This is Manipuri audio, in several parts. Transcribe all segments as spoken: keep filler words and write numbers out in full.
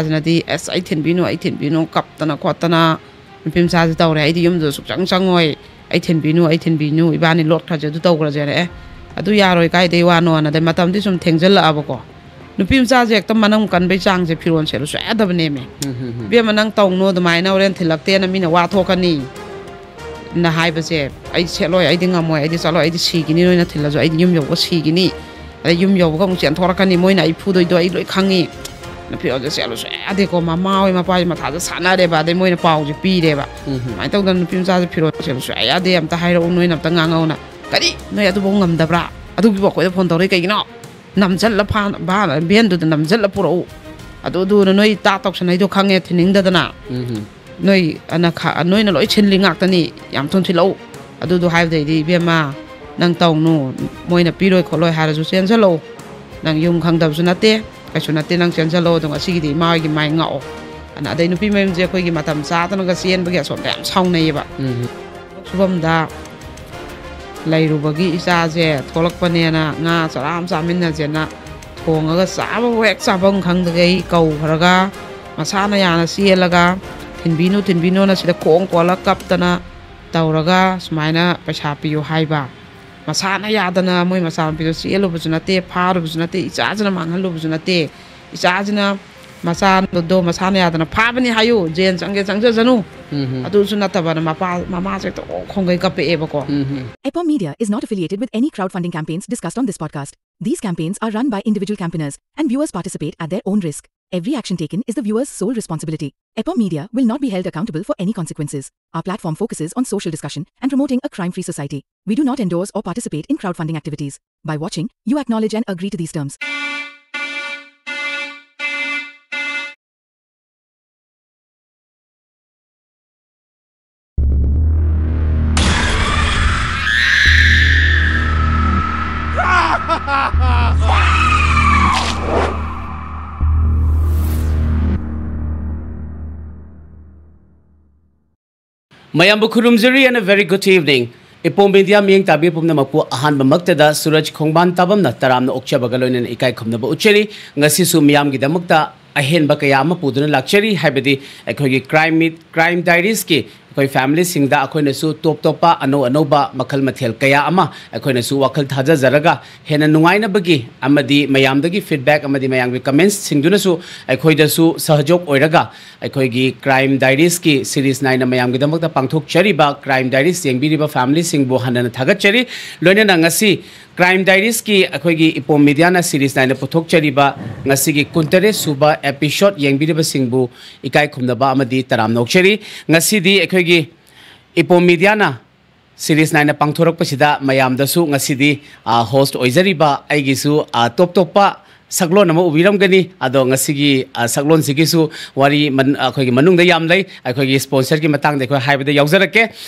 ꯃꯆꯥꯁꯤꯅꯗꯤ, "ꯑꯁ, ꯑꯩ ꯊꯤꯟꯕꯤꯅꯨ, ꯑꯩ ꯊꯤꯟꯕꯤꯅꯨ", ꯀꯞꯇꯅ ꯈꯣꯠꯇꯅ ꯅꯨꯄꯤ ꯃꯆꯥꯁꯤ ꯇꯧꯔꯦ꯫ "ꯑꯩꯗꯤ ꯌꯨꯝꯗꯨꯗ ꯁꯨꯛꯆꯪ ꯆꯪꯉꯣꯏ, ꯑꯩ ꯊꯤꯟꯕꯤꯅꯨ, ꯑꯩ ꯊꯤꯟꯕꯤꯅꯨ, ꯏꯕꯥꯅꯤ ꯂꯣꯠꯈ꯭ꯔꯁꯦ, ꯑꯗꯨ ꯇꯧꯈ꯭ꯔꯁꯦꯅ"꯫ ꯑꯦ, ꯑꯗꯨ ꯌꯥꯔꯣꯏ, ꯀꯥꯏꯗꯩ ꯋꯥꯅꯣꯅ꯫ ꯑꯗꯩ ꯃꯇꯝꯗꯤ ꯁꯨꯝ ꯊꯦꯡꯖꯜꯂꯛꯑꯕꯀꯣ, ꯅꯨꯄꯤ ꯃꯆꯥꯁꯦ ꯍꯦꯛꯇ ꯃꯅꯝ ꯀꯟꯕꯩ ꯆꯥꯡꯁꯦ ꯐꯤꯔꯣꯜ ꯁꯦꯠꯂꯨ ꯁꯨꯡꯌꯥ ꯌꯥꯗꯕꯅꯦꯃꯤ꯫ ꯎꯝ, ꯎꯝ, ꯎꯝ꯫ "ꯏꯕꯦꯝꯃ, ꯅꯪ ꯇꯧꯅꯨ ꯑꯗꯨꯃꯥꯏꯅ, ꯍꯣꯔꯦꯟ ꯊꯤꯜꯂꯛꯇꯦꯅ ꯃꯤꯅ ꯋꯥ ꯊꯣꯛꯀꯅꯤ, ꯅ ꯍꯥꯏꯕꯁꯦ, ꯑꯩ ꯁꯦꯠꯂꯣꯏ, ꯑꯩꯗꯤ ꯉꯝꯃꯣꯏ, ꯑꯩꯗꯤ ꯆꯠꯂꯣꯏ, ꯑꯩꯗꯤ ꯁꯤꯈꯤꯅꯤ, ꯅꯣꯏꯅ ꯊꯤꯜꯂꯁꯨ ꯑꯩꯗꯤ ꯌꯨꯝ ꯌꯧꯕ ꯁꯤꯈꯤꯅꯤ꯫ ꯑꯗꯩ ꯌꯨꯝ ꯌꯧꯕꯒ ꯑꯃꯨꯛ ꯆꯦꯟꯊꯣꯔꯛꯀꯅꯤ, ꯃꯣꯏꯅ ꯑꯩ ꯐꯨꯗꯣꯏꯗꯣ ꯑꯩ ꯂꯣꯏ ꯈꯪꯉꯤ꯫ ꯐꯤꯔꯣꯜꯁꯦ ꯁꯦꯠꯂꯨ ꯁꯨꯡꯌꯥ ꯌꯥꯗꯦꯀꯣ꯫ ꯃꯃꯥ ꯍꯣꯏ ꯃꯄꯥ ꯍꯣꯏ ꯃꯊꯥꯁꯦ ꯁꯥꯟꯅꯔꯦꯕ꯫ ꯑꯗꯩ ꯃꯣꯏꯅ ꯄꯥꯎꯁꯦ ꯄꯤꯔꯦꯕ, ꯎꯝ꯫ "ꯁꯨꯃꯥꯏꯅ ꯇꯧꯗꯅ ꯅꯨꯄꯤ ꯃꯆꯥꯁꯦ ꯐꯤꯔꯣꯜ ꯁꯦꯠꯂꯨ ꯁꯨꯡꯌꯥ ꯌꯥꯗꯦ, ꯑꯝꯇ ꯍꯥꯏꯔꯛꯎ, ꯅꯣꯏꯅ ꯑꯝꯇ ꯉꯥꯡꯉꯛꯎꯅ"꯫ "ꯀꯔꯤ? ꯅꯣꯏ ꯑꯗꯨꯐꯥꯎ ꯉꯝꯗꯕ꯭ꯔꯥ? ꯑꯗꯨꯒꯤꯕꯨ ꯑꯩꯈꯣꯏꯗ ꯐꯣꯟ ꯇꯧꯔꯛꯏ ꯀꯩꯒꯤꯅꯣ? ꯅꯝꯁꯤꯜꯂ ꯐꯥ-, ꯚꯥ-, ꯚꯦꯟꯗꯨꯗ ꯅꯝꯁꯤꯜꯂ ꯄꯨꯔꯛꯎ꯫ ꯑꯗꯨ, ꯑꯗꯨꯅ ꯅꯣꯏ ꯇꯥ ꯇꯧꯁꯟꯅꯩꯗꯣ ꯈꯪꯉꯦ, ꯊꯤꯟꯅꯤꯡꯗꯗꯅ꯫ ꯎꯝ꯫ ꯅꯣꯏ ꯑꯅ ꯈ-, ꯅꯣꯏꯅ ꯂꯣꯏ ꯁꯤꯜꯂꯤ ꯉꯥꯛꯇꯅꯤ, ꯌꯥꯝ ꯊꯨꯅ ꯊꯤꯜꯂꯛꯎ"꯫ ꯑꯗꯨꯗꯣ ꯍꯥꯏꯕꯗꯩꯗꯤ, "ꯏꯕꯦꯝꯃ, ꯅꯪ ꯇꯧꯅꯨ, ꯃꯣꯏꯅ ꯄꯤꯔꯣꯏ ꯈꯣꯠꯂꯣꯏ ꯍꯥꯏꯔꯁꯨ ꯆꯦꯟꯁꯤꯜꯂꯛꯎ, ꯅꯪ ꯌꯨꯝ ꯈꯪꯗꯕꯁꯨ ꯅꯠꯇꯦ, ꯀꯩꯁꯨ ꯅꯠꯇꯦ, ꯅꯪ ꯆꯦꯟꯁꯤꯜꯂꯛꯑꯣ꯫ ꯑꯗꯣ ꯉꯁꯤꯒꯤꯗꯤ ꯏꯃꯥ ꯍꯣꯏꯒꯤ ꯃꯥꯏ ꯉꯥꯛꯑꯣ"꯫ ꯑꯅ ꯑꯗꯩ ꯅꯨꯄꯤ ꯃꯌꯨꯝꯁꯦ ꯑꯩꯈꯣꯏꯒꯤ ꯃꯇꯝ ꯆꯥꯗꯅꯒ ꯆꯦꯟꯕꯒꯤ ꯑꯁꯣꯝꯗ ꯌꯥꯝ ꯁꯥꯎꯅꯩꯌꯦꯕ꯫ ꯎꯝ꯫ ꯁꯨꯐꯝꯗ ꯂꯩꯔꯨꯕꯒꯤ ꯏꯆꯥꯁꯦ ꯊꯣꯛꯂꯛꯄꯅꯦꯅ ꯉꯥ ꯆꯔꯥ ꯑꯃ ꯆꯥꯃꯤꯟꯅꯁꯦꯅ ꯊꯣꯡꯉꯒ ꯆꯥꯕꯕꯨ ꯍꯦꯛ ꯆꯥꯐꯝ ꯈꯪꯗꯈꯩ ꯀꯧꯈ꯭ꯔꯒ, ꯃꯁꯥꯅ ꯌꯥꯅ ꯆꯦꯜꯂꯒ, "ꯊꯤꯟꯕꯤꯅꯨ, ꯊꯤꯟꯕꯤꯅꯨꯅ" ꯁꯤꯗ ꯈꯣꯡ ꯀꯣꯜꯂ ꯀꯞꯇꯅ ꯇꯧꯔꯒ ꯁꯨꯃꯥꯏꯅ ꯄꯩꯁꯥ ꯄꯤꯌꯨ ꯍꯥꯏꯕ꯫ ꯃꯁꯥꯅ ꯌꯥꯗꯅ ꯃꯣꯏ ꯃꯆꯥꯅꯨꯄꯤꯗꯣ ꯆꯦꯜꯂꯨꯕꯁꯨ ꯅꯠꯇꯦ, ꯐꯥꯔꯨꯕꯁꯨ ꯅꯠꯇꯦ, ꯏꯆꯥꯁꯤꯅ ꯃꯥꯡꯍꯜꯂꯨꯕꯁꯨ ꯅꯠꯇꯦ꯫ ꯏꯆꯥꯁꯤꯅ ꯃꯆꯥꯗꯣ ꯃꯁꯥꯅ ꯌꯥꯗꯅ ꯐꯥꯕꯅꯤ ꯍꯥꯏꯌꯨ, ꯖꯦꯜ ꯆꯪꯒꯦ ꯆꯪꯖꯖꯅꯨ꯫ ꯎꯝ꯫ ꯑꯗꯨꯁꯨ ꯅꯠꯇꯕꯅ ꯃꯄꯥ, ꯃꯃꯥꯁꯦ ꯍꯦꯛꯇ ꯑꯣ ꯈꯣꯡꯒꯩ ꯀꯞꯄꯛꯑꯦꯕꯀꯣ꯫ ꯎꯝ꯫ Epom Media is not affiliated with any crowdfunding campaigns discussed on this podcast. These campaigns are run by individual campaigners, and viewers participate at their own risk. Every action taken is the viewer's sole responsibility. Epom Media will not be held accountable for any consequences. Our platform focuses on social discussion and promoting a crime-free society. We do not endorse or participate in crowdfunding activities. By watching, you acknowledge and agree to these terms. ꯃꯌꯥꯝꯕꯨ ꯈꯨꯔꯨꯝꯖꯔꯤ and a very good evening. ꯏꯄꯣꯝ ꯃꯦꯗꯤꯌꯥ ꯃꯤꯠꯌꯦꯡ ꯇꯥꯕꯤꯕ ꯄꯨꯝꯅꯃꯛꯄꯨ ꯑꯍꯥꯟꯕꯃꯛꯇꯗ ꯁꯨꯔꯖ ꯈꯣꯡꯕꯥꯟ ꯇꯥꯕꯝꯅ ꯇꯔꯥꯝꯅ ꯑꯣꯛꯆꯕꯒ ꯂꯣꯏꯅꯅ ꯏꯀꯥꯏ ꯈꯨꯝꯅꯕ ꯎꯠꯆꯔꯤ꯫ ꯉꯁꯤꯁꯨ ꯃꯤꯌꯥꯝꯒꯤꯗꯃꯛꯇ ꯑꯍꯦꯟꯕ ꯀꯌꯥ ꯑꯃ ꯄꯨꯗꯨꯅ ꯂꯥꯛꯆꯔꯤ꯫ ꯍꯥꯏꯕꯗꯤ ꯑꯩꯈꯣꯏꯒꯤ ꯀ꯭ꯔꯥꯏꯝ ꯃꯤꯠ, ꯀ꯭ꯔꯥꯏꯝ ꯗꯥꯏꯔꯤꯁꯀꯤ ꯑꯩꯈꯣꯏ ꯐꯦꯃꯤꯂꯤꯁꯤꯡꯗ ꯑꯩꯈꯣꯏꯅꯁꯨ ꯇꯣꯞ ꯇꯣꯞꯄ ꯑꯅꯧ ꯑꯅꯧꯕ ꯃꯈꯜ ꯃꯊꯦꯜ ꯀꯌꯥ ꯑꯃ ꯑꯩꯈꯣꯏꯅꯁꯨ ꯋꯥꯈꯜ ꯊꯥꯖꯖꯔꯒ ꯍꯦꯟꯅ ꯅꯨꯡꯉꯥꯏꯅꯕꯒꯤ ꯑꯃꯗꯤ ꯃꯌꯥꯝꯗꯒꯤ ꯐꯤꯗꯕꯦꯛ ꯑꯃꯗꯤ ꯃꯌꯥꯝꯒꯤ ꯀꯃꯦꯟꯁꯁꯤꯡꯗꯨꯅꯁꯨ ꯑꯩꯈꯣꯏꯗꯁꯨ ꯁꯍꯖꯣꯛ ꯑꯣꯏꯔꯒ ꯑꯩꯈꯣꯏꯒꯤ ꯀ꯭ꯔꯥꯏꯝ ꯗꯥꯏꯔꯤꯁꯀꯤ ꯁꯤꯔꯤꯁ ꯅꯥꯏꯅ ꯃꯌꯥꯝꯒꯤꯗꯃꯛꯇ ꯄꯥꯡꯊꯣꯛꯆꯔꯤꯕ ꯀ꯭ꯔꯥꯏꯝ ꯗꯥꯏꯔꯤꯁ ꯌꯦꯡꯕꯤꯔꯤꯕ ꯐꯦꯃꯤꯂꯤꯁꯤꯡꯕꯨ ꯍꯟꯅ ꯊꯥꯒꯠꯆꯔꯤ꯫ ꯂꯣꯏꯅꯅ ꯉꯁꯤ ꯀ꯭ꯔꯥꯏꯝ ꯗꯥꯏꯔꯤꯁꯀꯤ ꯑꯩꯈꯣꯏꯒꯤ ꯏꯄꯣꯝ ꯃꯤꯗꯤꯌꯥꯅ ꯁꯤꯔꯤꯁ ꯅꯥꯏꯅ ꯄꯨꯊꯣꯛꯆꯔꯤꯕ ꯉꯁꯤꯒꯤ ꯀꯨꯟꯇꯔꯦꯠ ꯁꯨꯕ ꯑꯦꯄꯤꯁꯣꯗ ꯌꯦꯡꯕꯤꯔꯤꯕꯁꯤꯡꯕꯨ ꯏꯀꯥꯏ ꯈꯨꯝꯅꯕ ꯑꯃꯗꯤ ꯇꯔꯥꯝꯅ ꯑꯣꯛꯆꯔꯤ꯫ ꯉꯁꯤꯗꯤ ꯑꯩꯈꯣꯏꯒꯤ ꯏꯄꯣꯝ ꯃꯤꯗꯤꯌꯥꯅ ꯁꯤꯔꯤꯁ ꯅꯥꯏꯅ ꯄꯥꯡꯊꯣꯔꯛꯄꯁꯤꯗ ꯃꯌꯥꯝꯗꯁꯨ ꯉꯁꯤꯗꯤ, ꯑ, ꯍꯣꯁ꯭ꯠ ꯑꯣꯏꯖꯔꯤꯕ ꯑꯩꯒꯤꯁꯨ, ꯑ, ꯇꯣꯞ ꯇꯣꯞꯄ ꯁꯛꯂꯣꯟ ꯑꯃ ꯎꯕꯤꯔꯝꯒꯅꯤ꯫ ꯑꯗꯣ ꯉꯁꯤꯒꯤ, ꯑ, ꯁꯛꯂꯣꯟꯁꯤꯒꯤꯁꯨ ꯋꯥꯔꯤ ꯃꯟ-, ꯑꯩꯈꯣꯏꯒꯤ ꯃꯅꯨꯡꯗ ꯌꯥꯝ ꯂꯩ꯫ ꯑꯩꯈꯣꯏꯒꯤ ꯁ꯭ꯄꯣꯟꯁꯔꯒꯤ ꯃꯇꯥꯡꯗ ꯑꯩꯈꯣꯏ ꯍꯥꯏꯕꯗ ꯌꯥꯎꯖꯔꯛꯀꯦ꯫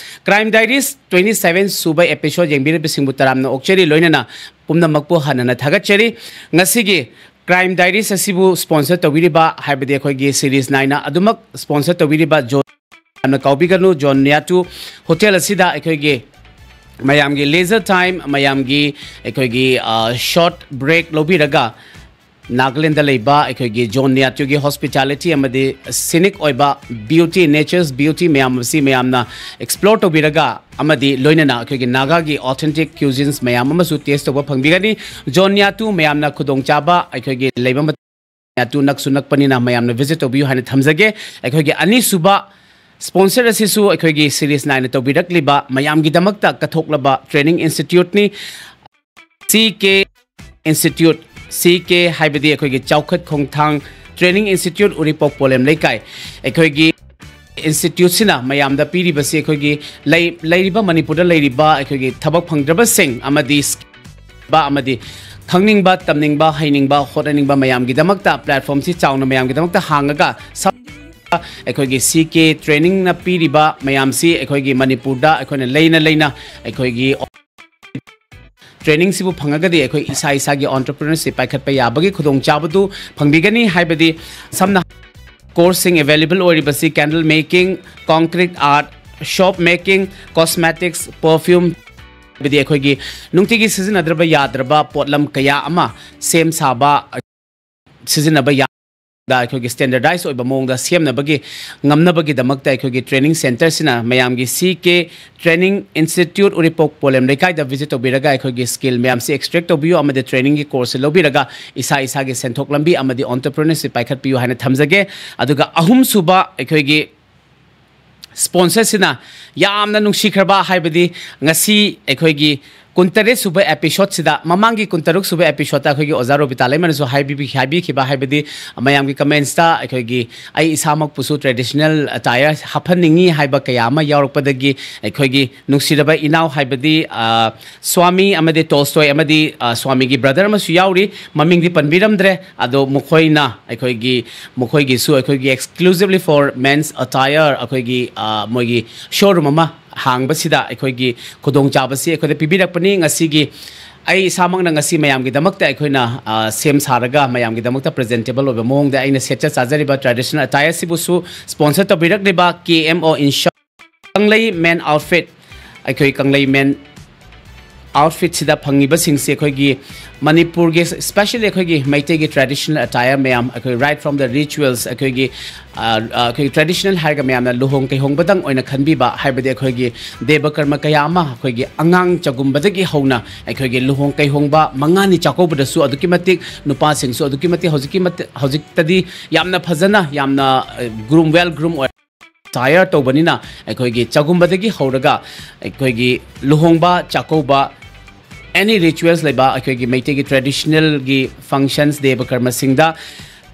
ꯀ꯭ꯔꯥꯏꯝ ꯗꯥꯏꯔꯤꯁ ꯇ꯭ꯋꯦꯟꯇꯤ ꯁꯚꯦꯟ ꯁꯨꯕ ꯑꯦꯄꯤꯁꯣꯗ ꯌꯦꯡꯕꯤꯔꯤꯕꯁꯤꯡꯕꯨ ꯇꯔꯥꯝꯅ ꯑꯣꯛꯆꯔꯤ, ꯂꯣꯏꯅꯅ ꯄꯨꯝꯅꯃꯛꯄꯨ ꯍꯟꯅ ꯊꯥꯒꯠꯆꯔꯤ꯫ ꯉꯁꯤꯒꯤ ꯀ꯭ꯔꯥꯏꯝ ꯗꯥꯏꯔꯤꯁ ꯑꯁꯤꯕꯨ ꯁ꯭ꯄꯣꯟꯁꯔ ꯇꯧꯕꯤꯔꯤꯕ, ꯍꯥꯏꯕꯗꯤ ꯑꯩꯈꯣꯏꯒꯤ ꯁꯤꯔꯤꯁ ꯅꯥꯏꯅ ꯑꯗꯨꯃꯛ ꯁ꯭ꯄꯣꯟꯁꯔ ꯇꯧꯕꯤꯔꯤꯕ ꯖꯣꯟ, ꯌꯥꯝꯅ ꯀꯥꯎꯕꯤꯒꯅꯨ, ꯖꯣꯟ ꯅꯤꯌꯥꯇꯨ ꯍꯣꯇꯦꯜ ꯑꯁꯤꯗ ꯑꯩꯈꯣꯏꯒꯤ ꯃꯌꯥꯝꯒꯤ ꯂꯦꯖꯔ ꯇꯥꯏꯝ, ꯃꯌꯥꯝꯒꯤ ꯑꯩꯈꯣꯏꯒꯤ, ꯑ, ꯁꯣꯔꯠ ꯕ꯭ꯔꯦꯛ ꯂꯧꯕꯤꯔꯒ ꯅꯥꯒꯥꯂꯦꯟꯗ ꯂꯩꯕ ꯑꯩꯈꯣꯏꯒꯤ ꯖꯣꯟ ꯅꯤꯌꯥꯇꯨꯒꯤ ꯍꯣꯁꯄꯤꯇꯥꯂꯤꯇꯤ ꯑꯃꯗꯤ ꯁꯤꯅꯤꯛ ꯑꯣꯏꯕ ꯕ꯭ꯌꯨꯇꯤ, ꯅꯦꯆꯔꯁ ꯕ꯭ꯌꯨꯇꯤ ꯃꯌꯥꯝ ꯑꯁꯤ ꯃꯌꯥꯝꯅ ꯑꯦꯛꯁꯄ꯭ꯂꯣꯔ ꯇꯧꯕꯤꯔꯒ ꯑꯃꯗꯤ ꯂꯣꯏꯅꯅ ꯑꯩꯈꯣꯏꯒꯤ ꯅꯥꯒꯥꯒꯤ ꯑꯣꯊꯦꯟꯇꯤꯛ ꯀ꯭ꯌꯨꯖꯤꯟꯁ ꯃꯌꯥꯝ ꯑꯃꯁꯨ ꯇꯦꯁ ꯇꯧꯕ ꯐꯪꯕꯤꯒꯅꯤ꯫ ꯖꯣꯟ ꯅꯤꯌꯥꯇꯨ ꯃꯌꯥꯝꯅ ꯈꯨꯗꯣꯡꯆꯥꯕ ꯑꯩꯈꯣꯏꯒꯤ ꯂꯩꯕ ꯃꯇꯝ ꯅꯤꯌꯥꯇꯨ ꯅꯛꯁꯨ ꯅꯛꯄꯅꯤꯅ ꯃꯌꯥꯝꯅ ꯚꯤꯖꯤꯠ ꯇꯧꯕꯤꯌꯨ ꯍꯥꯏꯅ ꯊꯝꯖꯒꯦ꯫ ꯑꯩꯈꯣꯏꯒꯤ ꯑꯅꯤꯁꯨꯕ ꯁ꯭ꯄꯣꯟꯁꯔ ꯑꯁꯤꯁꯨ ꯑꯩꯈꯣꯏꯒꯤ ꯁꯤꯔꯤꯁ ꯅꯥꯏꯅ ꯇꯧꯕꯤꯔꯛꯂꯤꯕ ꯃꯌꯥꯝꯒꯤꯗꯃꯛꯇ ꯀꯠꯊꯣꯛꯂꯕ ꯇ꯭ꯔꯦꯅꯤꯡ ꯏꯟꯁꯇꯤꯇ꯭ꯌꯨꯠꯅꯤ꯫ ꯁꯤ ꯀꯦ ꯏꯟꯁꯇꯤꯇ꯭ꯌꯨꯠ, ꯁꯤ ꯀꯦ ꯍꯥꯏꯕꯗꯤ ꯑꯩꯈꯣꯏꯒꯤ ꯆꯥꯎꯈꯠ ꯈꯣꯡꯊꯥꯡ ꯇ꯭ꯔꯦꯅꯤꯡ ꯏꯟꯁꯇꯤꯇ꯭ꯌꯨꯠ, ꯎꯔꯤꯄꯣꯛ ꯄꯣꯂꯦꯝ ꯂꯩꯀꯥꯏ꯫ ꯑꯩꯈꯣꯏꯒꯤ ꯏꯟꯁꯇꯤꯇ꯭ꯌꯨꯠꯁꯤꯅ ꯃꯌꯥꯝꯗ ꯄꯤꯔꯤꯕꯁꯤ ꯑꯩꯈꯣꯏꯒꯤ ꯂꯩ-, ꯂꯩꯔꯤꯕ ꯃꯅꯤꯄꯨꯔꯗ ꯂꯩꯔꯤꯕ ꯑꯩꯈꯣꯏꯒꯤ ꯊꯕꯛ ꯐꯪꯗ꯭ꯔꯕꯁꯤꯡ ꯑꯃꯗꯤ ꯁ꯭ꯀꯤꯜ ꯑꯃꯗꯤ ꯈꯪꯅꯤꯡꯕ, ꯇꯝꯅꯤꯡꯕ, ꯍꯩꯅꯤꯡꯕ, ꯍꯣꯠꯅꯅꯤꯡꯕ ꯃꯌꯥꯝꯒꯤꯗꯃꯛꯇ ꯄ꯭ꯂꯦꯠꯐꯣꯝꯁꯤ ꯆꯥꯎꯅ ꯃꯌꯥꯝꯒꯤꯗꯃꯛꯇ ꯍꯥꯡꯉꯒ ꯁꯝ-, ꯑꯩꯈꯣꯏꯒꯤ ꯁꯤ ꯀꯦ ꯇ꯭ꯔꯦꯅꯤꯡꯅ ꯄꯤꯔꯤꯕ ꯃꯌꯥꯝꯁꯤ ꯑꯩꯈꯣꯏꯒꯤ ꯃꯅꯤꯄꯨꯔꯗ ꯑꯩꯈꯣꯏꯅ ꯂꯩꯅ ꯂꯩꯅ ꯑꯩꯈꯣꯏꯒꯤ ꯇ꯭ꯔꯦꯅꯤꯡꯁꯤꯕꯨ ꯐꯪꯉꯒꯗꯤ ꯑꯩꯈꯣꯏ ꯏꯁꯥ ꯏꯁꯥꯒꯤ ꯑꯣꯟꯇꯔꯄ꯭ꯔꯤꯅꯔꯁꯤꯞ ꯄꯥꯏꯈꯠꯄ ꯌꯥꯕꯒꯤ ꯈꯨꯗꯣꯡꯆꯥꯕꯗꯨ ꯐꯪꯕꯤꯒꯅꯤ꯫ ꯍꯥꯏꯕꯗꯤ ꯁꯝꯅ ꯀꯣꯔꯁꯁꯤꯡ ꯑꯦꯚꯦꯂꯦꯕꯜ ꯑꯣꯏꯔꯤꯕꯁꯤ candle making, concrete art, soap making, cosmetics, perfume, ꯍꯥꯏꯕꯗꯤ ꯑꯩꯈꯣꯏꯒꯤ ꯅꯨꯡꯇꯤꯒꯤ ꯁꯤꯖꯤꯟꯅꯗ꯭ꯔꯕ ꯌꯥꯗ꯭ꯔꯕ ꯄꯣꯠꯂꯝ ꯀꯌꯥ ꯑꯃ ꯁꯦꯝ ꯁꯥꯕ, ꯁꯤꯖꯤꯟꯅꯕ ꯌꯥ-, ꯗ ꯑꯩꯈꯣꯏꯒꯤ ꯁ꯭ꯇꯦꯟꯗꯔꯗꯥꯏꯁ ꯑꯣꯏꯕ ꯃꯑꯣꯡꯗ ꯁꯦꯝꯅꯕꯒꯤ, ꯉꯝꯅꯕꯒꯤꯗꯃꯛꯇ ꯑꯩꯈꯣꯏꯒꯤ ꯇ꯭ꯔꯦꯅꯤꯡ ꯁꯦꯟꯇꯔꯁꯤꯅ ꯃꯌꯥꯝꯒꯤ ꯁꯤ ꯀꯦ ꯇ꯭ꯔꯦꯅꯤꯡ ꯏꯟꯁꯇꯤꯇ꯭ꯌꯨꯠ ꯎꯔꯤꯄꯣꯛ ꯄꯣꯂꯦꯝ ꯂꯩꯀꯥꯏꯗ ꯚꯤꯖꯤꯠ ꯇꯧꯕꯤꯔꯒ ꯑꯩꯈꯣꯏꯒꯤ ꯁ꯭ꯀꯤꯜ ꯃꯌꯥꯝꯁꯤ ꯑꯦꯛꯁꯇ꯭ꯔꯦꯛ ꯇꯧꯕꯤꯌꯨ ꯑꯃꯗꯤ ꯇ꯭ꯔꯦꯅꯤꯡꯒꯤ ꯀꯣꯔꯁꯁꯤ ꯂꯧꯕꯤꯔꯒ ꯏꯁꯥ ꯏꯁꯥꯒꯤ ꯁꯦꯟꯊꯣꯛ ꯂꯝꯕꯤ ꯑꯃꯗꯤ ꯑꯣꯟꯇꯔꯄ꯭ꯔꯤꯅꯔꯁꯤꯞ ꯄꯥꯏꯈꯠꯄꯤꯌꯨ ꯍꯥꯏꯅ ꯊꯝꯖꯒꯦ꯫ ꯑꯗꯨꯒ ꯑꯍꯨꯝꯁꯨꯕ ꯑꯩꯈꯣꯏꯒꯤ ꯁ꯭ꯄꯣꯟꯁꯔꯁꯤꯅ ꯌꯥꯝꯅ ꯅꯨꯡꯁꯤꯈ꯭ꯔꯕ, ꯍꯥꯏꯕꯗꯤ ꯉꯁꯤ ꯑꯩꯈꯣꯏꯒꯤ ꯀꯨꯟꯇꯔꯦꯠ ꯁꯨꯕ ꯑꯦꯄꯤꯁꯣꯗꯁꯤꯗ, ꯃꯃꯥꯡꯒꯤ ꯀꯨꯟꯇꯔꯨꯛ ꯁꯨꯕ ꯑꯦꯄꯤꯁꯣꯗꯇ ꯑꯩꯈꯣꯏꯒꯤ ꯑꯣꯖꯥ ꯔꯣꯕꯤꯇꯥ ꯂꯩꯃꯅꯁꯨ ꯍꯥꯏꯕꯤꯕꯤ-, ꯍꯥꯏꯕꯤꯈꯤꯕ, ꯍꯥꯏꯕꯗꯤ ꯃꯌꯥꯝꯒꯤ ꯀꯃꯦꯟꯁꯇ ꯑꯩꯈꯣꯏꯒꯤ ꯑꯩ ꯏꯁꯥꯃꯛꯄꯨꯁꯨ ꯇ꯭ꯔꯦꯗꯤꯁꯅꯦꯜ ꯑꯇꯥꯌꯔ ꯍꯥꯞꯍꯟꯅꯤꯡꯉꯤ ꯍꯥꯏꯕ ꯀꯌꯥ ꯑꯃ ꯌꯥꯎꯔꯛꯄꯗꯒꯤ ꯑꯩꯈꯣꯏꯒꯤ ꯅꯨꯡꯁꯤꯔꯕ ꯏꯅꯥꯎ, ꯍꯥꯏꯕꯗꯤ, ꯑ, ꯁ꯭ꯋꯥꯃꯤ ꯑꯃꯗꯤ ꯇꯣꯜꯁꯇꯣꯏ ꯑꯃꯗꯤ, ꯑ, ꯁ꯭ꯋꯥꯃꯤꯒꯤ ꯕ꯭ꯔꯗꯔ ꯑꯃꯁꯨ ꯌꯥꯎꯔꯤ, ꯃꯃꯤꯡꯗꯤ ꯄꯟꯕꯤꯔꯝꯗ꯭ꯔꯦ꯫ ꯑꯗꯣ ꯃꯈꯣꯏꯅ ꯑꯩꯈꯣꯏꯒꯤ, ꯃꯈꯣꯏꯒꯤꯁꯨ ꯑꯩꯈꯣꯏꯒꯤ exclusively for men's attire ꯑꯩꯈꯣꯏꯒꯤ, ꯑ, ꯃꯣꯏꯒꯤ ꯁꯣꯔꯨꯝ ꯑꯃ ꯍꯥꯡꯕꯁꯤꯗ ꯑꯩꯈꯣꯏꯒꯤ ꯈꯨꯗꯣꯡꯆꯥꯕꯁꯤ ꯑꯩꯈꯣꯏꯗ ꯄꯤꯕꯤꯔꯛꯄꯅꯤ꯫ ꯉꯁꯤꯒꯤ ꯑꯩ ꯏꯁꯥꯃꯛꯅ ꯉꯁꯤ ꯃꯌꯥꯝꯒꯤꯗꯃꯛꯇ ꯑꯩꯈꯣꯏꯅ, ꯑ, ꯁꯦꯝ ꯁꯥꯔꯒ ꯃꯌꯥꯝꯒꯤꯗꯃꯛꯇ ꯄ꯭ꯔꯖꯦꯟꯇꯦꯕꯜ ꯑꯣꯏꯕ ꯃꯑꯣꯡꯗ ꯑꯩꯅ ꯁꯦꯠꯆ ꯆꯥꯖꯔꯤꯕ ꯇ꯭ꯔꯦꯗꯤꯁꯅꯦꯜ ꯑꯇꯥꯌꯔꯁꯤꯕꯨꯁꯨ ꯁ꯭ꯄꯣꯟꯁꯔ ꯇꯧꯕꯤꯔꯛꯂꯤꯕ ꯀꯦ ꯑꯦꯝ ꯑꯣ ꯏꯟꯁ-, ꯀꯪꯂꯩ ꯃꯦꯟ ꯑꯥꯎꯠꯐꯤꯠ, ꯑꯩꯈꯣꯏ ꯀꯪꯂꯩ ꯃꯦꯟ ꯑꯥꯎꯠꯐꯤꯠꯁꯤꯗ ꯐꯪꯉꯤꯕꯁꯤꯡꯁꯤ ꯑꯩꯈꯣꯏꯒꯤ ꯃꯅꯤꯄꯨꯔꯒꯤ, especially ꯑꯩꯈꯣꯏꯒꯤ ꯃꯩꯇꯩꯒꯤ traditional attire ꯃꯌꯥꯝ, ꯑꯩꯈꯣꯏ right from the rituals, ꯑꯩꯈꯣꯏꯒꯤ, ꯑ, ꯑ, ꯑꯩꯈꯣꯏꯒꯤ traditional ꯍꯥꯏꯔꯒ ꯃꯌꯥꯝꯅ ꯂꯨꯍꯣꯡ ꯀꯩꯍꯣꯡꯕꯗꯪ ꯑꯣꯏꯅ ꯈꯟꯕꯤꯕ, ꯍꯥꯏꯕꯗꯤ ꯑꯩꯈꯣꯏꯒꯤ ꯗꯦꯕ ꯀꯔꯃ ꯀꯌꯥ ꯑꯃ ꯑꯩꯈꯣꯏꯒꯤ ꯑꯉꯥꯡ ꯆꯒꯨꯝꯕꯗꯒꯤ ꯍꯧꯅ ꯑꯩꯈꯣꯏꯒꯤ ꯂꯨꯍꯣꯡ ꯀꯩꯍꯣꯡꯕ ꯃꯉꯥꯅꯤ ꯆꯥꯛꯀꯧꯕꯗꯁꯨ ꯑꯗꯨꯛꯀꯤ ꯃꯇꯤꯛ ꯅꯨꯄꯥꯁꯤꯡꯁꯨ ꯑꯗꯨꯛꯀꯤ ꯃꯇꯤꯛ ꯍꯧꯖꯤꯛꯀꯤ ꯃꯇꯤꯛ ꯍꯧꯖꯤꯛꯇꯗꯤ ꯌꯥꯝꯅ ꯐꯖꯅ, ꯌꯥꯝꯅ, ꯑ, groom, well groom ꯑꯣꯏ꯫ ꯑꯇꯥꯌꯔ ꯇꯧꯕꯅꯤꯅ ꯑꯩꯈꯣꯏꯒꯤ ꯆꯒꯨꯝꯕꯗꯒꯤ ꯍꯧꯔꯒ ꯑꯩꯈꯣꯏꯒꯤ ꯂꯨꯍꯣꯡꯕ ꯆꯥꯛꯀꯧꯕ, any rituals ꯂꯩꯕ ꯑꯩꯈꯣꯏꯒꯤ ꯃꯩꯇꯩꯒꯤ traditionalꯒꯤ functions, ꯗꯦꯕ ꯀꯔꯃꯁꯤꯡꯗ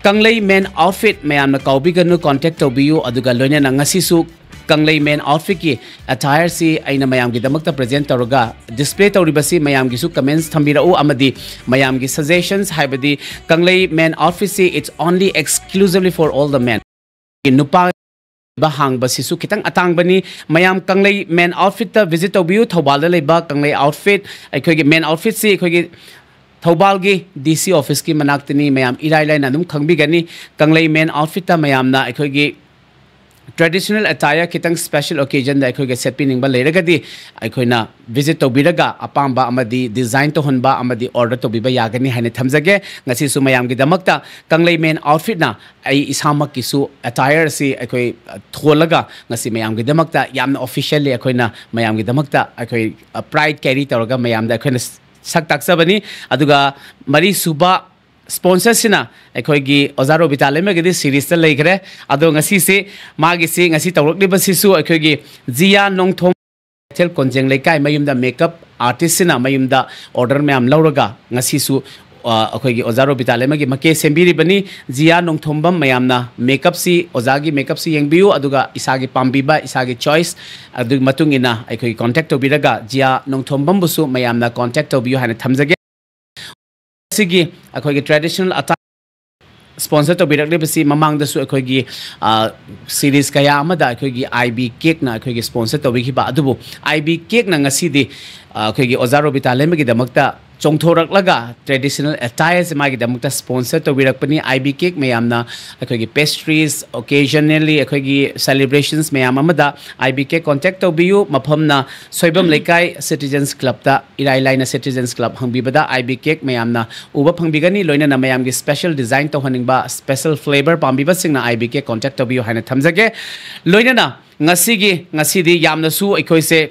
ꯀꯪꯂꯩ ꯃꯦꯟ ꯑꯥꯎꯠꯐꯤꯠ ꯃꯌꯥꯝꯅ ꯀꯥꯎꯕꯤꯒꯅꯨ, contact ꯇꯧꯕꯤꯌꯨ꯫ ꯑꯗꯨꯒ ꯂꯣꯏꯅꯅ ꯉꯁꯤꯁꯨ ꯀꯪꯂꯩ ꯃꯦꯟ ꯑꯥꯎꯠꯐꯤꯠꯀꯤ ꯑꯇꯥꯌꯔꯁꯤ ꯑꯩꯅ ꯃꯌꯥꯝꯒꯤꯗꯃꯛꯇ ꯄ꯭ꯔꯖꯦꯟ ꯇꯧꯔꯒ ꯗꯤꯁꯄ꯭ꯂꯦ ꯇꯧꯔꯤꯕꯁꯤ ꯃꯌꯥꯝꯒꯤꯁꯨ ꯀꯃꯦꯟꯁ ꯊꯝꯕꯤꯔꯛꯎ ꯑꯃꯗꯤ ꯃꯌꯥꯝꯒꯤ ꯁꯖꯦꯁꯟꯁ, ꯍꯥꯏꯕꯗꯤ ꯀꯪꯂꯩ ꯃꯦꯟ ꯑꯥꯎꯠꯐꯤꯠꯁꯤ it's only exclusively for all the men꯫ ꯅꯨꯄꯥ ꯍꯥꯡꯕꯁꯤꯁꯨ ꯈꯤꯇꯪ ꯑꯇꯥꯡꯕꯅꯤ꯫ ꯃꯌꯥꯝ ꯀꯪꯂꯩ ꯃꯦꯟ ꯑꯥꯎꯠꯐꯤꯠꯇ ꯚꯤꯖꯤꯠ ꯇꯧꯕꯤꯌꯨ꯫ ꯊꯧꯕꯥꯜꯗ ꯂꯩꯕ ꯀꯪꯂꯩ ꯑꯥꯎꯠꯐꯤꯠ, ꯑꯩꯈꯣꯏꯒꯤ ꯃꯦꯟ ꯑꯥꯎꯠꯐꯤꯠꯁꯤ ꯑꯩꯈꯣꯏꯒꯤ ꯊꯧꯕꯥꯜꯒꯤ ꯗꯤ ꯁꯤ ꯑꯣꯐꯤꯁꯀꯤ ꯃꯅꯥꯛꯇꯅꯤ꯫ ꯃꯌꯥꯝ ꯏꯔꯥꯏ ꯂꯥꯏꯅ ꯑꯗꯨꯝ ꯈꯪꯕꯤꯒꯅꯤ꯫ ꯀꯪꯂꯩ ꯃꯦꯟ ꯑꯥꯎꯠꯐꯤꯠꯇ ꯃꯌꯥꯝꯅ ꯑꯩꯈꯣꯏꯒꯤ traditional attire ꯈꯤꯇꯪ special occasionꯗ ꯑꯩꯈꯣꯏꯒ ꯁꯦꯠꯄꯤꯅꯤꯡꯕ ꯂꯩꯔꯒꯗꯤ ꯑꯩꯈꯣꯏꯅ visit ꯇꯧꯕꯤꯔꯒ ꯑꯄꯥꯝꯕ ꯑꯃꯗꯤ design ꯇꯧꯍꯟꯕ ꯑꯃꯗꯤ order ꯇꯧꯕꯤꯕ ꯌꯥꯒꯅꯤ ꯍꯥꯏꯅ ꯊꯝꯖꯒꯦ꯫ ꯉꯁꯤꯁꯨ ꯃꯌꯥꯝꯒꯤꯗꯃꯛꯇ ꯀꯪꯂꯩꯃꯦꯟ outfitꯅ ꯑꯩ ꯏꯁꯥꯃꯛꯀꯤꯁꯨ attire ꯑꯁꯤ ꯑꯩꯈꯣꯏ, ꯑ, ꯊꯣꯜꯂꯒ ꯉꯁꯤ ꯃꯌꯥꯝꯒꯤꯗꯃꯛꯇ ꯌꯥꯝꯅ officially ꯑꯩꯈꯣꯏꯅ ꯃꯌꯥꯝꯒꯤꯗꯃꯛꯇ ꯑꯩꯈꯣꯏ, ꯑ, pride carry ꯇꯧꯔꯒ ꯃꯌꯥꯝꯗ ꯑꯩꯈꯣꯏꯅ ꯁꯛ ꯇꯥꯛꯆꯕꯅꯤ꯫ ꯑꯗꯨꯒ ꯃꯔꯤꯁꯨꯕ sponsorꯁꯤꯅ ꯑꯩꯈꯣꯏꯒꯤ ꯑꯣꯖꯥ ꯔꯣꯕꯤꯇꯥ ꯂꯩꯃꯒꯤꯗꯤ seriesꯇ ꯂꯩꯈ꯭ꯔꯦ꯫ ꯑꯗꯣ ꯉꯁꯤꯁꯤ ꯃꯥꯒꯤꯁꯤ ꯉꯁꯤ ꯇꯧꯔꯛꯂꯤꯕꯁꯤꯁꯨ ꯑꯩꯈꯣꯏꯒꯤ ꯖꯤꯌꯥ ꯅꯣꯡꯊꯣꯝ, ꯀꯩꯊꯦꯜ ꯀꯣꯟꯖꯦꯡ ꯂꯩꯀꯥꯏ ꯃꯌꯨꯝꯗ makeup artistꯁꯤꯅ ꯃꯌꯨꯝꯗ order ꯃꯌꯥꯝ ꯂꯧꯔꯒ ꯉꯁꯤꯁꯨ, ꯑ, ꯑꯩꯈꯣꯏꯒꯤ ꯑꯣꯖꯥ ꯔꯣꯕꯤꯇꯥ ꯂꯩꯃꯒꯤ ꯃꯀꯦ ꯁꯦꯝꯕꯤꯔꯤꯕꯅꯤ꯫ ꯖꯤꯌꯥ ꯅꯣꯡꯊꯣꯝꯕꯝ ꯃꯌꯥꯝꯅ makeupꯁꯤ, ꯑꯣꯖꯥꯒꯤ makeupꯁꯤ ꯌꯦꯡꯕꯤꯌꯨ, ꯑꯗꯨꯒ ꯏꯁꯥꯒꯤ ꯄꯥꯝꯕꯤꯕ, ꯏꯁꯥꯒꯤ choice ꯑꯗꯨꯒꯤ ꯃꯇꯨꯡ ꯏꯟꯅ ꯑꯩꯈꯣꯏꯒꯤ contact ꯇꯧꯕꯤꯔꯒ ꯖꯤꯌꯥ ꯅꯣꯡꯊꯣꯝꯕꯝꯕꯨꯁꯨ ꯃꯌꯥꯝꯅ contact ꯇꯧꯕꯤꯌꯨ ꯍꯥꯏꯅ ꯊꯝꯖꯒꯦ꯫ ꯁꯤꯒꯤ ꯑꯩꯈꯣꯏꯒꯤ traditional attire sponsor ꯇꯧꯕꯤꯔꯛꯂꯤꯕꯁꯤ ꯃꯃꯥꯡꯗꯁꯨ ꯑꯩꯈꯣꯏꯒꯤ, ꯑ, series ꯀꯌꯥ ꯑꯃꯗ ꯑꯩꯈꯣꯏꯒꯤ ꯑꯥꯏ ꯕꯤ ꯀꯦꯛꯅ ꯑꯩꯈꯣꯏꯒꯤ sponsor ꯇꯧꯕꯤꯈꯤꯕ ꯑꯗꯨꯕꯨ ꯑꯥꯏ ꯕꯤ ꯀꯦꯛꯅ ꯉꯁꯤꯗꯤ, ꯑ, ꯑꯩꯈꯣꯏꯒꯤ ꯑꯣꯖꯥ ꯔꯣꯕꯤꯇꯥ ꯂꯩꯃꯒꯤꯗꯃꯛꯇ ꯆꯣꯡꯊꯣꯔꯛꯂꯒ traditional attireꯁꯦ ꯃꯥꯒꯤꯗꯃꯛꯇ sponsor ꯇꯧꯕꯤꯔꯛꯄꯅꯤ꯫ ꯑꯥꯏ ꯕꯤ ꯀꯦꯛ ꯃꯌꯥꯝꯅ ꯑꯩꯈꯣꯏꯒꯤ pastries, occasionally ꯑꯩꯈꯣꯏꯒꯤ celebrations ꯃꯌꯥꯝ ꯑꯃꯗ ꯑꯥꯏ ꯕꯤ ꯀꯦꯛ contact ꯇꯧꯕꯤꯌꯨ꯫ ꯃꯐꯝꯅ ꯁꯣꯏꯕꯝ ꯂꯩꯀꯥꯏ Citizens Clubꯇ, ꯏꯔꯥꯏ ꯂꯥꯏꯅ Citizens Club ꯍꯪꯕꯤꯕꯗ ꯑꯥꯏ ꯕꯤ ꯀꯦꯛ ꯃꯌꯥꯝꯅ ꯎꯕ ꯐꯪꯕꯤꯒꯅꯤ꯫ ꯂꯣꯏꯅꯅ ꯃꯌꯥꯝꯒꯤ special design ꯇꯧꯍꯟꯅꯤꯡꯕ, special flavour ꯄꯥꯝꯕꯤꯕꯁꯤꯡꯅ ꯑꯥꯏ ꯕꯤ ꯀꯦꯛ contact ꯇꯧꯕꯤꯌꯨ ꯍꯥꯏꯅ ꯊꯝꯖꯒꯦ꯫ ꯂꯣꯏꯅꯅ ꯉꯁꯤꯒꯤ, ꯉꯁꯤꯗꯤ ꯌꯥꯝꯅꯁꯨ ꯑꯩꯈꯣꯏꯁꯦ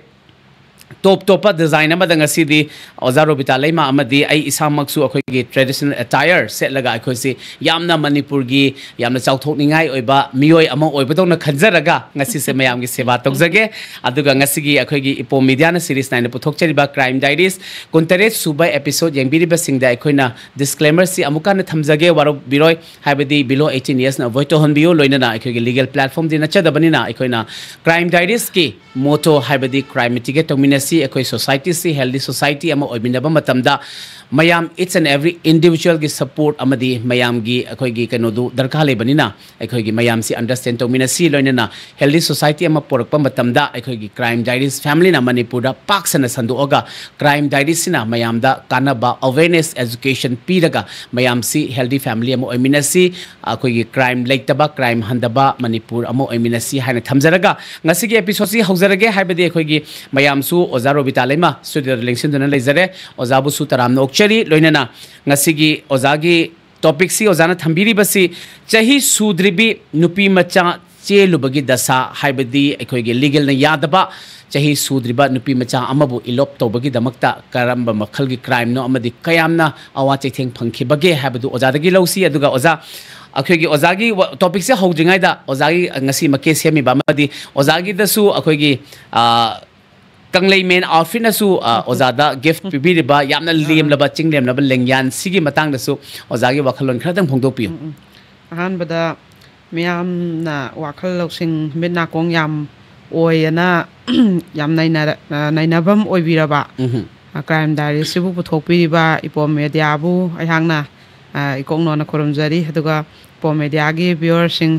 top ꯇꯣꯞꯄ design ꯑꯃꯗ ꯉꯁꯤꯗꯤ ꯑꯣꯖꯥ ꯔꯣꯕꯤꯇꯥ ꯂꯩꯃ ꯑꯃꯗꯤ ꯑꯩ ꯏꯁꯥꯃꯛꯁꯨ ꯑꯩꯈꯣꯏꯒꯤ traditional attire ꯁꯦꯠꯂꯒ ꯑꯩꯈꯣꯏꯁꯤ ꯌꯥꯝꯅ ꯃꯅꯤꯄꯨꯔꯒꯤ ꯌꯥꯝꯅ ꯆꯥꯎꯊꯣꯛꯅꯤꯡꯉꯥꯏ ꯑꯣꯏꯕ ꯃꯤꯑꯣꯏ ꯑꯃ ꯑꯣꯏꯕꯗꯧꯅ ꯈꯟꯖꯔꯒ ꯉꯁꯤꯁꯦ ꯃꯌꯥꯝꯒꯤ ꯁꯦꯕꯥ ꯇꯧꯖꯒꯦ꯫ ꯑꯗꯨꯒ ꯉꯁꯤꯒꯤ ꯑꯩꯈꯣꯏꯒꯤ ꯏꯄꯣꯝ ꯃꯤꯗꯤꯌꯥꯅ series nineꯅ ꯄꯨꯊꯣꯛꯆꯔꯤꯕ Crime Diaries ꯀꯨꯟꯇꯔꯦꯠ ꯁꯨꯕ episode ꯌꯦꯡꯕꯤꯔꯤꯕꯁꯤꯡꯗ ꯑꯩꯈꯣꯏꯅ disclaimerꯁꯤ ꯑꯃꯨꯛꯀ ꯍꯟꯅ ꯊꯝꯖꯒꯦ, ꯋꯥꯔꯧꯕꯤꯔꯣꯏ, ꯍꯥꯏꯕꯗꯤ below eighteen yearsꯅ avoid ꯇꯧꯍꯟꯕꯤꯌꯨ, ꯂꯣꯏꯅꯅ ꯑꯩꯈꯣꯏꯒꯤ legal platformꯗꯤ ꯅꯠꯆꯗꯕꯅꯤꯅ ꯑꯩꯈꯣꯏꯅ Crime Diariesꯀꯤ motto ꯍꯥꯏꯕꯗꯤ crime mitigate ꯇꯧꯃꯤꯟꯅꯁꯤ, ꯁꯤ ꯑꯩꯈꯣꯏ ꯁꯣꯁꯥꯏꯇꯤꯁꯤ ꯍꯦꯜꯗꯤ ꯁꯣꯁꯥꯏꯇꯤ ꯑꯃ ꯑꯣꯏꯃꯤꯟꯅꯕ ꯃꯇꯝꯗ ꯃꯌꯥꯝ, each and every individualꯒꯤ support ꯑꯃꯗꯤ ꯃꯌꯥꯝꯒꯤ ꯑꯩꯈꯣꯏꯒꯤ ꯀꯩꯅꯣꯗꯨ ꯗꯔꯀꯥꯔ ꯂꯩꯕꯅꯤꯅ, ꯑꯩꯈꯣꯏꯒꯤ ꯃꯌꯥꯝꯁꯤ understand ꯇꯧꯃꯤꯟꯅꯁꯤ꯫ ꯂꯣꯏꯅꯅ ꯍꯦꯜꯗꯤ ꯁꯣꯁꯥꯏꯇꯤ ꯑꯃ ꯄꯨꯔꯛꯄ ꯃꯇꯝꯗ ꯑꯩꯈꯣꯏꯒꯤ Crime Diaries familyꯅ ꯃꯅꯤꯄꯨꯔꯗ ꯄꯥꯛ ꯁꯟꯅ ꯁꯟꯗꯣꯛꯑꯒ Crime Diariesꯁꯤꯅ ꯃꯌꯥꯝꯗ ꯀꯥꯟꯅꯕ, awareness, education ꯄꯤꯔꯒ ꯃꯌꯥꯝꯁꯤ ꯍꯦꯜꯗꯤ ꯐꯦꯃꯤꯂꯤ ꯑꯃ ꯑꯣꯏꯃꯤꯟꯅꯁꯤ, ꯑꯩꯈꯣꯏꯒꯤ ꯀ꯭ꯔꯥꯏꯝ ꯂꯩꯇꯕ, ꯀ꯭ꯔꯥꯏꯝ ꯍꯟꯊꯕ ꯃꯅꯤꯄꯨꯔ ꯑꯃ ꯑꯣꯏꯃꯤꯟꯅꯁꯤ ꯍꯥꯏꯅ ꯊꯝꯖꯔꯒ, ꯉꯁꯤꯒꯤ ꯑꯦꯄꯤꯁꯣꯗꯁꯤ ꯍꯧꯖꯔꯒꯦ꯫ ꯍꯥꯏꯕꯗꯤ ꯑꯩꯈꯣꯏꯒꯤ ꯃꯌꯥꯝꯁꯨ ꯑꯣꯖꯥ ꯔꯣꯕꯤꯇꯥ ꯂꯩꯃ ꯁ꯭ꯇꯨꯗꯤꯑꯣꯗ ꯂꯦꯡꯁꯤꯟꯗꯨꯅ ꯂꯩꯖꯔꯦ꯫ ꯑꯣꯖꯥꯕꯨꯁꯨ ꯇꯔꯥꯝꯅ ꯑꯣꯛꯆꯔꯤ꯫ ꯂꯣꯏꯅꯅ ꯉꯁꯤꯒꯤ ꯑꯣꯖꯥꯒꯤ ꯇꯣꯄꯤꯛꯁꯤ ꯑꯣꯖꯥꯅ ꯊꯝꯕꯤꯔꯤꯕꯁꯤ ꯆꯍꯤ ꯁꯨꯗ꯭ꯔꯤꯕꯤ ꯅꯨꯄꯤ ꯃꯆꯥ ꯆꯦꯜꯂꯨꯕꯒꯤ ꯗꯁꯥ, ꯍꯥꯏꯕꯗꯤ ꯑꯩꯈꯣꯏꯒꯤ ꯂꯤꯒꯦꯜꯅ ꯌꯥꯗꯕ ꯆꯍꯤ ꯁꯨꯗ꯭ꯔꯤꯕ ꯅꯨꯄꯤ ꯃꯆꯥ ꯑꯃꯕꯨ ꯏꯂꯣꯞ ꯇꯧꯕꯒꯤꯗꯃꯛꯇ ꯀꯔꯝꯕ ꯃꯈꯜꯒꯤ ꯀ꯭ꯔꯥꯏꯝꯅꯣ ꯑꯃꯗꯤ ꯀꯌꯥꯝꯅ ꯑꯋꯥ ꯆꯩꯊꯦꯡ ꯐꯪꯈꯤꯕꯒꯦ ꯍꯥꯏꯕꯗꯨ ꯑꯣꯖꯥꯗꯒꯤ ꯂꯧꯁꯤ꯫ ꯑꯗꯨꯒ ꯑꯣꯖꯥ, ꯑꯩꯈꯣꯏꯒꯤ ꯑꯣꯖꯥꯒꯤ ꯋꯥ-, ꯇꯣꯄꯤꯛꯁꯦ ꯍꯧꯗ꯭ꯔꯤꯉꯩꯗ ꯑꯣꯖꯥꯒꯤ ꯉꯁꯤ ꯃꯀꯦ ꯁꯦꯝꯃꯤꯕ ꯑꯃꯗꯤ ꯑꯣꯖꯥꯒꯤꯗꯁꯨ ꯑꯩꯈꯣꯏꯒꯤ, ꯑ, ꯀꯪꯂꯩꯃꯦꯟ ꯑꯥꯎꯠꯐꯤꯠꯅꯁꯨ, ꯑ, ꯑꯣꯖꯥꯗ ꯒꯤꯐ ꯄꯤꯕꯤꯔꯤꯕ ꯌꯥꯝꯅ ꯂꯦꯝꯂꯕ, ꯆꯤꯡ ꯂꯦꯝꯂꯕ ꯂꯦꯡꯌꯥꯟ ꯁꯤꯒꯤ ꯃꯇꯥꯡꯗꯁꯨ ꯑꯣꯖꯥꯒꯤ ꯋꯥꯈꯜꯂꯣꯟ ꯈꯔꯗꯪ ꯐꯣꯡꯗꯣꯛꯄꯤꯌꯨ꯫ ꯎꯝ, ꯎꯝ꯫ ꯑꯍꯥꯟꯕꯗ ꯃꯤꯌꯥꯝꯅ ꯋꯥꯈꯜ ꯂꯧꯁꯤꯡ ꯃꯤꯠ ꯅꯥꯀꯣꯡ ꯌꯥꯝ ꯑꯣꯏꯌꯦꯅ ꯌꯥꯝ ꯅꯩꯅꯔ-, ꯑ, ꯅꯩꯅꯐꯝ ꯑꯣꯏꯕꯤꯔꯕ, ꯎꯝꯍꯨꯝ꯫ ꯑ, ꯀ꯭ꯔꯥꯏꯝ ꯗꯥꯏꯔꯤꯁꯤꯕꯨ ꯄꯨꯊꯣꯛꯄꯤꯔꯤꯕ ꯏꯄꯣꯝ ꯃꯦꯗꯤꯌꯥꯕꯨ ꯑꯩꯍꯥꯛꯅ, ꯑ, ꯏꯀꯣꯛꯅꯣꯅ ꯈꯨꯔꯨꯝꯖꯔꯤ꯫ ꯑꯗꯨꯒ ꯏꯄꯣꯝ ꯃꯦꯗꯤꯌꯥꯒꯤ ꯚ꯭ꯌꯨꯋꯔꯁꯤꯡ,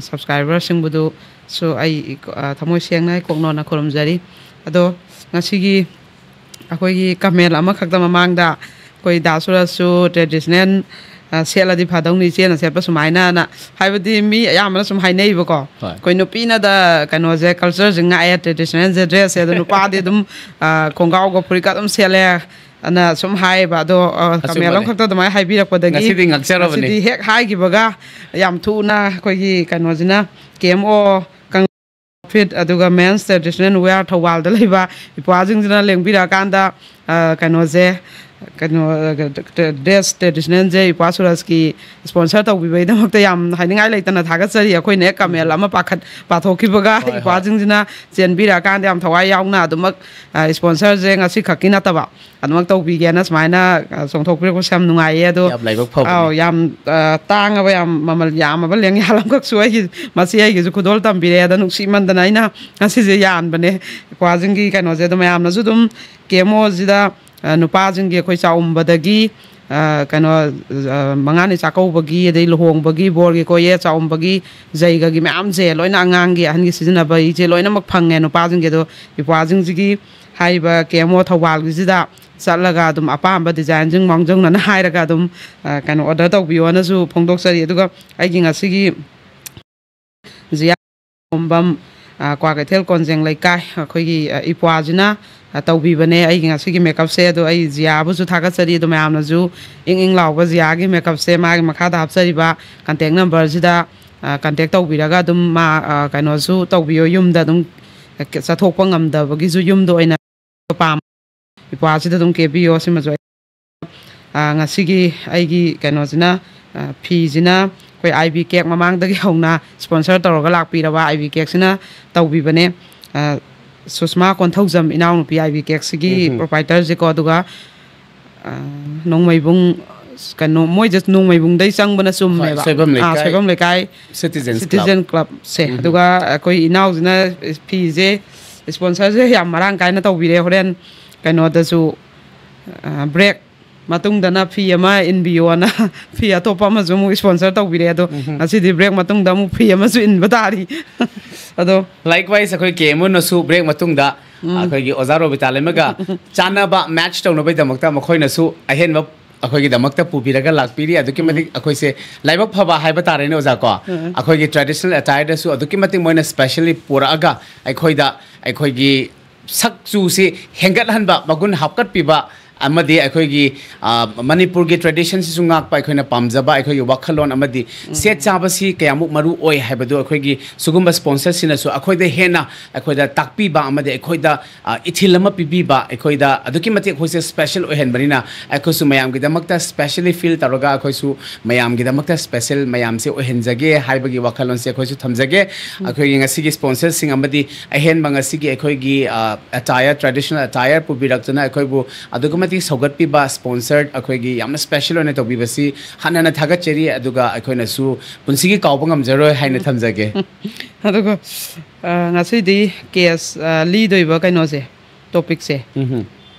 ꯁꯕꯁꯀ꯭ꯔꯥꯏꯕꯔꯁꯤꯡꯕꯨꯗꯨꯁꯨ ꯑꯩ ꯏꯀꯣ-, ꯑ, ꯊꯃꯣꯏ ꯁꯦꯡꯅ ꯏꯀꯣꯛꯅꯣꯅ ꯈꯨꯔꯨꯝꯖꯔꯤ꯫ ꯑꯗꯣ ꯉꯁꯤꯒꯤ ꯑꯩꯈꯣꯏꯒꯤ ꯀꯃꯦꯟ ꯑꯃꯈꯛꯇ ꯃꯃꯥꯡꯗ ꯑꯩꯈꯣꯏ ꯗꯥ ꯁꯨꯔꯖꯁꯨ ꯇ꯭ꯔꯦꯗꯤꯁꯅꯦꯜ, ꯑ, ꯁꯦꯠꯂꯗꯤ ꯐꯗꯧꯅꯤ, ꯏꯆꯦꯅ ꯁꯦꯠꯄ ꯁꯨꯃꯥꯏꯅꯅ꯫ ꯍꯥꯏꯕꯗꯤ ꯃꯤ ꯑꯌꯥꯝꯕꯅ ꯁꯨꯝ ꯍꯥꯏꯅꯩꯕꯀꯣ꯫ ꯍꯣꯏ꯫ ꯑꯩꯈꯣꯏ ꯅꯨꯄꯤꯅꯗ ꯀꯩꯅꯣꯁꯦ, ꯀꯜꯆꯔꯁꯦ ꯉꯥꯛꯑꯦ, ꯇ꯭ꯔꯦꯗꯤꯁꯅꯦꯜꯁꯦ, ꯗ꯭ꯔꯦꯁꯁꯦ꯫ ꯑꯗꯣ ꯅꯨꯄꯥꯗꯤ ꯑꯗꯨꯝ, ꯑ, ꯈꯣꯡꯒ꯭ꯔꯥꯎꯒ ꯐꯨꯔꯤꯠꯀ ꯑꯗꯨꯝ ꯁꯦꯠꯂꯦ ꯑꯅ ꯁꯨꯝ ꯍꯥꯏꯌꯦꯕ꯫ ꯑꯗꯣ, ꯑ, ꯀꯃꯦꯟ ꯑꯆꯨꯝꯕꯅꯦ꯫ ꯑꯃꯈꯛꯇ ꯑꯗꯨꯃꯥꯏꯅ ꯍꯥꯏꯕꯤꯔꯛꯄꯗꯒꯤ ꯉꯁꯤꯗꯤ ꯉꯛꯆꯔꯕꯅꯤ꯫ ꯉꯁꯤꯗꯤ ꯍꯦꯛ ꯍꯥꯏꯈꯤꯕꯒ ꯌꯥꯝ ꯊꯨꯅ ꯑꯩꯈꯣꯏꯒꯤ ꯀꯩꯅꯣꯁꯤꯅ, ꯀꯦ ꯑꯦꯝ ꯑꯣ ꯀꯪ-, ꯐꯤꯠ, ꯑꯗꯨꯒ ꯃꯦꯟꯁ ꯇ꯭ꯔꯦꯗꯤꯁꯅꯦꯜ ꯋꯦꯌꯔ ꯊꯧꯕꯥꯜꯗ ꯂꯩꯕ ꯏꯄ꯭ꯋꯥꯁꯤꯡꯁꯤꯅ ꯂꯦꯡꯕꯤꯔꯛꯑꯀꯥꯟꯗ, ꯑ, ꯀꯩꯅꯣꯁꯦ, ꯀꯩꯅꯣ, ꯗ꯭ꯔꯦꯁ ꯇ꯭ꯔꯦꯗꯤꯁꯅꯦꯜꯁꯦ ꯏꯄ꯭ꯋꯥ ꯁꯨꯔꯖꯀꯤ ꯁ꯭ꯄꯣꯟꯁꯔ ꯇꯧꯕꯤꯕꯒꯤꯗꯃꯛꯇ ꯌꯥꯝ ꯍꯥꯏꯅꯤꯡꯉꯥꯏ ꯂꯩꯇꯅ ꯊꯥꯒꯠꯆꯔꯤ꯫ ꯑꯩꯈꯣꯏꯅ ꯍꯦꯛ ꯀꯃꯦꯟ ꯑꯃ ꯄꯥꯈꯠ ꯄꯥꯊꯣꯛꯈꯤꯕꯒ ꯍꯣꯏ, ꯍꯣꯏ꯫ ꯏꯄ꯭ꯋꯥꯁꯤꯡꯁꯤꯅ ꯆꯦꯟꯕꯤꯔꯛꯑꯀꯥꯟꯗ ꯌꯥꯝ ꯊꯋꯥꯏ ꯌꯥꯎꯅ ꯑꯗꯨꯃꯛ, ꯑ, ꯁ꯭ꯄꯣꯟꯁꯔꯁꯦ ꯉꯁꯤ ꯈꯛꯀꯤ ꯅꯠꯇꯕ ꯑꯗꯨꯃꯛ ꯇꯧꯕꯤꯒꯦꯅ ꯁꯨꯃꯥꯏꯅ, ꯑ, ꯆꯣꯡꯊꯣꯛꯄꯤꯔꯛꯄꯁꯦ ꯌꯥꯝ ꯅꯨꯡꯉꯥꯏꯌꯦ꯫ ꯑꯗꯣ, ꯌꯥꯝ ꯂꯥꯏꯕꯛ ꯐꯕꯅꯤ꯫ ꯑꯥꯎ, ꯌꯥꯝ, ꯑ, ꯇꯥꯡꯉꯕ, ꯌꯥꯝ ꯃꯃꯜ ꯌꯥꯝꯃꯕ ꯂꯦꯡꯌꯥꯜ ꯑꯃꯈꯛꯁꯨ ꯑꯩꯒꯤ, ꯃꯁꯤ ꯑꯩꯒꯤꯁꯨ ꯈꯨꯗꯣꯜ ꯇꯝꯕꯤꯔꯛꯑꯦ꯫ ꯑꯗ ꯅꯨꯡꯁꯤꯃꯟꯗꯅ ꯑꯩꯅ ꯉꯁꯤꯁꯦ ꯌꯥꯟꯕꯅꯦ ꯏꯄ꯭ꯋꯥꯁꯤꯡꯒꯤ ꯀꯩꯅꯣꯁꯦ꯫ ꯑꯗꯣ ꯃꯌꯥꯝꯅꯁꯨ ꯑꯗꯨꯝ ꯀꯦꯃꯣꯁꯤꯗ ꯑ, ꯅꯨꯄꯥꯁꯤꯡꯒꯤ ꯑꯩꯈꯣꯏ ꯆꯥꯛꯎꯝꯕꯗꯒꯤ, ꯑ, ꯀꯩꯅꯣ, ꯑ, ꯃꯉꯥꯅꯤ ꯆꯥꯛꯀꯧꯕꯒꯤ, ꯑꯗꯩ ꯂꯨꯍꯣꯡꯕꯒꯤ, ꯕꯣꯔꯒꯤ ꯀꯣꯌꯦꯠ, ꯆꯥꯛꯎꯝꯕꯒꯤ, ꯖꯩꯒꯒꯤ ꯃꯌꯥꯝꯁꯦ ꯂꯣꯏꯅ, ꯑꯉꯥꯡꯒꯤ, ꯑꯍꯟꯒꯤ ꯁꯤꯖꯤꯟꯅꯕꯒꯤꯁꯦ ꯂꯣꯏꯅꯃꯛ ꯐꯪꯉꯦ ꯅꯨꯄꯥꯁꯤꯡꯒꯤ꯫ ꯑꯗꯣ ꯏꯄ꯭ꯋꯥꯁꯤꯡꯁꯤꯒꯤ ꯍꯥꯏꯔꯤꯕ ꯀꯦꯃꯣ ꯊꯧꯕꯥꯜꯒꯤꯁꯤꯗ ꯆꯠꯂꯒ ꯑꯗꯨꯝ ꯑꯄꯥꯝꯕ ꯗꯤꯖꯥꯏꯟꯁꯤꯡ ꯃꯥꯡꯖꯧꯅꯅ ꯍꯥꯏꯔꯒ ꯑꯗꯨꯝ, ꯑ, ꯀꯩꯅꯣ, ꯑꯣꯔꯗꯔ ꯇꯧꯕꯤꯌꯣꯅꯁꯨ ꯐꯣꯡꯗꯣꯛꯆꯔꯤ꯫ ꯑꯗꯨꯒ ꯑꯩꯒꯤ ꯉꯁꯤꯒꯤ ꯖꯤꯌꯥ ꯈꯣꯝꯕꯝ, ꯑ, ꯀ꯭ꯋꯥꯀꯩꯊꯦꯜ ꯀꯣꯟꯖꯦꯡ ꯂꯩꯀꯥꯏ, ꯑꯩꯈꯣꯏꯒꯤ, ꯑ, ꯏꯄ꯭ꯋꯥꯁꯤꯅ, ꯑ, ꯇꯧꯕꯤꯕꯅꯦ ꯑꯩꯒꯤ ꯉꯁꯤꯒꯤ ꯃꯦꯀꯞꯁꯦ꯫ ꯑꯗꯣ ꯑꯩ ꯖꯤꯌꯥꯕꯨꯁꯨ ꯊꯥꯒꯠꯆꯔꯤ꯫ ꯑꯗꯣ ꯃꯌꯥꯝꯅꯁꯨ ꯏꯪ ꯏꯪ ꯂꯥꯎꯕ ꯖꯤꯌꯥꯒꯤ ꯃꯦꯀꯞꯁꯦ ꯃꯥꯒꯤ ꯃꯈꯥꯗ ꯍꯥꯞꯆꯔꯤꯕ ꯀꯟꯇꯦꯛ ꯅꯝꯕꯔꯁꯤꯗ, ꯑ, ꯀꯟꯇꯦꯛ ꯇꯧꯕꯤꯔꯒ ꯑꯗꯨꯝ ꯃꯥ, ꯑ, ꯀꯩꯅꯣꯁꯨ ꯇꯧꯕꯤꯌꯣ, ꯌꯨꯝꯗ ꯑꯗꯨꯝ ꯆꯠꯊꯣꯛꯄ ꯉꯝꯗꯕꯒꯤꯁꯨ ꯌꯨꯝꯗ ꯑꯣꯏꯅ ꯄꯥꯝ-, ꯏꯄ꯭ꯋꯥꯁꯤꯗ ꯑꯗꯨꯝ ꯀꯦꯕꯤꯌꯣ꯫ ꯁꯤꯃꯁꯨ ꯑꯩ ꯑ, ꯉꯁꯤꯒꯤ ꯑꯩꯒꯤ ꯀꯩꯅꯣꯁꯤꯅ, ꯑ, ꯐꯤꯁꯤꯅ ꯑꯩꯈꯣꯏ ꯑꯥꯏ ꯕꯤ ꯀꯦꯛ ꯃꯃꯥꯡꯗꯒꯤ ꯍꯧꯅ ꯁ꯭ꯄꯣꯟꯁꯔ ꯇꯧꯔꯒ ꯂꯥꯛꯄꯤꯔꯕ ꯑꯥꯏ ꯕꯤ ꯀꯦꯛꯁꯤꯅ ꯇꯧꯕꯤꯕꯅꯦ꯫ ꯑ, ꯁꯨꯁꯃꯥ ꯀꯣꯟꯊꯧꯖꯝ ꯏꯅꯥꯎꯅꯨꯄꯤ ꯑꯥꯏ ꯕꯤ ꯀꯦꯛꯁꯤꯒꯤ ꯎꯝ ꯍꯝ꯫ ꯄ꯭ꯔꯣꯄꯥꯏꯇꯔꯁꯦꯀꯣ꯫ ꯑꯗꯨꯒ, ꯑ, ꯅꯣꯡꯃꯩꯕꯨꯡ, ꯀꯩꯅꯣ, ꯃꯣꯏꯁꯦ ꯅꯣꯡꯃꯩꯕꯨꯡꯗꯩ ꯆꯪꯕꯅ ꯆꯨꯝꯃꯦꯕ꯫ ꯍꯣꯏ, ꯁꯣꯏꯕꯝ ꯑ, ꯂꯩꯀꯥꯏ꯫ ꯁꯣꯏꯕꯝ ꯂꯩꯀꯥꯏ ꯁꯤꯇꯤꯖꯟꯁ ꯀ꯭ꯂꯕ꯫ ꯁꯤꯇꯤꯖꯟ ꯀ꯭ꯂꯕꯁꯦ꯫ ꯎꯝ ꯍꯝ꯫ ꯑꯗꯨꯒ ꯑꯩꯈꯣꯏ ꯏꯅꯥꯎꯁꯤꯅ ꯐꯤꯁꯦ, ꯁ꯭ꯄꯣꯟꯁꯔꯁꯦ ꯌꯥꯝ ꯃꯔꯥꯡ ꯀꯥꯏꯅ ꯇꯧꯕꯤꯔꯦ꯫ ꯍꯣꯔꯦꯟ ꯀꯩꯅꯣꯗꯁꯨ, ꯑ, ꯕ꯭ꯔꯦꯛ ꯃꯇꯨꯡꯗꯅ ꯐꯤ ꯑꯃ ꯏꯟꯕꯤꯌꯣꯅ ꯐꯤ ꯑꯇꯣꯞꯄ ꯑꯃꯁꯨ ꯑꯃꯨꯛ ꯁ꯭ꯄꯣꯟꯁꯔ ꯇꯧꯕꯤꯔꯦ꯫ ꯑꯗꯣ ꯎꯝ ꯍꯝ꯫ ꯉꯁꯤꯗꯤ ꯕ꯭ꯔꯦꯛ ꯃꯇꯨꯡꯗ ꯑꯃꯨꯛ ꯐꯤ ꯑꯃꯁꯨ ꯏꯟꯕ ꯇꯥꯔꯤ꯫ ꯑꯗꯣ Likewise, ꯑꯩꯈꯣꯏ ꯀꯦ ꯑꯦꯝ ꯑꯣꯅꯁꯨ ꯕ꯭ꯔꯦꯛ ꯃꯇꯨꯡꯗ ꯎꯝ꯫ ꯑꯩꯈꯣꯏꯒꯤ ꯑꯣꯖꯥ ꯔꯣꯕꯤꯇꯥ ꯂꯩꯃꯒ ꯆꯥꯟꯅꯕ ꯃꯦꯠꯆ ꯇꯧꯅꯕꯒꯤꯗꯃꯛꯇ ꯃꯈꯣꯏꯅꯁꯨ ꯑꯍꯦꯟꯕ ꯑꯩꯈꯣꯏꯒꯤꯗꯃꯛꯇ ꯄꯨꯕꯤꯔꯒ ꯂꯥꯛꯄꯤꯔꯤ꯫ ꯑꯗꯨꯛꯀꯤ ꯎꯝ꯫ ꯃꯇꯤꯛ ꯑꯩꯈꯣꯏꯁꯦ ꯂꯥꯏꯕꯛ ꯐꯕ ꯍꯥꯏꯕ ꯇꯥꯔꯦꯅꯦ, ꯑꯣꯖꯥ ꯀꯣ꯫ ꯎꯝ꯫ ꯑꯩꯈꯣꯏꯒꯤ ꯇ꯭ꯔꯦꯗꯤꯁꯅꯦꯜ ꯑꯦꯇꯥꯌꯔꯗꯁꯨ ꯑꯗꯨꯛꯀꯤ ꯃꯇꯤꯛ ꯃꯣꯏꯅ ꯁ꯭ꯄꯦꯁꯦꯜꯂꯤ ꯄꯨꯔꯛꯑꯒ ꯑꯩꯈꯣꯏꯗ, ꯑꯩꯈꯣꯏꯒꯤ ꯁꯛ ꯆꯨꯁꯤ ꯍꯦꯟꯒꯠꯍꯟꯕ, ꯃꯒꯨꯟ ꯍꯥꯞꯀꯠꯄꯤꯕ, ꯑꯃꯗꯤ ꯑꯩꯈꯣꯏꯒꯤ, ꯑ, ꯃꯅꯤꯄꯨꯔꯒꯤ tradition ꯁꯤꯁꯨ ꯉꯥꯛꯄ ꯑꯩꯈꯣꯏꯅ ꯄꯥꯝꯖꯕ ꯑꯩꯈꯣꯏꯒꯤ ꯋꯥꯈꯜꯂꯣꯟ ꯑꯃꯗꯤ ꯁꯦꯠ ꯆꯥꯕꯁꯤ ꯀꯌꯥꯃꯨꯛ ꯃꯔꯨ ꯑꯣꯏ ꯍꯥꯏꯕꯗꯨ ꯑꯩꯈꯣꯏꯒꯤ ꯁꯤꯒꯨꯝꯕ sponsor ꯁꯤꯅꯁꯨ ꯑꯩꯈꯣꯏꯗ ꯍꯦꯟꯅ ꯑꯩꯈꯣꯏꯗ ꯇꯥꯛꯄꯤꯕ ꯑꯃꯗꯤ ꯑꯩꯈꯣꯏꯗ, ꯑ, ꯏꯊꯤꯜ ꯑꯃ ꯄꯤꯕꯤꯕ, ꯑꯩꯈꯣꯏꯗ ꯑꯗꯨꯛꯀꯤ ꯃꯇꯤꯛ ꯑꯩꯈꯣꯏꯁꯦ special ꯑꯣꯏꯍꯟꯕꯅꯤꯅ ꯑꯩꯈꯣꯏꯁꯨ ꯃꯌꯥꯝꯒꯤꯗꯃꯛꯇ specially feel ꯇꯧꯔꯒ ꯑꯩꯈꯣꯏꯁꯨ ꯃꯌꯥꯝꯒꯤꯗꯃꯛꯇ special ꯃꯌꯥꯝꯁꯦ ꯑꯣꯏꯍꯟꯖꯒꯦ ꯍꯥꯏꯕꯒꯤ ꯋꯥꯈꯜꯂꯣꯟꯁꯦ ꯑꯩꯈꯣꯏꯁꯨ ꯊꯝꯖꯒꯦ꯫ ꯑꯩꯈꯣꯏꯒꯤ ꯉꯁꯤꯒꯤ sponsor ꯁꯤꯡ ꯑꯃꯗꯤ ꯑꯍꯦꯟꯕ ꯉꯁꯤꯒꯤ ꯑꯩꯈꯣꯏꯒꯤ, ꯑ, attire, traditional attire ꯄꯨꯕꯤꯔꯛꯇꯨꯅ ꯑꯩꯈꯣꯏꯕꯨ ꯑꯗꯨꯛꯀꯤ ꯃꯇꯤꯛ ꯁꯧꯒꯠꯄꯤꯕ sponsor ꯑꯩꯈꯣꯏꯒꯤ ꯌꯥꯝꯅ special ꯑꯣꯏꯅ ꯇꯧꯕꯤꯕꯁꯤ ꯍꯟꯅ ꯍꯟꯅ ꯊꯥꯒꯠꯆꯔꯤ, ꯑꯗꯨꯒ ꯑꯩꯈꯣꯏꯅꯁꯨ ꯄꯨꯟꯁꯤꯒꯤ ꯀꯥꯎꯕ ꯉꯝꯖꯔꯣꯏ ꯍꯥꯏꯅ ꯊꯝꯖꯒꯦ꯫ ꯑꯗꯨꯒ, ꯑ, ꯉꯁꯤꯗꯤ case, ꯑ, ꯂꯤꯗꯣꯏꯕ ꯀꯩꯅꯣꯁꯦ, topic ꯁꯦ, ꯎꯝꯍꯨꯝ꯫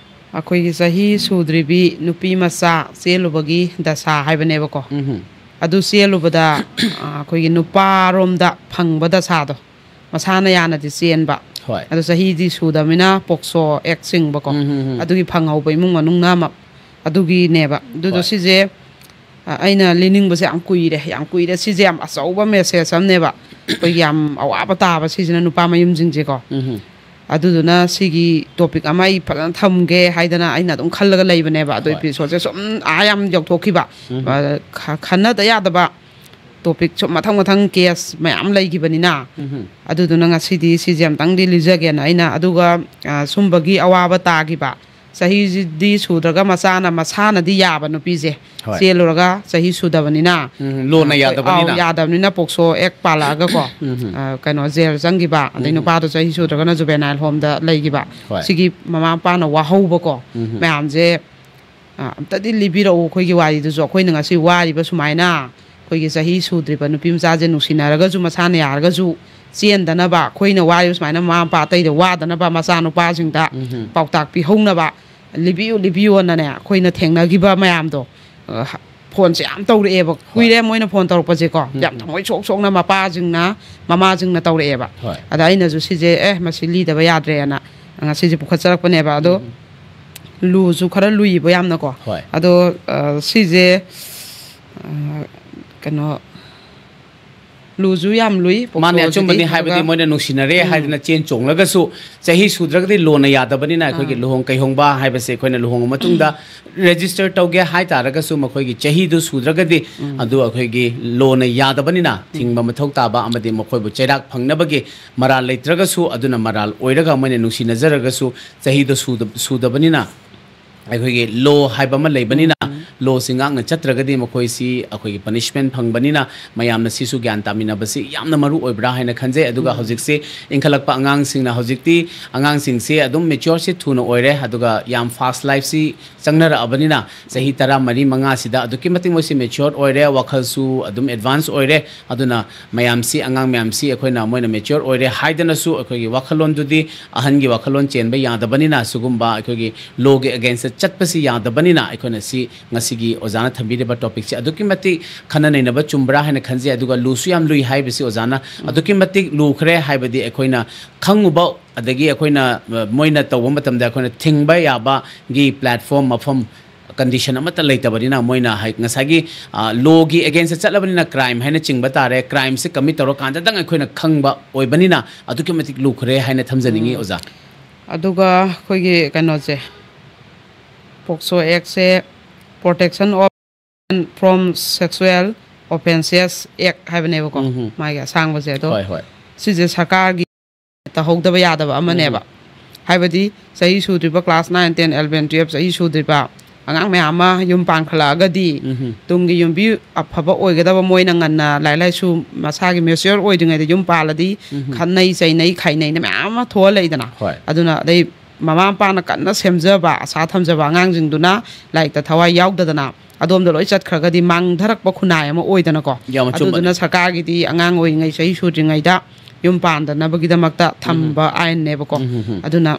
ꯑꯩꯈꯣꯏꯒꯤ ꯆꯍꯤ ꯁꯨꯗ꯭ꯔꯤꯕꯤ ꯅꯨꯄꯤ ꯃꯆꯥ ꯆꯦꯜꯂꯨꯕꯒꯤ ꯗꯁꯥ ꯍꯥꯏꯕꯅꯦꯕꯀꯣ꯫ ꯎꯝꯍꯨꯝ꯫ ꯑꯗꯨ ꯆꯦꯜꯂꯨꯕꯗ, ꯑ, ꯑꯩꯈꯣꯏꯒꯤ ꯅꯨꯄꯥꯔꯣꯝꯗ ꯐꯪꯕ ꯗꯁꯥꯗꯣ, ꯃꯁꯥꯅ ꯌꯥꯅꯗꯤ ꯆꯦꯟꯕ, ꯍꯣꯏ꯫ ꯑꯗꯣ ꯆꯍꯤꯗꯤ ꯁꯨꯗꯕꯅꯤꯅ POCSO Act ꯆꯤꯡꯕꯀꯣ꯫ ꯎꯝ, ꯎꯝ, ꯎꯝ꯫ ꯑꯗꯨꯒꯤ ꯐꯪꯍꯧꯕ ꯏꯃꯨꯡ ꯃꯅꯨꯡꯅ ꯑꯃ ꯑꯗꯨꯒꯤꯅꯦꯕ꯫ ꯑꯗꯨꯗꯣ ꯍꯣꯏ꯫ ꯁꯤꯁꯦ, ꯑ, ꯑꯩꯅ ꯂꯤꯅꯤꯡꯕꯁꯦ ꯌꯥꯝ ꯀꯨꯏꯔꯦ, ꯌꯥꯝ ꯀꯨꯏꯔꯦ꯫ ꯁꯤꯁꯦ ꯌꯥꯝ ꯑꯆꯧꯕ message ꯑꯃꯅꯦꯕ꯫ ꯑꯩꯈꯣꯏꯒꯤ ꯌꯥꯝ ꯑꯋꯥꯕ ꯇꯥꯕ ꯁꯤꯁꯤꯅ ꯅꯨꯄꯥ ꯃꯌꯨꯝꯁꯤꯡꯁꯦꯀꯣ꯫ ꯎꯝ꯫ ꯑꯗꯨꯗꯨꯅ ꯁꯤꯒꯤ topic ꯑꯃ ꯑꯩ ꯐꯖꯅ ꯊꯝꯒꯦ ꯍꯥꯏꯗꯅ ꯑꯩꯅ ꯑꯗꯨꯝ ꯈꯜꯂꯒ ꯂꯩꯕꯅꯦꯕ꯫ ꯑꯗꯣ ꯍꯣꯏ꯫ Episode ꯁꯦ ꯁꯨꯝ ꯑꯥ ꯌꯥꯝ ꯌꯧꯊꯣꯛꯈꯤꯕ꯫ ꯎꯝ꯫ ꯑ, ꯈ-, ꯈꯟꯅꯗ ꯌꯥꯗꯕ topic ꯁꯨꯝ ꯃꯊꯪ ꯃꯊꯪ case ꯃꯌꯥꯝ ꯂꯩꯈꯤꯕꯅꯤꯅ꯫ ꯎꯝ꯫ ꯑꯗꯨꯗꯨꯅ ꯉꯁꯤꯗꯤ ꯁꯤꯁꯦ ꯑꯝꯇꯪꯗꯤ ꯂꯤꯖꯒꯦꯅ ꯑꯩꯅ꯫ ꯑꯗꯨꯒ, ꯑ, ꯁꯨꯝꯕꯒꯤ ꯑꯋꯥꯕ ꯇꯥꯈꯤꯕ, ꯆꯍꯤꯗꯤ ꯁꯨꯗ꯭ꯔꯒ ꯃꯆꯥꯅ, ꯃꯁꯥꯅꯗꯤ ꯌꯥꯕ ꯅꯨꯄꯤꯁꯦ, ꯍꯣꯏ꯫ ꯆꯦꯜꯂꯨꯔꯒ ꯆꯍꯤ ꯁꯨꯗꯕꯅꯤꯅ, ꯎꯝ, ꯂꯣꯅ ꯑ, ꯌꯥꯗꯕꯅꯤꯅ꯫ ꯑꯥꯎ, ꯌꯥꯗꯕꯅꯤꯅ POCSO Act ꯄꯥꯜꯂꯛꯑꯒꯀꯣ, ꯎꯝ꯫ ꯑ, ꯀꯩꯅꯣ, jail ꯆꯪꯈꯤꯕ, ꯑꯗꯩ ꯎꯝ꯫ ꯅꯨꯄꯥꯗꯣ ꯆꯍꯤ ꯁꯨꯗ꯭ꯔꯒꯅ juvenile home ꯗ ꯂꯩꯈꯤꯕ꯫ ꯍꯣꯏ꯫ ꯁꯤꯒꯤ ꯃꯃꯥ ꯃꯄꯥꯅ ꯋꯥꯍꯧꯕꯀꯣ, ꯎꯝ꯫ ꯃꯌꯥꯝꯁꯦ, ꯑ, ꯑꯝꯇꯗꯤ ꯂꯤꯕꯤꯔꯛꯎ ꯑꯩꯈꯣꯏꯒꯤ ꯋꯥꯔꯤꯗꯨꯁꯨ꯫ ꯑꯩꯈꯣꯏꯅ ꯉꯁꯤ ꯋꯥꯔꯤꯕ ꯁꯨꯃꯥꯏꯅ ꯑꯩꯈꯣꯏꯒꯤ ꯆꯍꯤ ꯁꯨꯗ꯭ꯔꯤꯕ ꯅꯨꯄꯤ ꯃꯆꯥꯁꯦ ꯅꯨꯡꯁꯤꯅꯔꯒꯁꯨ, ꯃꯁꯥꯅ ꯌꯥꯔꯒꯁꯨ ꯆꯦꯟꯗꯅꯕ, ꯑꯩꯈꯣꯏꯅ ꯋꯥꯔꯤꯕ ꯁꯨꯃꯥꯏꯅ ꯃꯃꯥ ꯃꯄꯥ ꯑꯇꯩꯗ ꯋꯥꯗꯅꯕ, ꯃꯆꯥꯅꯨꯄꯥꯁꯤꯡꯗ ꯎꯝ꯫ ꯄꯥꯎꯇꯥꯛ ꯄꯤꯍꯧꯅꯕ, ꯂꯤꯕꯤꯌꯨ, ꯂꯤꯕꯤꯌꯨꯅꯅꯦ ꯑꯩꯈꯣꯏꯅ ꯊꯦꯡꯅꯈꯤꯕ ꯃꯌꯥꯝꯗꯣ, ꯑ, ꯐꯣꯟꯁꯦ ꯌꯥꯝ ꯇꯧꯔꯛꯑꯦꯕ꯫ ꯍꯣꯏ꯫ ꯀꯨꯏꯔꯦ ꯃꯣꯏꯅ ꯐꯣꯟ ꯇꯧꯔꯛꯄꯁꯦꯀꯣ꯫ ꯎꯝ, ꯌꯥꯝ ꯎꯝ꯫ ꯊꯃꯣꯏ ꯁꯣꯛ ꯁꯣꯛꯅ ꯃꯄꯥꯁꯤꯡꯅ, ꯃꯃꯥꯁꯤꯡꯅ ꯇꯧꯔꯛꯑꯦꯕ꯫ ꯍꯣꯏ꯫ ꯑꯗ ꯑꯩꯅꯁꯨ ꯁꯤꯁꯦ, "ꯑꯦ, ꯃꯁꯤ ꯂꯤꯗꯕ ꯌꯥꯗ꯭ꯔꯦꯅ" ꯉꯁꯤꯁꯦ ꯄꯨꯈꯠꯆꯔꯛꯄꯅꯦꯕ꯫ ꯑꯗꯣ ꯎꯝ, ꯎꯝ꯫ ꯂꯨꯁꯨ ꯈꯔ ꯂꯨꯏꯕ ꯌꯥꯝꯅꯀꯣ꯫ ꯍꯣꯏ꯫ ꯑꯗꯣ, ꯑ, ꯁꯤꯁꯦ, ꯑ, ꯀꯩꯅꯣ, ꯂꯨꯁꯨ ꯌꯥꯝ ꯂꯨꯏ ꯃꯥꯅꯦ, ꯄꯣꯛꯁꯣꯁꯤꯗꯤ꯫ ꯑꯆꯨꯝꯕꯅꯤ꯫ ꯍꯥꯏꯕꯗꯤ ꯑꯗꯨꯒ ꯃꯣꯏꯅ ꯅꯨꯡꯁꯤꯅꯔꯦ ꯍꯥꯏꯗꯅ ꯆꯦꯟ ꯆꯣꯡꯂꯒꯁꯨ, ꯆꯍꯤ ꯁꯨꯗ꯭ꯔꯒꯗꯤ ꯂꯣꯅ ꯌꯥꯗꯕꯅꯤꯅ, ꯑꯩꯈꯣꯏꯒꯤ ꯑꯥ꯫ ꯂꯨꯍꯣꯡ ꯀꯩꯍꯣꯡꯕ ꯍꯥꯏꯕꯁꯦ ꯑꯩꯈꯣꯏꯅ ꯂꯨꯍꯣꯡꯉ ꯃꯇꯨꯡꯗ ꯔꯦꯖꯤꯁꯇꯔ ꯇꯧꯒꯦ ꯍꯥꯏ ꯇꯥꯔꯒꯁꯨ, ꯃꯈꯣꯏꯒꯤ ꯆꯍꯤꯗꯨ ꯁꯨꯗ꯭ꯔꯒꯗꯤ ꯎꯝ꯫ ꯑꯗꯨ ꯑꯩꯈꯣꯏꯒꯤ ꯂꯣꯅ ꯌꯥꯗꯕꯅꯤꯅ, ꯎꯝ꯫ ꯊꯤꯡꯕ ꯃꯊꯧ ꯇꯥꯕ ꯑꯃꯗꯤ ꯃꯈꯣꯏꯕꯨ ꯆꯩꯔꯥꯛ ꯐꯪꯅꯕꯒꯤ ꯃꯔꯥꯜ ꯂꯩꯇ꯭ꯔꯒꯁꯨ, ꯑꯗꯨꯅ ꯃꯔꯥꯜ ꯑꯣꯏꯔꯒ ꯃꯣꯏꯅ ꯅꯨꯡꯁꯤꯅꯖꯔꯒꯁꯨ, ꯆꯍꯤꯗꯣ ꯁꯨꯗ-, ꯁꯨꯗꯕꯅꯤꯅ, ꯑꯩꯈꯣꯏꯒꯤ ꯂꯣ ꯍꯥꯏꯕ ꯑꯃ ꯂꯩꯕꯅꯤꯅ, ꯎꯝ꯫ ꯂꯣꯁꯤ ꯉꯥꯛꯅ ꯆꯠꯇ꯭ꯔꯒꯗꯤ ꯃꯈꯣꯏꯁꯤ ꯑꯩꯈꯣꯏꯒꯤ ꯄꯅꯤꯁꯃꯦꯟ ꯐꯪꯕꯅꯤꯅ, ꯃꯌꯥꯝꯅ ꯁꯤꯁꯨ ꯒ꯭ꯌꯥꯟ ꯇꯥꯃꯤꯟꯅꯕꯁꯤ ꯌꯥꯝꯅ ꯃꯔꯨ ꯑꯣꯏꯕ꯭ꯔꯥ ꯍꯥꯏꯅ ꯈꯟꯖꯩ꯫ ꯑꯗꯨꯒ ꯎꯝ꯫ ꯍꯧꯖꯤꯛꯁꯤ ꯏꯟꯈꯠꯂꯛꯄ ꯑꯉꯥꯡꯁꯤꯡꯅ, ꯍꯧꯖꯤꯛꯇꯤ ꯑꯉꯥꯡꯁꯤꯡꯁꯤ ꯑꯗꯨꯝ ꯃꯦꯆ꯭ꯌꯣꯔꯁꯤ ꯊꯨꯅ ꯑꯣꯏꯔꯦ, ꯑꯗꯨꯒ ꯌꯥꯝ ꯐꯥꯁ ꯂꯥꯏꯐꯁꯤ ꯆꯪꯅꯔꯛꯑꯕꯅꯤꯅ, ꯆꯍꯤ ꯇꯔꯥꯃꯔꯤ ꯃꯉꯥꯁꯤꯗ ꯑꯗꯨꯛꯀꯤ ꯃꯇꯤꯛ ꯃꯣꯏꯁꯤ ꯃꯦꯆ꯭ꯌꯣꯔ ꯑꯣꯏꯔꯦ, ꯋꯥꯈꯜꯁꯨ ꯑꯗꯨꯝ ꯑꯦꯗꯚꯥꯟꯁ ꯑꯣꯏꯔꯦ꯫ ꯑꯗꯨꯅ ꯃꯌꯥꯝꯁꯤ, ꯑꯉꯥꯡ ꯃꯌꯥꯝꯁꯤ ꯑꯩꯈꯣꯏꯅ ꯃꯣꯏꯅ ꯃꯦꯆ꯭ꯌꯣꯔ ꯑꯣꯏꯔꯦ ꯍꯥꯏꯗꯅꯁꯨ ꯑꯩꯈꯣꯏꯒꯤ ꯋꯥꯈꯜꯂꯣꯟꯗꯨꯗꯤ, ꯑꯍꯟꯒꯤ ꯋꯥꯈꯜꯂꯣꯟ ꯆꯦꯟꯕ ꯌꯥꯗꯕꯅꯤꯅ, ꯁꯤꯒꯨꯝꯕ ꯑꯩꯈꯣꯏꯒꯤ ꯂꯣꯒꯤ ꯑꯦꯒꯦꯟꯁꯇ ꯆꯠꯄꯁꯤ ꯌꯥꯗꯕꯅꯤꯅ, ꯑꯩꯈꯣꯏꯅ ꯁꯤ ꯉꯁꯤꯒꯤ ꯑꯣꯖꯥꯅ ꯊꯝꯕꯤꯔꯤꯕ ꯇꯣꯄꯤꯛꯁꯦ ꯑꯗꯨꯛꯀꯤ ꯃꯇꯤꯛ ꯈꯟꯅ ꯅꯩꯅꯕ ꯆꯨꯝꯕ꯭ꯔꯥ ꯍꯥꯏꯅ ꯈꯟꯖꯩ꯫ ꯑꯗꯨꯒ ꯂꯨꯁꯨ ꯌꯥꯝ ꯂꯨꯏ ꯍꯥꯏꯕꯁꯤ ꯑꯣꯖꯥꯅ ꯎꯝ꯫ ꯑꯗꯨꯛꯀꯤ ꯃꯇꯤꯛ ꯂꯨꯈ꯭ꯔꯦ, ꯍꯥꯏꯕꯗꯤ ꯑꯩꯈꯣꯏꯅ ꯈꯪꯉꯨꯕ, ꯑꯗꯒꯤ ꯑꯩꯈꯣꯏꯅ, ꯑ, ꯃꯣꯏꯅ ꯇꯧꯕ ꯃꯇꯝꯗ ꯑꯩꯈꯣꯏꯅ ꯊꯤꯡꯕ ꯌꯥꯕꯒꯤ ꯄ꯭ꯂꯦꯠꯐꯣꯝ, ꯃꯐꯝ, ꯀꯟꯗꯤꯁꯟ ꯑꯃꯠꯇ ꯂꯩꯇꯕꯅꯤꯅ, ꯃꯣꯏꯅ ꯍꯥꯏ-, ꯉꯁꯥꯏꯒꯤ, ꯑ, ꯂꯣꯒꯤ ꯑꯦꯒꯦꯟꯁꯇ ꯆꯠꯂꯕꯅꯤꯅ, ꯀ꯭ꯔꯥꯏꯝ ꯍꯥꯏꯅ ꯆꯤꯡꯕ ꯇꯥꯔꯦ, ꯀ꯭ꯔꯥꯏꯝꯁꯤ ꯀꯃꯤꯠ ꯇꯧꯔꯀꯥꯟꯗꯗꯪ ꯑꯩꯈꯣꯏꯅ ꯈꯪꯕ ꯑꯣꯏꯕꯅꯤꯅ, ꯑꯗꯨꯛꯀꯤ ꯃꯇꯤꯛ ꯂꯨꯈ꯭ꯔꯦ ꯍꯥꯏꯅ ꯊꯝꯖꯅꯤꯡꯉꯤ, ꯎꯝ꯫ ꯑꯣꯖꯥ꯫ ꯑꯗꯨꯒ ꯑꯩꯈꯣꯏꯒꯤ ꯀꯩꯅꯣꯁꯦ, ꯄꯣꯛꯁꯣ ꯑꯦꯛꯁꯦ, Protection of from Sexual Offences Act ꯍꯥꯏꯕꯅꯦꯕꯀꯣ, ꯎꯝ ꯍꯝ꯫ ꯃꯥꯒꯤ ꯑꯁꯥꯡꯕꯁꯦ꯫ ꯑꯗꯣ ꯍꯣꯏ, ꯍꯣꯏ꯫ ꯁꯤꯁꯦ ꯁꯔꯀꯥꯔꯒꯤ ꯇꯧꯍꯧꯗꯕ ꯌꯥꯗꯕ ꯑꯃꯅꯦꯕ꯫ ꯎꯝ꯫ ꯍꯥꯏꯕꯗꯤ ꯆꯍꯤ ꯁꯨꯗ꯭ꯔꯤꯕ, class nine, ten, eleven, twelve ꯆꯍꯤ ꯁꯨꯗ꯭ꯔꯤꯕ ꯑꯉꯥꯡ ꯃꯌꯥꯝ ꯑꯃ ꯌꯨꯝ ꯄꯥꯟꯈꯠꯂꯛꯑꯒꯗꯤ, ꯎꯝ꯫ ꯇꯨꯡꯒꯤ ꯌꯨꯝꯕꯤ ꯑꯐꯕ ꯑꯣꯏꯒꯗꯕ, ꯃꯣꯏꯅ ꯉꯟꯅ ꯂꯥꯏꯔꯤꯛ ꯂꯥꯏꯁꯨ ꯃꯁꯥꯒꯤ ꯃꯦꯆ꯭ꯌꯣꯔ ꯑꯣꯏꯗ꯭ꯔꯤꯉꯩꯗ ꯌꯨꯝ ꯄꯥꯜꯂꯗꯤ ꯎꯝ꯫ ꯈꯠꯅꯩ ꯆꯩꯅꯩ ꯈꯥꯏꯅꯩꯅ ꯃꯌꯥꯝ ꯑꯃ ꯊꯣꯛꯍꯜꯂꯛꯏꯗꯅ꯫ ꯍꯣꯏ꯫ ꯑꯗꯨꯅ ꯑꯗꯩ ꯃꯃꯥ ꯃꯄꯥꯅ ꯀꯟꯅ ꯁꯦꯝꯖꯕ, ꯑꯁꯥ ꯊꯝꯖꯕ ꯑꯉꯥꯡꯁꯤꯡꯗꯨꯅ ꯂꯥꯏꯔꯤꯛꯇ ꯊꯋꯥꯏ ꯌꯥꯎꯗꯗꯅ ꯑꯗꯣꯝꯗ ꯂꯣꯏ ꯆꯠꯈ꯭ꯔꯒꯗꯤ ꯃꯥꯡꯊꯔꯛꯄ ꯈꯨꯟꯅꯥꯏ ꯑꯃ ꯑꯣꯏꯗꯅꯀꯣ꯫ ꯌꯥꯝ ꯑꯆꯨꯝꯕꯅꯦ꯫ ꯑꯗꯨꯗꯨꯅ ꯁꯔꯀꯥꯔꯒꯤꯗꯤ ꯑꯉꯥꯡ ꯑꯣꯏꯔꯤꯉꯩ, ꯆꯍꯤ ꯁꯨꯗ꯭ꯔꯤꯉꯩꯗ ꯌꯨꯝ ꯄꯥꯟꯗꯅꯕꯒꯤꯗꯃꯛꯇ ꯎꯝ꯫ ꯊꯝꯕ ꯑꯥꯏꯟꯅꯦꯕꯀꯣ꯫ ꯎꯝ, ꯎꯝ, ꯎꯝ꯫ ꯑꯗꯨꯅ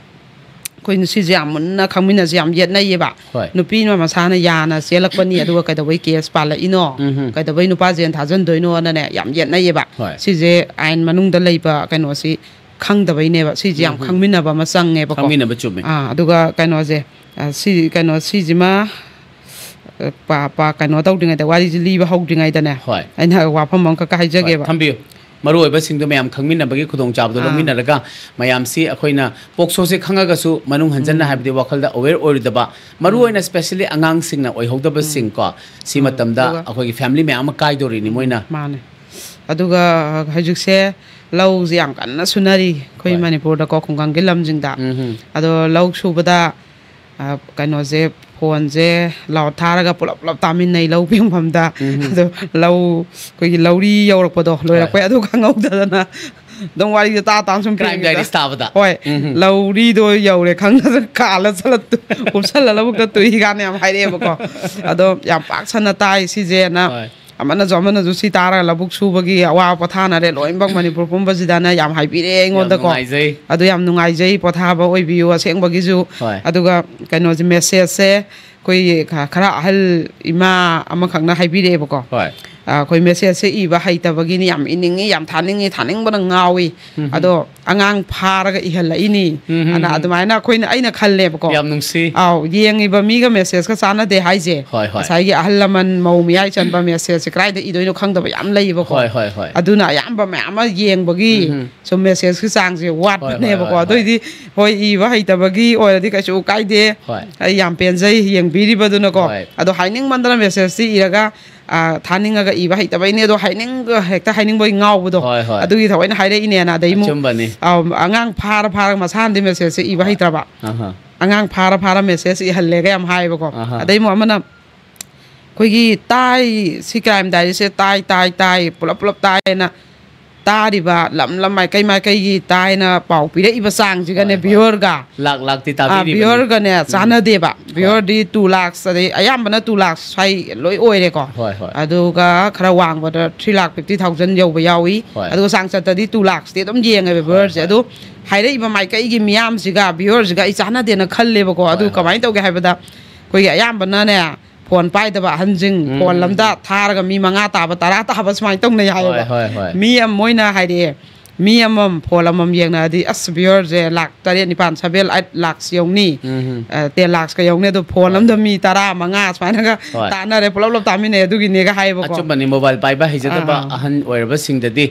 ꯑꯩꯈꯣꯏꯅ ꯁꯤꯁꯦ ꯌꯥꯝ ꯃꯨꯟꯅ ꯈꯪꯃꯤꯟꯅꯁꯦ, ꯌꯥꯝ ꯌꯦꯠꯅꯩꯌꯦꯕ꯫ ꯍꯣꯏ꯫ ꯅꯨꯄꯤ ꯑꯃ ꯃꯁꯥꯅ ꯌꯥꯅ ꯆꯦꯜꯂꯛꯄꯅꯤ, ꯑꯗꯨꯒ ꯀꯩꯗꯧꯕꯩ ꯀꯦꯁ ꯄꯥꯜꯂꯛꯏꯅꯣ? ꯎꯝ, ꯎꯝ꯫ ꯀꯩꯗꯧꯕꯩ ꯅꯨꯄꯥ ꯖꯦꯜ ꯊꯥꯖꯟꯗꯣꯏꯅꯣꯅꯅꯦ ꯌꯥꯝ ꯌꯦꯠꯅꯩꯌꯦꯕ꯫ ꯍꯣꯏ꯫ ꯁꯤꯁꯦ ꯑꯥꯏꯟ ꯃꯅꯨꯡꯗ ꯂꯩꯕ ꯀꯩꯅꯣꯁꯤ ꯈꯪꯗꯕꯩꯅꯦꯕ꯫ ꯁꯤꯁꯦ ꯌꯥꯝ ꯎꯝ, ꯎꯝ꯫ ꯈꯪꯃꯤꯟꯅꯕ ꯑꯃ ꯆꯪꯉꯦꯕꯀꯣ꯫ ꯈꯪꯃꯤꯟꯅꯕ ꯆꯨꯝꯃꯦ꯫ ꯑꯥ, ꯑꯗꯨꯒ ꯀꯩꯅꯣꯁꯦ, ꯑ, ꯁꯤ, ꯀꯩꯅꯣ, ꯁꯤꯁꯤꯃ, ꯄ- ꯄ- ꯀꯩꯅꯣ ꯇꯧꯗ꯭ꯔꯤꯉꯩꯗ, ꯋꯥꯔꯤꯁꯦ ꯂꯤꯕ ꯍꯧꯗ꯭ꯔꯤꯉꯩꯗꯅꯦ, ꯍꯣꯏ꯫ ꯑꯩꯅ ꯋꯥꯐꯝ ꯑꯃꯈꯛ ꯍꯥꯏꯖꯒꯦꯕ꯫ ꯊꯝꯕꯤꯌꯨ꯫ ꯃꯔꯨꯑꯣꯏꯕꯁꯤꯡꯗꯣ ꯃꯌꯥꯝ ꯈꯪꯃꯤꯟꯅꯕꯒꯤ ꯈꯨꯗꯣꯡꯆꯥꯕꯗꯣ ꯑꯥ꯫ ꯂꯧꯃꯤꯟꯅꯔꯒ, ꯃꯌꯥꯝꯁꯤ ꯑꯩꯈꯣꯏꯅ ꯄꯣꯛꯁꯣꯁꯦ ꯈꯪꯉꯒꯁꯨ ꯃꯅꯨꯡ ꯍꯟꯖꯟꯅ, ꯍꯥꯏꯕꯗꯤ ꯋꯥꯈꯜꯗ ꯑꯋꯦꯌꯔ ꯑꯣꯏꯔꯨꯗꯕ, ꯃꯔꯨꯑꯣꯏꯅ ꯁ꯭ꯄꯦꯁꯤꯌꯦꯜꯂꯤ ꯑꯉꯥꯡꯁꯤꯡꯅ ꯑꯣꯏꯍꯧꯗꯕꯁꯤꯡꯀꯣ, ꯁꯤ ꯃꯇꯝꯗ ꯑꯗꯨꯒ ꯑꯩꯈꯣꯏꯒꯤ ꯐꯦꯃꯤꯂꯤ ꯃꯌꯥꯝ ꯑꯃ ꯀꯥꯏꯗꯣꯔꯤꯅꯤ ꯃꯣꯏꯅ꯫ ꯃꯥꯅꯦ꯫ ꯑꯗꯨꯒ ꯍꯧꯖꯤꯛꯁꯦ ꯂꯧꯁꯦ ꯌꯥꯝ ꯀꯟꯅ ꯁꯨꯅꯔꯤ ꯑꯩꯈꯣꯏ ꯍꯣꯏ꯫ ꯃꯅꯤꯄꯨꯔꯗꯀꯣ, ꯈꯨꯡꯒꯪꯒꯤ ꯂꯝꯁꯤꯡꯗ꯫ ꯎꯝ ꯍꯝ꯫ ꯑꯗꯣ ꯂꯧ ꯁꯨꯕꯗ, ꯑ, ꯀꯩꯅꯣꯁꯦ, ꯐꯣꯟꯁꯦ ꯂꯥꯎꯠ ꯊꯥꯔꯒ ꯄꯨꯂꯞ ꯄꯨꯂꯞ ꯇꯥꯃꯤꯟꯅꯩ ꯂꯧ ꯄꯦꯡꯐꯝꯗ꯫ ꯎꯝ ꯍꯝ꯫ ꯑꯗꯣ ꯂꯧ, ꯑꯩꯈꯣꯏꯒꯤ ꯂꯧꯔꯤ ꯌꯧꯔꯛꯄꯗꯣ, ꯂꯣꯏꯔꯛꯄꯩ ꯑꯗꯨ ꯈꯪꯍꯧꯗꯗꯅ ꯑꯗꯨꯝ ꯋꯥꯔꯤꯁꯦ ꯇꯥ ꯇꯥꯅ ꯁꯨꯝ Crime ꯄꯦꯡꯉꯦꯗ꯫ Diaries ꯇꯥꯕꯗ꯫ ꯍꯣꯏ꯫ ꯎꯝ ꯍꯝ꯫ ꯂꯧꯔꯤꯗꯣ ꯌꯧꯔꯦ ꯈꯪꯗꯅ ꯀꯥꯜꯂ ꯆꯠꯂ ꯇꯨ-, ꯎꯞꯁꯜꯂ ꯂꯧꯕꯨꯛꯇ ꯇꯨꯏ ꯀꯥꯟꯅ ꯌꯥꯝ ꯍꯥꯏꯔꯛꯑꯦꯕꯀꯣ꯫ ꯑꯗꯣ ꯌꯥꯝ ꯄꯥꯛ ꯁꯟꯅ ꯇꯥꯏ ꯁꯤꯁꯦꯅ꯫ ꯍꯣꯏ꯫ ꯑꯃꯅꯁꯨ ꯑꯃꯅꯁꯨ ꯁꯤ ꯇꯥꯔꯒ ꯂꯧꯕꯨꯛ ꯁꯨꯕꯒꯤ ꯑꯋꯥꯕ ꯄꯣꯊꯥꯅꯔꯦ ꯂꯣꯏꯅꯃꯛ ꯃꯅꯤꯄꯨꯔ ꯄꯨꯝꯕꯁꯤꯗꯅ ꯌꯥꯝ ꯍꯥꯏꯕꯤꯔꯛꯑꯦ ꯑꯩꯉꯣꯟꯗꯀꯣ꯫ ꯌꯥꯝ ꯅꯨꯡꯉꯥꯏꯖꯩ꯫ ꯑꯗꯨ ꯌꯥꯝ ꯅꯨꯡꯉꯥꯏꯖꯩ, ꯄꯣꯊꯥꯕ ꯑꯣꯏꯕꯤꯌꯨ ꯑꯁꯦꯡꯕꯒꯤꯁꯨ꯫ ꯍꯣꯏ꯫ ꯑꯗꯨꯒ ꯀꯩꯅꯣꯁꯦ, ꯃꯦꯁꯦꯖꯁꯦ ꯑꯩꯈꯣꯏꯒꯤ ꯈ-, ꯈꯔ ꯑꯍꯜ ꯏꯃꯥ ꯑꯃꯈꯛꯅ ꯍꯥꯏꯕꯤꯔꯛꯑꯦꯕꯀꯣ꯫ ꯍꯣꯏ꯫ ꯑ, ꯑꯩꯈꯣꯏ ꯃꯦꯁꯦꯖꯁꯦ ꯏꯕ ꯍꯩꯇꯕꯒꯤꯅꯤ, ꯌꯥꯝ ꯏꯅꯤꯡꯉꯤ, ꯌꯥꯝ ꯊꯥꯅꯤꯡꯉꯤ, ꯊꯥꯅꯤꯡꯕꯅ ꯉꯥꯎꯏ꯫ ꯎꯝ ꯍꯝ꯫ ꯑꯗꯣ ꯑꯉꯥꯡ ꯐꯥꯔꯒ ꯏꯍꯜꯂꯛꯏꯅꯤ ꯎꯝ ꯍꯝ ꯑꯅ ꯍꯝ꯫ ꯑꯗꯨꯃꯥꯏꯅ ꯑꯩꯈꯣꯏꯅ, ꯑꯩꯅ ꯈꯜꯂꯦꯕꯀꯣ꯫ ꯌꯥꯝ ꯅꯨꯡꯁꯤ꯫ ꯑꯥꯎ, ꯌꯦꯡꯉꯤꯕ ꯃꯤꯒ ꯃꯦꯁꯦꯖꯀ ꯆꯥꯟꯅꯗꯦ ꯍꯥꯏꯁꯦ꯫ ꯍꯣꯏ, ꯍꯣꯏ꯫ ꯉꯁꯥꯏꯒꯤ ꯑꯍꯜ ꯂꯃꯟ, ꯃꯧ ꯃꯌꯥꯏ ꯆꯟꯕ ꯃꯦꯁꯦꯖꯁꯦ ꯀꯗꯥꯏꯗ ꯏꯗꯣꯏꯅꯣ ꯈꯪꯗꯕ ꯌꯥꯝ ꯂꯩꯌꯦꯕꯀꯣ꯫ ꯍꯣꯏ, ꯍꯣꯏ, ꯍꯣꯏ꯫ ꯑꯗꯨꯅ ꯑꯌꯥꯝꯕ ꯃꯌꯥꯝ ꯑꯃ ꯌꯦꯡꯕꯒꯤ ꯎꯝ꯫ ꯁꯨꯝ ꯃꯦꯁꯦꯖꯀꯤ ꯆꯥꯡꯁꯦ ꯋꯥꯠꯄꯅꯦꯕꯀꯣ꯫ ꯍꯣꯏ, ꯍꯣꯏ, ꯍꯣꯏ, ꯑꯗꯨꯏꯗꯤ ꯍꯣꯏ, ꯏꯕ ꯍꯩꯇꯕꯒꯤ ꯑꯣꯏꯔꯗꯤ ꯀꯩꯁꯨ ꯀꯥꯏꯗꯦ꯫ ꯍꯣꯏ꯫ ꯑꯩ ꯌꯥꯝ ꯄꯦꯟꯖꯩ ꯌꯦꯡꯕꯤꯔꯤꯕꯗꯨꯅꯀꯣ꯫ ꯍꯣꯏ꯫ ꯑꯗꯣ ꯍꯥꯏꯅꯤꯡꯃꯟꯗꯅ ꯃꯦꯁꯦꯖꯇꯤ ꯏꯔꯒ, ꯑ, ꯊꯥꯅꯤꯡꯉꯒ ꯏꯕ ꯍꯩꯇꯕꯩꯅꯦ, ꯑꯗꯣ ꯍꯥꯏꯅꯤꯡ-, ꯍꯦꯛꯇ ꯍꯥꯏꯅꯤꯡꯕꯒꯤ ꯉꯥꯎꯕꯗꯣ, ꯍꯣꯏ, ꯍꯣꯏ꯫ ꯑꯗꯨꯒꯤ ꯊꯑꯣꯏꯅ ꯍꯥꯏꯔꯛꯏꯅꯦꯅ꯫ ꯑꯗꯩ ꯑꯃꯨꯛ, ꯑꯆꯨꯝꯕꯅꯤ꯫ ꯑ, ꯑꯉꯥꯡ ꯐꯥꯔ ꯐꯥꯔꯒ ꯃꯁꯥꯅꯗꯤ ꯃꯦꯁꯦꯖꯁꯦ ꯏꯕ ꯍꯩꯇ꯭ꯔꯕ꯫ ꯑꯍꯥ꯫ ꯑꯉꯥꯡ ꯐꯥꯔ ꯐꯥꯔ ꯃꯦꯁꯦꯖ ꯏꯍꯜꯂꯦꯒ ꯌꯥꯝ ꯍꯥꯏꯌꯦꯕꯀꯣ꯫ ꯑꯍꯥ꯫ ꯑꯗꯩ ꯑꯃꯨꯛ ꯑꯃꯅ ꯑꯩꯈꯣꯏꯒꯤ ꯇꯥꯏ, ꯁꯤ ꯀ꯭ꯔꯥꯏꯝ ꯗꯥꯏꯔꯤꯁꯦ ꯇꯥꯏ, ꯇꯥꯏ, ꯇꯥꯏ, ꯄꯨꯂꯞ ꯄꯨꯂꯞ ꯇꯥꯏꯅ ꯇꯥꯔꯤꯕ ꯂꯝ ꯂꯝ ꯃꯥꯏꯀꯩ ꯃꯥꯏꯀꯩꯒꯤ ꯇꯥꯏꯅ ꯄꯥꯎ ꯄꯤꯔꯛꯏꯕ ꯆꯥꯡꯁꯤꯒꯅꯦ, ꯍꯣꯏ, ꯍꯣꯏ꯫ ꯚ꯭ꯌꯨꯋꯔꯒ, ꯂꯥꯛ ꯂꯥꯛꯇꯤ ꯑ, ꯇꯥꯕꯤꯔꯤꯕꯅꯤ꯫ ꯚ꯭ꯌꯨꯋꯔꯒꯅꯦ ꯆꯥꯟꯅꯗꯦꯕ꯫ ꯚ꯭ꯌꯨꯋꯔꯗꯤ two lakhs, ꯑꯗꯩ ꯑꯌꯥꯝꯕꯅ two lakhs ꯁ꯭ꯋꯥꯏ ꯂꯣꯏ ꯑꯣꯏꯔꯦꯀꯣ꯫ ꯍꯣꯏ, ꯍꯣꯏ꯫ ꯑꯗꯨꯒ ꯈꯔ ꯋꯥꯡꯕꯗ three lakh fifty thousand ꯌꯧꯕ ꯌꯥꯎꯏ꯫ ꯍꯣꯏ꯫ ꯑꯗꯨꯒ ꯆꯥꯡꯆꯠꯇꯗꯤ two lakhs ꯇꯤ ꯑꯗꯨꯝ ꯌꯦꯡꯉꯦꯕ ꯚ꯭ꯌꯨꯋꯔꯁꯦ꯫ ꯍꯣꯏ꯫ ꯑꯗꯨ ꯍꯥꯏꯔꯛꯏꯕ ꯃꯥꯏꯀꯩꯒꯤ ꯃꯤꯌꯥꯝꯁꯤꯒ ꯚ꯭ꯌꯨꯋꯔꯁꯤꯒ ꯑꯩ ꯆꯥꯟꯅꯗꯦꯅ ꯈꯜꯂꯦꯕꯀꯣ꯫ ꯑꯗꯨ ꯍꯣꯏ, ꯍꯣꯏ꯫ ꯀꯃꯥꯏꯅ ꯇꯧꯒꯦ ꯍꯥꯏꯕꯗ, ꯑꯩꯈꯣꯏꯒꯤ ꯑꯌꯥꯝꯕꯅ ꯐꯣꯟ ꯄꯥꯏꯗꯕ ꯑꯍꯟꯁꯤꯡ, ꯎꯝ, ꯐꯣꯟ ꯎꯝ, ꯑꯝꯗ ꯊꯥꯔꯒ ꯃꯤ ꯃꯉꯥ ꯇꯥꯕ, ꯇꯔꯥ ꯇꯥꯕ ꯁꯨꯃꯥꯏꯅ ꯇꯧꯅꯩ ꯍꯥꯏꯌꯦꯕ꯫ ꯍꯣꯏ, ꯍꯣꯏ, ꯍꯣꯏ꯫ ꯃꯤ ꯑꯃ ꯃꯣꯏꯅ ꯍꯥꯏꯔꯛꯑꯦ, ꯃꯤ ꯑꯃꯃꯝ ꯐꯣꯟ ꯑꯃꯃꯝ ꯌꯦꯡꯅꯔꯗꯤ ꯑꯁ ꯚ꯭ꯌꯨꯋꯔꯁꯦ ꯂꯥꯛ ꯇꯔꯦꯠ ꯅꯤꯄꯥꯟ ꯁꯚꯦꯟ ꯑꯩꯠ ꯂꯥꯛꯁ ꯌꯧꯅꯤ꯫ ꯎꯝ꯫ ꯇꯦꯟ ꯂꯥꯛꯁꯀ ꯌꯧꯅꯤ꯫ ꯑꯗꯣ ꯐꯣꯟ ꯑꯃꯗ ꯃꯤ ꯇꯔꯥ ꯃꯉꯥ ꯁꯨꯃꯥꯏꯅꯒ ꯍꯣꯏ꯫ ꯇꯥꯟꯅꯔꯦ, ꯄꯨꯂꯞ ꯄꯨꯂꯞ ꯇꯥꯃꯤꯟꯅꯩ ꯑꯗꯨꯒꯤꯅꯦꯒ ꯍꯥꯏꯌꯦꯕꯀꯣ꯫ ꯑꯆꯨꯝꯕꯅꯤ꯫ ꯃꯣꯕꯥꯏꯜ ꯄꯥꯏꯕ ꯍꯩꯖꯗꯕ ꯑꯥ꯫ ꯑꯍꯟ ꯑꯣꯏꯔꯕꯁꯤꯡꯗꯗꯤ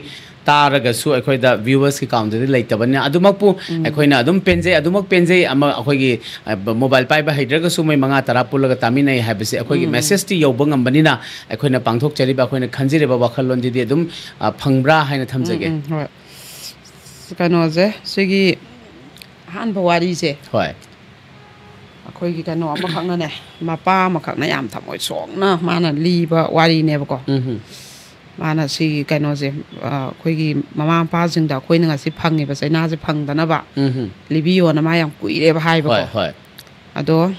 ꯇꯥꯔꯒꯁꯨ ꯑꯩꯈꯣꯏꯗ ꯚ꯭ꯌꯨꯋꯔꯁꯀꯤ ꯀꯥꯎꯟꯗꯗꯤ ꯂꯩꯇꯕꯅꯤꯅ ꯑꯗꯨꯃꯛꯄꯨ ꯎꯝ꯫ ꯑꯩꯈꯣꯏꯅ ꯑꯗꯨꯝ ꯄꯦꯟꯖꯩ꯫ ꯑꯗꯨꯃꯛ ꯄꯦꯟꯖꯩ ꯑꯃ ꯑꯩꯈꯣꯏꯒꯤ ꯑ, ꯕ-, ꯃꯣꯕꯥꯏꯜ ꯄꯥꯏꯕ ꯍꯩꯗ꯭ꯔꯒꯁꯨ ꯃꯣꯏ ꯃꯉꯥ ꯇꯔꯥ ꯄꯨꯜꯂꯒ ꯇꯥꯃꯤꯟꯅꯩ ꯍꯥꯏꯕꯁꯦ ꯑꯩꯈꯣꯏꯒꯤ ꯎꯝ꯫ ꯃꯦꯁꯦꯖꯇꯤ ꯌꯧꯕ ꯉꯝꯕꯅꯤꯅ ꯑꯩꯈꯣꯏꯅ ꯄꯥꯡꯊꯣꯛꯆꯔꯤꯕ, ꯑꯩꯈꯣꯏꯅ ꯈꯟꯖꯔꯤꯕ ꯋꯥꯈꯜꯂꯣꯟꯗꯨꯗꯤ ꯑꯗꯨꯝ, ꯑ, ꯐꯪꯕ꯭ꯔꯥ ꯍꯥꯏꯅ ꯊꯝꯖꯒꯦ꯫ ꯎꯝ, ꯎꯝ, ꯍꯣꯏ꯫ ꯀꯩꯅꯣꯁꯦ, ꯁꯤꯒꯤ ꯑꯍꯥꯟꯕ ꯋꯥꯔꯤꯁꯦ ꯍꯣꯏ꯫ ꯑꯩꯈꯣꯏꯒꯤ ꯀꯩꯅꯣ ꯑꯃꯈꯛꯅꯅꯦ, ꯃꯄꯥ ꯑꯃꯈꯛꯅ ꯌꯥꯝ ꯊꯃꯣꯏ ꯁꯣꯛꯅ ꯃꯥꯅ ꯂꯤꯕ ꯋꯥꯔꯤꯅꯦꯕꯀꯣ꯫ ꯎꯝ꯫ ꯃꯥꯅ ꯁꯤꯒꯤ ꯀꯩꯅꯣꯁꯦ, ꯑ, ꯑꯩꯈꯣꯏꯒꯤ ꯃꯃꯥ ꯃꯄꯥꯁꯤꯡꯗ ꯑꯩꯈꯣꯏꯅ ꯉꯁꯤ ꯐꯪꯉꯤꯕ ꯆꯩꯅꯥꯁꯦ ꯐꯪꯗꯅꯕ ꯎꯝ꯫ ꯂꯤꯕꯤꯌꯣꯅ ꯃꯥ ꯌꯥꯝ ꯀꯨꯏꯔꯦꯕ ꯍꯥꯏꯕꯀꯣ꯫ ꯍꯣꯏ, ꯍꯣꯏ꯫ ꯑꯗꯣ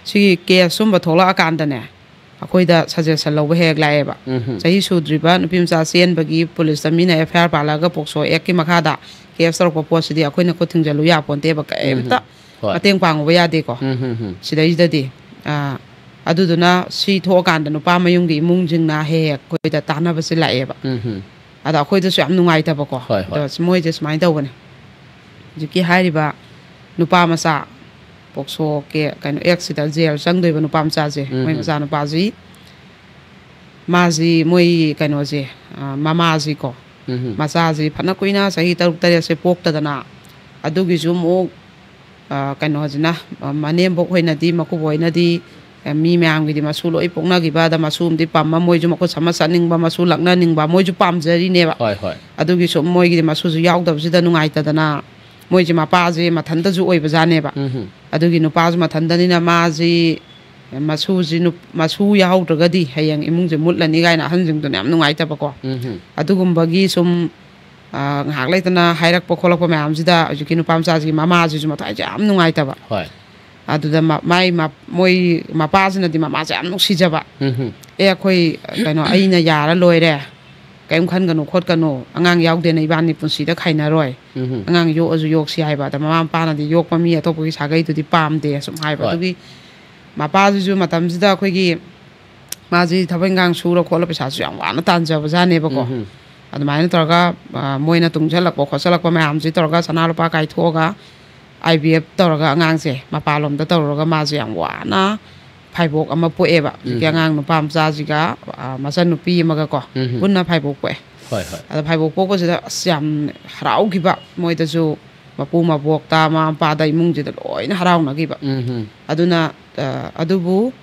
ꯁꯤꯒꯤ ꯀꯦꯁ ꯁꯨꯝꯕ ꯊꯣꯛꯂꯛꯑꯀꯥꯟꯗꯅꯦ, ꯑꯩꯈꯣꯏꯗ ꯁꯖꯦꯁꯟ ꯂꯧꯕ ꯍꯦꯛ ꯂꯥꯛꯑꯦꯕ꯫ ꯎꯝ꯫ ꯆꯍꯤ ꯁꯨꯗ꯭ꯔꯤꯕ ꯅꯨꯄꯤ ꯃꯆꯥ ꯆꯦꯟꯕꯒꯤ ꯄꯨꯂꯤꯁꯇ ꯃꯤꯅ ꯑꯦꯐ ꯑꯥꯏ ꯑꯥꯔ ꯄꯥꯜꯂꯒ ꯄꯣꯛꯁꯣ ꯑꯦꯛꯀꯤ ꯃꯈꯥꯗ ꯀꯦꯁ ꯇꯧꯔꯛꯄ ꯄꯣꯠꯁꯤꯗꯤ ꯑꯩꯈꯣꯏꯅ ꯈꯨꯠ ꯊꯤꯡꯖꯤꯜꯂꯨ ꯌꯥꯄꯣꯟꯇꯦꯕ, ꯀꯔꯤꯝꯇ ꯎꯝ꯫ ꯍꯣꯏ꯫ ꯃꯇꯦꯡ ꯄꯥꯡꯉꯨꯕ ꯌꯥꯗꯦꯀꯣ꯫ ꯎꯝ, ꯎꯝ, ꯎꯝ꯫ ꯁꯤꯗꯩꯁꯤꯗꯗꯤ, ꯑꯥ, ꯑꯗꯨꯗꯨꯅ ꯁꯤ ꯊꯣꯛꯑꯀꯥꯟꯗ ꯅꯨꯄꯥ ꯃꯌꯨꯝꯒꯤ ꯏꯃꯨꯡꯁꯤꯡꯅ ꯍꯦꯛ ꯍꯦꯛ ꯑꯩꯈꯣꯏꯗ ꯇꯥꯟꯅꯕꯁꯦ ꯂꯥꯛꯑꯦꯕ꯫ ꯎꯝ, ꯎꯝ꯫ ꯑꯗ ꯑꯩꯈꯣꯏꯗꯁꯨ ꯌꯥꯝ ꯅꯨꯡꯉꯥꯏꯇꯕꯀꯣ꯫ ꯍꯣꯏ, ꯍꯣꯏ꯫ ꯑꯗꯣ ꯃꯣꯏꯁꯦ ꯁꯨꯃꯥꯏꯅ ꯇꯧꯕꯅꯦ꯫ ꯍꯧꯖꯤꯛꯀꯤ ꯍꯥꯏꯔꯤꯕ ꯅꯨꯄꯥ ꯃꯆꯥ ꯄꯣꯛꯁꯣ ꯀꯦ-, ꯀꯩꯅꯣ, ꯑꯦꯛꯁꯤꯗ ꯖꯦꯜ ꯆꯪꯗꯣꯏꯕ ꯅꯨꯄꯥ ꯃꯆꯥꯁꯦ, ꯎꯝ, ꯃꯣꯏ ꯎꯝ꯫ ꯃꯆꯥ ꯅꯨꯄꯥꯁꯤ, ꯃꯥꯁꯤ ꯃꯣꯏ ꯀꯩꯅꯣꯁꯦ, ꯑ, ꯃꯃꯥꯁꯤꯀꯣ, ꯎꯝ, ꯎꯝ꯫ ꯃꯆꯥꯁꯤ ꯐꯅ ꯀꯨꯏꯅ ꯆꯍꯤ ꯇꯔꯨꯛ ꯇꯔꯦꯠꯁꯦ ꯄꯣꯛꯇꯗꯅ, ꯑꯗꯨꯒꯤꯁꯨ ꯑꯃꯨꯛ, ꯑ, ꯀꯩꯅꯣꯁꯤꯅ, ꯑ, ꯃꯅꯦꯝꯕꯣꯛ ꯍꯣꯏꯅꯗꯤ, ꯃꯀꯨꯕꯣꯛ ꯍꯣꯏꯅꯗꯤ, ꯑ, ꯃꯤ ꯃꯌꯥꯝꯒꯤꯗꯤ ꯃꯁꯨ ꯂꯣꯏ ꯄꯣꯛꯅꯈꯤꯕ, ꯑꯗ ꯃꯁꯨ ꯑꯃꯗꯤ ꯄꯝꯃ ꯃꯣꯏꯁꯨ ꯃꯈꯨꯠ ꯁꯝꯃ ꯆꯠꯅꯤꯡꯕ, ꯃꯁꯨ ꯂꯛꯅꯅꯤꯡꯕ, ꯃꯣꯏꯁꯨ ꯄꯥꯝꯖꯔꯤꯅꯦꯕ꯫ ꯍꯣꯏ, ꯍꯣꯏ꯫ ꯑꯗꯨꯒꯤ ꯁꯨꯝ ꯃꯣꯏꯒꯤꯗꯤ ꯃꯁꯨꯁꯨ ꯌꯥꯎꯗꯕꯁꯤꯗ ꯅꯨꯡꯉꯥꯏꯇꯗꯅ, ꯃꯣꯏꯁꯦ ꯃꯄꯥꯁꯦ ꯃꯊꯟꯇꯁꯨ ꯑꯣꯏꯕꯖꯥꯠꯅꯦꯕ꯫ ꯎꯝ, ꯎꯝ꯫ ꯑꯗꯨꯒꯤ ꯅꯨꯄꯥꯁꯨ ꯃꯊꯟꯇꯅꯤꯅ ꯃꯥꯁꯤ ꯃꯁꯨꯁꯤ ꯅꯨꯞ-, ꯃꯁꯨ ꯌꯥꯎꯍꯧꯗ꯭ꯔꯒꯗꯤ ꯍꯌꯦꯡ ꯏꯃꯨꯡꯁꯦ ꯃꯨꯠꯂꯅꯤ ꯀꯥꯏꯅ ꯑꯍꯟꯁꯤꯡꯗꯨꯅ ꯌꯥꯝ ꯅꯨꯡꯉꯥꯏꯇꯕꯀꯣ꯫ ꯎꯝ, ꯎꯝ꯫ ꯑꯗꯨꯒꯨꯝꯕꯒꯤ ꯁꯨꯝ, ꯑ, ꯉꯥꯏꯍꯥꯛ ꯂꯩꯇꯅ ꯍꯥꯏꯔꯛꯄ ꯈꯣꯠꯂꯛꯄ ꯃꯌꯥꯝꯁꯤꯗ ꯍꯧꯖꯤꯛꯀꯤ ꯅꯨꯄꯥ ꯃꯆꯥꯁꯤꯒꯤ ꯃꯃꯥꯁꯤꯁꯨ ꯃꯊ꯭ꯋꯥꯏꯁꯦ ꯌꯥꯝ ꯅꯨꯡꯉꯥꯏꯇꯕ꯫ ꯍꯣꯏ꯫ ꯑꯗꯨꯗ ꯃ-, ꯃꯥꯏ ꯃ-, ꯃꯣꯏ ꯃꯄꯥꯁꯤꯅꯗꯤ ꯃꯃꯥꯁꯦ ꯌꯥꯝ ꯅꯨꯡꯁꯤꯖꯕ꯫ ꯎꯝ, ꯎꯝ꯫ "ꯑꯦ, ꯑꯩꯈꯣꯏ, ꯀꯩꯅꯣ, ꯑꯩꯅ ꯌꯥꯔ ꯂꯣꯏꯔꯦ, ꯀꯔꯤꯝ ꯈꯟꯒꯅꯨ ꯈꯣꯠꯀꯅꯨ, ꯑꯉꯥꯡ ꯌꯥꯎꯗꯦꯅ ꯏꯕꯥꯅꯤ ꯄꯨꯟꯁꯤꯗ ꯈꯥꯏꯅꯔꯣꯏ, ꯎꯝ, ꯎꯝ꯫ ꯑꯉꯥꯡ ꯌꯣꯛꯑꯁꯨ ꯌꯣꯛꯁꯤ" ꯍꯥꯏꯕ꯫ ꯑꯗ ꯃꯃꯥ ꯃꯄꯥꯅꯗꯤ ꯌꯣꯛꯄ ꯃꯤ ꯑꯇꯣꯞꯄꯒꯤ ꯁꯥꯒꯩꯗꯨꯗꯤ ꯄꯥꯝꯗꯦ ꯁꯨꯝ ꯍꯥꯏꯕ꯫ ꯍꯣꯏ꯫ ꯑꯗꯨꯒꯤ ꯃꯄꯥꯁꯤꯁꯨ ꯃꯇꯝꯁꯤꯗ ꯑꯩꯈꯣꯏꯒꯤ ꯃꯥꯁꯤ ꯊꯕꯛ ꯏꯪꯈꯥꯡ ꯁꯨꯔ ꯈꯣꯠꯂ ꯄꯩꯁꯥꯁꯨ ꯌꯥꯝ ꯋꯥꯅ ꯇꯥꯟꯖꯕꯖꯥꯠꯅꯦꯕꯀꯣ꯫ ꯎꯝ, ꯎꯝ꯫ ꯑꯗꯨꯃꯥꯏꯅ ꯇꯧꯔꯒ, ꯑ, ꯃꯣꯏꯅ ꯇꯨꯡꯁꯤꯜꯂꯛꯄ ꯈꯣꯠꯆꯜꯂꯛꯄ ꯃꯌꯥꯝꯁꯤ ꯇꯧꯔꯒ ꯁꯅꯥ ꯂꯨꯄꯥ ꯀꯥꯏꯊꯣꯛꯑꯒ, ꯑꯥꯏ ꯕꯤ ꯑꯦꯐ ꯇꯧꯔꯒ ꯑꯉꯥꯡꯁꯦ ꯃꯄꯥꯟꯂꯣꯝꯗ ꯇꯧꯔꯨꯔꯒ ꯃꯥꯁꯦ ꯌꯥꯝ ꯋꯥꯅ ꯐꯥꯏꯕꯣꯛ ꯑꯃ ꯄꯣꯛꯑꯦꯕ꯫ ꯍꯧꯖꯤꯛꯀꯤ ꯎꯝ꯫ ꯑꯉꯥꯡ ꯅꯨꯄꯥ ꯃꯆꯥꯁꯤꯒ, ꯑ, ꯃꯆꯟꯅꯨꯄꯤ ꯑꯃꯒꯀꯣ ꯎꯝ꯫ ꯄꯨꯟꯅ ꯐꯥꯏꯕꯣꯛ ꯄꯣꯛꯑꯦ꯫ ꯍꯣꯏ, ꯍꯣꯏ꯫ ꯑꯗ ꯐꯥꯏꯕꯣꯛ ꯄꯣꯛꯄꯁꯤꯗ ꯑꯁ ꯌꯥꯝ ꯍꯔꯥꯎꯈꯤꯕ, ꯃꯣꯏꯗꯁꯨ ꯃꯄꯨ ꯃꯕꯣꯛꯇ, ꯃꯃꯥ ꯃꯄꯥꯗ, ꯏꯃꯨꯡꯁꯤꯗ ꯂꯣꯏꯅ ꯍꯔꯥꯎꯅꯈꯤꯕ꯫ ꯎꯝ꯫ ꯑꯗꯨꯅ, ꯑ, ꯑꯗꯨꯕꯨ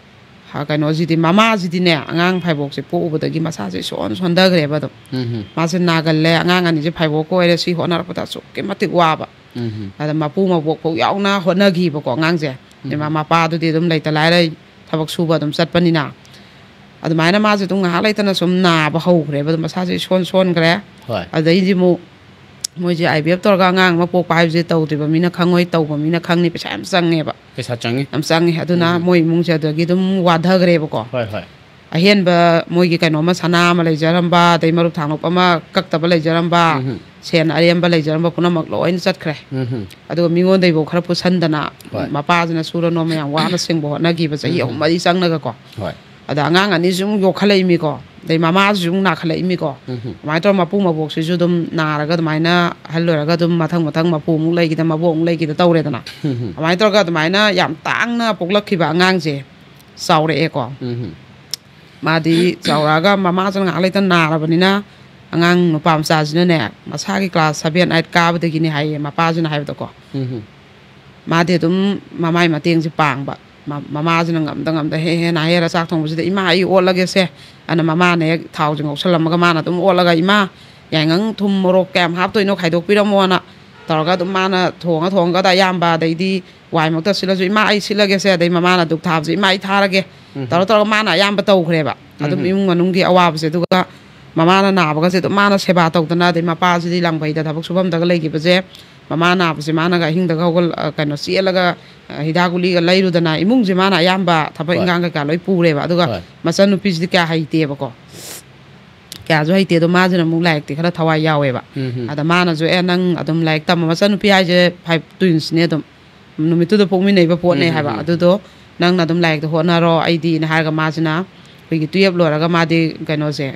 ꯍ-, ꯀꯩꯅꯣꯁꯤꯗꯤ, ꯃꯃꯥꯁꯤꯗꯤꯅꯦ, ꯑꯉꯥꯡ ꯐꯥꯏꯕꯣꯛꯁꯦ ꯄꯣꯛꯎꯕꯗꯒꯤ ꯃꯁꯥꯁꯦ ꯏꯁꯣꯟ ꯁꯣꯟꯊꯈ꯭ꯔꯦꯕ ꯑꯗꯨꯝ꯫ ꯎꯝ꯫ ꯃꯥꯁꯦ ꯅꯥꯒꯜꯂꯦ, ꯑꯉꯥꯡ ꯑꯅꯤꯁꯦ ꯐꯥꯏꯕꯣꯛꯀ ꯑꯣꯏꯔꯦ, ꯁꯤ ꯍꯣꯠꯅꯔꯛꯄꯗ ꯑꯁꯨꯛꯀꯤ ꯃꯇꯤꯛ ꯋꯥꯕ꯫ ꯎꯝ꯫ ꯑꯗ ꯃꯄꯨ ꯃꯕꯣꯛ ꯐꯥꯎ ꯌꯥꯎꯅ ꯍꯣꯠꯅꯈꯤꯕꯀꯣ ꯑꯉꯥꯡꯁꯦ꯫ ꯎꯝ꯫ ꯃꯃꯥ ꯃꯄꯥꯗꯨꯗꯤ ꯑꯗꯨꯝ ꯂꯩꯇ ꯂꯥꯏꯔ ꯊꯕꯛ ꯁꯨꯕ ꯑꯗꯨꯝ ꯆꯠꯄꯅꯤꯅ꯫ ꯑꯗꯨꯃꯥꯏꯅ ꯃꯥꯁꯦ ꯑꯗꯨꯝ ꯉꯥꯏꯍꯥꯛ ꯂꯩꯇꯅ ꯁꯨꯝ ꯅꯥꯕ ꯍꯧꯈ꯭ꯔꯦꯕ, ꯑꯗꯨꯝ ꯃꯁꯥꯁꯦ ꯏꯁꯣꯟ ꯁꯣꯟꯈ꯭ꯔꯦ꯫ ꯍꯣꯏ꯫ ꯑꯗꯩꯗꯤ ꯑꯃꯨꯛ ꯃꯣꯏꯁꯦ ꯑꯥꯏ ꯕꯤ ꯑꯦꯐ ꯇꯧꯔꯒ ꯑꯉꯥꯡ ꯑꯃ ꯄꯣꯛꯄ ꯍꯥꯏꯕꯁꯦ ꯇꯧꯗ꯭ꯔꯤꯕ ꯃꯤꯅ ꯈꯪꯉꯣꯏ, ꯇꯧꯕ ꯃꯤꯅ ꯈꯪꯅꯤ, ꯄꯩꯁꯥ ꯌꯥꯝ ꯆꯪꯉꯦꯕ꯫ ꯄꯩꯁꯥ ꯆꯪꯉꯤ꯫ ꯌꯥꯝ ꯆꯪꯉꯤ꯫ ꯑꯗꯨꯅ ꯎꯝ꯫ ꯃꯣꯏ ꯏꯃꯨꯡꯁꯦ ꯑꯗꯨꯗꯒꯤ ꯑꯗꯨꯝ ꯋꯥꯊꯈ꯭ꯔꯦꯕꯀꯣ꯫ ꯍꯣꯏ, ꯍꯣꯏ꯫ ꯑꯍꯦꯟꯕ ꯃꯣꯏꯒꯤ ꯀꯩꯅꯣꯝꯃ, ꯁꯅꯥ ꯑꯃ ꯂꯩꯖꯔꯝꯕ, ꯑꯗꯩ ꯃꯔꯨꯞ ꯊꯥꯡꯂꯨꯞ ꯑꯃ ꯀꯛꯇꯕ ꯂꯩꯖꯔꯝꯕ, ꯎꯝ꯫ ꯁꯦꯟ ꯑꯔꯦꯝꯕ ꯂꯩꯖꯔꯝꯕ ꯄꯨꯝꯅꯃꯛ ꯂꯣꯏꯅ ꯆꯠꯈ꯭ꯔꯦ꯫ ꯎꯝ꯫ ꯑꯗꯨꯒ ꯃꯤꯉꯣꯟꯗꯩꯐꯥꯎ ꯈꯔ ꯄꯨꯁꯟꯗꯅ, ꯍꯣꯏ꯫ ꯃꯄꯥꯁꯤꯅ ꯁꯨꯔ ꯅꯣꯝꯃ ꯌꯥꯝ ꯋꯥꯅ ꯁꯤꯡꯕ ꯍꯣꯠꯅꯈꯤꯕ ꯆꯍꯤ ꯎꯝ꯫ ꯑꯍꯨꯝ ꯃꯔꯤ ꯆꯪꯅꯒꯀꯣ꯫ ꯍꯣꯏ꯫ ꯑꯗ ꯑꯉꯥꯡ ꯑꯅꯤꯁꯨ ꯑꯃꯨꯛ ꯌꯣꯛꯈꯠꯂꯛꯏꯃꯤꯀꯣ, ꯑꯗꯩ ꯃꯃꯥꯁꯤꯁꯨ ꯑꯃꯨꯛ ꯅꯥꯈꯠꯂꯛꯏꯃꯤꯀꯣ꯫ ꯎꯝ꯫ ꯑꯗꯨꯃꯥꯏꯅ ꯇꯧꯔ ꯃꯄꯨ ꯃꯕꯣꯛꯁꯤꯁꯨ ꯑꯗꯨꯝ ꯅꯥꯔꯒ ꯑꯗꯨꯃꯥꯏꯅ ꯑꯍꯜ ꯑꯣꯏꯔꯒ ꯑꯗꯨꯝ ꯃꯊꯪ ꯃꯊꯪ ꯃꯄꯨ ꯑꯃꯨꯛ ꯂꯩꯈꯤꯗ, ꯃꯕꯣꯛ ꯑꯃꯨꯛ ꯂꯩꯈꯤꯗ ꯇꯧꯔꯦꯗꯅ꯫ ꯎꯝ꯫ ꯑꯗꯨꯃꯥꯏꯅ ꯇꯧꯔꯒ ꯑꯗꯨꯃꯥꯏꯅ ꯌꯥꯝ ꯇꯥꯡꯅ ꯄꯣꯛꯂꯛꯈꯤꯕ ꯑꯉꯥꯡꯁꯦ ꯆꯥꯎꯔꯛꯑꯦꯀꯣ꯫ ꯎꯝ꯫ ꯃꯥꯗꯤ ꯆꯥꯎꯔꯛꯑꯒ ꯃꯃꯥꯁꯤꯅ ꯉꯥꯏꯍꯥꯛ ꯂꯩꯇꯅ ꯅꯥꯔꯕꯅꯤꯅ ꯑꯉꯥꯡ ꯅꯨꯄꯥ ꯃꯆꯥꯁꯤꯅꯅꯦ, ꯃꯁꯥꯒꯤ ꯀ꯭ꯂꯥꯁ ꯁꯚꯦꯟ ꯑꯩꯠ ꯀꯥꯕꯗꯒꯤꯅꯦ ꯍꯥꯏꯌꯦ ꯃꯄꯥꯁꯤꯅ ꯍꯥꯏꯕꯗꯀꯣ꯫ ꯎꯝ꯫ ꯃꯥꯗꯤ ꯑꯗꯨꯝ ꯃꯃꯥꯏ ꯃꯇꯦꯡꯁꯦ ꯄꯥꯡꯕ꯫ ꯃ-, ꯃꯃꯥꯁꯤꯅ ꯉꯝꯗ ꯉꯝꯗ ꯍꯦ ꯍꯦ ꯅꯥꯍꯦꯔ ꯆꯥꯛ ꯊꯣꯡꯕꯁꯤꯗ, "ꯏꯃꯥ, ꯑꯩ ꯑꯣꯠꯂꯒꯦꯁꯦ"꯫ ꯑꯗꯨꯅ ꯃꯃꯥꯅ ꯍꯦꯛ ꯊꯥꯎꯁꯦ ꯉꯧꯁꯜꯂꯝꯃꯒ ꯃꯥꯅ ꯑꯗꯨꯝ ꯑꯣꯠꯂꯒ, "ꯏꯃꯥ, ꯌꯥꯏꯉꯪ, ꯊꯨꯝ, ꯃꯣꯔꯣꯛ ꯀꯌꯥꯝ ꯍꯥꯞꯇꯣꯏꯅꯣ ꯈꯥꯏꯗꯣꯛꯄꯤꯔꯝꯃꯣꯅ" ꯇꯧꯔꯒ ꯑꯗꯨꯝ ꯃꯥꯅ ꯊꯣꯡꯉ ꯊꯣꯡꯉꯒ, ꯑꯗ ꯑꯌꯥꯝꯕ, ꯑꯗꯩꯗꯤ ꯋꯥꯏꯃꯛꯇ ꯁꯤꯠꯂꯁꯨ, "ꯏꯃꯥ, ꯑꯩ ꯁꯤꯠꯂꯒꯦꯁꯦ", ꯑꯗꯩ ꯃꯃꯥꯅ ꯙꯨꯛ ꯊꯥꯕꯁꯦ, "ꯏꯃꯥ, ꯑꯩ ꯊꯥꯔꯒꯦ" ꯎꯝ꯫ ꯇꯧꯔ ꯇꯧꯔꯒ ꯃꯥꯅ ꯑꯌꯥꯝꯕ ꯇꯧꯈ꯭ꯔꯦꯕ꯫ ꯑꯗꯨꯝ ꯎꯝ꯫ ꯏꯃꯨꯡ ꯃꯅꯨꯡꯒꯤ ꯑꯋꯥꯕꯁꯦ, ꯑꯗꯨꯒ ꯃꯃꯥꯅ ꯅꯥꯕꯒꯁꯦ ꯑꯗꯨꯝ ꯃꯥꯅ ꯁꯦꯕꯥ ꯇꯧꯗꯅ, ꯑꯗꯩ ꯃꯄꯥꯁꯤꯗꯤ ꯂꯥꯡꯕꯩꯗ ꯊꯕꯛ ꯁꯨꯐꯝꯗꯒ ꯂꯩꯈꯤꯕꯁꯦ, ꯃꯃꯥ ꯅꯥꯕꯁꯦ ꯃꯥꯅꯒ ꯑꯍꯤꯡꯗꯒ ꯍꯧꯒꯠ-, ꯑ, ꯀꯩꯅꯣ, ꯆꯦꯜꯂꯒ, ꯑ, ꯍꯤꯗꯥꯛ ꯒꯨꯂꯤꯒ ꯂꯩꯔꯨꯗꯅ, ꯏꯃꯨꯡꯁꯦ ꯃꯥꯅ ꯑꯌꯥꯝꯕ ꯊꯕꯛ ꯍꯣꯏ꯫ ꯏꯟꯈꯥꯡ ꯀꯩꯀꯥ ꯂꯣꯏ ꯄꯨꯔꯦꯕ꯫ ꯑꯗꯨꯒ ꯍꯣꯏ꯫ ꯃꯆꯟꯅꯨꯄꯤꯁꯤꯗꯤ ꯀꯌꯥ ꯍꯩꯇꯦꯕꯀꯣ꯫ ꯀꯌꯥꯁꯨ ꯍꯩꯇꯦ꯫ ꯑꯗꯣ ꯃꯥꯁꯤꯅ ꯑꯃꯨꯛ ꯂꯥꯏꯔꯤꯛꯇꯤ ꯈꯔ ꯊꯋꯥꯏ ꯌꯥꯎꯋꯦꯕ꯫ ꯎꯝ ꯍꯝ꯫ ꯑꯗ ꯃꯥꯅꯁꯨ, "ꯑꯦ, ꯅꯪ ꯑꯗꯨꯝ ꯂꯥꯏꯔꯤꯛ ꯇꯝꯃꯣ"꯫ ꯃꯆꯟꯅꯨꯄꯤ ꯍꯥꯏꯁꯦ ꯐꯥꯏꯚ ꯇ꯭ꯋꯤꯟꯁꯅꯦ ꯑꯗꯨꯝ꯫ ꯅꯨꯃꯤꯠꯇꯨꯗ ꯄꯣꯛꯃꯤꯟꯅꯩꯕ ꯄꯣꯠꯅꯦ ꯎꯝ ꯍꯝ ꯍꯥꯏꯕ꯫ ꯍꯝ꯫ ꯑꯗꯨꯗꯣ, "ꯅꯪꯅ ꯑꯗꯨꯝ ꯂꯥꯏꯔꯤꯛꯇꯣ ꯍꯣꯠꯅꯔꯣ", ꯑꯩꯗꯤꯅ ꯍꯥꯏꯔꯒ ꯃꯥꯁꯤꯅ ꯑꯩꯈꯣꯏꯒꯤ ꯇꯨꯌꯦꯜꯞ ꯂꯣꯏꯔꯒ ꯃꯥꯗꯤ ꯀꯩꯅꯣꯁꯦ,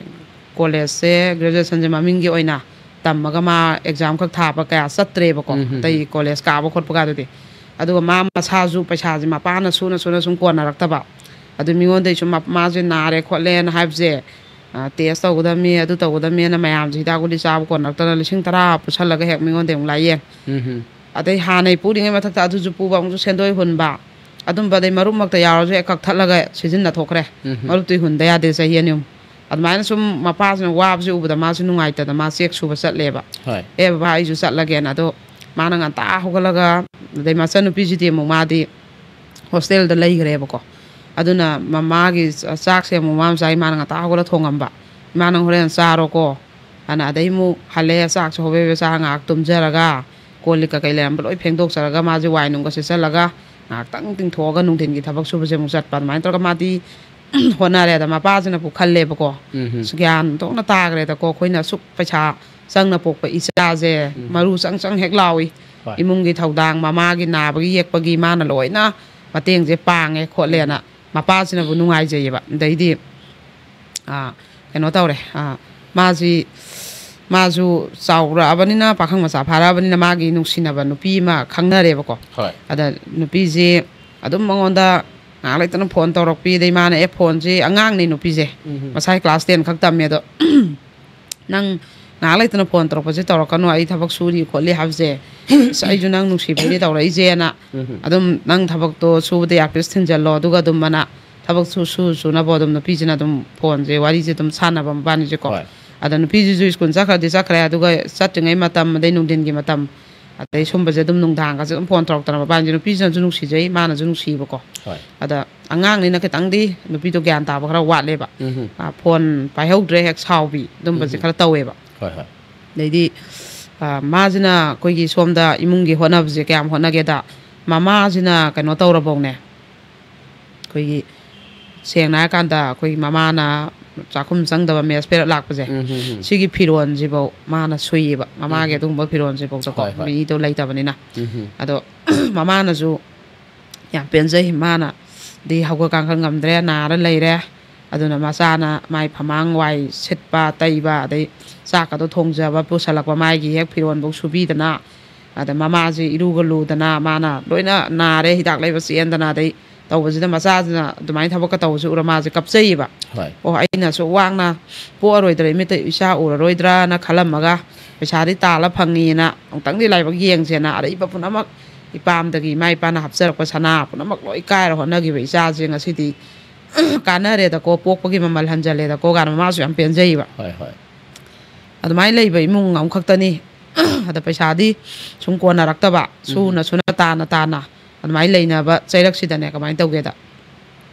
ꯀꯣꯂꯦꯖꯁꯦ, ꯒ꯭ꯔꯦꯖꯨꯑꯦꯁꯟꯁꯦ ꯃꯃꯤꯡꯒꯤ ꯑꯣꯏꯅ ꯇꯝꯃꯒ ꯃꯥ ꯑꯦꯛꯖꯥꯝ ꯈꯛ ꯊꯥꯕ ꯀꯌꯥ ꯆꯠꯇ꯭ꯔꯦꯕꯀꯣ, ꯎꯝ, ꯎꯝ, ꯑꯇꯩ ꯀꯣꯂꯦꯖ ꯀꯥꯕ ꯈꯣꯠꯄ ꯀꯥꯗꯨꯗꯤ꯫ ꯑꯗꯨꯒ ꯃꯥ ꯃꯁꯥꯁꯨ ꯄꯩꯁꯥꯁꯦ ꯃꯄꯥꯅ ꯁꯨꯅ ꯁꯨꯅ ꯁꯨꯝ ꯀꯣꯟꯅꯔꯛꯇꯕ꯫ ꯑꯗꯨ ꯃꯤꯉꯣꯟꯗꯩꯁꯨ ꯃ-, ꯃꯥꯁꯦ ꯅꯥꯔꯦ ꯈꯣꯠꯂꯦꯅ ꯍꯥꯏꯕꯁꯦ, ꯑ, ꯇꯦꯁ ꯇꯧꯒꯗꯕꯅꯤ, ꯑꯗꯨ ꯇꯧꯒꯗꯕꯅꯤꯅ ꯃꯌꯥꯝꯁꯦ ꯍꯤꯗꯥꯛ ꯒꯨꯂꯤ ꯆꯥꯕ ꯀꯣꯟꯅꯔꯛꯇꯅ ꯂꯤꯁꯤꯡ ꯇꯔꯥ ꯄꯨꯁꯜꯂꯒ ꯍꯦꯛ ꯃꯤꯉꯣꯟꯗ ꯑꯃꯨꯛ ꯂꯥꯏꯌꯦꯡ꯫ ꯎꯝ, ꯎꯝ, ꯑꯗꯩ ꯍꯥꯟꯅꯩ ꯄꯨꯔꯤꯉꯩ ꯃꯊꯛꯇ ꯑꯗꯨꯁꯨ ꯄꯨꯕ, ꯑꯃꯨꯛꯁꯨ ꯁꯦꯟꯗꯣꯏ ꯍꯨꯟꯕ, ꯑꯗꯨꯝꯕ, ꯑꯗꯩ ꯃꯔꯨꯞꯃꯛꯇ ꯌꯥꯎꯔꯁꯨ ꯍꯦꯛ ꯀꯛꯊꯠꯂꯒ ꯁꯤꯖꯤꯟꯅꯊꯣꯛꯈ꯭ꯔꯦ꯫ ꯎꯝ, ꯎꯝ꯫ ꯃꯔꯨꯞꯇꯤ ꯍꯨꯟꯗ ꯌꯥꯗꯦ ꯆꯍꯤ ꯑꯅꯤ ꯑꯍꯨꯝ꯫ ꯑꯗꯨꯃꯥꯏꯅ ꯁꯨꯝ ꯃꯄꯥꯁꯤꯅ ꯋꯥꯕꯁꯦ ꯎꯕꯗ ꯃꯥꯁꯨ ꯅꯨꯡꯉꯥꯏꯇꯗꯅ ꯃꯥ ꯆꯦꯛ ꯁꯨꯕ ꯆꯠꯂꯦꯕ꯫ ꯍꯣꯏ꯫ "ꯑꯦ ꯕꯕꯥ, ꯑꯩꯁꯨ ꯆꯠꯂꯒꯦꯅ"꯫ ꯑꯗꯣ ꯃꯥꯅ ꯉꯟꯇꯥ ꯍꯧꯒꯠꯂꯒ, ꯑꯗꯩ ꯃꯆꯟꯅꯨꯄꯤꯁꯤꯗꯤ ꯑꯃꯨꯛ ꯃꯥꯗꯤ ꯍꯣꯁꯇꯦꯜꯗ ꯂꯩꯈ꯭ꯔꯦꯕꯀꯣ꯫ ꯑꯗꯨꯅ ꯃꯃꯥꯒꯤ ꯆ-, ꯆꯥꯛꯁꯦ ꯑꯃꯨꯛ ꯃꯃꯥ ꯃꯆꯥꯒꯤ ꯃꯥꯅ ꯉꯟꯇꯥ ꯍꯧꯒꯠꯂ ꯊꯣꯡꯉꯝꯕ꯫ "ꯏꯃꯥ, ꯅꯪ ꯍꯣꯔꯦꯟ ꯆꯥꯔꯣꯀꯣ"꯫ ꯑꯅ ꯑꯗꯩ ꯑꯃꯨꯛ ꯍꯜꯂꯦ, ꯆꯥꯛꯁꯦ ꯍꯣꯕꯦ ꯍꯣꯕꯦ ꯆꯥꯔ ꯉꯥꯏꯍꯥꯛ ꯇꯨꯝꯖꯔꯒ, ꯀꯣꯜ ꯂꯤꯛ ꯀꯩꯀꯩ ꯂꯩꯔꯝꯕ ꯂꯣꯏ ꯐꯦꯡꯗꯣꯛꯆꯔꯒ, ꯃꯥꯁꯦ ꯋꯥꯏ ꯅꯨꯡꯒ ꯁꯤꯠꯆꯜꯂꯒ, ꯉꯥꯏꯍꯥꯛꯇꯪ ꯇꯤꯡꯊꯣꯛꯑꯒ ꯅꯨꯡꯊꯤꯟꯒꯤ ꯊꯕꯛ ꯁꯨꯕꯁꯦ ꯑꯃꯨꯛ ꯆꯠꯄ꯫ ꯑꯗꯨꯃꯥꯏꯅ ꯇꯧꯔꯒ ꯃꯥꯗꯤ ꯍꯣꯠꯅꯔꯦ꯫ ꯑꯗ ꯃꯄꯥꯁꯤꯅꯕꯨ ꯈꯜꯂꯦꯕꯀꯣ, ꯎꯝ, ꯎꯝ꯫ "ꯑꯁ, ꯒ꯭ꯌꯥꯟ ꯑꯣꯟꯊꯣꯛꯅ ꯇꯥꯈ꯭ꯔꯦꯗꯀꯣ, ꯑꯩꯈꯣꯏꯅ ꯑꯁꯨꯛ ꯄꯩꯁꯥ ꯆꯪꯅ ꯄꯣꯛꯄ ꯏꯆꯥꯁꯦ", ꯎꯝ꯫ ꯃꯔꯨ ꯆꯪ ꯆꯪ ꯍꯦꯛ ꯂꯥꯎꯏ꯫ ꯍꯣꯏ꯫ ꯏꯃꯨꯡꯒꯤ ꯊꯧꯗꯥꯡ, ꯃꯃꯥꯒꯤ ꯅꯥꯕꯒꯤ ꯌꯦꯛꯄꯒꯤ ꯃꯥꯅ ꯂꯣꯏꯅ ꯃꯇꯦꯡꯁꯦ ꯄꯥꯡꯉꯦ ꯈꯣꯠꯂꯦꯅ ꯃꯄꯥꯁꯤꯅꯕꯨ ꯅꯨꯡꯉꯥꯏꯖꯩꯌꯦꯕ꯫ ꯑꯗꯩꯗꯤ, ꯑꯥ, ꯀꯩꯅꯣ ꯇꯧꯔꯦ, ꯑꯥ, ꯃꯥꯁꯤ, ꯃꯥꯁꯨ ꯆꯥꯎꯔꯛꯑꯕꯅꯤꯅ, ꯄꯥꯈꯪ ꯃꯆꯥ ꯐꯥꯔꯛꯑꯕꯅꯤꯅ, ꯃꯥꯒꯤ ꯅꯨꯡꯁꯤꯅꯕ ꯅꯨꯄꯤ ꯑꯃ ꯈꯪꯅꯔꯦꯕꯀꯣ꯫ ꯍꯣꯏ꯫ ꯑꯗ ꯅꯨꯄꯤꯁꯤ ꯑꯗꯨꯝ ꯃꯉꯣꯟꯗ ꯉꯥꯏꯍꯥꯛ ꯂꯩꯇꯅ ꯐꯣꯟ ꯇꯧꯔꯛꯄꯤ꯫ ꯑꯗꯩ ꯃꯥꯅ, "ꯑꯦ, ꯐꯣꯟꯁꯤ", ꯑꯉꯥꯡꯅꯤ ꯅꯨꯄꯤꯁꯦ, ꯎꯝ꯫ ꯃꯁꯥꯏ ꯀ꯭ꯂꯥꯁ ꯇꯦꯟ ꯈꯛ ꯇꯝꯃꯦ꯫ ꯑꯗꯣ "ꯅꯪ ꯉꯥꯏꯍꯥꯛ ꯂꯩꯇꯅ ꯐꯣꯟ ꯇꯧꯔꯛꯄꯁꯦ ꯇꯧꯔꯛꯀꯅꯨ, ꯑꯩ ꯊꯕꯛ ꯁꯨꯔꯤ ꯈꯣꯠꯂꯤ ꯍꯥꯏꯕꯁꯦ, ꯑꯁ, ꯑꯩꯁꯨ ꯅꯪ ꯅꯨꯡꯁꯤꯕꯒꯤ ꯇꯧꯔꯛꯏꯁꯦꯅ, ꯎꯝ꯫ ꯑꯗꯨꯝ ꯅꯪ ꯊꯕꯛꯇꯣ ꯁꯨꯕꯗ ꯏꯌꯥꯔꯄꯤꯁ ꯊꯤꯟꯖꯜꯂꯣ, ꯑꯗꯨꯒ ꯑꯗꯨꯝ ꯑꯅ ꯊꯕꯛ ꯁꯨ-, ꯁꯨ-, ꯁꯨꯅꯕ ꯑꯗꯨꯝ ꯅꯨꯄꯤꯁꯤꯅ ꯑꯗꯨꯝ ꯐꯣꯟꯁꯦ, ꯋꯥꯔꯤꯁꯦ ꯑꯗꯨꯝ ꯁꯥꯟꯅꯕ ꯃꯕꯥꯅꯤꯁꯦꯀꯣ꯫ ꯍꯣꯏ꯫ ꯑꯗ ꯅꯨꯄꯤꯁꯤꯁꯨ ꯁ꯭ꯀꯨꯜ ꯆꯠꯈ꯭ꯔꯗꯤ ꯆꯠꯈ꯭ꯔꯦ, ꯑꯗꯨꯒ ꯆꯠꯇ꯭ꯔꯤꯉꯩ ꯃꯇꯝ, ꯑꯗꯩ ꯅꯨꯡꯊꯤꯟꯒꯤ ꯃꯇꯝ, ꯑꯗꯩ ꯁꯨꯝꯕꯁꯦ ꯑꯗꯨꯝ ꯅꯨꯡꯗꯥꯡꯒꯁꯦ ꯑꯗꯨꯝ ꯐꯣꯟ ꯇꯧꯔꯛꯇꯅ, ꯃꯕꯥꯅꯤꯁꯦ, ꯅꯨꯄꯤꯁꯤꯅꯁꯨ ꯅꯨꯡꯁꯤꯖꯩ, ꯃꯥꯅꯁꯨ ꯅꯨꯡꯁꯤꯕꯀꯣ꯫ ꯍꯣꯏ꯫ ꯑꯗ ꯑꯉꯥꯡꯅꯤꯅ ꯈꯤꯇꯪꯗꯤ ꯅꯨꯄꯤꯗꯣ ꯒ꯭ꯌꯥꯟ ꯇꯥꯕ ꯈꯔ ꯋꯥꯠꯂꯦꯕ꯫ ꯎꯝ꯫ ꯑ, ꯐꯣꯟ ꯄꯥꯏꯍꯧꯗ꯭ꯔꯦ ꯍꯦꯛ ꯁꯥꯎꯕꯤ, ꯑꯗꯨꯝꯕꯁꯦ ꯎꯝ꯫ ꯈꯔ ꯇꯧꯋꯦꯕ꯫ ꯍꯣꯏ, ꯍꯣꯏ꯫ ꯑꯗꯩꯗꯤ, ꯑ, ꯃꯥꯁꯤꯅ ꯑꯩꯈꯣꯏꯒꯤ ꯁꯣꯝꯗ ꯏꯃꯨꯡꯒꯤ ꯍꯣꯠꯅꯕꯁꯦ ꯀꯌꯥꯝ ꯍꯣꯠꯅꯒꯦꯗ, ꯃꯃꯥꯁꯤꯅ ꯀꯩꯅꯣ ꯇꯧꯔꯕꯧꯅꯦ, ꯑꯩꯈꯣꯏꯒꯤ, ꯁꯦꯡꯅ ꯍꯥꯏꯔꯀꯥꯟꯗ, ꯑꯩꯈꯣꯏꯒꯤ ꯃꯃꯥꯅ ꯆꯥꯛꯈꯨꯝ ꯆꯪꯗꯕ, ꯃꯦꯁ ꯄꯦꯔꯠ ꯂꯥꯛꯄꯁꯦ, ꯎꯝ, ꯎꯝ, ꯎꯝ꯫ ꯁꯤꯒꯤ ꯐꯤꯔꯣꯟꯁꯤꯐꯧ ꯃꯥꯅ ꯁꯨꯏꯌꯦꯕ, ꯃꯃꯥꯒꯤ ꯎꯝ꯫ ꯑꯗꯨꯒꯨꯝꯕ ꯐꯤꯔꯣꯟꯁꯤꯐꯧꯗꯀꯣ, ꯍꯣꯏ, ꯍꯣꯏ꯫ ꯃꯤꯗꯣ ꯂꯩꯇꯕꯅꯤꯅ꯫ ꯎꯝ꯫ ꯑꯗꯣ ꯃꯃꯥꯅꯁꯨ ꯌꯥꯝ ꯄꯦꯟꯖꯩ꯫ ꯃꯥꯅꯗꯤ ꯍꯧꯒꯠ ꯀꯥꯡꯈꯠ ꯉꯝꯗ꯭ꯔꯦ, ꯅꯥꯔ ꯂꯩꯔꯦ, ꯑꯗꯨꯅ ꯃꯆꯥꯅ ꯃꯥꯏ ꯐꯃꯥꯡ ꯋꯥꯏ ꯁꯤꯠꯄ ꯇꯩꯕ, ꯑꯗꯩ ꯆꯥꯛꯀꯗꯣ ꯊꯣꯡꯖꯕ ꯄꯨꯁꯜꯂꯛꯄ, ꯃꯥꯒꯤ ꯍꯦꯛ ꯐꯤꯔꯣꯟꯐꯧ ꯁꯨꯕꯤꯗꯅ, ꯑꯗ ꯃꯃꯥꯁꯦ ꯏꯔꯨꯒ ꯂꯨꯗꯅ ꯃꯥꯅ ꯂꯣꯏꯅ ꯅꯥꯔꯦ, ꯍꯤꯗꯥꯛ ꯂꯩꯕ ꯆꯦꯟꯗꯅ, ꯑꯗꯩ ꯇꯧꯕꯁꯤꯗ ꯃꯆꯥꯁꯤꯅ ꯑꯗꯨꯃꯥꯏꯅ ꯊꯕꯛꯀ ꯇꯧꯕꯁꯦ ꯎꯔ ꯃꯥꯁꯦ ꯀꯞꯆꯩꯌꯦꯕ꯫ ꯍꯣꯏ꯫ ꯑꯣ, ꯑꯩꯅꯁꯨ ꯋꯥꯅ ꯄꯣꯛꯑꯔꯣꯏꯗ꯭ꯔꯥ, ꯏꯃꯤꯠꯇ ꯏꯆꯥ ꯎꯔꯔꯣꯏꯗ꯭ꯔꯥꯅ ꯈꯜꯂꯝꯃꯒ, ꯄꯩꯁꯥꯗꯤ ꯇꯥꯜꯂ ꯐꯪꯉꯤꯅ ꯑꯃꯨꯛꯇꯪꯗꯤ ꯂꯥꯏꯕꯛ ꯌꯦꯡꯁꯦꯅ ꯑꯔꯩꯕ ꯄꯨꯝꯅꯃꯛ ꯏꯄꯥꯝꯗꯒꯤ ꯏꯃꯥ ꯏꯄꯥꯅ ꯍꯥꯞꯆꯔꯛꯄ ꯁꯅꯥ ꯄꯨꯝꯅꯃꯛ ꯂꯣꯏ ꯀꯥꯏꯔ ꯍꯣꯠꯅꯈꯤꯕ ꯏꯆꯥꯁꯦ ꯉꯁꯤꯗꯤ ꯀꯥꯟꯅꯔꯦꯗꯀꯣ, ꯄꯣꯛꯄꯒꯤ ꯃꯃꯜ ꯍꯟꯖꯜꯂꯦꯗꯀꯣ ꯀꯥꯏꯅ ꯃꯃꯥꯁꯨ ꯌꯥꯝ ꯄꯦꯟꯖꯩꯕ꯫ ꯍꯣꯏ, ꯍꯣꯏ꯫ ꯑꯗꯨꯃꯥꯏꯅ ꯂꯩꯕ ꯏꯃꯨꯡ ꯑꯃꯈꯛꯇꯅꯤ꯫ ꯑꯗ ꯄꯩꯁꯥꯗꯤ ꯁꯨꯝ ꯀꯣꯟꯅꯔꯛꯇꯕ, ꯁꯨꯅ ꯁꯨꯅ ꯇꯥꯅ ꯇꯥꯅ ꯑꯗꯨꯃꯥꯏꯅ ꯂꯩꯅꯕ ꯆꯩꯔꯛꯁꯤꯗꯅꯦ ꯀꯃꯥꯏꯅ ꯇꯧꯒꯦꯗ,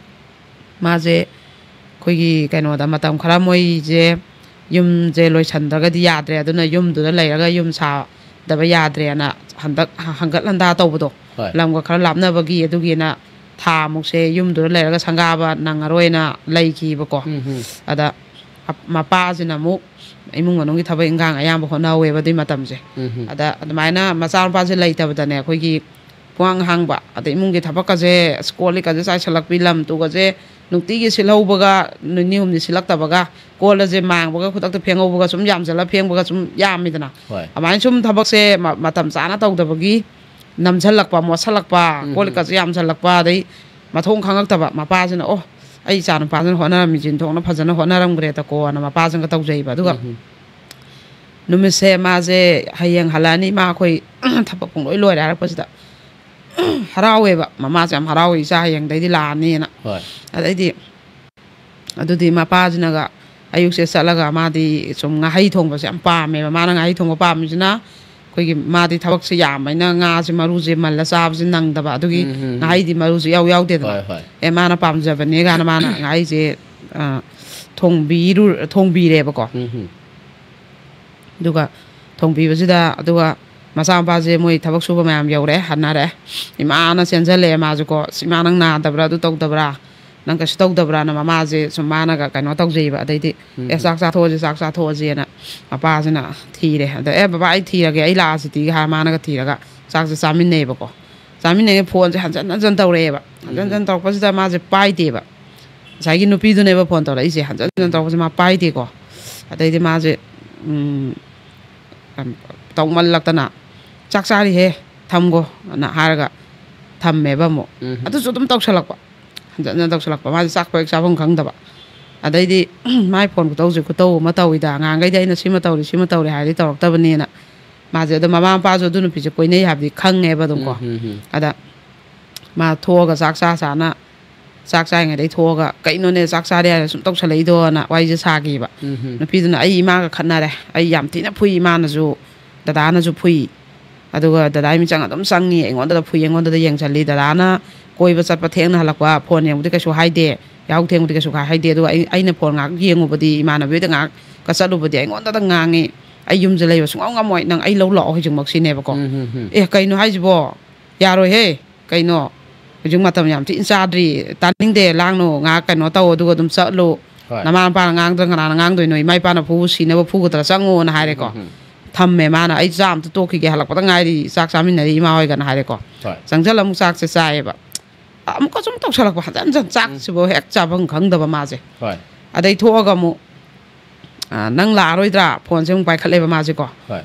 ꯃꯥꯁꯦ ꯑꯩꯈꯣꯏꯒꯤ ꯀꯩꯅꯣꯗ ꯃꯇꯝ ꯈꯔ ꯃꯣꯏꯁꯦ ꯌꯨꯝꯁꯦ ꯂꯣꯏꯁꯟꯗ꯭ꯔꯒꯗꯤ ꯌꯥꯗ꯭ꯔꯦ, ꯑꯗꯨꯅ ꯌꯨꯝꯗꯨꯗ ꯂꯩꯔꯒ ꯌꯨꯝ ꯁꯥꯗꯕ ꯌꯥꯗ꯭ꯔꯦꯅ ꯍꯟꯗꯛ ꯍꯪꯒꯠ ꯍꯟꯗꯥ ꯇꯧꯕꯗꯣ, ꯍꯣꯏ꯫ ꯂꯝꯒ ꯈꯔ ꯂꯥꯞꯅꯕꯒꯤ, ꯑꯗꯨꯒꯤꯅ ꯊꯥ ꯃꯨꯛꯁꯦ ꯌꯨꯝꯗꯨꯗ ꯂꯩꯔꯒ ꯁꯪꯒꯥꯕ ꯅꯪꯉꯔꯣꯏꯅ ꯂꯩꯈꯤꯕꯀꯣ꯫ ꯎꯝ, ꯎꯝ꯫ ꯑꯗ ꯃꯄꯥꯁꯤꯅ ꯑꯃꯨꯛ ꯏꯃꯨꯡ ꯃꯅꯨꯡꯒꯤ ꯊꯕꯛ ꯏꯟꯈꯥꯡ ꯑꯌꯥꯝꯕ ꯍꯣꯠꯅꯍꯧꯋꯦꯕ ꯑꯗꯨꯏ ꯃꯇꯝꯁꯦ꯫ ꯎꯝ, ꯎꯝ꯫ ꯑꯗ ꯑꯗꯨꯃꯥꯏꯅ ꯃꯆꯥꯅꯨꯄꯥꯁꯦ ꯂꯩꯇꯕꯗꯅꯦ, ꯑꯩꯈꯣꯏꯒꯤ ꯄꯨꯡꯍꯥꯡ ꯍꯥꯡꯕ, ꯑꯗꯩ ꯏꯃꯨꯡꯒꯤ ꯊꯕꯛꯀꯁꯦ, ꯑꯁ, ꯀꯣꯜ ꯂꯤꯛꯀꯁꯦ ꯆꯥꯏꯁꯜꯂꯛꯄꯤ, ꯂꯝ ꯇꯨꯒꯁꯦ ꯅꯨꯡꯇꯤꯒꯤ ꯁꯤꯠꯍꯧꯕꯒ, ꯅꯨꯃꯤꯠ ꯅꯤꯅꯤ ꯍꯨꯝꯅꯤ ꯁꯤꯠꯂꯛꯇꯕꯒ, ꯀꯣꯜ ꯑꯁꯦ ꯃꯥꯡꯕꯒ ꯈꯨꯗꯛꯇ ꯐꯦꯡꯍꯧꯕꯒ ꯁꯨꯝ ꯌꯥꯝꯁꯤꯜꯂ ꯐꯦꯡꯕꯒ ꯁꯨꯝ ꯌꯥꯝꯃꯤꯗꯅ꯫ ꯍꯣꯏ꯫ ꯑꯗꯨꯃꯥꯏꯅ ꯁꯨꯝ ꯊꯕꯛꯁꯦ ꯃ-, ꯃꯇꯝ ꯆꯥꯅ ꯇꯧꯗꯕꯒꯤ ꯅꯝꯁꯤꯜꯂꯛꯄ, ꯃꯣꯠꯁꯜꯂꯛꯄ, ꯎꯝ, ꯀꯣꯜ ꯂꯤꯛꯀꯁꯦ ꯌꯥꯝꯁꯤꯜꯂꯛꯄ, ꯑꯗꯩ ꯃꯊꯣꯡ ꯈꯪꯉꯛꯇꯕ꯫ ꯃꯄꯥꯁꯤꯅ, "ꯑꯣ, ꯑꯩ ꯏꯆꯥ ꯅꯨꯄꯥꯁꯤꯅ ꯍꯣꯠꯅꯔꯝꯃꯤꯁꯤ ꯊꯣꯛꯅ ꯐꯖꯅ ꯍꯣꯠꯅꯔꯝꯈ꯭ꯔꯦꯗꯀꯣꯅ" ꯃꯄꯥꯁꯤꯅꯒ ꯇꯧꯖꯩꯕ꯫ ꯑꯗꯨꯒ ꯎꯝ, ꯎꯝ꯫ ꯅꯨꯃꯤꯠꯁꯦ ꯃꯥꯁꯦ ꯍꯌꯦꯡ ꯍꯜꯂꯛꯑꯅꯤ, ꯏꯃꯥ ꯑꯩꯈꯣꯏ ꯊꯕꯛ ꯄꯨꯡ ꯂꯣꯏ ꯂꯣꯏꯔꯦ ꯍꯥꯏꯔꯛꯄꯁꯤꯗ ꯍꯔꯥꯎꯋꯦꯕ꯫ ꯃꯃꯥꯁꯦ ꯌꯥꯝ ꯍꯔꯥꯎꯋꯦ, "ꯏꯆꯥ ꯍꯌꯦꯡꯗꯩꯗꯤ ꯂꯥꯛꯑꯅꯤꯅ"꯫ ꯍꯣꯏ꯫ ꯑꯗꯩꯗꯤ ꯑꯗꯨꯗꯤ ꯃꯄꯥꯁꯤꯅꯒ ꯑꯌꯨꯛꯁꯦ ꯆꯠꯂꯒ, ꯃꯥꯗꯤ ꯁꯨꯝ ꯉꯥꯍꯩ ꯊꯣꯡꯕꯁꯦ ꯌꯥꯝ ꯄꯥꯝꯃꯦꯕ꯫ ꯃꯥꯅ ꯉꯥꯍꯩ ꯊꯣꯡꯕ ꯄꯥꯝꯃꯤꯁꯤꯅ ꯑꯩꯈꯣꯏꯒꯤ, ꯃꯥꯗꯤ ꯊꯕꯛꯁꯦ ꯌꯥꯝꯕꯅꯤꯅ ꯉꯥꯁꯦ ꯃꯔꯨꯁꯦ ꯃꯜꯂ ꯆꯥꯕꯁꯦ ꯅꯪꯗꯕ, ꯑꯗꯨꯒꯤ ꯎꯝ, ꯎꯝ, ꯎꯝ꯫ ꯉꯥꯍꯩꯗꯤ ꯃꯔꯨꯁꯦ ꯏꯌꯥꯎ ꯌꯥꯎꯗꯦꯗꯅ꯫ ꯍꯣꯏ, ꯍꯣꯏ꯫ ꯑꯦ, ꯃꯥꯅ ꯄꯥꯝꯖꯕꯅꯦ ꯀꯥꯏꯅ ꯃꯥꯅ ꯉꯥꯍꯩꯁꯦ, ꯑ, ꯊꯣꯡꯕꯤꯔꯨ-, ꯊꯣꯡꯕꯤꯔꯦꯕꯀꯣ꯫ ꯎꯝ, ꯎꯝ꯫ ꯑꯗꯨꯒ ꯊꯣꯡꯕꯤꯕꯁꯤꯗ, ꯑꯗꯨꯒ ꯃꯆꯥꯅꯨꯄꯥꯁꯦ ꯃꯣꯏ ꯊꯕꯛ ꯁꯨꯕ ꯃꯌꯥꯝ ꯌꯧꯔꯛꯑꯦ, ꯍꯟꯅꯔꯛꯑꯦ꯫ ꯏꯃꯥꯅ ꯆꯦꯟꯁꯤꯜꯂꯛꯑꯦ ꯃꯥꯁꯨꯀꯣ, "ꯑꯁ, ꯏꯃꯥ, ꯅꯪ ꯅꯥꯗꯕ꯭ꯔꯥ, ꯑꯗꯨ ꯇꯧꯗꯕ꯭ꯔꯥ, ꯅꯪ ꯀꯩꯁꯨ ꯇꯧꯗꯕ꯭ꯔꯥꯅ?" ꯃꯃꯥꯁꯦ ꯁꯨꯝ ꯃꯥꯅꯒ ꯀꯩꯅꯣ ꯇꯧꯖꯩꯕ꯫ ꯑꯗꯩꯗꯤ, ꯎꯝ꯫ "ꯑꯦ, ꯆꯥꯛ ꯆꯥꯊꯣꯛꯑꯁꯤ, ꯆꯥꯛ ꯆꯥꯊꯣꯛꯑꯁꯦꯅ" ꯃꯄꯥꯁꯤꯅ ꯊꯤꯔꯦ꯫ ꯑꯗ, "ꯑꯦ, ꯕꯕꯥ, ꯑꯩ ꯊꯤꯔꯒꯦ, ꯑꯩ ꯂꯥꯛꯑꯁꯤꯗꯤ" ꯍꯥꯏꯔ ꯃꯥꯅꯒ ꯊꯤꯔꯒ ꯆꯥꯛꯁꯦ ꯆꯥꯃꯤꯟꯅꯩꯌꯦꯕꯀꯣ꯫ ꯆꯥꯃꯤꯟꯅꯩꯌꯦ, ꯐꯣꯟꯁꯦ ꯍꯟꯖꯟ ꯍꯟꯖꯟ ꯇꯧꯔꯛꯑꯦꯕ꯫ ꯍꯟꯖꯟ ꯍꯟꯖꯟ ꯇꯧꯔꯛꯄꯁꯤꯗ ꯃꯥꯁꯦ ꯄꯥꯏꯗꯦꯕ꯫ ꯉꯁꯥꯏꯒꯤ ꯅꯨꯄꯤꯗꯨꯅꯦꯕ ꯐꯣꯟ ꯇꯧꯔꯛꯏꯁꯦ, ꯍꯟꯖꯟ ꯍꯟꯖꯟ ꯇꯧꯔꯛꯄꯁꯦ ꯃꯥ ꯄꯥꯏꯗꯦꯀꯣ꯫ ꯑꯗꯩꯗꯤ ꯃꯥꯁꯦ ꯎꯝ, ꯌꯥꯝ ꯇꯧꯃꯜꯂꯛꯇꯅ, "ꯆꯥꯛ ꯆꯥꯔꯤꯍꯦ, ꯊꯝꯒꯣ" ꯑꯅ ꯍꯥꯏꯔꯒ ꯊꯝꯃꯦꯕ ꯑꯃꯨꯛ꯫ ꯎꯝ꯫ ꯑꯗꯨꯁꯨ ꯑꯗꯨꯝ ꯇꯧꯁꯜꯂꯛꯄ, ꯍꯟꯖꯟ ꯍꯟꯖꯟ ꯇꯧꯁꯜꯂꯛꯄ, ꯃꯥꯁꯦ ꯆꯥꯛ ꯄꯣꯛ ꯆꯥꯐꯝ ꯈꯪꯗꯕ꯫ ꯑꯗꯩꯗꯤ ꯃꯥꯏ ꯐꯣꯟ ꯈꯨꯇꯧꯁꯦ ꯈꯨꯇꯧ ꯑꯃ ꯇꯧꯋꯤꯗ꯫ ꯉꯍꯥꯟꯈꯩꯗꯤ ꯑꯩꯅ ꯁꯤꯃ ꯇꯧꯔꯤ, ꯁꯤꯃ ꯇꯧꯔꯤ ꯍꯥꯏꯔꯗꯤ ꯇꯧꯔꯛꯇꯕꯅꯦꯅ꯫ ꯃꯥꯁꯦ ꯑꯗꯣ ꯃꯃꯥ ꯃꯄꯥꯁꯨ ꯑꯗꯨ ꯅꯨꯄꯤꯁꯦ ꯀꯣꯏꯅꯩ ꯍꯥꯏꯕꯗꯤ ꯈꯪꯉꯦꯕ ꯑꯗꯨꯝ ꯀꯣ꯫ ꯎꯝ, ꯎꯝ, ꯎꯝ꯫ ꯑꯗ ꯃꯥ ꯊꯣꯛꯑꯒ ꯆꯥꯛ ꯆꯥ ꯆꯥꯅ, ꯆꯥꯛ ꯆꯥꯔꯤꯉꯩꯗꯩ ꯊꯣꯛꯑꯒ, "ꯀꯩꯅꯣꯅꯦ, ꯆꯥꯛ ꯆꯥꯔꯦ ꯍꯥꯏꯔ ꯁꯨꯝ ꯇꯧꯁꯜꯂꯛꯏꯗꯣꯅ" ꯋꯥꯔꯤꯁꯦ ꯁꯥꯈꯤꯕ꯫ ꯎꯝ, ꯎꯝ꯫ ꯅꯨꯄꯤꯗꯨꯅ, "ꯑꯩ ꯏꯃꯥꯒ ꯈꯠꯅꯔꯦ, ꯑꯩ ꯌꯥꯝ ꯊꯤꯅ ꯐꯨꯏ, ꯏꯃꯥꯅꯁꯨ, ꯗꯗꯥꯅꯁꯨ ꯐꯨꯏ, ꯑꯗꯨꯒ ꯗꯗꯥꯏ ꯃꯤꯆꯪ ꯑꯗꯨꯝ ꯆꯪꯉꯤ, ꯑꯩꯉꯣꯟꯗꯗ ꯐꯨꯏ, ꯑꯩꯉꯣꯟꯗꯗ ꯌꯦꯡꯁꯤꯜꯂꯤ꯫ ꯗꯗꯥꯅ ꯀꯣꯏꯕ ꯆꯠꯄ ꯊꯦꯡꯅ ꯍꯜꯂꯛꯄ, ꯐꯣꯟ ꯌꯦꯡꯕꯗꯤ ꯀꯩꯁꯨ ꯍꯥꯏꯗꯦ, ꯌꯥꯍꯧ ꯊꯦꯡꯕꯗꯤ ꯀꯩꯁꯨ ꯍꯥꯏꯗꯦ, ꯑꯗꯨꯒ ꯑꯩ, ꯑꯩꯅ ꯐꯣꯟ ꯉꯥꯏꯍꯥꯛ ꯌꯦꯡꯉꯨꯕꯗꯤ, ꯏꯃꯥꯟꯅꯕꯤꯗ ꯉꯥꯏꯍꯥꯛꯀ ꯆꯠꯂꯨꯕꯗꯤ ꯑꯩꯉꯣꯟꯗꯗ ꯉꯥꯡꯉꯤ꯫ ꯑꯩ ꯌꯨꯝꯁꯦ ꯂꯩꯕ ꯁꯨꯡꯉꯝ ꯉꯝꯃꯣꯏ, ꯅꯪ ꯑꯩ ꯂꯧ ꯂꯥꯛꯑꯣ ꯍꯧꯖꯤꯛꯃꯛ" ꯁꯤꯅꯦꯕꯀꯣ꯫ ꯎꯝ, ꯎꯝ, ꯎꯝ꯫ "ꯑꯦ, ꯀꯩꯅꯣ ꯍꯥꯏꯁꯤꯕꯣ? ꯌꯥꯔꯣꯏꯍꯦ, ꯀꯩꯅꯣ? ꯍꯧꯖꯤꯛ ꯃꯇꯝ ꯌꯥꯝ ꯊꯤꯅ ꯆꯥꯗ꯭ꯔꯤ, ꯇꯥꯅꯤꯡꯗꯦ, ꯂꯥꯡꯅꯨ, ꯉꯥꯏꯍꯥꯛ ꯀꯩꯅꯣ ꯇꯧ, ꯑꯗꯨꯒ ꯑꯗꯨꯝ ꯆꯠꯂꯨ꯫ ꯍꯣꯏ꯫ ꯅꯃꯥ ꯅꯄꯥꯅ ꯉꯥꯡꯗ꯭ꯔꯥ ꯀꯅꯥꯅ ꯉꯥꯡꯗꯣꯏꯅꯣ? ꯏꯃꯥ ꯏꯄꯥꯅ ꯐꯨꯕ ꯁꯤꯅꯕ ꯐꯨꯒꯗ꯭ꯔꯥ? ꯆꯪꯉꯣꯅ" ꯍꯥꯏꯔꯦꯀꯣ꯫ ꯎꯝ, ꯎꯝ, ꯎꯝ꯫ ꯊꯝꯃꯦ ꯃꯥꯅ꯫ "ꯑꯩ ꯆꯥ ꯑꯝꯇ ꯇꯣꯛꯈꯤꯒꯦ, ꯍꯜꯂꯛꯄꯗ ꯉꯥꯏꯔꯤ, ꯆꯥꯛ ꯆꯥꯃꯤꯟꯅꯔꯤ ꯏꯃꯥ ꯍꯣꯏꯒꯅ" ꯍꯥꯏꯔꯦꯀꯣ꯫ ꯍꯣꯏ꯫ ꯆꯪꯁꯜꯂ ꯑꯃꯨꯛ ꯆꯥꯛꯁꯦ ꯆꯥꯏꯌꯦꯕ꯫ ꯑꯃꯨꯛꯀꯁꯨ ꯑꯃꯨꯛ ꯇꯧꯁꯜꯂꯛꯄ, ꯍꯟꯖꯟ ꯍꯟꯖꯟ ꯆꯥꯛꯁꯤꯕꯨ ꯍꯦꯛ ꯆꯥꯐꯝ ꯈꯪꯗꯕ ꯃꯥꯁꯦ꯫ ꯍꯣꯏ꯫ ꯑꯗꯩ ꯊꯣꯛꯑꯒ ꯑꯃꯨꯛ, "ꯑ, ꯅꯪ ꯂꯥꯛꯑꯔꯣꯏꯗ꯭ꯔꯥ?" ꯐꯣꯟꯁꯦ ꯑꯃꯨꯛ ꯄꯥꯏꯈꯠꯂꯦꯕ ꯃꯥꯁꯦꯀꯣ꯫ ꯍꯣꯏ꯫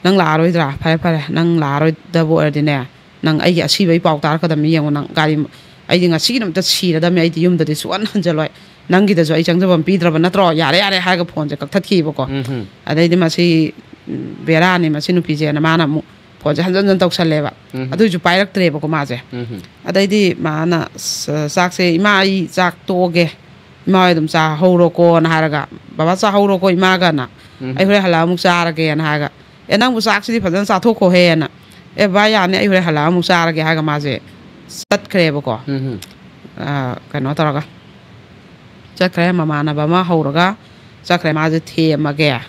"ꯅꯪ ꯂꯥꯛꯑꯔꯣꯏꯗ꯭ꯔꯥ? ꯐꯔꯦ, ꯐꯔꯦ, ꯅꯪ ꯂꯥꯛꯑꯔꯣꯏꯗꯕ ꯑꯣꯏꯔꯗꯤꯅꯦ, ꯅꯪ ꯑꯩꯒꯤ ꯑꯁꯤꯕ ꯑꯩ ꯄꯥꯎ ꯇꯥꯔꯛꯀꯗꯕꯅꯤ, ꯌꯦꯡꯉꯣ ꯅꯪ ꯒꯥꯔꯤ, ꯑꯩꯗꯤ ꯉꯁꯤꯒꯤ ꯅꯨꯃꯤꯠꯇ ꯁꯤꯔꯗꯕꯅꯦ, ꯑꯩꯗꯤ ꯌꯨꯝꯗꯗꯤ ꯁꯨꯛꯍꯟ ꯍꯟꯖꯜꯂꯣꯏ, ꯅꯪꯒꯤꯗꯁꯨ ꯑꯩ ꯆꯪꯖꯐꯝ ꯄꯤꯗ꯭ꯔꯕ ꯅꯠꯇ꯭ꯔꯣ? ꯌꯥꯔꯦ, ꯌꯥꯔꯦ" ꯍꯥꯏꯔꯒ ꯐꯣꯟꯁꯦ ꯀꯛꯊꯠꯈꯤꯕꯀꯣ꯫ ꯎꯝ, ꯍꯝ꯫ ꯑꯗꯩꯗꯤ ꯃꯁꯤ, ꯎꯝ, ꯕꯦꯔꯥꯅꯤ ꯃꯁꯤ ꯅꯨꯄꯤꯁꯦꯅ ꯃꯥꯅ ꯑꯃꯨꯛ ꯐꯣꯟꯁꯦ ꯍꯟꯖꯟ ꯍꯟꯖꯟ ꯇꯧꯁꯜꯂꯦꯕ꯫ ꯎꯝ꯫ ꯑꯗꯨꯏꯁꯨ ꯄꯥꯏꯔꯛꯇ꯭ꯔꯦꯕꯀꯣ ꯃꯥꯁꯦ꯫ ꯎꯝ꯫ ꯑꯗꯩꯗꯤ ꯃꯥꯅ, "ꯆ-, ꯆꯥꯛꯁꯦ, ꯏꯃꯥ, ꯑꯩ ꯆꯥꯛ ꯇꯣꯛꯑꯒꯦ, ꯏꯃꯥ ꯍꯣꯏ ꯑꯗꯨꯝ ꯆꯥꯍꯧꯔꯣꯀꯣꯅ" ꯍꯥꯏꯔꯒ, "ꯕꯕꯥ ꯆꯥꯍꯧꯔꯣꯀꯣ ꯏꯃꯥꯒꯅ, ꯎꯝ꯫ ꯑꯩ ꯍꯣꯔꯦꯟ ꯍꯜꯂꯛꯑ ꯑꯃꯨꯛ ꯆꯥꯔꯒꯦꯅ" ꯍꯥꯏꯔꯒ, "ꯑꯦ, ꯅꯪꯕꯨ ꯆꯥꯛꯁꯤꯗꯤ ꯐꯖꯅ ꯆꯥꯊꯣꯛꯈꯣꯍꯦꯅ", "ꯑꯦ ꯕꯕꯥ, ꯌꯥꯅꯤ, ꯑꯩ ꯍꯣꯔꯦꯟ ꯍꯜꯂꯛꯑ ꯑꯃꯨꯛ ꯆꯥꯔꯒꯦ" ꯍꯥꯏꯔꯒ ꯃꯥꯁꯦ ꯆꯠꯈ꯭ꯔꯦꯕꯀꯣ꯫ ꯎꯝ꯫ ꯑ, ꯀꯩꯅꯣ ꯇꯧꯔꯒ ꯆꯠꯈ꯭ꯔꯦ, ꯃꯃꯥꯟꯅꯕ ꯑꯃ ꯍꯧꯔꯒ ꯆꯠꯈ꯭ꯔꯦ꯫ "ꯃꯥꯁꯦ ꯊꯦꯝꯃꯒꯦ,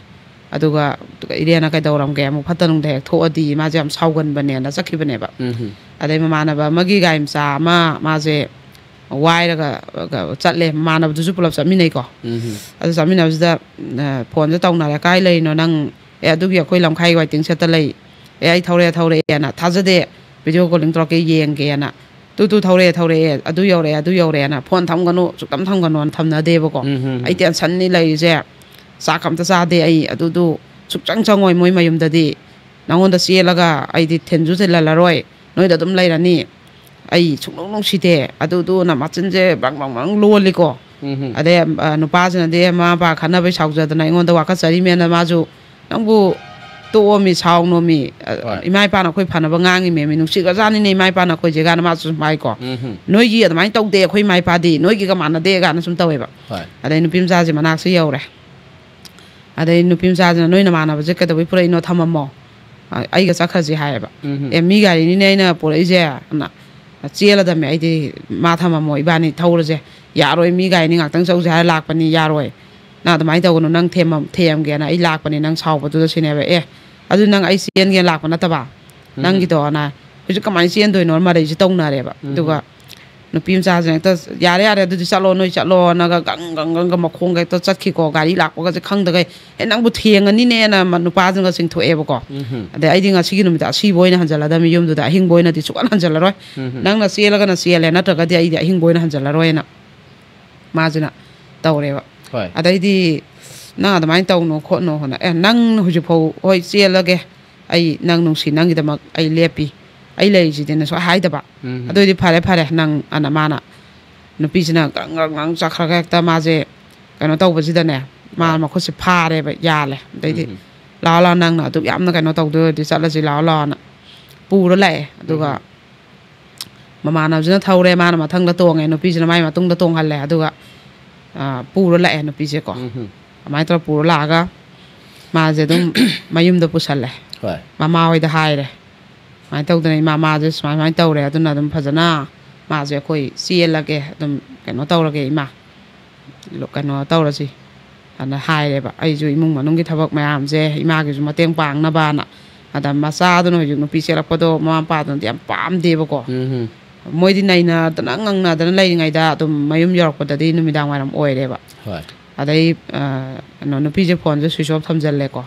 ꯑꯗꯨꯒ ꯏꯔꯦꯟꯅ ꯀꯩꯗꯧꯔꯝꯒꯦ, ꯑꯃꯨꯛ ꯐꯠꯇ ꯅꯨꯡꯗ ꯍꯦꯛ ꯊꯣꯛꯑꯗꯤ, ꯃꯥꯁꯦ ꯌꯥꯝ ꯁꯥꯎꯒꯟꯕꯅꯦꯅ" ꯆꯠꯈꯤꯕꯅꯦꯕ꯫ ꯎꯝ꯫ ꯑꯗꯩ ꯃꯃꯥꯟꯅꯕ ꯑꯃꯒꯤ ꯒꯥꯔꯤ ꯃꯆꯥ ꯑꯃ ꯃꯥꯁꯦ ꯋꯥꯏꯔꯒ, ꯑ, ꯆꯠꯂꯦ, ꯃꯃꯥꯟꯅꯕꯗꯨꯁꯨ ꯄꯨꯂꯞ ꯆꯠꯃꯤꯟꯅꯩꯀꯣ꯫ ꯎꯝ꯫ ꯑꯗꯨ ꯆꯠꯃꯤꯟꯅꯕꯁꯤꯗ, ꯑ, ꯐꯣꯟꯁꯦ ꯇꯧꯅꯔꯦ, "ꯀꯥꯏ ꯂꯩꯔꯤꯅꯣ ꯅꯪ?" "ꯑꯦ, ꯑꯗꯨꯒꯤ ꯑꯩꯈꯣꯏ ꯂꯝꯈꯥꯏ ꯋꯥꯏꯇꯤꯡ ꯁꯦꯠꯇ ꯂꯩ"꯫ "ꯑꯦ, ꯑꯩ ꯊꯧꯔꯛꯑꯦ, ꯊꯧꯔꯛꯑꯦꯅ"꯫ "ꯊꯥꯖꯗꯦ, ꯚꯤꯗꯤꯑꯣ ꯀꯣꯂꯤꯡ ꯇꯧꯔꯛꯀꯦ, ꯌꯦꯡꯒꯦꯅ"꯫ ꯇꯨ ꯇꯨ ꯊꯧꯔꯛꯑꯦ, ꯊꯧꯔꯛꯑꯦ, ꯑꯗꯨ ꯌꯧꯔꯛꯑꯦ, ꯑꯗꯨ ꯌꯧꯔꯛꯑꯦꯅ ꯐꯣꯟ ꯊꯝꯒꯅꯨ, ꯁꯨꯛꯊꯝ ꯊꯝꯒꯅꯣꯅ ꯊꯝꯅꯗꯦꯕꯀꯣ꯫ ꯎꯝ, ꯎꯝ, ꯑꯩ ꯇꯦꯟꯁꯟꯅꯤ ꯂꯩꯔꯤꯁꯦ, ꯆꯥꯛ ꯑꯝꯇ ꯆꯥꯗꯦ ꯑꯩ꯫ ꯑꯗꯨꯗꯨ ꯁꯨꯛꯆꯪ ꯆꯪꯉꯣꯏ ꯃꯣꯏ ꯃꯌꯨꯝꯗꯗꯤ꯫ ꯅꯪꯉꯣꯟꯗ ꯆꯦꯜꯂꯒ ꯑꯩꯗꯤ ꯊꯤꯟꯁꯨ ꯊꯤꯜꯍꯜꯂꯔꯣꯏ, ꯅꯣꯏꯗ ꯑꯗꯨꯝ ꯂꯩꯔꯅꯤ꯫ ꯑꯩ ꯁꯨꯛꯅꯨꯡ ꯅꯨꯡꯁꯤꯗꯦ꯫ ꯑꯗꯨꯗꯨꯅ ꯃꯆꯤꯟꯁꯦ ꯕ꯭ꯔꯪ ꯕ꯭ꯔꯪ ꯕ꯭ꯔꯪ ꯂꯣꯜꯂꯤꯀꯣ꯫ ꯎꯝ, ꯎꯝ꯫ ꯑꯗꯩ ꯑ, ꯅꯨꯄꯥꯁꯤꯅꯗꯤ ꯃꯃꯥ ꯃꯄꯥ ꯈꯠꯅꯕꯩ ꯁꯥꯎꯖꯗꯅ ꯑꯩꯉꯣꯟꯗ ꯋꯥꯀꯠꯆꯔꯤꯃꯦꯅ ꯃꯥꯁꯨ, "ꯅꯪꯕꯨ ꯇꯣꯛꯑꯣꯃꯤ, ꯁꯥꯎꯅꯣꯃꯤ, ꯑ, ꯍꯣꯏ꯫ ꯏꯃꯥ ꯏꯄꯥꯅ ꯑꯩꯈꯣꯏ ꯐꯅꯕ ꯉꯥꯡꯉꯤꯃꯦꯃꯤ, ꯅꯨꯡꯁꯤꯒ꯭ꯔꯖꯥꯠꯅꯤꯅꯦ ꯏꯃꯥ ꯏꯄꯥꯅ ꯑꯩꯈꯣꯏꯁꯦ" ꯀꯥꯏꯅ ꯃꯥꯁꯨ ꯁꯨꯝ ꯍꯥꯏꯀꯣ꯫ ꯎꯝ, ꯎꯝ꯫ "ꯅꯣꯏꯒꯤ ꯑꯗꯨꯃꯥꯏꯅ ꯇꯧꯗꯦ, ꯑꯩꯈꯣꯏ ꯏꯃꯥ ꯏꯄꯥꯗꯤ ꯅꯣꯏꯒꯤꯒ ꯃꯥꯟꯅꯗꯦ" ꯀꯥꯏꯅ ꯁꯨꯝ ꯇꯧꯋꯦꯕ꯫ ꯍꯣꯏ꯫ ꯑꯗꯩ ꯅꯨꯄꯤ ꯃꯆꯥꯁꯦ ꯃꯅꯥꯛꯁꯦ ꯌꯧꯔꯦ꯫ ꯑꯗꯩ ꯅꯨꯄꯤ ꯃꯆꯥꯁꯤꯅ, "ꯅꯣꯏ ꯅꯃꯥꯟꯅꯕꯁꯦ ꯀꯩꯗꯧꯕꯩ ꯄꯨꯔꯛꯏꯅꯣ? ꯊꯝꯃꯝꯃꯣ, ꯑ, ꯑꯩꯒ ꯆꯠꯈ꯭ꯔꯁꯤ" ꯍꯥꯏꯌꯦꯕ꯫ ꯎꯝ, ꯎꯝ꯫ "ꯑꯦ, ꯃꯤ ꯒꯥꯔꯤꯅꯤꯅꯦ ꯑꯩꯅ ꯄꯨꯔꯛꯏꯁꯦ" ꯑꯅ, "ꯆꯦꯜꯂꯗꯝꯃꯦ ꯑꯩꯗꯤ, ꯃꯥ ꯊꯝꯃꯝꯃꯣ, ꯏꯕꯥꯅꯤ ꯊꯧꯔꯁꯦ"꯫ "ꯌꯥꯔꯣꯏ, ꯃꯤ ꯒꯥꯔꯤꯅꯤ, ꯉꯥꯛꯇꯪ ꯆꯧꯁꯦ ꯍꯥꯏꯔ ꯂꯥꯛꯄꯅꯤ, ꯌꯥꯔꯣꯏ, ꯅꯪ ꯑꯗꯨꯃꯥꯏꯅ ꯇꯧꯒꯅꯨ, ꯅꯪ ꯊꯦꯝꯃꯝ-, ꯊꯦꯝꯒꯦꯅ ꯑꯩ ꯂꯥꯛꯄꯅꯤ ꯅꯪ ꯁꯥꯎꯕꯗꯨꯗ" ꯁꯤꯅꯦꯕ꯫ "ꯑꯦ, ꯑꯗꯨ ꯅꯪ ꯑꯩ ꯆꯦꯟꯒꯦꯅ ꯂꯥꯛꯄ ꯅꯠꯇꯕ, ꯎꯝ꯫ ꯅꯪꯒꯤꯗꯣꯅ ꯍꯧꯖꯤꯛ ꯀꯃꯥꯏꯅ ꯆꯦꯟꯗꯣꯏꯅꯣ?" ꯃꯔꯩꯁꯦ ꯇꯧꯅꯔꯦꯕ꯫ ꯎꯝ, ꯑꯗꯨꯒ ꯎꯝ꯫ ꯅꯨꯄꯤ ꯃꯆꯥꯁꯤꯅ ꯍꯦꯛꯇ, "ꯌꯥꯔꯦ, ꯌꯥꯔꯦ, ꯑꯗꯨꯗꯤ ꯆꯠꯂꯣ, ꯅꯣꯏ ꯆꯠꯂꯣꯅꯒ ꯒꯪ ꯒꯪ ꯒꯪꯒ ꯃꯈꯣꯡꯒ ꯍꯦꯛꯇ ꯆꯠꯈꯤꯀꯣ꯫ ꯒꯥꯔꯤ ꯂꯥꯛꯄꯒꯁꯦ ꯈꯪꯗꯒꯩ, "ꯑꯦ, ꯅꯪꯕꯨ ꯊꯦꯡꯉꯅꯤꯅꯦꯅ" ꯃ-, ꯅꯨꯄꯥꯁꯤꯡꯒ ꯆꯤꯡꯊꯣꯛꯑꯦꯕꯀꯣ꯫ ꯎꯝ, ꯎꯝ꯫ ꯑꯗꯩ ꯑꯩꯗꯤ ꯉꯁꯤꯒꯤ ꯅꯨꯃꯤꯠꯇ ꯑꯁꯤꯕ ꯑꯣꯏꯅ ꯍꯟꯖꯜꯂꯗꯕꯅꯤ ꯌꯨꯝꯗꯨꯗ, ꯑꯍꯤꯡꯕ ꯑꯣꯏꯅꯗꯤ ꯁꯨꯛꯍꯟ ꯍꯟꯖꯜꯂꯔꯣꯏ꯫ ꯎꯝ, ꯎꯝ꯫ "ꯅꯪꯅ ꯆꯦꯜꯂꯒꯅ ꯆꯦꯜꯂꯦ, ꯅꯠꯇ꯭ꯔꯒꯗꯤ ꯑꯩꯗꯤ ꯑꯍꯤꯡꯕ ꯑꯣꯏꯅ ꯍꯟꯖꯜꯂꯔꯣꯏꯅ" ꯃꯥꯁꯤꯅ ꯇꯧꯔꯦꯕ꯫ ꯍꯣꯏ꯫ ꯑꯗꯩꯗꯤ, "ꯅꯪ ꯑꯗꯨꯃꯥꯏꯅ ꯇꯧꯅꯨ ꯈꯣꯠꯅꯨ" ꯍꯥꯏꯅ, "ꯑꯦ, ꯅꯪ ꯍꯧꯖꯤꯛꯐꯥꯎ, ꯍꯣꯏ, ꯆꯦꯜꯂꯒꯦ, ꯑꯩ ꯅꯪ ꯅꯨꯡꯁꯤ, ꯅꯪꯒꯤꯗꯃꯛ ꯑꯩ ꯂꯦꯞꯄꯤ, ꯑꯩ ꯂꯩꯔꯤꯁꯤꯗꯤꯅ" ꯁꯨꯃꯥꯏꯅ ꯍꯥꯏꯗꯕ꯫ ꯎꯝ꯫ "ꯑꯗꯨ ꯑꯣꯏꯗꯤ ꯐꯔꯦ, ꯐꯔꯦ, ꯅꯪ" ꯑꯅ ꯃꯥꯅ, ꯅꯨꯄꯤꯁꯤꯅ ꯒ꯭ꯔꯪ ꯒ꯭ꯔꯪ ꯒ꯭ꯔꯪ ꯆꯠꯈ꯭ꯔꯒ ꯍꯦꯛꯇ ꯃꯥꯁꯦ ꯀꯩꯅꯣ ꯇꯧꯕꯁꯤꯗꯅꯦ, ꯃꯥ ꯍꯣꯏ꯫ ꯃꯈꯨꯠꯁꯦ ꯐꯥꯔꯦꯕ, ꯌꯥꯜꯂꯦ꯫ ꯑꯗꯩꯗꯤ, ꯎꯝ꯫ "ꯂꯥꯛꯑꯣ, ꯂꯥꯛꯑꯣ, ꯅꯪꯅ ꯑꯗꯨꯛ ꯌꯥꯝꯅ ꯀꯩꯅꯣ ꯇꯧꯗꯣꯏ ꯑꯣꯏꯔꯗꯤ ꯆꯠꯂꯁꯤ, ꯂꯥꯛꯑꯣ, ꯂꯥꯛꯑꯣꯅ" ꯄꯨꯔ ꯂꯥꯛꯑꯦ꯫ ꯑꯗꯨꯒ ꯎꯝ꯫ ꯃꯃꯥꯟꯅꯕꯁꯤꯅ ꯊꯧꯔꯦ, ꯃꯥꯅ ꯃꯊꯪꯗ ꯇꯣꯡꯉꯦ, ꯅꯨꯄꯤꯁꯤꯅ ꯃꯥꯏ ꯃꯇꯨꯡꯗ ꯇꯣꯡꯍꯜꯂꯦ꯫ ꯑꯗꯨꯒ, ꯑ, ꯄꯨꯔ ꯂꯥꯛꯑꯦ ꯅꯨꯄꯤꯁꯦꯀꯣ꯫ ꯎꯝ, ꯎꯝ꯫ ꯑꯗꯨꯃꯥꯏꯅ ꯇꯧꯔ ꯄꯨꯔ ꯂꯥꯛꯑꯒ ꯃꯥꯁꯦ ꯑꯗꯨꯝ ꯃꯌꯨꯝꯗ ꯄꯨꯁꯜꯂꯦ꯫ ꯍꯣꯏ꯫ ꯃꯃꯥ ꯍꯣꯏꯗ ꯍꯥꯏꯔꯦ, "ꯁꯨꯃꯥꯏꯅ ꯇꯧꯗꯅ ꯏꯃꯥ, ꯃꯥꯁꯦ ꯁꯨꯃꯥꯏ ꯁꯨꯃꯥꯏꯅ ꯇꯧꯔꯦ, ꯑꯗꯨꯅ ꯑꯗꯨꯝ ꯐꯖꯅ ꯃꯥꯁꯦ ꯑꯩꯈꯣꯏ ꯆꯦꯜꯂꯒꯦ, ꯑꯗꯨꯝ ꯀꯩꯅꯣ ꯇꯧꯔꯒꯦ ꯏꯃꯥ, ꯂꯣ-, ꯀꯩꯅꯣ ꯇꯧꯔꯁꯤ" ꯑꯅ ꯍꯥꯏꯔꯦꯕ꯫ ꯑꯩꯁꯨ ꯏꯃꯨꯡ ꯃꯅꯨꯡꯒꯤ ꯊꯕꯛ ꯃꯌꯥꯝꯁꯦ ꯏꯃꯥꯒꯤꯁꯨ ꯃꯇꯦꯡ ꯄꯥꯡꯅꯕꯅ꯫ ꯑꯗ ꯃꯆꯥꯗꯨꯅ ꯍꯧꯖꯤꯛ ꯅꯨꯄꯤ ꯆꯦꯜꯂꯛꯄꯗꯣ ꯃꯃꯥ ꯃꯄꯥꯗꯨꯅꯗꯤ ꯌꯥꯝ ꯄꯥꯝꯗꯦꯕꯀꯣ꯫ ꯎꯝ, ꯎꯝ꯫ ꯃꯣꯏꯗꯤ ꯅꯩꯅꯗꯅ ꯉꯪꯅꯗꯅ ꯂꯩꯔꯤꯉꯩꯗ ꯑꯗꯨꯝ ꯃꯌꯨꯝ ꯌꯧꯔꯛꯄꯗꯗꯤ ꯅꯨꯃꯤꯗꯥꯡ ꯋꯥꯏꯔꯝ ꯑꯣꯏꯔꯦꯕ꯫ ꯍꯣꯏ꯫ ꯑꯗꯩ, ꯑ, ꯀꯩꯅꯣ, ꯅꯨꯄꯤꯁꯦ ꯐꯣꯟꯁꯦ switch off ꯊꯝꯖꯜꯂꯦꯀꯣ꯫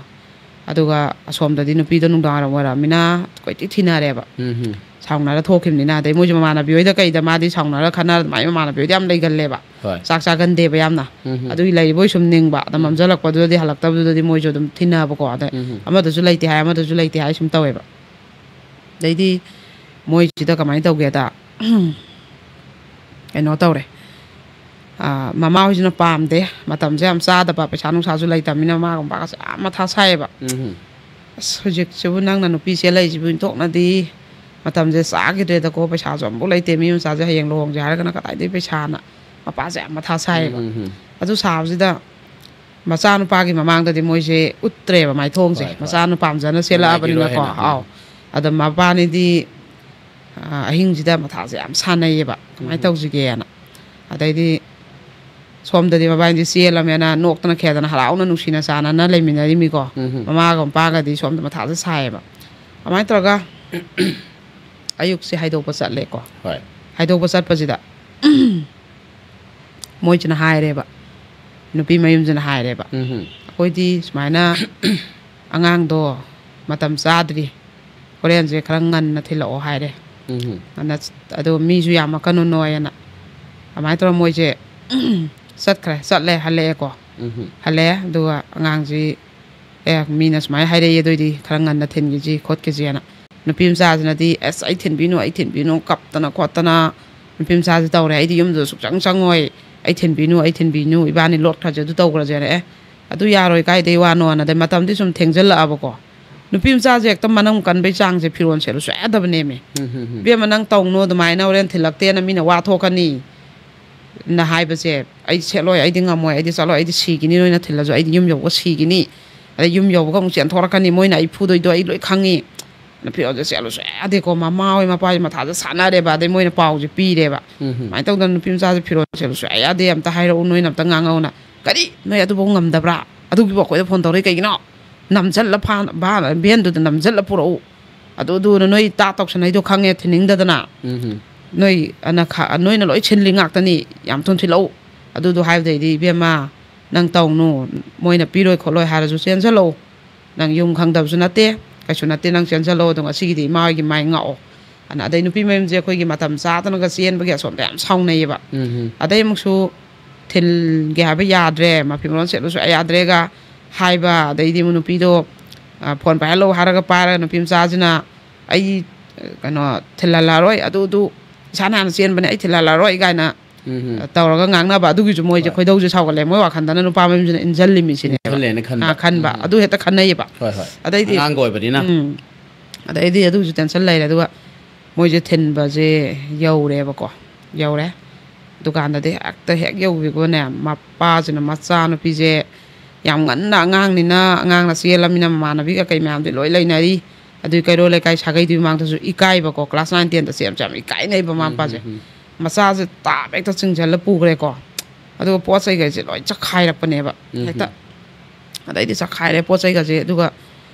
ꯑꯗꯨꯒ ꯑꯁꯣꯝꯗꯗꯤ ꯅꯨꯄꯤꯗꯣ ꯅꯨꯡꯗꯥꯡ ꯋꯥꯏꯔꯝ ꯑꯣꯏꯔꯛꯑꯃꯤꯅ ꯀꯣꯏꯊꯤ ꯊꯤꯅꯔꯦꯕ꯫ ꯎꯝ ꯍꯝ꯫ ꯁꯥꯎꯅꯔ ꯊꯣꯛꯈꯤꯕꯅꯤꯅ꯫ ꯑꯗꯩ ꯃꯣꯏꯁꯨ ꯃꯃꯥꯟꯅꯕꯤ ꯍꯣꯏꯗ ꯀꯩꯗ ꯃꯥꯗꯤ ꯁꯥꯎꯅꯔ ꯈꯠꯅꯔ ꯑꯗꯨꯃꯥꯏꯅ ꯃꯃꯥꯟꯅꯕꯤ ꯍꯣꯏꯗ ꯌꯥꯝ ꯂꯩꯒꯜꯂꯦꯕ꯫ ꯍꯣꯏ꯫ ꯆꯥꯛ ꯆꯥꯒꯟꯗꯦꯕ ꯌꯥꯝꯅ꯫ ꯎꯝ ꯍꯝ꯫ ꯑꯗꯨꯒꯤ ꯂꯩꯔꯤꯕꯣꯏ ꯁꯨꯝ ꯅꯤꯡꯕ꯫ ꯑꯗ ꯎꯝ꯫ ꯃꯝꯁꯤꯜꯂꯛꯄꯗꯨꯗꯗꯤ, ꯍꯜꯂꯛꯇꯕꯗꯨꯗꯗꯤ ꯃꯣꯏꯁꯨ ꯑꯗꯨꯝ ꯊꯤꯅꯕꯀꯣ꯫ ꯑꯗ ꯎꯝ ꯍꯝ꯫ ꯑꯃꯗꯁꯨ ꯂꯩꯇꯦ ꯍꯥꯏ, ꯑꯃꯗꯁꯨ ꯂꯩꯇꯦ ꯍꯥꯏ ꯁꯨꯝ ꯇꯧꯋꯦꯕ꯫ ꯑꯗꯩꯗꯤ ꯃꯣꯏꯁꯤꯗ ꯀꯃꯥꯏꯅ ꯇꯧꯒꯦꯗ, ꯀꯩꯅꯣ ꯇꯧꯔꯦ꯫ ꯑꯥ, ꯃꯃꯥ ꯍꯣꯏꯁꯤꯅ ꯄꯥꯝꯗꯦ꯫ ꯃꯇꯝꯁꯦ ꯌꯥꯝ ꯆꯥꯗꯕ, ꯄꯩꯁꯥ ꯅꯨꯡꯁꯥꯁꯨ ꯂꯩꯇꯕꯅꯤꯅ ꯃꯃꯥꯒ ꯃꯄꯥꯒꯁꯦ ꯌꯥꯝ ꯃꯊꯥ ꯁꯥꯏꯌꯦꯕ꯫ ꯎꯝ꯫ ꯑꯁ, ꯍꯧꯖꯤꯛꯁꯤꯕꯨ ꯅꯪꯅ ꯅꯨꯄꯤ ꯆꯦꯜꯂꯛꯏꯁꯤꯕꯨ ꯏꯟꯊꯣꯛꯅꯗꯤ ꯃꯇꯝꯁꯦ ꯆꯥꯈꯤꯗ꯭ꯔꯦꯗꯀꯣ, ꯄꯩꯁꯥꯁꯨ ꯑꯝꯐꯥꯎ ꯂꯩꯇꯦ, ꯃꯤ ꯃꯆꯥꯁꯦ ꯍꯌꯦꯡ ꯂꯨꯍꯣꯡꯁꯦ ꯍꯥꯏꯔꯒꯅ ꯀꯗꯥꯏꯗꯒꯤ ꯄꯩꯁꯥꯅ? ꯃꯄꯥꯁꯦ ꯌꯥꯝ ꯃꯊꯥ ꯁꯥꯏꯌꯦꯕ꯫ ꯎꯝ, ꯎꯝ, ꯎꯝ꯫ ꯑꯗꯨ ꯁꯥꯕꯁꯤꯗ ꯃꯆꯥꯅꯨꯄꯥꯒꯤ ꯃꯃꯥꯡꯗꯗꯤ ꯃꯣꯏꯁꯦ ꯎꯠꯇ꯭ꯔꯦꯕ ꯃꯥꯏꯊꯣꯡꯁꯦ꯫ ꯍꯣꯏ, ꯍꯣꯏ꯫ ꯃꯆꯥꯅ ꯄꯥꯝꯖꯅ ꯅꯨꯡꯉꯥꯏꯈꯤꯔꯣꯏ ꯆꯦꯜꯂꯛꯑꯕꯅꯤꯅꯀꯣ꯫ ꯍꯥꯏꯅ꯫ ꯎꯝ꯫ ꯑꯥꯎ꯫ ꯑꯗ ꯃꯕꯥꯅꯤꯗꯤ, ꯑ, ꯑꯍꯤꯡꯁꯤꯗ ꯃꯊꯥꯁꯦ ꯌꯥꯝ ꯁꯥꯟꯅꯩꯌꯦꯕ꯫ ꯀꯃꯥꯏꯅ ꯎꯝ꯫ ꯇꯧꯁꯤꯒꯦꯅ꯫ ꯑꯗꯩꯗꯤ ꯁꯣꯝꯗꯗꯤ ꯃꯕꯥꯅꯤꯗꯤ ꯆꯦꯜꯂꯃꯦꯅ ꯅꯣꯛꯇꯅ ꯈꯦꯗꯅ ꯍꯔꯥꯎꯅ ꯅꯨꯡꯁꯤꯅ ꯆꯥꯟꯅꯅ ꯂꯩꯃꯤꯟꯅꯔꯤꯃꯤꯀꯣ꯫ ꯎꯝ ꯍꯝ꯫ ꯃꯃꯥꯒ ꯃꯄꯥꯒꯗꯤ ꯁꯣꯝꯗ ꯃꯊꯥꯁꯦ ꯁꯥꯏꯌꯦꯕ꯫ ꯑꯗꯨꯃꯥꯏꯅ ꯇꯧꯔꯒ ꯑꯌꯨꯛꯁꯦ ꯍꯥꯏꯗꯣꯛꯄ ꯆꯠꯂꯦꯀꯣ꯫ ꯍꯣꯏ꯫ ꯍꯥꯏꯗꯣꯛꯄ ꯆꯠꯄꯁꯤꯗ ꯃꯣꯏꯁꯤꯅ ꯍꯥꯏꯔꯦꯕ, ꯅꯨꯄꯤ ꯃꯌꯨꯝꯁꯤꯅ ꯍꯥꯏꯔꯦꯕ, ꯎꯝ ꯍꯝ꯫ "ꯑꯩꯈꯣꯏꯗꯤ ꯁꯨꯃꯥꯏꯅ ꯑꯉꯥꯡꯗꯣ ꯃꯇꯝ ꯆꯥꯗ꯭ꯔꯤ, ꯍꯣꯔꯦꯟꯁꯦ ꯈꯔ ꯉꯟꯅ ꯊꯤꯜꯂꯛꯑꯣ" ꯍꯥꯏꯔꯦ꯫ ꯎꯝ ꯍꯝ꯫ ꯉꯟꯅ ꯆ-, ꯑꯗꯣ ꯃꯤꯁꯨ ꯌꯥꯝꯃꯛꯀꯅꯨ ꯅꯣꯏꯅ꯫ ꯑꯗꯨꯃꯥꯏꯅ ꯇꯧꯔ ꯃꯣꯏꯁꯦ ꯆꯠꯈ꯭ꯔꯦ, ꯆꯠꯂꯦ, ꯍꯜꯂꯛꯑꯦꯀꯣ꯫ ꯎꯝ ꯍꯝ꯫ ꯍꯜꯂꯛꯑꯦ, ꯑꯗꯨꯒ ꯑꯉꯥꯡꯁꯤ, "ꯑꯦ, ꯃꯤꯅ ꯁꯨꯃꯥꯏꯅ ꯍꯥꯏꯔꯛꯏ, ꯑꯗꯨꯏꯗꯤ ꯈꯔ ꯉꯟꯅ ꯊꯤꯟꯈꯤꯁꯤ ꯈꯣꯠꯈꯤꯁꯤꯅ"꯫ ꯅꯨꯄꯤ ꯃꯆꯥꯁꯤꯅꯗꯤ, "ꯑꯁ, ꯑꯩ ꯊꯤꯟꯕꯤꯅꯨ, ꯑꯩ ꯊꯤꯟꯕꯤꯅꯨ", ꯀꯞꯇꯅ ꯈꯣꯠꯇꯅ ꯅꯨꯄꯤ ꯃꯆꯥꯁꯤ ꯇꯧꯔꯦ꯫ "ꯑꯩꯗꯤ ꯌꯨꯝꯗꯨꯗ ꯁꯨꯛꯆꯪ ꯆꯪꯉꯣꯏ, ꯑꯩ ꯊꯤꯟꯕꯤꯅꯨ, ꯑꯩ ꯊꯤꯟꯕꯤꯅꯨ, ꯏꯕꯥꯅꯤ ꯂꯣꯠꯈ꯭ꯔꯁꯦ, ꯑꯗꯨ ꯇꯧꯈ꯭ꯔꯁꯦꯅ"꯫ "ꯑꯦ, ꯑꯗꯨ ꯌꯥꯔꯣꯏ, ꯀꯥꯏꯗꯩ ꯋꯥꯅꯣꯅ"꯫ ꯑꯗꯩ ꯃꯇꯝꯗꯤ ꯁꯨꯝ ꯊꯦꯡꯖꯜꯂꯛꯑꯕꯀꯣ꯫ ꯅꯨꯄꯤ ꯃꯆꯥꯁꯦ ꯍꯦꯛꯇ ꯃꯅꯝ ꯀꯟꯕꯩ ꯆꯥꯡꯁꯦ ꯐꯤꯔꯣꯜ ꯁꯦꯠꯂꯨ ꯁꯨꯡꯌꯥ ꯌꯥꯗꯕꯅꯦꯃꯤ꯫ ꯎꯝ, ꯎꯝ, ꯎꯝ꯫ "ꯏꯕꯦꯝꯃ, ꯅꯪ ꯇꯧꯅꯨ ꯑꯗꯨꯃꯥꯏꯅ, ꯍꯣꯔꯦꯟ ꯊꯤꯜꯂꯛꯇꯦꯅ ꯃꯤꯅ ꯋꯥ ꯊꯣꯛꯀꯅꯤ" ꯅ ꯍꯥꯏꯕꯁꯦ, "ꯑꯩ ꯁꯦꯠꯂꯣꯏ, ꯑꯩꯗꯤ ꯉꯝꯃꯣꯏ, ꯑꯩꯗꯤ ꯆꯠꯂꯣꯏ, ꯑꯩꯗꯤ ꯁꯤꯈꯤꯅꯤ, ꯅꯣꯏꯅ ꯊꯤꯜꯂꯁꯨ ꯑꯩꯗꯤ ꯌꯨꯝ ꯌꯧꯕꯒ ꯁꯤꯈꯤꯅꯤ, ꯑꯗꯩ ꯌꯨꯝ ꯌꯧꯕꯒ ꯑꯃꯨꯛ ꯆꯦꯟꯊꯣꯔꯛꯀꯅꯤ, ꯃꯣꯏꯅ ꯑꯩ ꯐꯨꯗꯣꯏꯗꯣ ꯑꯩ ꯂꯣꯏ ꯈꯪꯉꯤ"꯫ ꯐꯤꯔꯣꯜꯁꯦ ꯁꯦꯠꯂꯨ ꯁꯨꯡꯌꯥ ꯌꯥꯗꯦꯀꯣ꯫ ꯃꯃꯥ ꯍꯣꯏ ꯃꯄꯥ ꯍꯣꯏ ꯃꯊꯥꯁꯦ ꯁꯥꯟꯅꯔꯦꯕ꯫ ꯑꯗꯩ ꯃꯣꯏꯅ ꯄꯥꯎꯁꯦ ꯄꯤꯔꯦꯕ, ꯎꯝ ꯍꯝ꯫ "ꯁꯨꯃꯥꯏꯅ ꯇꯧꯗꯅ ꯅꯨꯄꯤ ꯃꯆꯥꯁꯦ ꯐꯤꯔꯣꯜ ꯁꯦꯠꯂꯨ ꯁꯨꯡꯌꯥ ꯌꯥꯗꯦ, ꯑꯝꯇ ꯍꯥꯏꯔꯛꯎ, ꯅꯣꯏꯅ ꯑꯝꯇ ꯉꯥꯡꯉꯛꯎꯅ"꯫ "ꯀꯔꯤ? ꯅꯣꯏ ꯑꯗꯨꯐꯥꯎ ꯉꯝꯗꯕ꯭ꯔꯥ? ꯑꯗꯨꯒꯤꯕꯨ ꯑꯩꯈꯣꯏꯗ ꯐꯣꯟ ꯇꯧꯔꯛꯏ ꯀꯩꯒꯤꯅꯣ? ꯅꯝꯁꯤꯜꯂ ꯐꯥ-, ꯚꯥ-, ꯚꯦꯟꯗꯨꯗ ꯅꯝꯁꯤꯜꯂ ꯄꯨꯔꯛꯎ꯫ ꯑꯗꯨ, ꯑꯗꯨꯅ ꯅꯣꯏ ꯇꯥ ꯇꯧꯁꯟꯅꯩꯗꯣ ꯈꯪꯉꯦ, ꯊꯤꯟꯅꯤꯡꯗꯗꯅ꯫ ꯎꯝ ꯍꯝ꯫ ꯅꯣꯏ ꯑꯅ ꯈ-, ꯅꯣꯏꯅ ꯂꯣꯏ ꯁꯤꯜꯂꯤ ꯉꯥꯛꯇꯅꯤ, ꯌꯥꯝ ꯊꯨꯅ ꯊꯤꯜꯂꯛꯎ"꯫ ꯑꯗꯨꯗꯣ ꯍꯥꯏꯕꯗꯩꯗꯤ, "ꯏꯕꯦꯝꯃ, ꯅꯪ ꯇꯧꯅꯨ, ꯃꯣꯏꯅ ꯄꯤꯔꯣꯏ ꯈꯣꯠꯂꯣꯏ ꯍꯥꯏꯔꯁꯨ ꯆꯦꯟꯁꯤꯜꯂꯛꯎ"꯫ ꯅꯪ ꯌꯨꯝ ꯈꯪꯗꯕꯁꯨ ꯅꯠꯇꯦ, ꯀꯩꯁꯨ ꯅꯠꯇꯦ, ꯅꯪ ꯆꯦꯟꯁꯤꯜꯂꯣ, ꯑꯗꯨꯝ ꯉꯁꯤꯒꯤꯗꯤ ꯏꯃꯥ ꯍꯣꯏꯒꯤ ꯃꯥꯏ ꯉꯥꯛꯑꯣ ꯑꯅ꯫ ꯑꯗꯩ ꯅꯨꯄꯤ ꯃꯌꯨꯝꯁꯦ ꯑꯩꯈꯣꯏꯒꯤ ꯃꯇꯝ ꯆꯥꯗꯅꯒ ꯆꯦꯟꯕꯒꯤ ꯑꯁꯣꯝꯗ ꯌꯥꯝ ꯁꯥꯎꯅꯩꯌꯦꯕ꯫ ꯎꯝ ꯑꯗꯩ ꯑꯃꯨꯛꯁꯨ ꯊꯤꯟꯒꯦ ꯍꯥꯏꯕ ꯌꯥꯗ꯭ꯔꯦ, ꯃꯐꯤ ꯃꯔꯣꯟ ꯁꯦꯠꯂꯨꯁꯨ ꯌꯥꯗ꯭ꯔꯦꯒ ꯍꯥꯏꯕ꯫ ꯑꯗꯩꯗꯤ ꯑꯃꯨꯛ ꯅꯨꯄꯤꯗꯣ ꯐꯣꯟ ꯄꯥꯏꯍꯜꯂꯣ ꯍꯥꯏꯔꯒ ꯄꯥꯏꯔꯒ ꯅꯨꯄꯤ ꯃꯆꯥꯁꯤꯅ ꯑꯩ ꯀꯩꯅꯣ ꯊꯤꯜꯍꯜꯂꯔꯣꯏ, ꯑꯗꯨꯗꯨ ꯏꯁꯥꯅ ꯍꯥꯟꯅ ꯆꯦꯟꯕꯅꯦ, ꯑꯩ ꯊꯤꯜꯍꯜꯂꯔꯣꯏ ꯀꯥꯏꯅ ꯎꯝ ꯇꯧꯔꯒ ꯉꯥꯡꯅꯕ꯫ ꯑꯗꯨꯒꯤꯁꯨ ꯃꯣꯏꯁꯦ ꯍꯣꯏ꯫ ꯈꯣꯏꯗꯧꯁꯦ ꯁꯥꯎꯒꯠꯂꯦ, ꯃꯣꯏ ꯋꯥꯈꯟꯗꯅ ꯅꯨꯄꯥ ꯃꯌꯨꯝꯁꯤꯅ ꯏꯟꯁꯤꯜꯂꯤꯃꯤ ꯁꯤꯅꯦꯕ꯫ ꯏꯟꯁꯤꯜꯂꯦꯅ ꯈꯟꯕ꯫ ꯑꯥ, ꯈꯟꯕ꯫ ꯎꯝ꯫ ꯑꯗꯨ ꯍꯦꯛꯇ ꯈꯟꯅꯩꯌꯦꯕ꯫ ꯍꯣꯏ ꯍꯣꯏ꯫ ꯑꯗꯩꯗꯤ ꯑꯉꯥꯡꯒ ꯑꯣꯏꯕꯅꯤꯅ꯫ ꯎꯝ꯫ ꯑꯗꯩꯗꯤ ꯑꯗꯨꯒꯤꯁꯨ ꯇꯦꯟꯁꯟ ꯂꯩꯔꯦ꯫ ꯑꯗꯨꯒ ꯃꯣꯏꯁꯦ ꯊꯤꯟꯕꯁꯦ ꯌꯧꯔꯦꯕꯀꯣ꯫ ꯌꯧꯔꯦ꯫ ꯗꯨꯀꯥꯟꯗꯗꯤ ꯍꯦꯛꯇ ꯍꯦꯛ ꯌꯧꯕꯤꯕꯅꯦ, ꯃꯄꯥꯁꯤꯅ ꯃꯆꯥꯅꯨꯄꯤꯁꯦ ꯌꯥꯝ ꯉꯟꯅ, ꯑꯉꯥꯡꯅꯤꯅ, ꯑꯉꯥꯡꯅ ꯆꯦꯜꯂꯃꯤꯅ ꯃꯃꯥꯟꯅꯕꯤ ꯀꯩꯀꯩ ꯃꯌꯥꯝꯗꯤ ꯂꯣꯏ ꯂꯩꯅꯔꯤ꯫ ꯑꯗꯨꯏ ꯀꯩꯔꯣꯜ ꯂꯩꯀꯥꯏ ꯁꯥꯒꯩꯗꯨꯒꯤ ꯃꯃꯥꯡꯗꯁꯨ ꯏꯀꯥꯏꯕꯀꯣ, ꯀ꯭ꯂꯥꯁ ꯅꯥꯏꯟ ꯇꯦꯟꯗ ꯆꯦꯟꯕꯁꯦ ꯌꯥꯝ ꯏꯀꯥꯏꯅꯩꯕ ꯃꯃꯥ ꯎꯝ, ꯃꯄꯥꯁꯦ꯫ ꯎꯝ, ꯎꯝ꯫ ꯃꯆꯥꯁꯦ ꯇꯥꯞ ꯍꯦꯛꯇ ꯆꯤꯡꯁꯤꯜꯂ ꯄꯨꯈ꯭ꯔꯦꯀꯣ꯫ ꯑꯗꯨꯒ ꯄꯣꯠ ꯆꯩꯈꯩꯁꯦ ꯂꯣꯏ ꯆꯈꯥꯏꯔꯛꯄꯅꯦꯕ꯫ ꯎꯝ, ꯍꯦꯛꯇ ꯎꯝ꯫ ꯑꯗꯩꯗꯤ ꯆꯈꯥꯏꯔꯦ ꯄꯣꯠ ꯆꯩꯒꯁꯦ꯫ ꯑꯗꯨꯒ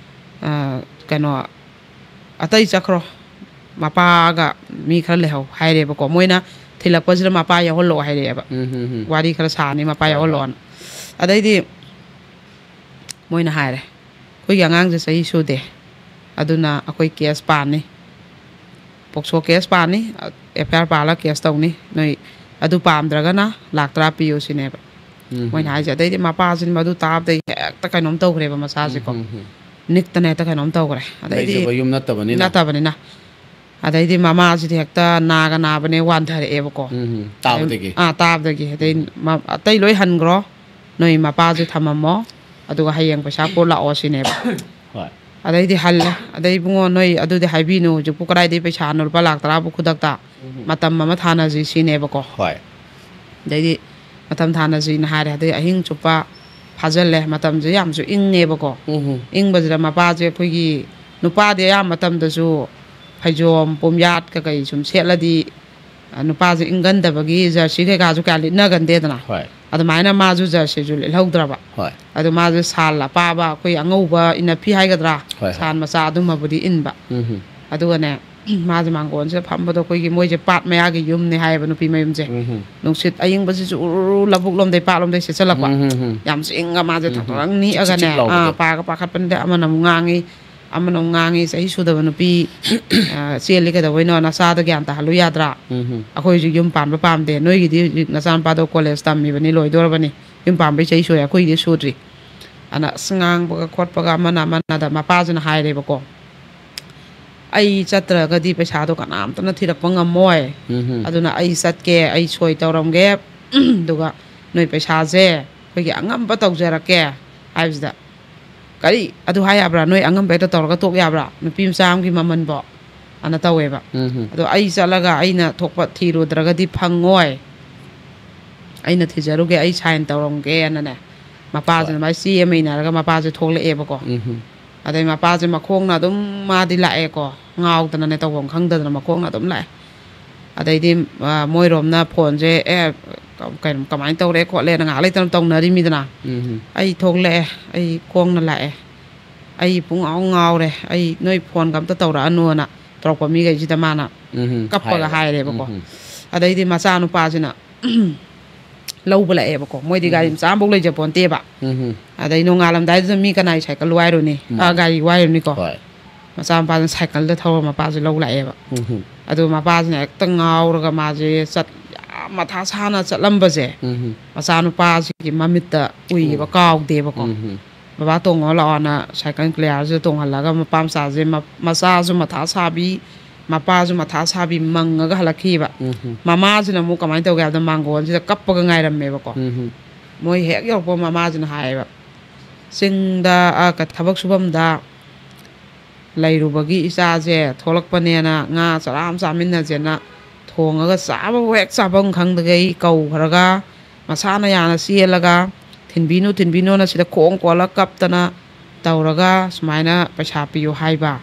ꯑ, ꯀꯩꯅꯣ, "ꯑꯇꯩ ꯆꯠꯈ꯭ꯔꯣ, ꯃꯄꯥꯒ ꯃꯤ ꯈꯔ ꯂꯩꯍꯧ" ꯍꯥꯏꯔꯦꯕꯀꯣ꯫ ꯃꯣꯏꯅ ꯊꯤꯜꯂꯛꯄꯁꯤꯗ ꯃꯄꯥ ꯌꯥꯎꯍꯜꯂꯛꯑꯣ ꯍꯥꯏꯔꯛꯑꯦꯕ, ꯎꯝ, ꯎꯝ, ꯎꯝ꯫ ꯋꯥꯔꯤ ꯈꯔ ꯁꯥꯅꯤ, ꯃꯄꯥ ꯍꯣꯏ, ꯍꯣꯏ꯫ ꯌꯥꯎꯍꯜꯂꯛꯑꯣꯅ꯫ ꯑꯗꯩꯗꯤ ꯃꯣꯏꯅ ꯍꯥꯏꯔꯦ, "ꯑꯩꯈꯣꯏꯒꯤ ꯑꯉꯥꯡꯁꯦ ꯆꯍꯤ ꯁꯨꯗꯦ, ꯑꯗꯨꯅ ꯑꯩꯈꯣꯏ ꯀꯦꯁ ꯄꯥꯅꯤ, ꯄꯣꯛꯁꯣ ꯀꯦꯁ ꯄꯥꯅꯤ, ꯑꯦꯐ ꯑꯥꯏ ꯑꯥꯔ ꯄꯥꯜꯂꯒ ꯀꯦꯁ ꯇꯧꯅꯤ, ꯅꯣꯏ ꯑꯗꯨ ꯄꯥꯝꯗ꯭ꯔꯒꯅ ꯂꯥꯛ ꯇꯔꯥ ꯄꯤꯌꯨ" ꯁꯤꯅꯦꯕ ꯎꯝ, ꯃꯣꯏꯅ ꯎꯝ꯫ ꯍꯥꯏꯁꯦ꯫ ꯑꯗꯩꯗꯤ ꯃꯄꯥꯁꯤꯅ ꯃꯗꯨ ꯇꯥꯕꯗꯩ ꯍꯦꯛꯇ ꯀꯩꯅꯣꯝ ꯇꯧꯈ꯭ꯔꯦꯕ ꯃꯆꯥꯁꯦꯀꯣ꯫ ꯎꯝ, ꯎꯝ꯫ ꯅꯤꯛꯇꯅ ꯍꯦꯛꯇ ꯀꯩꯅꯣꯝ ꯇꯧꯈ꯭ꯔꯦ꯫ ꯑꯗꯩꯗꯤ ꯂꯩꯖꯕ ꯌꯨꯝ ꯅꯠꯇꯕꯅꯤꯅ꯫ ꯅꯠꯇꯕꯅꯤꯅ꯫ ꯑꯗꯩꯗꯤ ꯃꯃꯥꯁꯤꯗꯤ ꯍꯦꯛꯇ ꯅꯥꯒ ꯅꯥꯕꯅꯦ ꯋꯥꯟꯊꯔꯛꯑꯦꯕꯀꯣ꯫ ꯎꯝ, ꯎꯝ꯫ ꯇꯥꯕꯗꯒꯤ꯫ ꯑꯥ, ꯇꯥꯕꯗꯒꯤ꯫ ꯑꯗꯩ ꯎꯝ꯫ ꯃ-, "ꯑꯇꯩ ꯂꯣꯏ ꯍꯟꯈ꯭ꯔꯣ, ꯅꯣꯏ ꯃꯄꯥꯁꯦ ꯊꯝꯃꯝꯃꯣ, ꯑꯗꯨꯒ ꯍꯌꯦꯡ ꯄꯩꯁꯥ ꯄꯨꯔ ꯂꯥꯛꯑꯣ" ꯁꯤꯅꯦꯕ꯫ ꯍꯣꯏ꯫ ꯑꯗꯩꯗꯤ ꯍꯜꯂꯦ꯫ ꯑꯗꯩ "ꯏꯕꯨꯡꯉꯣ, ꯅꯣꯏ ꯑꯗꯨꯗꯤ ꯍꯥꯏꯕꯤꯅꯨ, ꯍꯧꯖꯤꯛꯄꯨ ꯀꯗꯥꯏꯗꯒꯤ ꯄꯩꯁꯥꯅꯣ, ꯂꯨꯄꯥ ꯂꯥꯛ ꯇꯔꯥꯕꯨ ꯈꯨꯗꯛꯇ, ꯎꯝ꯫ ꯃꯇꯝ ꯑꯃ ꯊꯥꯅꯁꯤ" ꯁꯤꯅꯦꯕꯀꯣ꯫ ꯍꯣꯏ꯫ ꯑꯗꯩꯗꯤ ꯃꯇꯝ ꯊꯥꯅꯁꯤꯅ ꯍꯥꯏꯔꯦ꯫ ꯑꯗꯩ ꯑꯍꯤꯡ ꯆꯨꯞꯄ ꯐꯥꯖꯤꯜꯂꯦ꯫ ꯃꯇꯝꯁꯦ ꯌꯥꯝꯁꯨ ꯏꯪꯉꯦꯕꯀꯣ꯫ ꯎꯝ, ꯎꯝ꯫ ꯏꯪꯕꯁꯤꯗ ꯃꯄꯥꯁꯦ, ꯑꯩꯈꯣꯏꯒꯤ ꯅꯨꯄꯥꯗꯤ ꯑꯌꯥꯝꯕ ꯃꯇꯝꯗꯁꯨ ꯐꯩꯖꯣꯝ, ꯄꯣꯝꯌꯥꯠ ꯀꯩꯀꯩ ꯁꯨꯝ ꯁꯦꯠꯂꯗꯤ, ꯑ, ꯅꯨꯄꯥꯁꯦ ꯏꯪꯒꯟꯗꯕꯒꯤ ꯖꯔꯁꯤ ꯀꯩꯀꯥꯁꯨ ꯀꯌꯥ ꯂꯤꯠꯅꯒꯟꯗꯦꯗꯅ꯫ ꯍꯣꯏ꯫ ꯑꯗꯨꯃꯥꯏꯅ ꯃꯥꯁꯨ ꯖꯔꯁꯤꯁꯨ ꯂꯤꯠꯍꯧꯗ꯭ꯔꯕ꯫ ꯍꯣꯏ꯫ ꯑꯗꯣ ꯃꯥꯁꯦ ꯁꯥꯜ ꯑꯄꯥꯕ, ꯑꯩꯈꯣꯏ ꯑꯉꯧꯕ ꯏꯅꯐꯤ ꯍꯥꯏꯒꯗ꯭ꯔꯥ, ꯍꯣꯏ, ꯍꯣꯏ꯫ ꯁꯥꯜ ꯃꯆꯥ ꯑꯗꯨꯝꯕꯕꯨꯗꯤ ꯏꯟꯕ꯫ ꯎꯝ, ꯎꯝ꯫ ꯑꯗꯨꯒꯅꯦ, ꯃꯥꯁꯦ ꯃꯥꯡꯒꯣꯟꯁꯤꯗ ꯐꯝꯕꯗꯣ, ꯑꯩꯈꯣꯏꯒꯤ ꯃꯣꯏꯁꯦ ꯄꯥꯠ ꯃꯌꯥꯒꯤ ꯌꯨꯝꯅꯦ ꯍꯥꯏꯌꯦꯕ, ꯅꯨꯄꯤ ꯃꯌꯨꯝꯁꯦ꯫ ꯎꯝ ꯍꯨꯝ꯫ ꯅꯨꯡꯁꯤꯠ ꯑꯏꯪꯕꯁꯤꯁꯨ ꯎꯔꯨ ꯎꯔꯨ ꯂꯧꯕꯨꯛ ꯂꯣꯝꯗꯩ ꯄꯥꯠ ꯂꯣꯝꯗꯩ ꯁꯤꯠꯆꯜꯂꯛꯄ꯫ ꯎꯝ ꯍꯨꯝ ꯍꯨꯝ꯫ ꯌꯥꯝ ꯏꯪꯉ ꯃꯥꯁꯦ ꯎꯝ ꯍꯨꯝ꯫ ꯊꯛꯊꯛ ꯆꯤꯛ ꯅꯤꯛꯑꯒꯅꯦ, ꯆꯤꯛ ꯂꯥꯎꯕꯗꯣ꯫ ꯑꯥ, ꯄꯥꯒ ꯄꯥꯈꯠꯄꯅꯤꯗ, ꯑꯃꯅ ꯑꯃꯨꯛ ꯉꯥꯡꯉꯤ, ꯑꯃꯅ ꯑꯃꯨꯛ ꯉꯥꯡꯉꯤ, "ꯆꯍꯤ ꯁꯨꯗꯕ ꯅꯨꯄꯤ, ꯑ, ꯆꯦꯜꯂꯤ ꯀꯩꯗꯧꯕꯩꯅꯣ? ꯅꯆꯥꯗ ꯒ꯭ꯌꯥꯟ ꯇꯥꯍꯜꯂꯨ ꯌꯥꯗ꯭ꯔꯥ? ꯎꯝ ꯍꯨꯝ꯫ ꯑꯩꯈꯣꯏ ꯍꯧꯖꯤꯛ ꯌꯨꯝ ꯄꯥꯟꯕ ꯄꯥꯝꯗꯦ, ꯅꯣꯏꯒꯤꯗꯤ ꯍꯧꯖꯤꯛ ꯅꯆꯥꯅꯨꯄꯥꯗꯣ ꯀꯣꯂꯦꯖ ꯇꯝꯃꯤꯕꯅꯤ, ꯂꯣꯏꯗꯣꯔꯕꯅꯤ, ꯌꯨꯝ ꯄꯥꯟꯕꯩ ꯆꯍꯤ ꯁꯨꯔꯦ, ꯑꯩꯈꯣꯏꯒꯤꯗꯤ ꯁꯨꯗ꯭ꯔꯤ"꯫ ꯑꯅ ꯑꯁ ꯉꯥꯡꯕꯒ ꯈꯣꯠꯄꯒ ꯑꯃꯅ ꯑꯃꯅꯗ ꯃꯄꯥꯁꯤꯅ ꯍꯥꯏꯔꯦꯕꯀꯣ, "ꯑꯩ ꯆꯠꯇ꯭ꯔꯒꯗꯤ ꯄꯩꯁꯥꯗꯣ ꯀꯅꯥꯝꯇꯅ ꯊꯤꯔꯛꯄ ꯉꯝꯃꯣꯏ, ꯎꯝ ꯍꯨꯝ꯫ ꯑꯗꯨꯅ ꯑꯩ ꯆꯠꯀꯦ, ꯑꯩ ꯁꯣꯏ ꯇꯧꯔꯝꯒꯦ, ꯑꯗꯨꯒ ꯅꯣꯏ ꯄꯩꯁꯥꯁꯦ ꯑꯩꯈꯣꯏꯒꯤ ꯑꯉꯝꯕ ꯇꯧꯖꯔꯛꯀꯦ" ꯍꯥꯏꯕꯁꯤꯗ, "ꯀꯔꯤ? ꯑꯗꯨ ꯍꯥꯏ ꯌꯥꯕ꯭ꯔꯥ? ꯅꯣꯏ ꯑꯉꯝꯕ ꯍꯦꯛꯇ ꯇꯧꯔꯒ ꯇꯣꯛ ꯌꯥꯕ꯭ꯔꯥ? ꯅꯨꯄꯤ ꯃꯆꯥ ꯑꯃꯒꯤ ꯃꯃꯜꯕꯣ?" ꯑꯅ ꯇꯧꯋꯦꯕ꯫ ꯎꯝ ꯍꯨꯝ꯫ "ꯑꯗꯣ ꯑꯩ ꯆꯠꯂꯒ ꯑꯩꯅ ꯊꯣꯛꯄ ꯊꯤꯔꯨꯗ꯭ꯔꯒꯗꯤ ꯐꯪꯉꯣꯏ, ꯑꯩꯅ ꯊꯤꯖꯔꯨꯒꯦ, ꯑꯩ ꯁꯥꯏꯟ ꯇꯧꯔꯝꯒꯦꯅꯅꯦ", ꯃꯄꯥꯁꯤꯅ ꯍꯣꯏ꯫ ꯑꯗꯨꯃꯥꯏꯅ ꯆꯦ ꯑꯃ ꯏꯅꯔꯒ ꯃꯄꯥꯁꯦ ꯊꯣꯛꯂꯛꯑꯦꯕꯀꯣ꯫ ꯎꯝ ꯍꯨꯝ꯫ ꯑꯗꯩ ꯃꯄꯥꯁꯦ ꯃꯈꯣꯡꯅ ꯑꯗꯨꯝ, ꯃꯥꯗꯤ ꯂꯥꯛꯑꯦꯀꯣ, ꯉꯥꯎꯗꯅꯅꯦ, ꯇꯧꯐꯝ ꯈꯪꯗꯗꯅ ꯃꯈꯣꯡꯅ ꯑꯗꯨꯝ ꯂꯥꯛꯑꯦ꯫ ꯑꯗꯩꯗꯤ, ꯑ, ꯃꯣꯏꯔꯣꯝꯅ ꯐꯣꯟꯁꯦ, "ꯑꯦ, ꯀ-, ꯀꯩꯅꯣ, ꯀꯃꯥꯏꯅ ꯇꯧꯔꯦ ꯈꯣꯠꯂꯦꯅ" ꯉꯥꯏꯍꯥꯛ ꯂꯩꯇꯅ ꯇꯧꯅꯔꯤꯃꯤꯗꯅ꯫ ꯎꯝ ꯍꯨꯝ꯫ "ꯑꯩ ꯊꯣꯛꯂꯛꯑꯦ, ꯑꯩ ꯈꯣꯡꯅ ꯂꯥꯛꯑꯦ, ꯑꯩ ꯄꯨꯡꯉꯥꯎ ꯉꯥꯎꯔꯦ, ꯑꯩ, ꯅꯣꯏ ꯐꯣꯟꯒ ꯑꯝꯇ ꯇꯧꯔꯛꯑꯅꯨꯅ" ꯇꯧꯔꯛꯄ ꯃꯤꯈꯩꯁꯤꯗ ꯃꯥꯅ ꯎꯝ ꯍꯨꯝ꯫ ꯀꯞꯄꯒ ꯍꯥꯏꯔꯦꯕ꯫ ꯍꯥꯏꯔꯦꯕꯀꯣ꯫ ꯎꯝ ꯍꯨꯝ꯫ ꯑꯗꯩꯗꯤ ꯃꯆꯥꯅꯨꯄꯥꯁꯤꯅ ꯂꯧꯕ ꯂꯥꯛꯑꯦꯕꯀꯣ꯫ ꯃꯣꯏꯗꯤ ꯒꯥꯔꯤ ꯃꯆꯥ ꯑꯃꯐꯥꯎ ꯂꯩꯖꯄꯣꯟꯇꯦꯕ꯫ ꯎꯝ ꯍꯨꯝ꯫ ꯑꯗꯩ ꯅꯣꯡꯉꯥꯜꯂꯝꯗꯥꯏꯗꯨꯗ ꯃꯤ ꯀꯅꯥꯏ ꯁꯥꯏꯀꯜ ꯋꯥꯏꯔꯨꯅꯤ? ꯎꯝ꯫ ꯑꯥ, ꯒꯥꯔꯤ ꯋꯥꯏꯔꯨꯅꯤꯀꯣ꯫ ꯍꯣꯏ꯫ ꯃꯆꯥꯅꯨꯄꯥꯗꯨꯅ ꯁꯥꯏꯀꯜꯗ ꯊꯧꯔ ꯃꯄꯥꯁꯦ ꯂꯧ ꯂꯥꯛꯑꯦꯕ꯫ ꯎꯝ ꯍꯨꯝ꯫ ꯑꯗꯨ ꯃꯄꯥꯁꯤꯅ ꯍꯦꯛꯇ ꯉꯥꯎꯔꯒ ꯃꯥꯁꯦ ꯆꯠ-, ꯌꯥꯝ ꯃꯊꯥ ꯁꯥꯅ ꯆꯠꯂꯝꯕꯁꯦ ꯎꯝ ꯍꯨꯝ꯫ ꯃꯆꯥꯅꯨꯄꯥꯁꯤꯒꯤ ꯃꯃꯤꯠꯇ ꯎꯏꯌꯦꯕ, ꯎꯝ꯫ ꯀꯥꯎꯗꯦꯕꯀꯣ꯫ ꯎꯝ ꯍꯨꯝ꯫ "ꯕꯕꯥ, ꯇꯣꯡꯉꯣ ꯂꯥꯛꯑꯣꯅ" ꯁꯥꯏꯀꯜ ꯀ꯭ꯂꯤꯌꯥꯔꯁꯤꯗ ꯇꯣꯡꯍꯜꯂꯒ ꯃꯄꯥ ꯃꯆꯥꯁꯦ, ꯃ-, ꯃꯆꯥꯁꯨ ꯃꯊꯥ ꯁꯥꯕꯤ, ꯃꯄꯥꯁꯨ ꯃꯊꯥ ꯁꯥꯕꯤ ꯃꯪꯉꯒ ꯍꯜꯂꯛꯈꯤꯕ꯫ ꯎꯝ ꯍꯨꯝ꯫ ꯃꯃꯥꯁꯤꯅ ꯑꯃꯨꯛ ꯀꯃꯥꯏꯅ ꯇꯧꯒꯦ ꯍꯥꯏꯕꯗ, ꯃꯥꯡꯒꯣꯟꯁꯤꯗ ꯀꯞꯄꯒ ꯉꯥꯏꯔꯝꯃꯦꯕꯀꯣ꯫ ꯎꯝ ꯍꯨꯝ꯫ ꯃꯣꯏ ꯍꯦꯛ ꯌꯧꯔꯛꯄ ꯃꯃꯥꯁꯤꯅ ꯍꯥꯏꯌꯦꯕ, "ꯆꯤꯡꯗ, ꯑ, ꯀ-, ꯊꯕꯛ ꯁꯨꯐꯝꯗ ꯂꯩꯔꯨꯕꯒꯤ ꯏꯆꯥꯁꯦ ꯊꯣꯛꯂꯛꯄꯅꯦꯅ ꯉꯥ ꯆꯔꯥ ꯑꯃ ꯆꯥꯃꯤꯟꯅꯁꯦꯅ ꯊꯣꯡꯉꯒ ꯆꯥꯕꯕꯨ ꯍꯦꯛ ꯆꯥꯐꯝ ꯈꯪꯗꯈꯩ ꯀꯧꯈ꯭ꯔꯒ, ꯃꯁꯥꯅ ꯌꯥꯅ ꯆꯦꯜꯂꯒ, ꯊꯤꯟꯕꯤꯅꯨ, ꯊꯤꯟꯕꯤꯅꯨꯅ ꯁꯤꯗ ꯈꯣꯡ ꯀꯣꯜꯂ ꯀꯞꯇꯅ ꯇꯧꯔꯒ ꯁꯨꯃꯥꯏꯅ ꯄꯩꯁꯥ ꯄꯤꯌꯨ ꯍꯥꯏꯕ꯫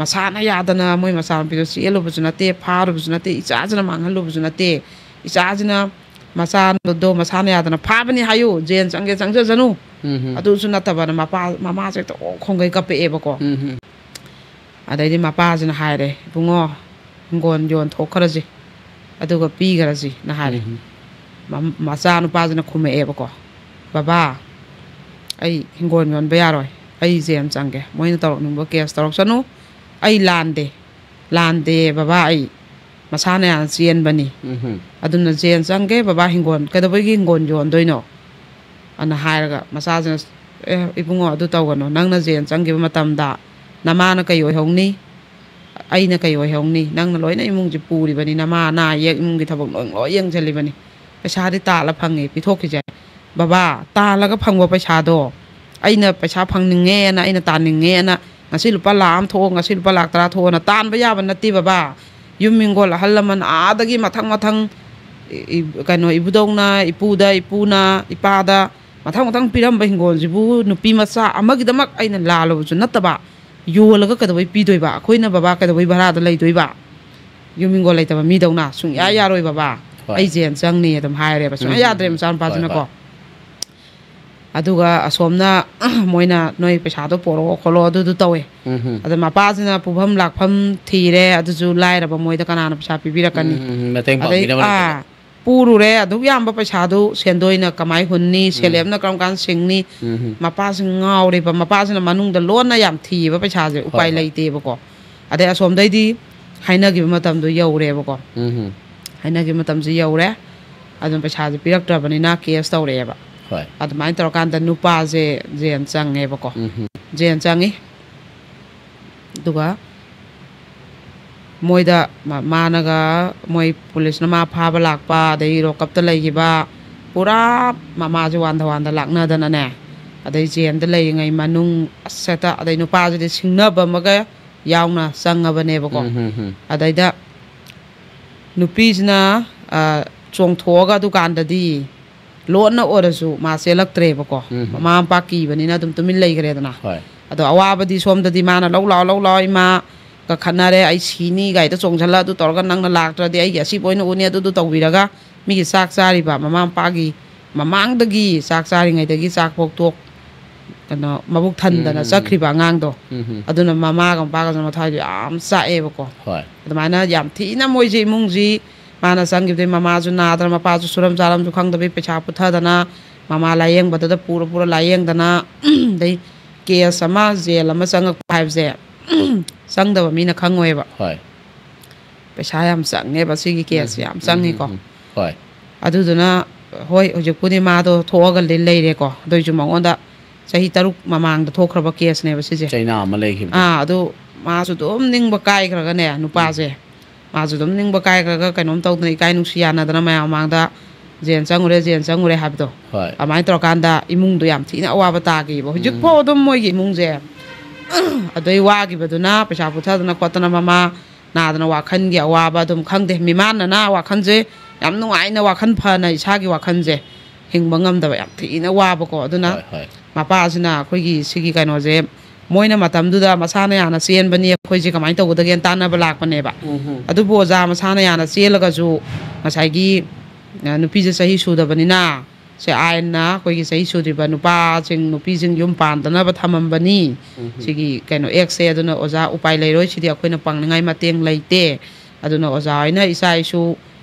ꯃꯁꯥꯅ ꯌꯥꯗꯅ ꯃꯣꯏ ꯃꯆꯥꯅꯨꯄꯤꯗꯣ ꯆꯦꯜꯂꯨꯕꯁꯨ ꯅꯠꯇꯦ, ꯐꯥꯔꯨꯕꯁꯨ ꯅꯠꯇꯦ, ꯏꯆꯥꯁꯤꯅ ꯃꯥꯡꯍꯜꯂꯨꯕꯁꯨ ꯅꯠꯇꯦ, ꯏꯆꯥꯁꯤꯅ ꯃꯆꯥꯗꯣ ꯃꯁꯥꯅ ꯌꯥꯗꯅ ꯐꯥꯕꯅꯤ ꯍꯥꯏꯌꯨ, ꯖꯦꯜ ꯆꯪꯒꯦ ꯆꯪꯖꯁꯅꯨ"꯫ ꯎꯝ ꯍꯨꯝ꯫ ꯑꯗꯨꯁꯨ ꯅꯠꯇꯕꯅ ꯃꯄꯥ, ꯃꯃꯥꯁꯦ ꯍꯦꯛꯇ ꯑꯣ ꯈꯣꯡꯒꯩ ꯀꯞꯄꯛꯑꯦꯕꯀꯣ꯫ ꯎꯝ ꯍꯨꯝ꯫ ꯑꯗꯩꯗꯤ ꯃꯄꯥꯁꯤꯅ ꯍꯥꯏꯔꯦ, "ꯏꯕꯨꯡꯉꯣ, ꯍꯤꯡꯒꯣꯜ ꯌꯣꯟꯊꯣꯛꯈ꯭ꯔꯁꯤ, ꯑꯗꯨꯒ ꯄꯤꯈ꯭ꯔꯁꯤꯅ" ꯍꯥꯏꯔꯦ꯫ ꯎꯝ꯫ ꯃ-, ꯃꯆꯥꯅꯨꯄꯥꯁꯤꯅ ꯈꯨꯝꯃꯛꯑꯦꯕꯀꯣ, "ꯕꯕꯥ, ꯑꯩ ꯍꯤꯡꯒꯣꯜ ꯌꯣꯟꯕ ꯌꯥꯔꯣꯏ, ꯑꯩ ꯖꯦꯜ ꯆꯪꯒꯦ, ꯃꯣꯏꯅ ꯇꯧꯔꯛꯅꯤꯡꯕ ꯀꯦꯁ ꯇꯧꯔꯛꯁꯅꯨ, ꯑꯩ ꯂꯥꯟꯗꯦ, ꯂꯥꯟꯗꯦ ꯕꯕꯥ, ꯑꯩ ꯃꯁꯥꯅ ꯌꯥꯝꯅ ꯆꯦꯟꯕꯅꯤ, ꯎꯝꯍꯨꯝ꯫ ꯑꯗꯨꯅ ꯖꯦꯜ ꯆꯪꯒꯦ ꯕꯕꯥ, ꯍꯤꯡꯒꯣꯜ ꯀꯩꯗꯧꯕꯒꯤ ꯍꯤꯡꯒꯣꯜ ꯌꯣꯟꯗꯣꯏꯅꯣ?" ꯑꯅ ꯍꯥꯏꯔꯒ ꯃꯆꯥꯁꯤꯅ, "ꯑꯦ ꯏꯕꯨꯡꯉꯣ, ꯑꯗꯨ ꯇꯧꯒꯅꯨ, ꯅꯪꯅ ꯖꯦꯜ ꯆꯪꯈꯤꯕ ꯃꯇꯝꯗ ꯅꯃꯥꯅ ꯀꯩ ꯑꯣꯏꯍꯧꯅꯤ? ꯑꯩꯅ ꯀꯩ ꯑꯣꯏꯍꯧꯅꯤ? ꯅꯪꯅ ꯂꯣꯏꯅ ꯏꯃꯨꯡꯁꯦ ꯄꯨꯔꯤꯕꯅꯤ, ꯅꯃꯥ ꯑꯅꯥ ꯑꯌꯦꯛ, ꯏꯃꯨꯡꯒꯤ ꯊꯕꯛ ꯂꯣꯏ, ꯂꯣꯏ ꯌꯦꯡꯁꯤꯜꯂꯤꯕꯅꯤ, ꯄꯩꯁꯥꯗꯤ ꯇꯥꯜꯂ ꯐꯪꯉꯦ ꯄꯤꯊꯣꯛꯈꯤꯁꯦ꯫ ꯕꯕꯥ, ꯇꯥꯜꯂꯒ ꯐꯪꯕ ꯄꯩꯁꯥꯗꯣ ꯑꯩꯅ ꯄꯩꯁꯥ ꯐꯪꯅꯤꯡꯉꯦꯅ, ꯑꯩꯅ ꯇꯥꯅꯤꯡꯉꯦꯅ, ꯉꯁꯤ ꯂꯨꯄꯥ ꯂꯥꯛ ꯑꯃ ꯊꯣꯛꯑꯣ, ꯉꯁꯤ ꯂꯨꯄꯥ ꯂꯥꯛ ꯇꯔꯥ ꯊꯣꯛꯑꯣꯅ ꯇꯥꯟꯕ ꯌꯥꯕ ꯅꯠꯇꯦ ꯕꯕꯥ꯫ ꯌꯨꯝ ꯍꯤꯡꯒꯣꯜ ꯑꯍꯜ ꯂꯃꯟ ꯑꯥꯗꯒꯤ ꯃꯊꯪ ꯃꯊꯪ ꯏ-, ꯏ-, ꯀꯩꯅꯣ, ꯏꯕꯨꯗꯧꯅ, ꯏꯄꯨꯗ, ꯏꯄꯨꯅ, ꯏꯄꯥꯗ ꯃꯊꯪ ꯃꯊꯪ ꯄꯤꯔꯝꯕ ꯍꯤꯡꯒꯣꯜꯁꯤꯕꯨ ꯅꯨꯄꯤ ꯃꯆꯥ ꯑꯃꯒꯤꯗꯃꯛ ꯑꯩꯅ ꯂꯥꯜꯂꯨꯕꯁꯨ ꯅꯠꯇꯕ, ꯌꯣꯜꯂꯒ ꯀꯩꯗꯧꯕꯩ ꯄꯤꯗꯣꯏꯕ? ꯑꯩꯈꯣꯏꯅ ꯕꯕꯥ ꯀꯩꯗꯧꯕꯩ ꯚꯔꯥꯗ ꯂꯩꯗꯣꯏꯕ? ꯌꯨꯝ ꯍꯤꯡꯒꯣꯜ ꯂꯩꯇꯕ ꯃꯤꯗꯧꯅ ꯁꯨꯡꯌꯥ ꯎꯝ꯫ ꯌꯥꯔꯣꯏ ꯕꯕꯥ꯫ ꯍꯣꯏ꯫ ꯑꯩ ꯖꯦꯜ ꯆꯪꯅꯤ" ꯑꯗꯨꯝ ꯍꯥꯏꯔꯦꯕ꯫ ꯁꯨꯡꯌꯥ ꯎꯝ, ꯎꯝ, ꯌꯥꯗ꯭ꯔꯦ ꯎꯝ꯫ ꯃꯆꯥꯅꯨꯄꯥꯁꯤꯅꯀꯣ꯫ ꯍꯣꯏ, ꯍꯣꯏ꯫ ꯑꯗꯨꯒ ꯑꯁꯣꯝꯅ ꯃꯣꯏꯅ, "ꯅꯣꯏ ꯄꯩꯁꯥꯗꯣ ꯄꯣꯔꯛꯑꯣ ꯈꯣꯠꯂꯣ", ꯑꯗꯨꯗꯨ ꯇꯧꯋꯦ꯫ ꯎꯝ, ꯎꯝ꯫ ꯑꯗ ꯃꯄꯥꯁꯤꯅ ꯄꯨꯐꯝ ꯂꯥꯛꯐꯝ ꯊꯤꯔꯦ, ꯑꯗꯨꯁꯨ ꯂꯥꯏꯔꯕ ꯃꯣꯏꯗ ꯀꯅꯥꯅ ꯄꯩꯁꯥ ꯄꯤꯕꯤꯔꯛꯀꯅꯤ? ꯎꯝ, ꯎꯝ, ꯎꯝ꯫ ꯃꯇꯦꯡ ꯑꯗꯩ, ꯄꯥꯡꯕꯤꯅꯕ ꯂꯩꯇꯕ꯫ ꯑꯥ, ꯄꯨꯔꯨꯔꯦ, ꯑꯗꯨꯛ ꯌꯥꯝꯕ ꯄꯩꯁꯥꯗꯨ ꯁꯦꯟꯗꯣꯏꯅ ꯀꯃꯥꯏ ꯍꯨꯟꯅꯤ? ꯎꯝ꯫ ꯁꯦꯂꯦꯞꯅ ꯀꯔꯝ ꯀꯥꯟꯗ ꯁꯤꯡꯅꯤ? ꯎꯝ, ꯎꯝ꯫ ꯃꯄꯥꯁꯤ ꯉꯥꯎꯔꯦꯕ, ꯃꯄꯥꯁꯤꯅ ꯃꯅꯨꯡꯗ ꯂꯣꯟꯅ ꯌꯥꯝ ꯊꯤꯌꯦꯕ ꯄꯩꯁꯥꯁꯦ, ꯍꯣꯏ, ꯎꯄꯥꯏ ꯍꯣꯏ꯫ ꯂꯩꯇꯦꯕꯀꯣ꯫ ꯑꯗꯩ ꯑꯁꯣꯝꯗꯩꯗꯤ ꯍꯥꯏꯅꯈꯤꯕ ꯃꯇꯝꯗꯣ ꯌꯧꯔꯦꯕꯀꯣ꯫ ꯎꯝ, ꯎꯝ꯫ ꯍꯥꯏꯅꯈꯤꯕ ꯃꯇꯝꯁꯦ ꯌꯧꯔꯦ, ꯑꯗꯨꯝ ꯄꯩꯁꯥꯁꯦ ꯄꯤꯔꯛꯇ꯭ꯔꯕꯅꯤꯅ ꯀꯦꯁ ꯇꯧꯔꯛꯑꯦꯕ꯫ ꯍꯣꯏ꯫ ꯑꯗꯨꯃꯥꯏꯅ ꯇꯧꯔꯀꯥꯟꯗ ꯅꯨꯄꯥꯁꯦ ꯖꯦꯜ ꯆꯪꯉꯦꯕꯀꯣ꯫ ꯎꯝ, ꯎꯝ꯫ ꯖꯦꯜ ꯆꯪꯉꯤ꯫ ꯑꯗꯨꯒ ꯃꯣꯏꯗ ꯃ-, ꯃꯥꯅꯒ, ꯃꯣꯏ ꯄꯨꯂꯤꯁꯅ ꯃꯥ ꯐꯥꯕ ꯂꯥꯛꯄ, ꯑꯗꯩ ꯂꯣꯀꯞꯇ ꯂꯩꯈꯤꯕ, ꯄꯨꯔꯥ ꯃꯃꯥꯁꯦ ꯋꯥꯟꯗ ꯋꯥꯟꯗ ꯂꯥꯛꯅꯗꯅꯅꯦ, ꯑꯗꯩ ꯖꯦꯜꯗ ꯂꯩꯔꯤꯉꯩ ꯃꯅꯨꯡ ꯑꯁ ꯍꯦꯛꯇ, ꯑꯗꯩ ꯅꯨꯄꯥꯁꯤꯗꯤ ꯁꯤꯡꯅꯕ ꯑꯃꯒ ꯌꯥꯎꯅ ꯆꯪꯉꯕꯅꯦꯕꯀꯣ꯫ ꯎꯝ, ꯎꯝ, ꯎꯝ꯫ ꯑꯗꯩꯗ ꯅꯨꯄꯤꯁꯤꯅ, ꯑ, ꯆꯣꯡꯊꯣꯛꯑꯒ ꯑꯗꯨꯀꯥꯟꯗꯗꯤ ꯂꯣꯟꯅ ꯑꯣꯏꯔꯁꯨ ꯃꯥ ꯆꯦꯜꯂꯛꯇ꯭ꯔꯦꯕꯀꯣ꯫ ꯎꯝ꯫ ꯃꯃꯥ ꯃꯄꯥ ꯀꯤꯕꯅꯤꯅ ꯑꯗꯨꯝ ꯇꯨꯃꯤꯟ ꯂꯩꯈ꯭ꯔꯦꯗꯅ꯫ ꯍꯣꯏ꯫ ꯑꯗꯣ ꯑꯋꯥꯕꯗꯤ ꯁꯣꯝꯗꯗꯤ ꯃꯥꯅ, "ꯂꯧ ꯂꯥꯛꯑꯣ, ꯂꯧ ꯂꯥꯛꯑꯣ, ꯏꯃꯥ, ꯀ-, ꯈꯠꯅꯔꯦ, ꯑꯩ ꯁꯤꯅꯤ, ꯒꯥꯔꯤꯗ ꯆꯣꯡꯁꯤꯜꯂ ꯑꯗꯨ ꯇꯧꯔꯒ ꯅꯪꯅ ꯂꯥꯛꯇ꯭ꯔꯗꯤ ꯑꯩꯒꯤ ꯑꯁꯤꯕ ꯑꯣꯏꯅ ꯎꯅꯤ, ꯑꯗꯨꯗꯨ ꯇꯧꯕꯤꯔꯒ", ꯃꯤꯒꯤ ꯆꯥꯛ ꯆꯥꯔꯤꯕ ꯃꯃꯥ ꯃꯄꯥꯒꯤ ꯃꯃꯥꯡꯗꯒꯤ ꯆꯥꯛ ꯆꯥꯔꯤꯉꯩꯗꯒꯤ ꯆꯥꯛ ꯐꯥꯎ ꯇꯣꯛ-, ꯀꯩꯅꯣ, ꯃꯕꯨꯛ ꯊꯟꯗꯅ ꯎꯝ, ꯎꯝ, ꯎꯝ꯫ ꯆꯠꯈ꯭ꯔꯤꯕ ꯑꯉꯥꯡꯗꯣ꯫ ꯎꯝ, ꯎꯝ꯫ ꯑꯗꯨꯅ ꯃꯃꯥꯒ ꯃꯄꯥꯒꯁꯨ ꯃꯊ꯭ꯋꯥꯏꯗꯣ ꯌꯥꯝ ꯆꯥꯛꯑꯦꯕꯀꯣ꯫ ꯍꯣꯏ꯫ ꯑꯗꯨꯃꯥꯏꯅ ꯌꯥꯝ ꯊꯤꯅ ꯃꯣꯏꯁꯦ ꯏꯃꯨꯡꯁꯤ, ꯃꯥꯅ ꯆꯪꯈꯤꯕꯗꯩ ꯃꯃꯥꯁꯨ ꯅꯥꯗꯅ, ꯃꯄꯥꯁꯨ ꯁꯨꯔꯝ ꯆꯥꯔꯝꯁꯨ ꯈꯪꯗꯕꯩ ꯄꯩꯁꯥ ꯄꯨꯊꯗꯅ, ꯃꯃꯥ ꯂꯥꯏꯌꯦꯡꯕꯗꯨꯗ ꯄꯨꯔ ꯄꯨꯔ ꯂꯥꯏꯌꯦꯡꯗꯅ, ꯑꯗꯩ ꯀꯦꯁ ꯑꯃ, ꯖꯦꯜ ꯑꯃ ꯆꯪꯉꯛꯄ ꯍꯥꯏꯕꯁꯦ ꯆꯪꯗꯕ ꯃꯤꯅ ꯈꯪꯉꯣꯏꯕ꯫ ꯍꯣꯏ꯫ ꯄꯩꯁꯥ ꯌꯥꯝ ꯆꯪꯉꯦꯕ ꯁꯤꯒꯤ ꯀꯦꯁꯁꯦ, ꯎꯝ, ꯌꯥꯝ ꯎꯝ, ꯆꯪꯉꯤꯀꯣ꯫ ꯎꯝ, ꯎꯝ꯫ ꯍꯣꯏ꯫ ꯑꯗꯨꯗꯨꯅ, ꯍꯣꯏ, ꯍꯧꯖꯤꯛꯄꯨꯗꯤ ꯃꯥꯗꯣ ꯊꯣꯛꯑꯒ ꯂꯩ-, ꯂꯩꯔꯦꯀꯣ꯫ ꯑꯗꯨꯏꯁꯨ ꯃꯉꯣꯟꯗ ꯆꯍꯤ ꯇꯔꯨꯛ ꯃꯃꯥꯡꯗ ꯊꯣꯛꯈ꯭ꯔꯕ ꯀꯦꯁꯅꯦꯕ ꯁꯤꯁꯦ꯫ ꯆꯩꯅꯥ ꯑꯃ ꯂꯩꯈꯤꯕꯗꯣ꯫ ꯑꯥ, ꯑꯗꯨ ꯃꯥꯁꯨ ꯑꯗꯨꯝ ꯅꯤꯡꯕ ꯀꯥꯏꯈ꯭ꯔꯒꯅꯦ, ꯎꯝ꯫ ꯅꯨꯄꯥꯁꯦ꯫ ꯃꯥꯁꯨ ꯑꯗꯨꯝ ꯅꯤꯡꯕ ꯀꯥꯏꯈ꯭ꯔꯒ ꯀꯩꯅꯣꯝ ꯇꯧꯗꯅ ꯏꯀꯥꯏ ꯅꯨꯡꯁꯤ ꯌꯥꯅꯗꯅ ꯃꯌꯥꯝ ꯃꯃꯥꯡꯗ ꯖꯦꯜ ꯆꯪꯉꯨꯔꯦ, ꯖꯦꯜ ꯆꯪꯉꯨꯔꯦ ꯍꯥꯏꯕꯗꯣ꯫ ꯍꯣꯏ꯫ ꯑꯗꯨꯃꯥꯏꯅ ꯇꯧꯔꯀꯥꯟꯗ ꯏꯃꯨꯡꯗꯣ ꯌꯥꯝ ꯊꯤꯅ ꯑꯋꯥꯕ ꯇꯥꯈꯤꯕ꯫ ꯍꯧꯖꯤꯛꯐꯥꯎ ꯎꯝ꯫ ꯑꯗꯨꯝ ꯃꯣꯏꯒꯤ ꯏꯃꯨꯡꯁꯦ ꯑꯗꯩ ꯋꯥꯈꯤꯕꯗꯨꯅ ꯄꯩꯁꯥ ꯄꯨꯊꯗꯅ ꯈꯣꯠꯇꯅ ꯃꯃꯥ ꯅꯥꯗꯅ ꯋꯥꯈꯜꯒꯤ ꯑꯋꯥꯕ ꯑꯗꯨꯝ ꯈꯪꯗꯦ꯫ ꯃꯤꯃꯥꯟꯅꯅ ꯋꯥꯈꯜꯁꯦ ꯌꯥꯝ ꯅꯨꯡꯉꯥꯏꯅ ꯋꯥꯈꯜ ꯐꯅ ꯏꯁꯥꯒꯤ ꯋꯥꯈꯜꯁꯦ ꯍꯤꯡꯕ ꯉꯝꯗꯕ ꯌꯥꯝ ꯊꯤꯅ ꯋꯥꯕꯀꯣ꯫ ꯑꯗꯨꯅ ꯍꯣꯏ, ꯍꯣꯏ꯫ ꯃꯄꯥꯁꯤꯅ ꯑꯩꯈꯣꯏꯒꯤ ꯁꯤꯒꯤ ꯀꯩꯅꯣꯁꯦ ꯃꯣꯏꯅ ꯃꯇꯝꯗꯨꯗ ꯃꯁꯥꯅ ꯌꯥꯅ ꯆꯦꯟꯕꯅꯤ, ꯑꯩꯈꯣꯏꯁꯦ ꯀꯃꯥꯏꯅ ꯇꯧꯒꯗꯒꯦꯅ ꯇꯥꯟꯅꯕ ꯂꯥꯛꯄꯅꯦꯕ꯫ ꯎꯝ, ꯎꯝ꯫ ꯑꯗꯨꯕꯨ ꯑꯣꯖꯥ ꯃꯁꯥꯅ ꯌꯥꯅ ꯆꯦꯜꯂꯒꯁꯨ ꯉꯁꯥꯏꯒꯤ, ꯑ, ꯅꯨꯄꯤꯁꯦ ꯆꯍꯤ ꯁꯨꯗꯕꯅꯤꯅ ꯁꯦ ꯑꯥꯏꯟꯅ ꯑꯩꯈꯣꯏꯒꯤ ꯆꯍꯤ ꯁꯨꯗ꯭ꯔꯤꯕ ꯅꯨꯄꯥꯁꯤꯡ, ꯅꯨꯄꯤꯁꯤꯡ ꯌꯨꯝ ꯄꯥꯟꯗꯅꯕ ꯊꯝꯃꯝꯕꯅꯤ꯫ ꯎꯝ, ꯎꯝ꯫ ꯁꯤꯒꯤ ꯀꯩꯅꯣ ꯑꯦꯛꯁꯦ꯫ ꯑꯗꯨꯅ ꯑꯣꯖꯥ ꯎꯄꯥꯏ ꯂꯩꯔꯣꯏ, ꯁꯤꯗꯤ ꯑꯩꯈꯣꯏꯅ ꯄꯥꯡꯅꯤꯡꯉꯥꯏ ꯃꯇꯦꯡ ꯂꯩꯇꯦ꯫ ꯑꯗꯨꯅ ꯑꯣꯖꯥ ꯍꯣꯏꯅ ꯏꯆꯥ ꯏꯁꯨ,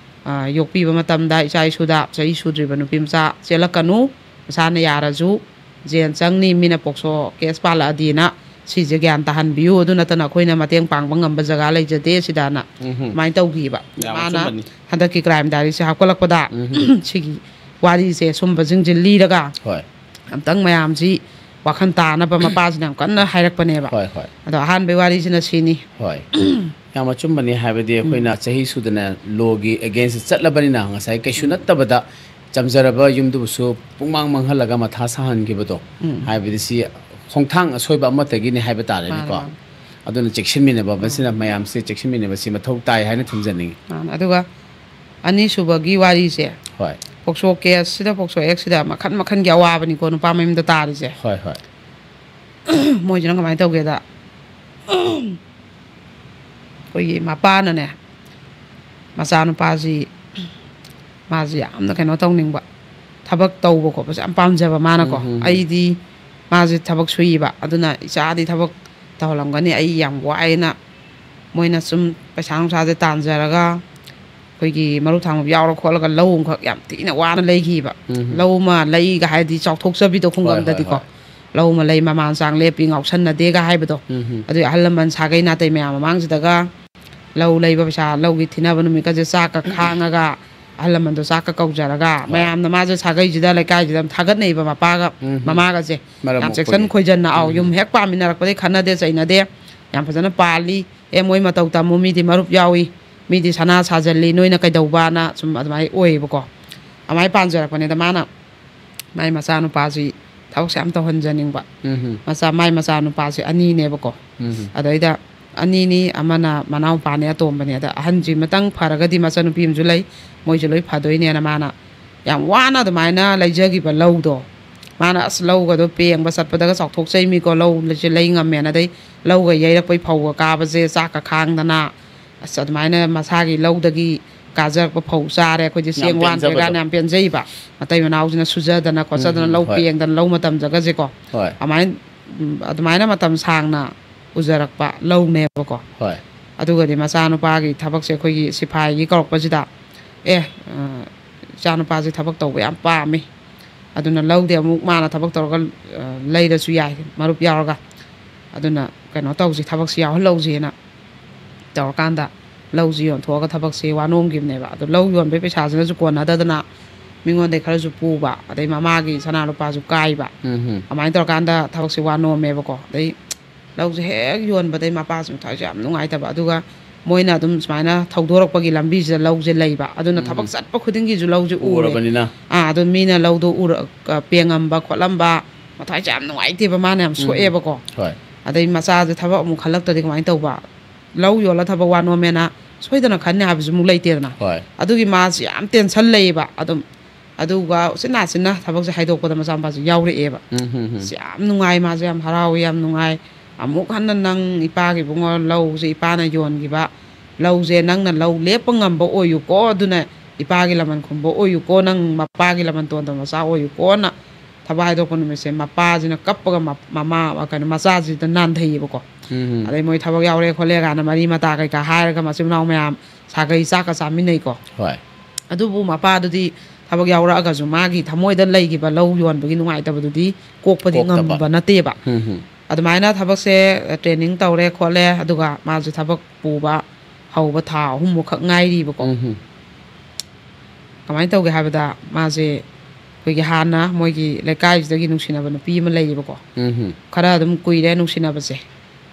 ꯑ, ꯌꯣꯛꯄꯤꯕ ꯃꯇꯝꯗ ꯏꯆꯥ ꯏꯁꯨꯗ ꯆꯍꯤ ꯁꯨꯗ꯭ꯔꯤꯕ ꯅꯨꯄꯤ ꯃꯆꯥ ꯆꯦꯜꯂꯛꯀꯅꯨ, ꯃꯁꯥꯅ ꯌꯥꯔꯁꯨ ꯖꯦꯜ ꯆꯪꯅꯤ, ꯃꯤꯅ ꯄꯣꯛꯁꯣ ꯀꯦꯁ ꯄꯥꯜꯂꯛꯑꯗꯤꯅ ꯁꯤꯁꯦ ꯒ꯭ꯌꯥꯟ ꯇꯥꯍꯟꯕꯤꯌꯨ, ꯑꯗꯨ ꯅꯠꯇꯅ ꯑꯩꯈꯣꯏꯅ ꯃꯇꯦꯡ ꯄꯥꯡꯕ ꯉꯝꯕ ꯖꯒꯥ ꯂꯩꯖꯗꯦ ꯁꯤꯗꯅ ꯎꯝ꯫ ꯑꯗꯨꯃꯥꯏꯅ ꯇꯧꯈꯤꯕ꯫ ꯌꯥꯝ ꯃꯥꯅ ꯑꯆꯨꯝꯕꯅꯤ꯫ ꯍꯟꯗꯛꯀꯤ ꯀ꯭ꯔꯥꯏꯝ ꯗꯥꯏꯔꯤꯁꯦ ꯍꯥꯞꯀꯠꯂꯛꯄꯗ ꯎꯝ꯫ ꯁꯤꯒꯤ ꯋꯥꯔꯤꯁꯦ ꯁꯨꯝꯕꯁꯤꯡꯁꯦ ꯂꯤꯔꯒ ꯍꯣꯏ꯫ ꯑꯝꯇꯪ ꯃꯌꯥꯝꯁꯤ ꯋꯥꯈꯜ ꯇꯥꯅꯕ ꯃꯄꯥꯁꯤꯅ ꯌꯥꯝ ꯀꯟꯅ ꯍꯥꯏꯔꯛꯄꯅꯦꯕ꯫ ꯍꯣꯏ, ꯍꯣꯏ꯫ ꯑꯗꯣ ꯑꯍꯥꯟꯕꯩ ꯋꯥꯔꯤꯁꯤꯅ ꯁꯤꯅꯤ꯫ ꯍꯣꯏ꯫ ꯌꯥꯝ ꯑꯆꯨꯝꯕꯅꯤ, ꯍꯥꯏꯕꯗꯤ ꯑꯩꯈꯣꯏꯅ ꯎꯝ꯫ ꯆꯍꯤ ꯁꯨꯗꯅ ꯂꯣꯒꯤ ꯑꯦꯒꯦꯟꯁꯇ ꯆꯠꯂꯕꯅꯤꯅ ꯉꯁꯥꯏ ꯀꯩꯁꯨ ꯎꯝ꯫ ꯅꯠꯇꯕꯗ ꯆꯝꯖꯔꯕ ꯌꯨꯝꯗꯨꯕꯨꯁꯨ ꯄꯨꯡꯃꯥꯡ ꯃꯥꯡꯍꯜꯂꯒ ꯃꯊꯥ ꯁꯥꯍꯟꯈꯤꯕꯗꯣ, ꯎꯝ꯫ ꯍꯥꯏꯕꯗꯤ ꯁꯤ ꯈꯣꯡꯊꯥꯡ ꯑꯁꯣꯏꯕ ꯑꯃꯠꯇꯒꯤꯅꯤ ꯍꯥꯏꯕ ꯇꯥꯔꯦꯅꯦꯀꯣ꯫ ꯃꯥꯅꯦ, ꯃꯥꯅꯦ꯫ ꯑꯗꯨꯅ ꯆꯦꯛꯁꯤꯟꯃꯤꯟꯅꯕ ꯃꯁꯤꯅ ꯎꯝ꯫ ꯃꯌꯥꯝꯁꯦ ꯆꯦꯛꯁꯤꯟꯃꯤꯟꯅꯕꯁꯤ ꯃꯊꯧ ꯇꯥꯏ ꯍꯥꯏꯅ ꯊꯝꯖꯅꯤꯡꯉꯤ꯫ ꯃꯥꯅꯦ꯫ ꯑꯗꯨꯒ ꯑꯅꯤꯁꯨꯕꯒꯤ ꯋꯥꯔꯤꯁꯦ, ꯍꯣꯏ꯫ ꯄꯣꯛꯁꯣ ꯀꯦꯁꯁꯤꯗ, ꯄꯣꯛꯁꯣ ꯑꯦꯛꯁꯤꯗ ꯃꯈꯟ ꯃꯈꯟꯒꯤ ꯑꯋꯥꯕꯅꯤꯀꯣ ꯅꯨꯄꯥ ꯃꯌꯨꯝꯗ ꯇꯥꯔꯤꯁꯦ꯫ ꯍꯣꯏ, ꯍꯣꯏ꯫ ꯃꯣꯏꯁꯤꯅ ꯀꯃꯥꯏꯅ ꯇꯧꯒꯦꯗ, ꯑꯩꯈꯣꯏꯒꯤ ꯃꯄꯥꯅꯅꯦ, ꯃꯆꯥꯅꯨꯄꯥꯁꯤ ꯃꯥꯁꯤ ꯌꯥꯝꯅ ꯀꯩꯅꯣ ꯇꯧꯅꯤꯡꯕ, ꯊꯕꯛ ꯇꯧꯕ ꯈꯣꯠꯄꯁꯦ ꯌꯥꯝ ꯄꯥꯝꯖꯕ ꯃꯥꯅꯀꯣ꯫ ꯎꯝ, ꯎꯝ, ꯎꯝ꯫ ꯑꯩꯗꯤ ꯃꯥꯁꯦ ꯊꯕꯛ ꯁꯨꯏꯕ꯫ ꯑꯗꯨꯅ "ꯏꯆꯥꯗꯤ ꯊꯕꯛ ꯇꯧꯍꯜꯂꯝꯒꯅꯤ, ꯑꯩ ꯌꯥꯝ ꯋꯥꯏꯅ", ꯃꯣꯏꯅ ꯁꯨꯝ ꯄꯩꯁꯥ ꯅꯨꯡꯁꯥꯁꯦ ꯇꯥꯟꯖꯔꯒ, ꯑꯩꯈꯣꯏꯒꯤ ꯃꯔꯨꯞ ꯊꯥꯡꯕ ꯌꯥꯎꯔ ꯈꯣꯠꯂꯒ ꯂꯧ ꯑꯃꯈꯛ ꯌꯥꯝ ꯊꯤꯅ ꯋꯥꯅ ꯂꯩꯈꯤꯕ꯫ ꯎꯝ꯫ "ꯂꯧ ꯑꯃ ꯂꯩꯒ" ꯍꯥꯏꯗꯤ ꯆꯥꯎꯊꯣꯛꯆꯕꯤꯗꯣ ꯍꯣꯏ, ꯍꯣꯏ, ꯈꯨꯡꯒꯪꯗꯗꯤꯀꯣ꯫ ꯍꯣꯏ꯫ "ꯂꯧ ꯑꯃ ꯂꯩ, ꯃꯃꯥꯟ ꯆꯥꯡ ꯂꯦꯞꯄꯤ, ꯉꯥꯎꯁꯟꯅꯗꯦꯒ" ꯍꯥꯏꯕꯗꯣ꯫ ꯎꯝ꯫ ꯑꯗꯨꯒꯤ ꯑꯍꯜ ꯂꯃꯟ ꯁꯥꯒꯩ ꯅꯥꯇꯩ ꯃꯌꯥꯝ ꯃꯃꯥꯡꯁꯤꯗꯒ ꯂꯧ ꯂꯩꯕ ꯄꯩꯁꯥ, ꯂꯧꯒꯤ ꯊꯤꯅꯕ ꯅꯨꯃꯤꯠꯀꯁꯦ ꯆꯥꯛꯀ ꯈꯥꯡꯉꯒ, ꯑꯍꯜ ꯂꯃꯟꯗꯣ ꯆꯥꯛꯀ ꯀꯧꯖꯔꯒ, ꯍꯣꯏ꯫ ꯃꯌꯥꯝꯅ ꯃꯥꯁꯦ ꯁꯥꯒꯩꯁꯤꯗ, ꯂꯩꯀꯥꯏꯁꯤꯗ ꯑꯗꯨꯝ ꯊꯥꯒꯠꯅꯩꯕ, ꯃꯄꯥꯒ ꯎꯝ꯫ ꯃꯃꯥꯒꯁꯦ꯫ ꯃꯔꯝ ꯌꯥꯝ ꯆꯦꯛꯁꯤꯟ ꯃꯣꯛꯄꯒꯤ꯫ ꯈꯣꯏꯖꯟꯅ, ꯑꯥꯎ, ꯎꯝ꯫ ꯌꯨꯝ ꯍꯦꯛ ꯄꯥꯟꯃꯤꯟꯅꯔꯛꯄꯗꯒꯤ ꯈꯠꯅꯗꯦ ꯆꯩꯅꯗꯦ, ꯌꯥꯝ ꯐꯖꯅ ꯄꯥꯜꯂꯤ꯫ "ꯑꯦ, ꯃꯣꯏ ꯃꯇꯧ ꯇꯝꯃꯨ, ꯃꯤꯗꯤ ꯃꯔꯨꯞ ꯌꯥꯎꯏ, ꯃꯤꯗꯤ ꯁꯅꯥ ꯁꯥꯖꯜꯂꯤ, ꯅꯣꯏꯅ ꯀꯩꯗꯧꯕꯅ?" ꯁꯨꯝ ꯑꯗꯨꯃꯥꯏꯅ ꯑꯣꯏꯌꯦꯕꯀꯣ꯫ ꯑꯗꯨꯃꯥꯏꯅ ꯄꯥꯟꯖꯔꯛꯄꯅꯤꯗ ꯃꯥꯅ ꯃꯥꯏ ꯃꯆꯥꯅꯨꯄꯥꯁꯤ ꯊꯕꯛꯁꯦ ꯌꯥꯝ ꯇꯧꯍꯟꯖꯅꯤꯡꯕ꯫ ꯎꯝ꯫ ꯃꯆꯥ, ꯃꯥꯏ ꯃꯆꯥꯅꯨꯄꯥꯁꯤ ꯑꯅꯤꯅꯦꯕꯀꯣ꯫ ꯎꯝ꯫ ꯑꯗꯩꯗ ꯑꯅꯤꯅꯤ, ꯑꯃꯅ ꯃꯅꯥꯎꯄꯥꯅꯦ, ꯑꯇꯣꯝꯕꯅꯦ꯫ ꯑꯗ ꯑꯍꯟꯁꯤ ꯃꯇꯪ ꯐꯔꯒꯗꯤ ꯃꯆꯟꯅꯨꯄꯤ ꯑꯃꯁꯨ ꯂꯩ, ꯃꯣꯏꯁꯨ ꯂꯣꯏ ꯐꯗꯣꯏꯅꯦꯅ ꯃꯥꯅ ꯌꯥꯝ ꯋꯥꯅ ꯑꯗꯨꯃꯥꯏꯅ ꯂꯩꯖꯈꯤꯕ ꯂꯧꯗꯣ꯫ ꯃꯥꯅ ꯑꯁ ꯂꯧꯒꯗꯣ ꯄꯦꯡꯕ ꯆꯠꯄꯗꯒ ꯆꯥꯎꯊꯣꯛꯆꯩꯃꯤꯀꯣ, ꯂꯧꯁꯦ ꯂꯩ ꯉꯝꯃꯦꯅ꯫ ꯑꯗꯩ ꯂꯧꯒ ꯌꯩꯔꯛꯄꯩ ꯐꯧꯒ ꯀꯥꯕꯁꯦ ꯆꯥꯛꯀ ꯈꯥꯡꯗꯅ, ꯑꯁ ꯑꯗꯨꯃꯥꯏꯅ ꯃꯁꯥꯒꯤ ꯂꯧꯗꯒꯤ ꯀꯥꯖꯔꯛꯄ ꯐꯧ ꯆꯥꯔꯦ꯫ ꯑꯩꯈꯣꯏꯗꯤ ꯌꯥꯝ ꯆꯦꯡ ꯋꯥꯟꯗ꯭ꯔꯦ ꯄꯦꯟꯖꯕꯗꯣ꯫ ꯀꯥꯏꯅ ꯌꯥꯝ ꯄꯦꯟꯖꯩꯕ꯫ ꯃꯇꯩ ꯃꯅꯥꯎꯁꯤꯅ ꯁꯨꯖꯗꯅ ꯈꯣꯠꯆꯗꯅ ꯎꯝ, ꯂꯧ ꯍꯣꯏ꯫ ꯄꯦꯡꯗꯅ ꯂꯧ ꯃꯇꯝꯗꯒꯁꯦꯀꯣ꯫ ꯍꯣꯏ꯫ ꯑꯗꯨꯃꯥꯏꯅ, ꯎꯝ, ꯑꯗꯨꯃꯥꯏꯅ ꯃꯇꯝ ꯁꯥꯡꯅ ꯎꯖꯔꯛꯄ ꯂꯧꯅꯦꯕꯀꯣ꯫ ꯍꯣꯏ꯫ ꯑꯗꯨꯒꯗꯤ ꯃꯆꯥꯅꯨꯄꯥꯒꯤ ꯊꯕꯛꯁꯦ ꯑꯩꯈꯣꯏꯒꯤ ꯁꯤꯐꯥꯏꯒꯤ ꯀꯧꯔꯛꯄꯁꯤꯗ, "ꯑꯦ, ꯑ, ꯏꯆꯥꯅꯨꯄꯥꯁꯦ ꯊꯕꯛ ꯇꯧꯕ ꯌꯥꯝ ꯄꯥꯝꯃꯤ, ꯑꯗꯨꯅ ꯂꯧꯗꯤ ꯑꯃꯨꯛ ꯃꯥꯅ ꯊꯕꯛ ꯇꯧꯔꯒ, ꯑ, ꯂꯩꯔꯁꯨ ꯌꯥꯏ, ꯃꯔꯨꯞ ꯌꯥꯎꯔꯒ꯫ ꯑꯗꯨꯅ ꯀꯩꯅꯣ ꯇꯧꯁꯤ, ꯊꯕꯛꯁꯤ ꯌꯥꯎꯍꯜꯍꯧꯁꯦꯅ" ꯇꯧꯔꯀꯥꯟꯗ ꯂꯧꯁꯤ ꯌꯣꯟꯊꯣꯛꯑꯒ ꯊꯕꯛꯁꯤ ꯋꯥꯅꯣꯝꯈꯤꯕꯅꯦꯕ꯫ ꯑꯗꯣ ꯂꯧ ꯌꯣꯟꯕꯒꯤ ꯄꯩꯁꯥꯁꯤꯅꯁꯨ ꯀꯣꯟꯅꯗꯗꯅ ꯃꯤꯉꯣꯟꯗꯩ ꯈꯔꯁꯨ ꯄꯨꯕ, ꯑꯗꯩ ꯃꯃꯥꯒꯤ ꯁꯅꯥ ꯂꯨꯄꯥꯁꯨ ꯀꯥꯏꯕ꯫ ꯎꯝ꯫ ꯑꯗꯨꯃꯥꯏꯅ ꯇꯧꯔꯀꯥꯟꯗ ꯊꯕꯛꯁꯤ ꯋꯥꯅꯣꯝꯃꯦꯕꯀꯣ꯫ ꯑꯗꯩ ꯂꯧꯁꯦ ꯍꯦꯛ ꯌꯣꯟꯕꯗꯩ ꯃꯄꯥꯁꯨ ꯃꯊ꯭ꯋꯥꯏꯁꯨ ꯌꯥꯝ ꯅꯨꯡꯉꯥꯏꯇꯕ꯫ ꯑꯗꯨꯒ ꯃꯣꯏꯅ ꯑꯗꯨꯝ ꯁꯨꯃꯥꯏꯅ ꯊꯧꯗꯣꯔꯛꯄꯒꯤ ꯂꯝꯕꯤꯁꯤꯗ ꯂꯧꯁꯦ ꯂꯩꯕ꯫ ꯑꯗꯨꯅ ꯎꯝ꯫ ꯊꯕꯛ ꯆꯠꯄ ꯈꯨꯗꯤꯡꯒꯤꯁꯨ ꯂꯧꯁꯦ ꯎꯔꯦ꯫ ꯎꯔꯕꯅꯤꯅ꯫ ꯑꯥ, ꯑꯗꯨ ꯃꯤꯅ ꯂꯧꯗꯣ ꯎꯔ-, ꯀ-, ꯄꯦꯡꯉꯝꯕ ꯈꯣꯠꯂꯝꯕ ꯃꯊ꯭ꯋꯥꯏꯁꯦ ꯌꯥꯝ ꯅꯨꯡꯉꯥꯏꯇꯦꯕ, ꯃꯥꯅ ꯌꯥꯝ ꯎꯝ꯫ ꯁꯣꯛꯑꯦꯕꯀꯣ꯫ ꯍꯣꯏ꯫ ꯑꯗꯩ ꯃꯆꯥꯁꯦ ꯊꯕꯛ ꯑꯃꯨꯛ ꯈꯜꯂꯛꯇ꯭ꯔꯗꯤ ꯀꯃꯥꯏꯅ ꯇꯧꯕ? ꯂꯧ ꯌꯣꯜꯂ ꯊꯕꯛ ꯋꯥꯅꯣꯝꯃꯦꯅ ꯁꯣꯏꯗꯅ ꯈꯟꯅꯤ ꯍꯥꯏꯕꯁꯨ ꯑꯃꯨꯛ ꯂꯩꯇꯦꯗꯅ꯫ ꯍꯣꯏ꯫ ꯑꯗꯨꯒꯤ ꯃꯥꯁꯤ ꯌꯥꯝ ꯇꯦꯟꯁꯟ ꯂꯩꯌꯦꯕ꯫ ꯑꯗꯨꯝ, ꯑꯗꯨꯒ ꯎꯆꯤꯟ ꯅꯥꯆꯤꯟꯅ ꯊꯕꯛꯁꯦ ꯍꯥꯏꯗꯣꯛꯄꯗ ꯃꯆꯥꯅꯨꯄꯥꯁꯦ ꯌꯥꯎꯔꯛꯑꯦꯕ꯫ ꯎꯝ, ꯍꯝ, ꯍꯝ꯫ ꯑꯁ, ꯌꯥꯝ ꯅꯨꯡꯉꯥꯏ, ꯃꯥꯁꯦ ꯌꯥꯝ ꯍꯔꯥꯎꯋꯦ, ꯌꯥꯝ ꯅꯨꯡꯉꯥꯏ꯫ "ꯑꯃꯨꯛ ꯍꯟꯅ ꯅꯪ, ꯏꯄꯥꯒꯤ ꯏꯕꯨꯡꯉꯣ, ꯂꯧꯁꯦ ꯏꯄꯥꯅ ꯌꯣꯟꯈꯤꯕ ꯂꯧꯁꯦ ꯅꯪꯅ ꯂꯧ ꯂꯦꯞꯄ ꯉꯝꯕ ꯑꯣꯏꯌꯨꯀꯣ, ꯑꯗꯨꯅ ꯏꯄꯥꯒꯤ ꯂꯃꯟ ꯈꯨꯝꯕ ꯑꯣꯏꯌꯨꯀꯣ, ꯅꯪ ꯃꯄꯥꯒꯤ ꯂꯃꯟ ꯇꯣꯟꯗꯕ ꯃꯆꯥ ꯑꯣꯏꯌꯨꯀꯣꯅ" ꯊꯕꯛ ꯍꯥꯏꯗꯣꯛꯄ ꯅꯨꯃꯤꯠꯁꯦ ꯃꯄꯥꯁꯤꯅ ꯀꯞꯄꯒ ꯃ- ꯃꯃꯥ ꯀꯩꯅꯣ ꯃꯆꯥꯁꯤꯗ ꯅꯥꯟꯊꯩꯌꯦꯕꯀꯣ꯫ ꯎꯝ. ꯑꯗꯩ ꯃꯣꯏ ꯊꯕꯛ ꯌꯥꯎꯔꯦ ꯈꯣꯠꯂꯦ ꯀꯥꯏꯅ ꯃꯔꯤ ꯃꯇꯥ ꯀꯩꯀꯥ ꯍꯥꯏꯔꯒ ꯃꯆꯤꯟ ꯃꯅꯥꯎ ꯃꯌꯥꯝ ꯁꯥꯒꯩ ꯆꯥꯛꯀ ꯆꯥꯃꯤꯟꯅꯩꯀꯣ꯫ ꯍꯣꯏ. ꯑꯗꯨꯕꯨ ꯃꯄꯥꯗꯨꯗꯤ ꯊꯕꯛ ꯌꯥꯎꯔꯛꯑꯒꯁꯨ ꯃꯥꯒꯤ ꯊꯃꯣꯏꯗ ꯂꯩꯈꯤꯕ ꯂꯧ ꯌꯣꯟꯕꯒꯤ ꯅꯨꯡꯉꯥꯏꯇꯕꯗꯨꯗꯤ ꯀꯣꯛꯄꯗꯤ ꯀꯣꯛꯇꯕ. ꯉꯝꯕ ꯅꯠꯇꯦꯕ꯫ ꯎꯝ. ꯑꯗꯨꯃꯥꯏꯅ ꯊꯕꯛꯁꯦ ꯇ꯭ꯔꯦꯅꯤꯡ ꯇꯧꯔꯦ ꯈꯣꯠꯂꯦ, ꯑꯗꯨꯒ ꯃꯥꯁꯦ ꯊꯕꯛ ꯄꯨꯕ ꯍꯧꯕ ꯊꯥ ꯑꯍꯨꯝꯃꯨꯛꯈꯛ ꯉꯥꯏꯔꯤꯕꯀꯣ꯫ ꯎꯝ. ꯀꯃꯥꯏꯅ ꯇꯧꯒꯦ ꯍꯥꯏꯕꯗ, ꯃꯥꯁꯦ ꯑꯩꯈꯣꯏꯒꯤ ꯍꯥꯟꯅ ꯃꯣꯏꯒꯤ ꯂꯩꯀꯥꯏꯁꯤꯗꯒꯤ ꯅꯨꯡꯁꯤꯅꯕ ꯅꯨꯄꯤ ꯑꯃ ꯂꯩꯌꯦꯕꯀꯣ꯫ ꯎꯝ. ꯈꯔ ꯑꯗꯨꯝ ꯀꯨꯏꯔꯦ ꯅꯨꯡꯁꯤꯅꯕꯁꯦ,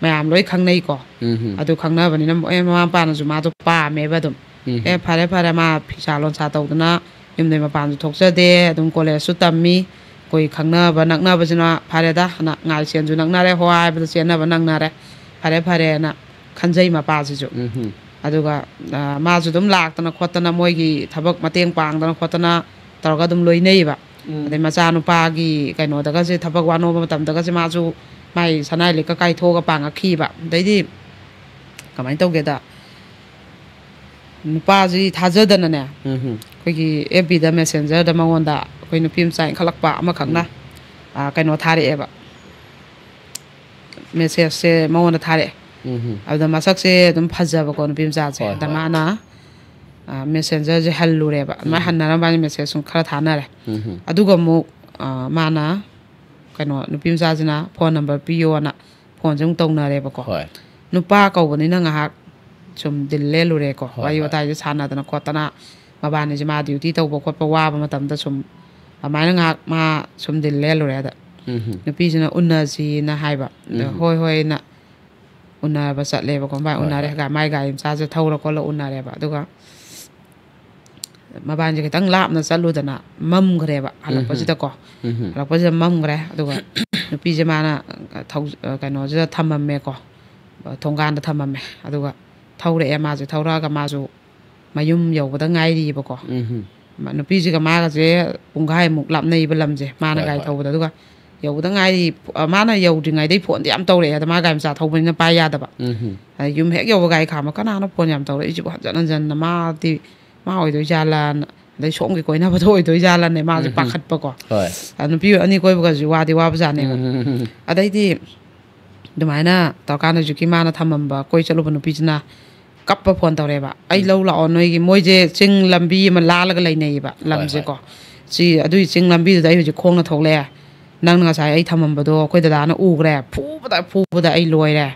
ꯃꯌꯥꯝ ꯂꯣꯏ ꯈꯪꯅꯩꯀꯣ꯫ ꯎꯝ. ꯑꯗꯨ ꯈꯪꯅꯕꯅꯤꯅ ꯃꯣꯏ ꯃꯃꯥ ꯃꯄꯥꯅꯁꯨ ꯃꯥꯗꯣ ꯄꯥꯝꯃꯦꯕ ꯑꯗꯨꯝ꯫ ꯎꯝ. "ꯑꯦ, ꯐꯔꯦ ꯐꯔꯦ, ꯃꯥ ꯐꯤꯁꯥ ꯂꯣꯟꯁꯥ ꯇꯧꯗꯅ ꯌꯨꯝꯗꯩ ꯃꯄꯥꯟꯁꯨ ꯊꯣꯛꯆꯗꯦ, ꯑꯗꯨꯝ ꯀꯣꯂꯦꯖꯁꯨ ꯇꯝꯃꯤ, ꯑꯩꯈꯣꯏ ꯈꯪꯅꯕ ꯅꯛꯅꯕꯁꯤꯅ ꯐꯔꯦꯗ, ꯍꯥꯏꯅ ꯉꯥꯏ ꯁꯦꯟꯁꯨ ꯅꯛꯅꯔꯦ, ꯍꯣ ꯍꯥꯏꯕꯗ ꯆꯦꯟꯅꯕ ꯅꯪꯅꯔꯦ, ꯐꯔꯦ ꯐꯔꯦꯅ" ꯈꯟꯖꯩ ꯃꯄꯥꯁꯤꯁꯨ꯫ ꯎꯝ. ꯑꯗꯨꯒ ꯑ, ꯃꯥꯁꯨ ꯑꯗꯨꯝ ꯂꯥꯛꯇꯅ ꯈꯣꯠꯇꯅ ꯃꯣꯏꯒꯤ ꯊꯕꯛ ꯃꯇꯦꯡ ꯄꯥꯡꯗꯅ ꯈꯣꯠꯇꯅ ꯇꯧꯔꯒ ꯑꯗꯨꯝ ꯂꯣꯏꯅꯩꯕ꯫ ꯎꯝ. ꯑꯗꯩ ꯃꯆꯥꯅꯨꯄꯥꯒꯤ ꯀꯩꯅꯣꯗꯒꯁꯦ, ꯊꯕꯛ ꯋꯥꯅꯣꯝꯕ ꯃꯇꯝꯗꯒꯁꯦ ꯃꯥꯁꯨ ꯃꯥꯏ ꯁꯅꯥꯏ ꯂꯤꯛꯀ ꯀꯥꯏꯊꯣꯛꯑꯒ ꯄꯥꯡꯉꯛꯈꯤꯕ꯫ ꯑꯗꯩꯗꯤ ꯀꯃꯥꯏꯅ ꯇꯧꯒꯦꯗ, ꯅꯨꯄꯥꯁꯤ ꯊꯥꯖꯗꯅꯅꯦ, ꯎꯝ. ꯑꯩꯈꯣꯏꯒꯤ ꯑꯦꯐ ꯕꯤꯗ ꯃꯦꯁꯦꯟꯖꯔꯗ ꯃꯉꯣꯟꯗ ꯑꯩꯈꯣꯏ ꯅꯨꯄꯤ ꯃꯆꯥ ꯏꯟꯈꯠꯂꯛꯄ ꯑꯃꯈꯛꯅ ꯎꯝ. ꯑ, ꯀꯩꯅꯣ ꯊꯥꯔꯛꯑꯦꯕ, ꯃꯦꯁꯦꯖꯁꯦ ꯃꯉꯣꯟꯗ ꯊꯥꯔꯛꯑꯦ꯫ ꯎꯝ. ꯑꯗꯨꯗ ꯃꯁꯛꯁꯦ ꯑꯗꯨꯝ ꯐꯖꯕꯀꯣ ꯅꯨꯄꯤ ꯃꯆꯥꯁꯦ꯫ ꯍꯣꯏ, ꯑꯗ ꯍꯣꯏ. ꯃꯥꯅ ꯃꯦꯁꯦꯟꯖꯔꯁꯦ ꯍꯜꯂꯨꯔꯦꯕ꯫ ꯑꯗꯨꯃꯥꯏꯅ ꯎꯝ. ꯍꯟꯅꯔꯝꯕ ꯍꯥꯏꯅ ꯃꯦꯁꯦꯖ ꯁꯨꯝ ꯈꯔ ꯊꯥꯅꯔꯦ꯫ ꯎꯝ. ꯑꯗꯨꯒ ꯑꯃꯨꯛ ꯑ, ꯃꯥꯅ ꯀꯩꯅꯣ, ꯅꯨꯄꯤ ꯃꯆꯥꯁꯤꯅ ꯐꯣꯟ ꯅꯝꯕꯔ ꯄꯤꯌꯣꯅ ꯐꯣꯟꯁꯦ ꯑꯃꯨꯛ ꯇꯧꯅꯔꯦꯕꯀꯣ꯫ ꯍꯣꯏ. ꯅꯨꯄꯥ ꯀꯧꯕꯅꯤꯅ ꯉꯥꯏꯍꯥꯛ ꯁꯨꯝ ꯗꯤꯜ ꯂꯦꯜꯂꯨꯔꯦꯀꯣ꯫ ꯍꯣꯏ, ꯋꯥꯔꯤ ꯍꯣꯏ. ꯋꯥꯇꯥꯏꯁꯦ ꯁꯥꯟꯅꯗꯅ ꯈꯣꯠꯇꯅ, ꯃꯕꯥꯅꯤꯁꯦ ꯃꯥ ꯗ꯭ꯌꯨꯇꯤ ꯇꯧꯕ ꯈꯣꯠꯄ ꯋꯥꯕ ꯃꯇꯝꯗ ꯁꯨꯝ ꯑꯗꯨꯃꯥꯏꯅ ꯉꯥꯏꯍꯥꯛ ꯃꯥ ꯁꯨꯝ ꯗꯤꯜ ꯂꯦꯜꯂꯨꯔꯦ꯫ ꯑꯗ ꯎꯝ. ꯅꯨꯄꯤꯁꯤꯅ ꯎꯅꯁꯤꯅ ꯍꯥꯏꯕ꯫ ꯑꯗ ꯎꯝ. ꯍꯣꯏ ꯍꯣꯏꯅ ꯎꯅꯕ ꯆꯠꯂꯦꯕꯀꯣ꯫ ꯃꯥꯏ ꯍꯣꯏ, ꯎꯅꯔꯦ꯫ ꯍꯣꯏ. ꯒꯥ-, ꯃꯥꯏ ꯒꯥꯔꯤ ꯃꯆꯥꯁꯦ ꯊꯧꯔ ꯈꯣꯠꯂ ꯎꯅꯔꯦꯕ꯫ ꯑꯗꯨꯒ ꯃꯕꯥꯅꯤꯁꯦ ꯈꯤꯇꯪ ꯂꯥꯞꯅ ꯆꯠꯂꯨꯗꯅ ꯃꯝꯈ꯭ꯔꯦꯕ ꯍꯜꯂꯛꯄꯁꯤꯗꯀꯣ꯫ ꯎꯝ. ꯍꯜꯂꯛꯄꯁꯤꯗ ꯃꯝꯈ꯭ꯔꯦ꯫ ꯑꯗꯨꯒ ꯅꯨꯄꯤꯁꯦ ꯃꯥꯅ ꯊꯧ-, ꯀꯩꯅꯣꯁꯤꯗ ꯊꯝꯃꯝꯃꯦꯀꯣ, ꯊꯣꯡꯒꯥꯟꯗ ꯊꯝꯃꯝꯃꯦ꯫ ꯑꯗꯨꯒ ꯊꯧꯔꯛꯑꯦ꯫ ꯃꯥꯁꯦ ꯊꯧꯔꯛꯑꯒ ꯃꯥꯁꯨ ꯃꯌꯨꯝ ꯌꯧꯕꯗ ꯉꯥꯏꯔꯤꯕꯀꯣ꯫ ꯎꯝ. ꯃ-, ꯅꯨꯄꯤꯁꯤꯒ ꯃꯥꯒꯁꯦ ꯄꯨꯡꯈꯥꯏꯃꯨꯛ ꯂꯥꯞꯅꯩꯕ ꯂꯝꯁꯦ, ꯃꯥꯅ ꯍꯣꯏ, ꯒꯥꯔꯤ ꯍꯣꯏ. ꯊꯧꯕꯗ꯫ ꯑꯗꯨꯒ ꯌꯧꯕꯗ ꯉꯥꯏꯔꯤ, ꯑ, ꯃꯥꯅ ꯌꯧꯗ꯭ꯔꯤꯉꯩꯗꯩ ꯐꯣꯟꯗꯤ ꯌꯥꯝ ꯇꯧꯔꯛꯑꯦ꯫ ꯑꯗ ꯃꯥ ꯒꯥꯔꯤ ꯃꯆꯥ ꯊꯧꯕꯅꯤꯅ ꯄꯥꯏ ꯌꯥꯗꯕ꯫ ꯎꯝ. ꯑꯗ ꯌꯨꯝ ꯍꯦꯛ ꯌꯧꯕ ꯒꯥꯔꯤ ꯈꯥꯝꯕ, "ꯀꯅꯥꯅꯣ ꯐꯣꯟ ꯌꯥꯝ ꯇꯧꯔꯛꯏꯁꯤꯕꯨ ꯍꯟꯖꯟ ꯍꯟꯖꯟꯅ? ꯃꯥꯗꯤ, ꯃꯥ ꯑꯣꯏꯗꯣꯏꯖꯥꯠꯂꯥꯅ?" ꯑꯗꯩ ꯁꯣꯝꯒꯤ ꯀꯣꯏꯅꯕꯗꯣ ꯑꯣꯏꯗꯣꯏ ꯖꯥꯠꯂꯅꯦ ꯃꯥꯁꯦ ꯄꯥꯈꯠꯄꯀꯣ꯫ ꯑ, ꯅꯨꯄꯤ ꯑꯅꯤ ꯀꯣꯏꯕꯒꯁꯨ ꯋꯥꯗꯤ ꯋꯥꯕ ꯖꯥꯠꯅꯦꯕ꯫ ꯑꯗꯩꯗꯤ ꯑꯗꯨꯃꯥꯏꯅ ꯇꯧꯔꯀꯥꯟꯗ ꯍꯧꯖꯤꯛꯀꯤ ꯃꯥꯅ ꯊꯝꯃꯝꯕ ꯀꯣꯏ ꯆꯠꯂꯨꯕ ꯅꯨꯄꯤꯁꯤꯅ ꯀꯞꯄ ꯐꯣꯟ ꯇꯧꯔꯛꯑꯦꯕ, "ꯑꯩ ꯂꯧ ꯂꯥꯛꯑꯣ, ꯅꯣꯏꯒꯤ ꯃꯣꯏꯁꯦ ꯆꯤꯡ ꯂꯝꯕꯤ ꯑꯃ ꯂꯥꯜꯂꯒ ꯂꯩꯅꯩꯌꯦꯕ ꯂꯝꯁꯦꯀꯣ꯫ ꯁꯤ ꯑꯗꯨꯒꯤ ꯆꯤꯡ ꯂꯝꯕꯤꯗꯨꯗ ꯑꯩ ꯍꯧꯖꯤꯛ ꯈꯣꯡꯅ ꯊꯣꯛꯂꯛꯑꯦ, ꯅꯪꯅ ꯉꯁꯥꯏ ꯑꯩ ꯊꯝꯃꯝꯕꯗꯣ ꯑꯩꯈꯣꯏ ꯗꯗꯥꯅ ꯎꯈ꯭ꯔꯦ, ꯐꯨꯕꯗ ꯐꯨꯕꯗ ꯑꯩ ꯂꯣꯏꯔꯦ꯫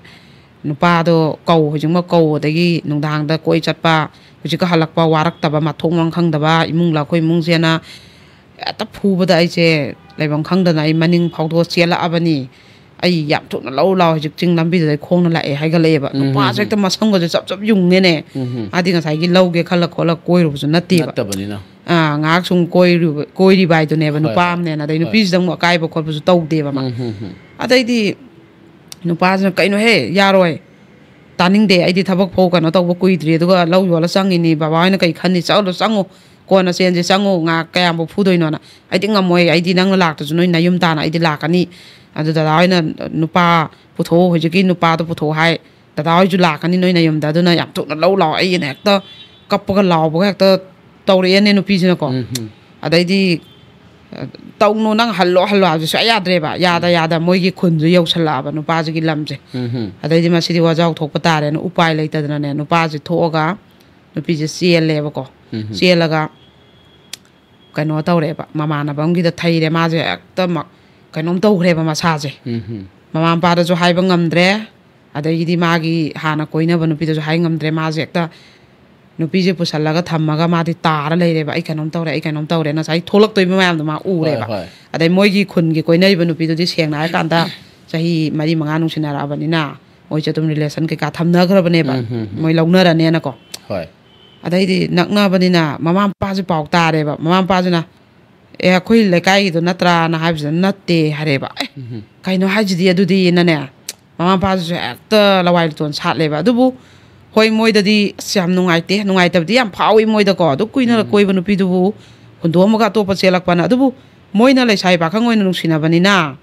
ꯅꯨꯄꯥꯗꯣ ꯀꯧ, ꯍꯧꯖꯤꯛꯃꯛ ꯀꯧ, ꯑꯗꯒꯤ ꯅꯨꯡꯗꯥꯡꯗ ꯀꯣꯏ ꯆꯠꯄ, ꯍꯧꯖꯤꯛꯀ ꯍꯜꯂꯛꯄ ꯋꯥꯔꯛꯇꯕ, ꯃꯊꯣꯡ ꯃꯔꯝ ꯈꯪꯗꯕ ꯏꯃꯨꯡꯂ ꯑꯩꯈꯣꯏ ꯏꯃꯨꯡꯁꯦꯅ ꯍꯦꯛꯇ ꯐꯨꯕꯗ ꯑꯩꯁꯦ ꯂꯩꯐꯝ ꯈꯪꯗꯅ ꯑꯩ ꯃꯅꯤꯡ ꯐꯥꯎꯗꯣꯛꯑ ꯆꯦꯜꯂꯛꯑꯕꯅꯤ꯫ ꯑꯩ ꯌꯥꯝ ꯊꯨꯅ ꯂꯧ ꯂꯥꯎ, ꯍꯧꯖꯤꯛ ꯆꯤꯡ ꯂꯝꯕꯤꯗꯨꯗ ꯑꯩ ꯈꯣꯡꯅ ꯂꯥꯛꯑꯦ ꯍꯥꯏꯒꯠꯂꯛꯑꯦꯕ꯫ ꯅꯨꯄꯥꯁꯦ ꯍꯦꯛꯇ ꯃꯁꯝꯒꯁꯦ ꯆꯞ ꯆꯞ ꯌꯨꯡꯉꯦꯅꯦ꯫ ꯃꯥꯗꯤ ꯉꯁꯥꯏꯒꯤ ꯂꯧꯒꯦ ꯈꯜꯂ ꯈꯣꯠꯂ ꯀꯣꯏꯔꯨꯕꯁꯨ ꯅꯠꯇꯦꯕ꯫ ꯅꯠꯇꯕꯅꯤꯅ꯫ ꯑꯥ, ꯉꯥꯏꯍꯥꯛ ꯁꯨꯝ ꯀꯣꯏꯔꯨꯕ, ꯀꯣꯏꯔꯤꯕ ꯍꯥꯏꯗꯨꯅꯦꯕ꯫ ꯍꯣꯏ, ꯅꯨꯄꯥ ꯍꯣꯏ꯫ ꯑꯃꯅꯦꯅ, ꯑꯗꯩ ꯍꯣꯏ꯫ ꯅꯨꯄꯤꯁꯤꯗ ꯑꯃꯨꯛ ꯑꯀꯥꯏꯕ ꯈꯣꯠꯄꯁꯨ ꯇꯧꯗꯦꯕ ꯃꯥ꯫ ꯑꯗꯩꯗꯤ ꯅꯨꯄꯥꯁꯤꯅ, "ꯀꯩꯅꯣꯍꯦ, ꯌꯥꯔꯣꯏ, ꯇꯥꯅꯤꯡꯗꯦ, ꯑꯩꯗꯤ ꯊꯕꯛ ꯐꯧ ꯀꯩꯅꯣ ꯇꯧꯕ ꯀꯨꯏꯗ꯭ꯔꯤ, ꯑꯗꯨꯒ ꯂꯧ ꯌꯣꯜꯂ ꯆꯪꯉꯤꯅꯤ, ꯕꯕꯥ ꯍꯣꯏꯅ ꯀꯩ ꯈꯟꯅꯤ, ꯆꯠꯂꯣ ꯆꯪꯉꯣ, ꯀꯣꯟꯅ ꯆꯦꯟꯁꯦ, ꯆꯪꯉꯣ, ꯉꯥꯏꯍꯥꯛ ꯀꯌꯥꯝꯕꯨ ꯐꯨꯗꯣꯏꯅꯣꯅ꯫ ꯑꯩꯗꯤ ꯉꯝꯃꯣꯏ, ꯑꯩꯗꯤ ꯅꯪꯅ ꯂꯥꯛꯇ꯭ꯔꯁꯨ ꯅꯣꯏ ꯅꯌꯨꯝ ꯇꯥꯅ ꯑꯩꯗꯤ ꯂꯥꯛꯀꯅꯤ, ꯑꯗꯨ ꯗꯗꯥ ꯍꯣꯏꯅ ꯅꯨꯄꯥ ꯄꯨꯊꯣꯛꯑꯣ, ꯍꯧꯖꯤꯛꯀꯤ ꯅꯨꯄꯥꯗꯣ ꯄꯨꯊꯣꯛꯑꯣ ꯍꯥꯏ, ꯗꯗꯥ ꯍꯣꯏꯁꯨ ꯂꯥꯛꯀꯅꯤ ꯅꯣꯏ ꯅꯌꯨꯝꯗ, ꯑꯗꯨꯅ ꯌꯥꯝ ꯊꯨꯅ ꯂꯧ ꯂꯥꯛꯑꯣ", ꯑꯩꯅ ꯍꯦꯛꯇ ꯀꯞꯄꯒ ꯂꯥꯎꯕꯒ ꯍꯦꯛꯇ ꯇꯧꯔꯛꯑꯦꯅꯦ ꯅꯨꯄꯤꯁꯤꯅꯀꯣ꯫ ꯑꯗꯩꯗꯤ "ꯇꯧꯅꯨ, ꯅꯪ ꯍꯜꯂꯣ ꯍꯜꯂꯣ" ꯍꯥꯏꯕꯁꯨ ꯁꯨꯡꯌꯥ ꯌꯥꯗ꯭ꯔꯦꯕ꯫ ꯌꯥꯗ ꯌꯥꯗ ꯃꯣꯏꯒꯤ ꯈꯨꯟꯁꯨ ꯌꯧꯁꯜꯂꯛꯑꯕ ꯅꯨꯄꯥꯁꯤꯒꯤ ꯂꯝꯁꯦ꯫ ꯑꯗꯩꯗꯤ ꯃꯁꯤꯗꯤ ꯋꯥꯖꯥꯎ ꯊꯣꯛꯄ ꯇꯥꯔꯦꯅ ꯎꯄꯥꯏ ꯂꯩꯇꯗꯅꯅꯦ ꯅꯨꯄꯥꯁꯦ ꯊꯣꯛꯑꯒ ꯅꯨꯄꯤꯁꯦ ꯆꯦꯜꯂꯦꯕꯀꯣ꯫ ꯆꯦꯜꯂꯒ ꯀꯩꯅꯣ ꯇꯧꯔꯦꯕ, ꯃꯃꯥꯟꯅꯕ ꯑꯃꯒꯤꯗ ꯊꯩꯔꯦ꯫ ꯃꯥꯁꯦ ꯍꯦꯛꯇ ꯃ-, ꯀꯩꯅꯣꯝ ꯇꯧꯈ꯭ꯔꯦꯕ ꯃꯁꯥꯁꯦ꯫ ꯃꯃꯥ ꯃꯄꯥꯗꯁꯨ ꯍꯥꯏꯕ ꯉꯝꯗ꯭ꯔꯦ, ꯑꯗꯒꯤꯗꯤ ꯃꯥꯒꯤ ꯍꯥꯟꯅ ꯀꯣꯏꯅꯕ ꯅꯨꯄꯤꯗꯁꯨ ꯍꯥꯏ ꯉꯝꯗ꯭ꯔꯦ꯫ ꯃꯥꯁꯦ ꯍꯦꯛꯇ ꯅꯨꯄꯤꯁꯦ ꯄꯨꯁꯜꯂꯒ ꯊꯝꯃꯒ ꯃꯥꯗꯤ ꯇꯥꯔ ꯂꯩꯔꯦꯕ, "ꯑꯩ ꯀꯩꯅꯣꯝ ꯇꯧꯔꯦ, ꯑꯩ ꯀꯩꯅꯣꯝ ꯇꯧꯔꯦ"꯫ ꯉꯁꯥꯏ ꯊꯣꯛꯂꯛꯇꯣꯏꯕ ꯃꯌꯥꯝꯗꯣ ꯃꯥ ꯎꯔꯦꯕ꯫ ꯍꯣꯏ꯫ ꯑꯗꯩ ꯃꯣꯏꯒꯤ ꯈꯨꯟꯒꯤ ꯀꯣꯏꯅꯔꯤꯕ ꯅꯨꯄꯤꯗꯨꯗꯤ ꯁꯦꯡꯅ ꯍꯥꯏꯔꯀꯥꯟꯗ ꯆꯍꯤ ꯃꯔꯤ ꯃꯉꯥ ꯅꯨꯡꯁꯤꯅꯔꯛꯑꯕꯅꯤꯅ ꯃꯣꯏꯁꯦ ꯑꯗꯨꯝ ꯔꯤꯂꯦꯁꯟ ꯀꯩꯀꯥ ꯊꯝꯅꯈ꯭ꯔꯕꯅꯦꯕ꯫ ꯃꯣꯏ ꯂꯧꯅꯔꯅꯦꯅꯀꯣ꯫ ꯍꯣꯏ꯫ ꯑꯗꯩꯗꯤ ꯅꯛꯅꯕꯅꯤꯅ ꯃꯃꯥ ꯃꯄꯥꯁꯦ ꯄꯥꯎ ꯇꯥꯔꯦꯕ꯫ ꯃꯃꯥ ꯃꯄꯥꯁꯤꯅ, "ꯑꯦ, ꯑꯩꯈꯣꯏ ꯂꯩꯀꯥꯏꯒꯤꯗꯣ ꯅꯠꯇ꯭ꯔꯥꯅ?" ꯍꯥꯏꯕꯁꯤꯗ, "ꯅꯠꯇꯦ" ꯍꯥꯏꯔꯦꯕ꯫ "ꯑꯦ, ꯀꯩꯅꯣ ꯍꯥꯏꯁꯤꯗꯤ?" ꯑꯗꯨꯗꯤꯅꯅꯦ, ꯃꯃꯥ ꯃꯄꯥꯁꯤꯁꯨ ꯍꯦꯛꯇ ꯂꯋꯥꯏ ꯂꯨꯇꯣꯟ ꯁꯥꯠꯂꯦꯕ꯫ ꯑꯗꯨꯕꯨ ꯍꯣꯏ, ꯃꯣꯏꯗꯗꯤ ꯑꯁ ꯌꯥꯝ ꯅꯨꯡꯉꯥꯏꯇꯦ, ꯅꯨꯡꯉꯥꯏꯇꯕꯗꯤ ꯌꯥꯝ ꯐꯥꯎꯏ ꯃꯣꯏꯗꯀꯣ꯫ ꯑꯗꯨ ꯀꯨꯏꯅ ꯀꯣꯏꯕ ꯅꯨꯄꯤꯗꯨꯕꯨ ꯍꯨꯟꯗꯣꯛꯑꯝꯃꯒ ꯑꯇꯣꯞꯄ ꯆꯦꯜꯂꯛꯄꯅ꯫ ꯑꯗꯨꯕꯨ ꯃꯣꯏꯅ ꯂꯩꯁꯥꯕꯤ ꯄꯥꯈꯪ ꯑꯣꯏꯅ ꯅꯨꯡꯁꯤꯅꯕꯅꯤꯅ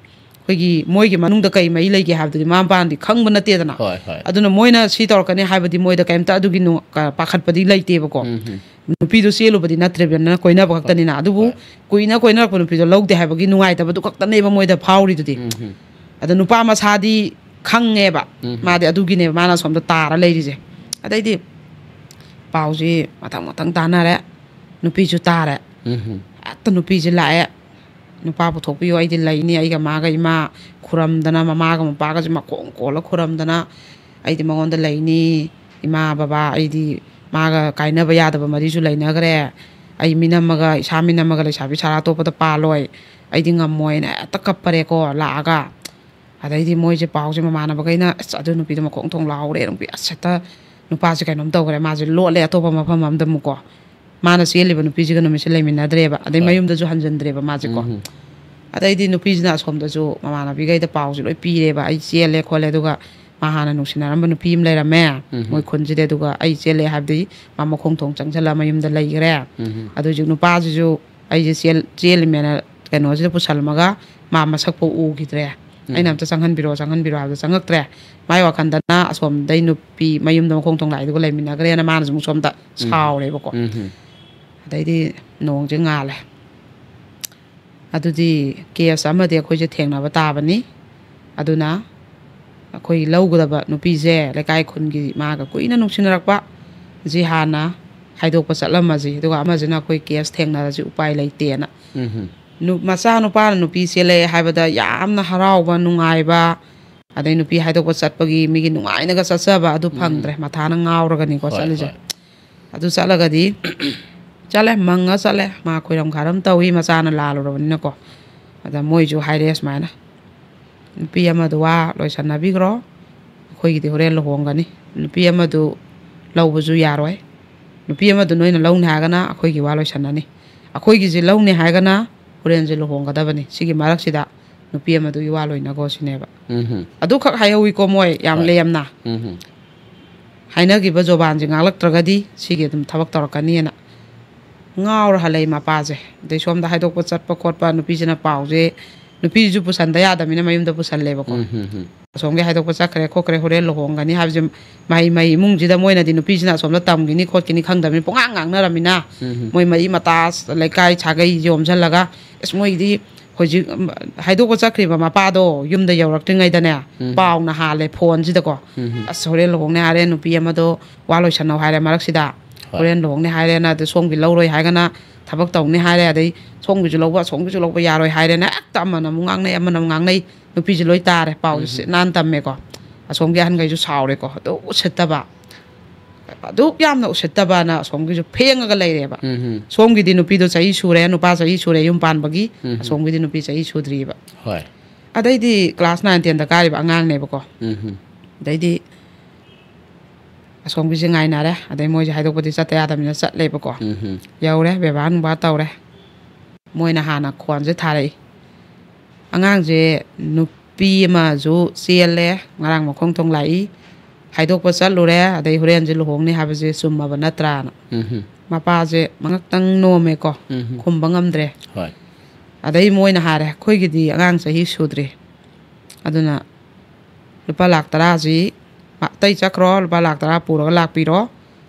ꯑꯩꯈꯣꯏꯒꯤ ꯃꯣꯏꯒꯤ ꯃꯅꯨꯡꯗ ꯀꯩ ꯃꯔꯤ ꯂꯩꯒꯦ ꯍꯥꯏꯕꯗꯨꯗꯤ ꯃꯃꯥ ꯃꯄꯥꯅꯗꯤ ꯈꯪꯕ ꯅꯠꯇꯦꯗꯅ꯫ ꯍꯣꯏ, ꯍꯣꯏ꯫ ꯑꯗꯨꯅ ꯃꯣꯏꯅ ꯁꯤ ꯇꯧꯔꯛꯀꯅꯤ ꯍꯥꯏꯕꯗꯤ ꯃꯣꯏꯗ ꯀꯩꯝꯇ ꯑꯗꯨꯒꯤ ꯅꯨ-, ꯀ-, ꯄꯥꯈꯠꯄꯗꯤ ꯂꯩꯇꯦꯕꯀꯣ꯫ ꯎꯝ, ꯎꯝ꯫ ꯅꯨꯄꯤꯗꯣ ꯆꯦꯜꯂꯨꯕꯗꯤ ꯅꯠꯇ꯭ꯔꯤꯕꯅꯤꯅ ꯀꯣꯏꯅꯕ ꯈꯛꯇꯅꯤꯅ꯫ ꯑꯗꯨꯕꯨ ꯍꯣꯏ꯫ ꯀꯨꯏꯅ ꯀꯣꯏꯅꯔꯛꯄ ꯅꯨꯄꯤꯗꯣ ꯂꯧꯗꯦ ꯍꯥꯏꯕꯒꯤ ꯅꯨꯡꯉꯥꯏꯇꯕꯗꯨ ꯈꯛꯇꯅꯦꯕ ꯃꯣꯏꯗ ꯐꯥꯎꯔꯤꯗꯨꯗꯤ꯫ ꯎꯝ, ꯎꯝ꯫ ꯑꯗ ꯅꯨꯄꯥ ꯃꯁꯥꯗꯤ ꯈꯪꯉꯦꯕ꯫ ꯎꯝ꯫ ꯃꯥꯗꯤ ꯑꯗꯨꯒꯤꯅꯦꯕ ꯃꯥꯅ ꯁꯣꯝꯗ ꯇꯥꯔ ꯂꯩꯔꯤꯁꯦ꯫ ꯑꯗꯩꯗꯤ ꯄꯥꯎꯁꯤ ꯃꯊꯪ ꯃꯊꯪ ꯇꯥꯅꯔꯦ꯫ ꯅꯨꯄꯤꯁꯨ ꯇꯥꯔꯦ꯫ ꯎꯝ, ꯎꯝ꯫ ꯍꯦꯛꯇ ꯅꯨꯄꯤꯁꯦ ꯂꯥꯛꯑꯦ꯫ "ꯅꯨꯄꯥ ꯄꯨꯊꯣꯛꯄꯤꯌꯣ, ꯑꯩꯗꯤ ꯂꯩꯅꯤ, ꯑꯩꯒ ꯃꯥꯒ ꯏꯃꯥ ꯈꯨꯔꯝꯗꯅ, ꯃꯃꯥꯒ ꯃꯄꯥꯒꯁꯦ ꯃꯈꯣꯡ ꯀꯣꯜꯂ ꯈꯨꯔꯝꯗꯅ, ꯑꯩꯗꯤ ꯃꯉꯣꯟꯗ ꯂꯩꯅꯤ, ꯏꯃꯥ ꯕꯕꯥ, ꯑꯩꯗꯤ ꯃꯥꯒ ꯀꯥꯏꯅꯕ ꯌꯥꯗꯕ ꯃꯔꯤꯁꯨ ꯂꯩꯅꯈ꯭ꯔꯦ, ꯑꯩ ꯃꯤꯅꯝꯃꯒ, ꯏꯁꯥ ꯃꯤꯅꯝꯃꯒ ꯂꯩꯁꯥꯕꯤ ꯁꯥꯔ ꯑꯇꯣꯞꯄꯗ ꯄꯥꯜꯂꯣꯏ, ꯑꯩꯗꯤ ꯉꯝꯃꯣꯏꯅ" ꯍꯦꯛꯇ ꯀꯞꯄꯔꯦꯀꯣ ꯂꯥꯛꯑꯒ꯫ ꯑꯗꯩꯗꯤ ꯃꯣꯏꯁꯦ ꯄꯥꯎꯁꯦ ꯃꯃꯥꯟꯅꯕꯈꯩꯅ, "ꯑꯁ, ꯑꯗꯨ ꯅꯨꯄꯤꯗꯣ ꯃꯈꯣꯡ ꯊꯣꯡ ꯂꯥꯎꯔꯦ, ꯅꯨꯄꯤ ꯑꯁ ꯍꯦꯛꯇ ꯅꯨꯄꯥꯁꯦ ꯀꯩꯅꯣꯝ ꯇꯧꯈ꯭ꯔꯦ, ꯃꯥꯁꯦ ꯂꯣꯠꯂꯦ ꯑꯇꯣꯞꯄ ꯃꯐꯝ ꯑꯃꯗ ꯑꯃꯨꯛꯀꯣ"꯫ ꯃꯥꯅ ꯆꯦꯜꯂꯤꯕ ꯅꯨꯄꯤꯁꯤꯒ ꯅꯨꯃꯤꯠꯁꯦ ꯂꯩꯃꯤꯟꯅꯗ꯭ꯔꯦꯕ, ꯑꯗꯩ ꯍꯣꯏ꯫ ꯃꯌꯨꯝꯗꯁꯨ ꯍꯟꯖꯤꯟꯗ꯭ꯔꯦꯕ ꯃꯥꯁꯦꯀꯣ꯫ ꯎꯝ꯫ ꯑꯗꯩꯗꯤ ꯅꯨꯄꯤꯁꯤꯅ ꯑꯁꯣꯝꯗꯁꯨ ꯃꯃꯥꯟꯅꯕꯤꯈꯩꯗ ꯄꯥꯎꯁꯦ ꯂꯣꯏ ꯄꯤꯔꯦꯕ, "ꯑꯩ ꯆꯦꯜꯂꯦ ꯈꯣꯠꯂꯦ, ꯑꯗꯨꯒ ꯃꯥ ꯍꯥꯟꯅ ꯅꯨꯡꯁꯤꯅꯔꯝꯕ ꯅꯨꯄꯤ ꯑꯃ ꯂꯩꯔꯝꯃꯦ ꯎꯝ꯫ ꯃꯣꯏ ꯈꯨꯟꯁꯤꯗ, ꯑꯗꯨꯒ ꯑꯩ ꯆꯦꯜꯂꯦ" ꯍꯥꯏꯕꯗꯤ ꯃꯥ ꯃꯈꯣꯡ ꯊꯣꯡ ꯆꯪꯁꯜꯂ ꯃꯌꯨꯝꯗ ꯂꯩꯈ꯭ꯔꯦ꯫ ꯎꯝ꯫ ꯑꯗꯨ ꯍꯧꯖꯤꯛ ꯅꯨꯄꯥꯁꯤꯁꯨ ꯑꯩꯁꯦ ꯆꯦꯜ-, ꯆꯦꯜꯂꯤꯃꯦꯅ ꯀꯩꯅꯣꯁꯤꯗ ꯄꯨꯁꯜꯂꯝꯃꯒ ꯃꯥ ꯃꯁꯛ ꯐꯥꯎ ꯎꯈꯤꯗ꯭ꯔꯦ꯫ ꯎꯝ꯫ ꯑꯩꯅ "ꯑꯝꯇ ꯆꯪꯍꯟꯕꯤꯔꯛꯑꯣ, ꯆꯪꯍꯟꯕꯤꯔꯛꯑꯣ" ꯍꯥꯏꯕꯗ ꯆꯪꯉꯛꯇ꯭ꯔꯦ꯫ ꯃꯥꯏ ꯋꯥꯈꯟꯗꯅ ꯑꯁꯣꯝꯗꯩ ꯅꯨꯄꯤ ꯃꯌꯨꯝꯗ ꯃꯈꯣꯡ ꯊꯣꯡ ꯂꯥꯛꯏꯗꯨꯒ ꯂꯩꯃꯤꯟꯅꯈ꯭ꯔꯦꯅ ꯃꯥꯅꯁꯨ ꯑꯃꯨꯛ ꯁꯣꯝꯗ ꯎꯝ꯫ ꯁꯥꯎꯔꯦꯕꯀꯣ꯫ ꯎꯝ꯫ ꯑꯗꯩꯗꯤ ꯅꯣꯡꯁꯦ ꯉꯥꯜꯂꯦ꯫ ꯑꯗꯨꯗꯤ ꯀꯦꯁ ꯑꯃꯗꯤ ꯑꯩꯈꯣꯏꯁꯦ ꯊꯦꯡꯅꯕ ꯇꯥꯕꯅꯤ꯫ ꯑꯗꯨꯅ ꯑꯩꯈꯣꯏ ꯂꯧꯒꯗꯕ ꯅꯨꯄꯤꯁꯦ ꯂꯩꯀꯥꯏ ꯈꯨꯟꯒꯤ ꯃꯥꯒ ꯀꯨꯏꯅ ꯅꯨꯡꯁꯤꯅꯔꯛꯄ ꯁꯤ ꯍꯥꯟꯅ ꯍꯥꯏꯗꯣꯛꯄ ꯆꯠꯂꯝꯃꯁꯤ, ꯑꯗꯨꯒ ꯑꯃꯁꯤꯅ ꯑꯩꯈꯣꯏ ꯀꯦꯁ ꯊꯦꯡꯅꯔꯁꯤ, ꯎꯄꯥꯏ ꯂꯩꯇꯦꯅ꯫ ꯎꯝ꯫ ꯅꯨ-, ꯃꯆꯥ ꯅꯨꯄꯥꯅ ꯅꯨꯄꯤ ꯆꯦꯜꯂꯛꯑꯦ ꯍꯥꯏꯕꯗ ꯌꯥꯝꯅ ꯍꯔꯥꯎꯕ, ꯅꯨꯡꯉꯥꯏꯕ, ꯑꯗꯩ ꯅꯨꯄꯤ ꯍꯥꯏꯗꯣꯛꯄ ꯆꯠꯄꯒꯤ ꯃꯤꯒꯤ ꯅꯨꯡꯉꯥꯏꯅꯒ ꯆꯠꯆꯕ ꯑꯗꯨ ꯎꯝ꯫ ꯐꯪꯗ꯭ꯔꯦ, ꯃꯊꯥꯅ ꯉꯥꯎꯔꯒꯅꯤꯀꯣ ꯍꯣꯏ, ꯆꯠꯂꯤꯁꯦ꯫ ꯍꯣꯏ꯫ ꯑꯗꯨ ꯆꯠꯂꯒꯗꯤ ꯆꯠꯂꯦ, ꯃꯪꯉ ꯆꯠꯂꯦ, ꯃꯥ ꯈꯣꯏꯔꯝ ꯈꯥꯔꯝ ꯇꯧꯏ, ꯃꯆꯥꯅ ꯂꯥꯜꯂꯨꯔꯕꯅꯤꯅꯀꯣ꯫ ꯑꯗ ꯃꯣꯏꯁꯨ ꯍꯥꯏꯔꯛꯑꯦ ꯁꯨꯃꯥꯏꯅ, "ꯅꯨꯄꯤ ꯑꯃꯗꯨ ꯋꯥ ꯂꯣꯏꯁꯟꯅꯕꯤꯈ꯭ꯔꯣ, ꯑꯩꯈꯣꯏꯒꯤꯗꯤ ꯍꯣꯔꯦꯟ ꯂꯨꯍꯣꯡꯒꯅꯤ꯫ ꯅꯨꯄꯤ ꯑꯃꯗꯨ ꯂꯧꯕꯁꯨ ꯌꯥꯔꯣꯏ꯫ ꯅꯨꯄꯤ ꯑꯃꯗꯨ ꯅꯣꯏꯅ ꯂꯧꯅꯤ ꯍꯥꯏꯔꯒꯅ ꯑꯩꯈꯣꯏꯒꯤ ꯋꯥ ꯂꯣꯏꯁꯟꯅꯅꯤ, ꯑꯩꯈꯣꯏꯒꯤꯁꯦ ꯂꯧꯅꯤ ꯍꯥꯏꯔꯒꯅ ꯍꯣꯔꯦꯟꯁꯦ ꯂꯨꯍꯣꯡꯒꯗꯕꯅꯤ, ꯁꯤꯒꯤ ꯃꯔꯛꯁꯤꯗ ꯅꯨꯄꯤ ꯑꯃꯗꯨꯒꯤ ꯋꯥ ꯂꯣꯏꯅꯈꯣ" ꯁꯤꯅꯦꯕ꯫ ꯎꯝ꯫ ꯑꯗꯨꯈꯛ ꯍꯥꯏꯍꯧꯋꯤꯀꯣ ꯃꯣꯏ, ꯌꯥꯝ ꯍꯣꯏ꯫ ꯂꯦꯝꯅ꯫ ꯎꯝ꯫ ꯍꯥꯏꯅꯈꯤꯕ ꯖꯣꯕꯥꯟꯁꯦ ꯉꯥꯛꯂꯛꯇ꯭ꯔꯒꯗꯤ ꯁꯤꯒꯤ ꯑꯗꯨꯝ ꯊꯕꯛ ꯇꯧꯔꯛꯀꯅꯤꯅ ꯉꯥꯎꯔ ꯍꯜꯂꯛꯏ ꯃꯄꯥꯁꯦ꯫ ꯑꯗꯩ ꯁꯣꯝꯗ ꯍꯥꯏꯗꯣꯛꯄ ꯆꯠꯄ ꯈꯣꯠꯄ, ꯅꯨꯄꯤꯁꯤꯅ ꯄꯥꯎꯁꯦ ꯅꯨꯄꯤꯁꯨ ꯄꯨꯁꯟꯗ ꯌꯥꯗꯕꯅꯤꯅ ꯃꯌꯨꯝꯗ ꯄꯨꯁꯜꯂꯦꯕꯀꯣ꯫ ꯎꯝ, ꯎꯝ, ꯎꯝ꯫ ꯑꯁꯣꯝꯒꯤ ꯍꯥꯏꯗꯣꯛꯄ ꯆꯠꯈ꯭ꯔꯦ ꯈꯣꯠꯈ꯭ꯔꯦ, ꯍꯣꯔꯦꯟ ꯂꯨꯍꯣꯡꯒꯅꯤ ꯍꯥꯏꯕꯁꯦ, ꯃꯍꯩ ꯃꯍꯩ ꯏꯃꯨꯡꯁꯤꯗ ꯃꯣꯏꯅꯗꯤ ꯅꯨꯄꯤꯁꯤꯅ ꯑꯁꯣꯝꯗ ꯇꯝꯈꯤꯅꯤ ꯈꯣꯠꯈꯤꯅꯤ ꯈꯪꯗꯕꯅꯤꯅ, ꯎꯝ, ꯎꯝ꯫ ꯃꯣꯏ ꯃꯔꯤ ꯃꯇꯥ, ꯂꯩꯀꯥꯏ ꯁꯥꯒꯩ ꯌꯣꯝꯁꯤꯜꯂꯒ, ꯑꯁ, ꯃꯣꯏꯒꯤꯗꯤ ꯍꯧꯖꯤꯛ, ꯎꯝ, ꯍꯥꯏꯗꯣꯛꯄ ꯆꯠꯈ꯭ꯔꯤꯕ ꯃꯄꯥꯗꯣ ꯌꯨꯝꯗ ꯌꯧꯔꯛꯇ꯭ꯔꯤꯉꯩꯗꯅꯦ, ꯎꯝ꯫ ꯄꯥꯎꯅ ꯍꯥꯜꯂꯦ ꯐꯣꯟꯁꯤꯗꯀꯣ꯫ ꯎꯝ꯫ "ꯑꯁ, ꯍꯣꯔꯦꯟ ꯂꯨꯍꯣꯡꯅꯤ ꯍꯥꯏꯔꯦ, ꯅꯨꯄꯤ ꯑꯃꯗꯣ ꯋꯥ ꯂꯣꯏꯁꯟꯅꯧ ꯍꯥꯏꯔꯦ ꯃꯔꯛꯁꯤꯗ꯫ ꯍꯣꯏ꯫ ꯍꯣꯔꯦꯟ ꯂꯨꯍꯣꯡꯅꯤ ꯍꯥꯏꯔꯦꯅ, ꯑꯗꯨ ꯁꯣꯝꯒꯤ ꯂꯧꯔꯣꯏ ꯍꯥꯏꯔꯒꯅ ꯊꯕꯛ ꯇꯧꯅꯤ ꯍꯥꯏꯔꯦ, ꯑꯗꯩ ꯁꯣꯝꯒꯤꯁꯨ ꯂꯧꯕ, ꯑꯁꯣꯝꯒꯤꯁꯨ ꯂꯧꯕ ꯌꯥꯔꯣꯏ ꯍꯥꯏꯔꯦꯅ, ꯍꯦꯛꯇ ꯑꯃꯅ ꯑꯃꯨꯛ ꯉꯥꯡꯅꯩ, ꯑꯃꯅ ꯑꯃꯨꯛ ꯉꯥꯡꯅꯩ꯫ ꯅꯨꯄꯤꯁꯦ ꯂꯣꯏ ꯇꯥꯔꯦ, ꯄꯥꯎꯁꯦ ꯎꯝ꯫ ꯁꯤꯠ ꯅꯥꯟ ꯇꯝꯃꯦꯀꯣ꯫ ꯑꯁꯣꯝꯒꯤ ꯑꯍꯟꯈꯩꯁꯨ ꯁꯥꯎꯔꯦꯀꯣ, ꯑꯗꯨ ꯎꯁꯤꯠꯇꯕ, ꯑꯗꯨꯛ ꯌꯥꯝꯅ ꯎꯁꯤꯠꯇꯕꯅ ꯑꯁꯣꯝꯒꯤꯁꯨ ꯐꯦꯡꯉꯒ ꯂꯩꯔꯦꯕ꯫ ꯎꯝ꯫ ꯁꯣꯝꯒꯤꯗꯤ ꯅꯨꯄꯤꯗꯣ ꯆꯍꯤ ꯁꯨꯔꯦ, ꯅꯨꯄꯥ ꯆꯍꯤ ꯁꯨꯔꯦ ꯌꯨꯝ ꯄꯥꯟꯕꯒꯤ, ꯎꯝ꯫ ꯑꯁꯣꯝꯒꯤꯗꯤ ꯅꯨꯄꯤ ꯆꯍꯤ ꯁꯨꯗ꯭ꯔꯤꯕ꯫ ꯍꯣꯏ꯫ ꯑꯗꯩꯗꯤ class nine ten ꯗ ꯀꯥꯔꯤꯕ ꯑꯉꯥꯡꯅꯦꯕꯀꯣ꯫ ꯎꯝ꯫ ꯑꯗꯩꯗꯤ ꯑꯁꯣꯝꯒꯤꯁꯦ ꯉꯥꯏꯅꯔꯦ꯫ ꯑꯗꯩ ꯃꯣꯏꯁꯦ ꯍꯥꯏꯗꯣꯛꯄꯗꯤ ꯆꯠꯇ ꯌꯥꯗꯕꯅꯤꯅ ꯆꯠꯂꯦꯕꯀꯣ꯫ ꯎꯝ꯫ ꯌꯧꯔꯦ, ꯕꯦꯕꯥꯔ ꯅꯨꯡꯕꯥꯔ ꯇꯧꯔꯦ꯫ ꯃꯣꯏꯅ ꯍꯥꯟꯅ ꯈꯣꯟꯁꯦ ꯊꯥꯔꯛꯏ꯫ ꯑꯉꯥꯡꯁꯦ ꯅꯨꯄꯤ ꯑꯃꯁꯨ ꯆꯦꯜꯂꯦ, ꯉꯔꯥꯡ ꯃꯈꯣꯡ ꯊꯣꯡ ꯂꯥꯛꯏ, ꯍꯥꯏꯗꯣꯛꯄ ꯆꯠꯂꯨꯔꯦ, ꯑꯗꯩ ꯍꯣꯔꯦꯟꯁꯦ ꯂꯨꯍꯣꯡꯅꯤ ꯍꯥꯏꯕꯁꯦ ꯆꯨꯝꯃꯕ ꯅꯠꯇ꯭ꯔꯥꯅ꯫ ꯎꯝ꯫ ꯃꯄꯥꯁꯦ ꯃꯉꯛꯇꯪ ꯅꯣꯝꯃꯦꯀꯣ, ꯎꯝ꯫ ꯈꯨꯝꯕ ꯉꯝꯗ꯭ꯔꯦ꯫ ꯍꯣꯏ꯫ ꯑꯗꯩ ꯃꯣꯏꯅ ꯍꯥꯏꯔꯦ, "ꯑꯩꯈꯣꯏꯒꯤꯗꯤ ꯑꯉꯥꯡ ꯆꯍꯤ ꯁꯨꯗ꯭ꯔꯤ, ꯑꯗꯨꯅ ꯂꯨꯄꯥ ꯂꯥꯛ ꯇꯔꯥꯁꯤ ꯑꯇꯩ ꯆꯠꯈ꯭ꯔꯣ, ꯂꯨꯄꯥ ꯂꯥꯛ ꯇꯔꯥ ꯄꯨꯔꯒ ꯂꯥꯛꯄꯤꯔꯣ,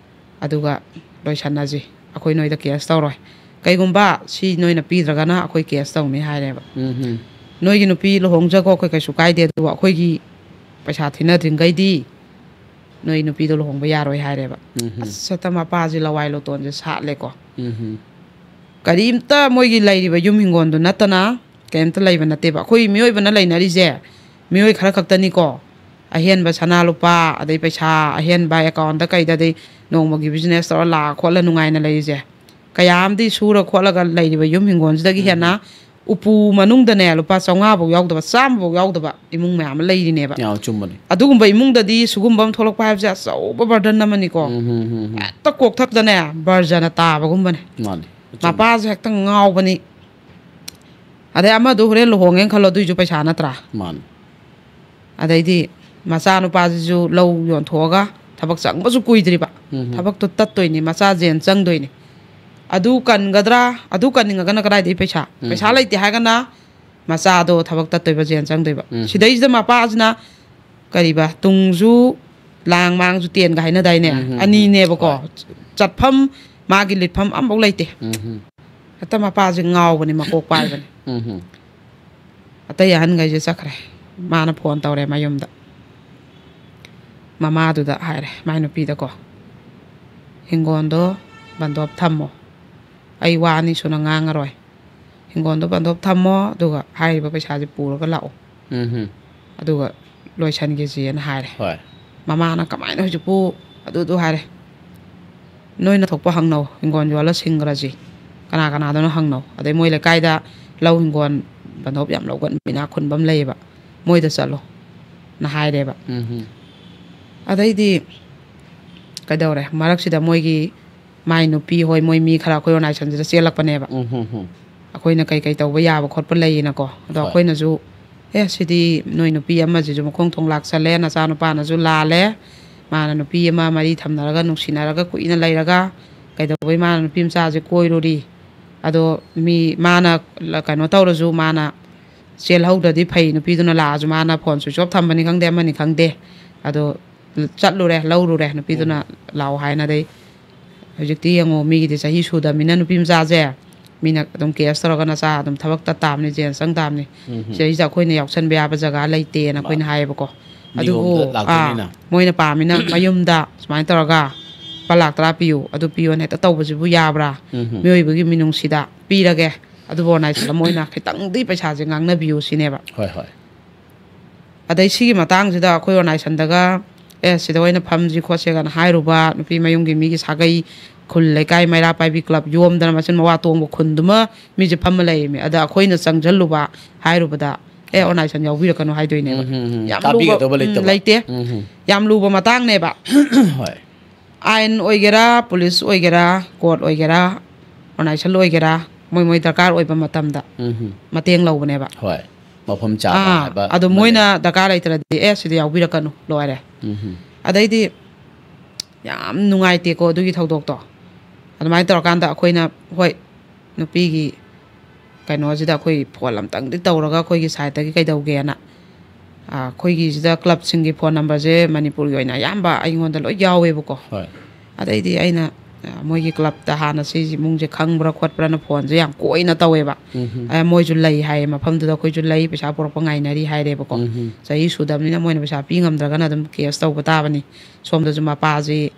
ꯑꯗꯨꯒ ꯂꯣꯏꯁꯟꯅꯁꯤ, ꯑꯩꯈꯣꯏ ꯅꯣꯏꯗ case ꯇꯧꯔꯣꯏ꯫ ꯀꯩꯒꯨꯝꯕ ꯁꯤ ꯅꯣꯏꯅ ꯄꯤꯗ꯭ꯔꯒꯅ ꯑꯩꯈꯣꯏ case ꯇꯧꯅꯤ" ꯍꯥꯏꯔꯦꯕ꯫ ꯎꯝ꯫ "ꯅꯣꯏꯒꯤ ꯅꯨꯄꯤ ꯂꯨꯍꯣꯡꯖꯈꯣ, ꯑꯩꯈꯣꯏ ꯀꯩꯁꯨ ꯀꯥꯏꯗꯦ, ꯑꯗꯨꯕꯨ ꯑꯩꯈꯣꯏꯒꯤ ꯄꯩꯁꯥ ꯊꯤꯅꯗ꯭ꯔꯤꯡꯈꯩꯗꯤ ꯅꯣꯏ ꯅꯨꯄꯤꯗꯣ ꯂꯨꯍꯣꯡꯕ ꯌꯥꯔꯣꯏ" ꯍꯥꯏꯔꯦꯕ꯫ ꯎꯝ꯫ ꯑꯁ, ꯍꯦꯛꯇ ꯃꯄꯥꯁꯦ ꯂꯋꯥꯏ ꯂꯣꯇꯣꯟꯁꯦ ꯁꯥꯠꯂꯦꯀꯣ꯫ ꯎꯝ꯫ ꯀꯔꯤꯝꯇ ꯃꯣꯏꯒꯤ ꯂꯩꯔꯤꯕ ꯌꯨꯝ ꯍꯤꯡꯒꯣꯜꯗꯨ ꯅꯠꯇꯅ ꯀꯔꯤꯝꯇ ꯂꯩꯕ ꯅꯠꯇꯦꯕ꯫ ꯑꯩꯈꯣꯏ ꯃꯤꯑꯣꯏꯕꯅ ꯂꯩꯅꯔꯤꯁꯦ ꯃꯤꯑꯣꯏ ꯈꯔ ꯈꯛꯇꯅꯤꯀꯣ꯫ ꯑꯍꯦꯟꯕ ꯁꯅꯥ ꯂꯨꯄꯥ, ꯑꯗꯩ ꯄꯩꯁꯥ ꯑꯍꯦꯟꯕ account ꯀꯩꯗ, ꯑꯗꯩ ꯅꯣꯡꯃꯒꯤ business ꯇꯧꯔ ꯂꯥꯛꯑ ꯈꯣꯠꯂ ꯅꯨꯡꯉꯥꯏꯅ ꯂꯩꯔꯤꯁꯦ꯫ ꯀꯌꯥ ꯑꯃꯗꯤ ꯁꯨꯔ ꯈꯣꯠꯂꯒ ꯂꯩꯔꯤꯕ ꯌꯨꯝ ꯍꯤꯡꯒꯣꯜꯁꯤꯗꯒꯤ ꯎꯝ꯫ ꯍꯦꯟꯅ ꯎꯄꯨ ꯃꯅꯨꯡꯗꯅꯦ ꯂꯨꯄꯥ ꯆꯥꯝꯃꯉꯥ ꯐꯧ ꯌꯥꯎꯗꯕ, ꯆꯥꯝꯃ ꯐꯧ ꯌꯥꯎꯗꯕ ꯏꯃꯨꯡ ꯃꯌꯥꯝ ꯑꯃ ꯂꯩꯔꯤꯅꯦꯕ꯫ ꯌꯥꯝ ꯆꯨꯝꯕꯅꯤ꯫ ꯑꯗꯨꯒꯨꯝꯕ ꯏꯃꯨꯡꯗꯗꯤ ꯁꯤꯒꯨꯝꯕ ꯑꯃ ꯊꯣꯛꯂꯛꯄ ꯍꯥꯏꯕꯁꯦ ꯑꯆꯧꯕ burden ꯑꯃꯅꯤꯀꯣ꯫ ꯎꯝ, ꯎꯝ, ꯎꯝ, ꯎꯝ꯫ ꯍꯦꯛꯇ ꯀꯣꯛꯊꯛꯇꯅꯦ ꯕꯔꯖꯅ ꯇꯥꯕꯒꯨꯝꯕꯅꯦ꯫ ꯃꯥꯅꯤ꯫ ꯑꯆꯨꯝꯕ꯫ ꯃꯄꯥꯁꯦ ꯍꯦꯛꯇ ꯉꯥꯎꯕꯅꯤ꯫ ꯑꯗꯩ ꯑꯃꯗꯣ ꯍꯣꯔꯦꯟ ꯂꯨꯍꯣꯡꯉꯦꯅ ꯈꯜꯂꯣ, ꯑꯗꯨꯏꯁꯨ ꯄꯩꯁꯥ ꯅꯠꯇ꯭ꯔꯥ? ꯃꯥꯅꯤ꯫ ꯑꯗꯩꯗꯤ ꯃꯆꯥꯅꯨꯄꯥꯁꯤꯁꯨ ꯂꯧ ꯌꯣꯟꯊꯣꯛꯑꯒ ꯊꯕꯛ ꯆꯪꯕꯁꯨ ꯀꯨꯏꯗ꯭ꯔꯤꯕ꯫ ꯎꯝ꯫ ꯊꯕꯛꯇꯣ ꯇꯠꯇꯣꯏꯅꯤ, ꯃꯆꯥ ꯖꯦꯟ ꯆꯪꯗꯣꯏꯅꯤ꯫ ꯑꯗꯨ ꯀꯟꯒꯗ꯭ꯔꯥ? ꯑꯗꯨ ꯀꯟꯅꯤꯡꯉꯒꯅ ꯀꯗꯥꯏꯗꯒꯤ ꯄꯩꯁꯥ? ꯎꯝ꯫ ꯄꯩꯁꯥ ꯂꯩꯇꯦ ꯍꯥꯏꯔꯒꯅ ꯃꯆꯥꯗꯣ ꯊꯕꯛ ꯇꯠꯇꯣꯏꯕ, ꯖꯦꯜ ꯆꯪꯗꯣꯏꯕ꯫ ꯎꯝ꯫ ꯁꯤꯗꯩꯁꯤꯗ ꯃꯄꯥꯁꯤꯅ ꯀꯔꯤꯕ, ꯇꯨꯡꯁꯨ ꯂꯥꯡ ꯃꯥꯡꯁꯨ ꯇꯦꯟꯒ ꯍꯥꯏꯅꯗꯥꯏꯅꯦ? ꯎꯝ, ꯎꯝ, ꯎꯝ꯫ ꯑꯅꯤꯅꯦꯕꯀꯣ꯫ ꯍꯣꯏ꯫ ꯆꯠꯐꯝ, ꯃꯥꯒꯤ ꯂꯤꯠꯐꯝ ꯑꯝꯐꯥꯎ ꯂꯩꯇꯦ꯫ ꯎꯝ, ꯎꯝ꯫ ꯍꯦꯛꯇ ꯃꯄꯥꯁꯦ ꯉꯥꯎꯕꯅꯦ, ꯃꯀꯣꯛ ꯄꯥꯏꯕꯅꯦ꯫ ꯎꯝ, ꯎꯝ꯫ ꯑꯇꯩ ꯑꯍꯟꯈꯩꯁꯦ ꯆꯠꯈ꯭ꯔꯦ꯫ ꯃꯥꯅ ꯐꯣꯟ ꯇꯧꯔꯦ ꯃꯌꯨꯝꯗ꯫ ꯃꯃꯥꯗꯨꯗ ꯍꯥꯏꯔꯦ, ꯃꯥꯏ ꯅꯨꯄꯤꯗꯀꯣ, "ꯍꯤꯡꯒꯣꯜꯗꯣ ꯕꯟꯗꯣꯞ ꯊꯝꯃꯣ꯫ ꯑꯩ ꯋꯥ ꯑꯅꯤ ꯁꯨꯅ ꯉꯥꯡꯉꯔꯣꯏ꯫ ꯍꯤꯡꯒꯣꯜꯗꯣ ꯕꯟꯗꯣꯞ ꯊꯝꯃꯣ, ꯑꯗꯨꯒ ꯍꯥꯏꯔꯤꯕ ꯄꯩꯁꯥꯁꯦ ꯄꯨꯔꯒ ꯂꯥꯛꯑꯣ꯫ ꯎꯝ, ꯎꯝ꯫ ꯑꯗꯨꯒ ꯂꯣꯏꯁꯟꯈꯤꯁꯦꯅ" ꯍꯥꯏꯔꯦ꯫ ꯍꯣꯏ꯫ ꯃꯃꯥꯅ, "ꯀꯃꯥꯏꯅ ꯍꯧꯖꯤꯛꯄꯨ ꯑꯗꯨꯗꯨ?" ꯍꯥꯏꯔꯦ꯫ "ꯅꯣꯏꯅ ꯊꯣꯛꯄ ꯍꯪꯅꯧ, ꯍꯤꯡꯒꯣꯜ ꯌꯣꯜꯂ ꯁꯤꯡꯈ꯭ꯔꯁꯤ, ꯀꯅꯥ ꯀꯅꯥꯗꯅꯣ ꯍꯪꯅꯧ꯫ ꯑꯗꯩ ꯃꯣꯏ ꯂꯩꯀꯥꯏꯗ ꯂꯧ ꯍꯤꯡꯒꯣꯜ ꯕꯟꯗꯣꯞ ꯌꯥꯝ ꯂꯧꯒꯟꯕ ꯏꯅꯥꯛ ꯈꯨꯟꯕ ꯑꯃ ꯂꯩꯌꯦꯕ, ꯃꯣꯏꯗ ꯆꯠꯂꯣ"ꯅ ꯍꯥꯏꯔꯦꯕ꯫ ꯎꯝ, ꯎꯝ꯫ ꯑꯗꯩꯗꯤ ꯀꯩꯗꯧꯔꯦ, ꯃꯔꯛꯁꯤꯗ ꯃꯣꯏꯒꯤ ꯃꯥꯏ ꯅꯨꯄꯤ ꯍꯣꯏ, ꯃꯣꯏ ꯃꯤ ꯈꯔ ꯑꯩꯈꯣꯏ ꯑꯣꯔꯒꯅꯥꯏꯖꯦꯁꯟꯁꯤꯗ ꯆꯦꯜꯂꯛꯄꯅꯦꯕ꯫ ꯎꯝ, ꯍꯝ, ꯍꯝ꯫ ꯑꯩꯈꯣꯏꯅ ꯀꯩ ꯀꯩ ꯇꯧꯕ ꯌꯥꯕ ꯈꯣꯠꯄ ꯂꯩꯌꯦꯅꯀꯣ꯫ ꯑꯗꯣ ꯍꯣꯏ꯫ ꯑꯩꯈꯣꯏꯅꯁꯨ, "ꯑꯦ, ꯁꯤꯗꯤ ꯅꯣꯏ ꯅꯨꯄꯤ ꯑꯃꯁꯤꯁꯨ ꯃꯈꯣꯡ ꯊꯣꯡ ꯂꯥꯛꯁꯜꯂꯦ, ꯅꯆꯥꯅꯨꯄꯥꯅꯁꯨ ꯂꯥꯜꯂꯦ, ꯃꯥꯅ ꯅꯨꯄꯤ ꯑꯃ ꯃꯔꯤ ꯊꯝꯅꯔꯒ, ꯅꯨꯡꯁꯤꯅꯔꯒ, ꯀꯨꯏꯅ ꯂꯩꯔꯒ ꯀꯩꯗꯧꯕꯩ ꯃꯥꯅ ꯅꯨꯄꯤ ꯃꯆꯥꯁꯦ ꯀꯣꯏꯔꯨꯔꯤ? ꯑꯗꯣ ꯃꯤ, ꯃꯥꯅ ꯀꯩꯅꯣ ꯇꯧꯔꯁꯨ, ꯃꯥꯅ ꯆꯦꯜꯍꯧꯗ꯭ꯔꯗꯤ ꯐꯩ, ꯅꯨꯄꯤꯗꯨꯅ ꯂꯥꯛꯑꯁꯨ ꯃꯥꯅ ꯐꯣꯟ ꯁ꯭ꯋꯤꯆ ꯑꯣꯐ ꯊꯝꯕꯅꯤ ꯈꯪꯗꯦ, ꯑꯃꯅꯤ ꯈꯪꯗꯦ, ꯑꯗꯣ ꯆꯠꯂꯨꯔꯦ, ꯂꯧꯔꯨꯔꯦ ꯅꯨꯄꯤꯗꯨꯅ, ꯎꯝ꯫ ꯂꯥꯛꯑꯣ ꯍꯥꯏꯅ꯫ ꯑꯗꯩ ꯍꯧꯖꯤꯛꯇꯤ ꯌꯦꯡꯉꯣ, ꯃꯤꯒꯤꯗꯤ ꯆꯍꯤ ꯁꯨꯗꯕꯅꯤꯅ ꯅꯨꯄꯤ ꯃꯆꯥꯁꯦ ꯃꯤꯅ ꯑꯗꯨꯝ ꯀꯦꯁ ꯇꯧꯔꯒ ꯅꯆꯥ ꯑꯗꯨꯝ ꯊꯕꯛ ꯇꯠ ꯇꯥꯕꯅꯤ, ꯖꯦꯜ ꯆꯪ ꯇꯥꯕꯅꯤ꯫ ꯎꯝ, ꯎꯝ꯫ ꯁꯤꯗꯩꯁꯤꯗ ꯑꯩꯈꯣꯏꯅ ꯌꯥꯎꯁꯟꯕ ꯌꯥꯕ ꯖꯒꯥ ꯂꯩꯇꯦꯅ ꯑꯩꯈꯣꯏꯅ ꯃꯥꯅꯤ꯫ ꯍꯥꯏꯌꯦꯕꯀꯣ꯫ ꯑꯗꯨꯕꯨ, ꯅꯤꯌꯣꯝꯗ ꯑꯥ, ꯂꯥꯛꯇꯣꯏꯅꯤꯅ꯫ ꯃꯣꯏꯅ ꯄꯥꯝꯃꯤꯅ ꯃꯌꯨꯝꯗ ꯁꯨꯃꯥꯏꯅ ꯇꯧꯔꯒ ꯂꯨꯄꯥ ꯂꯥꯛ ꯇꯔꯥ ꯄꯤꯌꯨ, ꯑꯗꯨ ꯄꯤꯌꯣꯅ ꯍꯦꯛꯇ ꯇꯧꯕꯁꯤꯕꯨ ꯌꯥꯕ꯭ꯔꯥ? ꯎꯝ, ꯎꯝ꯫ ꯃꯤꯑꯣꯏꯕꯒꯤ ꯃꯤꯅꯨꯡꯁꯤꯗ ꯄꯤꯔꯒꯦ, ꯑꯗꯨꯕꯨ ꯑꯣꯔꯒꯅꯥꯏꯖꯦꯁꯟ ꯑꯃ ꯑꯣꯏꯅ ꯈꯤꯇꯪꯗꯤ ꯄꯩꯁꯥꯁꯦ ꯉꯥꯡꯅꯕꯤꯌꯨ ꯁꯤꯅꯦꯕ꯫ ꯍꯣꯏ, ꯍꯣꯏ꯫ ꯑꯗꯩ ꯁꯤꯒꯤ ꯃꯇꯥꯡꯁꯤꯗ ꯑꯩꯈꯣꯏ ꯑꯣꯔꯒꯅꯥꯏꯖꯦꯁꯟꯗꯒ, "ꯑꯦ, ꯁꯤꯗ ꯑꯣꯏꯅ ꯐꯝꯁꯤ ꯈꯣꯠꯁꯤꯒꯅ" ꯍꯥꯏꯔꯨꯕ, ꯅꯨꯄꯤ ꯃꯌꯨꯝꯒꯤ ꯃꯤꯒꯤ ꯁꯥꯒꯩ, ꯈꯨꯜ ꯂꯩꯀꯥꯏ ꯃꯩꯔꯥ ꯄꯥꯏꯕꯤ ꯀ꯭ꯂꯕ ꯌꯣꯝꯗꯅ ꯃꯆꯤꯟ ꯃꯋꯥ ꯇꯣꯡꯕ ꯈꯨꯟꯗꯨꯃ ꯃꯤꯁꯦ ꯐꯝꯃ ꯂꯩꯔꯤꯃꯤ꯫ ꯑꯗ ꯑꯩꯈꯣꯏꯅ ꯆꯪꯁꯤꯜꯂꯨꯕ ꯍꯥꯏꯔꯨꯕꯗ, "ꯑꯦ, ꯍꯣꯏ꯫ ꯑꯣꯔꯒꯅꯥꯏꯖꯦꯁꯟ ꯌꯥꯎꯕꯤꯔꯛꯀꯅꯨ" ꯍꯥꯏꯗꯣꯏꯅꯦꯕ꯫ ꯎꯝ, ꯎꯝ, ꯎꯝ꯫ ꯌꯥꯝ ꯂꯨꯕ, ꯇꯥꯕꯤꯒꯗꯧꯕ ꯎꯝ, ꯂꯩꯇꯕ꯫ ꯂꯩꯇꯦ꯫ ꯎꯝ, ꯎꯝ꯫ ꯌꯥꯝ ꯂꯨꯕ ꯃꯇꯥꯡꯅꯦꯕ꯫ ꯍꯣꯏ꯫ ꯑꯥꯏꯟ ꯑꯣꯏꯒꯦꯔꯥ, ꯄꯨꯂꯤꯁ ꯑꯣꯏꯒꯦꯔꯥ, ꯀꯣꯔꯠ ꯑꯣꯏꯒꯦꯔꯥ, ꯑꯣꯔꯒꯅꯥꯏꯖꯦꯁꯟ ꯑꯣꯏꯒꯦꯔꯥ, ꯃꯣꯏ ꯃꯣꯏ ꯗꯔꯀꯥꯔ ꯑꯣꯏꯕ ꯃꯇꯝꯗ ꯎꯝ, ꯎꯝ꯫ ꯃꯇꯦꯡ ꯂꯧꯕꯅꯦꯕ꯫ ꯍꯣꯏ꯫ ꯃꯐꯝ ꯆꯥꯕ ꯑꯥ, ꯍꯥꯏꯕ ꯑꯗꯣ ꯑꯃ ꯃꯣꯏꯅ ꯂꯩ꯫ ꯗꯔꯀꯥꯔ ꯂꯩꯇ꯭ꯔꯗꯤ, "ꯑꯦ, ꯁꯤꯗ ꯌꯥꯎꯕꯤꯔꯛꯀꯅꯨ, ꯂꯣꯏꯔꯦ"꯫ ꯎꯝ, ꯎꯝ꯫ ꯑꯗꯩꯗꯤ ꯌꯥꯝ ꯅꯨꯡꯉꯥꯏꯇꯦꯀꯣ ꯑꯗꯨꯒꯤ ꯊꯧꯗꯣꯛꯇꯣ꯫ ꯑꯗꯨꯃꯥꯏꯅ ꯇꯧꯔꯀꯥꯟꯗ ꯑꯩꯈꯣꯏꯅ, ꯍꯣꯏ, ꯅꯨꯄꯤꯒꯤ ꯀꯩꯅꯣꯁꯤꯗ ꯑꯩꯈꯣꯏ ꯐꯣꯟ ꯑꯝꯇꯪꯗꯤ ꯇꯧꯔꯒ ꯑꯩꯈꯣꯏꯒꯤ ꯁꯥꯏꯠꯇꯒꯤ ꯀꯩꯗꯧꯒꯦꯅ꯫ ꯑꯩꯈꯣꯏꯒꯤꯁꯤꯗ ꯀ꯭ꯂꯕꯁꯤꯡꯒꯤ ꯐꯣꯟ ꯅꯝꯕꯔꯁꯦ ꯃꯅꯤꯄꯨꯔꯒꯤ ꯑꯣꯏꯅ ꯑꯌꯥꯝꯕ ꯑꯩꯉꯣꯟꯗ ꯂꯣꯏ ꯌꯥꯎꯋꯦꯕꯀꯣ꯫ ꯑꯗꯩꯗꯤ ꯑꯩꯅ ꯃꯣꯏꯒꯤ ꯀ꯭ꯂꯕꯇ ꯍꯥꯟꯅ ꯁꯤ ꯏꯃꯨꯡꯁꯦ ꯈꯪꯕ꯭ꯔꯥ ꯈꯣꯠꯄ꯭ꯔꯥꯅ ꯐꯣꯟꯁꯦ ꯌꯥꯝ ꯀꯣꯏꯅ ꯇꯧꯋꯦꯕ꯫ ꯃꯣꯏꯁꯨ ꯂꯩ ꯍꯥꯏꯌꯦ ꯃꯐꯝꯗꯨꯗ, ꯑꯩꯈꯣꯏꯁꯨ ꯂꯩ, ꯄꯩꯁꯥ ꯄꯨꯔꯛꯄ ꯉꯥꯏꯅꯔꯤ ꯍꯥꯏꯔꯦꯕꯀꯣ꯫ ꯆꯍꯤ ꯁꯨꯗꯕꯅꯤꯅ ꯃꯣꯏꯅ ꯄꯩꯁꯥ ꯄꯤ ꯉꯝꯗ꯭ꯔꯒꯅ ꯑꯗꯨꯝ ꯀꯦꯁ ꯇꯧꯕ ꯇꯥꯕꯅꯤ꯫ ꯁꯣꯝꯗꯁꯨ ꯃꯄꯥꯁꯤ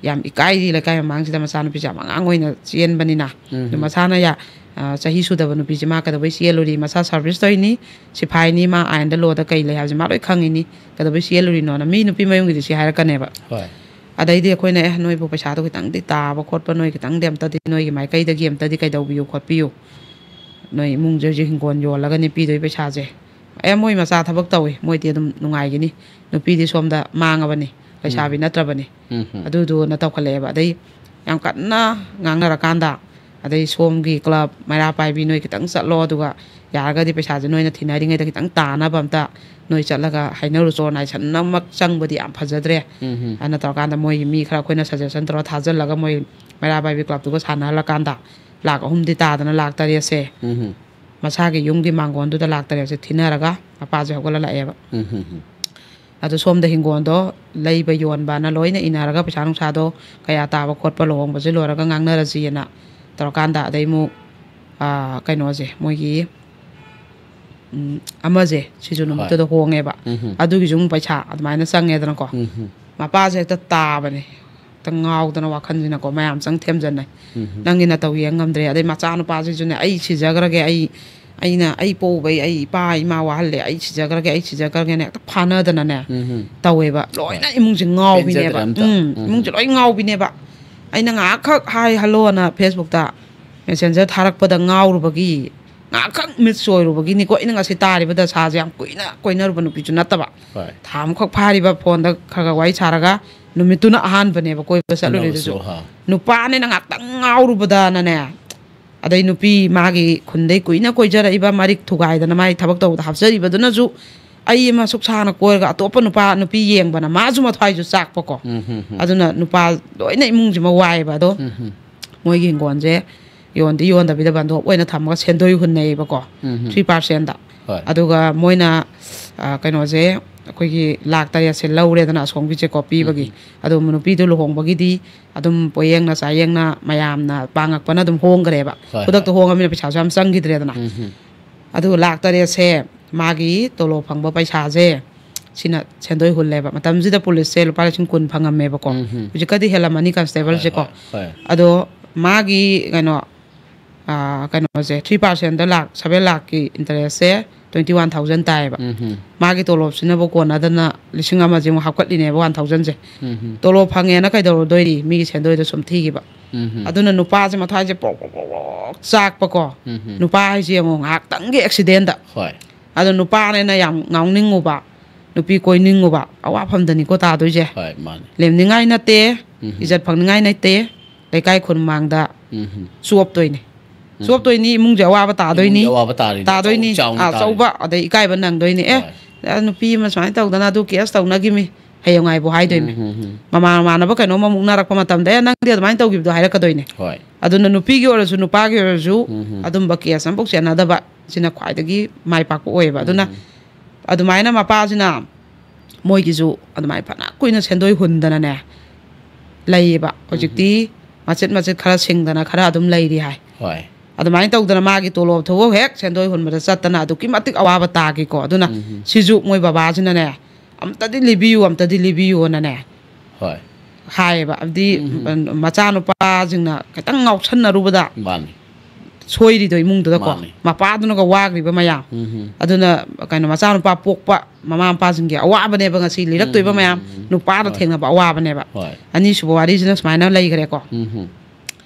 ꯌꯥꯝ ꯏꯀꯥꯏꯔꯤ ꯂꯩꯀꯥꯏ ꯃꯃꯥꯡꯁꯤꯗ, ꯃꯆꯥꯅꯨꯄꯤꯁꯦ ꯌꯥꯝ ꯑꯉꯥꯡ ꯑꯣꯏꯅ ꯆꯦꯟꯕꯅꯤꯅ꯫ ꯑꯗꯨ ꯃꯁꯥꯅ ꯌꯥ-, ꯑ, ꯆꯍꯤ ꯁꯨꯗꯕ ꯅꯨꯄꯤꯁꯦ ꯃꯥ ꯀꯩꯗꯧꯕꯩ ꯆꯦꯜꯂꯨꯔꯤ? ꯃꯁꯥ ꯁꯥꯔꯚꯤꯁ ꯇꯧꯔꯤꯅꯤ, ꯁꯤꯐꯥꯏꯅꯤ, ꯃꯥ ꯑꯥꯏꯟꯗ ꯂꯣꯗ ꯀꯩ ꯂꯩ ꯍꯥꯏꯕꯁꯦ ꯃꯥ ꯂꯣꯏ ꯈꯪꯉꯤꯅꯤ, ꯀꯩꯗꯧꯕꯩ ꯆꯦꯜꯂꯨꯔꯤꯅꯣꯅ ꯃꯤ ꯅꯨꯄꯤ ꯃꯌꯨꯝꯒꯤꯗꯤ ꯁꯤ ꯍꯥꯏꯔꯛꯀꯅꯦꯕ꯫ ꯑꯗꯩꯗꯤ ꯑꯩꯈꯣꯏꯅ, "ꯑꯦ, ꯅꯣꯏꯕꯨ ꯄꯩꯁꯥꯗꯣ ꯈꯤꯇꯪꯗꯤ ꯇꯥꯕ ꯈꯣꯠꯄ, ꯅꯣꯏ ꯈꯤꯇꯪꯗꯤ ꯑꯝꯇꯗꯤ ꯅꯣꯏꯒꯤ ꯃꯥꯏꯀꯩꯗꯒꯤ ꯑꯝꯇꯗꯤ ꯀꯩꯗꯧꯕꯤꯌꯨ ꯈꯣꯠꯄꯤꯌꯨ, ꯅꯣꯏ ꯏꯃꯨꯡꯁꯦ ꯍꯧꯖꯤꯛ ꯍꯤꯡꯒꯣꯜ ꯌꯣꯜꯂꯒꯅꯤ ꯄꯤꯗꯣꯏ ꯄꯩꯁꯥꯁꯦ"꯫ ꯑꯦ, ꯃꯣꯏ ꯃꯆꯥ ꯊꯕꯛ ꯇꯧꯏ, ꯃꯣꯏꯗꯤ ꯑꯗꯨꯝ ꯅꯨꯡꯉꯥꯏꯒꯅꯤ, ꯅꯨꯄꯤꯗꯤ ꯁꯣꯝꯗ ꯃꯥꯡꯉꯕꯅꯤ, ꯂꯩꯁꯥꯕꯤ ꯅꯠꯇ꯭ꯔꯕꯅꯤ꯫ ꯑꯗꯨꯗꯨꯅ ꯇꯧꯈꯠꯂꯛꯑꯦꯕ꯫ ꯑꯗꯩ ꯌꯥꯝ ꯀꯟꯅ ꯉꯥꯡꯅꯔꯀꯥꯟꯗ, ꯑꯗꯩ ꯁꯣꯝꯒꯤ ꯀ꯭ꯂꯕ ꯃꯩꯔꯥ ꯄꯥꯏꯕꯤ ꯅꯣꯏ ꯈꯤꯇꯪ ꯆꯠꯂꯣ, ꯑꯗꯨꯒ ꯌꯥꯔꯒꯗꯤ ꯄꯩꯁꯥꯁꯦ ꯅꯣꯏꯅ ꯊꯤꯅꯔꯤꯉꯩꯗ ꯈꯤꯇꯪ ꯇꯥꯅꯕ ꯑꯝꯇ ꯅꯣꯏ ꯆꯠꯂꯒ ꯍꯥꯏꯅꯔꯨꯆꯣꯅ ꯍꯥꯏꯁꯟꯅꯃꯛ ꯆꯪꯕꯗꯤ ꯌꯥꯝ ꯐꯖꯗ꯭ꯔꯦ꯫ ꯑꯗꯨꯅ ꯇꯧꯔꯀꯥꯟꯗ ꯃꯣꯏꯒꯤ ꯃꯤ ꯈꯔ ꯑꯩꯈꯣꯏꯅ ꯁꯖꯦꯁꯟ ꯇꯧꯔ ꯊꯥꯖꯤꯜꯂꯒ ꯃꯣꯏ ꯃꯩꯔꯥ ꯄꯥꯏꯕꯤ ꯀ꯭ꯂꯕꯇꯨꯒ ꯁꯥꯟꯅꯍꯜꯂꯀꯥꯟꯗ ꯂꯥꯛ ꯑꯍꯨꯝꯗꯤ ꯇꯥꯗꯅ ꯂꯥꯛ ꯇꯔꯦꯠꯁꯦ ꯃꯁꯥꯒꯤ ꯌꯨꯝꯒꯤ ꯃꯥꯡꯒꯣꯟꯗꯨꯗ ꯂꯥꯛ ꯇꯔꯦꯠꯁꯦ ꯊꯤꯅꯔꯒ ꯃꯄꯥꯁꯦ ꯍꯧꯒꯠꯂ ꯂꯥꯛꯑꯦꯕ꯫ ꯑꯗꯣ ꯁꯣꯝꯗ ꯍꯤꯡꯒꯣꯜꯗꯣ ꯂꯩꯕ ꯌꯣꯟꯕꯅ ꯂꯣꯏꯅ ꯏꯅꯔꯒ ꯄꯩꯁꯥ ꯅꯨꯡꯁꯥꯗꯣ ꯀꯌꯥ ꯇꯥꯕ ꯈꯣꯠꯄ ꯂꯨꯍꯣꯡꯕꯁꯦ ꯂꯣꯏꯔꯒ ꯉꯥꯡꯅꯔꯁꯤꯅ ꯇꯧꯔꯀꯥꯟꯗ, ꯑꯗꯩ ꯑꯃꯨꯛ, ꯑꯥ, ꯀꯩꯅꯣꯁꯦ, ꯃꯣꯏꯒꯤ, ꯎꯝ, ꯑꯃꯁꯦ, ꯁꯤꯁꯨ ꯍꯣꯏ꯫ ꯅꯨꯃꯤꯠꯇꯨꯗ ꯍꯣꯡꯉꯦꯕ꯫ ꯎꯝ ꯍꯨꯝ꯫ ꯑꯗꯨꯒꯤꯁꯨ ꯑꯃꯨꯛ ꯄꯩꯁꯥ ꯑꯗꯨꯃꯥꯏꯅ ꯆꯪꯉꯦꯗꯅꯀꯣ꯫ ꯎꯝ ꯍꯨꯝ꯫ ꯃꯄꯥꯁꯦ ꯍꯦꯛꯇ ꯇꯥꯕꯅꯦ, ꯍꯦꯛꯇ ꯉꯥꯎꯗꯅ ꯋꯥꯈꯜꯁꯤꯅꯀꯣ, ꯃꯌꯥꯝ ꯆꯪ ꯊꯦꯝꯖꯟꯅꯩ꯫ ꯎꯝ ꯍꯨꯝ꯫ ꯅꯪꯒꯤ ꯅꯇꯧ ꯌꯦꯡ ꯉꯝꯗ꯭ꯔꯦ꯫ ꯑꯗꯩ ꯃꯆꯥꯅꯨꯄꯥꯁꯤꯁꯨꯅꯦ, "ꯑꯩ ꯁꯤꯖꯈ꯭ꯔꯒꯦ, ꯑꯩ, ꯑꯩꯅ, ꯑꯩ ꯄꯣꯛꯎꯕꯩ ꯑꯩ ꯏꯄꯥ ꯏꯃꯥ ꯋꯥꯍꯜꯂꯦ, ꯑꯩ ꯁꯤꯖꯈ꯭ꯔꯒꯦ, ꯑꯩ ꯁꯤꯖꯈ꯭ꯔꯒꯦꯅ" ꯍꯦꯛꯇ ꯐꯥꯅꯗꯅꯅꯦ ꯎꯝ ꯍꯨꯝ꯫ ꯇꯧꯋꯦꯕ꯫ ꯂꯣꯏꯅ ꯍꯣꯏ꯫ ꯏꯃꯨꯡꯁꯦ ꯉꯥꯎꯕꯤꯅꯦꯕ꯫ ꯄꯦꯟꯖꯗ꯭ꯔꯦ ꯑꯝꯇ꯫ ꯎꯝ, ꯎꯝ ꯏꯃꯨꯡꯁꯦ ꯍꯨꯝ꯫ ꯂꯣꯏ ꯉꯥꯎꯕꯤꯅꯦꯕ꯫ ꯑꯩꯅ ꯉꯥꯏꯍꯥꯛꯈꯛ ꯍꯥꯏ ꯍꯜꯂꯣꯅ ꯐꯦꯁꯕꯨꯛꯇ ꯃꯦꯁꯦꯟꯖꯔ ꯊꯥꯔꯛꯄꯗ ꯉꯥꯎꯔꯨꯕꯒꯤ, ꯉꯥꯏꯍꯥꯛꯈꯛ ꯃꯤꯠ ꯆꯣꯏꯔꯨꯕꯒꯤꯅꯤꯀꯣ꯫ ꯑꯩꯅ ꯉꯁꯤ ꯇꯥꯔꯤꯕ ꯗꯁꯥꯁꯦ, ꯌꯥꯝ ꯀꯨꯏꯅ ꯀꯣꯏꯅꯔꯨꯕ ꯅꯨꯄꯤꯁꯨ ꯅꯠꯇꯕ꯫ ꯍꯣꯏ꯫ ꯊꯥ ꯑꯃꯈꯛ ꯐꯥꯔꯤꯕ ꯐꯣꯟꯗ ꯈꯔ ꯈꯔ ꯋꯥꯔꯤ ꯁꯥꯔꯒ, ꯅꯨꯃꯤꯠꯇꯨꯅ ꯑꯍꯥꯟꯕꯅꯦꯕ ꯀꯣꯏꯕ ꯆꯠꯂꯨꯔꯤꯗꯨꯁꯨ꯫ ꯈꯪꯅꯕꯁꯨ, ꯍꯥ꯫ ꯅꯨꯄꯥꯅꯦꯅ ꯉꯥꯛꯇꯪ ꯉꯥꯎꯔꯨꯕꯗꯅꯅꯦ, ꯑꯗꯩ ꯅꯨꯄꯤ ꯃꯥꯒꯤ ꯈꯨꯟꯗꯩ ꯀꯨꯏꯅ ꯀꯣꯏꯖꯔꯛꯏꯕ, ꯃꯔꯤꯛ ꯊꯨꯒꯥꯏꯗꯅ ꯃꯥꯒꯤ ꯊꯕꯛ ꯇꯧꯕꯗ ꯍꯥꯞꯆꯔꯤꯕꯗꯨꯅꯁꯨ, ꯑꯩ ꯑꯃ ꯁꯨꯛ ꯁꯥꯅ ꯀꯣꯏꯔꯒ ꯑꯇꯣꯞꯄ ꯅꯨꯄꯥ, ꯅꯨꯄꯤ ꯌꯦꯡꯕꯅ ꯃꯥꯁꯨ ꯃꯊ꯭ꯋꯥꯏꯁꯨ ꯆꯥꯛꯄꯀꯣ꯫ ꯎꯝ, ꯍꯝ, ꯍꯝ꯫ ꯑꯗꯨꯅ ꯅꯨꯄꯥ ꯂꯣꯏꯅ ꯏꯃꯨꯡꯁꯤꯃ ꯋꯥꯏꯑꯦꯕ꯫ ꯑꯗꯣ ꯎꯝ, ꯍꯝ꯫ ꯃꯣꯏꯒꯤ ꯍꯤꯡꯒꯣꯜꯁꯦ ꯌꯣꯟꯗꯤ ꯌꯣꯟꯗꯕꯤꯗ ꯕꯟꯗꯣꯞ ꯑꯣꯏꯅ ꯊꯝꯃꯒ ꯁꯦꯟꯗꯣꯏ ꯍꯨꯟꯅꯩꯌꯦꯕꯀꯣ꯫ ꯎꯝ꯫ ꯊ꯭ꯔꯤ ꯄꯥꯔꯁꯦꯟꯗ꯫ ꯍꯣꯏ꯫ ꯑꯗꯨꯒ ꯃꯣꯏꯅ, ꯑ, ꯀꯩꯅꯣꯁꯦ, ꯑꯩꯈꯣꯏꯒꯤ ꯂꯥꯛ ꯇꯔꯦꯠꯁꯦ ꯂꯧꯔꯦꯗꯅ ꯑꯁꯣꯝꯒꯤꯁꯦꯀꯣ ꯄꯤꯕꯒꯤ꯫ ꯎꯝ꯫ ꯑꯗꯨ ꯅꯨꯄꯤꯗꯨ ꯂꯨꯍꯣꯡꯕꯒꯤꯗꯤ ꯑꯗꯨꯝ ꯄꯣꯌꯦꯡꯅ ꯆꯥꯌꯦꯡꯅ ꯃꯌꯥꯝꯅ ꯄꯥꯡꯉꯛꯄꯅ ꯑꯗꯨꯝ ꯍꯣꯡꯈ꯭ꯔꯦꯕ꯫ ꯍꯣꯏ, ꯈꯨꯗꯛꯇ ꯍꯣꯏ꯫ ꯍꯣꯡꯉꯕꯅꯤꯅ ꯄꯩꯁꯥꯁꯨ ꯌꯥꯝ ꯆꯪꯈꯤꯗ꯭ꯔꯦꯗꯅ꯫ ꯎꯝ꯫ ꯑꯗꯨ ꯂꯥꯛ ꯇꯔꯦꯠꯁꯦ ꯃꯥꯒꯤ ꯇꯣꯂꯣꯞ ꯐꯪꯕ ꯄꯩꯁꯥꯁꯦ ꯁꯤꯅ ꯁꯦꯟꯗꯣꯏ ꯍꯨꯜꯂꯦꯕ꯫ ꯃꯇꯝꯁꯤꯗ ꯄꯨꯂꯤꯁꯁꯦ ꯂꯨꯄꯥ ꯂꯤꯁꯤꯡ ꯀꯨꯟ ꯐꯪꯉꯝꯃꯦꯕꯀꯣ꯫ ꯎꯝ꯫ ꯍꯧꯖꯤꯛꯀꯗꯤ ꯍꯦꯜꯂꯝꯃꯅꯤ ꯀꯟꯁꯇꯦꯕꯜꯁꯦꯀꯣ꯫ ꯍꯣꯏ, ꯍꯣꯏ, ꯍꯣꯏ꯫ ꯑꯗꯣ ꯃꯥꯒꯤ ꯀꯩꯅꯣ, ꯑꯥ, ꯀꯩꯅꯣꯁꯦ, ꯊ꯭ꯔꯤ ꯄꯥꯔꯁꯦꯟꯗ ꯂꯥꯛ ꯁꯚꯦꯟ ꯂꯥꯛꯀꯤ ꯏꯟꯇꯔꯦꯁꯁꯦ ꯇ꯭ꯋꯦꯟꯇꯤ ꯋꯥꯟ ꯊꯥꯎꯖꯟ ꯇꯥꯏꯌꯦꯕ꯫ ꯎꯝ꯫ ꯃꯥꯒꯤ ꯇꯣꯂꯣꯞꯁꯤꯅꯕꯨ ꯀꯣꯟꯅꯗꯅ ꯂꯤꯁꯤꯡ ꯑꯃꯁꯦ ꯑꯃꯨꯛ ꯍꯥꯞꯀꯠꯂꯤꯅꯦꯕ, ꯋꯥꯟ ꯊꯥꯎꯖꯟꯁꯦ꯫ ꯎꯝ꯫ ꯇꯣꯂꯣꯞ ꯐꯪꯉꯦꯅ ꯀꯩꯗꯧꯔꯗꯣꯏꯔꯤ? ꯃꯤꯒꯤ ꯁꯦꯟꯗꯣꯏꯗꯣ ꯁꯨꯝ ꯊꯤꯈꯤꯕ꯫ ꯎꯝ꯫ ꯑꯗꯨꯅ ꯅꯨꯄꯥꯁꯦ ꯃꯊ꯭ꯋꯥꯏꯁꯦ ꯄ꯭ꯔꯣꯛ ꯄ꯭ꯔꯣꯛ ꯄ꯭ꯔꯣꯛ ꯄ꯭ꯔꯣꯛ ꯆꯥꯛꯄꯀꯣ꯫ ꯎꯝ꯫ ꯅꯨꯄꯥ ꯍꯥꯏꯁꯦ ꯌꯦꯡꯉꯣ, ꯉꯥꯏꯍꯥꯛꯇꯪꯒꯤ ꯑꯦꯛꯁꯤꯗꯦꯟꯗ꯫ ꯍꯣꯏ꯫ ꯑꯗꯣ ꯅꯨꯄꯥꯅꯦꯅ ꯌꯥꯝ ꯉꯥꯎꯅꯤꯡꯉꯨꯕ, ꯅꯨꯄꯤ ꯀꯣꯏꯅꯤꯡꯉꯨꯕ, ꯑꯋꯥꯐꯝꯗꯅꯤꯀꯣ ꯇꯥꯗꯣꯏꯁꯦ꯫ ꯍꯣꯏ, ꯃꯥꯅꯦ꯫ ꯂꯦꯝꯅꯤꯡꯉꯥꯏ ꯅꯠꯇꯦ, ꯎꯝ꯫ ꯏꯖꯠ ꯐꯪꯅꯤꯡꯉꯥꯏ ꯅꯠꯇꯦ, ꯂꯩꯀꯥꯏ ꯈꯨꯟ ꯃꯥꯡꯗ ꯎꯝ꯫ ꯆꯣꯞꯇꯣꯏꯅꯤ꯫ ꯎꯝ꯫ ꯆꯣꯞꯇꯣꯏꯅꯤ, ꯏꯃꯨꯡꯁꯦ ꯑꯋꯥꯕ ꯇꯥꯗꯣꯏꯅꯤ꯫ ꯏꯃꯨꯡꯒꯤ ꯑꯋꯥꯕ ꯇꯥꯔꯤꯅꯤ, ꯇꯥꯗꯣꯏꯅꯤ꯫ ꯑꯆꯧ-, ꯆꯥꯎꯅ ꯑꯥ, ꯇꯥꯔꯤꯅꯤ꯫ ꯑꯆꯧꯕ, ꯑꯗꯩ ꯏꯀꯥꯏꯕ ꯅꯪꯗꯣꯏꯅꯤ꯫ "ꯑꯦ, ꯍꯣꯏ꯫ ꯑ, ꯅꯨꯄꯤ ꯑꯃ ꯁꯨꯃꯥꯏꯅ ꯇꯧꯗꯅ ꯑꯗꯨ ꯀꯦꯁ ꯇꯧꯅꯈꯤꯃꯤ", ꯍꯌꯦꯡꯉꯥꯏꯕꯨ ꯍꯥꯏꯗꯣꯏꯅꯤ꯫ ꯎꯝ, ꯎꯝ, ꯎꯝ꯫ ꯃꯃꯥꯟ ꯃꯃꯥꯟꯅꯕ ꯀꯩꯅꯣꯝꯃ ꯃꯨꯛꯅꯔꯛꯄ ꯃꯇꯝꯗ, "ꯑꯦ, ꯅꯪꯗꯤ ꯑꯗꯨꯃꯥꯏꯅ ꯇꯧꯈꯤꯕꯗꯣ" ꯍꯥꯏꯔꯛꯀꯗꯣꯏꯅꯤ꯫ ꯍꯣꯏ꯫ ꯑꯗꯨꯅ ꯅꯨꯄꯤꯒꯤ ꯑꯣꯏꯔꯁꯨ ꯅꯨꯄꯥꯒꯤ ꯑꯣꯏꯔꯁꯨ ꯎꯝ, ꯎꯝ꯫ ꯑꯗꯨꯝꯕ ꯀꯦꯁ ꯑꯃꯐꯥꯎ ꯆꯦꯟꯅꯗꯕ, ꯁꯤꯅ ꯈ꯭ꯋꯥꯏꯗꯒꯤ ꯃꯥꯏ ꯄꯥꯛꯄ ꯑꯣꯏꯌꯦꯕ꯫ ꯑꯗꯨꯅ ꯎꯝ, ꯎꯝ꯫ ꯑꯗꯨꯃꯥꯏꯅ ꯃꯄꯥꯁꯤꯅ ꯃꯣꯏꯒꯤꯁꯨ ꯑꯗꯨꯃꯥꯏꯅ ꯐꯅ ꯀꯨꯏꯅ ꯁꯦꯟꯗꯣꯏ ꯍꯨꯟꯗꯅꯅꯦ ꯂꯩꯌꯦꯕ꯫ ꯎꯝ꯫ ꯍꯧꯖꯤꯛꯇꯤ ꯃꯆꯤꯠ ꯃꯆꯤꯠ ꯈꯔ ꯁꯤꯡꯗꯅ ꯈꯔ ꯑꯗꯨꯝ ꯂꯩꯔꯤ ꯍꯥꯏ꯫ ꯍꯣꯏ꯫ ꯑꯗꯨꯃꯥꯏꯅ ꯇꯧꯗꯅ ꯃꯥꯒꯤ ꯇꯣꯂꯣꯞ ꯊꯧꯕ ꯍꯦꯛ ꯁꯦꯟꯗꯣꯏ ꯍꯨꯟꯕꯗ ꯆꯠꯇꯅ ꯑꯗꯨꯛꯀꯤ ꯃꯇꯤꯛ ꯑꯋꯥꯕ ꯇꯥꯈꯤꯀꯣ꯫ ꯑꯗꯨꯅ ꯎꯝ꯫ ꯁꯤꯁꯨ ꯃꯣꯏ ꯕꯕꯥꯁꯤꯅꯅꯦ, "ꯑꯝꯇꯗꯤ ꯂꯤꯕꯤꯌꯨ, ꯑꯝꯇꯗꯤ ꯂꯤꯕꯤꯌꯨꯅꯅꯦ" ꯍꯣꯏ꯫ ꯍꯥꯏꯌꯦꯕ꯫ ꯑꯗꯨꯗꯤ ꯎꯝ꯫ ꯃꯆꯥꯅꯨꯄꯥꯁꯤꯡꯅ ꯈꯤꯇꯪ ꯉꯥꯎꯁꯟꯅꯔꯨꯕꯗ ꯃꯥꯅꯤ꯫ ꯁꯣꯏꯔꯤꯗꯣ ꯏꯃꯨꯡꯗꯨꯗꯀꯣ꯫ ꯃꯥꯅꯤ꯫ ꯃꯄꯥꯗꯨꯅꯒ ꯋꯥꯈ꯭ꯔꯤꯕ ꯃꯌꯥꯝ꯫ ꯎꯝ꯫ ꯑꯗꯨꯅ ꯀꯩꯅꯣ, ꯃꯆꯥꯅꯨꯄꯥ ꯄꯣꯛꯄ ꯃꯃꯥ ꯃꯄꯥꯁꯤꯡꯒꯤ ꯑꯋꯥꯕꯅꯦꯕ ꯉꯁꯤ ꯂꯤꯔꯛꯇꯣꯏꯕ ꯎꯝ, ꯃꯌꯥꯝ꯫ ꯎꯝ, ꯎꯝ꯫ ꯅꯨꯄꯥꯗ ꯍꯣꯏ꯫ ꯊꯦꯡꯅꯕ ꯑꯋꯥꯕꯅꯦꯕ꯫ ꯍꯣꯏ꯫ ꯑꯅꯤꯁꯨꯕ ꯋꯥꯔꯤꯁꯤꯅ ꯁꯨꯃꯥꯏꯅ ꯂꯩꯈ꯭ꯔꯦꯀꯣ꯫ ꯎꯝ꯫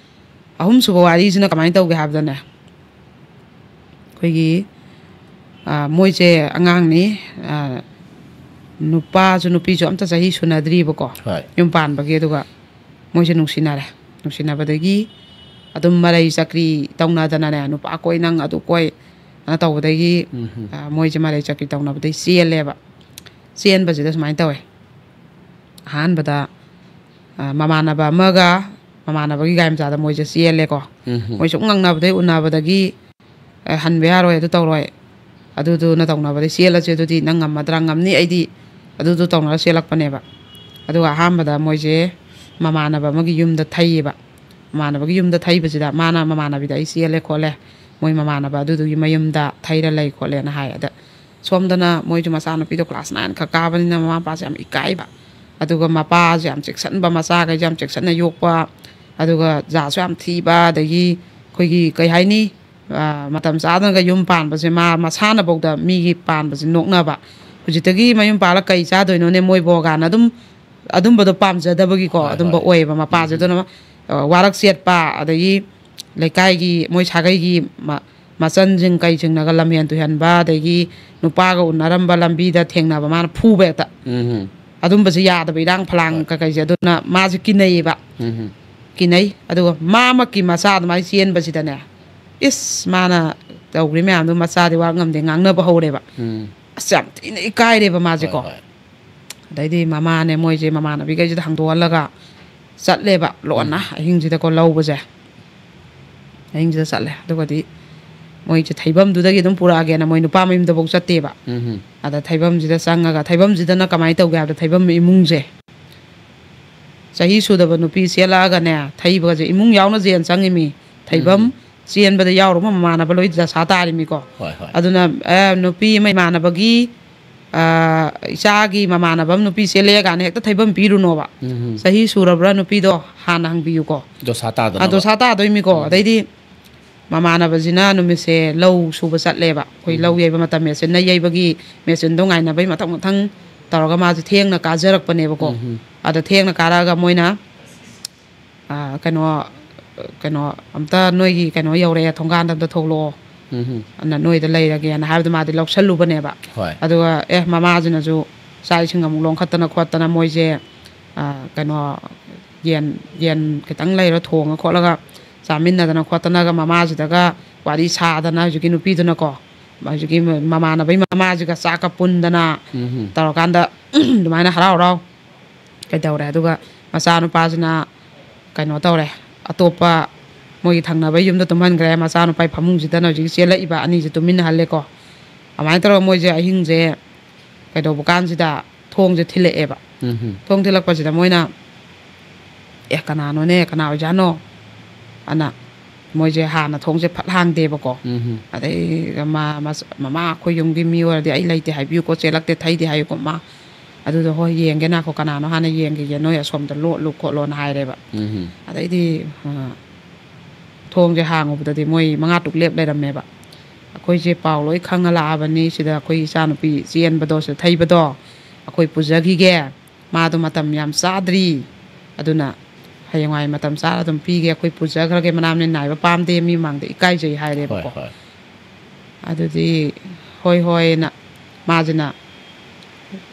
ꯑꯍꯨꯝꯁꯨꯕ ꯋꯥꯔꯤꯁꯤꯅ ꯀꯃꯥꯏꯅ ꯇꯧꯒꯦ ꯍꯥꯏꯕꯗꯅꯦ, ꯑꯩꯈꯣꯏꯒꯤ, ꯑ, ꯃꯣꯏꯁꯦ ꯑꯉꯥꯡꯅꯤ, ꯑ, ꯅꯨꯄꯥꯁꯨ ꯅꯨꯄꯤꯁꯨ ꯑꯝꯇ ꯆꯍꯤ ꯁꯨꯅꯗ꯭ꯔꯤꯕꯀꯣ꯫ ꯍꯣꯏ꯫ ꯌꯨꯝ ꯄꯥꯟꯕꯒꯤ꯫ ꯑꯗꯨꯒ ꯃꯣꯏꯁꯦ ꯅꯨꯡꯁꯤꯅꯔꯦ꯫ ꯅꯨꯡꯁꯤꯅꯕꯗꯒꯤ ꯑꯗꯨꯝ ꯃꯔꯩ ꯆꯀ꯭ꯔꯤ ꯇꯧꯅꯗꯅꯅꯦ, "ꯅꯨꯄꯥ ꯀꯣꯏ, ꯅꯪ ꯑꯗꯨ ꯀꯣꯏ", ꯑꯅ ꯇꯧꯕꯗꯒꯤ, ꯎꯝ꯫ ꯑ, ꯃꯣꯏꯁꯦ ꯃꯔꯩ ꯆꯀ꯭ꯔꯤ ꯇꯧꯅꯕꯗꯒꯤ ꯆꯦꯜꯂꯦꯕ꯫ ꯆꯦꯟꯕꯁꯤꯗ ꯁꯨꯃꯥꯏꯅ ꯇꯧꯋꯦ꯫ ꯑꯍꯥꯟꯕꯗ, ꯑ, ꯃꯃꯥꯟꯅꯕ ꯑꯃꯒ ꯃꯃꯥꯟꯅꯕꯒꯤ ꯒꯥꯔꯤ ꯃꯆꯥꯗ ꯃꯣꯏꯁꯦ ꯆꯦꯜꯂꯦꯀꯣ꯫ ꯎꯝ꯫ ꯃꯣꯏ ꯁꯨꯝ ꯉꯪꯅꯕꯗꯩ ꯎꯅꯕꯗꯒꯤ, "ꯑꯦ, ꯍꯟꯕ ꯌꯥꯔꯣꯏ, ꯑꯗꯨ ꯇꯧꯔꯣꯏ, ꯑꯗꯨꯗꯨꯅ ꯇꯧꯅꯕꯗꯩ ꯆꯦꯜꯂꯁꯦ, ꯑꯗꯨꯗꯤ ꯅꯪ ꯉꯝꯃꯗ꯭ꯔꯥ?" "ꯉꯝꯅꯤ, ꯑꯩꯗꯤ ꯑꯗꯨꯗꯨ ꯇꯧꯅꯔ ꯆꯦꯜꯂꯛꯄꯅꯦꯕ"꯫ ꯑꯗꯨꯒ ꯑꯍꯥꯟꯕꯗ ꯃꯣꯏꯁꯦ ꯃꯃꯥꯟꯅꯕ ꯑꯃꯒꯤ ꯌꯨꯝꯗ ꯊꯩꯌꯦꯕ꯫ ꯃꯃꯥꯟꯅꯕꯒꯤ ꯌꯨꯝꯗ ꯊꯩꯕꯁꯤꯗ ꯃꯥꯅ ꯃꯃꯥꯟꯅꯕꯤꯗ "ꯑꯩ ꯆꯦꯜꯂꯦ ꯈꯣꯠꯂꯦ", ꯃꯣꯏ ꯃꯃꯥꯟꯅꯕ ꯑꯗꯨꯗꯨꯒꯤ ꯃꯌꯨꯝꯗ ꯊꯩꯔ ꯂꯩ ꯈꯣꯠꯂꯦꯅ ꯍꯥꯏ꯫ ꯑꯗ ꯁꯣꯝꯗꯅ ꯃꯣꯏꯁꯨ ꯃꯆꯥꯅꯨꯄꯤꯗꯣ class nine ꯈꯛ ꯀꯥꯕꯅꯤꯅ ꯃꯃꯥ ꯃꯄꯥꯁꯦ ꯌꯥꯝ ꯏꯀꯥꯏꯕ, ꯑꯗꯨꯒ ꯃꯄꯥꯁꯦ ꯌꯥꯝ ꯆꯦꯛꯁꯤꯟꯕ, ꯃꯆꯥꯈꯩꯁꯦ ꯌꯥꯝ ꯆꯦꯛꯁꯤꯟꯅ ꯌꯣꯛꯄ, ꯑꯗꯨꯒ ꯖꯥꯠꯁꯨ ꯌꯥꯝ ꯊꯤꯕ, ꯑꯗꯒꯤ ꯑꯩꯈꯣꯏꯒꯤ ꯀꯩ ꯍꯥꯏꯅꯤ, ꯑ, ꯃꯇꯝ ꯆꯥꯗꯅꯒ ꯌꯨꯝ ꯄꯥꯟꯕꯁꯦ ꯃꯥ ꯃꯁꯥꯅꯐꯧꯗ ꯃꯤꯒꯤ ꯄꯥꯟꯕꯁꯦ ꯅꯣꯛꯅꯕ꯫ "ꯍꯧꯖꯤꯛꯇꯒꯤ ꯃꯌꯨꯝ ꯄꯥꯜꯂ ꯀꯩ ꯆꯥꯗꯣꯏꯅꯣꯅꯦ ꯃꯣꯏꯕꯣ?" ꯀꯥꯏꯅ ꯑꯗꯨꯝ ꯑꯗꯨꯝꯕꯗꯣ ꯄꯥꯝꯖꯗꯕꯒꯤꯀꯣ, ꯍꯣꯏ, ꯑꯗꯨꯝꯕ ꯍꯣꯏ꯫ ꯑꯣꯏꯌꯦꯕ ꯃꯄꯥꯁꯦ꯫ ꯎꯝ꯫ ꯑꯗꯨꯅ, ꯑ, ꯋꯥꯔꯛ ꯆꯦꯠꯄ, ꯑꯗꯒꯤ ꯂꯩꯀꯥꯏꯒꯤ ꯃꯣꯏ ꯁꯥꯒꯩꯒꯤ ꯃ-, ꯃꯆꯟꯁꯤꯡ ꯀꯩꯁꯤꯡꯅꯒ ꯂꯝꯍꯦꯟ ꯇꯨꯍꯦꯟꯕ, ꯑꯗꯒꯤ ꯅꯨꯄꯥꯒ ꯎꯅꯔꯝꯕ ꯂꯝꯕꯤꯗ ꯊꯦꯡꯅꯕ ꯃꯥꯅ ꯐꯨꯕ ꯍꯦꯛꯇ꯫ ꯎꯝ꯫ ꯑꯗꯨꯝꯕꯁꯦ ꯌꯥꯗꯕ, ꯏꯔꯥꯡ ꯐꯂꯥꯡ ꯍꯣꯏ꯫ ꯀꯩꯀꯩꯁꯦ꯫ ꯑꯗꯨꯅ ꯃꯥꯁꯦ ꯀꯤꯅꯩꯌꯦꯕ꯫ ꯎꯝ꯫ ꯀꯤꯅꯩ꯫ ꯑꯗꯨꯒ ꯃꯥꯃꯛꯀꯤ ꯃꯆꯥ ꯑꯗꯨꯃꯥꯏꯅ ꯆꯦꯟꯕꯁꯤꯗꯅꯦ, ꯏꯁ, ꯃꯥꯅ ꯇꯧꯈ꯭ꯔꯤ ꯃꯌꯥꯝꯗꯣ ꯃꯆꯥꯗꯤ ꯋꯥ ꯉꯝꯗꯦ, ꯉꯥꯡꯅꯕ ꯍꯧꯔꯦꯕ꯫ ꯎꯝ꯫ ꯑꯁ, ꯌꯥꯝ ꯊꯤꯅ ꯏꯀꯥꯏꯔꯦꯕ ꯃꯥꯁꯦꯀꯣ꯫ ꯍꯣꯏ, ꯍꯣꯏ꯫ ꯑꯗꯩꯗꯤ ꯃꯃꯥꯅꯦ ꯃꯣꯏꯁꯦ ꯃꯃꯥꯟꯅꯕꯤꯈꯩꯁꯤꯗ ꯍꯪꯗꯣꯛꯍꯜꯂꯒ ꯆꯠꯂꯦꯕ ꯂꯣꯟꯅ ꯎꯝ꯫ ꯑꯍꯤꯡꯁꯤꯗꯀꯣ ꯂꯧꯕꯁꯦ꯫ ꯑꯍꯤꯡꯁꯤꯗ ꯆꯠꯂꯦ꯫ ꯑꯗꯨꯒꯗꯤ ꯃꯣꯏꯁꯦ ꯊꯩꯐꯝꯗꯨꯗꯒꯤ ꯑꯗꯨꯝ ꯄꯨꯔꯛꯑꯒꯦꯅ ꯃꯣꯏ ꯅꯨꯄꯥ ꯃꯌꯨꯝꯗꯐꯧ ꯆꯠꯇꯦꯕ꯫ ꯎꯝ꯫ ꯑꯗ ꯊꯩꯐꯝꯁꯤꯗ ꯆꯪꯉꯒ, ꯊꯩꯐꯝꯁꯤꯗꯅ ꯀꯃꯥꯏꯅ ꯇꯧꯒꯦ ꯍꯥꯏꯕꯗ, ꯊꯩꯐꯝ ꯏꯃꯨꯡꯁꯦ ꯆꯍꯤ ꯁꯨꯗꯕ ꯅꯨꯄꯤ ꯆꯦꯜꯂꯛꯑꯒꯅꯦ, ꯊꯩꯕꯒꯁꯦ ꯏꯃꯨꯡ ꯌꯥꯎꯅ ꯆꯦꯟ ꯆꯪꯉꯤꯃꯤ꯫ ꯊꯩꯐꯝ ꯎꯝ꯫ ꯆꯦꯟꯕꯗ ꯌꯥꯎꯔꯨꯕ ꯃꯃꯥꯟꯅꯕ ꯂꯣꯏ ꯗꯁꯥ ꯇꯥꯔꯤꯃꯤꯀꯣ꯫ ꯍꯣꯏ, ꯍꯣꯏ꯫ ꯑꯗꯨꯅ, ꯑꯦ, ꯅꯨꯄꯤ ꯑꯃ ꯏꯃꯥꯟꯅꯕꯒꯤ, ꯑ, ꯏꯆꯥꯒꯤ ꯃꯃꯥꯟꯅꯕ ꯑꯃ ꯅꯨꯄꯤ ꯆꯦꯜꯂꯛꯑꯦ ꯀꯥꯏꯅ ꯍꯦꯛꯇ ꯊꯩꯐꯝ ꯄꯤꯔꯨꯅꯣꯕ꯫ ꯎꯝ꯫ ꯆꯍꯤ ꯁꯨꯔꯕ꯭ꯔꯥ ꯅꯨꯄꯤꯗꯣ ꯍꯥꯟꯅ ꯍꯪꯕꯤꯌꯨꯀꯣ꯫ ꯗꯣꯁꯥ ꯑ, ꯇꯥꯗꯅꯕ꯫ ꯗꯣꯁꯥ ꯇꯥꯗꯣꯏꯃꯤꯀꯣ꯫ ꯎꯝ꯫ ꯑꯗꯩꯗꯤ ꯃꯃꯥꯟꯅꯕꯁꯤꯅ ꯅꯨꯃꯤꯠꯁꯦ ꯂꯧ ꯁꯨꯕ ꯆꯠꯂꯦꯕ꯫ ꯑꯩꯈꯣꯏ ꯎꯝ꯫ ꯂꯧ ꯌꯩꯕ ꯃꯇꯝ, ꯃꯦꯆꯤꯟꯅ ꯌꯩꯕꯒꯤ ꯃꯦꯆꯤꯟꯗꯣ ꯉꯥꯏꯅꯕꯩ ꯃꯊꯪ ꯃꯊꯪ ꯇꯧꯔꯒ ꯃꯥꯁꯦ ꯊꯦꯡꯅ ꯀꯥꯖꯔꯛꯄꯅꯦꯕꯀꯣ꯫ ꯎꯝ꯫ ꯑꯗ ꯊꯦꯡꯅ ꯀꯥꯔꯛꯑꯒ ꯃꯣꯏꯅ, ꯑ, ꯀꯩꯅꯣ, ꯀꯩꯅꯣ, "ꯑꯝꯇ ꯅꯣꯏꯒꯤ ꯀꯩꯅꯣ ꯌꯧꯔꯛꯑꯦ, ꯊꯣꯡꯒꯥꯟꯗ ꯑꯝꯇ ꯊꯣꯛꯂꯛꯑꯣ, ꯎꯝ꯫ ꯑꯗꯨꯅ ꯅꯣꯏꯗ ꯂꯩꯔꯒꯦꯅ" ꯍꯥꯏꯕꯗ ꯃꯥꯗꯤ ꯂꯧꯁꯜꯂꯨꯕꯅꯦꯕ꯫ ꯍꯣꯏ꯫ ꯑꯗꯨꯒ, ꯑꯦ, ꯃꯃꯥꯁꯤꯅꯁꯨ ꯆꯥꯛ ꯏꯁꯤꯡ ꯑꯃꯨꯛ ꯂꯣꯡꯈꯠꯇꯅ ꯈꯣꯠꯇꯅ ꯃꯣꯏꯁꯦ, ꯑ, ꯀꯩꯅꯣ, ꯌꯦꯟ, ꯌꯦꯟ ꯈꯤꯇꯪ ꯂꯩꯔ ꯊꯣꯡꯉ ꯈꯣꯠꯂꯒ ꯆꯥꯃꯤꯟꯅꯗꯅ ꯈꯣꯠꯇꯅꯒ ꯃꯃꯥꯁꯤꯗꯒ ꯋꯥꯔꯤ ꯁꯥꯗꯅ ꯍꯧꯖꯤꯛꯀꯤ ꯅꯨꯄꯤꯗꯨꯅꯀꯣ, ꯍꯧꯖꯤꯛꯀꯤ ꯃꯃꯥꯟꯅꯕꯩ ꯃꯃꯥꯁꯤꯒ ꯆꯥꯛꯀ ꯄꯨꯟꯗꯅ ꯎꯝ꯫ ꯇꯧꯔꯀꯥꯟꯗ ꯑꯗꯨꯃꯥꯏꯅ ꯍꯔꯥꯎ ꯍꯔꯥꯎ ꯀꯩꯗꯧꯔꯦ꯫ ꯑꯗꯨꯒ ꯃꯆꯥꯅꯨꯄꯥꯁꯤꯅ ꯀꯩꯅꯣ ꯇꯧꯔꯦ, ꯑꯇꯣꯞꯄ ꯃꯣꯏꯒꯤ ꯊꯪꯅꯕ ꯌꯨꯝꯗ ꯇꯨꯝꯍꯟꯈ꯭ꯔꯦ꯫ ꯃꯆꯥꯅꯨꯄꯥꯒꯤ ꯐꯃꯨꯡꯁꯤꯗꯅ ꯍꯧꯖꯤꯛ ꯆꯦꯜꯂꯛꯏꯕ ꯑꯅꯤꯁꯦ ꯇꯨꯝꯃꯤꯟꯅꯍꯜꯂꯦꯀꯣ꯫ ꯑꯗꯨꯃꯥꯏꯅ ꯇꯧꯔꯒ ꯃꯣꯏꯁꯦ ꯑꯍꯤꯡꯁꯦ ꯀꯩꯗꯧꯕ ꯀꯥꯟꯁꯤꯗ ꯊꯣꯡꯁꯦ ꯊꯤꯜꯂꯛꯑꯦꯕ꯫ ꯎꯝ꯫ ꯊꯣꯡ ꯊꯤꯜꯂꯛꯄꯁꯤꯗ ꯃꯣꯏꯅ, "ꯑꯦ, ꯀꯅꯥꯅꯣꯅꯦ, ꯀꯅꯥ ꯑꯣꯏꯖꯥꯠꯅꯣ?" ꯑꯅ ꯃꯣꯏꯁꯦ ꯍꯥꯟꯅ ꯊꯣꯡꯁꯦ ꯐꯠ ꯍꯥꯡꯗꯦꯕꯀꯣ꯫ ꯎꯝ꯫ ꯑꯗꯩ ꯃꯥ-, ꯃꯁ-, "ꯃꯃꯥ, ꯑꯩꯈꯣꯏ ꯌꯨꯝꯒꯤ ꯃꯤ ꯑꯣꯏꯔꯗꯤ ꯑꯩ ꯂꯩꯇꯦ ꯍꯥꯏꯕꯤꯌꯨꯀꯣ, ꯆꯦꯜꯂꯛꯇꯦ, ꯊꯩꯗꯦ ꯍꯥꯏꯌꯨꯀꯣ ꯃꯥ"꯫ ꯑꯗꯨꯗ, "ꯍꯣꯏ, ꯌꯦꯡꯒꯦ, ꯉꯥꯏꯈꯣ, ꯀꯅꯥꯅꯣ ꯍꯥꯟꯅ ꯌꯦꯡꯈꯤꯒꯦ, ꯅꯣꯏ ꯑꯁꯣꯝꯗ ꯂꯣꯠꯂꯨ ꯈꯣꯠꯂꯣꯅ" ꯍꯥꯏꯔꯦꯕ꯫ ꯎꯝ꯫ ꯑꯗꯩꯗꯤ, ꯑ, ꯊꯣꯡꯁꯦ ꯍꯥꯡꯉꯨꯕꯗꯗꯤ ꯃꯣꯏ ꯃꯉꯥ ꯇꯔꯨꯛ ꯂꯦꯞ ꯂꯩꯔꯝꯃꯦꯕ꯫ ꯑꯩꯈꯣꯏꯁꯦ ꯄꯥꯎ ꯂꯣꯏ ꯈꯪꯉ ꯂꯥꯛꯑꯕꯅꯤ, ꯁꯤꯗ ꯑꯩꯈꯣꯏ ꯏꯆꯥꯅꯨꯄꯤ ꯆꯦꯟꯕꯗꯣ, ꯁꯤꯗ ꯊꯩꯕꯗꯣ ꯑꯩꯈꯣꯏ ꯄꯨꯖꯈꯤꯒꯦ, ꯃꯥꯗꯣ ꯃꯇꯝ ꯌꯥꯝ ꯆꯥꯗ꯭ꯔꯤ, ꯑꯗꯨꯅ ꯍꯌꯦꯡꯋꯥꯏ ꯃꯇꯝ ꯆꯥꯔ ꯑꯗꯨꯝ ꯄꯤꯒꯦ, ꯑꯩꯈꯣꯏ ꯄꯨꯖꯈ꯭ꯔꯒꯦ, ꯃꯅꯥꯝ ꯅꯦꯟ ꯅꯥꯏꯕ ꯄꯥꯝꯗꯦ, ꯃꯤ ꯃꯥꯡꯗ ꯏꯀꯥꯏꯖꯩ ꯍꯥꯏꯔꯦꯕꯀꯣ꯫ ꯍꯣꯏ, ꯍꯣꯏ꯫ ꯑꯗꯨꯗꯤ ꯍꯣꯏ ꯍꯣꯏꯅ ꯃꯥꯁꯤꯅ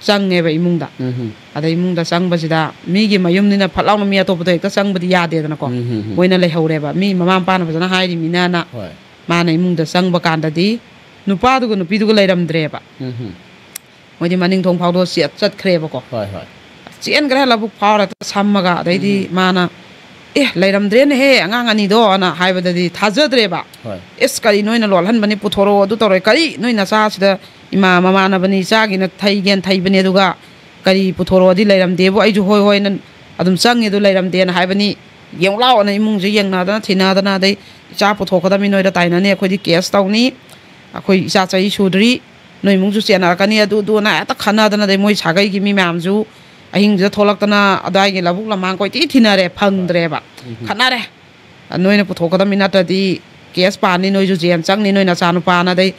ꯆꯪꯉꯦꯕ ꯏꯃꯨꯡꯗ꯫ ꯎꯝ꯫ ꯑꯗ ꯏꯃꯨꯡꯗ ꯆꯪꯕꯁꯤꯗ ꯃꯤꯒꯤ ꯃꯌꯨꯝꯅꯤꯅ ꯐꯠ ꯂꯥꯎꯅ ꯃꯤ ꯑꯇꯣꯞꯄꯗ ꯍꯦꯛꯇ ꯆꯪꯕꯗꯤ ꯌꯥꯗꯦꯗꯅꯀꯣ꯫ ꯎꯝ, ꯎꯝ, ꯎꯝ꯫ ꯃꯣꯏꯅ ꯂꯩꯍꯧꯔꯦꯕ, ꯃꯤ ꯃꯃꯥ ꯃꯄꯥꯅ ꯐꯖꯅ ꯍꯥꯏꯔꯤꯃꯤꯅꯅ꯫ ꯍꯣꯏ꯫ ꯃꯥꯅ ꯏꯃꯨꯡꯗ ꯆꯪꯕ ꯀꯥꯟꯗꯗꯤ ꯅꯨꯄꯥꯗꯨꯒ ꯅꯨꯄꯤꯗꯨꯒ ꯂꯩꯔꯝꯗ꯭ꯔꯦꯕ꯫ ꯎꯝ꯫ ꯃꯣꯏꯗꯤ ꯃꯅꯤꯡ ꯊꯣꯡ ꯐꯥꯎꯗꯣꯛꯑ ꯆꯦꯠ-, ꯆꯠꯈ꯭ꯔꯦꯕꯀꯣ꯫ ꯍꯣꯏ, ꯍꯣꯏ꯫ ꯆꯦꯟꯈ꯭ꯔꯦ ꯂꯧꯕꯨꯛ ꯐꯥꯎꯔ ꯍꯦꯛꯇ ꯁꯝꯃꯒ꯫ ꯑꯗꯩꯗꯤ ꯎꯝ꯫ ꯃꯥꯅ, "ꯑꯦ, ꯂꯩꯔꯝꯗ꯭ꯔꯦꯅꯦꯍꯦ ꯑꯉꯥꯡ ꯑꯅꯤꯗꯣ" ꯑꯅ ꯍꯥꯏꯕꯗꯗꯤ ꯊꯥꯖꯗ꯭ꯔꯦꯕ꯫ ꯍꯣꯏ꯫ "ꯑꯦꯁ, ꯀꯔꯤ ꯅꯣꯏꯅ ꯂꯣꯠꯍꯟꯕꯅꯤ, ꯄꯨꯊꯣꯔꯛꯑꯣ, ꯑꯗꯨ ꯇꯧꯔꯦ, ꯀꯔꯤ ꯅꯣꯏ ꯅꯆꯥꯁꯤꯗ ꯏꯃꯥ ꯃꯃꯥꯟꯅꯕꯅꯤ, ꯏꯆꯥꯒꯤꯅ ꯊꯩꯒꯦꯅ ꯊꯩꯕꯅꯦ, ꯑꯗꯨꯒ ꯀꯔꯤ ꯄꯨꯊꯣꯔꯛꯑꯣꯗꯤ ꯂꯩꯔꯝꯗꯦꯕꯨ?" ꯑꯩꯁꯨ ꯍꯣꯏ ꯍꯣꯏꯅ ꯑꯗꯨꯝ ꯆꯪꯉꯦ, ꯑꯗꯨ ꯂꯩꯔꯝꯗꯦꯅ ꯍꯥꯏꯕꯅꯤ꯫ "ꯌꯦꯡꯉꯨ ꯂꯥꯎ" ꯑꯅ ꯏꯃꯨꯡꯁꯦ ꯌꯦꯡꯅꯗꯅ ꯊꯤꯅꯗꯅ, ꯑꯗꯩ "ꯏꯆꯥ ꯄꯨꯊꯣꯛꯀꯗꯕꯅꯤ, ꯅꯣꯏꯗ ꯇꯥꯏꯅꯅꯤ, ꯑꯩꯈꯣꯏꯗꯤ ꯀꯦꯁ ꯇꯧꯅꯤ, ꯑꯩꯈꯣꯏ ꯏꯆꯥ ꯆꯍꯤ ꯁꯨꯗ꯭ꯔꯤ, ꯅꯣꯏ ꯏꯃꯨꯡꯁꯨ ꯆꯦꯟꯅꯔꯛꯀꯅꯤ", ꯑꯗꯨ ꯑꯗꯨꯅ ꯍꯦꯛꯇ ꯈꯟꯅꯗꯅ, ꯑꯗꯩ ꯃꯣꯏ ꯁꯥꯒꯩꯒꯤ ꯃꯤ ꯃꯌꯥꯝꯁꯨ ꯑꯍꯤꯡꯁꯤꯗ ꯊꯣꯛꯂꯛꯇꯅ ꯑꯗꯥꯏꯒꯤ ꯂꯧꯕꯨꯛ ꯂꯝꯍꯥꯡ ꯀꯣꯏꯊꯤ ꯊꯤꯅꯔꯦ, ꯐꯪꯗ꯭ꯔꯦꯕ꯫ ꯎꯝ꯫ ꯈꯠꯅꯔꯦ꯫ "ꯅꯣꯏꯅ ꯄꯨꯊꯣꯛꯀꯗꯕꯅꯤ, ꯅꯠꯇ꯭ꯔꯗꯤ ꯀꯦꯁ ꯄꯥꯅꯤ, ꯅꯣꯏꯁꯨ ꯖꯦꯜ ꯆꯪꯅꯤ, ꯅꯣꯏ ꯅꯆꯥꯅꯨꯄꯥꯅ", ꯑꯗꯩ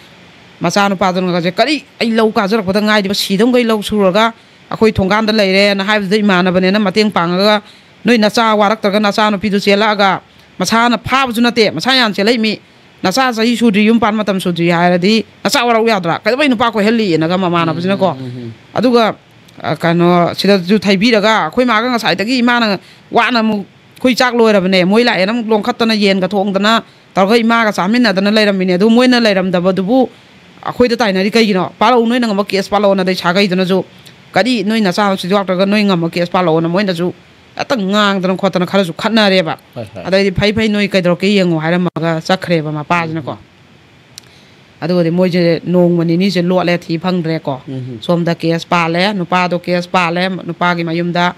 ꯃꯆꯥꯅꯨꯄꯥꯗꯨꯅꯒꯁꯦ, "ꯀꯔꯤ, ꯑꯩ ꯂꯧ ꯀꯥꯖꯔꯛꯄꯗ ꯉꯥꯏꯔꯤꯕ, ꯁꯤꯗꯧꯈꯩ ꯂꯧ ꯁꯨꯔꯒ ꯑꯩꯈꯣꯏ ꯊꯣꯡꯒꯥꯟꯗ ꯂꯩꯔꯦꯅ" ꯍꯥꯏꯕꯗꯨꯗ ꯏꯃꯥꯟꯅꯕꯅꯦꯅ ꯃꯇꯦꯡ ꯄꯥꯡꯉꯒ, "ꯅꯣꯏ ꯅꯆꯥ ꯋꯥꯔꯛꯇ꯭ꯔꯒ ꯅꯆꯥꯅꯨꯄꯤꯗꯨ ꯆꯦꯜꯂꯛꯑꯒ, ꯃꯁꯥꯅ ꯐꯥꯕꯁꯨ ꯅꯠꯇꯦ, ꯃꯁꯥ ꯌꯥꯝ ꯆꯦꯜꯂꯛꯏ ꯃꯤ, ꯅꯆꯥ ꯆꯍꯤ ꯁꯨꯗ꯭ꯔꯤ, ꯌꯨꯝ ꯄꯥꯟ ꯃꯇꯝ ꯁꯨꯗ꯭ꯔꯤ ꯍꯥꯏꯔꯗꯤ ꯅꯆꯥ ꯋꯥꯔꯛꯎ ꯌꯥꯗ꯭ꯔꯥ? ꯀꯩꯗꯧꯕꯩ ꯅꯨꯄꯥ ꯀꯣꯏꯍꯜꯂꯤꯑꯅꯒ ꯃꯃꯥꯟꯅꯕꯁꯤꯅꯀꯣ꯫ ꯎꯝ, ꯎꯝ, ꯎꯝ, ꯎꯝ꯫ ꯑꯗꯨꯒ, ꯑ, ꯀꯩꯅꯣ, ꯁꯤꯗꯁꯨ ꯊꯩꯕꯤꯔꯒ ꯑꯩꯈꯣꯏ ꯃꯥꯒ ꯉꯁꯥꯏꯗꯒꯤ ꯏꯃꯥꯅ ꯋꯥꯅ ꯑꯃꯨꯛ, ꯑꯩꯈꯣꯏ ꯆꯥꯛ ꯂꯣꯏꯔꯕꯅꯦ, ꯃꯣꯏ ꯂꯥꯛꯑꯦꯅ ꯑꯃꯨꯛ ꯂꯣꯡꯈꯠꯇꯅ ꯌꯦꯟꯒ ꯊꯣꯡꯗꯅ ꯇꯧꯔꯒ ꯏꯃꯥꯒ ꯆꯥꯃꯤꯟꯅꯗꯅ ꯂꯩꯔꯝꯃꯤꯅꯦ꯫ ꯑꯗꯨ ꯃꯣꯏꯅ ꯂꯩꯔꯝꯗꯕꯗꯨꯕꯨ ꯑꯩꯈꯣꯏꯗ ꯇꯥꯏꯅꯔꯤ ꯀꯩꯒꯤꯅꯣ? ꯄꯥꯜꯂꯛꯎ, ꯅꯣꯏꯅ ꯉꯝꯕ ꯀꯦꯁ ꯄꯥꯜꯂꯛꯑꯣꯅ꯫ ꯑꯗꯩ ꯁꯥꯒꯩꯗꯨꯅꯁꯨ, "ꯀꯔꯤ, ꯅꯣꯏ ꯅꯆꯥ ꯁꯤꯁꯨ ꯌꯥꯎꯔꯛꯇ꯭ꯔꯒ ꯅꯣꯏ ꯉꯝꯕ ꯀꯦꯁ ꯄꯥꯜꯂꯛꯑꯣꯅ" ꯃꯣꯏꯅꯁꯨ ꯍꯦꯛꯇ ꯉꯥꯡꯗꯅ ꯈꯣꯠꯇꯅ ꯈꯔꯁꯨ ꯈꯠꯅꯔꯦꯕ꯫ ꯍꯣꯏ, ꯍꯣꯏ꯫ ꯑꯗꯩꯗꯤ "ꯐꯩ ꯐꯩ, ꯅꯣꯏ ꯀꯩꯗꯧꯔꯛꯀꯦ ꯌꯦꯡꯉꯣ" ꯍꯥꯏꯔꯝꯃꯒ ꯆꯠꯈ꯭ꯔꯦꯕ ꯃꯄꯥꯁꯤꯅꯀꯣ꯫ ꯑꯗꯨꯒꯗꯤ ꯃꯣꯏꯁꯦ ꯅꯣꯡꯃ ꯅꯤꯅꯤꯁꯦ ꯂꯣꯠꯂꯦ, ꯊꯤ ꯐꯪꯗ꯭ꯔꯦꯀꯣ꯫ ꯎꯝ꯫ ꯁꯣꯝꯗ ꯀꯦꯁ ꯄꯥꯜꯂꯦ, ꯅꯨꯄꯥꯗꯣ ꯀꯦꯁ ꯄꯥꯜꯂꯦ, ꯅꯨꯄꯥꯒꯤ ꯃꯌꯨꯝꯗ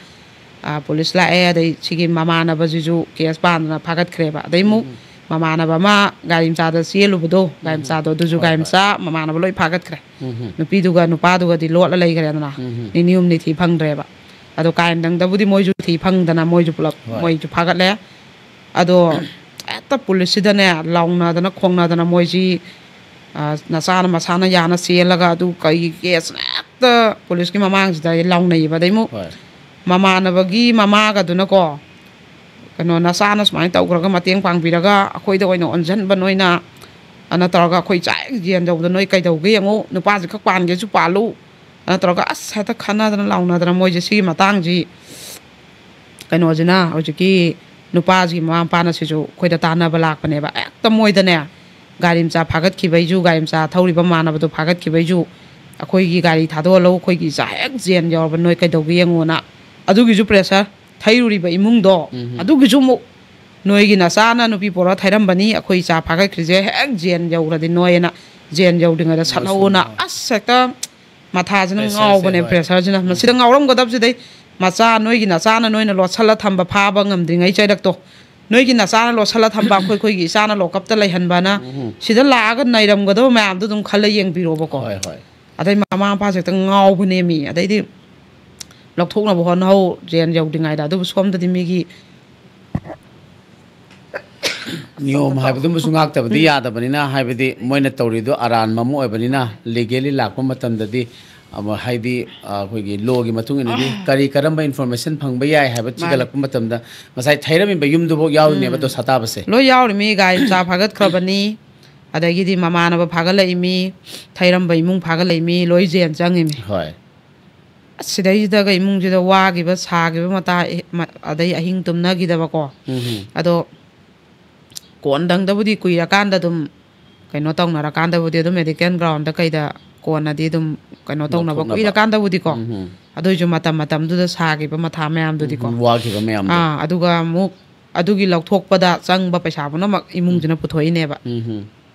ꯑ, ꯄꯨꯂꯤꯁ ꯂꯥꯛꯑꯦ, ꯑꯗꯩ ꯁꯤꯒꯤ ꯃꯃꯥꯟꯅꯕꯁꯤꯁꯨ ꯀꯦꯁ ꯄꯥꯟꯗꯅ ꯐꯥꯒꯠꯈ꯭ꯔꯦꯕ꯫ ꯑꯗꯩ ꯑꯃꯨꯛ ꯃꯃꯥꯟꯅꯕ ꯑꯃ ꯒꯥꯔꯤ ꯃꯆꯥꯗ ꯆꯦꯜꯂꯨꯕꯗꯣ, ꯒꯥꯔꯤ ꯃꯆꯥꯗꯣ, ꯑꯗꯨꯁꯨ ꯍꯣꯏ, ꯒꯥꯔꯤ ꯍꯣꯏ꯫ ꯃꯆꯥ ꯃꯃꯥꯟꯅꯕ ꯂꯣꯏ ꯐꯥꯒꯠꯈ꯭ꯔꯦ꯫ ꯎꯝ꯫ ꯅꯨꯄꯤꯗꯨꯒ ꯅꯨꯄꯥꯗꯨꯒꯗꯤ ꯂꯣꯠꯂ ꯂꯩꯈ꯭ꯔꯦꯗꯅ꯫ ꯎꯝ꯫ ꯅꯤꯅꯤ ꯍꯨꯝꯅꯤ ꯊꯤ ꯐꯪꯗ꯭ꯔꯦꯕ꯫ ꯑꯗꯣ ꯀꯥꯏꯝꯗꯪꯗꯕꯨꯗꯤ ꯃꯣꯏꯁꯨ ꯊꯤ ꯐꯪꯗꯅ ꯃꯣꯏꯁꯨ ꯄꯨꯂꯞ ꯍꯣꯏ꯫ ꯃꯣꯏꯁꯨ ꯐꯥꯒꯠꯂꯦ꯫ ꯑꯗꯣ ꯍꯦꯛꯇ ꯄꯨꯂꯤꯁꯁꯤꯗꯅꯦ ꯂꯥꯎꯅꯗꯅ ꯈꯣꯡꯅꯗꯅ ꯃꯣꯏꯁꯤ, ꯑ, "ꯅꯆꯥꯅ ꯃꯁꯥꯅ ꯌꯥꯅ ꯆꯦꯜꯂꯒ ꯑꯗꯨ ꯀꯩ ꯀꯦꯁꯅ?" ꯍꯦꯛꯇ ꯄꯨꯂꯤꯁꯀꯤ ꯃꯃꯥꯡꯁꯤꯗ ꯂꯥꯎꯅꯩꯌꯦꯕ꯫ ꯑꯗꯩ ꯑꯃꯨꯛ ꯍꯣꯏ꯫ ꯃꯃꯥꯟꯅꯕꯒꯤ ꯃꯃꯥꯒꯗꯨꯅꯀꯣ, "ꯀꯩꯅꯣ, ꯅꯆꯥꯅ ꯁꯨꯃꯥꯏꯅ ꯇꯧꯈ꯭ꯔꯒ ꯃꯇꯦꯡ ꯄꯥꯡꯕꯤꯔꯒ ꯑꯩꯈꯣꯏꯗ ꯑꯣꯏꯅ ꯑꯣꯟꯁꯤꯟꯕ ꯅꯣꯏꯅ", ꯑꯅ ꯇꯧꯔꯒ "ꯑꯩꯈꯣꯏ ꯏꯆꯥ ꯍꯦꯛ ꯖꯦꯟ ꯌꯧꯕꯗ ꯅꯣꯏ ꯀꯩꯗꯧꯒꯦ ꯌꯦꯡꯉꯨ, ꯅꯨꯄꯥꯁꯤ ꯈꯛ ꯄꯥꯟꯒꯦꯁꯨ ꯄꯥꯜꯂꯨ", ꯑꯅ ꯇꯧꯔꯒ ꯑꯁ ꯍꯦꯛꯇ ꯈꯠꯅꯗꯅ ꯂꯥꯎꯅꯗꯅ ꯃꯣꯏꯁꯦ ꯁꯤꯒꯤ ꯃꯇꯥꯡꯁꯤ ꯀꯩꯅꯣꯁꯤꯅ, ꯍꯧꯖꯤꯛꯀꯤ ꯅꯨꯄꯥꯁꯤꯒꯤ ꯃꯃꯥ ꯃꯄꯥꯅ ꯁꯤꯁꯨ ꯑꯩꯈꯣꯏꯗ ꯇꯥꯟꯅꯕ ꯂꯥꯛꯄꯅꯦꯕ꯫ ꯍꯦꯛꯇ ꯃꯣꯏꯗꯅꯦ ꯒꯥꯔꯤ ꯃꯆꯥ ꯐꯥꯒꯠꯈꯤꯕꯩꯁꯨ, ꯒꯥꯔꯤ ꯃꯆꯥ ꯊꯧꯔꯤꯕ ꯃꯃꯥꯟꯅꯕꯗꯣ ꯐꯥꯒꯠꯈꯤꯕꯩꯁꯨ, "ꯑꯩꯈꯣꯏꯒꯤ ꯒꯥꯔꯤ ꯊꯥꯗꯣꯛꯍꯜꯂꯧ, ꯑꯩꯈꯣꯏꯒꯤ ꯏꯆꯥ ꯍꯦꯛ ꯖꯦꯟ ꯌꯧꯔꯕ ꯅꯣꯏ ꯀꯩꯗꯧꯒꯦ ꯌꯦꯡꯉꯣꯅ", ꯑꯗꯨꯒꯤꯁꯨ ꯄ꯭ꯔꯦꯁꯔ ꯊꯩꯔꯨꯔꯤꯕ ꯏꯃꯨꯡꯗꯣ, ꯎꯝ꯫ ꯑꯗꯨꯒꯤꯁꯨ ꯑꯃꯨꯛ "ꯅꯣꯏꯒꯤ ꯅꯆꯥꯅ ꯅꯨꯄꯤ ꯄꯣꯔ ꯊꯩꯔꯝꯕꯅꯤ, ꯑꯩꯈꯣꯏ ꯏꯆꯥ ꯐꯥꯒꯠꯈ꯭ꯔꯤꯁꯦ ꯍꯦꯛ ꯖꯦꯟ ꯌꯧꯔꯗꯤ ꯅꯣꯏꯅ ꯖꯦꯟ ꯌꯧꯗ꯭ꯔꯤꯉꯩꯗ ꯁꯠꯍꯧꯅ", ꯍꯣꯏ꯫ ꯑꯁ ꯍꯦꯛꯇ ꯃꯊꯥꯁꯤꯅ ꯄ꯭ꯔꯦꯁꯔꯁꯦ, ꯉꯥꯎꯕꯅꯦ꯫ ꯍꯣꯏ꯫ ꯄ꯭ꯔꯦꯁꯔꯁꯤꯅ ꯃꯁꯤꯗ ꯉꯥꯎꯔꯝꯒꯗꯕꯁꯤꯗꯩ ꯃꯆꯥ ꯅꯣꯏꯒꯤ ꯅꯆꯥꯅ ꯅꯣꯏꯅ ꯂꯣꯠꯁꯜꯂ ꯊꯝꯕ ꯐꯥꯕ ꯉꯝꯗ꯭ꯔꯤꯉꯩ ꯆꯩꯔꯛꯇꯣ, ꯅꯣꯏꯒꯤ ꯅꯆꯥꯅ ꯂꯣꯠꯁꯜꯂ ꯊꯝꯕ ꯑꯩꯈꯣꯏ ꯑꯩꯈꯣꯏꯒꯤ ꯏꯆꯥꯅ ꯂꯣꯀꯞꯇ ꯂꯩꯍꯟꯕꯅ ꯎꯝ꯫ ꯁꯤꯗ ꯂꯥꯛꯑꯒ ꯅꯩꯔꯝꯒꯗꯕ ꯃꯌꯥꯝꯗꯣ ꯑꯗꯨꯝ ꯈꯜꯂ ꯌꯦꯡꯕꯤꯔꯣꯕꯀꯣ꯫ ꯍꯣꯏ, ꯍꯣꯏ꯫ ꯑꯗꯩ ꯃꯃꯥ ꯃꯄꯥꯁꯦ ꯍꯦꯛꯇ ꯉꯥꯎꯕꯅꯦꯃꯤ꯫ ꯑꯗꯩꯗꯤ ꯂꯧꯊꯣꯛꯅꯕ ꯍꯣꯠꯅꯍꯧ ꯖꯦꯟ ꯌꯧꯗ꯭ꯔꯤꯉꯩꯗ꯫ ꯑꯗꯨꯕꯨ ꯁꯣꯝꯗꯗꯤ ꯃꯤꯒꯤ ꯅꯤꯌꯣꯝ ꯍꯥꯏꯕꯗꯨꯃꯁꯨ ꯉꯥꯛꯇꯕꯗꯤ ꯌꯥꯗꯕꯅꯤꯅ, ꯍꯥꯏꯕꯗꯤ ꯃꯣꯏꯅ ꯇꯧꯔꯤꯗꯣ ꯑꯔꯥꯟꯕ ꯑꯃ ꯑꯣꯏꯕꯅꯤꯅ, ꯂꯤꯒꯦꯂꯤ ꯂꯥꯛꯄ ꯃꯇꯝꯗꯗꯤ ꯑꯃ, ꯍꯥꯏꯗꯤ, ꯑ, ꯑꯩꯈꯣꯏꯒꯤ ꯂꯣꯒꯤ ꯃꯇꯨꯡ ꯏꯟꯅꯗꯤ ꯀꯔꯤ ꯀꯔꯝꯕ ꯏꯟꯐꯣꯔꯃꯦꯁꯟ ꯐꯪꯕ ꯌꯥꯏ ꯍꯥꯏꯕ ꯊꯤꯒꯠꯂꯛꯄ ꯃꯇꯝꯗ ꯉꯁꯥꯏ ꯊꯩꯔꯝꯃꯤꯕ ꯌꯨꯝꯗꯨꯐꯥꯎ ꯌꯥꯎꯔꯤꯅꯦꯕ ꯗꯣꯁꯥ ꯇꯥꯕꯁꯦ꯫ ꯂꯣꯏ ꯌꯥꯎꯔꯤꯃꯤ꯫ ꯒꯥꯔꯤ ꯃꯆꯥ ꯐꯥꯒꯠꯈ꯭ꯔꯕꯅꯤ, ꯑꯗꯒꯤꯗꯤ ꯃꯃꯥꯟꯅꯕ ꯐꯥꯒꯠꯂꯛꯏꯃꯤ, ꯊꯩꯔꯝꯕ ꯏꯃꯨꯡ ꯐꯥꯒꯠꯂꯛꯏꯃꯤ, ꯂꯣꯏ ꯖꯦꯟ ꯆꯪꯉꯤꯃꯤ꯫ ꯍꯣꯏ꯫ ꯑꯁ, ꯁꯤꯗꯩꯁꯤꯗꯒ ꯏꯃꯨꯡꯁꯤꯗ ꯋꯥꯈꯤꯕ ꯁꯥꯈꯤꯕ ꯃꯇꯥ-, ꯑꯗꯩ ꯑꯍꯤꯡ ꯇꯨꯝꯅꯈꯤꯗꯕꯀꯣ꯫ ꯎꯝ꯫ ꯑꯗꯣ ꯀꯣꯟꯗꯪꯗꯕꯨꯗꯤ ꯀꯨꯏꯔꯀꯥꯟꯗ ꯑꯗꯨꯝ ꯀꯩꯅꯣ ꯇꯧꯅꯔꯀꯥꯟꯗꯕꯨꯗꯤ ꯑꯗꯨꯝ ꯃꯦꯗꯤꯀꯦꯜ ꯒ꯭ꯔꯥꯎꯟꯗ ꯀꯩꯗ ꯀꯣꯟꯅꯗꯤ ꯑꯗꯨꯝ ꯀꯩꯅꯣ ꯇꯧꯅꯕ ꯂꯧꯊꯣꯛꯅꯕ꯫ ꯀꯨꯏꯔꯀꯥꯟꯗꯕꯨꯗꯤꯀꯣ꯫ ꯎꯝ, ꯎꯝ꯫ ꯑꯗꯨꯏꯁꯨ ꯃꯇꯝ ꯃꯇꯝꯗꯨꯗ ꯁꯥꯈꯤꯕ ꯃꯊꯥ ꯃꯌꯥꯝꯗꯨꯗꯤꯀꯣ꯫ ꯎꯝ, ꯋꯥꯈꯤꯕ ꯃꯌꯥꯝꯗꯣ꯫ ꯑꯥ, ꯑꯗꯨꯒ ꯑꯃꯨꯛ ꯑꯗꯨꯒꯤ ꯂꯧꯊꯣꯛꯄꯗ ꯆꯪꯕ ꯄꯩꯁꯥ ꯄꯨꯝꯅꯃꯛ ꯏꯃꯨꯡꯁꯤꯅ ꯄꯨꯊꯣꯛꯏꯅꯦꯕ꯫ ꯎꯝ, ꯎꯝ꯫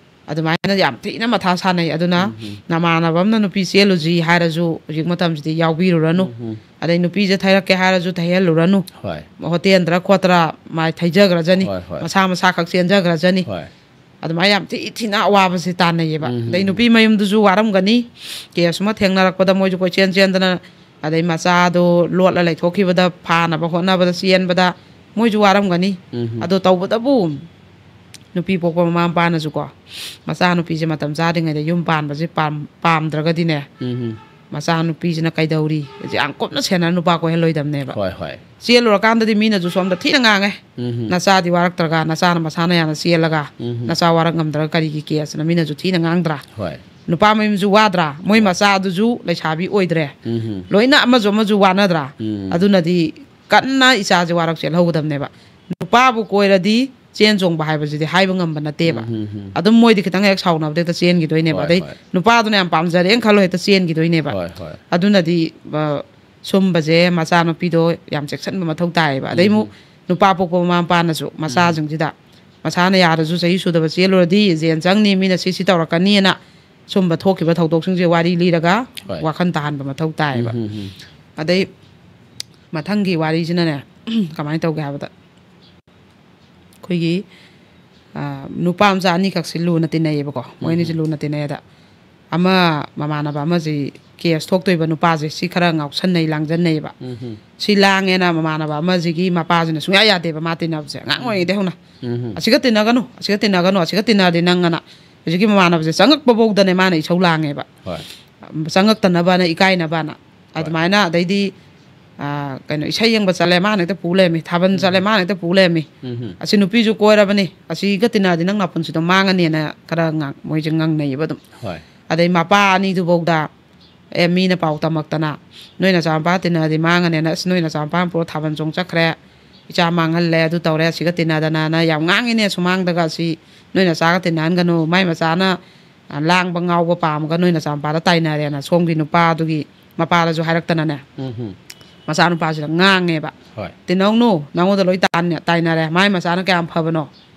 ꯑꯗꯨꯃꯥꯏꯅ ꯌꯥꯝ ꯊꯤꯅ ꯃꯊꯥ ꯁꯥꯟꯅꯩ꯫ ꯑꯗꯨꯅ ꯎꯝ, ꯎꯝ꯫ ꯅꯃꯥꯟꯅꯕ ꯑꯃꯅ ꯅꯨꯄꯤ ꯆꯦꯜꯂꯨꯁꯤ ꯍꯥꯏꯔꯁꯨ ꯍꯧꯖꯤꯛ ꯃꯇꯝꯁꯤꯗꯤ ꯌꯥꯎꯕꯤꯔꯨꯔꯅꯨ꯫ ꯎꯝ, ꯎꯝ꯫ ꯑꯗꯩ ꯅꯨꯄꯤꯁꯦ ꯊꯩꯔꯛꯀꯦ ꯍꯥꯏꯔꯁꯨ ꯊꯩꯍꯜꯂꯨꯔꯅꯨ꯫ ꯍꯣꯏ꯫ ꯍꯣꯇꯦꯜꯗꯔ ꯈꯣꯠꯇꯔ ꯃꯥꯏ ꯊꯩꯖꯈ꯭ꯔꯖꯅꯤ꯫ ꯍꯣꯏ, ꯍꯣꯏ꯫ ꯃꯁꯥ ꯃꯁꯥ ꯈꯛ ꯆꯦꯟꯖꯈ꯭ꯔꯖꯅꯤ꯫ ꯍꯣꯏ꯫ ꯑꯗꯨꯃꯥꯏꯅ ꯌꯥꯝ ꯊꯤ ꯊꯤꯅ ꯑꯋꯥꯕꯁꯦ ꯇꯥꯟꯅꯩꯌꯦꯕ꯫ ꯎꯝ, ꯑꯗꯩ ꯎꯝ꯫ ꯅꯨꯄꯤ ꯃꯌꯨꯝꯗꯨꯁꯨ ꯋꯥꯔꯝꯒꯅꯤ꯫ ꯀꯦꯁ ꯑꯃ ꯊꯦꯡꯅꯔꯛꯄꯗ ꯃꯣꯏꯁꯨ ꯀꯣꯏꯆꯦꯟ ꯆꯦꯟꯗꯅ, ꯑꯗꯩ ꯃꯆꯥꯗꯣ ꯂꯣꯠꯂ ꯂꯩꯊꯣꯛꯈꯤꯕꯗ ꯐꯥꯅꯕ ꯍꯣꯠꯅꯕꯗ ꯆꯦꯟꯕꯗ ꯃꯣꯏꯁꯨ ꯋꯥꯔꯝꯒꯅꯤ꯫ ꯎꯝ, ꯎꯝ꯫ ꯑꯗꯣ ꯇꯧꯕꯇꯕꯨ ꯅꯨꯄꯤ ꯄꯣꯛꯄ ꯃꯃꯥ ꯃꯄꯥꯅꯁꯨꯀꯣ, ꯃꯆꯥꯅꯨꯄꯤꯁꯦ ꯃꯇꯝ ꯆꯥꯗ꯭ꯔꯤꯉꯩꯗ ꯌꯨꯝ ꯄꯥꯟꯕꯁꯦ ꯄꯥꯝ-, ꯄꯥꯝꯗ꯭ꯔꯒꯗꯤꯅꯦ, ꯎꯝ, ꯎꯝ꯫ ꯃꯆꯥꯅꯨꯄꯤꯁꯤꯅ ꯀꯩꯗꯧꯔꯤ? ꯌꯥꯝ ꯀꯨꯞꯅ ꯁꯦꯟꯅꯔ ꯅꯨꯄꯥ ꯀꯣꯏꯍꯜꯂꯣꯏꯗꯕꯅꯦꯕ꯫ ꯍꯣꯏ, ꯍꯣꯏ꯫ ꯆꯦꯜꯂꯨꯔꯀꯥꯟꯗꯗꯤ ꯃꯤꯅꯁꯨ ꯁꯣꯝꯗ ꯊꯤꯅ ꯉꯥꯡꯉꯦ꯫ ꯎꯝ, ꯎꯝ꯫ "ꯅꯆꯥꯗꯤ ꯋꯥꯔꯛꯇ꯭ꯔꯒ, ꯅꯆꯥꯅ ꯃꯁꯥꯅ ꯌꯥꯅ ꯆꯦꯜꯂꯒ, ꯎꯝ, ꯎꯝ꯫ ꯅꯆꯥ ꯋꯥꯔꯛ ꯉꯝꯗ꯭ꯔꯒ ꯀꯔꯤꯒꯤ ꯀꯦꯁꯅ?" ꯃꯤꯅꯁꯨ ꯊꯤꯅ ꯉꯥꯡꯗ꯭ꯔꯥ? ꯍꯣꯏ꯫ ꯅꯨꯄꯥ ꯃꯌꯨꯝꯁꯨ ꯋꯥꯗ꯭ꯔꯥ? ꯃꯣꯏ ꯍꯣꯏ꯫ ꯃꯆꯥꯗꯨꯁꯨ ꯂꯩꯁꯥꯕꯤ ꯑꯣꯏꯗ꯭ꯔꯦ꯫ ꯎꯝ, ꯎꯝ꯫ ꯂꯣꯏꯅ ꯑꯃꯁꯨ ꯑꯃꯁꯨ ꯋꯥꯅꯗ꯭ꯔꯥ? ꯎꯝ꯫ ꯑꯗꯨꯅꯗꯤ ꯀꯟꯅ ꯏꯆꯥꯁꯦ ꯋꯥꯔꯛ ꯆꯦꯜꯍꯧꯒꯗꯕꯅꯦꯕ꯫ ꯅꯨꯄꯥꯕꯨ ꯀꯣꯏꯔꯗꯤ ꯆꯦꯟ ꯆꯣꯡꯕ ꯍꯥꯏꯕꯁꯤꯗꯤ ꯍꯥꯏꯕ ꯉꯝꯕ ꯅꯠꯇꯦꯕ꯫ ꯎꯝ, ꯎꯝ, ꯎꯝ꯫ ꯑꯗꯨꯝ ꯃꯣꯏꯗꯤ ꯈꯤꯇꯪ ꯍꯦꯛ ꯁꯥꯎꯅꯕꯗ ꯍꯦꯛꯇ ꯆꯦꯟꯈꯤꯗꯣꯏꯅꯦꯕ꯫ ꯍꯣꯏ, ꯑꯗꯩ ꯍꯣꯏ꯫ ꯅꯨꯄꯥꯗꯨꯅ ꯌꯥꯝ ꯄꯥꯝꯖꯔꯦꯅ ꯈꯜꯂꯣ, ꯍꯦꯛꯇ ꯆꯦꯟꯈꯤꯗꯣꯏꯅꯦꯕ꯫ ꯍꯣꯏ, ꯍꯣꯏ꯫ ꯑꯗꯨꯅꯗꯤ, ꯑ, ꯁꯨꯝꯕꯁꯦ ꯃꯆꯥꯅꯨꯄꯤꯗꯣ ꯌꯥꯝ ꯆꯦꯛꯁꯤꯟꯕ ꯃꯊꯧ ꯇꯥꯏꯌꯦꯕ꯫ ꯑꯗꯩ ꯑꯃꯨꯛ ꯎꯝ, ꯎꯝ꯫ ꯅꯨꯄꯥ ꯄꯣꯛꯄ ꯃꯃꯥ ꯃꯄꯥꯅꯁꯨ ꯎꯝ꯫ ꯃꯆꯥꯁꯤꯡꯁꯤꯗ ꯃꯁꯥꯅ ꯌꯥꯔꯁꯨ ꯆꯍꯤ ꯁꯨꯗꯕ ꯆꯦꯜꯂꯨꯔꯗꯤ ꯖꯦꯜ ꯆꯪꯅꯤ, ꯃꯤꯅ ꯁꯤ ꯁꯤ ꯇꯧꯔꯛꯀꯅꯤꯅ ꯁꯨꯝꯕ ꯊꯣꯛꯈꯤꯕ ꯊꯧꯗꯣꯛꯁꯤꯡꯁꯦ ꯋꯥꯔꯤ ꯂꯤꯔꯒ ꯍꯣꯏ꯫ ꯋꯥꯈꯜ ꯇꯥꯍꯟꯕ ꯃꯊꯧ ꯇꯥꯏꯌꯦꯕ꯫ ꯎꯝ, ꯎꯝ, ꯎꯝ꯫ ꯑꯗꯩ ꯃꯊꯪꯒꯤ ꯋꯥꯔꯤꯁꯤꯅꯅꯦ, ꯀꯃꯥꯏꯅ ꯇꯧꯒꯦ ꯍꯥꯏꯕꯗ, ꯑꯩꯈꯣꯏꯒꯤ, ꯑ, ꯅꯨꯄꯥ ꯃꯆꯥ ꯑꯅꯤꯈꯛꯁꯤ ꯂꯨꯅ ꯇꯤꯟꯅꯩꯌꯦꯕꯀꯣ꯫ ꯃꯣꯏ ꯑꯅꯤꯁꯤ ꯎꯝ꯫ ꯂꯨꯅ ꯇꯤꯟꯅꯩ꯫ ꯑꯗ ꯑꯃ, ꯃꯃꯥꯟꯅꯕ ꯑꯃꯁꯤ ꯀꯦꯁ ꯊꯣꯛꯇꯣꯏꯕ ꯅꯨꯄꯥꯁꯦ, ꯁꯤ ꯈꯔ ꯉꯥꯎꯁꯟꯅꯩ, ꯂꯥꯡꯖꯟꯅꯩꯌꯦꯕ꯫ ꯎꯝ꯫ ꯁꯤ ꯂꯥꯡꯉꯦꯅ ꯃꯃꯥꯟꯅꯕ ꯑꯃꯁꯤꯒꯤ ꯃꯄꯥꯁꯤꯅ ꯁꯨꯡꯌꯥ ꯌꯥꯗꯦꯕ, ꯃꯥ ꯇꯤꯟꯅꯕꯁꯦ ꯑꯉꯥꯡ ꯑꯣꯏꯔꯤꯉꯩꯗꯩ ꯍꯧꯅ꯫ ꯎꯝ꯫ "ꯑꯁꯤꯒ ꯇꯤꯟꯅꯒꯅꯨ, ꯑꯁꯤꯒ ꯇꯤꯟꯅꯒꯅꯨ, ꯑꯁꯤꯒ ꯇꯤꯟꯅꯔꯗꯤ ꯅꯪ", ꯑꯅ ꯍꯧꯖꯤꯛꯀꯤ ꯃꯃꯥꯟꯅꯕꯁꯦ ꯆꯪꯉꯛꯄ ꯐꯥꯎꯗꯅꯦ ꯃꯥꯅ ꯏꯁꯧ ꯂꯥꯡꯉꯦꯕ꯫ ꯍꯣꯏ꯫ ꯆꯪꯉꯛꯇꯅꯕꯅ, ꯏꯀꯥꯏꯅꯕꯅ꯫ ꯍꯣꯏ꯫ ꯑꯗꯨꯃꯥꯏꯅ ꯑꯗꯩꯗꯤ, ꯑ, ꯀꯩꯅꯣ, ꯏꯁꯩ ꯌꯦꯡꯕ ꯆꯠꯂꯦ, ꯃꯥꯅ ꯍꯦꯛꯇ ꯄꯨ ꯂꯩꯔꯝꯃꯤ, ꯊꯥꯕꯜ ꯆꯠꯂꯦ, ꯎꯝ꯫ ꯃꯥꯅ ꯍꯦꯛꯇ ꯄꯨ ꯂꯩꯔꯝꯃꯤ꯫ ꯎꯝ꯫ "ꯑꯁꯤ ꯅꯨꯄꯤꯁꯨ ꯀꯣꯏꯔꯕꯅꯤ, ꯑꯁꯤꯒ ꯇꯤꯟꯅꯔꯗꯤ ꯅꯪ ꯅꯄꯨꯟꯁꯤꯗꯣ ꯃꯥꯡꯉꯅꯤꯅ" ꯈꯔ ꯉꯥꯡ-, ꯃꯣꯏꯁꯦ ꯉꯥꯡꯅꯩꯌꯦꯕ ꯑꯗꯨꯝ꯫ ꯍꯣꯏ꯫ ꯑꯗꯩ ꯃꯄꯥ ꯑꯅꯤꯗꯨꯐꯧꯗ, "ꯑꯦ, ꯃꯤꯅ ꯄꯥꯎ ꯇꯝꯃꯛꯇꯅ ꯅꯣꯏ ꯅꯆꯥꯅꯨꯄꯥ ꯇꯤꯟꯅꯔꯗꯤ ꯃꯥꯡꯉꯅꯤꯅ, ꯑꯁ, ꯅꯣꯏ ꯅꯆꯥꯅꯨꯄꯥ ꯑꯃ ꯄꯨꯔ ꯊꯥꯕꯜ ꯆꯣꯡ ꯆꯠꯈ꯭ꯔꯦ, ꯏꯆꯥ ꯃꯥꯡꯍꯜꯂꯦ, ꯑꯗꯨ ꯇꯧꯔꯦ, ꯑꯁꯤꯒ ꯇꯤꯟꯅꯗꯅꯅ" ꯌꯥꯝ ꯉꯥꯡꯉꯤꯅꯦ ꯁꯨꯃꯥꯡꯗꯒ꯫ "ꯑꯁꯤ ꯅꯣꯏ ꯅꯆꯥꯒ ꯇꯤꯟꯅꯍꯟꯒꯅꯨ, ꯃꯥꯏ ꯃꯆꯥꯅ ꯂꯥꯡꯕ ꯉꯥꯎꯕ ꯄꯥꯝꯃꯒ ꯅꯣꯏ ꯅꯆꯥꯅꯨꯄꯥꯗ ꯇꯥꯏꯅꯔꯦꯅ ꯁꯣꯝꯒꯤ ꯅꯨꯄꯥꯗꯨꯒꯤ ꯃꯄꯥꯗꯁꯨ ꯍꯥꯏꯔꯛꯇꯅꯅꯦ, ꯎꯝ ꯍꯝ. ꯃꯆꯥꯅꯨꯄꯥꯁꯤꯗ ꯉꯥꯡꯉꯦꯕ꯫ ꯍꯣꯏ. "ꯇꯤꯟꯅꯧꯅꯨ, ꯅꯉꯣꯟꯗ ꯂꯣꯏ ꯇꯥꯟ-, ꯇꯥꯏꯅꯔꯦ, ꯃꯥꯏ ꯃꯆꯥꯅ ꯀꯌꯥꯝ ꯐꯕꯅꯣ?"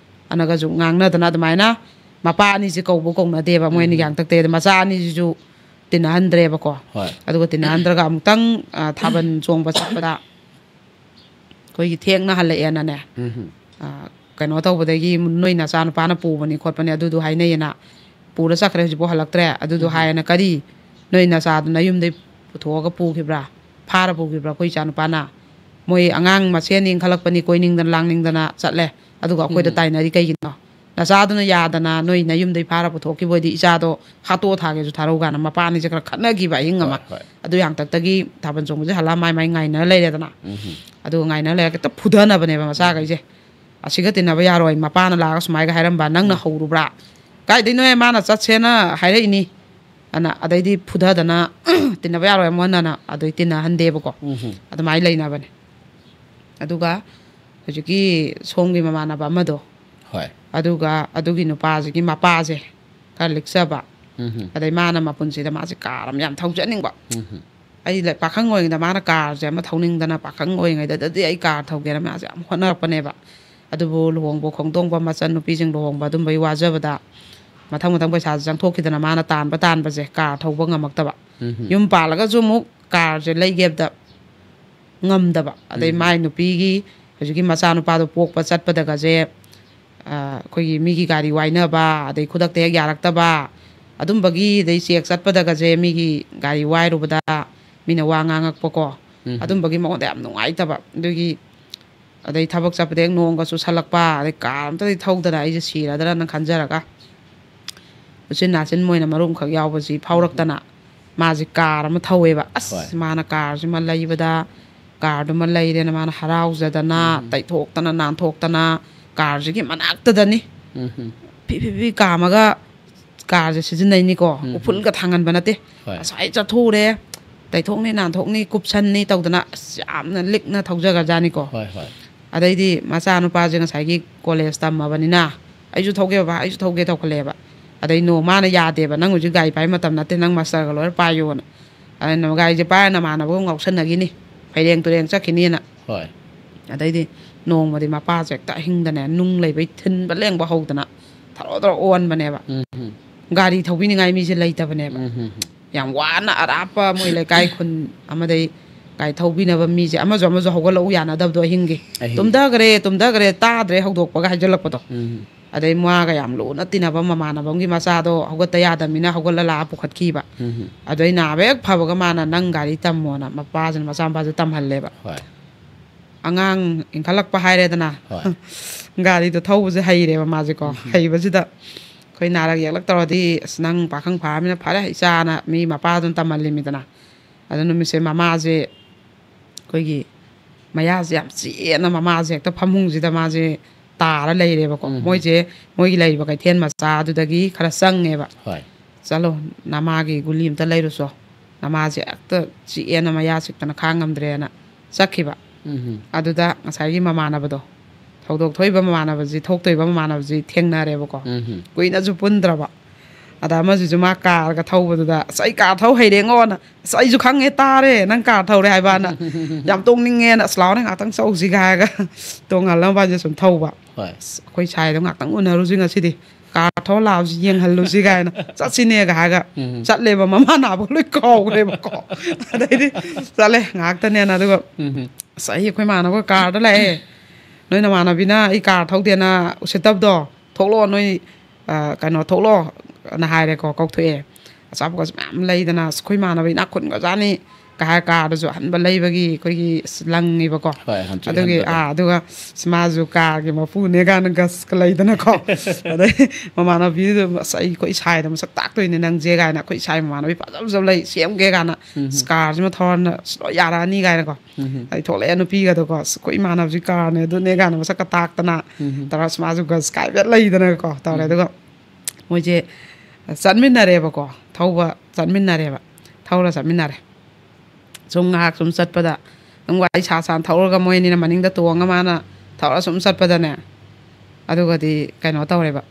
ꯑꯅꯒꯁꯨ ꯉꯥꯡꯅꯗꯅ ꯑꯗꯨꯃꯥꯏꯅ ꯃꯄꯥ ꯑꯅꯤꯁꯦ ꯀꯧꯕ ꯀꯧꯅꯗꯦꯕ, ꯃꯣꯏ ꯑꯅꯤꯒꯤ ꯎꯝ. ꯍꯥꯛꯇꯛꯇ꯫ ꯑꯗ ꯃꯆꯥ ꯑꯅꯤꯁꯤꯁꯨ ꯇꯤꯟꯅꯍꯟꯗ꯭ꯔꯦꯕꯀꯣ꯫ ꯍꯣꯏ. ꯑꯗꯨꯒ ꯇꯤꯟꯅꯍꯟꯗ꯭ꯔꯒ ꯑꯃꯨꯛꯇꯪ, ꯑ, ꯊꯥꯕꯜ ꯆꯣꯡꯕ ꯆꯠꯄꯗ ꯑꯩꯈꯣꯏꯒꯤ ꯊꯦꯡꯅ ꯍꯜꯂꯛꯑꯦꯅꯅꯦ, ꯎꯝ ꯍꯝ. ꯑ, ꯀꯩꯅꯣ ꯇꯧꯕꯗꯒꯤ ꯅꯣꯏ ꯅꯆꯥꯅꯨꯄꯥꯅ ꯄꯨꯕꯅꯤ ꯈꯣꯠꯄꯅꯤ ꯑꯗꯨꯗꯨ ꯍꯥꯏꯅꯩꯌꯦꯅ ꯄꯨꯔ ꯆꯠꯈ꯭ꯔꯦ, ꯍꯧꯖꯤꯛꯐꯥꯎ ꯍꯜꯂꯛꯇ꯭ꯔꯦ꯫ ꯑꯗꯨꯗꯣ ꯎꯝ. ꯍꯥꯏꯌꯦꯅ, "ꯀꯔꯤ? ꯅꯣꯏ ꯅꯆꯥꯗꯨ ꯅꯌꯨꯝꯗꯩ ꯄꯨꯊꯣꯛꯑꯒ ꯄꯨꯈꯤꯕ꯭ꯔꯥ? ꯐꯥꯔ ꯄꯨꯈꯤꯕ꯭ꯔꯥ? ꯑꯩꯈꯣꯏ ꯏꯆꯥꯅꯨꯄꯥꯅ, ꯃꯣꯏ ꯑꯉꯥꯡ ꯃꯁꯦꯟꯅꯤ ꯏꯟꯈꯠꯂꯛꯄꯅꯤ, ꯀꯣꯏꯅꯤꯡꯗꯅ ꯂꯥꯡꯅꯤꯡꯗꯅ ꯆꯠꯂꯦ, ꯑꯗꯨꯒ ꯑꯩꯈꯣꯏꯗ ꯎꯝ. ꯇꯥꯏꯅꯔꯤ ꯀꯩꯒꯤꯅꯣ? ꯅꯆꯥꯗꯨꯅ ꯌꯥꯗꯅ ꯅꯣꯏ ꯅꯌꯨꯝꯗꯩ ꯐꯥꯔ ꯄꯨꯊꯣꯛꯈꯤꯕ ꯑꯣꯏꯗꯤ ꯏꯆꯥꯗꯣ ꯍꯥꯠꯇꯣꯛꯑ ꯊꯥꯒꯦꯁꯨ ꯊꯥꯔꯧ" ꯀꯥꯏꯅ ꯃꯄꯥ ꯑꯅꯤꯁꯦ ꯈꯔ ꯈꯠꯅꯈꯤꯕ ꯑꯍꯤꯡ ꯑꯃ꯫ ꯍꯣꯏ, ꯍꯣꯏ. ꯑꯗꯨ ꯍꯥꯛꯇꯛꯇꯒꯤ ꯊꯥꯕꯜ ꯆꯣꯡꯕꯁꯦ ꯍꯜꯂꯛꯑ ꯃꯥꯏ ꯃꯥꯏ ꯉꯥꯏꯅꯔ ꯂꯩꯔꯦꯗꯅ꯫ ꯎꯝ ꯍꯝ. ꯑꯗꯨꯒ ꯉꯥꯏꯅ ꯂꯩꯔꯒ ꯍꯦꯛꯇ ꯐꯨꯗꯅꯕꯅꯦꯕ ꯃꯆꯥꯈꯩꯁꯦ꯫ "ꯑꯁꯤꯒ ꯇꯤꯟꯅꯕ ꯌꯥꯔꯣꯏ, ꯃꯄꯥꯅ ꯂꯥꯛꯑꯒ ꯁꯨꯃꯥꯏꯒ ꯍꯥꯏꯔꯝꯕ, ꯅꯪꯅ ꯎꯝ. ꯍꯧꯔꯨꯕ꯭ꯔꯥ? ꯀꯥꯏꯗꯩꯅꯣꯍꯦ, ꯃꯥꯅ ꯆꯠꯁꯦꯅ ꯍꯥꯏꯔꯛꯏꯅꯤ" ꯑꯅ꯫ ꯑꯗꯩꯗꯤ ꯐꯨꯗꯗꯅ "ꯇꯤꯟꯅꯕ ꯌꯥꯔꯣꯏ ꯑꯃꯨꯛ ꯍꯟꯅꯅ" ꯑꯗꯩ ꯇꯤꯟꯅꯍꯟꯗꯦꯕꯀꯣ꯫ ꯎꯝ ꯍꯝ. ꯑꯗꯨꯃꯥꯏꯅ ꯂꯩꯅꯕꯅꯦ꯫ ꯑꯗꯨꯒ ꯍꯧꯖꯤꯛꯀꯤ ꯁꯣꯝꯒꯤ ꯃꯃꯥꯟꯅꯕ ꯑꯃꯗꯣ, ꯍꯣꯏ. ꯑꯗꯨꯒ ꯑꯗꯨꯒꯤ ꯅꯨꯄꯥꯁꯤꯒꯤ ꯃꯄꯥꯁꯦ ꯈꯔ ꯂꯤꯛꯆꯕ, ꯎꯝ ꯍꯝ. ꯑꯗꯩ ꯃꯥꯅ ꯃꯄꯨꯟꯁꯤꯗ ꯃꯥꯁꯦ ꯀꯥꯔ ꯑꯃ ꯌꯥꯝ ꯊꯧꯖꯅꯤꯡꯕ꯫ ꯎꯝ ꯍꯝ. ꯑꯩ ꯂ-, ꯄꯥꯈꯪ ꯑꯣꯏꯔꯤꯉꯩꯗ ꯃꯥꯅ ꯀꯥꯔꯁꯦ ꯑꯃ ꯊꯧꯅꯤꯡꯗꯅ, ꯄꯥꯈꯪ ꯑꯣꯏꯔꯤꯉꯩꯗꯗꯤ ꯑꯩ ꯀꯥꯔ ꯊꯧꯒꯦꯅ ꯃꯥꯁꯦ ꯌꯥꯝ ꯍꯣꯠꯅꯔꯛꯄꯅꯦꯕ꯫ ꯑꯗꯨꯕꯨ ꯂꯨꯍꯣꯡꯕ ꯈꯣꯡꯗꯣꯡꯕ, ꯃꯆꯟ ꯅꯨꯄꯤꯁꯤꯡ ꯂꯨꯍꯣꯡꯕ ꯑꯗꯨꯝꯕꯒꯤ ꯋꯥꯖꯕꯗ ꯃꯊꯪ ꯃꯊꯪ ꯄꯩꯁꯥꯁꯦ ꯆꯪꯊꯣꯛꯈꯤꯗꯅ ꯃꯥꯅ ꯇꯥꯟꯕ ꯇꯥꯟꯕꯁꯦ ꯀꯥꯔ ꯊꯧꯕ ꯉꯝꯃꯛꯇꯕ꯫ ꯎꯝ ꯍꯝ. ꯌꯨꯝ ꯄꯥꯜꯂꯒꯁꯨ ꯑꯃꯨꯛ ꯀꯥꯔꯁꯦ ꯂꯩꯒꯦꯕꯗ ꯉꯝꯗꯕ꯫ ꯑꯗꯩ ꯎꯝ. ꯃꯥꯏ ꯅꯨꯄꯤꯒꯤ ꯍꯧꯖꯤꯛꯀꯤ ꯃꯆꯥꯅꯨꯄꯥꯗꯣ ꯄꯣꯛꯄ ꯆꯠꯄꯗꯒꯁꯦ, ꯑ, ꯑꯩꯈꯣꯏꯒꯤ ꯃꯤꯒꯤ ꯒꯥꯔꯤ ꯋꯥꯏꯅꯕ, ꯑꯗꯩ ꯈꯨꯗꯛꯇ ꯍꯦꯛ ꯌꯥꯔꯛꯇꯕ, ꯑꯗꯨꯝꯕꯒꯤ, ꯑꯗꯩ ꯆꯦꯛ ꯆꯠꯄꯗꯒꯁꯦ ꯃꯤꯒꯤ ꯒꯥꯔꯤ ꯋꯥꯏꯔꯨꯕꯗ ꯃꯤꯅ ꯋꯥ ꯉꯥꯡꯉꯛꯄꯀꯣ, ꯎꯝ. ꯑꯗꯨꯝꯕꯒꯤ ꯃꯉꯣꯟꯗ ꯌꯥꯝ ꯅꯨꯡꯉꯥꯏꯇꯕ꯫ ꯑꯗꯨꯒꯤ ꯑꯗꯩ ꯊꯕꯛ ꯆꯠꯄꯗ ꯍꯦꯛ ꯅꯣꯡꯒ ꯆꯨꯁꯜꯂꯛꯄ, ꯑꯗꯩ ꯀꯥꯔ ꯑꯝꯇꯗꯤ ꯊꯧꯗꯅ ꯑꯩꯁꯦ ꯁꯤꯔꯗ꯭ꯔꯅ ꯈꯟꯖꯔꯒ ꯎꯆꯤꯟ ꯅꯥꯆꯤꯟ ꯃꯣꯏꯅ ꯃꯔꯨꯞ ꯑꯃꯈꯛ ꯌꯥꯎꯕꯁꯤ ꯐꯥꯎꯔꯛꯇꯅ ꯃꯥꯁꯦ ꯀꯥꯔ ꯑꯃ ꯊꯧꯋꯦꯕ꯫ ꯑꯁ, ꯍꯣꯏ. ꯃꯥꯅ ꯀꯥꯔꯁꯤꯃ ꯂꯩꯕꯗ, ꯀꯥꯔꯗꯨꯃ ꯂꯩꯔꯦꯅ ꯃꯥꯅ ꯍꯔꯥꯎꯖꯗꯅ, ꯎꯝ. ꯇꯩꯊꯣꯛꯇꯅ ꯅꯥꯟꯊꯣꯛꯇꯅ, ꯀꯥꯔꯁꯤꯒꯤ ꯃꯅꯥꯛꯇꯗꯅꯤ ꯎꯝ ꯍꯝ. ꯐꯤ ꯐꯤ ꯐꯤ ꯀꯥꯝꯃꯒ ꯀꯥꯔꯁꯦ ꯁꯤꯖꯤꯟꯅꯩꯅꯤꯀꯣ꯫ ꯎꯝ. ꯎꯐꯨꯜꯒ ꯊꯥꯡꯍꯟꯕ ꯅꯠꯇꯦ꯫ ꯍꯣꯏ. ꯉꯁꯥꯏ ꯆꯠꯊꯣꯛꯎꯔꯦ, ꯇꯩꯊꯣꯛꯅꯤ ꯅꯥꯟꯊꯣꯛꯅꯤ ꯀꯨꯞꯁꯟꯅꯤ ꯇꯧꯗꯅ ꯑꯁ ꯌꯥꯝꯅ ꯂꯤꯛꯅ ꯊꯧꯖꯈ꯭ꯔꯖꯥꯠꯅꯤꯀꯣ꯫ ꯍꯣꯏ, ꯍꯣꯏ. ꯑꯗꯩꯗꯤ ꯃꯆꯥꯅꯨꯄꯥꯁꯦ ꯉꯁꯥꯏꯒꯤ ꯀꯣꯂꯦꯖ ꯇꯝꯃꯕꯅꯤꯅ, "ꯑꯩꯁꯨ ꯊꯧꯒꯦ ꯕꯕꯥ, ꯑꯩꯁꯨ ꯊꯧꯒꯦ" ꯇꯧꯈꯠꯂꯛꯑꯦꯕ꯫ ꯑꯗꯩ ꯅꯣ ꯃꯥꯅ ꯌꯥꯗꯦꯕ, "ꯅꯪ ꯍꯧꯖꯤꯛ ꯒꯥꯔꯤ ꯄꯥꯏ ꯃꯇꯝ ꯅꯠꯇꯦ, ꯅꯪ ꯃꯥꯁꯇꯔꯒ ꯂꯣꯏꯔ ꯄꯥꯏꯌꯣꯅ"꯫ ꯑꯗꯩ ꯅ-, ꯒꯥꯔꯤꯁꯦ ꯄꯥꯏꯔ ꯅꯃꯥꯟꯅꯕꯒ ꯉꯥꯎꯁꯟꯅꯈꯤꯅꯤ, ꯐꯩꯔꯦꯡ ꯇꯨꯔꯦꯡ ꯆꯠꯈꯤꯅꯤꯅ꯫ ꯍꯣꯏ꯫ ꯑꯗꯩꯗꯤ ꯅꯣꯡꯃꯗꯤ ꯃꯄꯥꯁꯦ ꯍꯦꯛꯇ ꯑꯍꯤꯡꯗꯅꯦ ꯅꯨꯡ ꯂꯩꯕꯩ ꯊꯤꯟꯕ ꯂꯦꯡꯕ ꯍꯧꯗꯅ ꯊꯔꯣ ꯊꯔꯣ ꯑꯣꯟꯕꯅꯦꯕ꯫ ꯎꯝ ꯍꯝ꯫ ꯒꯥꯔꯤ ꯊꯧꯕꯤꯅꯤꯡꯉꯥꯏ ꯃꯤꯁꯦ ꯂꯩꯇꯕꯅꯦꯕ꯫ ꯎꯝ ꯍꯝ꯫ ꯌꯥꯝ ꯋꯥꯅ ꯑꯔꯥꯞꯄ ꯃꯣꯏ ꯂꯩꯀꯥꯏ ꯈꯨꯟ ꯑꯃꯗꯩ ꯒꯥꯔꯤ ꯊꯧꯕꯤꯅꯕ ꯃꯤꯁꯦ ꯑꯃꯁꯨ ꯑꯃꯁꯨ ꯍꯧꯒꯠꯂꯛꯎ ꯌꯥꯅꯗꯕꯗꯣ ꯑꯍꯤꯡꯒꯤ꯫ ꯑꯍꯤꯡ꯫ "ꯇꯨꯝꯊꯈ꯭ꯔꯦ, ꯇꯨꯝꯊꯈ꯭ꯔꯦ, ꯇꯥꯗ꯭ꯔꯦ" ꯍꯧꯗꯣꯛꯄꯒ ꯍꯥꯏꯖꯜꯂꯛꯄꯗꯣ꯫ ꯎꯝ꯫ ꯑꯗꯩ ꯃꯥꯒ ꯌꯥꯝ ꯂꯨꯅ ꯇꯤꯟꯅꯕ ꯃꯃꯥꯟꯅꯕ ꯑꯃꯒꯤ ꯃꯆꯥꯗꯣ ꯍꯧꯒꯠꯇ ꯌꯥꯗꯕꯅꯤꯅ ꯍꯧꯒꯠꯂ ꯂꯥꯛꯑ ꯄꯨꯈꯠꯈꯤꯕ꯫ ꯎꯝ꯫ ꯑꯗꯩ ꯅꯥꯕ ꯍꯦꯛ ꯐꯕꯒ ꯃꯥꯅ "ꯅꯪ ꯒꯥꯔꯤ ꯇꯝꯃꯣꯅ" ꯃꯄꯥꯁꯤꯅ ꯃꯆꯥꯅꯨꯄꯥꯁꯦ ꯇꯝꯍꯜꯂꯦꯕ꯫ ꯍꯣꯏ꯫ ꯑꯉꯥꯡ ꯏꯟꯈꯠꯂꯛꯄ ꯍꯥꯏꯔꯦꯗꯅ꯫ ꯍꯣꯏ꯫ ꯒꯥꯔꯤꯗꯣ ꯊꯧꯕꯁꯦ ꯍꯩꯔꯦꯕ ꯃꯥꯁꯦꯀꯣ꯫ ꯎꯝ꯫ ꯍꯩꯕꯁꯤꯗ ꯑꯩꯈꯣꯏ ꯅꯥꯔꯛ ꯌꯦꯛꯂꯛ ꯇꯧꯔꯗꯤ, "ꯑꯁ, ꯅꯪ ꯄꯥꯈꯪ ꯐꯥꯔꯃꯤꯅ ꯐꯔꯦ ꯏꯆꯥꯅ" ꯃꯤ ꯃꯄꯥꯗꯨꯅ ꯇꯝꯍꯜꯂꯤꯃꯤꯗꯅ꯫ ꯑꯗꯨ ꯅꯨꯃꯤꯠꯁꯦ ꯃꯃꯥꯁꯦ ꯑꯩꯈꯣꯏꯒꯤ ꯃꯌꯥꯁꯦ ꯌꯥꯝ ꯆꯤꯛꯑꯦꯅ ꯃꯃꯥꯁꯦ ꯍꯦꯛꯇ ꯐꯃꯨꯡꯁꯤꯗ ꯃꯥꯁꯦ ꯇꯥꯔ ꯂꯩꯔꯦꯕꯀꯣ꯫ ꯎꯝ꯫ ꯃꯣꯏꯁꯦ ꯃꯣꯏꯒꯤ ꯂꯩꯔꯤꯕ ꯀꯩꯊꯦꯜ ꯃꯆꯥ ꯑꯗꯨꯗꯒꯤ ꯈꯔ ꯆꯪꯉꯦꯕ꯫ ꯍꯣꯏ꯫ "ꯆꯠꯂꯣ, ꯅꯃꯥꯒꯤ ꯒꯨꯂꯤ ꯑꯝꯇ ꯂꯩꯔꯨꯆꯣ, ꯅꯃꯥꯁꯦ ꯍꯦꯛꯇ ꯆꯤꯛꯑꯦꯅ ꯃꯌꯥ ꯆꯤꯛꯇꯅ ꯈꯥꯡ ꯉꯝꯗ꯭ꯔꯦꯅ" ꯆꯠꯈꯤꯕ꯫ ꯎꯝ꯫ ꯑꯗꯨꯗ ꯉꯁꯥꯏꯒꯤ ꯃꯃꯥꯟꯅꯕꯗꯣ, ꯊꯧꯗꯣꯛ ꯊꯣꯛꯏꯕ ꯃꯃꯥꯟꯅꯕꯁꯤ, ꯊꯣꯛꯇꯣꯏꯕ ꯃꯃꯥꯟꯅꯕꯁꯤ ꯊꯦꯡꯅꯔꯦꯕꯀꯣ꯫ ꯎꯝ꯫ ꯀꯨꯏꯅꯁꯨ ꯄꯨꯟꯗ꯭ꯔꯕ꯫ ꯑꯗ ꯑꯃꯁꯤꯁꯨ ꯃꯥ ꯀꯥꯔꯒ ꯊꯧꯕꯗꯨꯗ, "ꯑꯁ, ꯑꯩ ꯀꯥꯔ ꯊꯧ ꯍꯩꯔꯦꯉꯣꯅ"꯫ "ꯑꯁ, ꯑꯩꯁꯨ ꯈꯪꯉꯦ, ꯇꯥꯔꯦ ꯅꯪ ꯀꯥꯔ ꯊꯧꯔꯦ ꯍꯥꯏꯕꯅ"꯫ "ꯌꯥꯝ ꯇꯣꯡꯅꯤꯡꯉꯦꯅ"꯫ "ꯑꯁ, ꯂꯥꯛꯑꯣꯅꯦ, ꯉꯥꯛꯇꯪ ꯆꯧꯁꯤꯒ" ꯍꯥꯏꯔꯒ ꯇꯣꯡꯍꯜꯂ ꯃꯕꯥꯅꯤꯁꯦ ꯁꯨꯝ ꯊꯧꯕ꯫ ꯍꯣꯏ꯫ "ꯑꯁ, ꯑꯩꯈꯣꯏ ꯁꯥꯏꯗꯣ ꯉꯥꯛꯇꯪ ꯎꯅꯔꯨꯁꯤ ꯉꯁꯤꯗꯤ, ꯀꯥꯔ ꯊꯧꯔ ꯂꯥꯛꯑꯣꯁꯤ, ꯌꯦꯡꯍꯜꯂꯨꯁꯤ" ꯀꯥꯏꯅ, "ꯆꯠꯁꯤꯅꯦꯒ" ꯍꯥꯏꯔꯒ ꯎꯝ꯫ ꯆꯠꯂꯦꯕ꯫ ꯃꯃꯥ ꯅꯥꯕꯒ ꯂꯣꯏ ꯀꯥꯎꯈ꯭ꯔꯦꯕꯀꯣ꯫ ꯑꯗꯩꯗꯤ ꯆꯠꯂꯦ ꯉꯥꯏꯍꯥꯛꯇꯅꯦꯅ꯫ ꯑꯗꯨꯒ, ꯎꯝ꯫ "ꯑꯁ, ꯑꯩ ꯑꯩꯈꯣꯏ ꯃꯥꯟꯅꯕ ꯀꯥꯔꯗ ꯂꯥꯛꯑꯦ, ꯅꯣꯏ ꯅꯃꯥꯟꯅꯕꯤꯅ ꯑꯩ ꯀꯥꯔ ꯊꯧꯗꯦꯅ ꯎꯁꯤꯠꯇꯕꯗꯣ, ꯊꯣꯛꯂꯛꯑꯣ ꯅꯣꯏ, ꯑ, ꯀꯩꯅꯣ, ꯊꯣꯛꯂꯛꯑꯣꯅ" ꯍꯥꯏꯔꯦꯀꯣ, ꯀꯧꯊꯣꯛꯑꯦ꯫ ꯑꯆꯥꯄꯣꯠꯀꯁꯨ ꯃꯌꯥꯝ ꯂꯩꯗꯅ, "ꯑꯁ, ꯑꯩꯈꯣꯏ ꯃꯥꯟꯅꯕ ꯏꯅꯥꯛ ꯈꯨꯟꯒ꯭ꯔꯖꯥꯠꯅꯤ" ꯀ ꯍꯥꯏꯔ ꯀꯥꯔꯗꯁꯨ ꯑꯍꯟꯕ ꯂꯩꯕꯒꯤ ꯑꯩꯈꯣꯏꯒꯤ ꯑꯁ ꯂꯪꯉꯤꯕꯀꯣ꯫ ꯍꯣꯏ, ꯍꯟꯇ꯭ꯔꯤ ꯑꯗꯨꯒꯤ, ꯍꯟꯕꯗꯣ꯫ ꯑꯥ, ꯑꯗꯨꯒ "ꯑꯁ, ꯃꯥꯁꯨ ꯀꯥꯔꯒꯤ ꯃꯄꯨꯅꯦ" ꯀꯥꯏꯅ ꯒꯁꯀ ꯂꯩꯗꯅꯀꯣ꯫ ꯑꯗꯩ ꯃꯃꯥꯟꯅꯕꯤꯗꯨ, "ꯑꯁ, ꯑꯩ ꯑꯩꯈꯣꯏ ꯁꯥꯏꯗ ꯃꯁꯛ ꯇꯥꯛꯇꯣꯏꯅꯦ ꯅꯪꯁꯦ" ꯀꯥꯏꯅ, "ꯑꯩꯈꯣꯏ ꯁꯥꯏ ꯃꯃꯥꯟꯅꯕꯤ ꯐꯖ ꯐꯖꯕ ꯂꯩ, ꯁꯦꯝꯒꯦ" ꯀꯥꯏꯅ, ꯎꯝ꯫ ꯎꯝ꯫ ꯑꯩ ꯊꯣꯛꯂꯛꯑꯦ ꯅꯨꯄꯤꯒꯗꯣꯀꯣ, "ꯑꯁ, ꯑꯩꯈꯣꯏ ꯏꯃꯥꯟꯅꯕꯁꯤ ꯀꯥꯔꯅꯦ ꯑꯗꯨꯅꯦ" ꯀꯥꯏꯅ ꯃꯁꯛꯀ ꯇꯥꯛꯇꯅ ꯎꯝ꯫ ꯇꯧꯔ, ꯑꯁ, ꯃꯥꯁꯨ ꯒꯁ ꯀꯥꯏꯕ ꯂꯩꯗꯅꯀꯣ ꯇꯧꯔꯦ꯫ ꯎꯝ꯫ ꯑꯗꯨꯒ ꯃꯣꯏꯁꯦ ꯆꯠꯃꯤꯟꯅꯔꯦꯕꯀꯣ, ꯊꯧꯕ ꯆꯠꯃꯤꯟꯅꯔꯦꯕ, ꯊꯧꯔ ꯆꯠꯃꯤꯟꯅꯔꯦ꯫ ꯁꯨꯝ ꯉꯥꯏꯍꯥꯛ ꯁꯨꯝ ꯆꯠꯄꯗ ꯑꯗꯨꯝ ꯋꯥꯔꯤ ꯁꯥ ꯁꯥꯅ ꯊꯧꯔꯒ ꯃꯣꯏ ꯑꯅꯤꯅ ꯃꯅꯤꯡꯗ ꯇꯣꯡꯉ ꯃꯥꯅ ꯊꯧꯔ ꯁꯨꯝ ꯆꯠꯄꯗꯅꯦ, ꯑꯗꯨꯒꯗꯤ ꯀꯩꯅꯣ ꯇꯧꯔꯦꯕ,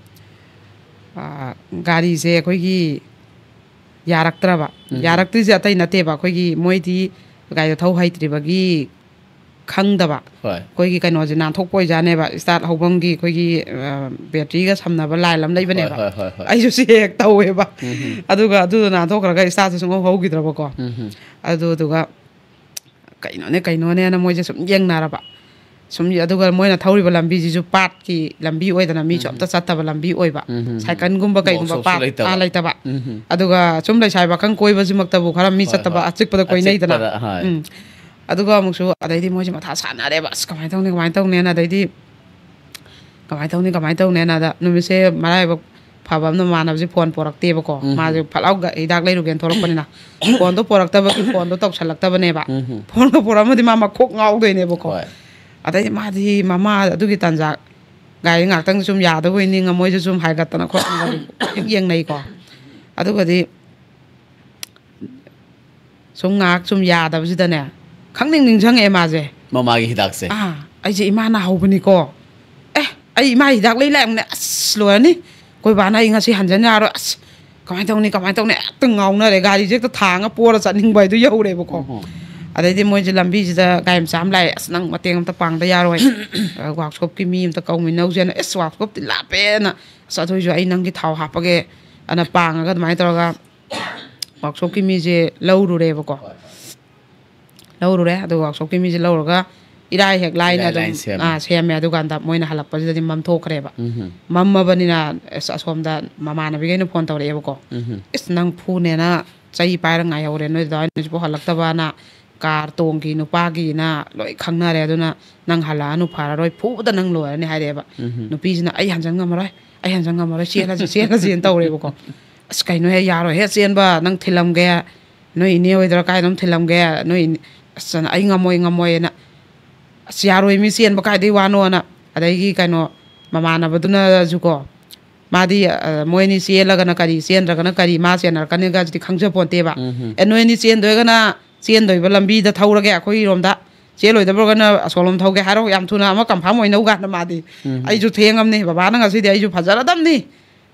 ꯒꯥꯔꯤꯁꯦ ꯑꯩꯈꯣꯏꯒꯤ ꯌꯥꯔꯛꯇ꯭ꯔꯕ꯫ ꯌꯥꯔꯛꯇ꯭ꯔꯤꯁꯦ ꯑꯇꯩ ꯅꯠꯇꯦꯕ, ꯑꯩꯈꯣꯏꯒꯤ ꯃꯣꯏꯗꯤ ꯒꯥꯔꯤꯗꯣ ꯊꯧ ꯍꯩꯇ꯭ꯔꯤꯕꯒꯤ ꯈꯪꯗꯕ꯫ ꯍꯣꯏ꯫ ꯑꯩꯈꯣꯏꯒꯤ ꯀꯩꯅꯣꯁꯦ ꯅꯥꯟꯊꯣꯛꯄ ꯑꯣꯏꯖꯥꯠꯅꯦꯕ, ꯏꯁꯇꯥꯔꯠ ꯍꯧꯐꯝꯒꯤ ꯑꯩꯈꯣꯏꯒꯤ ꯕꯦꯇ꯭ꯔꯤꯒ ꯁꯝꯅꯕ ꯂꯥꯏꯟ ꯑꯃ ꯂꯩꯕꯅꯦꯕ꯫ ꯍꯣꯏ, ꯍꯣꯏ, ꯍꯣꯏ꯫ ꯑꯩꯁꯨ ꯁꯤ ꯍꯦꯛ ꯇꯧꯋꯦꯕ꯫ ꯑꯗꯨꯒ ꯑꯗꯨꯗꯣ ꯅꯥꯟꯊꯣꯛꯈ꯭ꯔꯒ ꯏꯁꯇꯥꯔꯠꯁꯦ ꯁꯨꯡꯍꯧ ꯍꯧꯈꯤꯗ꯭ꯔꯕꯀꯣ꯫ ꯑꯗꯨꯗꯨꯒ ꯀꯩꯅꯣꯅꯦ ꯀꯩꯅꯣꯅꯦꯅ ꯃꯣꯏꯁꯦ ꯁꯨꯝ ꯌꯦꯡꯅꯔꯕ꯫ ꯁꯨꯝ, ꯑꯗꯨꯒ ꯃꯣꯏꯅ ꯊꯧꯔꯤꯕ ꯂꯝꯕꯤꯁꯤꯁꯨ ꯄꯥꯠꯀꯤ ꯂꯝꯕꯤ ꯑꯣꯏꯗꯅ, ꯃꯤꯁꯨ ꯑꯝꯇ ꯆꯠꯇꯕ ꯂꯝꯕꯤ ꯑꯣꯏꯕ꯫ ꯁꯥꯏꯀꯜꯒꯨꯝꯕ ꯀꯩꯒꯨꯝꯕ ꯋꯥꯛꯁꯣꯞꯁꯨ ꯄꯥꯠ ꯂꯩꯇꯕ꯫ ꯑꯥ, ꯂꯩꯇꯕ꯫ ꯑꯗꯨꯒ ꯁꯨꯝ ꯂꯩꯁꯥꯕꯤ ꯄꯥꯈꯪ ꯀꯣꯏꯕꯁꯤꯃꯛꯇꯕꯨ ꯈꯔ ꯃꯤ ꯍꯣꯏ, ꯆꯠꯇꯕ ꯍꯣꯏ꯫ ꯑꯆꯤꯛꯄꯗ ꯀꯣꯏꯅꯩꯗꯅ꯫ ꯑꯆꯤꯛꯄꯗ, ꯍꯣꯏ꯫ ꯎꯝ꯫ ꯑꯗꯨꯒ ꯑꯃꯨꯛꯁꯨ ꯑꯗꯩꯗꯤ ꯃꯣꯏꯁꯦ ꯃꯊꯥ ꯁꯥꯟꯅꯔꯦꯕ, "ꯑꯁ, ꯀꯃꯥꯏꯅ ꯇꯧꯅꯤ, ꯀꯃꯥꯏꯅ ꯇꯧꯅꯤꯅ?" ꯑꯗꯩꯗꯤ ꯀꯃꯥꯏꯅ ꯇꯧꯅꯤ, ꯀꯃꯥꯏꯅ ꯇꯧꯅꯤꯅ? ꯑꯗ ꯅꯨꯃꯤꯠꯁꯦ ꯃꯔꯥꯏꯕꯛ ꯐꯕ ꯑꯃꯅ ꯃꯃꯥꯟꯅꯕꯁꯦ ꯐꯣꯟ ꯄꯣꯔꯛꯇꯦꯕꯀꯣ꯫ ꯃꯥꯁꯦ ꯐꯠ ꯂꯥꯎ ꯒ-, ꯍꯤꯗꯥꯛ ꯂꯩꯔꯨꯒꯦꯅ ꯊꯣꯛꯂꯛꯄꯅꯤꯅ꯫ ꯐꯣꯟꯗꯣ ꯄꯣꯔꯛꯇꯕꯒꯤ ꯐꯣꯟꯗꯣ ꯇꯧꯁꯜꯂꯛꯇꯕꯅꯦꯕ꯫ ꯐꯣꯟꯗꯣ ꯄꯣꯔꯛꯑꯝꯃꯗꯤ ꯃꯥ ꯃꯀꯣꯛ ꯉꯥꯎꯗꯣꯏꯅꯦꯕꯀꯣ꯫ ꯍꯣꯏ꯫ ꯑꯗꯩꯗꯤ ꯃꯥꯗꯤ ꯃꯃꯥ ꯑꯗꯨꯒꯤ ꯇꯥꯟꯖꯥ ꯒꯥꯔꯤ ꯉꯥꯛꯇꯪ ꯁꯨꯝ ꯌꯥꯗꯕ ꯑꯣꯏ ꯅꯤꯡꯉ ꯃꯣꯏꯁꯨ ꯁꯨꯝ ꯍꯥꯏꯒꯠꯇꯅ ꯈꯣꯠꯇꯅ ꯌꯦꯡꯅꯩꯀꯣ꯫ ꯑꯗꯨꯒꯗꯤ ꯁꯨꯝ ꯉꯥꯏꯍꯥꯛ ꯁꯨꯝ ꯌꯥꯗꯕꯁꯤꯗꯅꯦ, ꯈꯪꯅꯤꯡ ꯅꯤꯡꯁꯤꯡꯉꯛꯑꯦ ꯃꯥꯁꯦ꯫ ꯃꯃꯥꯒꯤ ꯍꯤꯗꯥꯛꯁꯦ꯫ "ꯑꯥ, ꯑꯩꯁꯦ ꯏꯃꯥ ꯅꯥꯍꯧꯕꯅꯤꯀꯣ꯫ ꯑꯦ, ꯑꯩ ꯏꯃꯥ ꯍꯤꯗꯥꯛ ꯂꯩ ꯂꯥꯛꯑꯝꯅꯦ꯫ ꯑꯁ, ꯂꯣꯏꯔꯅꯤ꯫ ꯑꯩꯈꯣꯏ ꯕꯥꯅ ꯑꯩ ꯉꯁꯤ ꯍꯟꯖꯟ ꯌꯥꯔꯣꯏ꯫ ꯑꯁ, ꯀꯃꯥꯏꯅ ꯇꯧꯅꯤ, ꯀꯃꯥꯏꯅ ꯇꯧꯅꯤ?" ꯍꯦꯛꯇ ꯉꯥꯎꯅꯔꯦ꯫ ꯒꯥꯔꯤꯁꯦ ꯍꯦꯛꯇ ꯊꯥꯡꯉ ꯄꯣꯔ ꯆꯠꯅꯤꯡꯕ ꯍꯥꯏꯗꯣ ꯌꯧꯔꯦꯕꯀꯣ꯫ ꯑꯗꯩꯗꯤ ꯃꯣꯏꯁꯦ ꯂꯝꯕꯤꯁꯤꯗ ꯒꯥꯔꯤ ꯃꯆꯥ ꯑꯃ ꯂꯥꯛꯑꯦ꯫ "ꯑꯁ, ꯅꯪ ꯃꯇꯦꯡ ꯑꯝꯇ ꯄꯥꯡꯗ ꯌꯥꯔꯣꯏ꯫ ꯑ, ꯋꯥꯛꯁꯣꯞꯀꯤ ꯃꯤ ꯑꯝꯇ ꯀꯧꯃꯤꯟꯅꯧꯁꯦꯅ"꯫ "ꯑꯁ, ꯋꯥꯛꯁꯣꯞꯇꯤ ꯂꯥꯞꯄꯦꯅ꯫ ꯑꯁ, ꯑꯗꯨ ꯑꯣꯏꯁꯨ ꯑꯩ ꯅꯪꯒꯤ ꯊꯥꯎ ꯍꯥꯞꯄꯒꯦ" ꯑꯅ ꯄꯥꯡꯉꯒ ꯑꯗꯨꯃꯥꯏꯅ ꯇꯧꯔꯒ ꯋꯥꯛꯁꯣꯞꯀꯤ ꯃꯤꯁꯦ ꯂꯧꯔꯨꯔꯦꯕꯀꯣ꯫ ꯂꯧꯔꯨꯔꯦ꯫ ꯑꯗꯨꯒ ꯋꯥꯛꯁꯣꯞꯀꯤ ꯃꯤꯁꯦ ꯂꯧꯔꯒ ꯏꯔꯥꯏ ꯍꯦꯛ ꯂꯥꯏꯅ ꯏꯔꯥꯏ ꯑꯗꯨꯝ, ꯂꯥꯏꯅ ꯁꯦꯝꯃꯦ꯫ ꯑꯥ, ꯁꯦꯝꯃꯦ꯫ ꯑꯗꯨꯀꯥꯟꯗ ꯃꯣꯏꯅ ꯍꯜꯂꯛꯄꯁꯤꯗꯗꯤ ꯃꯝꯊꯣꯛꯈ꯭ꯔꯦꯕ꯫ ꯃꯝꯃꯕꯅꯤꯅ ꯑꯁ, ꯑꯁꯣꯝꯗ ꯃꯃꯥꯟꯅꯕꯤꯈꯩꯅ ꯐꯣꯟ ꯇꯧꯔꯛꯑꯦꯕꯀꯣ꯫ "ꯏꯁ, ꯅꯪ ꯐꯨꯅꯦꯅ ꯆꯩ ꯄꯥꯏꯔ ꯉꯥꯏꯍꯧꯔꯦ, ꯅꯣꯏ ꯗꯥ ꯍꯣꯏꯅ ꯍꯧꯖꯤꯛꯐꯥꯎ ꯍꯜꯂꯛꯇꯕꯅ, ꯀꯥꯔ ꯇꯣꯡꯈꯤ ꯅꯨꯄꯥꯒꯤꯅ ꯂꯣꯏ ꯈꯪꯅꯔꯦ, ꯑꯗꯨꯅ ꯅꯪ ꯍꯜꯂꯛꯑꯅꯨ, ꯐꯔꯔꯣꯏ, ꯐꯨꯕꯗ ꯅꯪ ꯂꯣꯏꯔꯅꯤ" ꯍꯥꯏꯔꯛꯑꯦꯕ꯫ ꯅꯨꯄꯤꯁꯤꯅ, "ꯑꯩ ꯍꯟꯖꯟ ꯉꯝꯃꯔꯣꯏ, ꯑꯩ ꯍꯟꯖꯟ ꯉꯝꯃꯔꯣꯏ, ꯆꯦꯜꯂꯁꯤ, ꯆꯦꯜꯂꯁꯤꯅ" ꯇꯧꯔꯦꯕꯀꯣ꯫ "ꯑꯁ, ꯀꯩꯅꯣꯍꯦ, ꯌꯥꯔꯣꯏꯍꯦ ꯆꯦꯟꯕ, ꯅꯪ ꯊꯤꯜꯂꯝꯒꯦ, ꯅꯣꯏ ꯏꯅꯦ ꯍꯣꯏꯗꯔ ꯀꯥꯏꯗꯅꯣ ꯊꯤꯜꯂꯝꯒꯦ, ꯅꯣꯏ ꯏꯅꯦ-, ꯑꯁ, ꯑꯩ ꯉꯝꯃꯣꯏ, ꯉꯝꯃꯣꯏꯅ"꯫ "ꯑꯁ, ꯌꯥꯔꯣꯏ, ꯃꯤ ꯆꯦꯟꯕ ꯀꯥꯏꯗꯩ ꯋꯥꯅꯣꯅ"꯫ ꯑꯗꯒꯤ ꯀꯩꯅꯣ, ꯃꯃꯥꯟꯅꯕꯗꯨꯅꯁꯨꯀꯣ, ꯃꯥꯗꯤ, ꯑ, ꯃꯣꯏ ꯑꯅꯤ ꯆꯦꯜꯂꯒꯅ ꯀꯔꯤ, ꯆꯦꯟꯗ꯭ꯔꯒꯅ ꯀꯔꯤ, ꯃꯥ ꯆꯦꯟꯅꯔꯛꯀꯅꯤꯒꯁꯤꯗꯤ ꯈꯪꯖꯄꯣꯟꯇꯦꯕ꯫ "ꯑꯦ, ꯅꯣꯏ ꯑꯅꯤ ꯆꯦꯟꯗꯣꯏꯒꯅ ꯆꯦꯟꯗꯣꯏꯕ ꯂꯝꯕꯤꯗ ꯊꯧꯔꯒꯦ, ꯑꯩꯈꯣꯏꯔꯣꯝꯗ, ꯆꯦꯜꯂꯣꯏꯗꯕ ꯑꯣꯏꯔꯒꯅ ꯑꯁꯣꯝꯂꯣꯝ ꯊꯧꯒꯦ" ꯍꯥꯏꯔꯣ, ꯌꯥꯝ ꯊꯨꯅ ꯑꯃ ꯀꯟꯐꯥꯔꯝ ꯑꯣꯏꯅꯧ ꯀꯥꯟꯗ ꯃꯥꯗꯤ꯫ "ꯑꯩꯁꯨ ꯊꯦꯡꯉꯝꯅꯤ, ꯕꯕꯥꯅ ꯉꯁꯤꯗꯤ ꯑꯩꯁꯨ ꯐꯖꯔꯗꯝꯅꯤ,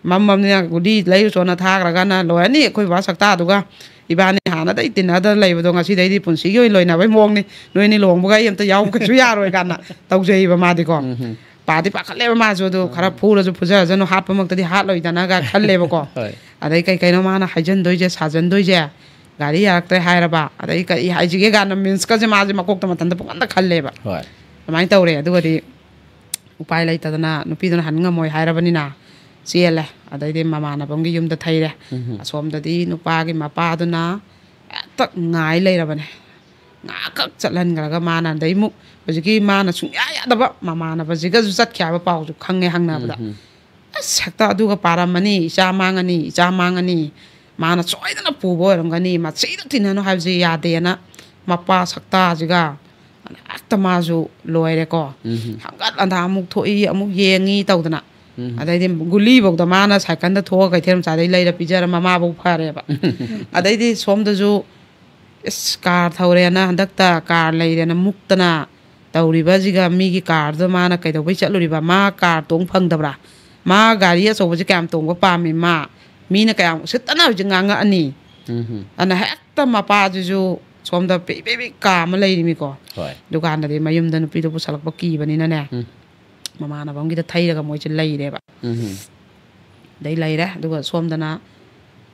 ꯃꯝꯃꯝꯅꯤꯅ ꯒꯨꯂꯤ ꯂꯩꯔꯨꯆꯣꯅ ꯊꯥꯈ꯭ꯔꯒꯅ ꯂꯣꯏꯔꯅꯤ ꯑꯩꯈꯣꯏ ꯕꯕꯥ ꯁꯛꯇꯥꯗꯨꯒ꯫ ꯏꯕꯥꯅꯤ ꯍꯥꯟꯅꯗꯩ ꯇꯤꯟꯅꯗꯅ ꯂꯩꯕꯗꯣ ꯉꯁꯤꯗꯩꯗꯤ ꯄꯨꯟꯁꯤꯒꯤ ꯑꯣꯏꯅ ꯂꯣꯏꯅꯕꯩ ꯃꯑꯣꯡꯅꯤ꯫ ꯅꯣꯏꯅꯤ ꯂꯨꯍꯣꯡꯕꯒ ꯑꯩ ꯑꯝꯇ ꯌꯥꯎꯕ ꯀꯩꯁꯨ ꯌꯥꯔꯣꯏ ꯀꯥꯟꯅ ꯇꯧꯖꯩꯕ ꯃꯥꯗꯤꯀꯣ꯫ ꯎꯝ ꯍꯝ꯫ ꯄꯥꯗꯤ ꯄꯥꯈꯠꯂꯦꯕ ꯃꯥꯁꯨ, ꯑꯗꯨ ꯈꯔ ꯎꯝ꯫ ꯐꯨꯔꯁꯨ ꯐꯨꯖꯔꯁꯅꯨ, ꯍꯥꯠꯄꯃꯛꯇꯗꯤ ꯍꯥꯠꯂꯣꯏꯗꯅꯒ ꯈꯜꯂꯦꯕꯀꯣ꯫ ꯍꯣꯏ꯫ ꯑꯗꯩ ꯀꯩ ꯀꯩꯅꯣ ꯃꯥꯅ ꯍꯥꯏꯖꯟꯗꯣꯏꯁꯦ, ꯁꯥꯖꯟꯗꯣꯏꯁꯦ, ꯒꯥꯔꯤ ꯌꯥꯔꯛꯇ꯭ꯔꯦ ꯍꯥꯏꯔꯕ, ꯑꯗꯩ ꯀꯔꯤ ꯍꯥꯏꯁꯤꯒꯦ ꯀꯥꯟꯅ ꯃꯤꯟꯁꯀꯁꯦ ꯃꯥꯁꯦ ꯃꯀꯣꯛꯇ ꯃꯊꯟꯇ ꯄꯨꯡꯈꯟꯗ ꯈꯜꯂꯦꯕ꯫ ꯍꯣꯏ꯫ ꯑꯗꯨꯃꯥꯏꯅ ꯇꯧꯔꯦ꯫ ꯑꯗꯨꯒꯗꯤ ꯎꯄꯥꯏ ꯂꯩꯇꯗꯅ ꯅꯨꯄꯤꯗꯨꯅ ꯍꯟ ꯉꯝꯃꯣꯏ ꯍꯥꯏꯔꯕꯅꯤꯅ ꯆꯦꯜꯂꯦ꯫ ꯑꯗꯩꯗꯤ ꯃꯃꯥꯟꯅꯕ ꯑꯃꯒꯤ ꯌꯨꯝꯗ ꯊꯩꯔꯦ꯫ ꯎꯝ꯫ ꯑꯁꯣꯝꯗꯗꯤ ꯅꯨꯄꯥꯒꯤ ꯃꯄꯥꯗꯨꯅ ꯍꯦꯛꯇ ꯉꯥꯏ ꯂꯩꯔꯕꯅꯦ꯫ ꯉꯥꯏꯍꯥꯛꯈꯛ ꯆꯠꯍꯟꯈ꯭ꯔꯒ ꯃꯥꯅ ꯑꯗꯩꯃꯨꯛ ꯍꯧꯖꯤꯛꯀꯤ ꯃꯥꯅ ꯁꯨꯡꯌꯥ ꯌꯥꯗꯕ ꯃꯃꯥꯟꯅꯕꯁꯤꯒꯁꯨ ꯆꯠꯈꯤ ꯍꯥꯏꯕ ꯄꯥꯎꯁꯨ ꯈꯪꯉꯦ ꯍꯪꯅꯕꯗ꯫ ꯎꯝ꯫ ꯑꯁ, ꯍꯦꯛꯇ ꯑꯗꯨꯒ ꯄꯥꯔꯝꯃꯅꯤ, ꯏꯆꯥ ꯃꯥꯡꯉꯅꯤ, ꯏꯆꯥ ꯃꯥꯡꯉꯅꯤ, ꯃꯥꯅ ꯁꯣꯏꯗꯅ ꯄꯨꯕ ꯑꯣꯏꯔꯝꯒꯅꯤ, ꯃꯁꯤꯗ ꯇꯤꯟꯅꯅꯨ ꯍꯥꯏꯕꯁꯤ ꯌꯥꯗꯦꯅ ꯃꯄꯥ ꯁꯛꯇꯥꯁꯤꯒ ꯍꯦꯛꯇ ꯃꯥꯁꯨ ꯂꯣꯏꯔꯦꯀꯣ꯫ ꯎꯝ꯫ ꯍꯪꯒꯠ ꯍꯟꯗꯥ ꯑꯃꯨꯛ ꯊꯣꯛꯏ, ꯑꯃꯨꯛ ꯌꯦꯡꯉꯤ ꯇꯧꯗꯅ꯫ ꯎꯝ꯫ ꯑꯗꯩꯗꯤ ꯒꯨꯂꯤꯐꯧꯗ ꯃꯥꯅ ꯁꯥꯏꯀꯜꯗ ꯊꯣꯛꯑꯒ ꯀꯩꯊꯦꯜ ꯃꯆꯥꯗꯩ ꯂꯩꯔ ꯄꯤꯖꯔ ꯃꯃꯥꯐꯧ ꯐꯔꯦꯕ꯫ ꯑꯗꯩꯗꯤ ꯁꯣꯝꯗꯁꯨ ꯏꯁ, ꯀꯥꯔ ꯊꯧꯔꯦꯅ, ꯍꯟꯗꯛꯇ ꯀꯥꯔ ꯂꯩꯔꯦꯅ ꯃꯨꯛꯇꯅ ꯇꯧꯔꯤꯕꯁꯤꯒ, ꯃꯤꯒꯤ ꯀꯥꯔꯗꯨꯗ ꯃꯥꯅ ꯀꯩꯗꯧꯕꯩ ꯆꯠꯂꯨꯔꯤꯕ? ꯃꯥ ꯀꯥꯔ ꯇꯣꯡ ꯐꯪꯗꯕ꯭ꯔꯥ? ꯃꯥ ꯒꯥꯔꯤ ꯑꯆꯧꯕꯁꯦ ꯀꯌꯥꯝ ꯇꯣꯡꯕ ꯄꯥꯝꯃꯤ ꯃꯥ? ꯃꯤꯅ ꯀꯌꯥꯝ ꯎꯁꯤꯠꯇꯅ ꯍꯧꯖꯤꯛ ꯉꯥꯡꯉꯛꯑꯅꯤ꯫ ꯎꯝ꯫ ꯑꯗꯨꯅ ꯍꯦꯛꯇ ꯃꯄꯥꯁꯤꯁꯨ ꯁꯣꯝꯗ ꯄꯤ ꯄꯤ ꯄꯤ ꯀꯥ ꯑꯃ ꯂꯩꯔꯤꯃꯤꯀꯣ꯫ ꯍꯣꯏ꯫ ꯗꯨꯀꯥꯟꯗꯗꯤ ꯃꯌꯨꯝꯗ ꯅꯨꯄꯤꯗꯣ ꯄꯨꯁꯜꯂꯛꯄ ꯀꯤꯕꯅꯤꯅꯅꯦ, ꯎꯝ꯫ ꯃꯃꯥꯟꯅꯕ ꯑꯃꯒꯤꯗ ꯊꯩꯔꯒ ꯃꯣꯏꯁꯦ ꯂꯩꯔꯦꯕ꯫ ꯎꯝ꯫ ꯑꯗꯩ ꯂꯩꯔꯦ꯫ ꯑꯗꯨꯒ ꯁꯣꯝꯗꯅ,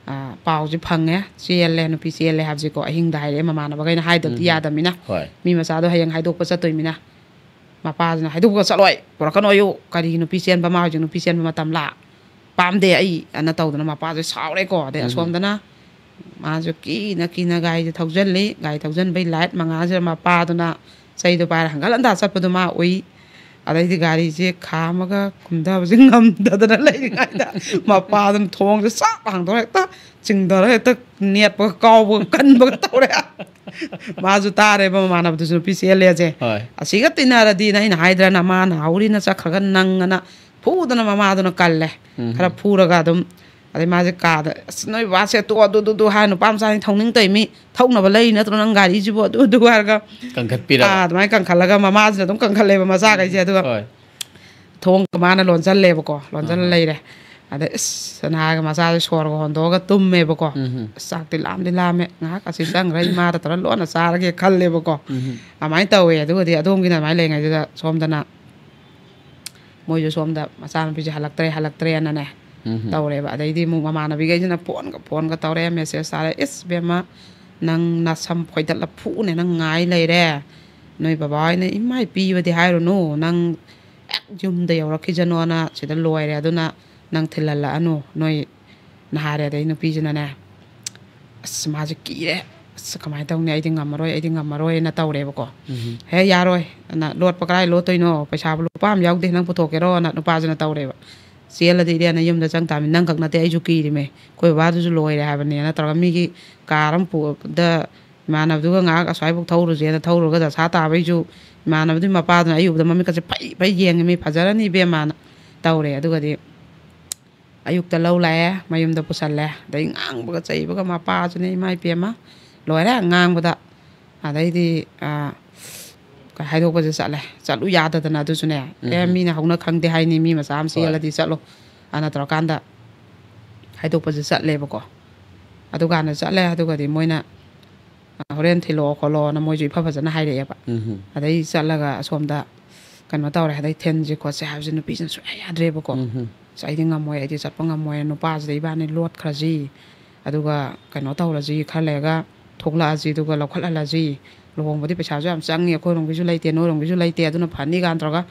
ꯑ, ꯄꯥꯎꯁꯦ ꯐꯪꯉꯦ, ꯆꯦꯜꯂꯦ, ꯅꯨꯄꯤ ꯆꯦꯜꯂꯦ ꯍꯥꯏꯕꯁꯦꯀꯣ꯫ ꯑꯍꯤꯡꯗ ꯍꯥꯏꯔꯛꯑꯦ, ꯃꯃꯥꯟꯅꯕꯈꯩꯅ ꯍꯥꯏꯗꯕꯗꯤ ꯎꯝ꯫ ꯌꯥꯗꯕꯅꯤꯅ꯫ ꯍꯣꯏ꯫ ꯃꯤ ꯃꯆꯥꯗꯣ ꯍꯌꯦꯡ ꯍꯥꯏꯗꯣꯛꯄ ꯆꯠꯇꯣꯏꯅꯤꯅ꯫ ꯃꯄꯥꯁꯤꯅ, "ꯍꯥꯏꯗꯣꯛꯄ ꯆꯠꯂꯣꯏ, ꯄꯨꯔꯛꯀꯅꯣꯌꯨ, ꯀꯔꯤ ꯅꯨꯄꯤ ꯆꯦꯟꯕ, ꯃꯥ ꯍꯧꯖꯤꯛ ꯅꯨꯄꯤ ꯆꯦꯟꯕ ꯃꯇꯝꯂꯥ? ꯄꯥꯝꯗꯦ ꯑꯩ", ꯑꯅ ꯇꯧꯗꯅ ꯃꯄꯥꯁꯦ ꯁꯥꯎꯔꯦꯀꯣ꯫ ꯑꯗꯩ ꯎꯝ꯫ ꯑꯁꯣꯝꯗꯅ ꯃꯥꯁꯨ ꯀꯤꯅ ꯀꯤꯅ ꯒꯥꯔꯤꯁꯦ ꯊꯧꯖꯤꯜꯂꯤ꯫ ꯒꯥꯔꯤ ꯊꯧꯖꯤꯟꯕꯩ ꯂꯥꯏꯠ ꯃꯉꯥꯁꯤꯗ ꯃꯄꯥꯗꯨꯅ ꯆꯩꯗꯣ ꯄꯥꯏꯔ ꯍꯪꯒꯠ ꯍꯟꯗꯥ ꯆꯠꯄꯗꯣ ꯃꯥ ꯎꯏ꯫ ꯑꯗꯩꯗꯤ ꯒꯥꯔꯤꯁꯦ ꯈꯥꯝꯃꯒ ꯀꯨꯝꯊꯕꯁꯦ ꯉꯝꯗꯗꯅ ꯂꯩꯔꯤꯉꯩꯗ ꯃꯄꯥꯗꯨꯅ ꯊꯣꯡꯁꯦ ꯆꯥꯛ ꯍꯥꯡꯗꯣꯔꯦ, ꯍꯦꯛꯇ ꯆꯤꯡꯊꯔ ꯍꯦꯛꯇ ꯅꯦꯠꯄꯒ ꯀꯥꯎꯕꯒ ꯀꯟꯕꯒ ꯇꯧꯔꯦ꯫ ꯃꯥꯁꯨ ꯇꯥꯔꯦꯕ ꯃꯃꯥꯟꯅꯕꯗꯨꯁꯨ ꯅꯨꯄꯤ ꯆꯦꯜꯂꯦꯁꯦ꯫ ꯍꯣꯏ꯫ "ꯑꯁꯤꯒ ꯇꯤꯟꯅꯔꯗꯤꯅ ꯑꯩꯅ ꯍꯥꯏꯗ꯭ꯔꯥ, ꯅꯃꯥꯅ ꯍꯧꯔꯤꯅ ꯆꯠꯈ꯭ꯔꯒ ꯅꯪ", ꯑꯅ ꯐꯨꯗꯅ ꯃꯃꯥꯗꯨꯅ ꯀꯜꯂꯦ꯫ ꯎꯝ꯫ ꯈꯔ ꯐꯨꯔꯒ ꯑꯗꯨꯝ, ꯑꯗꯩ ꯃꯥꯁꯦ ꯀꯥꯗ, "ꯑꯁ, ꯅꯣꯏ ꯕꯕꯥꯁꯦ ꯇꯣꯛꯑꯣ, ꯑꯗꯨ, ꯑꯗꯨ, ꯑꯗꯨ" ꯍꯥꯏꯔ, ꯅꯨꯄꯥ ꯃꯆꯥꯅꯤ ꯊꯧꯅꯤꯡ ꯇꯧꯃꯤ, ꯊꯧꯅꯕ ꯂꯩꯔꯤ ꯅꯠꯇ꯭ꯔꯣ ꯅꯪ ꯒꯥꯔꯤꯁꯤꯕꯨ, ꯑꯗꯨ, ꯑꯗꯨ ꯍꯥꯏꯔꯒ, ꯀꯟꯈꯠꯄꯤꯔꯕ? ꯑꯥ, ꯑꯗꯨꯃꯥꯏꯅ ꯀꯟꯈꯠꯂꯒ ꯃꯃꯥꯁꯤꯅ ꯑꯗꯨꯝ ꯀꯟꯈꯠꯂꯦꯕ ꯃꯆꯥꯈꯩꯁꯦ꯫ ꯑꯗꯨꯒ ꯍꯣꯏ꯫ ꯊꯣꯡ ꯃꯥꯅ ꯂꯣꯟꯁꯤꯜꯂꯦꯕꯀꯣ, ꯂꯣꯟꯁꯤꯜꯂ ꯑꯍꯥ꯫ ꯂꯩꯔꯦ꯫ ꯑꯗ ꯏꯁ ꯅꯍꯥꯒ ꯃꯆꯥꯁꯦ ꯁꯣꯔꯒ ꯍꯣꯟꯗꯣꯛꯑꯒ ꯇꯨꯝꯃꯦꯕꯀꯣ꯫ ꯎꯝ꯫ ꯑꯁ, ꯆꯥꯛꯇꯤ ꯂꯥꯝꯗꯤ ꯂꯥꯝꯃꯦ, ꯉꯥꯏꯍꯥꯛ ꯑꯁꯤ ꯆꯪꯈ꯭ꯔ ꯏꯃꯥꯗ ꯇꯧꯔ ꯂꯣꯟꯅ ꯆꯥꯔꯒꯦ ꯈꯜꯂꯦꯕꯀꯣ꯫ ꯎꯝ꯫ ꯑꯗꯨꯃꯥꯏꯅ ꯇꯧꯋꯦ꯫ ꯑꯗꯨꯒꯗꯤ ꯑꯗꯣꯝꯒꯤꯅ ꯑꯗꯨꯃꯥꯏꯅ ꯂꯩꯔꯤꯉꯩꯗꯨꯗ ꯁꯣꯝꯗꯅ ꯃꯣꯏꯁꯨ ꯁꯣꯝꯗ ꯃꯆꯥꯅꯨꯄꯤꯁꯦ ꯍꯜꯂꯛꯇ꯭ꯔꯦ ꯍꯜꯂꯛꯇ꯭ꯔꯦꯅꯅꯦ ꯎꯝ꯫ ꯇꯧꯔꯦꯕ꯫ ꯑꯗꯩꯗꯤ ꯑꯃꯨꯛ ꯃꯃꯥꯟꯅꯕꯤꯈꯩꯁꯤꯅ ꯐꯣꯟꯒ ꯐꯣꯟꯒ ꯇꯧꯔꯛꯑꯦ, ꯃꯦꯁꯦꯖ ꯊꯥꯔꯛꯑꯦ, "ꯏꯁ ꯕꯦꯝꯃ, ꯅꯪ ꯅꯁꯝ ꯐꯣꯏꯗꯠꯂ ꯐꯨꯅꯦ, ꯅꯪ ꯉꯥꯏ ꯂꯩꯔꯦ, ꯅꯣꯏ ꯕꯕꯥ ꯍꯣꯏꯅ ꯏꯃꯥꯏ ꯄꯤꯕꯗꯤ ꯍꯥꯏꯔꯨꯅꯨ, ꯅꯪ ꯍꯦꯛ ꯌꯨꯝꯗ ꯌꯧꯔꯛꯈꯤꯖꯅꯣꯅ ꯁꯤꯗ ꯂꯣꯏꯔꯦ, ꯑꯗꯨꯅ ꯅꯪ ꯊꯤꯜꯍꯜꯂꯛꯑꯅꯨ ꯅꯣꯏ ꯅꯍꯥꯔꯦ"꯫ ꯑꯗꯩ ꯅꯨꯄꯤꯁꯤꯅꯅꯦ, ꯑꯁ ꯃꯥꯁꯦ ꯀꯤꯔꯦ, "ꯑꯁ ꯀꯃꯥꯏꯅ ꯇꯧꯅꯤ, ꯑꯩꯗꯤ ꯉꯝꯃꯔꯣꯏ, ꯑꯩꯗꯤ ꯉꯝꯃꯔꯣꯏꯅ" ꯇꯧꯔꯦꯕꯀꯣ꯫ ꯎꯝ꯫ "ꯍꯦ ꯌꯥꯔꯣꯏ" ꯑꯅ, "ꯂꯣꯠꯄ ꯀꯔꯥꯏ ꯂꯣꯠꯇꯣꯏꯅꯣ, ꯄꯩꯁꯥꯕꯨ ꯂꯨꯄꯥ ꯑꯃ ꯌꯥꯎꯗꯦ, ꯅꯪ ꯄꯨꯊꯣꯛꯀꯦꯔꯣꯅ" ꯅꯨꯄꯥꯁꯤꯅ ꯇꯧꯔꯦꯕ꯫ "ꯆꯦꯜꯂꯗꯤ ꯏꯔꯦꯟꯅ ꯌꯨꯝꯗ ꯆꯪ ꯇꯥꯕꯅꯤ, ꯅꯪ ꯈꯛ ꯅꯠꯇꯦ ꯑꯩꯁꯨ ꯀꯤꯔꯤꯃꯦ, ꯑꯩꯈꯣꯏ ꯕꯕꯥꯗꯨꯁꯨ ꯂꯣꯏꯔꯦ ꯍꯥꯏꯕꯅꯦ" ꯅꯠꯇ꯭ꯔꯒ ꯃꯤꯒꯤ ꯀꯥꯔ ꯑꯃ ꯄꯨꯗ ꯏꯃꯥꯟꯅꯕꯗꯨꯒ ꯉꯥꯏꯍꯥꯛ ꯑꯁ꯭ꯋꯥꯏꯐꯥꯎ ꯊꯧꯔꯨꯁꯦꯅ ꯊꯧꯔꯨꯔꯒ ꯗꯁꯥ ꯇꯥꯕꯩꯁꯨ ꯏꯃꯥꯟꯅꯕꯗꯨꯒꯤ ꯃꯄꯥꯗꯨꯅ ꯑꯩ ꯎꯕꯗ ꯃꯃꯤꯠꯀꯁꯦ ꯐꯩ ꯐꯩ ꯌꯦꯡꯉꯤ, "ꯃꯤ ꯐꯖꯔꯅꯤ ꯏꯕꯦꯝꯃꯅ" ꯇꯧꯔꯦ꯫ ꯑꯗꯨꯒꯗꯤ ꯑꯌꯨꯛꯇ ꯂꯧ ꯂꯥꯛꯑꯦ, ꯃꯌꯨꯝꯗ ꯄꯨꯁꯜꯂꯦ꯫ ꯑꯗꯩ ꯉꯥꯡꯕꯒ ꯆꯩꯕꯒ ꯃꯄꯥꯁꯤꯅ ꯏꯃꯥ ꯏꯄꯦꯝꯃ ꯂꯣꯏꯔꯦ ꯉꯥꯡꯕꯗ꯫ ꯑꯗꯩꯗꯤ, ꯑ, ꯍꯥꯏꯗꯣꯛꯄꯁꯦ ꯆꯠꯂꯦ꯫ ꯆꯠꯂꯨ ꯌꯥꯗꯗꯅ ꯑꯗꯨꯁꯨꯅꯦ, "ꯑꯦ, ꯎꯝ꯫ ꯃꯤꯅ ꯍꯧꯅ ꯈꯪꯗꯦ ꯍꯥꯏꯅꯤ, ꯃꯤ ꯃꯆꯥ ꯑꯃ ꯍꯣꯏ꯫ ꯆꯦꯜꯂꯗꯤ ꯆꯠꯂꯣ" ꯑꯅ ꯇꯧꯔꯀꯥꯟꯗ ꯍꯥꯏꯗꯣꯛꯄꯁꯦ ꯆꯠꯂꯦꯕꯀꯣ꯫ ꯑꯗꯨꯀꯥꯟꯗ ꯆꯠꯂꯦ꯫ ꯑꯗꯨꯒꯗꯤ ꯃꯣꯏꯅ, "ꯑ, ꯍꯣꯔꯦꯟ ꯊꯤꯜꯂꯛꯑꯣ ꯈꯣꯠꯂꯣꯅ" ꯃꯣꯏꯁꯨ ꯏꯐ ꯐꯖꯅ ꯍꯥꯏꯔꯛꯑꯦꯕ꯫ ꯎꯝ꯫ ꯑꯗꯩ ꯆꯠꯂꯒ ꯑꯁꯣꯝꯗ ꯀꯩꯅꯣ ꯇꯧꯔꯦ, ꯑꯗꯩ ꯊꯤꯟꯁꯤ ꯈꯣꯠꯁꯤ ꯍꯥꯏꯕꯁꯦ ꯅꯨꯄꯤꯁꯤꯅ ꯁꯨꯡꯌꯥ ꯌꯥꯗ꯭ꯔꯦꯕꯀꯣ꯫ ꯎꯝ꯫ "ꯑꯁ, ꯑꯩꯗꯤ ꯉꯝꯃꯣꯏ, ꯑꯩꯗꯤ ꯆꯠꯄ ꯉꯝꯃꯣꯏ, ꯅꯨꯄꯥꯁꯤꯗ ꯏꯕꯥꯅꯤ ꯂꯣꯠꯈ꯭ꯔꯁꯤ, ꯑꯗꯨꯒ ꯀꯩꯅꯣ ꯇꯧꯔꯁꯤ, ꯈꯔ ꯂꯩꯔꯒ ꯊꯣꯛꯂꯛꯑꯁꯤ, ꯑꯗꯨꯒ ꯂꯧꯈꯠꯍꯜꯂꯁꯤ, ꯂꯨꯍꯣꯡꯕꯗꯤ ꯄꯩꯁꯥꯁꯨ ꯌꯥꯝ ꯆꯪꯉꯤ, ꯑꯩꯈꯣꯏꯔꯣꯝꯒꯤꯁꯨ ꯂꯩꯇꯦ, ꯅꯣꯏꯔꯣꯝꯒꯤꯁꯨ ꯂꯩꯇꯦ, ꯑꯗꯨꯅ ꯐꯅꯤ" ꯀꯥꯏꯅ ꯇꯧꯔꯒ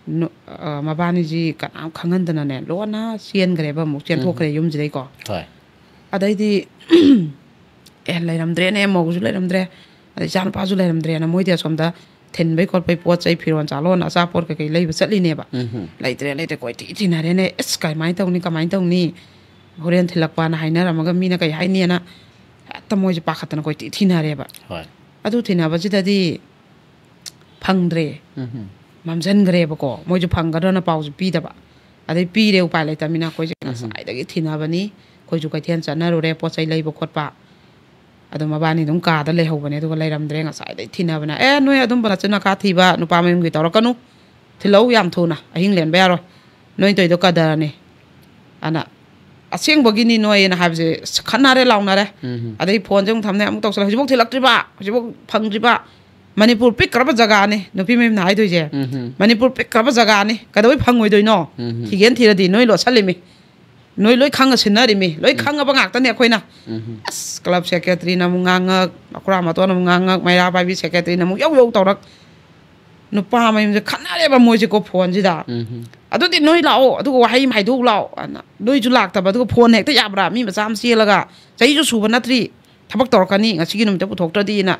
ꯅꯨ-, ꯑ, ꯃꯕꯥꯅꯤꯁꯤ ꯀꯅꯥꯝ ꯈꯪꯍꯟꯗꯅꯅꯦ ꯂꯣꯟꯅ ꯆꯦꯟꯈ꯭ꯔꯦꯕ, ꯑꯃꯨꯛ ꯆꯦꯟꯊꯣꯛꯈ꯭ꯔꯦ ꯌꯨꯝꯁꯤꯗꯩꯀꯣ꯫ ꯍꯣꯏ꯫ ꯑꯗꯩꯗꯤ "ꯑꯦ, ꯂꯩꯔꯝꯗ꯭ꯔꯦꯅꯦ, ꯃꯧꯁꯨ ꯂꯩꯔꯝꯗ꯭ꯔꯦ, ꯑꯗꯩ ꯏꯆꯥꯅꯨꯄꯥꯁꯨ ꯂꯩꯔꯝꯗ꯭ꯔꯦꯅ" ꯃꯣꯏꯗꯤ ꯑꯁꯣꯝꯗ ꯊꯤꯟꯕꯩ ꯈꯣꯠꯄꯩ ꯄꯣꯠ ꯆꯩ, ꯐꯤꯔꯣꯜ ꯆꯥꯂꯣꯟ, ꯑꯆꯥꯄꯣꯠ ꯀꯩꯀꯩ ꯂꯩꯕ ꯆꯠꯂꯤꯅꯦꯕ꯫ ꯎꯝ꯫ "ꯂꯩꯇ꯭ꯔꯦ, ꯂꯩꯇ꯭ꯔꯦ", ꯀꯣꯏꯊꯤ ꯊꯤꯅꯔꯦꯅꯦ꯫ "ꯑꯁ, ꯀꯃꯥꯏꯅ ꯇꯧꯅꯤ, ꯀꯃꯥꯏꯅ ꯇꯧꯅꯤ? ꯍꯣꯔꯦꯟ ꯊꯤꯜꯂꯛꯄꯅ ꯍꯥꯏꯅꯔꯝꯃꯒ ꯃꯤꯅ ꯀꯩ ꯍꯥꯏꯅꯤꯅ" ꯍꯦꯛꯇ ꯃꯣꯏꯁꯦ ꯄꯥꯈꯠꯇꯅ ꯀꯣꯏꯊꯤ ꯊꯤꯅꯔꯦꯕ꯫ ꯍꯣꯏ꯫ ꯑꯗꯨ ꯊꯤꯅꯕꯁꯤꯗꯗꯤ ꯐꯪꯗ꯭ꯔꯦ꯫ ꯎꯝ꯫ ꯃꯝꯁꯤꯟꯈ꯭ꯔꯦꯕꯀꯣ꯫ ꯃꯣꯏꯁꯨ ꯐꯪꯒꯗ꯭ꯔꯅ ꯄꯥꯎꯁꯦ ꯄꯤꯗꯕ꯫ ꯑꯗꯩ ꯄꯤꯔꯦ, ꯎꯄꯥꯏ ꯂꯩꯇꯕꯅꯤꯅ ꯑꯩꯈꯣꯏꯁꯦ ꯉꯁꯥꯏꯗꯒꯤ ꯊꯤꯅꯕꯅꯤ꯫ ꯑꯩꯈꯣꯏꯁꯨ ꯀꯩꯊꯦꯜ ꯆꯠꯅꯔꯨꯔꯦ, ꯄꯣꯠ ꯆꯩ ꯂꯩꯕ ꯈꯣꯠꯄ꯫ ꯑꯗꯣ ꯃꯕꯥꯅꯤ ꯑꯗꯨꯝ ꯀꯥꯗ ꯂꯩꯍꯧꯕꯅꯦ꯫ ꯑꯗꯨꯒ ꯂꯩꯔꯝꯗ꯭ꯔꯦ꯫ ꯉꯁꯥꯏꯗꯩ ꯊꯤꯅꯕꯅꯦ꯫ "ꯑꯦ, ꯅꯣꯏ ꯑꯗꯨꯝꯕ ꯅꯆꯤꯟ ꯅꯈꯥ ꯊꯤꯕ ꯅꯨꯄꯥ ꯃꯌꯨꯝꯒꯤ ꯇꯧꯔꯛꯀꯅꯨ꯫ ꯊꯤꯜꯂꯛꯎ ꯌꯥꯝ ꯊꯨꯅ꯫ ꯑꯍꯤꯡ ꯂꯦꯟꯕ ꯌꯥꯔꯣꯏ꯫ ꯅꯣꯏ ꯇꯧꯔꯤꯗꯣ ꯀꯗꯔꯅꯤ"꯫ ꯑꯅ ꯑꯁꯦꯡꯕꯒꯤꯅꯤ ꯅꯣꯏꯅ ꯍꯥꯏꯕꯁꯦ, ꯑꯁ, ꯈꯠꯅꯔꯦ, ꯂꯥꯎꯅꯔꯦ꯫ ꯎꯝ. ꯑꯗꯩ ꯐꯣꯟꯁꯦ ꯑꯃꯨꯛ ꯊꯝꯅꯦ, ꯑꯃꯨꯛ ꯇꯧꯁꯜꯂꯦ, ꯍꯧꯖꯤꯛꯐꯥꯎ ꯊꯤꯜꯂꯛꯇ꯭ꯔꯤꯕ, ꯍꯧꯖꯤꯛꯐꯥꯎ ꯐꯪꯗ꯭ꯔꯤꯕ꯫ ꯃꯅꯤꯄꯨꯔ ꯄꯤꯛꯈ꯭ꯔꯕ ꯖꯒꯥꯅꯤ ꯅꯨꯄꯤ ꯃꯌꯨꯝꯅ ꯍꯥꯏꯗꯣꯏꯁꯦ꯫ ꯎꯝ. ꯃꯅꯤꯄꯨꯔ ꯄꯤꯛꯈ꯭ꯔꯕ ꯖꯒꯥꯅꯤ, ꯀꯩꯗꯧꯕꯩ ꯐꯪꯉꯣꯏꯗꯣꯏꯅꯣ? ꯎꯝ. ꯊꯤꯒꯦꯅ ꯊꯤꯔꯗꯤ ꯅꯣꯏ ꯂꯣꯠꯁꯜꯂꯤꯃꯤ, ꯅꯣꯏ ꯂꯣꯏ ꯈꯪꯉ ꯁꯤꯟꯅꯔꯤꯃꯤ, ꯂꯣꯏ ꯎꯝ. ꯈꯪꯉꯕ ꯉꯥꯛꯇꯅꯦ ꯑꯩꯈꯣꯏꯅ꯫ ꯎꯝ. ꯑꯁ, ꯀ꯭ꯂꯕ ꯁꯦꯀ꯭ꯔꯦꯇꯔꯤꯅ ꯑꯃꯨꯛ ꯉꯥꯡꯉꯛ, ꯃꯈꯨꯔꯥ ꯃꯇꯣꯟ ꯑꯃꯨꯛ ꯉꯥꯡꯉꯛ, ꯃꯩꯔꯥ ꯄꯥꯏꯕꯤ ꯁꯦꯀ꯭ꯔꯦꯇꯔꯤꯅ ꯑꯃꯨꯛ ꯌꯧ ꯌꯧ ꯇꯧꯔꯛ꯫ ꯅꯨꯄꯥ ꯃꯌꯨꯝꯁꯦ ꯈꯠꯅꯔꯦꯕ ꯃꯣꯏꯁꯦꯀꯣ ꯐꯣꯟꯁꯤꯗ꯫ ꯎꯝ. "ꯑꯗꯨꯗꯤ ꯅꯣꯏ ꯂꯥꯛꯑꯣ, ꯑꯗꯨꯒ ꯋꯥꯍꯩ ꯑꯃ ꯍꯥꯏꯗꯣꯛꯎ ꯂꯥꯛꯑꯣ, ꯑꯅ ꯅꯣꯏꯁꯨ ꯂꯥꯛꯇꯕ, ꯑꯗꯨꯒ ꯐꯣꯟ ꯍꯦꯛꯇ ꯌꯥꯕ꯭ꯔꯥ? ꯃꯤ ꯃꯆꯥ ꯑꯃ ꯆꯦꯜꯂꯒ ꯆꯍꯤꯁꯨ ꯁꯨꯕ ꯅꯠꯇ꯭ꯔꯤ, ꯊꯕꯛ ꯇꯧꯔꯛꯀꯅꯤ, ꯉꯁꯤꯒꯤ ꯅꯨꯃꯤꯠꯇ ꯄꯨꯊꯣꯛꯇ꯭ꯔꯗꯤꯅ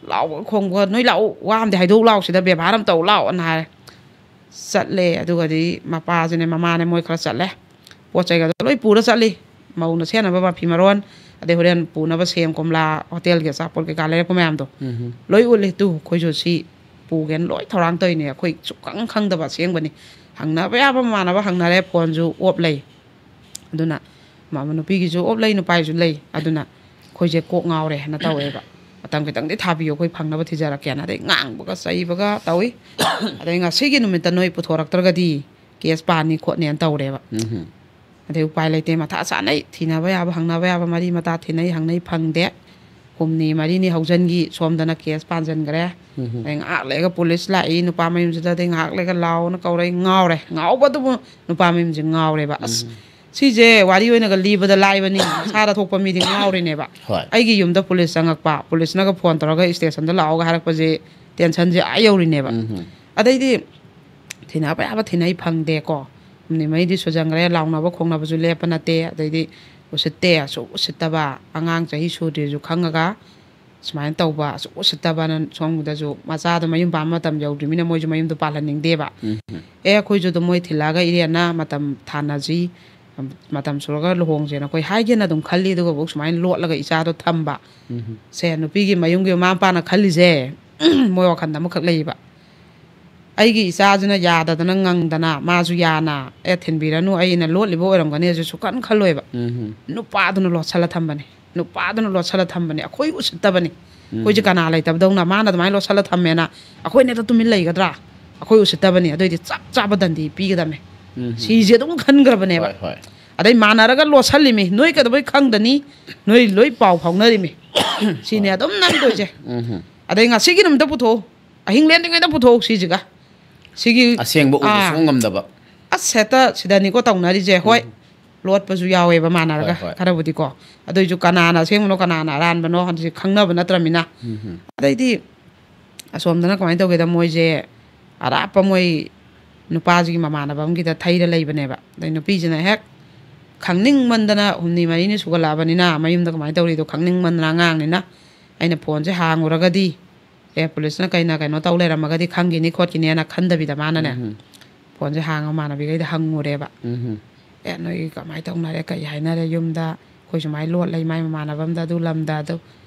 ꯂꯥꯎꯕ ꯈꯣꯡꯕ, ꯅꯣꯏ ꯂꯥꯛꯑꯣ, ꯋꯥ ꯑꯝꯗꯤ ꯍꯥꯏꯗꯣꯛꯎ ꯂꯥꯛꯑꯣ, ꯁꯤꯗ ꯕꯦꯕꯥꯔ ꯑꯃ ꯇꯧ ꯂꯥꯛꯑꯣꯅ ꯍꯥꯏꯔꯦ꯫ ꯆꯠꯂꯦ꯫ ꯑꯗꯨꯒꯗꯤ ꯃꯄꯥꯁꯤꯅꯦ ꯃꯃꯥꯅꯦ ꯃꯣꯏ ꯈꯔ ꯆꯠꯂꯦ꯫ ꯄꯣꯠ ꯆꯩꯒꯗꯣ ꯂꯣꯏ ꯄꯨꯔ ꯆꯠꯂꯤ꯫ ꯃꯧꯅ ꯁꯦꯠꯅꯕ ꯃꯐꯤ ꯃꯔꯣꯟ, ꯑꯗꯩ ꯍꯣꯔꯦꯟ ꯄꯨꯅꯕ ꯁꯦꯝ ꯀꯣꯝꯂꯥ, ꯍꯣꯇꯦꯜꯒꯤ ꯑꯆꯥꯄꯣꯠ ꯀꯩꯀꯥ ꯂꯩꯔꯛꯄ ꯃꯌꯥꯝꯗꯣ ꯎꯝ. ꯂꯣꯏ ꯎꯠꯂꯤ꯫ "ꯇꯨ, ꯑꯩꯈꯣꯏꯁꯨ ꯁꯤ ꯄꯨꯒꯦꯅ ꯂꯣꯏ ꯊꯧꯔꯥꯡ ꯇꯧꯔꯤꯅꯦ, ꯑꯩꯈꯣꯏ ꯁꯨꯛꯈꯪ ꯈꯪꯗꯕ ꯑꯁꯦꯡꯕꯅꯤ"꯫ ꯍꯪꯅꯕ ꯌꯥꯕ ꯃꯃꯥꯟꯅꯕ ꯍꯪꯅꯔꯦ, ꯐꯣꯟꯁꯨ ꯑꯣꯞ ꯂꯩ꯫ ꯑꯗꯨꯅ ꯃ-, ꯅꯨꯄꯤꯒꯤꯁꯨ ꯑꯣꯞ ꯂꯩ, ꯅꯨꯄꯥꯒꯤꯁꯨ ꯂꯩ꯫ ꯑꯗꯨꯅ ꯑꯩꯈꯣꯏꯁꯦ ꯀꯣꯛ ꯉꯥꯎꯔꯦꯅ ꯇꯧꯋꯦꯕ꯫ "ꯃꯇꯝ ꯈꯤꯇꯪꯗꯤ ꯊꯥꯕꯤꯌꯣ, ꯑꯩꯈꯣꯏ ꯐꯪꯅꯕ ꯊꯤꯖꯔꯛꯀꯦꯅ", ꯑꯗꯩ ꯉꯥꯡꯕꯒ ꯆꯩꯕꯒ ꯇꯧꯏ꯫ "ꯑꯗꯩ ꯉꯁꯤꯒꯤ ꯅꯨꯃꯤꯠꯇ ꯅꯣꯏ ꯄꯨꯊꯣꯔꯛꯇ꯭ꯔꯒꯗꯤ ꯀꯦꯁ ꯄꯥꯅꯤ ꯈꯣꯠꯅꯦꯅ" ꯇꯧꯔꯦꯕ꯫ ꯎꯝ. ꯑꯗꯩ ꯎꯄꯥꯏ ꯂꯩꯇꯦ, ꯃꯊꯥ ꯁꯥꯅꯩ, ꯊꯤꯅꯕ ꯌꯥꯕ, ꯍꯪꯅꯕ ꯌꯥꯕ ꯃꯔꯤ ꯃꯇꯥ ꯊꯤꯅꯩ, ꯍꯪꯅꯩ, ꯐꯪꯗꯦ꯫ ꯍꯨꯝꯅꯤ ꯃꯔꯤꯅꯤ ꯍꯧꯖꯤꯟꯈꯤ, ꯁꯣꯝꯗꯅ ꯀꯦꯁ ꯄꯥꯟꯁꯤꯟꯈ꯭ꯔꯦ꯫ ꯎꯝ. ꯑꯗꯩ ꯉꯥꯏꯍꯥꯛ ꯂꯩꯔꯒ ꯄꯨꯂꯤꯁ ꯂꯥꯛꯏ, ꯅꯨꯄꯥ ꯃꯌꯨꯝꯁꯤꯗ, ꯑꯗꯩ ꯉꯥꯏꯍꯥꯛ ꯂꯩꯔꯒ ꯂꯥꯎꯅ ꯀꯧꯔꯛꯏ꯫ ꯉꯥꯎꯔꯦ, ꯉꯥꯎꯕꯗꯨꯕꯨ ꯅꯨꯄꯥ ꯃꯌꯨꯝꯁꯦ ꯉꯥꯎꯔꯦꯕ꯫ "ꯑꯁ, ꯎꯝ. ꯁꯤꯁꯦ ꯋꯥꯔꯤ ꯑꯣꯏꯅꯒ ꯂꯤꯕꯗ ꯂꯥꯏꯕꯅꯤ, ꯃꯁꯥꯗ ꯊꯣꯛꯄ ꯃꯤꯗꯤ ꯉꯥꯎꯔꯤꯅꯦꯕ"꯫ ꯍꯣꯏ. ꯑꯩꯒꯤ ꯌꯨꯝꯗ ꯄꯨꯂꯤꯁ ꯆꯪꯉꯛꯄ, ꯄꯨꯂꯤꯁꯅꯒ ꯐꯣꯟ ꯇꯧꯔꯒ ꯏꯁꯇꯦꯁꯟꯗ ꯂꯥꯛꯑꯣꯒ ꯍꯥꯏꯔꯛꯄꯁꯦ ꯇꯦꯟꯁꯟꯁꯦ ꯑꯥ ꯌꯧꯔꯤꯅꯦꯕ꯫ ꯎꯝ. ꯑꯗꯩꯗꯤ ꯊꯤꯅꯕ ꯌꯥꯕ ꯊꯤꯅꯩ, ꯐꯪꯗꯦꯀꯣ꯫ ꯍꯨꯝꯅꯤ ꯃꯔꯤꯗꯤ ꯁꯨꯖꯟꯈ꯭ꯔꯦ, ꯂꯥꯎꯅꯕ ꯈꯣꯡꯅꯕꯁꯨ ꯂꯦꯞꯄ ꯅꯠꯇꯦ꯫ ꯑꯗꯩꯗꯤ ꯎꯁꯤꯠꯇꯦ, ꯑꯁꯨꯛ ꯎꯁꯤꯠꯇꯕ, ꯑꯉꯥꯡ ꯆꯍꯤ ꯁꯨꯗ꯭ꯔꯤꯁꯨ ꯈꯪꯉꯒ ꯁꯨꯃꯥꯏꯅ ꯇꯧꯕ, ꯑꯁꯨꯛ ꯎꯁꯤꯠꯇꯕꯅ꯫ ꯁꯣꯝꯗꯁꯨ ꯃꯆꯥꯗꯣ ꯃꯌꯨꯝ ꯄꯥꯟꯕ ꯃꯇꯝ ꯌꯧꯗ꯭ꯔꯤꯃꯤꯅ ꯃꯣꯏꯁꯨ ꯃꯌꯨꯝꯗꯣ ꯄꯥꯜꯍꯟꯅꯤꯡꯗꯦꯕ꯫ ꯎꯝ. "ꯑꯦ, ꯑꯩꯈꯣꯏꯁꯨ ꯑꯗꯨꯝ ꯃꯣꯏ ꯊꯤꯜꯂꯛꯑꯒ ꯏꯔꯦꯟꯅ ꯃꯇꯝ ꯊꯥꯅꯁꯤ, ꯃꯇꯝ ꯁꯨꯔꯒ ꯂꯨꯍꯣꯡꯁꯦꯅ ꯑꯩꯈꯣꯏ ꯍꯥꯏꯒꯦꯅ ꯑꯗꯨꯝ ꯈꯜꯂꯤ", ꯑꯗꯨꯒꯐꯥꯎ ꯁꯨꯃꯥꯏꯅ ꯂꯣꯠꯂꯒ ꯏꯆꯥꯗꯣ ꯊꯝꯕ꯫ ꯎꯝ. ꯁꯦ, ꯅꯨꯄꯤꯒꯤ ꯃꯌꯨꯝꯒꯤ ꯃꯃꯥ ꯃꯄꯥꯅ ꯈꯜꯂꯤꯁꯦ, ꯃꯣꯏ ꯋꯥꯈꯜꯗ ꯑꯃꯈꯛ ꯂꯩꯌꯦꯕ, "ꯑꯩꯒꯤ ꯏꯆꯥꯁꯤꯅ ꯌꯥꯗꯗꯅ ꯉꯪꯗꯅ ꯃꯥꯁꯨ ꯌꯥꯅ, ꯑꯦ, ꯊꯤꯟꯕꯤꯔꯅꯨ, ꯑꯩꯅ ꯂꯣꯠꯂꯤꯕ ꯑꯣꯏꯔꯝꯒꯅꯤ", ꯑꯁꯨ ꯁꯨꯛꯈꯟ ꯈꯜꯂꯣꯏꯕ꯫ ꯎꯝ. ꯅꯨꯄꯥꯗꯨꯅ ꯂꯣꯠꯁꯜꯂ ꯊꯝꯕꯅꯦ, ꯅꯨꯄꯥꯗꯨꯅ ꯂꯣꯠꯁꯜꯂ ꯊꯝꯕꯅꯦ꯫ ꯑꯩꯈꯣꯏ ꯎꯁꯤꯠꯇꯕꯅꯤ꯫ ꯑꯩꯈꯣꯏꯁꯦ ꯀꯅꯥ ꯂꯩꯇꯕꯗꯧꯅ ꯃꯥꯅ ꯑꯗꯨꯃꯥꯏꯅ ꯂꯣꯠꯁꯜꯂ ꯊꯝꯃꯦꯅ ꯑꯩꯈꯣꯏꯅ ꯍꯦꯛꯇ ꯇꯨꯃꯤꯟ ꯂꯩꯒꯗ꯭ꯔꯥ? ꯑꯩꯈꯣꯏ ꯎꯁꯤꯠꯇꯕꯅꯤ꯫ ꯑꯗꯨꯏꯗꯤ ꯆꯞ ꯆꯥꯕ ꯗꯟꯗꯤ ꯄꯤꯒꯗꯕꯅꯦ꯫ ꯎꯝ. ꯁꯤꯁꯦ ꯑꯗꯨꯝ ꯈꯟꯈ꯭ꯔꯕꯅꯦꯕ꯫ ꯍꯣꯏ, ꯍꯣꯏ. ꯑꯗꯩ ꯃꯥꯟꯅꯔꯒ ꯂꯣꯠꯁꯜꯂꯤꯃꯤ, ꯅꯣꯏ ꯀꯩꯗꯧꯕꯩ ꯈꯪꯗꯅꯤ? ꯅꯣꯏ ꯂꯣꯏ ꯄꯥꯎ ꯐꯥꯎꯅꯔꯤꯃꯤ꯫ ꯁꯤꯅꯦ ꯑꯗꯨꯝ ꯅꯝꯗꯣꯏꯁꯦ꯫ ꯎꯝ꯫ ꯑꯗꯩ ꯉꯁꯤꯒꯤ ꯅꯨꯃꯤꯠꯇ ꯄꯨꯊꯣꯛꯎ, ꯑꯍꯤꯡ ꯂꯦꯟꯗ꯭ꯔꯤꯉꯩꯗ ꯄꯨꯊꯣꯛꯎ ꯁꯤꯁꯤꯒ꯫ ꯁꯤꯒꯤ ꯑꯁꯦꯡꯕ ꯎꯕ ꯑꯥ꯫ ꯁꯨꯡꯉꯝ ꯉꯝꯗꯕ꯫ ꯑꯁ, ꯍꯦꯛꯇ ꯁꯤꯗꯅꯤꯀꯣ ꯇꯧꯅꯔꯤꯁꯦ꯫ ꯍꯣꯏ, ꯎꯝ꯫ ꯂꯣꯠꯄꯁꯨ ꯌꯥꯎꯋꯦꯕ ꯃꯥꯟꯅꯔꯒ ꯍꯣꯏ, ꯍꯣꯏ꯫ ꯈꯔꯕꯨꯗꯤꯀꯣ꯫ ꯑꯗꯨꯏꯁꯨ ꯀꯅꯥꯅ ꯑꯁꯦꯡꯕꯅꯣ ꯀꯅꯥꯅ ꯑꯔꯥꯟꯕꯅꯣ ꯍꯥꯏꯕꯁꯤ ꯈꯪꯅꯕ ꯅꯠꯇ꯭ꯔꯃꯤꯅ꯫ ꯎꯝ꯫ ꯑꯗꯩꯗꯤ ꯑꯁꯣꯝꯗꯅ ꯀꯃꯥꯏꯅ ꯇꯧꯒꯦꯗ, ꯃꯣꯏꯁꯦ ꯑꯔꯥꯞꯄ ꯃꯣꯏ ꯅꯨꯄꯥꯁꯤꯒꯤ ꯃꯃꯥꯟꯅꯕ ꯑꯃꯒꯤꯗ ꯊꯩꯔ ꯂꯩꯕꯅꯦꯕ꯫ ꯑꯗꯩ ꯅꯨꯄꯤꯁꯤꯅ ꯍꯦꯛ ꯈꯪꯅꯤꯡꯃꯟꯗꯅ, ꯍꯨꯝꯅꯤ ꯃꯔꯤꯅꯤ ꯁꯨꯒꯠꯂꯛꯑꯕꯅꯤꯅ, ꯃꯌꯨꯝꯗ ꯀꯃꯥꯏꯅ ꯇꯧꯔꯤꯗꯣ ꯈꯪꯅꯤꯡꯃꯟꯗꯅ ꯑꯉꯥꯡꯅꯤꯅ, ꯑꯩꯅ ꯐꯣꯟꯁꯦ ꯍꯥꯡꯉꯨꯔꯒꯗꯤ, ꯑꯦ, ꯄꯨꯂꯤꯁꯅ ꯀꯩꯅ ꯀꯩꯅꯣ ꯇꯧ ꯂꯩꯔꯝꯃꯒꯗꯤ ꯈꯪꯈꯤꯅꯤ ꯈꯣꯠꯈꯤꯅꯤꯅ ꯈꯟꯗꯕꯤꯗ ꯃꯥꯅꯅꯦ, ꯎꯝ꯫ ꯐꯣꯟꯁꯦ ꯍꯥꯡꯉ ꯃꯃꯥꯟꯅꯕꯤꯈꯩꯗ ꯍꯪꯉꯨꯔꯦꯕ꯫ ꯎꯝ꯫ ꯑꯦ, ꯅꯣꯏꯒꯤ ꯀꯃꯥꯏꯅ ꯇꯧꯅꯔꯦ, ꯀꯩ ꯍꯥꯏꯅꯔꯦ ꯌꯨꯝꯗ? ꯑꯩꯈꯣꯏ ꯁꯨꯃꯥꯏꯅ ꯂꯣꯠ ꯂꯩ, ꯃꯥꯏ ꯃꯃꯥꯟꯅꯕ ꯑꯝꯗ, ꯑꯗꯨ ꯂꯝꯗ, ꯑꯗꯨ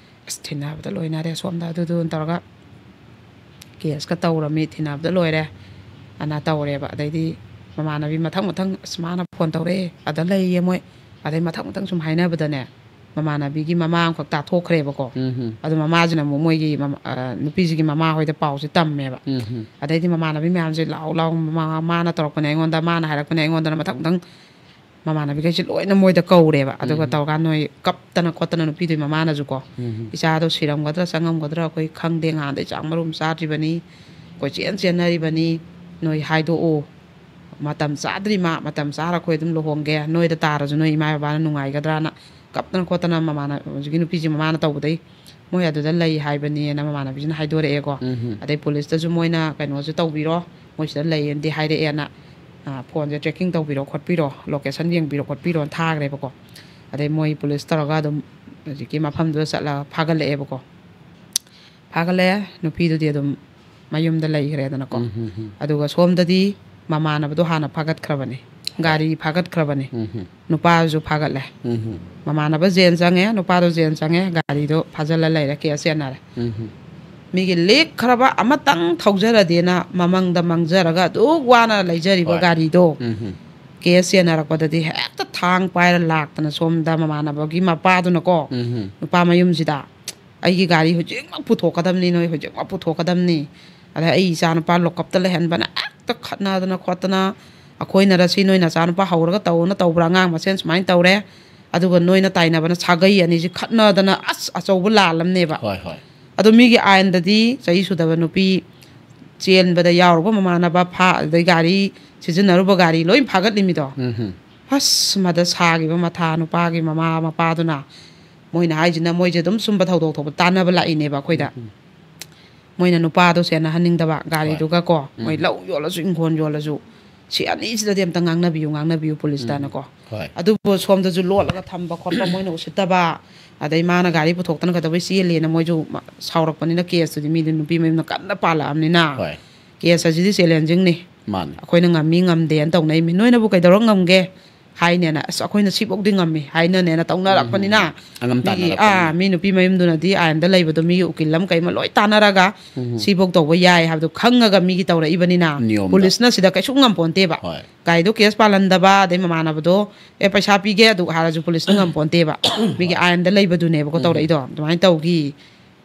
ꯑꯁ, ꯊꯤꯟꯅꯕꯗ ꯂꯣꯏꯅꯔꯦ ꯁꯣꯝꯗ, ꯑꯗꯨꯗꯨꯅ ꯇꯧꯔꯒ ꯀꯦꯁꯀ ꯇꯧꯔꯝꯃꯤ, ꯊꯤꯟꯅꯕꯗ ꯂꯣꯏꯔꯦ ꯑꯅ ꯇꯧꯔꯦꯕ꯫ ꯑꯗꯩꯗꯤ ꯃꯃꯥꯟꯅꯕꯤ ꯃꯊꯪ ꯃꯊꯪ, "ꯑꯁ, ꯃꯥꯅ ꯐꯣꯟ ꯇꯧꯔꯛꯑꯦ, ꯑꯗ ꯂꯩꯌꯦ ꯃꯣꯏ"꯫ ꯑꯗꯩ ꯃꯊꯪ ꯃꯊꯪ ꯁꯨꯝ ꯍꯥꯏꯅꯕꯗꯅꯦ, ꯃꯃꯥꯟꯅꯕꯤꯒꯤ ꯃꯃꯥ ꯑꯃꯈꯛ ꯇꯥꯊꯣꯛꯈ꯭ꯔꯦꯕꯀꯣ꯫ ꯎꯝ꯫ ꯑꯗꯣ ꯃꯃꯥꯁꯤꯅ ꯑꯃꯨꯛ ꯃꯣꯏꯒꯤ ꯃꯃ-, ꯑ, ꯅꯨꯄꯤꯁꯤꯒꯤ ꯃꯃꯥ ꯍꯣꯏꯗ ꯄꯥꯎꯁꯦ ꯇꯝꯃꯦꯕ꯫ ꯎꯝ꯫ ꯑꯗꯩꯗꯤ ꯃꯃꯥꯟꯅꯕꯤ ꯃꯌꯥꯝꯁꯦ ꯂꯥꯎ ꯂꯥꯎ, "ꯃꯥ-, ꯃꯥꯅ ꯇꯧꯔꯛꯄꯅꯦ ꯑꯩꯉꯣꯟꯗ, ꯃꯥꯅ ꯍꯥꯏꯔꯛꯄꯅꯦ ꯑꯩꯉꯣꯟꯗꯅ" ꯃꯊꯪ ꯃꯊꯪ ꯃꯃꯥꯟꯅꯕꯤꯈꯩꯁꯦ ꯂꯣꯏꯅ ꯃꯣꯏꯗ ꯀꯧꯔꯦꯕ꯫ ꯑꯗꯨꯒ ꯎꯝ꯫ ꯇꯧꯔꯀꯥꯟꯗ ꯅꯣꯏ ꯀꯞꯇꯅ ꯈꯣꯠꯇꯅ ꯅꯨꯄꯤꯗꯨꯒꯤ ꯃꯃꯥꯅꯁꯨꯀꯣ, ꯎꯝ꯫ "ꯏꯆꯥꯗꯣ ꯁꯤꯔꯝꯒꯗ꯭ꯔꯥ ꯆꯪꯉꯝꯒꯗ꯭ꯔꯥ ꯑꯩꯈꯣꯏ ꯈꯪꯗꯦ, ꯉꯍꯥꯟꯗꯩ ꯆꯥꯛ ꯃꯔꯨꯝ ꯆꯥꯗ꯭ꯔꯤꯕꯅꯤ, ꯑꯩꯈꯣꯏ ꯆꯦꯟ ꯆꯦꯟꯅꯔꯤꯕꯅꯤ, ꯅꯣꯏ ꯍꯥꯏꯗꯣꯛꯑꯣ, ꯃꯇꯝ ꯆꯥꯗ꯭ꯔꯤ, ꯃꯥ ꯃꯇꯝ ꯆꯥꯔ ꯑꯩꯈꯣꯏ ꯑꯗꯨꯝ ꯂꯨꯍꯣꯡꯒꯦ, ꯅꯣꯏꯗ ꯇꯥꯔꯁꯨ ꯅꯣꯏ ꯏꯃꯥ ꯕꯕꯥꯅ ꯅꯨꯡꯉꯥꯏꯒꯗ꯭ꯔꯥꯅ" ꯀꯞꯇꯅ ꯈꯣꯠꯇꯅ ꯃꯃꯥꯟꯅ-, ꯍꯧꯖꯤꯛꯀꯤ ꯅꯨꯄꯤꯁꯤ ꯃꯃꯥꯅ ꯇꯧꯕꯗꯩ ꯃꯣꯏ ꯑꯗꯨꯗ ꯂꯩ ꯍꯥꯏꯕꯅꯦꯅ ꯃꯃꯥꯟꯅꯕꯤꯁꯤꯅ ꯍꯥꯏꯗꯣꯔꯛꯑꯦꯀꯣ꯫ ꯎꯝ꯫ ꯑꯗꯩ ꯄꯨꯂꯤꯁꯇꯁꯨ ꯃꯣꯏꯅ ꯀꯩꯅꯣꯁꯨ ꯇꯧꯕꯤꯔꯣ, ꯃꯣꯏ ꯁꯤꯗ ꯂꯩꯌꯦꯅꯗꯤ ꯍꯥꯏꯔꯛꯑꯦꯅ, ꯑ, ꯐꯣꯟꯁꯦ tracking ꯇꯧꯕꯤꯔꯣ ꯈꯣꯠꯄꯤꯔꯣ, location ꯌꯦꯡꯕꯤꯔꯣ ꯈꯣꯠꯄꯤꯔꯣꯅ ꯊꯥꯈ꯭ꯔꯦꯕꯀꯣ꯫ ꯑꯗꯩ ꯃꯣꯏ ꯄꯨꯂꯤꯁ ꯇꯧꯔꯒ ꯑꯗꯨꯝ ꯍꯧꯖꯤꯛꯀꯤ ꯃꯐꯝꯗꯨꯗ ꯆꯠꯂꯒ ꯐꯥꯒꯠꯂꯛꯑꯦꯕꯀꯣ꯫ ꯐꯥꯒꯠꯂꯛꯑꯦ, ꯅꯨꯄꯤꯗꯨꯗꯤ ꯑꯗꯨꯝ ꯃꯌꯨꯝꯗ ꯂꯩꯈ꯭ꯔꯦꯗꯅꯀꯣ꯫ ꯎꯝ, ꯎꯝ, ꯎꯝ꯫ ꯑꯗꯨꯒ ꯁꯣꯝꯗꯗꯤ ꯃꯃꯥꯟꯅꯕꯗꯣ ꯍꯥꯟꯅ ꯐꯥꯒꯠꯈ꯭ꯔꯕꯅꯤ, ꯍꯣꯏ꯫ ꯒꯥꯔꯤ ꯐꯥꯒꯠꯈ꯭ꯔꯕꯅꯤ꯫ ꯎꯝ, ꯎꯝ꯫ ꯅꯨꯄꯥꯁꯨ ꯐꯥꯒꯠꯂꯦ꯫ ꯎꯝ, ꯎꯝ꯫ ꯃꯃꯥꯟꯅꯕ ꯖꯦꯜ ꯆꯪꯉꯦ, ꯅꯨꯄꯥꯗꯣ ꯖꯦꯜ ꯆꯪꯉꯦ, ꯒꯥꯔꯤꯗꯣ ꯐꯥꯖꯤꯜꯂ ꯂꯩꯔꯦ, ꯀꯦꯁ ꯆꯦꯟꯅꯔꯦ꯫ ꯎꯝ, ꯎꯝ꯫ ꯃꯤꯒꯤ ꯂꯦꯛꯈ꯭ꯔꯕ ꯑꯃꯇꯪ ꯊꯧꯖꯔꯗꯤꯅ ꯃꯃꯪꯗ ꯃꯪꯖꯔꯒ ꯑꯗꯨꯛ ꯋꯥꯅ ꯂꯩꯖꯔꯤꯕ ꯍꯣꯏ꯫ ꯒꯥꯔꯤꯗꯣ ꯎꯝ, ꯎꯝ꯫ ꯀꯦꯁ ꯆꯦꯟꯅꯔꯛꯄꯗꯗꯤ ꯍꯦꯛꯇ ꯊꯥꯡ ꯄꯥꯏꯔ ꯂꯥꯛꯇꯅ ꯁꯣꯝꯗ ꯃꯃꯥꯟꯅꯕꯒꯤ ꯃꯄꯥꯗꯨꯅꯀꯣ, ꯎꯝ, ꯎꯝ꯫ ꯅꯨꯄꯥ ꯃꯌꯨꯝꯁꯤꯗ "ꯑꯩꯒꯤ ꯒꯥꯔꯤ ꯍꯧꯖꯤꯛꯃꯛ ꯄꯨꯊꯣꯛꯀꯗꯕꯅꯤ, ꯅꯣꯏ ꯍꯧꯖꯤꯛꯃꯛ ꯄꯨꯊꯣꯛꯀꯗꯕꯅꯤ꯫ ꯑꯗ ꯑꯩ ꯏꯆꯥ ꯅꯨꯄꯥ ꯂꯣꯀꯞꯇ ꯂꯩꯍꯟꯕꯅ ꯍꯦꯛꯇ ꯈꯠꯅꯗꯅ ꯈꯣꯠꯇꯅ ꯑꯩꯈꯣꯏꯅꯔ ꯁꯤ ꯅꯣꯏ ꯅꯆꯥꯅꯨꯄꯥ ꯍꯧꯔꯒ ꯇꯧꯅ ꯇꯧꯕ꯭ꯔꯥ? ꯑꯉꯥꯡ ꯃꯁꯦꯟ ꯁꯨꯃꯥꯏꯅ ꯇꯧꯔꯦ, ꯑꯗꯨꯒ ꯅꯣꯏꯅ ꯇꯥꯏꯅꯕꯅ ꯁꯥꯒꯩ ꯑꯅꯤꯁꯤ ꯈꯠꯅꯗꯅ ꯑꯁ ꯑꯆꯧꯕ ꯂꯥꯜꯂꯝꯅꯦꯕ꯫ ꯍꯣꯏ ꯍꯣꯏ꯫ ꯑꯗꯣ ꯃꯤꯒꯤ ꯑꯥꯏꯟꯗꯗꯤ ꯆꯍꯤ ꯁꯨꯗꯕ ꯅꯨꯄꯤ ꯆꯦꯟꯕꯗ ꯌꯥꯎꯔꯨꯕ ꯃꯃꯥꯟꯅꯕ ꯐꯥ, ꯑꯗꯩ ꯒꯥꯔꯤ ꯁꯤꯖꯤꯟꯅꯔꯨꯕ ꯒꯥꯔꯤ ꯂꯣꯏ ꯐꯥꯒꯠꯂꯤꯃꯤꯗꯣ꯫ ꯎꯝ ꯍꯝ꯫ ꯑꯁ ꯃꯗ ꯁꯥꯈꯤꯕ ꯃꯊꯥ ꯅꯨꯄꯥꯒꯤ ꯃꯃꯥ ꯃꯄꯥꯗꯨꯅ, ꯃꯣꯏꯅ ꯍꯥꯏꯁꯤꯅ ꯃꯣꯏꯁꯦ ꯑꯗꯨꯝ ꯁꯨꯝꯕ ꯊꯧꯗꯣꯛ ꯊꯣꯛꯄ ꯇꯥꯟꯅꯕ ꯂꯥꯛꯏꯅꯦꯕ ꯑꯩꯈꯣꯏꯗ꯫ ꯃꯣꯏꯅ ꯅꯨꯄꯥꯗꯣ ꯆꯦꯟꯅꯍꯟꯅꯤꯡꯗꯕ ꯒꯥꯔꯤꯗꯨꯒ ꯀꯣ, ꯃꯣꯏ ꯂꯧ ꯌꯣꯜꯂꯁꯨ ꯏꯪꯈꯣꯜ ꯌꯣꯜꯂꯁꯨ ꯁꯤ ꯑꯅꯤꯁꯤꯗꯗꯤ ꯑꯝꯇ ꯉꯥꯡꯅꯕꯤꯌꯨ, ꯉꯥꯡꯅꯕꯤꯌꯨ ꯄꯨꯂꯤꯁꯇꯅꯀꯣ꯫ ꯍꯣꯏ꯫ ꯑꯗꯨꯕꯨ ꯁꯣꯝꯗꯁꯨ ꯂꯣꯠꯂꯒ ꯊꯝꯕ ꯈꯣꯠꯄ ꯃꯣꯏꯅ ꯎꯁꯤꯠꯇꯕ, ꯑꯗꯩ ꯃꯥꯅ ꯒꯥꯔꯤ ꯄꯨꯊꯣꯛꯇꯅ ꯀꯩꯗꯧꯕꯩ ꯆꯦꯜꯂꯦꯅ ꯃꯣꯏꯁꯨ ꯃ-, ꯁꯥꯎꯔꯛꯄꯅꯤꯅ ꯀꯦꯁꯇꯨꯗꯤ ꯃꯤꯗꯨ ꯅꯨꯄꯤ ꯃꯌꯨꯝꯅ ꯀꯟꯅ ꯄꯥꯜꯂꯛꯑꯕꯅꯤꯅ ꯍꯣꯏ꯫ ꯀꯦꯁ ꯑꯁꯤꯗꯤ ꯆꯦꯂꯦꯟꯖꯤꯡꯅꯤ꯫ ꯃꯥꯅꯤ꯫ ꯑꯩꯈꯣꯏꯅ ꯉꯝꯃꯤ ꯉꯝꯗꯦꯅ ꯇꯧꯅꯩꯃꯤ꯫ ꯅꯣꯏꯅꯕꯨ ꯀꯩꯗꯧꯔ ꯉꯝꯒꯦ ꯍꯥꯏꯅꯦꯅ, ꯑꯁ ꯑꯩꯈꯣꯏꯅ ꯁꯤꯐꯧꯗꯤ ꯉꯝꯃꯤ ꯍꯥꯏꯅꯅꯦꯅ ꯇꯧꯅꯔꯛꯄꯅꯤꯅ ꯑꯉꯝ ꯃꯤꯒꯤ, ꯇꯥꯟꯅꯔꯛꯄꯅꯤꯅ꯫ ꯑꯥ, ꯃꯤ ꯅꯨꯄꯤ ꯃꯌꯨꯝꯗꯨꯅꯗꯤ ꯑꯥꯏꯟꯗ ꯂꯩꯕꯗꯣ ꯃꯤꯒꯤ ꯎꯀꯤꯜ ꯑꯃ ꯀꯩ ꯑꯃ ꯂꯣꯏ ꯇꯥꯟꯅꯔꯒ ꯁꯤꯐꯧ ꯇꯧꯕ ꯌꯥꯏ ꯍꯥꯏꯕꯗꯣ ꯈꯪꯉꯒ ꯃꯤꯒꯤ ꯇꯧꯔꯛꯏꯕꯅꯤꯅ ꯅꯤꯌꯣꯝꯗ꯫ ꯄꯨꯂꯤꯁꯅ ꯁꯤꯗ ꯀꯩꯁꯨ ꯉꯝꯄꯣꯟꯇꯦꯕ꯫ ꯍꯣꯏ꯫ ꯒꯥꯔꯤꯗꯣ ꯀꯦꯁ ꯄꯥꯜꯍꯟꯗꯕ, ꯑꯗꯩ ꯃꯃꯥꯅꯕꯗꯣ ꯑꯦ ꯄꯩꯁꯥ ꯄꯤꯒꯦ ꯑꯗꯨ ꯍꯥꯏꯔꯁꯨ ꯄꯨꯂꯤꯁꯅ ꯉꯝꯄꯣꯟꯇꯦꯕ꯫ ꯃꯤꯒꯤ ꯑꯥꯏꯟꯗ ꯂꯩꯕꯗꯨꯅꯦꯕꯀꯣ ꯇꯧꯔꯛꯏꯗꯣ꯫ ꯑꯗꯨꯃꯥꯏꯅ ꯇꯧꯈꯤ꯫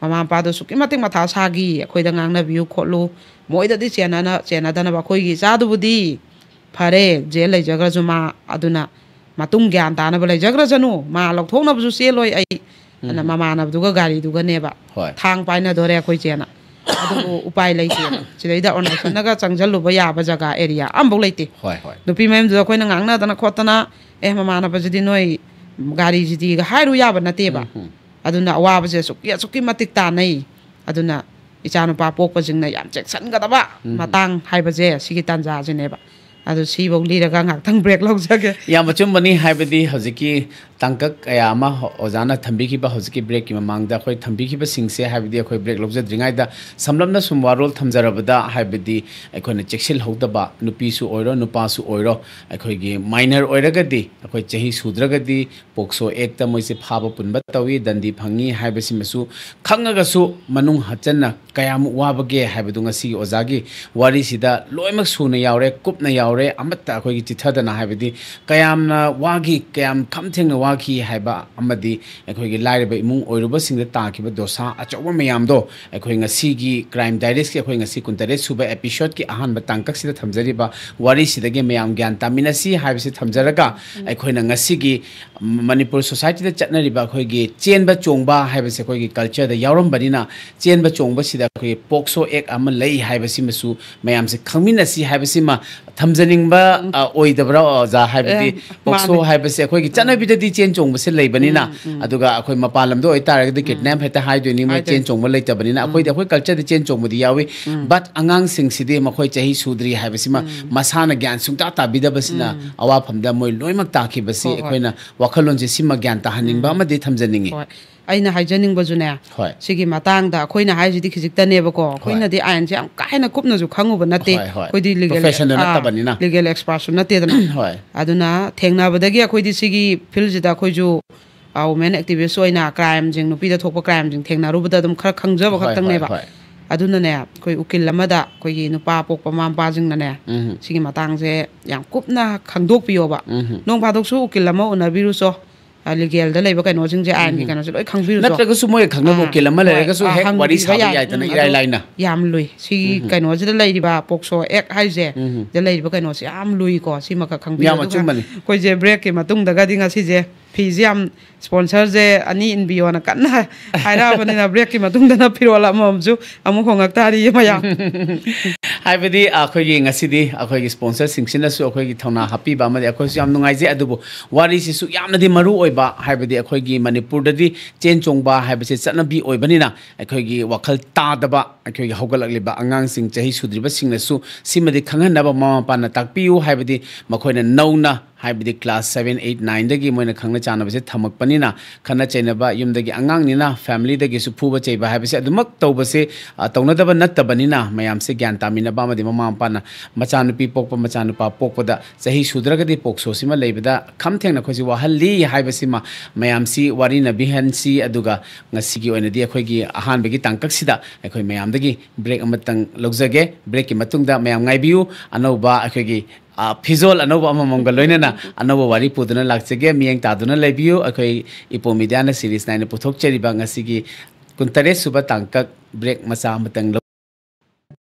ꯃꯃꯥ ꯃꯄꯥꯗꯣ ꯑꯁꯨꯛꯀꯤ ꯃꯇꯤꯛ ꯃꯊꯥ ꯁꯥꯈꯤ, ꯑꯩꯈꯣꯏꯗ ꯉꯥꯡꯅꯕꯤꯌꯨ ꯈꯣꯠꯂꯨ, ꯃꯣꯏꯗꯗꯤ ꯆꯦꯟꯅꯅ-, ꯆꯦꯟꯅꯗꯅꯕ꯫ ꯑꯩꯈꯣꯏꯒꯤ ꯏꯆꯥꯗꯨꯕꯨꯗꯤ ꯐꯔꯦ, ꯖꯦꯜ ꯂꯩꯖꯈ꯭ꯔꯁꯨ ꯃꯥ, ꯑꯗꯨꯅ ꯃꯇꯨꯡ ꯒ꯭ꯌꯥꯟ ꯇꯥꯅꯕ ꯂꯩꯖꯈ꯭ꯔꯁꯅꯨ, ꯃꯥ ꯂꯧꯊꯣꯛꯅꯕꯁꯨ ꯆꯦꯜꯂꯣꯏ ꯑꯩ꯫ ꯑꯗꯨꯅ ꯃꯃꯥꯟꯅꯕꯗꯨꯒ ꯒꯥꯔꯤꯗꯨꯒꯅꯦꯕ ꯍꯣꯏ꯫ ꯊꯥꯡ ꯄꯥꯏꯅꯗꯣꯔꯦ ꯑꯩꯈꯣꯏ ꯆꯦꯅ꯫ ꯑꯗꯨꯕꯨ ꯎꯄꯥꯏ ꯂꯩꯇꯦ꯫ ꯁꯤꯗꯩꯗ ꯑꯣꯔꯒꯅꯥꯏꯖꯦꯁꯟꯅꯒ ꯆꯪꯁꯤꯜꯂꯨꯕ ꯌꯥꯕ ꯖꯒꯥ ꯑꯦꯔꯤꯌꯥ ꯑꯝꯐꯧ ꯂꯩꯇꯦ꯫ ꯍꯣꯏ ꯍꯣꯏ꯫ ꯅꯨꯄꯤ ꯃꯌꯨꯝꯗꯨꯗ ꯑꯩꯈꯣꯏꯅ ꯉꯥꯡꯅꯗꯅ ꯈꯣꯠꯇꯅ, "ꯑꯦ, ꯃꯃꯥꯟꯅꯕꯁꯤꯗꯤ ꯅꯣꯏ ꯒꯥꯔꯤꯁꯤꯗꯤꯒ" ꯍꯥꯏꯔꯨ ꯌꯥꯕ ꯅꯠꯇꯦꯕ꯫ ꯎꯝ꯫ ꯑꯗꯨꯅ ꯑꯋꯥꯕꯁꯦ ꯑꯁꯨꯛꯀꯤ, ꯑꯁꯨꯛꯀꯤ ꯃꯇꯤꯛ ꯇꯥꯅꯩ꯫ ꯑꯗꯨꯅ ꯏꯆꯥꯅꯨꯄꯥ ꯄꯣꯛꯄꯁꯤꯡꯅ ꯌꯥꯝ ꯆꯦꯛꯁꯤꯟꯒꯗꯕ ꯃꯇꯥꯡ ꯍꯥꯏꯕꯁꯦ ꯁꯤꯒꯤ ꯇꯥꯟꯖꯥꯁꯤꯅꯦꯕ꯫ ꯑꯗꯨ ꯁꯤꯐꯧ ꯂꯤꯔꯒ ꯉꯥꯛꯇꯪ ꯕ꯭ꯔꯦꯛ ꯂꯧꯖꯒꯦ꯫ ꯌꯥꯝ ꯑꯆꯨꯝꯕꯅꯤ, ꯍꯥꯏꯕꯗꯤ ꯍꯧꯖꯤꯛꯀꯤ ꯇꯥꯡꯀꯛ ꯀꯌꯥ ꯑꯃ ꯑꯣꯖꯥꯅ ꯊꯝꯕꯤꯈꯤꯕ, ꯍꯧꯖꯤꯛꯀꯤ ꯕ꯭ꯔꯦꯛꯀꯤ ꯃꯃꯥꯡꯗ ꯑꯩꯈꯣꯏ ꯊꯝꯕꯤꯈꯤꯕꯁꯤꯡꯁꯦ, ꯍꯥꯏꯕꯗꯤ ꯑꯩꯈꯣꯏ ꯕ꯭ꯔꯦꯛ ꯂꯧꯖꯗ꯭ꯔꯤꯉꯩꯗ ꯁꯝꯂꯞꯅ ꯁꯨꯝ ꯋꯥꯔꯣꯜ ꯊꯝꯖꯔꯕꯗ, ꯍꯥꯏꯕꯗꯤ ꯑꯩꯈꯣꯏꯅ ꯆꯦꯛꯁꯤꯜꯍꯧꯗꯕ, ꯅꯨꯄꯤꯁꯨ ꯑꯣꯏꯔꯣ ꯅꯨꯄꯥꯁꯨ ꯑꯣꯏꯔꯣ, ꯑꯩꯈꯣꯏꯒꯤ ꯃꯥꯏꯅꯔ ꯑꯣꯏꯔꯒꯗꯤ, ꯑꯩꯈꯣꯏ ꯆꯍꯤ ꯁꯨꯗ꯭ꯔꯒꯗꯤ ꯄꯣꯛꯁꯣ ꯑꯦꯛꯇ ꯃꯣꯏꯁꯦ ꯐꯥꯕ ꯄꯨꯟꯕ ꯇꯧꯏ, ꯗꯟꯗꯤ ꯐꯪꯉꯤ ꯍꯥꯏꯕꯁꯤꯃꯁꯨ ꯈꯪꯉꯒꯁꯨ ꯃꯅꯨꯡ ꯍꯟꯖꯟꯅ ꯀꯌꯥꯃꯨꯛ ꯋꯥꯕꯒꯦ ꯍꯥꯏꯕꯗꯨ ꯉꯁꯤꯒꯤ ꯑꯣꯖꯥꯒꯤ ꯋꯥꯔꯤꯁꯤꯗ ꯂꯣꯏꯅꯃꯛ ꯁꯨꯅ ꯌꯥꯎꯔꯦ, ꯀꯨꯞꯅ ꯌꯥꯎꯔꯦ꯫ ꯇꯧꯔꯦ꯫ ꯑꯃꯠꯇ ꯑꯩꯈꯣꯏꯒꯤ ꯆꯤꯊꯗꯅ, ꯍꯥꯏꯕꯗꯤ ꯀꯌꯥꯝꯅ ꯋꯥꯈꯤ, ꯀꯌꯥꯝ ꯈꯝ ꯊꯦꯡꯅ ꯋꯥꯈꯤ ꯍꯥꯏꯕ, ꯑꯃꯗꯤ ꯑꯩꯈꯣꯏꯒꯤ ꯂꯥꯏꯔꯕ ꯏꯃꯨꯡ ꯑꯣꯏꯔꯨꯕꯁꯤꯡꯗ ꯇꯥꯈꯤꯕ ꯗꯣꯁꯥ ꯑꯆꯧꯕ ꯃꯌꯥꯝꯗꯣ ꯑꯩꯈꯣꯏ ꯉꯁꯤꯒꯤ Crime Diaries ꯀꯤ ꯑꯩꯈꯣꯏ ꯉꯁꯤ ꯀꯨꯟꯇꯔꯦꯠ ꯁꯨꯕ episode ꯀꯤ ꯑꯍꯥꯟꯕ ꯇꯥꯡꯀꯛꯁꯤꯗ ꯊꯝꯖꯔꯤꯕ ꯋꯥꯔꯤꯁꯤꯗꯒꯤ ꯃꯌꯥꯝ ꯒ꯭ꯌꯥꯟ ꯇꯥꯃꯤꯟꯅꯁꯤ ꯍꯥꯏꯕꯁꯤ ꯊꯝꯖꯔꯒ, ꯑꯩꯈꯣꯏꯅ ꯉꯁꯤꯒꯤ ꯃꯅꯤꯄꯨꯔ society ꯗ ꯆꯠꯅꯔꯤꯕ ꯑꯩꯈꯣꯏꯒꯤ ꯆꯦꯟꯕ ꯆꯣꯡꯕ ꯍꯥꯏꯕꯁꯦ ꯑꯩꯈꯣꯏꯒꯤ culture ꯗ ꯌꯥꯎꯔꯝꯕꯅꯤꯅ, ꯆꯦꯟꯕ ꯆꯣꯡꯕꯁꯤꯗ ꯑꯩꯈꯣꯏꯒꯤ POCSO Act ꯑꯃ ꯂꯩ ꯍꯥꯏꯕꯁꯤꯃꯁꯨ ꯃꯌꯥꯝꯁꯦ ꯈꯪꯃꯤꯟꯅꯁꯤ ꯍꯥꯏꯕꯁꯤꯃ ꯊꯝꯖꯅꯤꯡꯕ, ꯑ, ꯑꯣꯏꯗꯕ꯭ꯔꯥ, ꯑꯣꯖꯥ? ꯍꯥꯏꯕꯗꯤ ꯑꯦ, POCSO ꯃꯥꯅꯦ꯫ ꯍꯥꯏꯕꯁꯦ ꯑꯩꯈꯣꯏꯒꯤ ꯆꯠꯅꯕꯤꯗꯗꯤ ꯆꯦꯟ ꯆꯣꯡꯕꯁꯦ ꯂꯩꯕꯅꯤꯅ, ꯎꯝ, ꯎꯝ꯫ ꯑꯗꯨꯒ ꯑꯩꯈꯣꯏ ꯃꯄꯥꯟ ꯂꯝꯗ ꯑꯣꯏꯇꯥꯔꯒꯗꯤ ꯎꯝ꯫ Kidnap ꯍꯦꯛꯇ ꯍꯥꯏꯗꯣꯏꯅꯤ, ꯃꯣꯏ ꯍꯥꯏꯗꯣꯏꯅꯤ꯫ ꯆꯦꯟ ꯆꯣꯡꯕ ꯂꯩꯇꯕꯅꯤꯅ꯫ ꯎꯝ꯫ ꯑꯩꯈꯣꯏꯗꯤ, ꯑꯩꯈꯣꯏ culture ꯗ ꯆꯦꯟ ꯆꯣꯡꯕꯗꯤ ꯌꯥꯎꯏ, ꯎꯝ꯫ But ꯑꯉꯥꯡꯁꯤꯡꯁꯤꯗꯤ ꯃꯈꯣꯏ ꯆꯍꯤ ꯁꯨꯗ꯭ꯔꯤ ꯍꯥꯏꯕꯁꯤꯃ ꯎꯝ꯫ ꯃꯁꯥꯅ ꯒ꯭ꯌꯥꯟ ꯁꯨꯡꯇꯥ ꯇꯥꯕꯤꯗꯕꯁꯤꯅ ꯎꯝ꯫ ꯑꯋꯥꯐꯝꯗ ꯃꯣꯏ ꯂꯣꯏꯅꯃꯛ ꯇꯥꯈꯤꯕꯁꯤ ꯍꯣꯏ, ꯍꯣꯏ꯫ ꯑꯩꯈꯣꯏꯅ ꯋꯥꯈꯜꯂꯣꯟꯁꯦ ꯁꯤꯃ ꯒ꯭ꯌꯥꯟ ꯇꯥꯍꯟꯅꯤꯡꯕ ꯎꯝ꯫ ꯑꯃꯗꯤ ꯊꯝꯖꯅꯤꯡꯉꯤ꯫ ꯍꯣꯏ꯫ ꯑꯩꯅ ꯍꯥꯏꯖꯅꯤꯡꯕꯁꯨꯅꯦ, ꯍꯣꯏ꯫ ꯁꯤꯒꯤ ꯃꯇꯥꯡꯗ ꯑꯩꯈꯣꯏꯅ ꯍꯥꯏꯁꯤꯗꯤ ꯈꯤꯖꯤꯛꯇꯅꯦꯕꯀꯣ꯫ ꯍꯣꯏ꯫ ꯑꯩꯈꯣꯏꯅꯗꯤ ꯑꯥꯏꯟꯁꯦ ꯌꯥꯝ ꯀꯥ ꯍꯦꯟꯅ ꯀꯨꯞꯅꯁꯨ ꯈꯪꯉꯨꯕ ꯅꯠꯇꯦ꯫ ꯍꯣꯏ, ꯍꯣꯏ꯫ ꯑꯩꯈꯣꯏꯗꯤ legal, professional ꯑꯥ, ꯅꯠꯇꯕꯅꯤꯅ꯫ Legal expert ꯁꯨ ꯅꯠꯇꯦꯗꯅ꯫ ꯍꯣꯏ꯫ ꯑꯗꯨꯅ ꯊꯦꯡꯅꯕꯗꯒꯤ ꯑꯩꯈꯣꯏꯗꯤ ꯁꯤꯒꯤ field ꯁꯤꯗ ꯑꯩꯈꯣꯏꯁꯨ, ꯑꯥ, women activist ꯑꯣꯏꯅ crime ꯁꯤꯡ, ꯅꯨꯄꯤꯗ ꯊꯣꯛꯄ crime ꯁꯤꯡ ꯊꯦꯡꯅꯔꯨꯕꯗ ꯑꯗꯨꯝ ꯈꯔ ꯈꯪꯖꯕ ꯍꯣꯏ, ꯍꯣꯏ, ꯈꯛꯇꯪꯅꯦꯕ꯫ ꯍꯣꯏ꯫ ꯑꯗꯨꯅꯅꯦ, ꯑꯩꯈꯣꯏ ꯎꯀꯤꯜ ꯑꯃꯗ ꯑꯩꯈꯣꯏꯒꯤ ꯅꯨꯄꯥ ꯄꯣꯛꯄ ꯃꯃꯥ ꯃꯄꯥꯁꯤꯡꯅꯅꯦ, ꯎꯝ꯫ ꯁꯤꯒꯤ ꯃꯇꯥꯡꯁꯦ ꯌꯥꯝ ꯀꯨꯞꯅ ꯈꯪꯗꯣꯛꯄꯤꯌꯣꯕ꯫ ꯎꯝ꯫ ꯅꯣꯡ ꯐꯥꯗꯣꯛꯁꯨ ꯎꯀꯤꯜ ꯑꯃ ꯎꯅꯕꯤꯔꯨꯆꯣ꯫ ꯑ, legal ꯗ ꯂꯩꯕ ꯀꯩꯅꯣꯁꯤꯡꯁꯦ, ꯑꯥꯏꯟꯒꯤ ꯎꯝ꯫ ꯀꯩꯅꯣꯁꯦ ꯂꯣꯏ ꯈꯪꯕꯤꯔꯨꯆꯣ꯫ ꯅꯠꯇ꯭ꯔꯒꯁꯨ ꯃꯣꯏ ꯈꯪꯅꯕ ꯑꯥ, ꯎꯀꯤꯜ ꯑꯃ ꯍꯣꯏ꯫ ꯂꯩꯔꯒꯁꯨ ꯑꯥ, ꯍꯦꯛ ꯋꯥꯔꯤ ꯍꯪꯕꯤꯕ ꯁꯥꯕ ꯌꯥꯏ꯫ ꯌꯥꯏꯗꯅ ꯎꯝ, ꯏꯔꯥꯏ ꯑꯗꯣ ꯂꯥꯏꯅ꯫ ꯌꯥꯝ ꯂꯨꯏ꯫ ꯁꯤꯒꯤ ꯎꯝ꯫ ꯀꯩꯅꯣꯁꯤꯗ ꯂꯩꯔꯤꯕ POCSO Act ꯍꯥꯏꯁꯦ, ꯎꯝ꯫ ꯁꯤꯗ ꯂꯩꯔꯤꯕ ꯀꯩꯅꯣꯁꯦ ꯌꯥꯝ ꯂꯨꯏꯀꯣ꯫ ꯁꯤꯃꯈꯛ ꯈꯪꯕꯤꯌꯨ꯫ ꯌꯥꯝ ꯑꯗꯨꯒ ꯑꯆꯨꯝꯕꯅꯤ꯫ ꯑꯩꯈꯣꯏꯁꯦ break ꯀꯤ ꯃꯇꯨꯡꯗꯒꯗꯤ ꯉꯁꯤꯁꯦ ꯐꯤꯁꯦ ꯌꯥꯝ, sponsor ꯁꯦ ꯑꯅꯤ ꯏꯟꯕꯤꯌꯣꯅ ꯀꯟꯅ ꯍꯥꯏꯔꯛꯑꯕꯅꯤꯅ, break ꯀꯤ ꯃꯇꯨꯡꯗꯅ ꯐꯤꯔꯣꯜ ꯑꯃꯃꯝꯁꯨ ꯑꯃꯨꯛ ꯍꯣꯡꯉꯛ ꯇꯥꯔꯤꯌꯦ ꯃꯌꯥꯝ꯫ ꯍꯥꯏꯕꯗꯤ ꯑꯩꯈꯣꯏꯒꯤ ꯉꯁꯤꯗꯤ ꯑꯩꯈꯣꯏꯒꯤ sponsor ꯁꯤꯡꯁꯤꯅꯁꯨ ꯑꯩꯈꯣꯏꯒꯤ ꯊꯧꯅꯥ ꯍꯥꯞꯄꯤꯕ ꯑꯃꯗꯤ ꯑꯩꯈꯣꯏꯁꯨ ꯌꯥꯝ ꯅꯨꯡꯉꯥꯏꯖꯩ꯫ ꯑꯗꯨꯕꯨ ꯋꯥꯔꯤꯁꯤꯁꯨ ꯌꯥꯝꯅꯗꯤ ꯃꯔꯨ ꯑꯣꯏꯕ, ꯍꯥꯏꯕꯗꯤ ꯑꯩꯈꯣꯏꯒꯤ ꯃꯅꯤꯄꯨꯔꯗꯗꯤ ꯆꯦꯟ ꯆꯣꯡꯕ ꯍꯥꯏꯕꯁꯤ ꯆꯠꯅꯕꯤ ꯑꯣꯏꯕꯅꯤꯅ, ꯑꯩꯈꯣꯏꯒꯤ ꯋꯥꯈꯜ ꯇꯥꯗꯕ, ꯑꯩꯈꯣꯏꯒꯤ ꯍꯧꯒꯠꯂꯛꯂꯤꯕ ꯑꯉꯥꯡꯁꯤꯡ, ꯆꯍꯤ ꯁꯨꯗ꯭ꯔꯤꯕꯁꯤꯡꯅꯁꯨ ꯁꯤꯃꯗꯤ ꯈꯪꯍꯟꯅꯕ ꯃꯃꯥ ꯃꯄꯥꯅ ꯇꯥꯛꯄꯤꯌꯨ꯫ ꯍꯥꯏꯕꯗꯤ ꯃꯈꯣꯏꯅ ꯅꯧꯅ, ꯍꯥꯏꯕꯗꯤ class seven, eight, nine ꯗꯒꯤ ꯃꯣꯏꯅ ꯈꯪꯅ ꯆꯥꯟꯅꯕꯁꯦ ꯊꯝꯃꯛꯄꯅꯤꯅ, ꯈꯠꯅ ꯆꯩꯅꯕ, ꯌꯨꯝꯗꯒꯤ ꯑꯉꯥꯡꯅꯤꯅ family ꯗꯒꯤꯁꯨ ꯐꯨꯕ ꯆꯩꯕ ꯍꯥꯏꯕꯁꯦ ꯑꯗꯨꯃꯛ ꯇꯧꯕꯁꯦ, ꯑ, ꯇꯧꯅꯗꯕ ꯅꯠꯇꯕꯅꯤꯅ, ꯃꯌꯥꯝꯁꯦ ꯒ꯭ꯌꯥꯟ ꯇꯥꯃꯤꯟꯅꯕ ꯑꯃꯗꯤ ꯃꯃꯥ ꯃꯄꯥꯅ ꯃꯆꯥꯅꯨꯄꯤ ꯄꯣꯛꯄ, ꯃꯆꯥꯅꯨꯄꯥ ꯄꯣꯛꯄꯗ ꯆꯍꯤ ꯁꯨꯗ꯭ꯔꯒꯗꯤ POCSO ꯁꯤꯃ ꯂꯩꯕꯗ ꯈꯝ ꯊꯦꯡꯅ ꯑꯩꯈꯣꯏꯁꯦ ꯋꯥꯍꯜꯂꯤ ꯍꯥꯏꯕꯁꯤꯃ ꯃꯌꯥꯝꯁꯤ ꯋꯥꯔꯤꯅꯕꯤꯍꯟꯁꯤ꯫ ꯑꯗꯨꯒ ꯉꯁꯤꯒꯤ ꯑꯣꯏꯅꯗꯤ ꯑꯩꯈꯣꯏꯒꯤ ꯑꯍꯥꯟꯕꯒꯤ ꯇꯥꯡꯀꯛꯁꯤꯗ ꯑꯩꯈꯣꯏ ꯃꯌꯥꯝꯗꯒꯤ break ꯑꯃꯇꯪ ꯂꯧꯖꯒꯦ꯫ Break ꯀꯤ ꯃꯇꯨꯡꯗ ꯃꯌꯥꯝ ꯉꯥꯏꯕꯤꯌꯨ꯫ ꯑꯅꯧꯕ ꯑꯩꯈꯣꯏꯒꯤ ꯑ, ꯐꯤꯖꯣꯜ ꯑꯅꯧꯕ ꯑꯃꯃꯝꯒ ꯂꯣꯏꯅꯅ ꯑꯅꯧꯕ ꯋꯥꯔꯤ ꯄꯨꯗꯨꯅ ꯂꯥꯛꯆꯒꯦ꯫ ꯃꯤꯠꯌꯦꯡ ꯇꯥꯗꯨꯅ ꯂꯩꯕꯤꯌꯨ꯫ ꯑꯩꯈꯣꯏ ꯏꯄꯣꯝ ꯃꯤꯗꯤꯌꯥꯅ ꯁꯤꯔꯤꯁ ꯅꯥꯏꯅ ꯄꯨꯊꯣꯛꯆꯔꯤꯕ ꯉꯁꯤꯒꯤ ꯀꯨꯟꯇꯔꯦꯠ ꯁꯨꯕ ꯇꯥꯡꯀꯛ ꯕ꯭ꯔꯦꯛ ꯃꯆꯥ ꯑꯃꯇꯪ ꯂꯧ꯫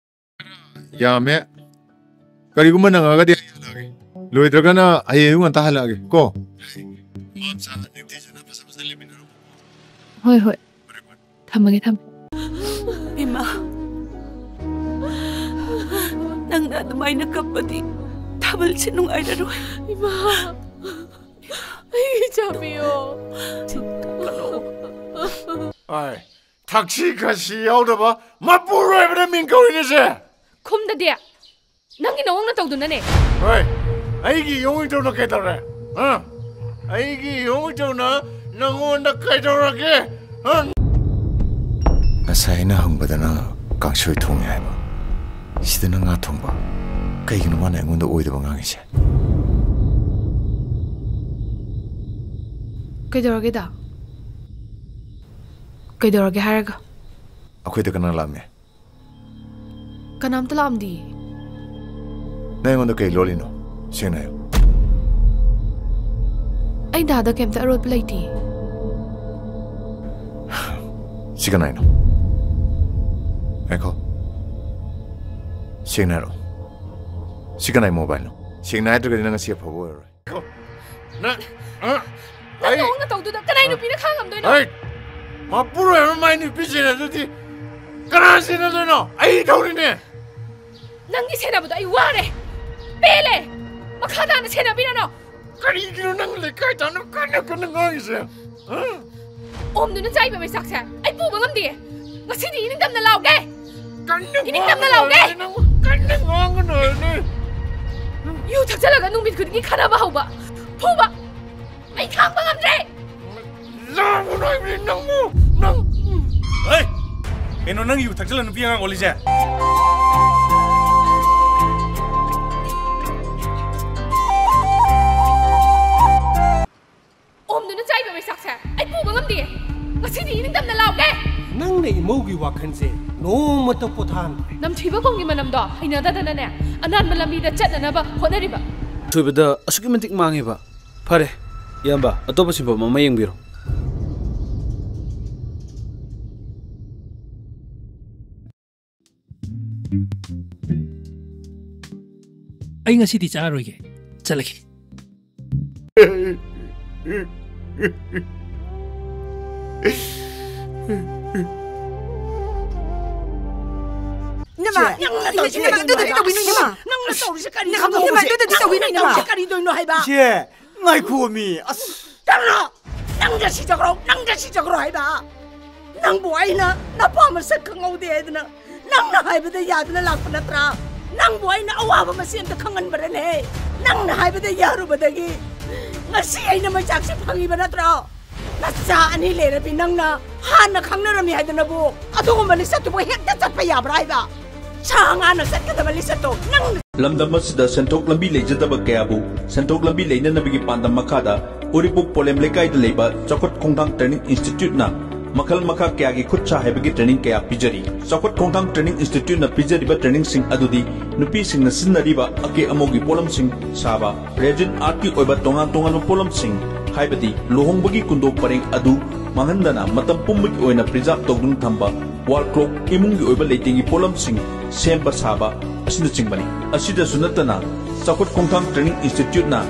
ꯌꯥꯝꯃꯦ꯫ ꯀꯔꯤꯒꯨꯝꯕ ꯅꯪꯉꯒꯗꯤ ꯑꯩ ꯍꯜꯂꯛꯑꯒꯦ꯫ ꯂꯣꯏꯗ꯭ꯔꯒꯅ ꯍꯌꯦꯡ ꯑꯌꯨꯛ ꯉꯟꯇꯥ ꯍꯜꯂꯛꯑꯒꯦ ꯀꯣ꯫ ꯃꯥꯝꯆꯥ ꯅꯤꯡꯊꯤꯖꯅ ꯐꯖ ꯐꯖꯅ ꯂꯩꯃꯤꯟꯅꯔꯣ꯫ ꯍꯣꯏ, ꯍꯣꯏ꯫ ꯊꯝꯃꯒꯦ, ꯊꯝꯃꯦ꯫ ꯏꯃꯥ, ꯅꯪꯅ ꯑꯗꯨꯃꯥꯏꯅ ꯀꯞꯄꯗꯤ ꯊꯥꯕꯜꯁꯦ ꯅꯨꯡꯉꯥꯏꯔꯔꯣꯏ꯫ ꯏꯃꯥ, ꯑꯩ ꯏꯆꯥ ꯄꯤꯌꯣ꯫ ꯀꯞꯀꯅꯣ꯫ ꯑꯥꯏ, ꯊꯛꯁꯤ ꯈꯥꯁꯤ ꯌꯥꯎꯗꯕ ꯃꯄꯨꯔꯣꯏꯕꯅ ꯃꯤꯡ ꯀꯧꯔꯤꯅꯦꯁꯦ꯫ ꯈꯨꯝꯗꯗꯤ꯫ ꯅꯪꯒꯤ ꯅꯑꯣꯡ ꯅꯇꯧꯗꯨꯅꯅꯦ꯫ ꯍꯣꯏ, ꯑꯩꯒꯤ ꯏꯑꯣꯡ ꯏꯇꯧꯅ ꯀꯩꯗꯧꯔꯦ? ꯍꯥ? ꯑꯩꯒꯤ ꯏꯑꯣꯡ ꯏꯇꯧꯅ ꯅꯪꯉꯣꯟꯗ ꯀꯩꯗꯧꯔꯒꯦ? ꯍꯥ? ꯉꯁꯥꯏ ꯑꯩꯅ ꯍꯪꯕꯗꯅ ꯀꯥꯡꯁꯣꯏ ꯊꯣꯡꯉꯦ ꯍꯥꯏꯕ, ꯁꯤꯗꯅ ꯉꯥ ꯊꯣꯡꯕ꯫ ꯀꯩꯒꯤꯅꯣ ꯃꯥꯅ ꯑꯩꯉꯣꯟꯗ ꯑꯣꯏꯗꯕ ꯉꯥꯡꯉꯤꯁꯦ? ꯀꯩꯗꯧꯔꯒꯦꯗ? ꯀꯩꯗꯧꯔꯒꯦ ꯍꯥꯏꯔꯒ? ꯑꯩꯈꯣꯏꯗ ꯀꯅꯥ ꯂꯥꯛꯑꯝꯃꯦ? ꯀꯅꯥꯝꯇ ꯂꯥꯛꯑꯝꯗꯤꯌꯦ꯫ ꯅꯪ ꯑꯩꯉꯣꯟꯗ ꯀꯩ ꯂꯣꯜꯂꯤꯅꯣ? ꯁꯦꯡꯅ ꯍꯥꯏꯌꯨ꯫ ꯑꯩ ꯗꯥꯗ ꯀꯩꯝꯇ ꯑꯔꯣꯠꯄ ꯂꯩꯇꯤꯌꯦ꯫ ꯁꯤ ꯀꯅꯥꯏꯅꯣ? ꯉꯥꯏꯈꯣ꯫ ꯁꯦꯡꯅ ꯍꯥꯏꯔꯛꯑꯣ꯫ ꯁꯤ ꯀꯅꯥꯏ ꯃꯣꯕꯥꯏꯜꯅꯣ? ꯁꯦꯡꯅ ꯍꯥꯏꯗ꯭ꯔꯒꯗꯤ ꯅꯪ ꯉꯁꯤ ꯑꯐꯕ ꯑꯣꯏꯔꯔꯣꯏ꯫ ꯅꯪ, ꯑ, ꯅꯪ ꯑꯩ ꯅꯑꯣꯡ ꯅꯇꯧꯗꯨꯗ ꯀꯅꯥꯏ ꯅꯨꯄꯤꯅ ꯈꯥꯡꯉꯝꯗꯣꯏꯅꯣ? ꯍꯩ! ꯃꯄꯨꯔꯣꯏꯕ ꯃꯥꯏ ꯅꯨꯄꯤ ꯁꯦꯟꯅꯗ꯭ꯔꯗꯤ ꯀꯅꯥ ꯁꯦꯟꯅꯗꯣꯏꯅꯣ? ꯑꯩ ꯊꯧꯔꯤꯅꯦ! ꯅꯪꯒꯤ ꯁꯦꯟꯅꯕꯗꯣ ꯑꯩ ꯋꯥꯔꯦ! ꯄꯦꯜꯂꯦ! ꯃꯈꯥ ꯇꯥꯅ ꯁꯦꯟꯅꯕꯤꯔꯅꯨ! ꯀꯔꯤꯒꯤꯅꯣ ꯅꯪ ꯂꯩꯀꯥꯏ ꯇꯥꯅ ꯀꯟꯅ ꯀꯟꯅ ꯉꯥꯡꯉꯤꯁꯦ? ꯍꯥ? ꯑꯣꯝꯗꯨꯅ ꯆꯥꯏꯕ ꯃꯩꯆꯥꯛꯁꯦ ꯑꯩ ꯄꯨꯕ ꯉꯝꯗꯤꯌꯦ! ꯉꯁꯤꯗꯤ ꯏꯅꯤꯡꯇꯝꯅ ꯂꯥꯎꯒꯦ! ꯀꯟꯅ ꯏꯅꯤꯡꯇꯝꯅ ꯉꯥꯡꯒꯅꯨ ꯂꯥꯎꯒꯦ! ꯍꯥꯏꯕꯅꯦ ꯅꯪ, ꯀꯟꯅ ꯉꯥꯡꯒꯅꯨ ꯍꯥꯏꯕꯅꯦ! ꯌꯨ ꯊꯛꯆꯜꯂꯒ ꯅꯨꯃꯤꯠ ꯈꯨꯗꯤꯡꯒꯤ ꯈꯠꯅꯕ ꯍꯧꯕ, ꯐꯨꯕ! ꯑꯩ ꯈꯥꯡꯕ ꯉꯝꯗ꯭ꯔꯦ! ꯂꯥꯡꯒꯅꯨ ꯍꯥꯏꯕꯅꯦ ꯅꯪꯕꯨ! ꯅꯪ! ꯍꯩ! ꯀꯩꯅꯣ ꯅꯪ ꯌꯨ ꯊꯛꯆꯜꯂ ꯅꯨꯄꯤ ꯑꯉꯥꯡ ꯑꯣꯜꯂꯤꯁꯦ? ꯑꯣꯝꯗꯨꯅ ꯆꯥꯏꯕ ꯃꯩꯆꯥꯛꯁꯦ ꯑꯩ ꯄꯨꯕ ꯉꯝꯗꯦ! ꯉꯁꯤꯗꯤ ꯏꯅꯤꯡꯇꯝꯅ ꯂꯥꯎꯒꯦ! ꯅꯪꯅ ꯏꯃꯧꯒꯤ ꯋꯥꯈꯜꯁꯦ ꯅꯣꯡꯃ ꯑꯇꯣꯞꯄ ꯊꯥꯡ꯫ ꯅꯝꯊꯤꯕ ꯈꯣꯡꯒꯤ ꯃꯅꯝꯗꯣ ꯍꯩꯅꯗꯗꯅꯅꯦ, ꯑꯅꯥꯟꯕ ꯂꯝꯕꯤꯗ ꯆꯠꯅꯅꯕ ꯍꯣꯠꯅꯔꯤꯕ꯫ ꯊꯣꯏꯕꯗ ꯑꯁꯨꯛꯀꯤ ꯃꯇꯤꯛ ꯃꯥꯡꯉꯦꯕ꯫ ꯐꯔꯦ, ꯏꯌꯥꯝꯕ, ꯑꯇꯣꯞꯄ ꯁꯤꯟꯐꯝ ꯑꯃ ꯌꯦꯡꯕꯤꯔꯣ꯫ ꯑꯩ ꯉꯁꯤꯗꯤ ꯆꯥꯔꯣꯏꯒꯦ꯫ ꯆꯠꯂꯒꯦ꯫ ꯅꯃꯥ, ꯅꯪꯅ ꯇꯧꯔꯤꯁꯤ ꯅꯃꯥ, ꯀꯔꯤꯅꯣ ꯑꯗꯨꯗꯤ ꯍꯥꯏꯕ? ꯇꯧꯕꯤꯅꯨ, ꯅꯃꯥ꯫ ꯅꯪꯅ ꯇꯧꯔꯤꯁꯤ ꯀꯔꯤꯅꯣ? ꯅꯃꯥ, ꯑꯗꯨꯗꯤ ꯇꯧꯕꯤꯅꯨ, ꯅꯪꯅ ꯅꯃꯥ꯫ ꯇꯧꯔꯤꯁꯤ ꯀꯔꯤꯗꯣꯏꯅꯣ ꯍꯥꯏꯕ? ꯏꯆꯦ, ꯉꯥꯏꯈꯣꯃꯤ, ꯑꯁ꯫ ꯅꯪꯅ, ꯅꯪꯒ ꯁꯤꯖꯈ꯭ꯔꯣ, ꯅꯪꯒ ꯁꯤꯖꯈ꯭ꯔꯣ ꯍꯥꯏꯕ? ꯅꯪꯕꯨ ꯑꯩꯅ ꯅꯄꯥ ꯃꯁꯛ ꯈꯪꯍꯧꯗꯦ ꯍꯥꯏꯗꯅ ꯅꯪꯅ ꯍꯥꯏꯕꯗ ꯌꯥꯗꯅ ꯂꯥꯛꯄ ꯅꯠꯇ꯭ꯔꯥ? ꯅꯪꯕꯨ ꯑꯩꯅ ꯑꯋꯥꯕ ꯃꯁꯤ ꯑꯝꯇ ꯈꯪꯍꯟꯕꯔꯅꯦ? ꯅꯪꯅ ꯍꯥꯏꯕꯗ ꯌꯥꯔꯨꯕꯗꯒꯤ ꯉꯁꯤ ꯑꯩꯅ ꯃꯩꯆꯥꯛꯁꯦ ꯐꯪꯉꯤꯕ ꯅꯠꯇ꯭ꯔꯣ? ꯅꯆꯥ ꯑꯅꯤ ꯂꯩꯔꯕꯤ ꯅꯪꯅ ꯍꯥꯟꯅ ꯈꯪꯅꯔꯝꯃꯤ ꯍꯥꯏꯗꯅꯕꯨ ꯑꯗꯨꯒꯨꯝꯕ ꯂꯤꯆꯠꯇꯨꯕꯨ ꯍꯦꯛꯇ ꯆꯠꯄ ꯌꯥꯕ꯭ꯔꯥ ꯍꯥꯏꯕ? ꯁꯥ ꯉꯥꯅ ꯆꯠꯀꯗꯕ ꯂꯤꯆꯠꯇꯣ ꯅꯪꯅ ꯂꯝꯗꯝ ꯑꯁꯤꯗ ꯁꯦꯟꯊꯣꯛ ꯂꯝꯕꯤ ꯂꯩꯖꯗꯕ ꯀꯌꯥꯕꯨ ꯁꯦꯟꯊꯣꯛ ꯂꯝꯕꯤ ꯂꯩꯅꯅꯕꯒꯤ ꯄꯥꯟꯗꯝ ꯃꯈꯥꯗ ꯎꯔꯤꯄꯣꯛ ꯄꯣꯂꯦꯝ ꯂꯩꯀꯥꯏꯗ ꯂꯩꯕ ꯆꯥꯎꯈꯠ ꯈꯣꯡꯊꯥꯡ ꯇ꯭ꯔꯦꯅꯤꯡ ꯏꯟꯁꯇꯤꯇ꯭ꯌꯨꯠꯅ ꯃꯈꯜ ꯃꯈꯥ ꯀꯌꯥꯒꯤ ꯈꯨꯠ ꯁꯥ ꯍꯩꯕꯒꯤ ꯇ꯭ꯔꯦꯅꯤꯡ ꯀꯌꯥ ꯄꯤꯖꯔꯤ꯫ ꯆꯥꯎꯈꯠ ꯈꯣꯡꯊꯥꯡ ꯇ꯭ꯔꯦꯅꯤꯡ ꯏꯟꯁꯇꯤꯇ꯭ꯌꯨꯠꯅ ꯄꯤꯖꯔꯤꯕ ꯇ꯭ꯔꯦꯅꯤꯡꯁꯤꯡ ꯑꯗꯨꯗꯤ ꯅꯨꯄꯤꯁꯤꯡꯅ ꯁꯤꯖꯤꯟꯅꯔꯤꯕ ꯑꯀꯦ ꯑꯃꯧꯒꯤ ꯄꯣꯠꯂꯝꯁꯤꯡ ꯁꯥꯕ, ꯔꯦꯖꯤꯟ ꯑꯥꯔꯠꯀꯤ ꯑꯣꯏꯕ ꯇꯣꯉꯥꯟ ꯇꯣꯉꯥꯟꯕ ꯄꯣꯠꯂꯝꯁꯤꯡ, ꯍꯥꯏꯕꯗꯤ ꯂꯨꯍꯣꯡꯕꯒꯤ ꯀꯨꯟꯗꯣ ꯄꯔꯦꯡ ꯑꯗꯨ ꯃꯥꯡꯍꯟꯗꯅ ꯃꯇꯝ ꯄꯨꯝꯕꯒꯤ ꯑꯣꯏꯅ ꯄ꯭ꯔꯤꯖꯥꯕ ꯇꯧꯗꯨꯅ ꯊꯝꯕ, ꯋꯥꯜ ꯀ꯭ꯂꯣꯛ, ꯏꯃꯨꯡꯒꯤ ꯑꯣꯏꯕ ꯂꯩꯇꯦꯡꯒꯤ ꯄꯣꯠꯂꯝꯁꯤꯡ ꯁꯦꯝꯕ ꯁꯥꯕ ꯑꯁꯤꯅꯆꯤꯡꯕꯅꯤ꯫ ꯑꯁꯤꯗꯁꯨ ꯅꯠꯇꯅ ꯆꯥꯎꯈꯠ ꯈꯣꯡꯊꯥꯡ ꯇ꯭ꯔꯦꯅꯤꯡ ꯏꯟꯁꯇꯤꯇ꯭ꯌꯨꯠꯅ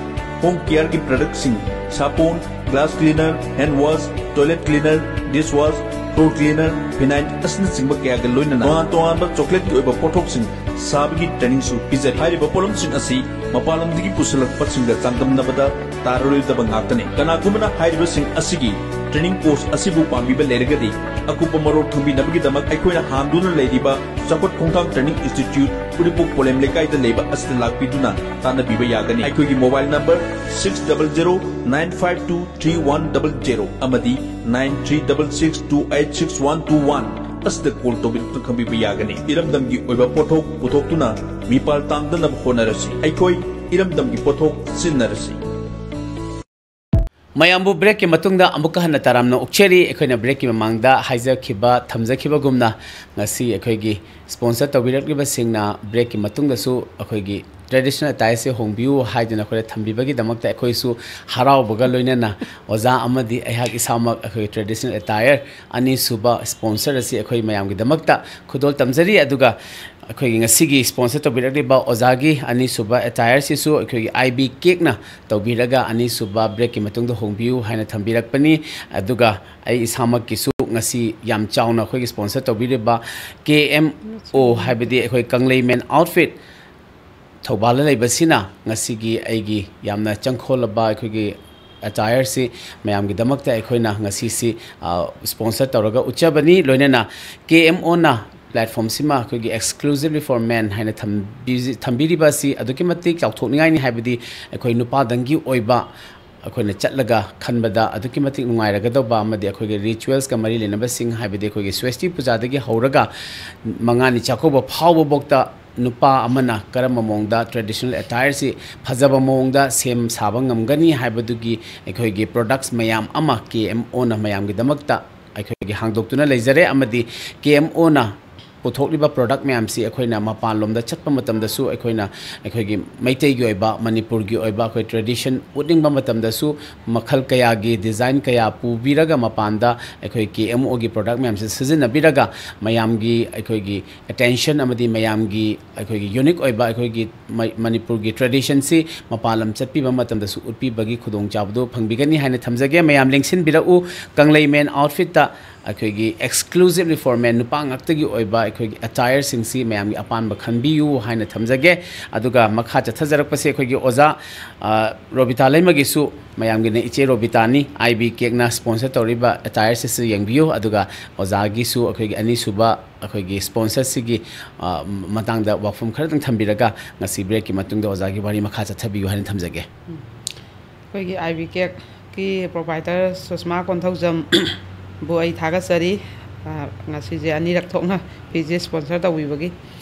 ꯍꯣꯝ ꯀꯤꯌꯔꯒꯤ ꯄ꯭ꯔꯗꯛꯁꯤꯡ, ꯁꯥꯄꯣꯟ, glass cleaner, hand wash, toilet cleaner, dish wash, floor cleaner, phenyl ꯑꯁꯤꯅꯆꯤꯡꯕ ꯀꯌꯥꯒ ꯂꯣꯏꯅꯅ ꯇꯣꯉꯥꯟ ꯇꯣꯉꯥꯟꯕ ꯆꯣꯀ꯭ꯂꯦꯠꯀꯤ ꯑꯣꯏꯕ ꯄꯣꯠꯊꯣꯛꯁꯤꯡ ꯁꯥꯕꯒꯤ ꯇ꯭ꯔꯦꯅꯤꯡꯁꯨ ꯄꯤꯖꯔꯤ꯫ ꯍꯥꯏꯔꯤꯕ ꯄꯣꯠꯂꯝꯁꯤꯡ ꯑꯁꯤ ꯃꯄꯥꯟ ꯂꯝꯗꯒꯤ ꯄꯨꯁꯤꯜꯂꯛꯄꯁꯤꯡꯒ ꯆꯥꯡꯗꯝꯅꯕꯗ ꯇꯥꯔꯔꯣꯏꯗꯕ ꯉꯥꯛꯇꯅꯤ꯫ ꯀꯅꯥꯒꯨꯝꯕꯅ ꯍꯥꯏꯔꯤꯕꯁꯤꯡ ꯑꯁꯤꯒꯤ ꯇ꯭ꯔꯦꯅꯤꯡ ꯀꯣꯔꯁ ꯑꯁꯤꯕꯨ ꯄꯥꯝꯕꯤꯕ ꯂꯩꯔꯒꯗꯤ ꯑꯀꯨꯞꯄ ꯃꯔꯣꯜ ꯈꯪꯕꯤꯅꯕꯒꯤꯗꯃꯛ ꯑꯩꯈꯣꯏꯅ ꯍꯥꯡꯗꯨꯅ ꯂꯩꯔꯤꯕ ꯆꯥꯎꯈꯠ ꯈꯣꯡꯊꯥꯡ ꯇ꯭ꯔꯦꯅꯤꯡ ꯏꯟꯁꯇꯤꯇ꯭ꯌꯨꯠ ꯎꯔꯤꯄꯣꯛ ꯄꯣꯂꯦꯝ ꯂꯩꯀꯥꯏꯗ ꯂꯩꯕ ꯑꯁꯤꯗ ꯂꯥꯛꯄꯤꯗꯨꯅ ꯇꯥꯟꯅꯕꯤꯕ ꯌꯥꯒꯅꯤ꯫ ꯑꯩꯈꯣꯏꯒꯤ mobile number six double zero nine five two three one double zero ꯑꯃꯗꯤ nine three double six two eight six one two one ꯑꯁꯤꯗ ꯀꯣꯜ ꯇꯧꯕꯤꯗꯨꯅ ꯈꯪꯕꯤꯕ ꯌꯥꯒꯅꯤ꯫ ꯏꯔꯝꯗꯝꯒꯤ ꯑꯣꯏꯕ ꯄꯣꯠꯊꯣꯛ ꯄꯨꯊꯣꯛꯇꯨꯅ ꯃꯤꯄꯥꯜ ꯇꯥꯡꯗꯅꯕ ꯍꯣꯠꯅꯔꯁꯤ꯫ ꯑꯩꯈꯣꯏ ꯏꯔꯝꯗꯝꯒꯤ ꯄꯣꯠꯊꯣꯛ ꯁꯤꯖꯤꯟꯅꯔꯁꯤ꯫ ꯃꯌꯥꯝꯕꯨ ꯕ꯭ꯔꯦꯛꯀꯤ ꯃꯇꯨꯡꯗ ꯑꯃꯨꯛꯀ ꯍꯟꯅ ꯇꯔꯥꯝꯅ ꯑꯣꯛꯆꯔꯤ꯫ ꯑꯩꯈꯣꯏꯅ ꯕ꯭ꯔꯦꯛꯀꯤ ꯃꯃꯥꯡꯗ ꯍꯥꯏꯖꯈꯤꯕ, ꯊꯝꯖꯈꯤꯕꯒꯨꯝꯅ, ꯉꯁꯤ ꯑꯩꯈꯣꯏꯒꯤ ꯁ꯭ꯄꯣꯟꯁꯔ ꯇꯧꯕꯤꯔꯛꯂꯤꯕꯁꯤꯡꯅ ꯕ꯭ꯔꯦꯛꯀꯤ ꯃꯇꯨꯡꯗꯁꯨ ꯑꯩꯈꯣꯏꯒꯤ ꯇ꯭ꯔꯦꯗꯤꯁꯅꯦꯜ ꯑꯦꯇꯥꯌꯔꯁꯦ ꯍꯣꯡꯕꯤꯌꯨ ꯍꯥꯏꯗꯨꯅ ꯑꯩꯈꯣꯏꯗ ꯊꯝꯕꯤꯕꯒꯤ ꯗꯃꯛꯇ ꯑꯩꯈꯣꯏꯁꯨ ꯍꯔꯥꯎꯕꯒ ꯂꯣꯏꯅꯅ ꯑꯣꯖꯥ ꯑꯃꯗꯤ ꯑꯩꯍꯥꯛ ꯏꯁꯥꯃꯛ ꯑꯩꯈꯣꯏꯒꯤ ꯇ꯭ꯔꯦꯗꯤꯁꯅꯦꯜ ꯑꯦꯇꯥꯌꯔ ꯑꯅꯤꯁꯨꯕ ꯁ꯭ꯄꯣꯟꯁꯔ ꯑꯁꯤ ꯑꯩꯈꯣꯏ ꯃꯌꯥꯝꯒꯤꯗꯃꯛꯇ ꯈꯨꯗꯣꯜ ꯇꯝꯖꯔꯤ꯫ ꯑꯗꯨꯒ ꯑꯩꯈꯣꯏꯒꯤ ꯉꯁꯤꯒꯤ ꯁ꯭ꯄꯣꯟꯁꯔ ꯇꯧꯕꯤꯔꯛꯂꯤꯕ ꯑꯣꯖꯥꯒꯤ ꯑꯅꯤꯁꯨꯕ ꯑꯦꯇꯥꯌꯔꯁꯤꯁꯨ ꯑꯩꯈꯣꯏꯒꯤ ꯑꯥꯏ ꯕꯤ ꯀꯦꯛꯅ ꯇꯧꯕꯤꯔꯒ ꯑꯅꯤꯁꯨꯕ ꯕ꯭ꯔꯦꯛꯀꯤ ꯃꯇꯨꯡꯗ ꯍꯣꯡꯕꯤꯌꯨ ꯍꯥꯏꯅ ꯊꯝꯕꯤꯔꯛꯄꯅꯤ꯫ ꯑꯗꯨꯒ ꯑꯩ ꯏꯁꯥꯃꯛꯀꯤꯁꯨ ꯉꯁꯤ ꯌꯥꯝ ꯆꯥꯎꯅ ꯑꯩꯈꯣꯏꯒꯤ ꯁ꯭ꯄꯣꯟꯁꯔ ꯇꯧꯕꯤꯔꯤꯕ ꯀꯦ ꯑꯦꯝ ꯑꯣ, ꯍꯥꯏꯕꯗꯤ ꯑꯩꯈꯣꯏ ꯀꯪꯂꯩꯃꯦꯟ ꯑꯥꯎꯠꯐꯤꯠ ꯊꯧꯕꯥꯜꯗ ꯂꯩꯕꯁꯤꯅ ꯉꯁꯤꯒꯤ ꯑꯩꯒꯤ ꯌꯥꯝꯅ ꯆꯪꯈꯣꯜꯂꯕ ꯑꯩꯈꯣꯏꯒꯤ ꯑꯦꯇꯥꯌꯔꯁꯤ ꯃꯌꯥꯝꯒꯤꯗꯃꯛꯇ ꯑꯩꯈꯣꯏꯅ ꯉꯁꯤꯁꯤ, ꯑ, ꯁ꯭ꯄꯣꯟꯁꯔ ꯇꯧꯔꯒ ꯎꯠꯆꯕꯅꯤ꯫ ꯂꯣꯏꯅꯅ ꯀꯦ ꯑꯦꯝ ꯑꯣꯅ ꯄ꯭ꯂꯦꯠꯐꯣꯝꯁꯤꯃ ꯑꯩꯈꯣꯏꯒꯤ exclusively for men ꯍꯥꯏꯅ ꯊꯝꯕꯤ-, ꯊꯝꯕꯤꯔꯤꯕ ꯑꯁꯤ ꯑꯗꯨꯛꯀꯤ ꯃꯇꯤꯛ ꯆꯥꯎꯊꯣꯛꯅꯤꯡꯉꯥꯏꯅꯤ꯫ ꯍꯥꯏꯕꯗꯤ ꯑꯩꯈꯣꯏ ꯅꯨꯄꯥꯗꯪꯒꯤ ꯑꯣꯏꯕ ꯑꯩꯈꯣꯏꯅ ꯆꯠꯂꯒ ꯈꯟꯕꯗ ꯑꯗꯨꯛꯀꯤ ꯃꯇꯤꯛ ꯅꯨꯡꯉꯥꯏꯔꯒꯗꯧꯕ ꯑꯃꯗꯤ ꯑꯩꯈꯣꯏꯒꯤ ꯔꯤꯆꯨꯋꯦꯜꯁꯀ ꯃꯔꯤ ꯂꯩꯅꯕꯁꯤꯡ, ꯍꯥꯏꯕꯗꯤ ꯑꯩꯈꯣꯏꯒꯤ ꯁ꯭ꯋꯦꯁꯇꯤ ꯄꯨꯖꯥꯗꯒꯤ ꯍꯧꯔꯒ ꯃꯉꯥꯅꯤ ꯆꯥꯛꯀꯧꯕ ꯐꯥꯎꯕꯐꯥꯎꯗ ꯅꯨꯄꯥ ꯑꯃꯅ ꯀꯔꯝꯕ ꯃꯑꯣꯡꯗ ꯇ꯭ꯔꯦꯗꯤꯁꯅꯦꯜ ꯑꯦꯇꯥꯌꯔꯁꯤ ꯐꯖꯕ ꯃꯑꯣꯡꯗ ꯁꯦꯝ ꯁꯥꯕ ꯉꯝꯒꯅꯤ ꯍꯥꯏꯕꯗꯨꯒꯤ ꯑꯩꯈꯣꯏꯒꯤ ꯄ꯭ꯔꯣꯗꯛꯁ ꯃꯌꯥꯝ ꯑꯃ ꯀꯦ ꯑꯦꯝ ꯑꯣꯅ ꯃꯌꯥꯝꯒꯤꯗꯃꯛꯇ ꯑꯩꯈꯣꯏꯒꯤ ꯍꯥꯡꯗꯣꯛꯇꯨꯅ ꯂꯩꯖꯔꯦ꯫ ꯑꯃꯗꯤ ꯀꯦ ꯑꯦꯝ ꯑꯣꯅ ꯄꯨꯊꯣꯛꯂꯤꯕ ꯄ꯭ꯔꯣꯗꯛ ꯃꯌꯥꯝꯁꯤ ꯑꯩꯈꯣꯏꯅ ꯃꯄꯥꯟꯂꯣꯝꯗ ꯆꯠꯄ ꯃꯇꯝꯗꯁꯨ ꯑꯩꯈꯣꯏꯅ ꯑꯩꯈꯣꯏꯒꯤ ꯃꯩꯇꯩꯒꯤ ꯑꯣꯏꯕ, ꯃꯅꯤꯄꯨꯔꯒꯤ ꯑꯣꯏꯕ ꯑꯩꯈꯣꯏ ꯇ꯭ꯔꯦꯗꯤꯁꯟ ꯎꯠꯅꯤꯡꯕ ꯃꯇꯝꯗꯁꯨ ꯃꯈꯜ ꯀꯌꯥꯒꯤ ꯗꯤꯖꯥꯏꯟ ꯀꯌꯥ ꯄꯨꯕꯤꯔꯒ ꯃꯄꯥꯟꯗ ꯑꯩꯈꯣꯏ ꯀꯦ ꯑꯦꯝ ꯑꯣꯒꯤ ꯄ꯭ꯔꯣꯗꯛ ꯃꯌꯥꯝꯁꯦ ꯁꯤꯖꯤꯟꯅꯕꯤꯔꯒ ꯃꯌꯥꯝꯒꯤ ꯑꯩꯈꯣꯏꯒꯤ ꯑꯦꯇꯦꯟꯁꯟ ꯑꯃꯗꯤ ꯃꯌꯥꯝꯒꯤ ꯑꯩꯈꯣꯏꯒꯤ ꯌꯨꯅꯤꯛ ꯑꯣꯏꯕ ꯑꯩꯈꯣꯏꯒꯤ ꯃ-, ꯃꯅꯤꯄꯨꯔꯒꯤ ꯇ꯭ꯔꯦꯗꯤꯁꯟꯁꯤ ꯃꯄꯥꯟ ꯂꯝ ꯆꯠꯄꯤꯕ ꯃꯇꯝꯗꯁꯨ ꯎꯠꯄꯤꯕꯒꯤ ꯈꯨꯗꯣꯡꯆꯥꯕꯗꯨ ꯐꯪꯕꯤꯒꯅꯤ ꯍꯥꯏꯅ ꯊꯝꯖꯒꯦ꯫ ꯃꯌꯥꯝ ꯂꯦꯡꯁꯤꯟꯕꯤꯔꯛꯎ꯫ ꯀꯪꯂꯩꯃꯦꯟ ꯑꯥꯎꯠꯐꯤꯠꯇ ꯑꯩꯈꯣꯏꯒꯤ exclusively for men, ꯅꯨꯄꯥ ꯉꯥꯛꯇꯒꯤ ꯑꯣꯏꯕ ꯑꯩꯈꯣꯏꯒꯤ ꯑꯦꯇꯥꯌꯔꯁꯤꯡꯁꯤ ꯃꯌꯥꯝꯒꯤ ꯑꯄꯥꯝꯕ ꯈꯟꯕꯤꯌꯨ ꯍꯥꯏꯅ ꯊꯝꯖꯒꯦ꯫ ꯑꯗꯨꯒ ꯃꯈꯥ ꯆꯠꯊꯖꯔꯛꯄꯁꯦ ꯑꯩꯈꯣꯏꯒꯤ ꯑꯣꯖꯥ, ꯑ, ꯔꯣꯕꯤꯇꯥ ꯂꯩꯃꯒꯤꯁꯨ ꯃꯌꯥꯝꯒꯤꯅ ꯏꯆꯦ ꯔꯣꯕꯤꯇꯥꯅꯤ꯫ ꯑꯥꯏ ꯕꯤ ꯀꯦꯛꯅ ꯁ꯭ꯄꯣꯟꯁꯔ ꯇꯧꯔꯤꯕ ꯑꯦꯇꯥꯌꯔꯁꯤꯁꯨ ꯌꯦꯡꯕꯤꯌꯨ꯫ ꯑꯗꯨꯒ ꯑꯣꯖꯥꯒꯤꯁꯨ ꯑꯩꯈꯣꯏꯒꯤ ꯑꯅꯤꯁꯨꯕ ꯑꯩꯈꯣꯏꯒꯤ ꯁ꯭ꯄꯣꯟꯁꯔꯁꯤꯒꯤ, ꯑ, ꯃꯇꯥꯡꯗ ꯋꯥꯐꯝ ꯈꯔꯗꯪ ꯊꯝꯕꯤꯔꯒ ꯉꯁꯤ ꯕ꯭ꯔꯦꯛꯀꯤ ꯃꯇꯨꯡꯗ ꯑꯣꯖꯥꯒꯤ ꯋꯥꯔꯤ ꯃꯈꯥ ꯆꯠꯊꯕꯤꯌꯨ ꯍꯥꯏꯅ ꯊꯝꯖꯒꯦ꯫ ꯑꯩꯈꯣꯏꯒꯤ ꯑꯥꯏ ꯕꯤ ꯀꯦꯛꯀꯤ ꯄ꯭ꯔꯣꯄꯥꯏꯇꯔ ꯁꯨꯁꯃꯥ ꯀꯣꯟꯊꯧꯖꯝꯕꯨ ꯑꯩ ꯊꯥꯒꯠꯆꯔꯤ꯫ ꯑ, ꯉꯁꯤꯁꯦ ꯑꯅꯤꯔꯛ ꯊꯣꯛꯅ ꯐꯤꯁꯦ ꯁ꯭ꯄꯣꯟꯁꯔ ꯇꯧꯕꯤꯕꯒꯤ꯫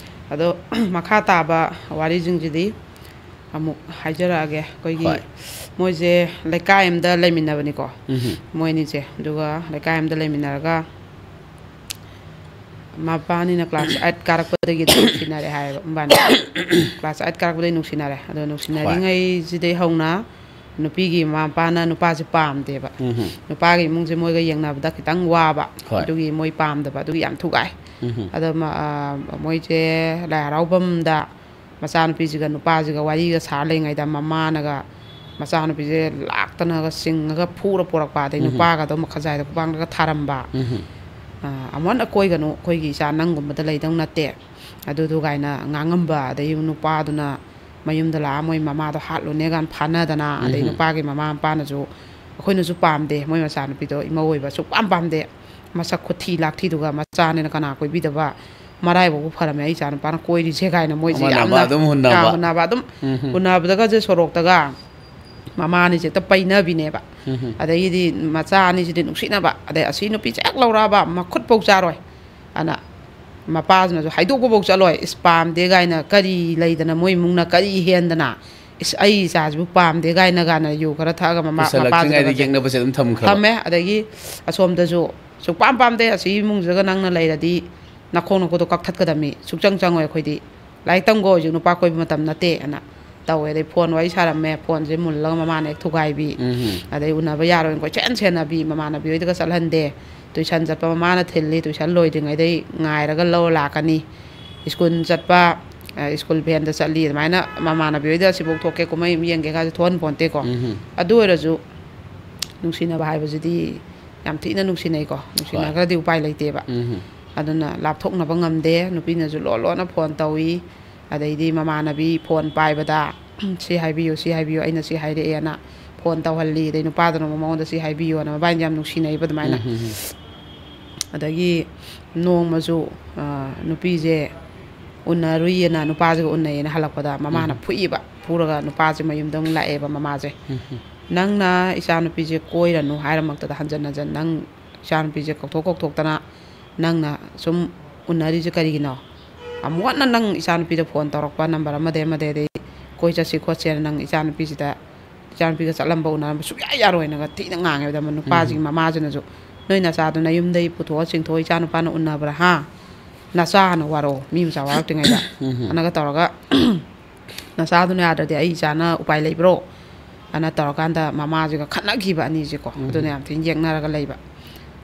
ꯑꯗꯣ ꯃꯈꯥ ꯇꯥꯕ ꯋꯥꯔꯤꯁꯤꯡꯁꯤꯗꯤ ꯑꯃꯨꯛ ꯍꯥꯏꯖꯔꯛꯑꯒꯦ꯫ ꯑꯩꯈꯣꯏꯒꯤ ꯍꯣꯏ꯫ ꯃꯣꯏꯁꯦ ꯂꯩꯀꯥꯏ ꯑꯃꯗ ꯂꯩꯃꯤꯟꯅꯕꯅꯤꯀꯣ꯫ ꯎꯝꯍꯨꯝ꯫ ꯃꯣꯏ ꯑꯅꯤꯁꯦ꯫ ꯑꯗꯨꯒ ꯂꯩꯀꯥꯏ ꯑꯃꯗ ꯂꯩꯃꯤꯟꯅꯔꯒ ꯃꯕꯥꯅꯤꯅ class eight ꯀꯥꯔꯛꯄꯗꯒꯤ ꯑꯗꯨꯝ ꯅꯨꯡꯁꯤꯅꯔꯦ ꯍꯥꯏꯌꯦꯕ, ꯃꯕꯥꯅꯤ꯫ Class eight ꯀꯥꯔꯛꯄꯗꯒꯤ ꯅꯨꯡꯁꯤꯅꯔꯦ꯫ ꯑꯗꯣ ꯍꯣꯏ꯫ ꯅꯨꯡꯁꯤꯅꯔꯤꯉꯩꯁꯤꯗꯩ ꯍꯧꯅ ꯅꯨꯄꯤꯒꯤ ꯃꯃꯥ ꯃꯄꯥꯅ ꯅꯨꯄꯥꯁꯦ ꯄꯥꯝꯗꯦꯕ꯫ ꯎꯝꯍꯨꯝ꯫ ꯅꯨꯄꯥꯒꯤ ꯏꯃꯨꯡꯁꯦ ꯃꯣꯏꯒ ꯌꯦꯡꯅꯕꯗ ꯈꯤꯇꯪ ꯋꯥꯕ꯫ ꯍꯣꯏ꯫ ꯑꯗꯨꯒꯤ ꯃꯣꯏ ꯄꯥꯝꯗꯕ꯫ ꯑꯗꯨꯒꯤ ꯌꯥꯝ ꯊꯨꯒꯥꯏ꯫ ꯎꯝꯍꯨꯝ꯫ ꯑꯗꯣ ꯃ-, ꯑ, ꯃꯣꯏꯁꯦ ꯂꯥꯏ ꯍꯔꯥꯎꯐꯝꯗ ꯃꯆꯥꯅꯨꯄꯤꯁꯤꯒ ꯅꯨꯄꯥꯁꯤꯒ ꯋꯥꯔꯤꯒ ꯁꯥꯔ ꯂꯩꯉꯩꯗ ꯃꯃꯥꯅꯒ ꯃꯆꯥꯅꯨꯄꯤꯁꯦ ꯂꯥꯛꯇꯅꯒ ꯆꯤꯡꯉꯒ ꯐꯨꯔ ꯄꯨꯔꯛꯄ, ꯑꯗꯩ ꯎꯝꯍꯨꯝ꯫ ꯅꯨꯄꯥꯒꯗꯣ ꯃꯈꯖꯥꯏꯗ ꯈꯨꯄꯥꯛꯅꯒ ꯊꯥꯔꯝꯕ꯫ ꯎꯝꯍꯨꯝ꯫ "ꯑ, ꯑꯃꯨꯛ ꯍꯟꯅ ꯀꯣꯏꯒꯅꯨ, ꯑꯩꯈꯣꯏꯒꯤ ꯏꯆꯥ ꯅꯪꯒꯨꯝꯕꯗ ꯂꯩꯗꯧ ꯅꯠꯇꯦ" ꯑꯗꯨꯗꯨ ꯀꯥꯏꯅ ꯉꯥꯡꯉꯝꯕ꯫ ꯑꯗꯩ ꯅꯨꯄꯥꯗꯨꯅ ꯃꯌꯨꯝꯗ ꯂꯥꯛꯑ ꯃꯣꯏ ꯃꯃꯥꯗꯣ ꯍꯥꯠꯂꯨꯅꯦ ꯀꯥꯏꯅ ꯐꯥꯅꯗꯅ, ꯑꯗꯩ ꯎꯝꯍꯨꯝ꯫ ꯅꯨꯄꯥꯒꯤ ꯃꯃꯥ ꯃꯄꯥꯅꯁꯨ, "ꯑꯩꯈꯣꯏꯅꯁꯨ ꯄꯥꯝꯗꯦ, ꯃꯣꯏ ꯃꯆꯥꯅꯨꯄꯤꯗꯣ ꯏꯃꯧ ꯑꯣꯏꯕ ꯁꯨꯛꯄꯥꯝ ꯄꯥꯝꯗꯦ, ꯃꯁꯛ ꯈꯨꯊꯤ ꯂꯥꯛꯊꯤꯗꯨꯒ, ꯃꯆꯥꯅꯤꯅ ꯀꯅꯥ ꯀꯣꯏꯕꯤꯗꯕ, ꯃꯔꯥꯏꯕꯛꯄꯨ ꯐꯔꯝꯃꯦ ꯑꯩ ꯏꯆꯥꯅꯨꯄꯥꯅ ꯀꯣꯏꯔꯤꯁꯦ" ꯀꯥꯏꯅ ꯃꯣꯏꯁꯦ ꯍꯣꯠꯅꯕ ꯌꯥꯝꯅ, ꯑꯗꯨꯝ ꯍꯨꯟꯅꯕ꯫ ꯑꯥ, ꯍꯨꯟꯅꯕ ꯑꯗꯨꯝ ꯎꯝꯍꯨꯝ꯫ ꯍꯨꯟꯅꯕꯗꯒꯁꯦ ꯁꯣꯔꯣꯛꯇꯒ ꯃꯃꯥ ꯑꯅꯤꯁꯦ ꯍꯦꯛꯇ ꯄꯩꯅꯕꯤꯅꯦꯕ꯫ ꯎꯝꯍꯨꯝ꯫ ꯑꯗꯒꯤꯗꯤ ꯃꯆꯥ ꯑꯅꯤꯁꯤꯗꯤ ꯅꯨꯡꯁꯤꯅꯕ, ꯑꯗꯩ ꯑꯁꯤ ꯅꯨꯄꯤꯁꯦ ꯍꯦꯛ ꯂꯧꯔꯛꯑꯕ ꯃꯈꯨꯠꯐꯧ ꯆꯥꯔꯣꯏ꯫ ꯑꯗꯨꯅ ꯃꯄꯥꯁꯤꯅꯁꯨ ꯍꯥꯏꯗꯣꯛꯄꯐꯧ ꯆꯠꯂꯣꯏ꯫ "ꯏꯁ, ꯄꯥꯝꯗꯦ" ꯀꯥꯏꯅ, ꯀꯔꯤ ꯂꯩꯗꯅ, ꯃꯣꯏ ꯏꯃꯨꯡꯅ ꯀꯔꯤ ꯍꯦꯟꯗꯅ, "ꯏꯁ, ꯑꯩ ꯏꯆꯥꯁꯤꯕꯨ ꯄꯥꯝꯗꯦ" ꯀꯥꯏꯅ, ꯀꯥꯏꯅ ꯌꯨ ꯈꯔ ꯊꯛꯑꯒ ꯃꯃꯥ, ꯄꯨꯁꯜꯂꯛꯇ꯭ꯔꯤꯉꯩꯗ ꯃꯄꯥꯁꯤꯗꯒꯁꯦ ꯌꯦꯛꯅꯕꯁꯦ ꯑꯗꯨꯝ ꯊꯝꯈ꯭ꯔꯕ꯫ ꯊꯝꯃꯦ꯫ ꯑꯗꯒꯤ ꯑꯁꯣꯝꯗꯁꯨ, "ꯁꯨꯛꯄꯥꯝ ꯄꯥꯝꯗꯦ, ꯑꯁꯤ ꯏꯃꯨꯡꯁꯤꯗꯒ ꯅꯪꯅ ꯂꯩꯔꯗꯤ ꯅꯈꯣꯡ ꯅꯈꯨꯠꯇꯣ ꯀꯛꯊꯠꯀꯗꯕꯅꯤ, ꯁꯨꯛꯆꯪ ꯆꯪꯉꯣꯏ ꯑꯩꯈꯣꯏꯗꯤ, ꯂꯥꯏꯔꯤꯛ ꯇꯝꯈꯣ, ꯍꯧꯖꯤꯛ ꯅꯨꯄꯥ ꯀꯣꯏꯕ ꯃꯇꯝ ꯅꯠꯇꯦ" ꯑꯅ ꯇꯧꯋꯦ꯫ ꯑꯗꯩ ꯐꯣꯟ ꯋꯥꯔꯤ ꯁꯥꯔꯝꯃꯦ, ꯐꯣꯟꯁꯦ ꯃꯨꯜꯂꯒ ꯃꯃꯥꯅ ꯍꯦꯛ ꯊꯨꯒꯥꯏꯕꯤ꯫ ꯎꯝꯍꯨꯝ꯫ ꯑꯗꯩ ꯎꯅꯕ ꯌꯥꯔꯣꯏꯅ ꯀꯣꯏꯁꯦꯟ ꯁꯦꯟꯅꯕꯤ, ꯃꯃꯥꯟꯅꯕꯤ ꯍꯣꯏꯗꯒ ꯆꯠꯍꯟꯗꯦ꯫ ꯇꯨꯏꯁꯟ ꯆꯠꯄ ꯃꯃꯥꯅ ꯊꯤꯜꯂꯤ, ꯇꯨꯏꯁꯟ ꯂꯣꯏꯗ꯭ꯔꯤꯉꯩꯗꯩ ꯉꯥꯏꯔꯒ ꯂꯧꯔ ꯂꯥꯛꯀꯅꯤ꯫ ꯁ꯭ꯀꯨꯜ ꯆꯠꯄ, ꯑ, ꯁ꯭ꯀꯨꯜ ꯚꯦꯟꯗ ꯆꯠꯂꯤ, ꯑꯗꯨꯃꯥꯏꯅ ꯃꯃꯥꯟꯅꯕꯤ ꯍꯣꯏꯗ ꯑꯁꯤꯐꯧ ꯊꯣꯛꯀꯦ, ꯀꯨꯝꯍꯩ ꯑꯃ ꯌꯦꯡꯒꯦ ꯀꯥꯏꯁꯦ ꯊꯣꯛꯍꯟ ꯄꯣꯟꯇꯦꯀꯣ꯫ ꯎꯝꯍꯨꯝ꯫ ꯑꯗꯨ ꯑꯣꯏꯔꯁꯨ ꯅꯨꯡꯁꯤꯅꯕ ꯍꯥꯏꯕꯁꯤꯗꯤ ꯌꯥꯝ ꯊꯤꯅ ꯅꯨꯡꯁꯤꯅꯩꯀꯣ꯫ ꯍꯣꯏ꯫ ꯅꯨꯡꯁꯤꯅꯈ꯭ꯔꯗꯤ ꯎꯄꯥꯏ ꯂꯩꯇꯦꯕ꯫ ꯎꯝꯍꯨꯝ꯫ ꯑꯗꯨꯅ ꯂꯥꯞꯊꯣꯛꯅꯕ ꯉꯝꯗꯦ꯫ ꯅꯨꯄꯤꯅꯁꯨ ꯂꯣꯟ ꯂꯣꯟꯅ ꯐꯣꯟ ꯇꯧꯏ꯫ ꯑꯗꯩꯗꯤ ꯃꯃꯥꯟꯅꯕꯤ ꯐꯣꯟ ꯄꯥꯏꯕꯗ, "ꯁꯤ ꯍꯥꯏꯕꯤꯌꯨ, ꯁꯤ ꯍꯥꯏꯕꯤꯌꯨ, ꯑꯩꯅ ꯁꯤ ꯍꯥꯏꯔꯛꯑꯦꯅ" ꯐꯣꯟ ꯇꯧꯍꯜꯂꯤ꯫ ꯑꯗꯩ ꯅꯨꯄꯥꯗꯨꯅ ꯑꯃꯨꯛ ꯃꯉꯣꯟꯗ "ꯁꯤ ꯍꯥꯏꯕꯤꯌꯣꯅ", ꯃꯕꯥꯅꯤꯗꯤ ꯌꯥꯝ ꯅꯨꯡꯁꯤꯅꯩꯕ ꯑꯗꯨꯃꯥꯏꯅ꯫ ꯎꯝ, ꯎꯝ, ꯎꯝ꯫ ꯑꯗꯒꯤ ꯅꯣꯡꯃꯁꯨ, ꯑ, ꯅꯨꯄꯤꯁꯦ ꯎꯅꯔꯨꯏꯌꯦꯅ, ꯅꯨꯄꯥꯁꯤꯒ ꯎꯅꯩꯌꯦꯅ ꯍꯜꯂꯛꯄꯗ ꯃꯃꯥꯅ ꯎꯝ꯫ ꯐꯨꯏꯌꯦꯕ꯫ ꯐꯨꯔꯒ ꯅꯨꯄꯥꯁꯦ ꯃꯌꯨꯝꯗ ꯑꯃꯨꯛ ꯂꯥꯛꯑꯦꯕ ꯃꯃꯥꯁꯦ꯫ ꯎꯝ, ꯎꯝ꯫ "ꯅꯪꯅ ꯏꯆꯥꯅꯨꯄꯤꯁꯦ ꯀꯣꯏꯔꯅꯨ ꯍꯥꯏꯔꯃꯛꯇꯗ ꯍꯟꯖꯟ ꯍꯟꯖꯟ ꯅꯪ ꯏꯆꯥꯅꯨꯄꯤꯁꯦ ꯀꯧꯊꯣꯛ ꯀꯧꯊꯣꯛꯇꯅ ꯅꯪꯅ ꯁꯨꯝ ꯎꯅꯔꯤꯁꯦ ꯀꯔꯤꯒꯤꯅꯣ? ꯑꯃꯨꯛ ꯍꯟꯅ ꯅꯪ ꯏꯆꯥꯅꯨꯄꯤꯗ ꯐꯣꯟ ꯇꯧꯔꯛꯄ, ꯅꯝꯕꯔ ꯑꯃꯗꯩ ꯑꯃꯗꯩ, ꯑꯗꯩ ꯀꯣꯏ ꯆꯠꯁꯤ ꯈꯣꯠꯁꯦꯅ ꯅꯪ ꯏꯆꯥꯅꯨꯄꯤꯁꯤꯗ, ꯏꯆꯥꯅꯨꯄꯤꯒ ꯆꯠꯂꯝꯕ ꯎꯅꯔꯝꯕ ꯁꯨꯡꯌꯥ ꯌꯥꯔꯣꯏꯅꯒ ꯊꯤꯅ ꯉꯥꯡꯉꯦꯕ꯫ ꯑꯗ ꯅꯨꯄꯥꯁꯤꯒꯤ ꯃꯃꯥꯁꯤꯅꯁꯨ, "ꯅꯣꯏ ꯅꯆꯥꯗꯨ ꯅꯌꯨꯝꯗꯒꯤ ꯄꯨꯊꯣꯛꯑ ꯆꯤꯡꯊꯣꯛꯑ ꯏꯆꯥꯅꯨꯄꯥꯅ ꯎꯅꯕ꯭ꯔꯥ? ꯍꯥ? ꯅꯆꯥꯅ ꯋꯥꯔꯛꯑꯣ, ꯃꯤ ꯃꯆꯥ ꯋꯥꯔꯛꯇ꯭ꯔꯤꯉꯩꯗ", ꯑꯅꯒ ꯇꯧꯔꯒ, "ꯅꯆꯥꯗꯨꯅ ꯌꯥꯗ꯭ꯔꯗꯤ ꯑꯩ ꯏꯆꯥꯅ ꯎꯄꯥꯏ ꯂꯩꯕ꯭ꯔꯣ?" ꯑꯅ ꯇꯧꯔꯀꯥꯟꯗ ꯃꯃꯥꯁꯤꯒ ꯈꯠꯅꯈꯤꯕ ꯑꯅꯤꯁꯦꯀꯣ꯫ ꯑꯗꯨꯅ ꯌꯥꯝ ꯊꯤꯅ ꯌꯦꯛꯅꯔꯒ ꯂꯩꯕ꯫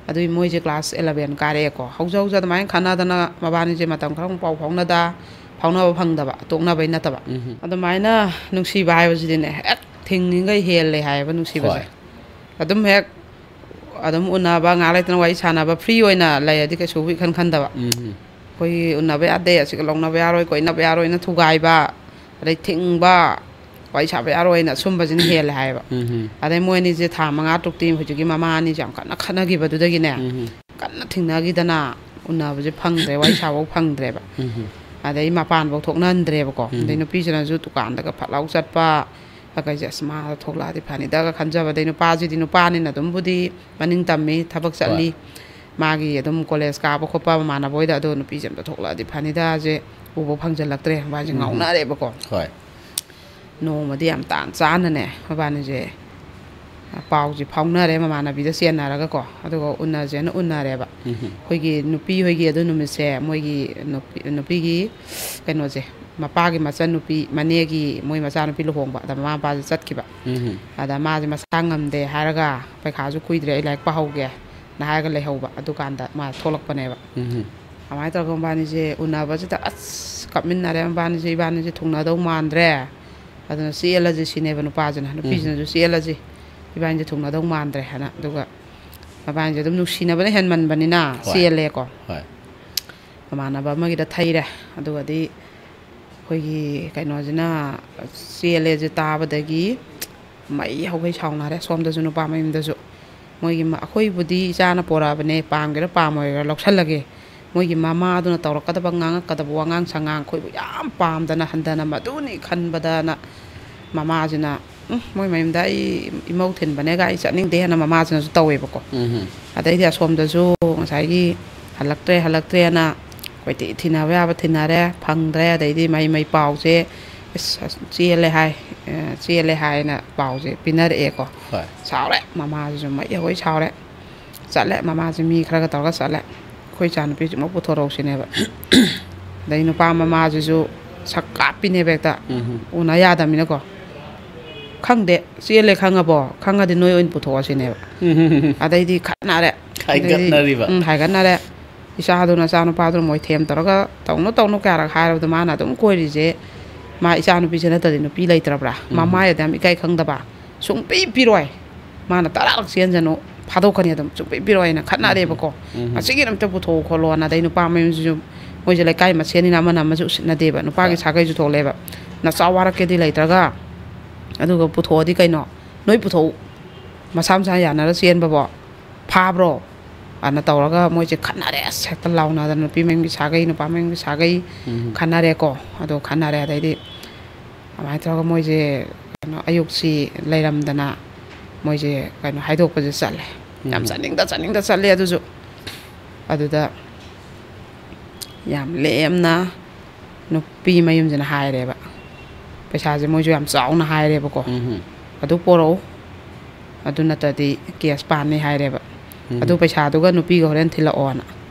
ꯑꯗꯨꯒꯤ ꯃꯣꯏꯁꯦ ꯀ꯭ꯂꯥꯁ ꯑꯦꯂꯚꯦꯟ ꯀꯥꯔꯛꯑꯦꯀꯣ꯫ ꯍꯧꯖ ꯍꯧꯖ ꯑꯗꯨꯃꯥꯏꯅ ꯈꯠꯅꯗꯅ ꯃꯕꯥꯅꯤꯁꯦ ꯃꯇꯝ ꯈꯔ ꯑꯃꯨꯛ ꯄꯥꯎ ꯐꯥꯎꯅꯗ, ꯐꯥꯎꯅꯕ ꯐꯪꯗꯕ, ꯇꯣꯛꯅꯕꯩ ꯅꯠꯇꯕ꯫ ꯑꯗꯨꯃꯥꯏꯅ ꯅꯨꯡꯁꯤꯕ ꯍꯥꯏꯕꯁꯤꯗꯤꯅꯦ, ꯍꯦꯛ ꯊꯤꯡꯉꯤꯈꯩ ꯍꯦꯜꯂꯦ ꯍꯥꯏꯌꯦꯕ ꯅꯨꯡꯁꯤꯕꯁꯦ꯫ ꯍꯣꯏ꯫ ꯑꯗꯨꯝ ꯍꯦꯛ ꯑꯗꯨꯝ ꯎꯅꯕ, ꯉꯥꯏꯍꯥꯛ ꯂꯩꯇꯅ ꯋꯥꯔꯤ ꯁꯥꯟꯅꯕ, ꯐ꯭ꯔꯤ ꯑꯣꯏꯅ ꯂꯩꯔꯗꯤ ꯀꯩꯁꯨ ꯏꯈꯟ ꯈꯟꯗꯕ꯫ ꯑꯩꯈꯣꯏꯒꯤ ꯎꯅꯕ ꯌꯥꯗꯦ, ꯑꯁꯤꯒ ꯂꯧꯅꯕ ꯌꯥꯔꯣꯏ, ꯀꯣꯏꯅꯕ ꯌꯥꯔꯣꯏꯅ ꯊꯨꯒꯥꯏꯕ, ꯑꯗꯩ ꯊꯤꯡꯕ, ꯋꯥꯔꯤ ꯁꯥꯕ ꯌꯥꯔꯣꯏꯅ ꯁꯨꯝꯕꯁꯤꯅ ꯍꯦꯜꯂꯦ ꯍꯥꯏꯌꯦꯕ꯫ ꯑꯗꯩ ꯃꯣꯏ ꯑꯅꯤꯁꯦ ꯊꯥ ꯃꯉꯥ ꯇꯔꯨꯛꯇꯤ ꯍꯧꯖꯤꯛꯀꯤ ꯃꯃꯥ ꯑꯅꯤꯁꯦ ꯌꯥꯝ ꯀꯟꯅ ꯈꯠꯅꯈꯤꯕꯗꯨꯗꯒꯤꯅꯦ, ꯀꯟꯅ ꯊꯤꯡꯅꯈꯤꯗꯅ ꯎꯅꯕꯁꯦ ꯐꯪꯗ꯭ꯔꯦ, ꯋꯥꯔꯤ ꯁꯥꯕꯐꯥꯎ ꯐꯪꯗ꯭ꯔꯦꯕ꯫ ꯑꯗꯩ ꯃꯄꯥꯟꯐꯥꯎ ꯊꯣꯛꯅꯍꯟꯗ꯭ꯔꯦꯕꯀꯣ꯫ ꯑꯗꯩ ꯅꯨꯄꯤꯁꯤꯅꯁꯨ ꯗꯨꯀꯥꯟꯗꯒ ꯐꯠ ꯂꯥꯎ ꯆꯠꯄ, ꯀꯩꯁꯦ, "ꯑꯁ, ꯃꯥ ꯊꯣꯛꯂꯛꯑꯗꯤ ꯐꯅꯤꯗꯒ" ꯈꯟꯖꯕ꯫ ꯑꯗꯩ ꯅꯨꯄꯥꯁꯤꯗꯤ ꯅꯨꯄꯥꯅꯤꯅ ꯑꯗꯨꯝꯕꯨꯗꯤ ꯃꯅꯤꯡ ꯇꯝꯃꯤ, ꯊꯕꯛ ꯆꯠꯂꯤ꯫ ꯃꯥꯒꯤ ꯑꯗꯨꯝ ꯀꯣꯂꯦꯖ ꯀꯥꯕ ꯈꯣꯠꯄ ꯃꯃꯥꯟꯅꯕ ꯍꯣꯏꯗ, ꯑꯗꯣ ꯅꯨꯄꯤꯁꯦ ꯑꯝꯇ ꯊꯣꯛꯂꯛꯑꯗꯤ ꯐꯅꯤꯗꯥꯁꯦ ꯎꯕ ꯐꯪꯖꯜꯂꯛꯇ꯭ꯔꯦ꯫ ꯃꯕꯥꯅꯤꯁꯦ ꯉꯥꯎꯅꯔꯦꯕꯀꯣ꯫ ꯍꯣꯏ꯫ ꯅꯣꯡꯃꯗꯤ ꯌꯥꯝ ꯇꯥꯟ ꯆꯥꯅꯅꯦ ꯃꯕꯥꯅꯤꯁꯦ ꯄꯥꯎꯁꯦ ꯐꯥꯎꯅꯔꯦ ꯃꯃꯥꯟꯅꯕꯤꯗ ꯆꯦꯟꯅꯔꯒꯀꯣ꯫ ꯑꯗꯨꯒ ꯎꯅꯁꯦꯅ ꯎꯅꯔꯦꯕ꯫ ꯑꯩꯈꯣꯏꯒꯤ ꯅꯨꯄꯤ ꯍꯣꯏꯒꯤ ꯑꯗꯨ ꯅꯨꯃꯤꯠꯁꯦ ꯃꯣꯏꯒꯤ ꯅꯨꯄꯤ, ꯅꯨꯄꯤꯒꯤ ꯀꯩꯅꯣꯁꯦ, ꯃꯄꯥꯒꯤ ꯃꯆꯟꯅꯨꯄꯤ, ꯃꯅꯦꯒꯤ ꯃꯣꯏ ꯃꯆꯥꯅꯨꯄꯤ ꯂꯨꯍꯣꯡꯕ, ꯑꯗ ꯃꯃꯥ ꯃꯄꯥꯁꯦ ꯆꯠꯈꯤꯕ꯫ ꯑꯗ ꯃꯥꯁꯦ ꯃꯁꯥ ꯉꯝꯗꯦ ꯍꯥꯏꯔꯒ, "ꯄꯩꯈꯥꯁꯨ ꯀꯨꯏꯗ꯭ꯔꯦ, ꯑꯩ ꯂꯥꯏꯔꯤꯛ ꯄꯥꯍꯧꯒꯦꯅ" ꯍꯥꯏꯔꯒ ꯂꯩꯍꯧꯕ꯫ ꯑꯗꯨꯀꯥꯟꯗ ꯃꯥ ꯊꯣꯛꯂꯛꯄꯅꯦꯕ꯫ ꯑꯗꯨꯃꯥꯏꯅ ꯇꯧꯔꯒ ꯃꯕꯥꯅꯤꯁꯦ ꯎꯅꯕꯁꯤꯗ ꯑꯁ ꯀꯞꯃꯤꯟꯅꯔꯦ ꯃꯕꯥꯅꯤꯁꯦ, "ꯏꯕꯥꯅꯤꯁꯦ ꯊꯨꯡꯅꯗꯧ ꯃꯥꯟꯗ꯭ꯔꯦ, ꯑꯗꯨꯅ ꯆꯦꯜꯂꯁꯤ" ꯁꯤꯅꯦꯕ ꯅꯨꯄꯥꯁꯤꯅ꯫ ꯅꯨꯄꯤꯁꯤꯅꯁꯨ "ꯆꯦꯜꯂꯁꯤ, ꯏꯕꯥꯅꯤꯁꯦ ꯊꯨꯡꯅꯗꯧ ꯃꯥꯟꯗ꯭ꯔꯦ" ꯍꯥꯏꯅ꯫ ꯑꯗꯨꯒ ꯃꯕꯥꯅꯤꯁꯦ ꯑꯗꯨꯝ ꯅꯨꯡꯁꯤꯅꯕꯅ ꯍꯦꯟꯃꯟꯕꯅꯤꯅ ꯍꯣꯏ꯫ ꯆꯦꯜꯂꯦꯀꯣ꯫ ꯍꯣꯏ꯫ ꯃꯃꯥꯟꯅꯕ ꯑꯃꯒꯤꯗ ꯊꯩꯔꯦ꯫ ꯑꯗꯨꯒꯗꯤ ꯑꯩꯈꯣꯏꯒꯤ ꯀꯩꯅꯣꯁꯤꯅ ꯆꯦꯜꯂꯦꯁꯦ ꯇꯥꯕꯗꯒꯤ ꯃꯩ ꯍꯧꯒꯩ ꯁꯥꯎꯅꯔꯦ꯫ ꯁꯣꯝꯗꯁꯨ ꯅꯨꯄꯥ ꯃꯌꯨꯝꯗꯁꯨ꯫ ꯃꯣꯏꯒꯤ ꯃ-, "ꯑꯩꯈꯣꯏꯕꯨꯗꯤ ꯏꯆꯥꯅ ꯄꯣꯔꯛꯑꯕꯅꯦ, ꯄꯥꯝꯒꯦꯔꯥ ꯄꯥꯝꯃꯣꯏꯒꯦꯔꯥ ꯂꯧꯁꯜꯂꯒꯦ꯫ ꯃꯣꯏꯒꯤ ꯃꯃꯥꯗꯨꯅ ꯇꯧꯔꯛꯀꯗꯕ, ꯉꯥꯡꯉꯛꯀꯗꯕ ꯋꯥꯉꯥꯡ ꯁꯉꯥꯡ ꯑꯩꯈꯣꯏꯕꯨ ꯌꯥꯝ ꯄꯥꯝꯗꯅ ꯍꯟꯊꯅ ꯃꯗꯨꯅꯤ ꯈꯟꯕꯗꯅ" ꯃꯃꯥꯁꯤꯅ, "ꯎꯝ, ꯃꯣꯏ ꯃꯌꯨꯝꯗ ꯑꯩ ꯏꯃꯧ ꯊꯤꯟꯕꯅꯦꯒ ꯑꯩ ꯆꯠꯅꯤꯡꯗꯦ" ꯍꯥꯏꯅ ꯃꯃꯥꯁꯤꯅꯁꯨ ꯇꯧꯋꯦꯕꯀꯣ꯫ ꯑꯗꯩꯗꯤ ꯑꯁꯣꯝꯗꯁꯨ ꯉꯁꯥꯏꯒꯤ "ꯍꯜꯂꯛꯇ꯭ꯔꯦ, ꯍꯜꯂꯛꯇ꯭ꯔꯦꯅ" ꯀꯣꯏꯊꯤ ꯊꯤꯅꯕ ꯌꯥꯕ ꯊꯤꯅꯔꯦ, ꯐꯪꯗ꯭ꯔꯦ꯫ ꯑꯗꯩꯗꯤ ꯃꯩ, ꯃꯩ ꯄꯥꯎꯁꯦ "ꯑꯁ, ꯑꯁ, ꯆꯦꯜꯂꯦ ꯍꯥꯏ, ꯑ, ꯆꯦꯜꯂꯦ ꯍꯥꯏꯅ ꯄꯥꯎꯁꯦ ꯄꯤꯅꯔꯛꯑꯦꯀꯣ"꯫ ꯍꯣꯏ꯫ ꯁꯥꯎꯔꯦ, ꯃꯃꯥꯁꯤꯁꯨ ꯃꯩ ꯍꯧꯒꯩ ꯁꯥꯎꯔꯦ꯫ ꯆꯠꯂꯦ, ꯃꯃꯥꯁꯦ ꯃꯤ ꯈꯔꯒ ꯇꯧꯔꯒ ꯆꯠꯂꯦ꯫ "ꯑꯩꯈꯣꯏ ꯏꯆꯥꯅꯨꯄꯤꯁꯤꯃ ꯄꯨꯊꯣꯔꯛꯎ" ꯁꯤꯅꯦꯕ꯫ ꯑꯗꯩ ꯅꯨꯄꯥ ꯃꯃꯥꯁꯤꯁꯨ ꯁꯛ ꯀꯥꯞꯄꯤꯅꯦꯕ ꯍꯦꯛꯇ꯫ ꯎꯝ꯫ ꯎꯅ ꯌꯥꯗꯕꯅꯤꯅꯀꯣ꯫ "ꯈꯪꯗꯦ, ꯆꯦꯜꯂꯦ ꯈꯪꯉꯕꯣ? ꯈꯪꯉꯗꯤ ꯅꯣꯏ ꯑꯣꯏꯅ ꯄꯨꯊꯣꯛꯑꯣ" ꯁꯤꯅꯦꯕ꯫ ꯑꯗꯩꯗꯤ ꯈꯠꯅꯔꯦ꯫ ꯑꯗꯩꯗꯤ, ꯍꯥꯏꯒꯠꯅꯔꯤꯕ꯫ ꯎꯝ, ꯍꯥꯏꯒꯠꯅꯔꯦ꯫ ꯏꯆꯥꯗꯨꯅ, ꯏꯆꯥꯅꯨꯄꯥꯗꯨꯅ ꯃꯣꯏ ꯊꯦꯝ ꯇꯧꯔꯒ "ꯇꯧꯅꯨ, ꯇꯧꯅꯨ" ꯀꯌꯥꯔꯛ ꯍꯥꯏꯔꯕꯗ ꯃꯥꯅ ꯑꯗꯨꯝ ꯀꯣꯏꯔꯤꯁꯦ, ꯃꯥ ꯏꯆꯥꯅꯨꯄꯤꯁꯦ ꯅꯠꯇ꯭ꯔꯗꯤ ꯅꯨꯄꯤ ꯂꯩꯇ꯭ꯔꯕ꯭ꯔꯥ? ꯎꯝ꯫ ꯃꯃꯥꯏ ꯑꯗꯨ ꯌꯥꯝ ꯏꯀꯥꯏ ꯈꯪꯗꯕ꯫ "ꯁꯨꯡꯄꯤ ꯄꯤꯔꯣꯏ, ꯃꯥꯅ ꯇꯔꯥꯔꯛ ꯆꯦꯟꯖꯅꯨ, ꯐꯥꯗꯣꯛꯀꯅꯤ ꯑꯗꯨꯝ, ꯁꯨꯡꯄꯤ ꯄꯤꯔꯣꯏ" ꯍꯥꯏꯅ ꯈꯠꯅꯔꯦꯕꯀꯣ꯫ ꯎꯝ꯫ "ꯑꯁꯤꯒꯤ ꯑꯝꯇ ꯄꯨꯊꯣꯛꯎ ꯈꯣꯠꯂꯣꯅ", ꯑꯗꯩ ꯅꯨꯄꯥ ꯃꯌꯨꯝꯁꯤꯁꯨ, ꯃꯣꯏꯁꯦ ꯂꯩꯀꯥꯏ ꯃꯁꯦꯟꯅꯤꯅ ꯑꯃꯅ ꯑꯃꯁꯨ ꯎꯁꯤꯠꯅꯗꯦꯕ꯫ ꯅꯨꯄꯥꯒꯤ ꯍꯣꯏ꯫ ꯁꯥꯒꯩꯁꯨ ꯊꯣꯛꯂꯛꯑꯦꯕ꯫ "ꯅꯆꯥ ꯋꯥꯔꯛꯀꯦꯗꯤ ꯂꯩꯇ꯭ꯔꯒ ꯑꯗꯨꯒ ꯄꯨꯊꯣꯛꯑꯗꯤ ꯀꯩꯅꯣ? ꯅꯣꯏ ꯄꯨꯊꯣꯛꯎ, ꯃꯁꯥ ꯃꯁꯥ ꯌꯥꯅꯔ ꯆꯦꯟꯕꯕꯣ ꯐꯥꯕ꯭ꯔꯣ?" ꯑꯅ ꯇꯧꯔꯒ ꯃꯣꯏꯁꯦ ꯈꯠꯅꯔꯦ꯫ ꯑꯁ, ꯍꯦꯛꯇ ꯂꯥꯎꯅꯗꯅ ꯅꯨꯄꯤ ꯃꯌꯨꯝꯒꯤ ꯁꯥꯒꯩ, ꯅꯨꯄꯥ ꯃꯌꯨꯝꯒꯤ ꯁꯥꯒꯩ ꯎꯝ꯫ ꯈꯠꯅꯔꯦꯀꯣ꯫ ꯑꯗꯣ ꯈꯠꯅꯔꯦ, ꯑꯗꯩꯗꯤ ꯑꯗꯨꯃꯥꯏꯅ ꯇꯧꯔꯒ ꯃꯣꯏꯁꯦ, ꯀꯩꯅꯣ, ꯑꯌꯨꯛꯁꯤ ꯂꯩꯔꯝꯗꯅ ꯃꯣꯏꯁꯦ, ꯀꯩꯅꯣ, ꯍꯥꯏꯗꯣꯛꯄꯁꯦ ꯆꯠꯂꯦ꯫ ꯌꯥꯝ ꯎꯝ꯫ ꯆꯠꯅꯤꯡꯗ ꯆꯠꯅꯤꯡꯗ ꯆꯠꯂꯦ꯫ ꯑꯗꯨꯁꯨ ꯑꯗꯨꯗ ꯌꯥꯝ ꯂꯦꯝꯅ ꯅꯨꯄꯤ ꯃꯌꯨꯝꯁꯤꯅ ꯍꯥꯏꯔꯦꯕ, ꯄꯩꯁꯥꯁꯦ ꯃꯣꯏꯁꯨ ꯌꯥꯝ ꯆꯥꯎꯅ ꯍꯥꯏꯔꯦꯕꯀꯣ꯫ ꯎꯝ꯫ "ꯑꯗꯨ ꯄꯣꯔꯛꯎ, ꯑꯗꯨ ꯅꯠꯇ꯭ꯔꯗꯤ ꯀꯦꯁ ꯄꯥꯟꯅꯤ" ꯍꯥꯏꯔꯦꯕ꯫ ꯎꯝ꯫ "ꯑꯗꯨ ꯄꯩꯁꯥꯗꯨꯒ ꯅꯨꯄꯤꯒ ꯍꯣꯔꯦꯟ ꯊꯤꯜꯂꯛꯑꯣꯅ"꯫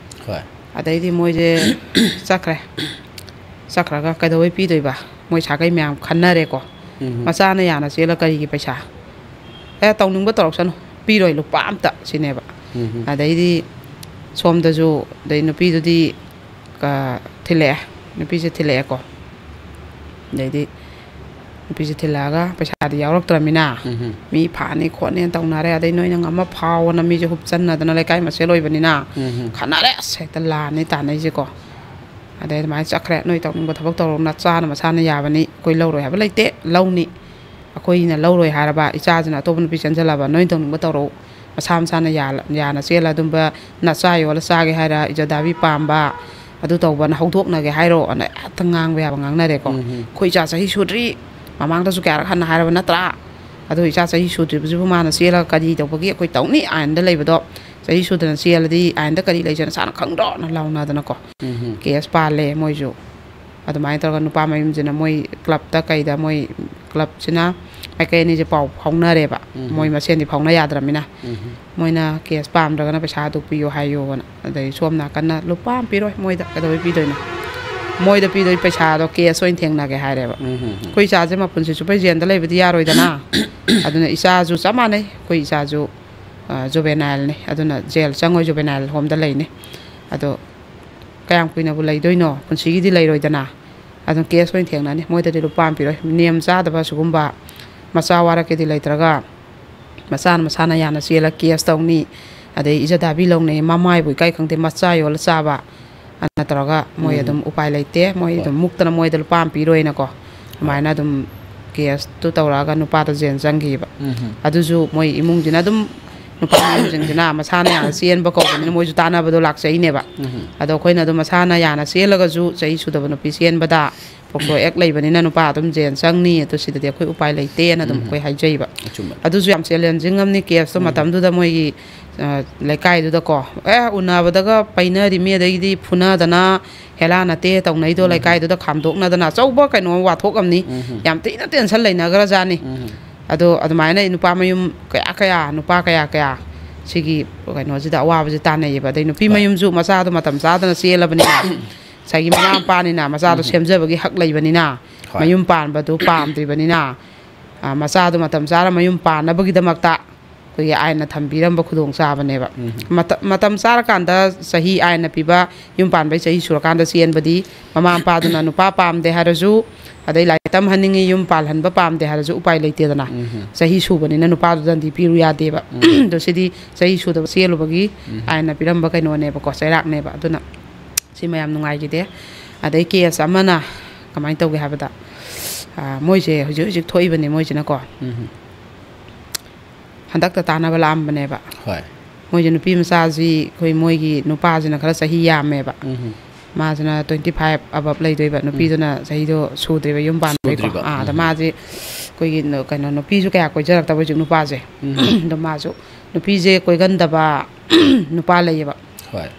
ꯍꯣꯏ꯫ ꯑꯗꯩꯗꯤ ꯃꯣꯏꯁꯦ ꯆꯠꯈ꯭ꯔꯦ꯫ ꯆꯠꯈ꯭ꯔꯒ ꯀꯩꯗꯧꯕꯩ ꯄꯤꯗꯣꯏꯕ? ꯃꯣꯏ ꯁꯥꯒꯩ ꯃꯌꯥꯝ ꯈꯟꯅꯔꯦꯀꯣ꯫ ꯎꯝ꯫ "ꯃꯆꯥꯅ ꯌꯥꯅ ꯆꯦꯜꯂ ꯀꯔꯤꯒꯤ ꯄꯩꯁꯥ? ꯑꯦ, ꯇꯧꯅꯤꯡꯕ ꯇꯧꯔꯛꯁꯅꯨ, ꯄꯤꯔꯣꯏ ꯂꯨꯄꯥ ꯑꯝꯇ" ꯁꯤꯅꯦꯕ꯫ ꯎꯝ꯫ ꯑꯗꯩꯗꯤ ꯁꯣꯝꯗꯁꯨ, ꯑꯗꯩ ꯅꯨꯄꯤꯗꯨꯗꯤ ꯀ-, ꯊꯤꯜꯂꯛꯑꯦ, ꯅꯨꯄꯤꯁꯦ ꯊꯤꯜꯂꯛꯑꯦꯀꯣ꯫ ꯑꯗꯩꯗꯤ ꯅꯨꯄꯤꯁꯦ ꯊꯤꯜꯂꯛꯑꯒ ꯄꯩꯁꯥꯗꯤ ꯌꯥꯎꯔꯛꯇ꯭ꯔꯃꯤꯅ ꯎꯝ꯫ ꯃꯤ ꯐꯥꯅꯤ ꯈꯣꯠꯅꯦꯅ ꯇꯧꯅꯔꯦ꯫ ꯑꯗꯩ ꯅꯣꯏꯅ ꯉꯝꯃ ꯐꯥꯎꯑꯣꯅ ꯃꯤꯁꯦ ꯍꯨꯞꯆꯟꯅꯗꯅ ꯂꯩꯀꯥꯏ ꯃꯁꯦꯜ ꯑꯣꯏꯕꯅꯤꯅ ꯎꯝ꯫ ꯈꯠꯅꯔꯦ꯫ ꯑꯁ, ꯍꯦꯛꯇ ꯂꯥꯟꯅꯤ ꯇꯥꯟꯅꯩꯁꯦꯀꯣ꯫ ꯑꯗꯩ ꯑꯗꯨꯃꯥꯏꯅ ꯆꯠꯈ꯭ꯔꯦ꯫ "ꯅꯣꯏ ꯇꯧꯅꯤꯡꯕ ꯊꯕꯛ ꯇꯧꯔꯣ, ꯅꯆꯥꯅ ꯃꯁꯥꯅ ꯌꯥꯕꯅꯤ, ꯑꯩꯈꯣꯏ ꯂꯧꯔꯣꯏ ꯍꯥꯏꯕ ꯂꯩꯇꯦ, ꯂꯧꯅꯤ꯫ ꯑꯩꯈꯣꯏꯅ ꯂꯧꯔꯣꯏ ꯍꯥꯏꯔꯕ, ꯏꯆꯥꯁꯤꯅ ꯑꯇꯣꯞꯄ ꯅꯨꯄꯤ ꯆꯦꯟꯁꯤꯜꯂꯕ, ꯅꯣꯏ ꯇꯧꯅꯤꯡꯕ ꯇꯧꯔꯣ, ꯃꯁꯥ ꯃꯁꯥꯅ ꯌꯥ-, ꯌꯥꯅ ꯆꯦꯜꯂ ꯑꯗꯨꯝꯕ ꯅꯆꯥ ꯌꯣꯜꯂ ꯆꯥꯒꯦ ꯍꯥꯏꯔ, ꯏꯖꯠ ꯍꯥꯏꯕꯤ ꯄꯥꯝꯕ, ꯑꯗꯨ ꯇꯧꯕꯅ ꯍꯧꯗꯣꯛꯅꯒꯦ ꯍꯥꯏꯔꯣ?" ꯑꯅ ꯍꯦꯛꯇ ꯉꯥꯡꯕ ꯌꯥꯕ ꯉꯥꯡꯅꯔꯦꯀꯣ꯫ ꯎꯝ꯫ "ꯑꯩꯈꯣꯏ ꯏꯆꯥ ꯆꯍꯤ ꯁꯨꯗ꯭ꯔꯤ, ꯃꯃꯥꯡꯗꯁꯨ ꯀꯌꯥꯔꯛ ꯍꯟꯅ ꯍꯥꯏꯔꯕ ꯅꯠꯇ꯭ꯔꯥ? ꯑꯗꯣ ꯏꯆꯥ ꯆꯍꯤ ꯁꯨꯗ꯭ꯔꯤꯕꯁꯤꯕꯨ ꯃꯥꯅ ꯆꯦꯜꯂꯒ ꯀꯔꯤ ꯇꯧꯕꯒꯤ ꯑꯩꯈꯣꯏ ꯇꯧꯅꯤ? ꯑꯥꯏꯟꯗ ꯂꯩꯕꯗꯣ, ꯆꯍꯤ ꯁꯨꯗꯅ ꯆꯦꯜꯂꯗꯤ ꯑꯥꯏꯟꯗ ꯀꯔꯤ ꯂꯩꯖꯅ ꯁꯥꯅ ꯈꯪꯗ꯭ꯔꯣꯅ" ꯂꯥꯎꯅꯗꯅꯀꯣ꯫ ꯎꯝ꯫ ꯀꯦꯁ ꯄꯥꯜꯂꯦ ꯃꯣꯏꯁꯨ꯫ ꯑꯗꯨꯃꯥꯏꯅ ꯇꯧꯔꯒ ꯅꯨꯄꯥ ꯃꯌꯨꯝꯁꯤꯅ ꯃꯣꯏ ꯀ꯭ꯂꯕꯇ ꯀꯩꯗ, ꯃꯣꯏ ꯀ꯭ꯂꯕꯁꯤꯅ ꯃꯥꯏꯀꯩ ꯑꯅꯤꯁꯦ ꯄꯥꯎ ꯐꯥꯎꯅꯔꯦꯕ꯫ ꯎꯝ꯫ ꯃꯣꯏ ꯃꯁꯦꯟꯗꯤ ꯐꯥꯎꯅ ꯌꯥꯗ꯭ꯔꯃꯤꯅ꯫ ꯎꯝ꯫ ꯃꯣꯏꯅ ꯀꯦꯁ ꯄꯥꯝꯗ꯭ꯔꯒꯅ ꯄꯩꯁꯥ ꯑꯗꯨ ꯄꯤꯌꯨ ꯍꯥꯏꯌꯣꯅ꯫ ꯑꯗꯩ ꯁꯣꯝ ꯅꯥꯀꯟꯅ ꯂꯨꯄꯥ ꯑꯃ ꯄꯤꯔꯣꯏ, ꯃꯣꯏꯗ ꯀꯩꯗꯧꯕꯩ ꯄꯤꯗꯣꯏꯅꯣ? ꯃꯣꯏꯗ ꯄꯤꯗꯣꯏ ꯄꯩꯁꯥꯗꯣ ꯀꯦꯁ ꯑꯣꯏꯅ ꯊꯦꯡꯅꯒꯦ ꯍꯥꯏꯔꯦꯕ꯫ ꯎꯝ, ꯎꯝ, ꯎꯝ꯫ ꯑꯩꯈꯣꯏ ꯏꯆꯥꯁꯦ ꯃꯄꯨꯟꯁꯤ ꯆꯨꯞꯄ ꯖꯦꯟꯗ ꯂꯩꯕꯗꯤ ꯌꯥꯔꯣꯏꯗꯅ꯫ ꯑꯗꯨꯅ ꯏꯆꯥꯁꯨ ꯆꯞ ꯃꯥꯟꯅꯩ꯫ ꯑꯩꯈꯣꯏ ꯏꯆꯥꯁꯨ, ꯑ, ꯖꯨꯕꯦꯅꯥꯏꯜꯅꯤ꯫ ꯑꯗꯨꯅ ꯖꯦꯜ ꯆꯪꯉꯣꯏ, ꯖꯨꯕꯦꯅꯥꯏꯜ ꯍꯣꯝꯗ ꯂꯩꯅꯤ꯫ ꯑꯗꯣ ꯀꯌꯥꯝ ꯀꯨꯏꯅꯕꯨ ꯂꯩꯗꯣꯏꯅꯣ? ꯄꯨꯟꯁꯤꯒꯤꯗꯤ ꯂꯩꯔꯣꯏꯗꯅ꯫ ꯑꯗꯨꯝ ꯀꯦꯁ ꯑꯣꯏꯅ ꯊꯦꯡꯅꯅꯤ꯫ ꯃꯣꯏꯗꯗꯤ ꯂꯨꯄꯥ ꯑꯃ ꯄꯤꯔꯣꯏ꯫ ꯅꯤꯌꯝ ꯆꯥꯗꯕ ꯁꯤꯒꯨꯝꯕ ꯃꯆꯥ ꯋꯥꯔꯛꯀꯦꯗꯤ ꯂꯩꯇ꯭ꯔꯒ ꯃꯆꯥꯅ ꯃꯁꯥꯅ ꯌꯥꯅ ꯆꯦꯜꯂ ꯀꯦꯁ ꯇꯧꯅꯤ, ꯑꯗꯩ ꯏꯖꯠ ꯍꯥꯕꯤ ꯂꯧꯅꯩ, ꯃꯃꯥꯏꯕꯨ ꯏꯀꯥꯏ ꯈꯪꯗꯦ, ꯃꯆꯥ ꯌꯣꯜꯂ ꯆꯥꯕ ꯑꯅ ꯇꯧꯔꯒ ꯃꯣꯏ ꯎꯝ꯫ ꯑꯗꯨꯝ ꯎꯄꯥꯏ ꯂꯩꯇꯦ, ꯃꯣꯏ ꯍꯣꯏ꯫ ꯑꯗꯨꯝ ꯃꯨꯛꯇꯅ ꯃꯣꯏꯗ ꯂꯨꯄꯥ ꯑꯃ ꯄꯤꯔꯣꯏꯅꯀꯣ꯫ ꯍꯣꯏ꯫ ꯑꯗꯨꯃꯥꯏꯅ ꯑꯗꯨꯝ ꯀꯦꯁꯇꯨ ꯇꯧꯔꯛꯑꯒ ꯅꯨꯄꯥꯗꯣ ꯖꯦꯜ ꯆꯪꯈꯤꯕ꯫ ꯎꯝ꯫ ꯑꯗꯨꯁꯨ ꯃꯣꯏ ꯏꯃꯨꯡꯁꯤꯅ ꯑꯗꯨꯝ, ꯅꯨꯄꯥ ꯃꯌꯨꯝꯁꯤꯡꯁꯤꯅ ꯃꯁꯥꯅ ꯌꯥꯅ ꯆꯦꯟꯕ ꯀꯧꯕꯅꯤꯅ ꯃꯣꯏꯁꯨ ꯇꯥꯟꯅꯕꯗꯣ ꯂꯥꯛꯆꯩꯅꯦꯕ꯫ ꯎꯝ꯫ ꯑꯗꯣ ꯑꯩꯈꯣꯏꯅ ꯑꯗꯨꯝ ꯃꯁꯥꯅ ꯌꯥꯅ ꯆꯦꯜꯂꯒꯁꯨ ꯆꯍꯤ ꯁꯨꯗꯕ ꯅꯨꯄꯤ ꯆꯦꯟꯕꯗ ꯄꯣꯛꯁꯣ ꯑꯦꯛ ꯂꯩꯕꯅꯤꯅ ꯅꯨꯄꯥ ꯑꯗꯨꯝ ꯖꯦꯜ ꯆꯪꯅꯤ, ꯑꯗꯨ ꯁꯤꯗꯗꯤ ꯑꯩꯈꯣꯏ ꯎꯄꯥꯏ ꯂꯩꯇꯦꯅ ꯑꯗꯨꯝ ꯎꯝ꯫ ꯑꯩꯈꯣꯏ ꯍꯥꯏꯖꯩꯕ꯫ ꯑꯆꯨꯝꯕꯅꯤ꯫ ꯑꯗꯨꯁꯨ ꯌꯥꯝ ꯆꯦꯂꯦꯟꯖꯤꯡ ꯑꯃꯅꯤ꯫ ꯀꯦꯁꯇꯣ ꯎꯝ꯫ ꯃꯇꯝꯗꯨꯗ ꯃꯣꯏꯒꯤ, ꯑ, ꯂꯩꯀꯥꯏꯗꯨꯗꯀꯣ, ꯑꯦ, ꯎꯅꯕꯗꯒ ꯄꯩꯅꯔꯤꯃꯤ, ꯑꯗꯩꯗꯤ ꯐꯨꯅꯗꯅ ꯍꯦꯂꯥ ꯅꯠꯇꯦ ꯇꯧꯅꯩꯗꯣ, ꯎꯝ꯫ ꯂꯩꯀꯥꯏꯗꯨꯗ ꯈꯥꯝꯗꯣꯛꯅꯗꯅ ꯑꯆꯧꯕ ꯀꯩꯅꯣ ꯋꯥꯊꯣꯛ ꯑꯃꯅꯤ꯫ ꯎꯝ꯫ ꯌꯥꯝ ꯊꯤꯅ ꯇꯦꯟꯁꯟ ꯂꯩꯅꯈ꯭ꯔꯖꯥꯠꯅꯤ꯫ ꯎꯝ꯫ ꯑꯗꯣ ꯑꯗꯨꯃꯥꯏꯅ ꯅꯨꯄꯥ ꯃꯌꯨꯝ ꯀꯌꯥ ꯀꯌꯥ, ꯅꯨꯄꯥ ꯀꯌꯥ ꯀꯌꯥ ꯁꯤꯒꯤ ꯀꯩꯅꯣꯁꯤꯗ ꯑꯋꯥꯕꯁꯦ ꯇꯥꯟꯅꯩꯌꯦꯕ꯫ ꯑꯗꯩ ꯅꯨꯄꯤ ꯍꯣꯏ꯫ ꯃꯌꯨꯝꯁꯨ ꯃꯆꯥꯗꯣ ꯃꯇꯝ ꯆꯥꯗꯅ ꯆꯦꯜꯂꯕꯅꯤꯅ ꯉꯁꯥꯏꯒꯤ ꯃꯃꯥ ꯃꯄꯥꯅꯤꯅ ꯃꯆꯥꯗꯣ ꯎꯝ꯫ ꯁꯦꯝꯖꯕꯒꯤ ꯍꯛ ꯂꯩꯕꯅꯤꯅ, ꯍꯣꯏ꯫ ꯃꯌꯨꯝ ꯄꯥꯟꯕꯗꯨ ꯄꯥꯝꯗ꯭ꯔꯤꯕꯅꯤꯅ, ꯑ, ꯃꯆꯥꯗꯣ ꯃꯇꯝ ꯆꯥꯅ ꯃꯌꯨꯝ ꯄꯥꯟꯅꯕꯒꯤꯗꯃꯛꯇ ꯑꯩꯈꯣꯏꯒꯤ ꯑꯥꯏꯟꯅ ꯊꯝꯕꯤꯔꯝꯕ ꯈꯨꯗꯣꯡꯆꯥꯕꯅꯦꯕ꯫ ꯎꯝ꯫ ꯃꯇ-, ꯃꯇꯝ ꯆꯥꯔꯀꯥꯟꯗ ꯆꯍꯤ ꯑꯥꯏꯟꯅ ꯄꯤꯕ ꯌꯨꯝ ꯄꯥꯟꯕꯩ ꯆꯍꯤ ꯁꯨꯔꯀꯥꯟꯗ ꯆꯦꯟꯕꯗꯤ ꯃꯃꯥ ꯃꯄꯥꯗꯨꯅ ꯅꯨꯄꯥ ꯄꯥꯝꯗꯦ ꯍꯥꯏꯔꯁꯨ, ꯑꯗꯩ ꯂꯥꯏꯔꯤꯛ ꯇꯝꯍꯟꯅꯤꯡꯉꯤ, ꯌꯨꯝ ꯄꯥꯜꯍꯟꯕ ꯄꯥꯝꯗꯦ ꯍꯥꯏꯔꯁꯨ ꯎꯄꯥꯏ ꯂꯩꯇꯦꯗꯅ꯫ ꯎꯝ꯫ ꯆꯍꯤ ꯁꯨꯕꯅꯤꯅ ꯅꯨꯄꯥꯗꯨ ꯗꯟꯗꯤ ꯄꯤꯔꯨ ꯌꯥꯗꯦꯕ꯫ ꯎꯝ꯫ ꯑꯗꯣ ꯁꯤꯗꯤ ꯆꯍꯤ ꯁꯨꯗꯕ ꯆꯦꯜꯂꯨꯕꯒꯤ ꯎꯝ꯫ ꯑꯥꯏꯟꯅ ꯄꯤꯔꯝꯕ ꯀꯩꯅꯣꯅꯦꯕꯀꯣ, ꯆꯩꯔꯥꯛꯅꯦꯕ꯫ ꯑꯗꯨꯅ ꯁꯤ ꯃꯌꯥꯝ ꯅꯨꯡꯉꯥꯏꯈꯤꯗꯦ꯫ ꯑꯗꯩ ꯀꯦꯁ ꯑꯃꯅ ꯀꯃꯥꯏꯅ ꯇꯧꯒꯦ ꯍꯥꯏꯕꯗ, ꯑ, ꯃꯣꯏꯁꯦ ꯍꯧꯖꯤꯛ ꯍꯧꯖꯤꯛ ꯊꯣꯛꯏꯕꯅꯦ ꯃꯣꯏꯁꯤꯅꯀꯣ꯫ ꯎꯝ꯫ ꯍꯟꯗꯛꯇ ꯇꯥꯟꯅꯕ ꯂꯥꯛꯑꯝꯕꯅꯦꯕ꯫ ꯍꯣꯏ꯫ ꯃꯣꯏꯁꯦ ꯅꯨꯄꯤ ꯃꯆꯥꯁꯤ ꯑꯩꯈꯣꯏ ꯃꯣꯏꯒꯤ ꯅꯨꯄꯥꯁꯤꯅ ꯈꯔ ꯆꯍꯤ ꯌꯥꯝꯃꯦꯕ꯫ ꯎꯝ꯫ ꯃꯥꯁꯤꯅ twenty five above ꯂꯩꯗꯣꯏꯕ, ꯎꯝ꯫ ꯅꯨꯄꯤꯗꯨꯅ ꯆꯍꯤꯗꯣ ꯁꯨꯗ꯭ꯔꯤꯕ, ꯌꯨꯝ ꯄꯥꯟꯗ꯭ꯔꯤꯀꯣ꯫ ꯁꯨꯗ꯭ꯔꯤꯕ꯫ ꯑꯥ, ꯑꯗ ꯎꯝ꯫ ꯃꯥꯁꯦ ꯑꯩꯈꯣꯏꯒꯤ ꯅ-, ꯀꯩꯅꯣ, ꯅꯨꯄꯤꯁꯨ ꯀꯌꯥ ꯀꯣꯏꯖꯔꯛꯇꯕ ꯍꯧꯖꯤꯛ ꯅꯨꯄꯥꯁꯦ꯫ ꯎꯝ꯫ ꯑꯗꯣ ꯃꯥꯁꯨ ꯅꯨꯄꯤꯁꯦ ꯀꯣꯏꯒꯟꯗꯕ ꯅꯨꯄꯥ ꯂꯩꯌꯦꯕ꯫ ꯍꯣꯏ꯫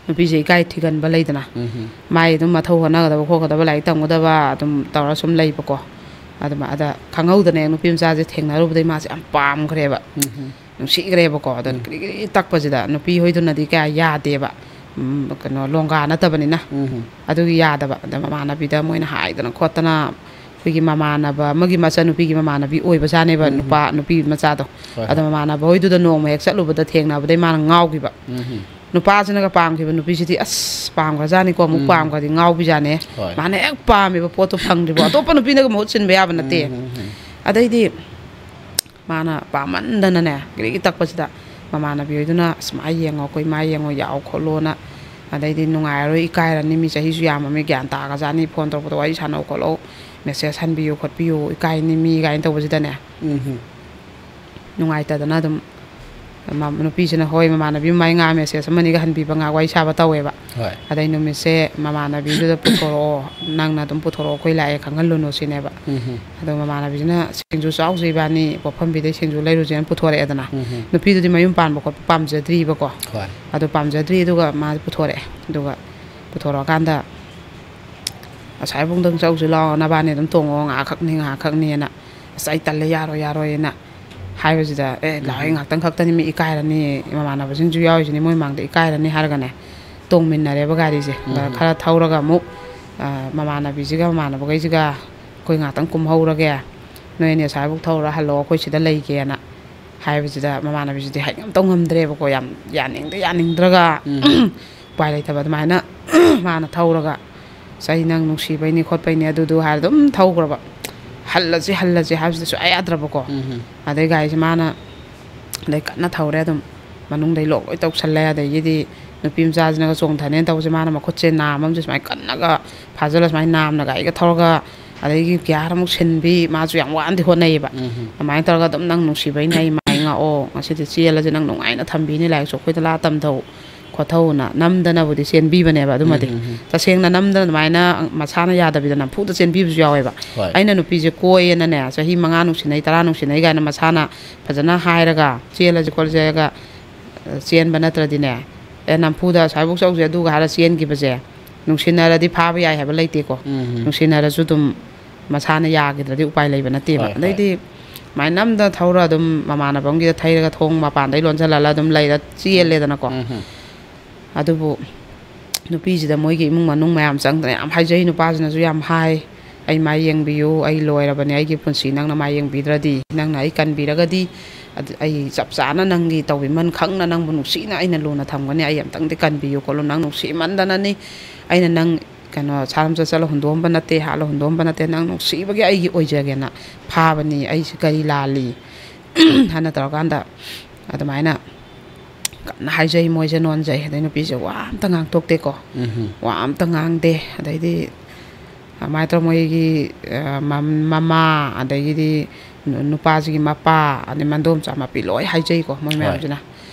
ꯅꯨꯄꯤꯁꯦ ꯏꯀꯥꯏ ꯊꯤꯒꯟꯕ ꯂꯩꯗꯅ, ꯎꯝ꯫ ꯃꯥꯏ ꯑꯗꯨꯝ ꯃꯊꯧ ꯍꯣꯠꯅꯒꯗꯕ ꯈꯣꯠꯀꯗꯕ, ꯂꯥꯏꯔꯤꯛ ꯇꯝꯒꯗꯕ ꯑꯗꯨꯝ ꯇꯧꯔ ꯁꯨꯝ ꯂꯩꯕꯀꯣ꯫ ꯑꯗꯨꯝ ꯑꯗ ꯈꯪꯍꯧꯗꯅ ꯍꯦꯛ ꯅꯨꯄꯤ ꯃꯆꯥꯁꯦ ꯊꯦꯡꯅꯔꯨꯕꯗꯩ ꯃꯥꯁꯦ ꯌꯥꯝ ꯄꯥꯝꯈ꯭ꯔꯦꯕ꯫ ꯎꯝ꯫ ꯅꯨꯡꯁꯤꯈ꯭ꯔꯦꯕꯀꯣ꯫ ꯑꯗꯨꯅ ꯎꯝ꯫ ꯀ꯭ꯔꯤ ꯀ꯭ꯔꯤ ꯇꯛꯄꯁꯤꯗ ꯅꯨꯄꯤ ꯍꯣꯏꯗꯨꯅꯗꯤ ꯀꯌꯥ ꯌꯥꯗꯦꯕ꯫ ꯎꯝ, ꯀꯩꯅꯣ, ꯂꯣꯡꯒꯥ ꯅꯠꯇꯕꯅꯤꯅ꯫ ꯎꯝ꯫ ꯑꯗꯨꯒꯤ ꯌꯥꯗꯕ꯫ ꯑꯗ ꯃꯃꯥꯟꯅꯕꯤꯗ ꯃꯣꯏꯅ ꯍꯥꯏꯗꯅ ꯈꯣꯠꯇꯅ, ꯑꯩꯈꯣꯏꯒꯤ ꯃꯃꯥꯟꯅꯕ ꯑꯃꯒꯤ ꯃꯆꯟꯅꯨꯄꯤꯒꯤ ꯃꯃꯥꯟꯅꯕꯤ ꯑꯣꯏꯕꯖꯥꯠꯅꯦꯕ, ꯎꯝ꯫ ꯅꯨꯄꯥ, ꯅꯨꯄꯤ ꯃꯆꯥꯗꯣ꯫ ꯍꯣꯏ, ꯑꯗꯣ ꯍꯣꯏ꯫ ꯃꯃꯥꯟꯅꯕ ꯍꯣꯏꯗꯨꯗ ꯅꯣꯡꯃ ꯍꯦꯛ ꯆꯠꯂꯨꯕꯗ ꯊꯦꯡꯅꯕꯗꯩ ꯃꯥꯅ ꯉꯥꯎꯈꯤꯕ꯫ ꯎꯝ꯫ ꯅꯨꯄꯥꯁꯤꯅꯒ ꯄꯥꯝꯈꯤꯕ ꯅꯨꯄꯤꯁꯤꯗꯤ ꯑꯁ ꯄꯥꯝꯈ꯭ꯔꯖꯥꯠꯅꯤꯀꯣ, ꯑꯃꯨꯛ ꯎꯝ꯫ ꯄꯥꯝꯈ꯭ꯔꯗꯤ ꯉꯥꯎꯕꯤꯖꯥꯠꯅꯦ꯫ ꯍꯣꯏ꯫ ꯃꯥꯅ ꯍꯦꯛ ꯄꯥꯝꯃꯤꯕ ꯄꯣꯠꯇꯣ ꯐꯪꯗ꯭ꯔꯤꯕꯣ, ꯑꯇꯣꯞꯄ ꯅꯨꯄꯤꯅꯒ ꯃꯍꯨꯠ ꯁꯤꯟꯕ ꯌꯥꯕ ꯅꯠꯇꯦ꯫ ꯎꯝ, ꯎꯝ, ꯎꯝ꯫ ꯑꯗꯩꯗꯤ ꯃꯥꯅ ꯄꯥꯝꯃꯟꯗꯅꯅꯦ, ꯒ꯭ꯔꯤꯒꯤ ꯇꯛꯄꯁꯤꯗ ꯃꯃꯥꯟꯅꯕꯤ ꯍꯣꯏꯗꯨꯅ, "ꯑꯁ, ꯃꯥ ꯌꯦꯡꯉꯣ, ꯑꯩꯈꯣꯏ ꯃꯥ ꯌꯦꯡꯉꯣ, ꯌꯥꯎ ꯈꯣꯠꯂꯣꯅ, ꯑꯗꯩꯗꯤ ꯅꯨꯡꯉꯥꯏꯔꯔꯣꯏ, ꯏꯀꯥꯏꯔꯅꯤ, ꯃꯤ ꯆꯍꯤꯁꯨ ꯌꯥꯝꯃꯃꯤ, ꯒ꯭ꯌꯥꯟ ꯇꯥꯒ꯭ꯔꯖꯥꯠꯅꯤ, ꯐꯣꯟ ꯇꯧꯔꯛꯄꯗ ꯋꯥꯔꯤ ꯁꯥꯟꯅꯧ ꯈꯣꯠꯂꯧ, ꯃꯦꯁꯦꯖ ꯍꯟꯕꯤꯌꯨ ꯈꯣꯠꯄꯤꯌꯨ, ꯏꯀꯥꯏꯅꯤ ꯃꯤ" ꯀꯥꯏꯅ ꯇꯧꯕꯁꯤꯗꯅꯦ, ꯎꯝ꯫ ꯅꯨꯡꯉꯥꯏꯇꯗꯅ ꯑꯗꯨꯝ ꯃ-, ꯅꯨꯄꯤꯁꯤꯅ, ꯍꯣꯏ, ꯃꯃꯥꯟꯅꯕꯤ ꯑꯃ ꯃꯥꯏ ꯉꯥ ꯃꯦꯁꯦꯖ ꯑꯃꯅꯤꯒ ꯍꯟꯕꯤꯕ, ꯉꯥꯏꯍꯥꯛ ꯋꯥꯔꯤ ꯁꯥꯕ ꯇꯧꯋꯦꯕ꯫ ꯍꯣꯏ꯫ ꯑꯗꯩ ꯅꯨꯃꯤꯠꯁꯦ ꯃꯃꯥꯟꯅꯕꯤꯗꯨꯗ ꯄꯨꯊꯣꯔꯛꯑꯣ, ꯅꯪꯅ ꯑꯗꯨꯝ ꯄꯨꯊꯣꯔꯛꯑꯣ, ꯑꯩꯈꯣꯏ ꯂꯥꯛꯑꯦ ꯈꯪꯍꯜꯂꯨꯅꯨ ꯁꯤꯅꯦꯕ꯫ ꯎꯝ꯫ ꯑꯗꯣ ꯃꯃꯥꯟꯅꯕꯤꯁꯤꯅ, "ꯁꯤꯡꯖꯨ ꯆꯥꯎꯁꯦ ꯏꯕꯥꯅꯤ, ꯄꯣꯠꯐꯝꯕꯤꯗꯩ ꯁꯤꯡꯖꯨ ꯂꯩꯔꯨꯁꯦꯅ" ꯄꯨꯊꯣꯔꯛꯑꯦꯗꯅ꯫ ꯎꯝ꯫ ꯅꯨꯄꯤꯗꯨꯗꯤ ꯃꯌꯨꯝ ꯄꯥꯟꯕ ꯈꯣꯠꯄ ꯄꯥꯝꯖꯗ꯭ꯔꯤꯕꯀꯣ꯫ ꯍꯣꯏ꯫ ꯑꯗꯣ ꯄꯥꯝꯖꯗ꯭ꯔꯤ, ꯑꯗꯨꯒ ꯃꯥ ꯄꯨꯊꯣꯔꯛꯑꯦ꯫ ꯑꯗꯨꯒ ꯄꯨꯊꯣꯔꯛꯑꯀꯥꯟꯗ, "ꯑꯁꯥꯏꯕꯨꯡꯗꯪ ꯆꯧꯁꯤ ꯂꯥꯛꯑꯣ, ꯅꯕꯥꯅꯤ ꯑꯗꯨꯝ ꯇꯣꯡꯉꯣ, ꯉꯥꯏꯍꯥꯛꯈꯛꯅꯤ, ꯉꯥꯏꯍꯥꯛꯈꯛꯅꯤꯅ"꯫ "ꯑꯁ, ꯑꯩ ꯇꯜꯂꯦ, ꯌꯥꯔꯣꯏ, ꯌꯥꯔꯣꯏꯅ" ꯍꯥꯏꯕꯁꯤꯗ, "ꯑꯦ, ꯂꯥꯛꯑꯣ, ꯎꯝ꯫ ꯉꯥꯏꯍꯥꯛꯇꯪ ꯈꯛꯇꯅꯤ, ꯃꯤ ꯏꯀꯥꯏꯔꯅꯤ, ꯃꯃꯥꯟꯅꯕꯁꯤꯡꯁꯨ ꯌꯥꯎꯔꯤꯁꯤꯅꯤ, ꯃꯣꯏ ꯃꯥꯡꯗ ꯏꯀꯥꯏꯔꯅꯤ" ꯍꯥꯏꯔꯒꯅꯦ, ꯇꯣꯡꯃꯤꯟꯅꯔꯦꯕ ꯒꯥꯔꯤꯁꯦ꯫ ꯎꯝ꯫ ꯈꯔ ꯊꯧꯔꯒ ꯑꯃꯨꯛ, ꯑ, ꯃꯃꯥꯟꯅꯕꯤꯁꯤꯒ ꯃꯃꯥꯟꯅꯕꯈꯩꯁꯤꯒ, "ꯑꯩꯈꯣꯏ ꯉꯥꯛꯇꯪ ꯀꯨꯝꯍꯧꯔꯒꯦ, ꯅꯣꯏ ꯑꯅꯤ ꯑꯁ꯭ꯋꯥꯏꯐꯥꯎ ꯊꯧꯔ ꯍꯜꯂꯛꯑꯣ, ꯑꯩꯈꯣꯏ ꯁꯤꯗ ꯂꯩꯒꯦꯅ" ꯍꯥꯏꯕꯁꯤꯗ, ꯃꯃꯥꯟꯅꯕꯤꯁꯤꯗꯤ ꯍꯥꯏ ꯉꯝꯇꯧ ꯉꯝꯗ꯭ꯔꯦꯕꯀꯣ, ꯌꯥꯝ ꯌꯥꯅꯤꯡꯗ ꯌꯥꯅꯤꯡꯗ꯭ꯔꯒ, ꯎꯝ꯫ ꯎꯄꯥꯏ ꯂꯩꯇꯕ꯫ ꯑꯗꯨꯃꯥꯏꯅ ꯃꯥꯅ ꯊꯧꯔꯒ, "ꯑꯁ, ꯑꯩ ꯅꯪ ꯅꯨꯡꯁꯤꯕꯩꯅꯤ ꯈꯣꯠꯄꯩꯅꯤ ꯑꯗꯨꯗꯨ" ꯍꯥꯏꯔ ꯑꯗꯨꯝ ꯊꯧꯈ꯭ꯔꯕ꯫ "ꯍꯜꯂꯁꯤ, ꯍꯜꯂꯁꯤ" ꯍꯥꯏꯕꯁꯤꯗ ꯁꯨꯡꯌꯥ ꯌꯥꯗ꯭ꯔꯕꯀꯣ꯫ ꯎꯝ꯫ ꯑꯗꯩ ꯒꯥꯔꯤꯁꯦ ꯃꯥꯅ ꯑꯗꯩ ꯀꯟꯅ ꯊꯧꯔꯦ ꯑꯗꯨꯝ꯫ ꯃꯅꯨꯡꯗꯩ ꯂꯣꯛ ꯂꯣꯏ ꯇꯧꯁꯜꯂꯦ꯫ ꯑꯗꯒꯤꯗꯤ ꯅꯨꯄꯤ ꯃꯆꯥꯁꯤꯅꯒ ꯆꯣꯡꯊꯅꯦꯅ ꯇꯧꯕꯁꯦ, ꯃꯥꯅ ꯃꯈꯨꯠꯁꯦ ꯅꯥꯝ ꯑꯃꯁꯦ ꯁꯨꯃꯥꯏꯅ ꯀꯟꯅꯒ ꯐꯥꯖꯤꯜꯂ ꯁꯨꯃꯥꯏꯅ ꯅꯥꯝꯅ ꯒꯥꯔꯤꯒ ꯊꯧꯔꯒ, ꯑꯗꯒꯤ ꯒꯤꯌꯥꯔ ꯑꯃꯨꯛ ꯁꯤꯟꯕꯤ, ꯃꯥꯁꯨ ꯌꯥꯝ ꯋꯥꯅꯗꯤ ꯍꯣꯠꯅꯩꯌꯦꯕ꯫ ꯎꯝ꯫ ꯑꯗꯨꯃꯥꯏꯅ ꯇꯧꯔꯒ ꯑꯗꯨꯝ "ꯅꯪ ꯅꯨꯡꯁꯤꯕꯩꯅꯦ, ꯑꯩ ꯃꯥꯏ ꯉꯥꯛꯑꯣ, ꯉꯁꯤꯗꯤ ꯆꯦꯜꯂꯁꯦ, ꯅꯪ ꯅꯨꯡꯉꯥꯏꯅ ꯊꯝꯕꯤꯅꯤ, ꯂꯥꯏꯔꯤꯛꯁꯨ ꯑꯩꯈꯣꯏꯗ ꯂꯥꯛꯑ ꯇꯝꯊꯧ ꯈꯣꯠꯊꯧꯅ" ꯅꯝꯗꯅꯕꯨꯗꯤ ꯆꯦꯟꯕꯤꯕꯅꯦꯕ꯫ ꯑꯗꯨꯃꯗꯤ ꯎꯝ, ꯎꯝ, ꯎꯝ꯫ ꯇꯁꯦꯡꯅ ꯅꯝꯗꯅ ꯑꯗꯨꯃꯥꯏꯅ ꯃꯁꯥꯅ ꯌꯥꯗꯕꯤꯗ ꯅꯝꯐꯨꯗ ꯆꯦꯟꯕꯤꯕꯁꯨ ꯌꯥꯎꯋꯦꯕ꯫ ꯍꯣꯏ꯫ ꯑꯩꯅ ꯅꯨꯄꯤꯁꯦ ꯀꯣꯏꯌꯦꯅꯅꯦ, ꯆꯍꯤ ꯃꯉꯥ ꯅꯨꯡꯁꯤꯅꯩ, ꯇꯔꯥ ꯅꯨꯡꯁꯤꯅꯩ ꯀꯥꯏꯅ ꯃꯁꯥꯅ ꯐꯖꯅ ꯍꯥꯏꯔꯒ ꯆꯦꯜꯂꯁꯤ ꯈꯣꯠꯂꯁꯤ ꯍꯥꯏꯔꯒ, ꯑ, ꯆꯦꯟꯕ ꯅꯠꯇ꯭ꯔꯗꯤꯅꯦ, ꯑꯦ, ꯅꯝꯐꯨꯗ ꯑꯁ꯭ꯋꯥꯏꯐꯥꯎ ꯆꯧꯁꯦ ꯑꯗꯨꯒ ꯍꯥꯏꯔ ꯆꯦꯟꯈꯤꯕꯁꯦ, ꯅꯨꯡꯁꯤꯅꯔꯗꯤ ꯐꯥꯕ ꯌꯥꯏ ꯍꯥꯏꯕ ꯂꯩꯇꯦꯀꯣ꯫ ꯎꯝ꯫ ꯅꯨꯡꯁꯤꯅꯔꯁꯨ ꯑꯗꯨꯝ ꯃꯁꯥꯅ ꯌꯥꯈꯤꯗ꯭ꯔꯗꯤ ꯎꯄꯥꯏ ꯂꯩꯕ ꯅꯠꯇꯦꯕ꯫ ꯍꯣꯏ, ꯍꯣꯏ꯫ ꯑꯗꯩꯗꯤ ꯁꯨꯃꯥꯏꯅ ꯅꯝꯗ ꯊꯧꯔ ꯑꯗꯨꯝ ꯃꯃꯥꯟꯅꯕ ꯑꯃꯒꯤꯗ ꯊꯩꯔꯒ ꯊꯣꯡ ꯃꯄꯥꯟꯗꯩ ꯂꯣꯟꯁꯤꯜꯍꯜꯂ ꯑꯗꯨꯝ ꯂꯩꯔ ꯆꯦꯜꯂꯦꯗꯅꯀꯣ꯫ ꯎꯝ, ꯎꯝ꯫ ꯑꯗꯨꯕꯨ ꯅꯨꯄꯤꯁꯤꯗ ꯃꯣꯏꯒꯤ ꯏꯃꯨꯡ ꯃꯅꯨꯡ ꯃꯌꯥꯝ ꯆꯪꯗꯅ ꯌꯥꯝ ꯍꯥꯏꯖꯩ, ꯅꯨꯄꯥꯁꯤꯅꯁꯨ ꯌꯥꯝ ꯍꯥꯏ, "ꯑꯩ ꯃꯥꯏ ꯌꯦꯡꯕꯤꯌꯨ, ꯑꯩ ꯂꯣꯏꯔꯕꯅꯦ, ꯑꯩꯒꯤ ꯄꯨꯟꯁꯤ ꯅꯪꯅ ꯃꯥꯏ ꯌꯦꯡꯕꯤꯗ꯭ꯔꯗꯤ, ꯅꯪꯅ ꯑꯩ ꯀꯟꯕꯤꯔꯒꯗꯤ, ꯑꯗꯨ ꯑꯩ ꯆꯞ ꯆꯥꯅ ꯅꯪꯒꯤ ꯇꯧꯕꯤꯃꯜ ꯈꯪꯅ ꯅꯪꯕꯨ ꯅꯨꯡꯁꯤꯅ ꯑꯩꯅ ꯂꯨꯅ ꯊꯝꯒꯅꯤ, ꯑꯩ ꯑꯝꯇꯪꯗꯤ ꯀꯟꯕꯤꯌꯨ ꯈꯣꯠꯂꯨ, ꯅꯪ ꯅꯨꯡꯁꯤꯃꯟꯗꯅꯅꯤ ꯑꯩꯅ ꯅꯪ ꯀꯩꯅꯣ ꯁꯥꯔꯝ ꯆꯠꯆꯠꯂ ꯍꯨꯟꯗꯣꯛꯑꯝꯕ ꯅꯠꯇꯦ, ꯍꯥꯠꯂ ꯍꯨꯟꯗꯣꯛꯑꯝꯕ ꯅꯠꯇꯦ, ꯅꯪ ꯅꯨꯡꯁꯤꯕꯒꯤ ꯑꯩꯒꯤ ꯑꯣꯏꯖꯒꯦꯅ ꯐꯥꯕꯅꯤ, ꯑꯩꯁꯤ ꯀꯔꯤ ꯂꯥꯜꯂꯤ?" ꯍꯥꯏꯅ ꯇꯧꯔꯀꯥꯟꯗ ꯑꯗꯨꯃꯥꯏꯅ ꯀꯟꯅ ꯍꯥꯏꯖꯩ, ꯃꯣꯏꯁꯦ ꯅꯣꯟꯖꯩ꯫ ꯑꯗꯩ ꯅꯨꯄꯤꯁꯦ ꯋꯥ ꯑꯝꯇ ꯉꯥꯡꯊꯣꯛꯇꯦꯀꯣ꯫ ꯎꯝ꯫ ꯋꯥ ꯑꯝꯇ ꯉꯥꯡꯗꯦ꯫ ꯑꯗꯩꯗꯤ ꯑꯗꯨꯃꯥꯏꯅ ꯇꯧꯔ ꯃꯣꯏꯒꯤ, ꯑ, ꯃꯝ-, ꯃꯃꯥ, ꯑꯗꯒꯤꯗꯤ ꯅꯨ-, ꯅꯨꯄꯥꯁꯤꯒꯤ ꯃꯄꯥ, ꯑꯗꯩ ꯃꯟꯗꯣꯝꯆꯥ ꯃꯄꯤ ꯂꯣꯏ ꯍꯥꯏꯖꯩꯀꯣ, ꯃꯣꯏ ꯍꯣꯏ꯫ ꯃꯌꯥꯝꯁꯤꯅ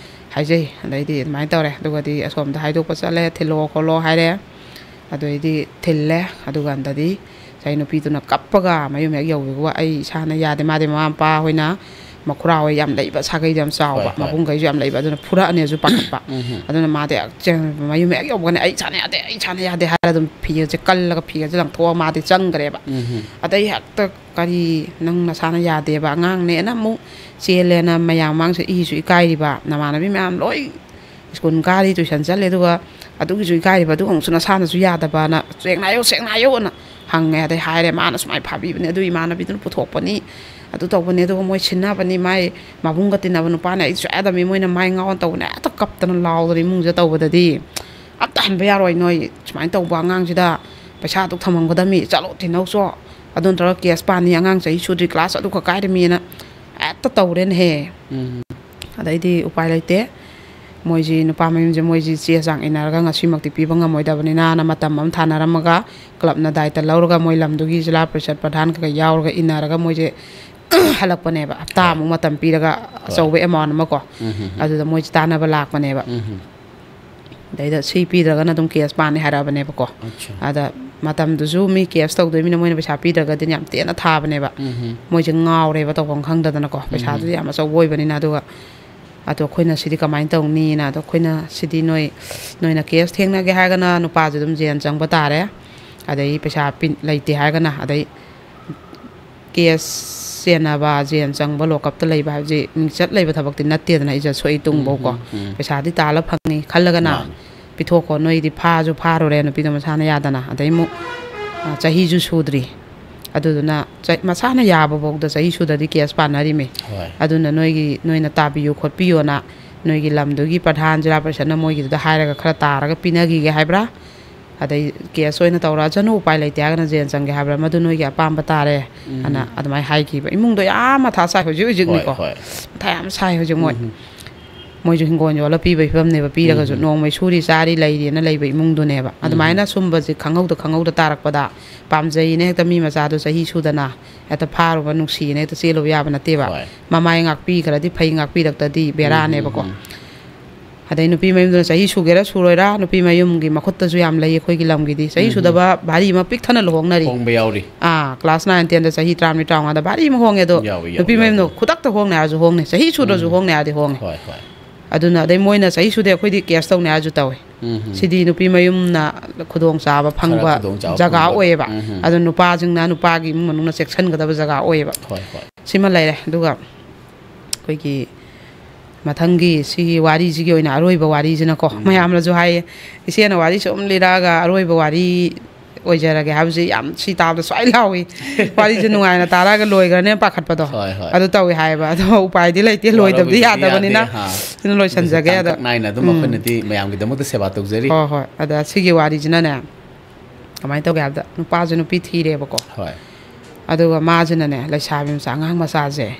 ꯍꯥꯏꯖꯩ꯫ ꯑꯗꯩꯗꯤ ꯑꯗꯨꯃꯥꯏꯅ ꯇꯧꯔꯦ꯫ ꯑꯗꯨꯒꯗꯤ ꯑꯁꯣꯝꯗ ꯍꯥꯏꯗꯣꯛꯄ ꯆꯠꯂꯦ, "ꯊꯤꯜꯂꯛꯑꯣ ꯈꯣꯠꯂꯣ" ꯍꯥꯏꯔꯦ꯫ ꯑꯗꯨꯗꯩꯗꯤ ꯊꯤꯜꯂꯦ꯫ ꯑꯗꯨꯀꯥꯟꯗꯗꯤ ꯉꯁꯥꯏ ꯅꯨꯄꯤꯗꯨꯅ ꯀꯞꯄꯒ ꯃꯌꯨꯝ ꯍꯦꯛ ꯌꯧꯕꯤꯕ, ꯑꯩ ꯏꯁꯥꯅ ꯌꯥꯗꯦ, ꯃꯥꯗꯤ ꯃꯃꯥ ꯃꯄꯥ ꯍꯣꯏꯅ ꯃꯈꯨꯔꯥ ꯍꯣꯏ ꯌꯥꯝ ꯂꯩꯕ, ꯁꯥꯒꯩꯗꯣ ꯌꯥꯝ ꯆꯥꯎꯕ, ꯍꯣꯏ, ꯍꯣꯏ꯫ ꯃꯕꯨꯡꯈꯩꯁꯨ ꯌꯥꯝ ꯂꯩꯕ, ꯑꯗꯨꯅ ꯐꯨꯔꯛꯑꯅꯦꯁꯨ ꯄꯥꯈꯠꯄ꯫ ꯎꯝ꯫ ꯑꯗꯨꯅ ꯃꯥꯗꯤ ꯍꯦꯛ ꯆꯦꯟ-, ꯃꯌꯨꯝ ꯍꯦꯛ ꯌꯧꯕꯒꯅꯦ, "ꯑꯩ ꯏꯁꯥꯅ ꯌꯥꯗꯦ, ꯑꯩ ꯏꯁꯥꯅ ꯌꯥꯗꯦ" ꯍꯥꯏꯔ ꯑꯗꯨꯝ ꯐꯤꯒꯁꯦ ꯀꯜꯂꯒ ꯐꯤꯒꯁꯦ ꯂꯪꯊꯣꯛꯑ ꯃꯥꯗꯤ ꯆꯪꯈ꯭ꯔꯦꯕ꯫ ꯎꯝ꯫ ꯑꯗꯩ ꯍꯦꯛꯇ, "ꯀꯔꯤ, ꯅꯪ ꯅꯁꯥꯅ ꯌꯥꯗꯦꯕ ꯑꯉꯥꯡꯅꯦꯅ ꯑꯃꯨꯛ ꯆꯦꯜꯂꯦꯅ ꯃꯌꯥꯝ ꯃꯥꯡꯁꯦ ꯏꯁꯨ ꯏꯀꯥꯏꯔꯤꯕ, ꯅꯃꯥꯟꯅꯕꯤ ꯃꯌꯥꯝ ꯂꯣꯏ ꯁ꯭ꯀꯨꯜ ꯀꯥꯔꯤ, ꯇꯨꯏꯁꯟ ꯆꯠꯂꯦ, ꯑꯗꯨꯒ ꯑꯗꯨꯒꯤꯁꯨ ꯏꯀꯥꯏꯔꯤꯕ, ꯑꯗꯨꯒ ꯑꯃꯨꯛꯁꯨ ꯅꯁꯥꯅꯁꯨ ꯌꯥꯗꯕꯅ ꯆꯦꯡꯅꯥꯏꯌꯣ, ꯆꯦꯡꯅꯥꯏꯌꯣꯅ ꯍꯪꯉꯦ꯫ ꯑꯗꯩ ꯍꯥꯏꯔꯦ, ꯃꯥꯅ ꯁꯨꯃꯥꯏꯅ ꯐꯥꯕꯤꯕꯅꯦ, ꯑꯗꯨ ꯏꯃꯥꯟꯅꯕꯤꯗꯨꯅ ꯄꯨꯊꯣꯛꯄꯅꯤ, ꯑꯗꯨ ꯇꯧꯕꯅꯦ, ꯑꯗꯨꯒ ꯃꯣꯏ ꯁꯤꯟꯅꯕꯅꯤ, ꯃꯥꯏ ꯃꯕꯨꯡꯒ ꯇꯤꯟꯅꯕ ꯅꯨꯄꯥꯅ ꯑꯩ ꯁꯨꯡꯌꯥ ꯌꯥꯗꯕꯅꯤ, ꯃꯣꯏꯅ ꯃꯥꯏ ꯉꯥꯎꯅ ꯇꯧꯕꯅꯦ", ꯍꯦꯛꯇ ꯀꯞꯇꯅ ꯂꯥꯎꯗꯅ ꯏꯃꯨꯡꯁꯤꯗ ꯇꯧꯕꯗꯗꯤ, "ꯑꯝꯇ ꯍꯟꯕ ꯌꯥꯔꯣꯏ, ꯅꯣꯏ ꯁꯨꯃꯥꯏꯅ ꯇꯧꯕ ꯑꯉꯥꯡꯁꯤꯗ ꯄꯩꯁꯥ ꯑꯗꯨꯛ ꯊꯝꯃꯝꯒꯗꯕꯅꯤ, ꯆꯠꯂꯣ ꯊꯤꯟꯅꯧ ꯆꯣ, ꯑꯗꯨ ꯅꯠꯇ꯭ꯔꯒ ꯀꯦꯁ ꯄꯥꯅꯤ, ꯑꯉꯥꯡ ꯆꯍꯤ ꯁꯨꯗ꯭ꯔꯤ, ꯀ꯭ꯂꯥꯁ ꯑꯗꯨꯈꯛ ꯀꯥꯏꯔꯤꯃꯤꯅ" ꯍꯦꯛꯇ ꯇꯧꯔꯦꯅꯦꯍꯦ꯫ ꯎꯝ꯫ ꯑꯗꯩꯗꯤ ꯎꯄꯥꯏ ꯂꯩꯇꯦ꯫ ꯃꯣꯏꯁꯤ ꯅꯨꯄꯥ ꯃꯌꯨꯝꯁꯦ ꯃꯣꯏꯁꯤ ꯆꯦ ꯆꯥꯡ ꯏꯟꯅꯔꯒ ꯉꯁꯤꯃꯛꯇꯤ ꯄꯤꯕ ꯉꯝꯃꯣꯏꯗꯕꯅꯤꯅꯅ ꯃꯇꯝ ꯑꯃ ꯊꯥꯅꯔꯝꯃꯒ ꯀ꯭ꯂꯕꯅ ꯗꯥꯏꯇ ꯂꯧꯔꯒ ꯃꯣꯏ ꯂꯝꯗꯨꯒꯤ ꯖꯤꯂꯥ ꯄꯔꯤꯁꯠ ꯄ꯭ꯔꯙꯥꯟ ꯀꯩꯀꯩ ꯌꯥꯎꯔꯒ ꯏꯟꯅꯔꯒ ꯃꯣꯏꯁꯦ ꯍꯜꯂꯛꯄꯅꯦꯕ꯫ ꯍꯞꯇꯥ ꯍꯣꯏ꯫ ꯑꯃꯨꯛ ꯃꯇꯝ ꯄꯤꯔꯒ ꯍꯣꯏ꯫ ꯑꯆꯧꯕ ꯑꯦꯃꯥꯎꯟ ꯑꯃꯀꯣ꯫ ꯎꯝ, ꯎꯝ, ꯎꯝ꯫ ꯑꯗꯨꯗ ꯃꯣꯏꯁꯦ ꯇꯥꯟꯅꯕ ꯂꯥꯛꯄꯅꯦꯕ꯫ ꯎꯝ, ꯎꯝ꯫ ꯑꯗꯩꯗ ꯁꯤ ꯄꯤꯗ꯭ꯔꯒꯅ ꯑꯗꯨꯝ ꯀꯦꯁ ꯄꯥꯅꯤ ꯍꯥꯏꯔꯛꯑꯕꯅꯦꯕꯀꯣ꯫ ꯑꯠꯆꯥ꯫ ꯑꯗ ꯃꯇꯝꯗꯨꯁꯨ ꯃꯤ ꯀꯦꯁ ꯇꯧꯗꯣꯏꯅꯤꯅ ꯃꯣꯏꯅ ꯄꯩꯁꯥ ꯄꯤꯗ꯭ꯔꯒꯗꯤ ꯌꯥꯝ ꯇꯦꯟꯅ ꯊꯥꯕꯅꯦꯕ꯫ ꯎꯝ, ꯎꯝ꯫ ꯃꯣꯏꯁꯦ ꯉꯥꯎꯔꯦꯕ ꯇꯧꯐꯝ ꯈꯪꯗꯗꯅꯀꯣ꯫ ꯎꯝ, ꯎꯝ꯫ ꯄꯩꯁꯥꯗꯨꯗꯤ ꯌꯥꯝ ꯑꯆꯧꯕ ꯑꯣꯏꯕꯅꯤꯅ꯫ ꯑꯗꯨꯒ ꯑꯗꯣ ꯑꯩꯈꯣꯏꯅ ꯁꯤꯗꯤ ꯀꯃꯥꯏꯅ ꯇꯧꯅꯤꯅ, ꯑꯗꯣ ꯑꯩꯈꯣꯏꯅ ꯁꯤꯗꯤ ꯅꯣꯏ, ꯅꯣꯏꯅ ꯀꯦꯁ ꯊꯦꯡꯅꯒꯦ ꯍꯥꯏꯔꯒꯅ ꯅꯨꯄꯥꯁꯦ ꯑꯗꯨꯝ ꯖꯦꯜ ꯆꯪꯕ ꯇꯥꯔꯦ, ꯑꯗꯩ ꯄꯩꯁꯥ ꯄꯤ-, ꯂꯩꯇꯦ ꯍꯥꯏꯔꯒꯅ, ꯑꯗꯩ ꯀꯦꯁ ꯆꯦꯟꯅꯕ, ꯖꯦꯜ ꯆꯪꯕ, ꯂꯣꯀꯞꯇ ꯂꯩꯕ ꯍꯥꯏꯕꯁꯤ ꯃꯤꯡꯆꯠ ꯂꯩꯕ ꯊꯕꯛꯇꯤ ꯅꯠꯇꯦꯗꯅ, ꯏꯖꯠ ꯁꯣꯛꯏ ꯇꯨꯡꯐꯧꯀꯣ꯫ ꯎꯝ, ꯎꯝ, ꯎꯝ꯫ ꯄꯩꯁꯥꯗꯤ ꯇꯥꯜꯂ ꯐꯪꯉꯤ ꯈꯜꯂꯒꯅ ꯃꯥꯅꯤ꯫ ꯄꯤꯊꯣꯛꯈꯣ, ꯅꯣꯏꯗꯤ ꯐꯥꯁꯨ ꯐꯥꯔꯨꯔꯦ, ꯅꯨꯄꯤꯗꯣ ꯃꯁꯥꯅ ꯌꯥꯗꯅ, ꯑꯗꯩ ꯑꯃꯨꯛ, ꯑ, ꯆꯍꯤꯁꯨ ꯁꯨꯗ꯭ꯔꯤ꯫ ꯑꯗꯨꯗꯨꯅ ꯆ-, ꯃꯁꯥꯅ ꯌꯥꯕꯐꯥꯎꯗ ꯆꯍꯤ ꯁꯨꯗ꯭ꯔꯗꯤ ꯀꯦꯁ ꯄꯥꯟꯅꯔꯤꯃꯤ꯫ ꯍꯣꯏ꯫ ꯑꯗꯨꯅ ꯅꯣꯏꯒꯤ, ꯅꯣꯏꯅ ꯇꯥꯕꯤꯌꯨ ꯈꯣꯠꯄꯤꯌꯣꯅ ꯅꯣꯏꯒꯤ ꯂꯝꯗꯨꯒꯤ ꯄ꯭ꯔꯙꯥꯟ ꯖꯤꯂꯥ ꯄꯔꯤꯁꯠꯅ ꯃꯣꯏꯒꯤꯗꯨꯗ ꯍꯥꯏꯔꯒ ꯈꯔ ꯇꯥꯔꯒ ꯄꯤꯅꯈꯤꯒꯦ ꯍꯥꯏꯕ꯭ꯔꯥ? ꯑꯗꯩ ꯀꯦꯁ ꯑꯣꯏꯅ ꯇꯧꯔꯛꯑꯁꯅꯨ, ꯎꯄꯥꯏ ꯂꯩꯇꯦ ꯍꯥꯏꯔꯒꯅ ꯖꯦꯜ ꯆꯪꯒꯦ ꯍꯥꯏꯕ꯭ꯔꯥ? ꯃꯗꯨ ꯅꯣꯏꯒꯤ ꯑꯄꯥꯝꯕ ꯇꯥꯔꯦ, ꯎꯝ꯫ ꯑꯅ ꯑꯗꯨꯃꯥꯏꯅ ꯍꯥꯏꯈꯤꯕ꯫ ꯏꯃꯨꯡꯗꯣ ꯌꯥꯝ ꯃꯊꯥ ꯁꯥꯏ ꯍꯧꯖꯤꯛ ꯍꯧꯖꯤꯛꯅꯤꯀꯣ꯫ ꯍꯣꯏ, ꯍꯣꯏ꯫ ꯃꯊꯥ ꯌꯥꯝ ꯁꯥꯏ ꯍꯧꯖꯤꯛ ꯃꯣꯏ꯫ ꯎꯝ꯫ ꯃꯣꯏꯁꯨ ꯍꯤꯡꯒꯣꯜ ꯌꯣꯜꯂ ꯄꯤꯕ ꯐꯤꯕꯝꯅꯦꯕ, ꯄꯤꯔꯒꯁꯨ ꯎꯝ꯫ ꯅꯣꯡꯃꯩ ꯁꯨꯔꯤ ꯆꯥꯔꯤ ꯂꯩꯔꯤꯅ ꯂꯩꯕ ꯏꯃꯨꯡꯗꯨꯅꯦꯕ꯫ ꯎꯝ꯫ ꯑꯗꯨꯃꯥꯏꯅ ꯁꯨꯝꯕꯁꯦ ꯈꯪꯍꯧꯗ ꯈꯪꯍꯧꯗ ꯇꯥꯔꯛꯄꯗ, ꯄꯥꯝꯖꯩꯅ ꯍꯦꯛꯇ ꯃꯤ ꯃꯆꯥꯗꯣ ꯆꯍꯤ ꯁꯨꯗꯅ ꯍꯦꯛꯇ ꯐꯥꯔꯨꯕ, ꯅꯨꯡꯁꯤꯅ ꯍꯦꯛꯇ ꯆꯦꯜꯂꯨꯕ ꯌꯥꯕ ꯅꯠꯇꯦꯕ꯫ ꯍꯣꯏ꯫ ꯃꯃꯥꯏ ꯉꯥꯛꯄꯤꯈ꯭ꯔꯗꯤ ꯐꯩ, ꯉꯥꯛꯄꯤꯔꯛꯇꯗꯤ ꯎꯝ, ꯎꯝ, ꯕꯦꯔꯥꯅꯦꯕꯀꯣ꯫ ꯎꯝ꯫ ꯑꯗꯩ ꯅꯨꯄꯤ ꯃꯌꯨꯝꯗꯨꯅ ꯆꯍꯤ ꯁꯨꯒꯦꯔꯥ ꯁꯨꯔꯣꯏꯔꯥ, ꯅꯨꯄꯤ ꯃꯌꯨꯝꯒꯤ ꯃꯈꯨꯠꯇꯁꯨ ꯌꯥꯝ ꯂꯩ ꯑꯩꯈꯣꯏꯒꯤ ꯂꯝꯒꯤꯗꯤ꯫ ꯆꯍꯤ ꯎꯝ꯫ ꯁꯨꯗꯕ ꯚꯥꯔꯤ ꯑꯃ ꯄꯤꯛ ꯊꯟꯅ ꯂꯨꯍꯣꯡꯅꯔꯤ꯫ ꯍꯣꯡꯕ ꯌꯥꯎꯔꯤ꯫ ꯑꯥ, ꯀ꯭ꯂꯥꯁ ꯅꯥꯏꯟ ꯇꯦꯟꯗ ꯆꯍꯤ ꯇꯔꯥꯃꯔꯤ, ꯇꯔꯥꯃꯉꯥꯗ ꯚꯥꯔꯤ ꯑꯃ ꯍꯣꯡꯉꯦ꯫ ꯑꯗꯣ ꯌꯥꯎꯏ, ꯌꯥꯎꯏ, ꯅꯨꯄꯤ ꯃꯌꯨꯝꯅ ꯌꯥꯎꯏ꯫ ꯈꯨꯗꯛꯇ ꯍꯣꯡꯅꯦ ꯍꯥꯏꯔꯁꯨ ꯍꯣꯡꯅꯤ, ꯆꯍꯤ ꯁꯨꯗ꯭ꯔꯁꯨ ꯎꯝ꯫ ꯍꯣꯡꯅꯦ ꯍꯥꯏꯔꯗꯤ ꯍꯣꯡꯉꯤ꯫ ꯍꯣꯏ, ꯍꯣꯏ꯫ ꯑꯗꯨꯅ ꯑꯗꯩ ꯃꯣꯏꯅ ꯆꯍꯤ ꯁꯨꯗꯦ, ꯑꯩꯈꯣꯏꯗꯤ ꯀꯦꯁ ꯇꯧꯅꯦ ꯍꯥꯏꯔꯁꯨ ꯇꯧꯋꯦ꯫ ꯎꯝ, ꯎꯝ꯫ ꯁꯤꯗꯤ ꯅꯨꯄꯤ ꯃꯌꯨꯝꯅ ꯈꯨꯗꯣꯡꯆꯥꯕ ꯈꯔ ꯐꯪꯕ ꯈꯨꯗꯣꯡꯆꯥꯕ ꯖꯒꯥ ꯐꯪꯕ꯫ ꯑꯣꯏꯌꯦꯕ꯫ ꯎꯝ, ꯎꯝ꯫ ꯑꯗꯣ ꯅꯨꯄꯥꯁꯤꯡꯅ ꯅꯨꯄꯥꯒꯤ ꯏꯃꯨꯡ ꯃꯅꯨꯡꯅ ꯆꯦꯛꯁꯤꯟꯒꯗꯕ ꯖꯒꯥ ꯑꯣꯏꯌꯦꯕ꯫ ꯍꯣꯏ, ꯍꯣꯏ꯫ ꯁꯤꯃ ꯂꯩꯔꯦ꯫ ꯑꯗꯨꯒ ꯑꯩꯈꯣꯏꯒꯤ ꯃꯊꯪꯒꯤ ꯁꯤꯒꯤ ꯋꯥꯔꯤꯁꯤꯒꯤ ꯑꯣꯏꯅ ꯑꯔꯣꯏꯕ ꯋꯥꯔꯤꯁꯤꯅꯀꯣ, ꯎꯝ꯫ ꯃꯌꯥꯝꯅꯁꯨ ꯍꯥꯏꯌꯦ, "ꯏꯆꯦꯅ ꯋꯥꯔꯤ ꯁꯨꯝ ꯂꯤꯔꯛꯑꯒ ꯑꯔꯣꯏꯕ ꯋꯥꯔꯤ ꯑꯣꯏꯖꯔꯒꯦ" ꯍꯥꯏꯕꯁꯤ ꯌꯥꯝ ꯁꯤ ꯇꯥꯕꯗ ꯁ꯭ꯋꯥꯏ ꯂꯥꯎꯏ꯫ ꯋꯥꯔꯤꯁꯦ ꯅꯨꯡꯉꯥꯏꯅ ꯇꯥꯔꯛꯑꯒ ꯂꯣꯏꯈ꯭ꯔꯅꯦ ꯄꯥꯈꯠꯄꯗꯣ꯫ ꯍꯣꯏ, ꯍꯣꯏ꯫ ꯑꯗꯨ ꯇꯧꯏ ꯍꯥꯏꯌꯦꯕ꯫ ꯑꯗꯣ ꯎꯄꯥꯏꯗꯤ ꯂꯩꯇꯦ, ꯂꯣꯏꯗꯕꯗꯤ ꯋꯥꯔꯧꯕꯤꯕꯗꯤ ꯌꯥꯗꯕꯅꯤꯅ ꯌꯥꯗꯦ, ꯍꯥ꯫ ꯁꯤꯅ ꯑꯗꯨꯁꯨ ꯂꯣꯏꯁꯤꯟꯖꯒꯦ꯫ ꯑꯗꯣ ꯇꯥꯡꯀꯛ ꯅꯥꯏꯅ ꯑꯗꯨꯝ ꯎꯝ꯫ ꯑꯩꯈꯣꯏꯅꯗꯤ ꯃꯌꯥꯝꯒꯤꯗꯃꯛꯇ ꯁꯦꯕꯥ ꯇꯧꯖꯔꯤ꯫ ꯍꯣꯏ, ꯍꯣꯏ꯫ ꯑꯗ ꯁꯤꯒꯤ ꯋꯥꯔꯤꯁꯤꯅꯅꯦ, ꯀꯃꯥꯏꯅ ꯇꯧꯒꯦ ꯍꯥꯏꯕꯗ, ꯅꯨꯄꯥꯁꯦ ꯅꯨꯄꯤ ꯊꯤꯔꯦꯕꯀꯣ꯫ ꯍꯣꯏ꯫ ꯑꯗꯨꯒ ꯃꯥꯁꯤꯅꯅꯦ, ꯂꯩꯁꯥꯕꯤ ꯃꯆꯥ, ꯑꯉꯥꯡ ꯃꯆꯥꯁꯦ,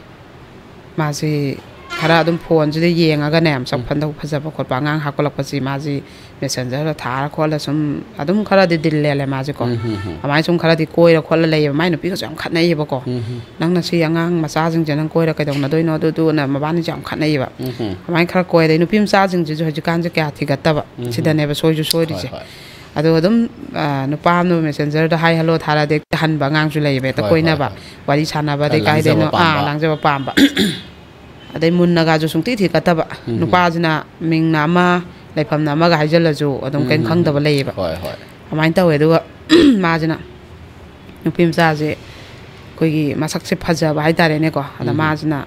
ꯃꯥꯁꯤ ꯈꯔ ꯑꯗꯨꯝ ꯐꯣꯟꯁꯤꯗ ꯌꯦꯡꯉꯒꯅꯦ, ꯃꯁꯛ ꯎꯝ꯫ ꯐꯟꯗꯧ ꯐꯖꯕ ꯈꯣꯠꯄ ꯑꯉꯥꯡ ꯍꯥꯞꯀꯠꯂꯛꯄꯁꯤ ꯃꯥꯁꯤ ꯃꯦꯁꯦꯟꯖꯔꯗ ꯊꯥꯔ ꯈꯣꯠꯂ ꯁꯨꯝ ꯑꯗꯨꯝ ꯈꯔꯗꯤ ꯗꯤꯜ ꯂꯦꯜꯂꯦ ꯃꯥꯁꯦꯀꯣ꯫ ꯎꯝ, ꯎꯝ, ꯎꯝ꯫ ꯑꯗꯨꯃꯥꯏꯅ ꯁꯨꯝ ꯈꯔꯗꯤ ꯀꯣꯏꯔ ꯈꯣꯠꯂ ꯂꯩꯌꯦꯕ꯫ ꯃꯥꯏ ꯅꯨꯄꯤꯒꯁꯨ ꯌꯥꯝ ꯈꯠꯅꯩꯌꯦꯕꯀꯣ꯫ ꯎꯝ, ꯎꯝ꯫ "ꯅꯪꯅ ꯁꯤ ꯑꯉꯥꯡ ꯃꯆꯥꯁꯤꯡꯁꯦ ꯅꯪ ꯀꯣꯏꯔ ꯀꯩꯗꯧꯅꯗꯣꯏꯅꯣ?" ꯑꯗꯨꯗꯨꯅ ꯃꯕꯥꯅꯤꯁꯦ ꯌꯥꯝ ꯈꯠꯅꯩꯌꯦꯕ꯫ ꯎꯝ, ꯎꯝ꯫ ꯑꯗꯨꯃꯥꯏꯅ ꯈꯔ ꯀꯣꯏ꯫ ꯑꯗꯩ ꯅꯨꯄꯤ ꯃꯆꯥꯁꯤꯡꯁꯤꯁꯨ ꯍꯧꯖꯤꯛꯀꯥꯟꯁꯦ ꯀꯌꯥ ꯊꯤꯒꯠꯇꯕ꯫ ꯎꯝ, ꯎꯝ꯫ ꯁꯤꯗꯅꯦꯕ ꯁꯣꯏꯁꯨ ꯁꯣꯏꯔꯤꯁꯦ꯫ ꯍꯣꯏ, ꯍꯣꯏ꯫ ꯑꯗꯣ ꯑꯗꯨꯝ, ꯑ, ꯅꯨꯄꯥ ꯑꯃꯅ ꯃꯦꯁꯦꯟꯖꯔꯗ "ꯍꯥꯏ ꯍꯜꯂꯣ" ꯊꯥꯔꯛꯑꯗꯤ ꯍꯦꯛꯇ ꯍꯟꯕ ꯑꯉꯥꯡꯁꯨ ꯂꯩꯌꯦꯕ, ꯍꯦꯛꯇ ꯍꯣꯏ, ꯍꯣꯏ, ꯀꯣꯏꯅꯕ, ꯍꯣꯏ꯫ ꯋꯥꯔꯤ ꯁꯥꯟꯅꯕ, ꯈꯔ ꯑꯗꯩ ꯂꯥꯡꯖꯕ ꯀꯥꯏꯗꯩꯅꯣ, ꯑꯥ, ꯄꯥꯝꯕ꯫ ꯂꯥꯡꯖꯕ ꯄꯥꯝꯕ꯫ ꯑꯗꯩ ꯃꯨꯟꯅꯒꯁꯨ ꯁꯨꯡꯊꯤ ꯊꯤꯒꯠꯇꯕ꯫ ꯎꯝ꯫ ꯅꯨꯄꯥꯁꯤꯅ ꯃꯤꯡꯅ ꯑꯃ, ꯂꯩꯐꯝꯅ ꯑꯃꯒ ꯍꯥꯏꯖꯜꯂꯁꯨ ꯑꯗꯨꯝ ꯀꯩꯝ ꯎꯝ꯫ ꯈꯪꯗꯕ ꯂꯩꯌꯦꯕ꯫ ꯍꯣꯏ, ꯍꯣꯏ꯫ ꯑꯗꯨꯃꯥꯏꯅ ꯇꯧꯋꯦ꯫ ꯑꯗꯨꯒ ꯃꯥꯁꯤꯅ, ꯅꯨꯄꯤ ꯃꯆꯥꯁꯦ ꯑꯩꯈꯣꯏꯒꯤ ꯃꯁꯛꯁꯦ ꯐꯖꯕ ꯍꯥꯏꯇꯥꯔꯦꯅꯦꯀꯣ꯫ ꯑꯗ ꯎꯝ꯫ ꯃꯥꯁꯤꯅ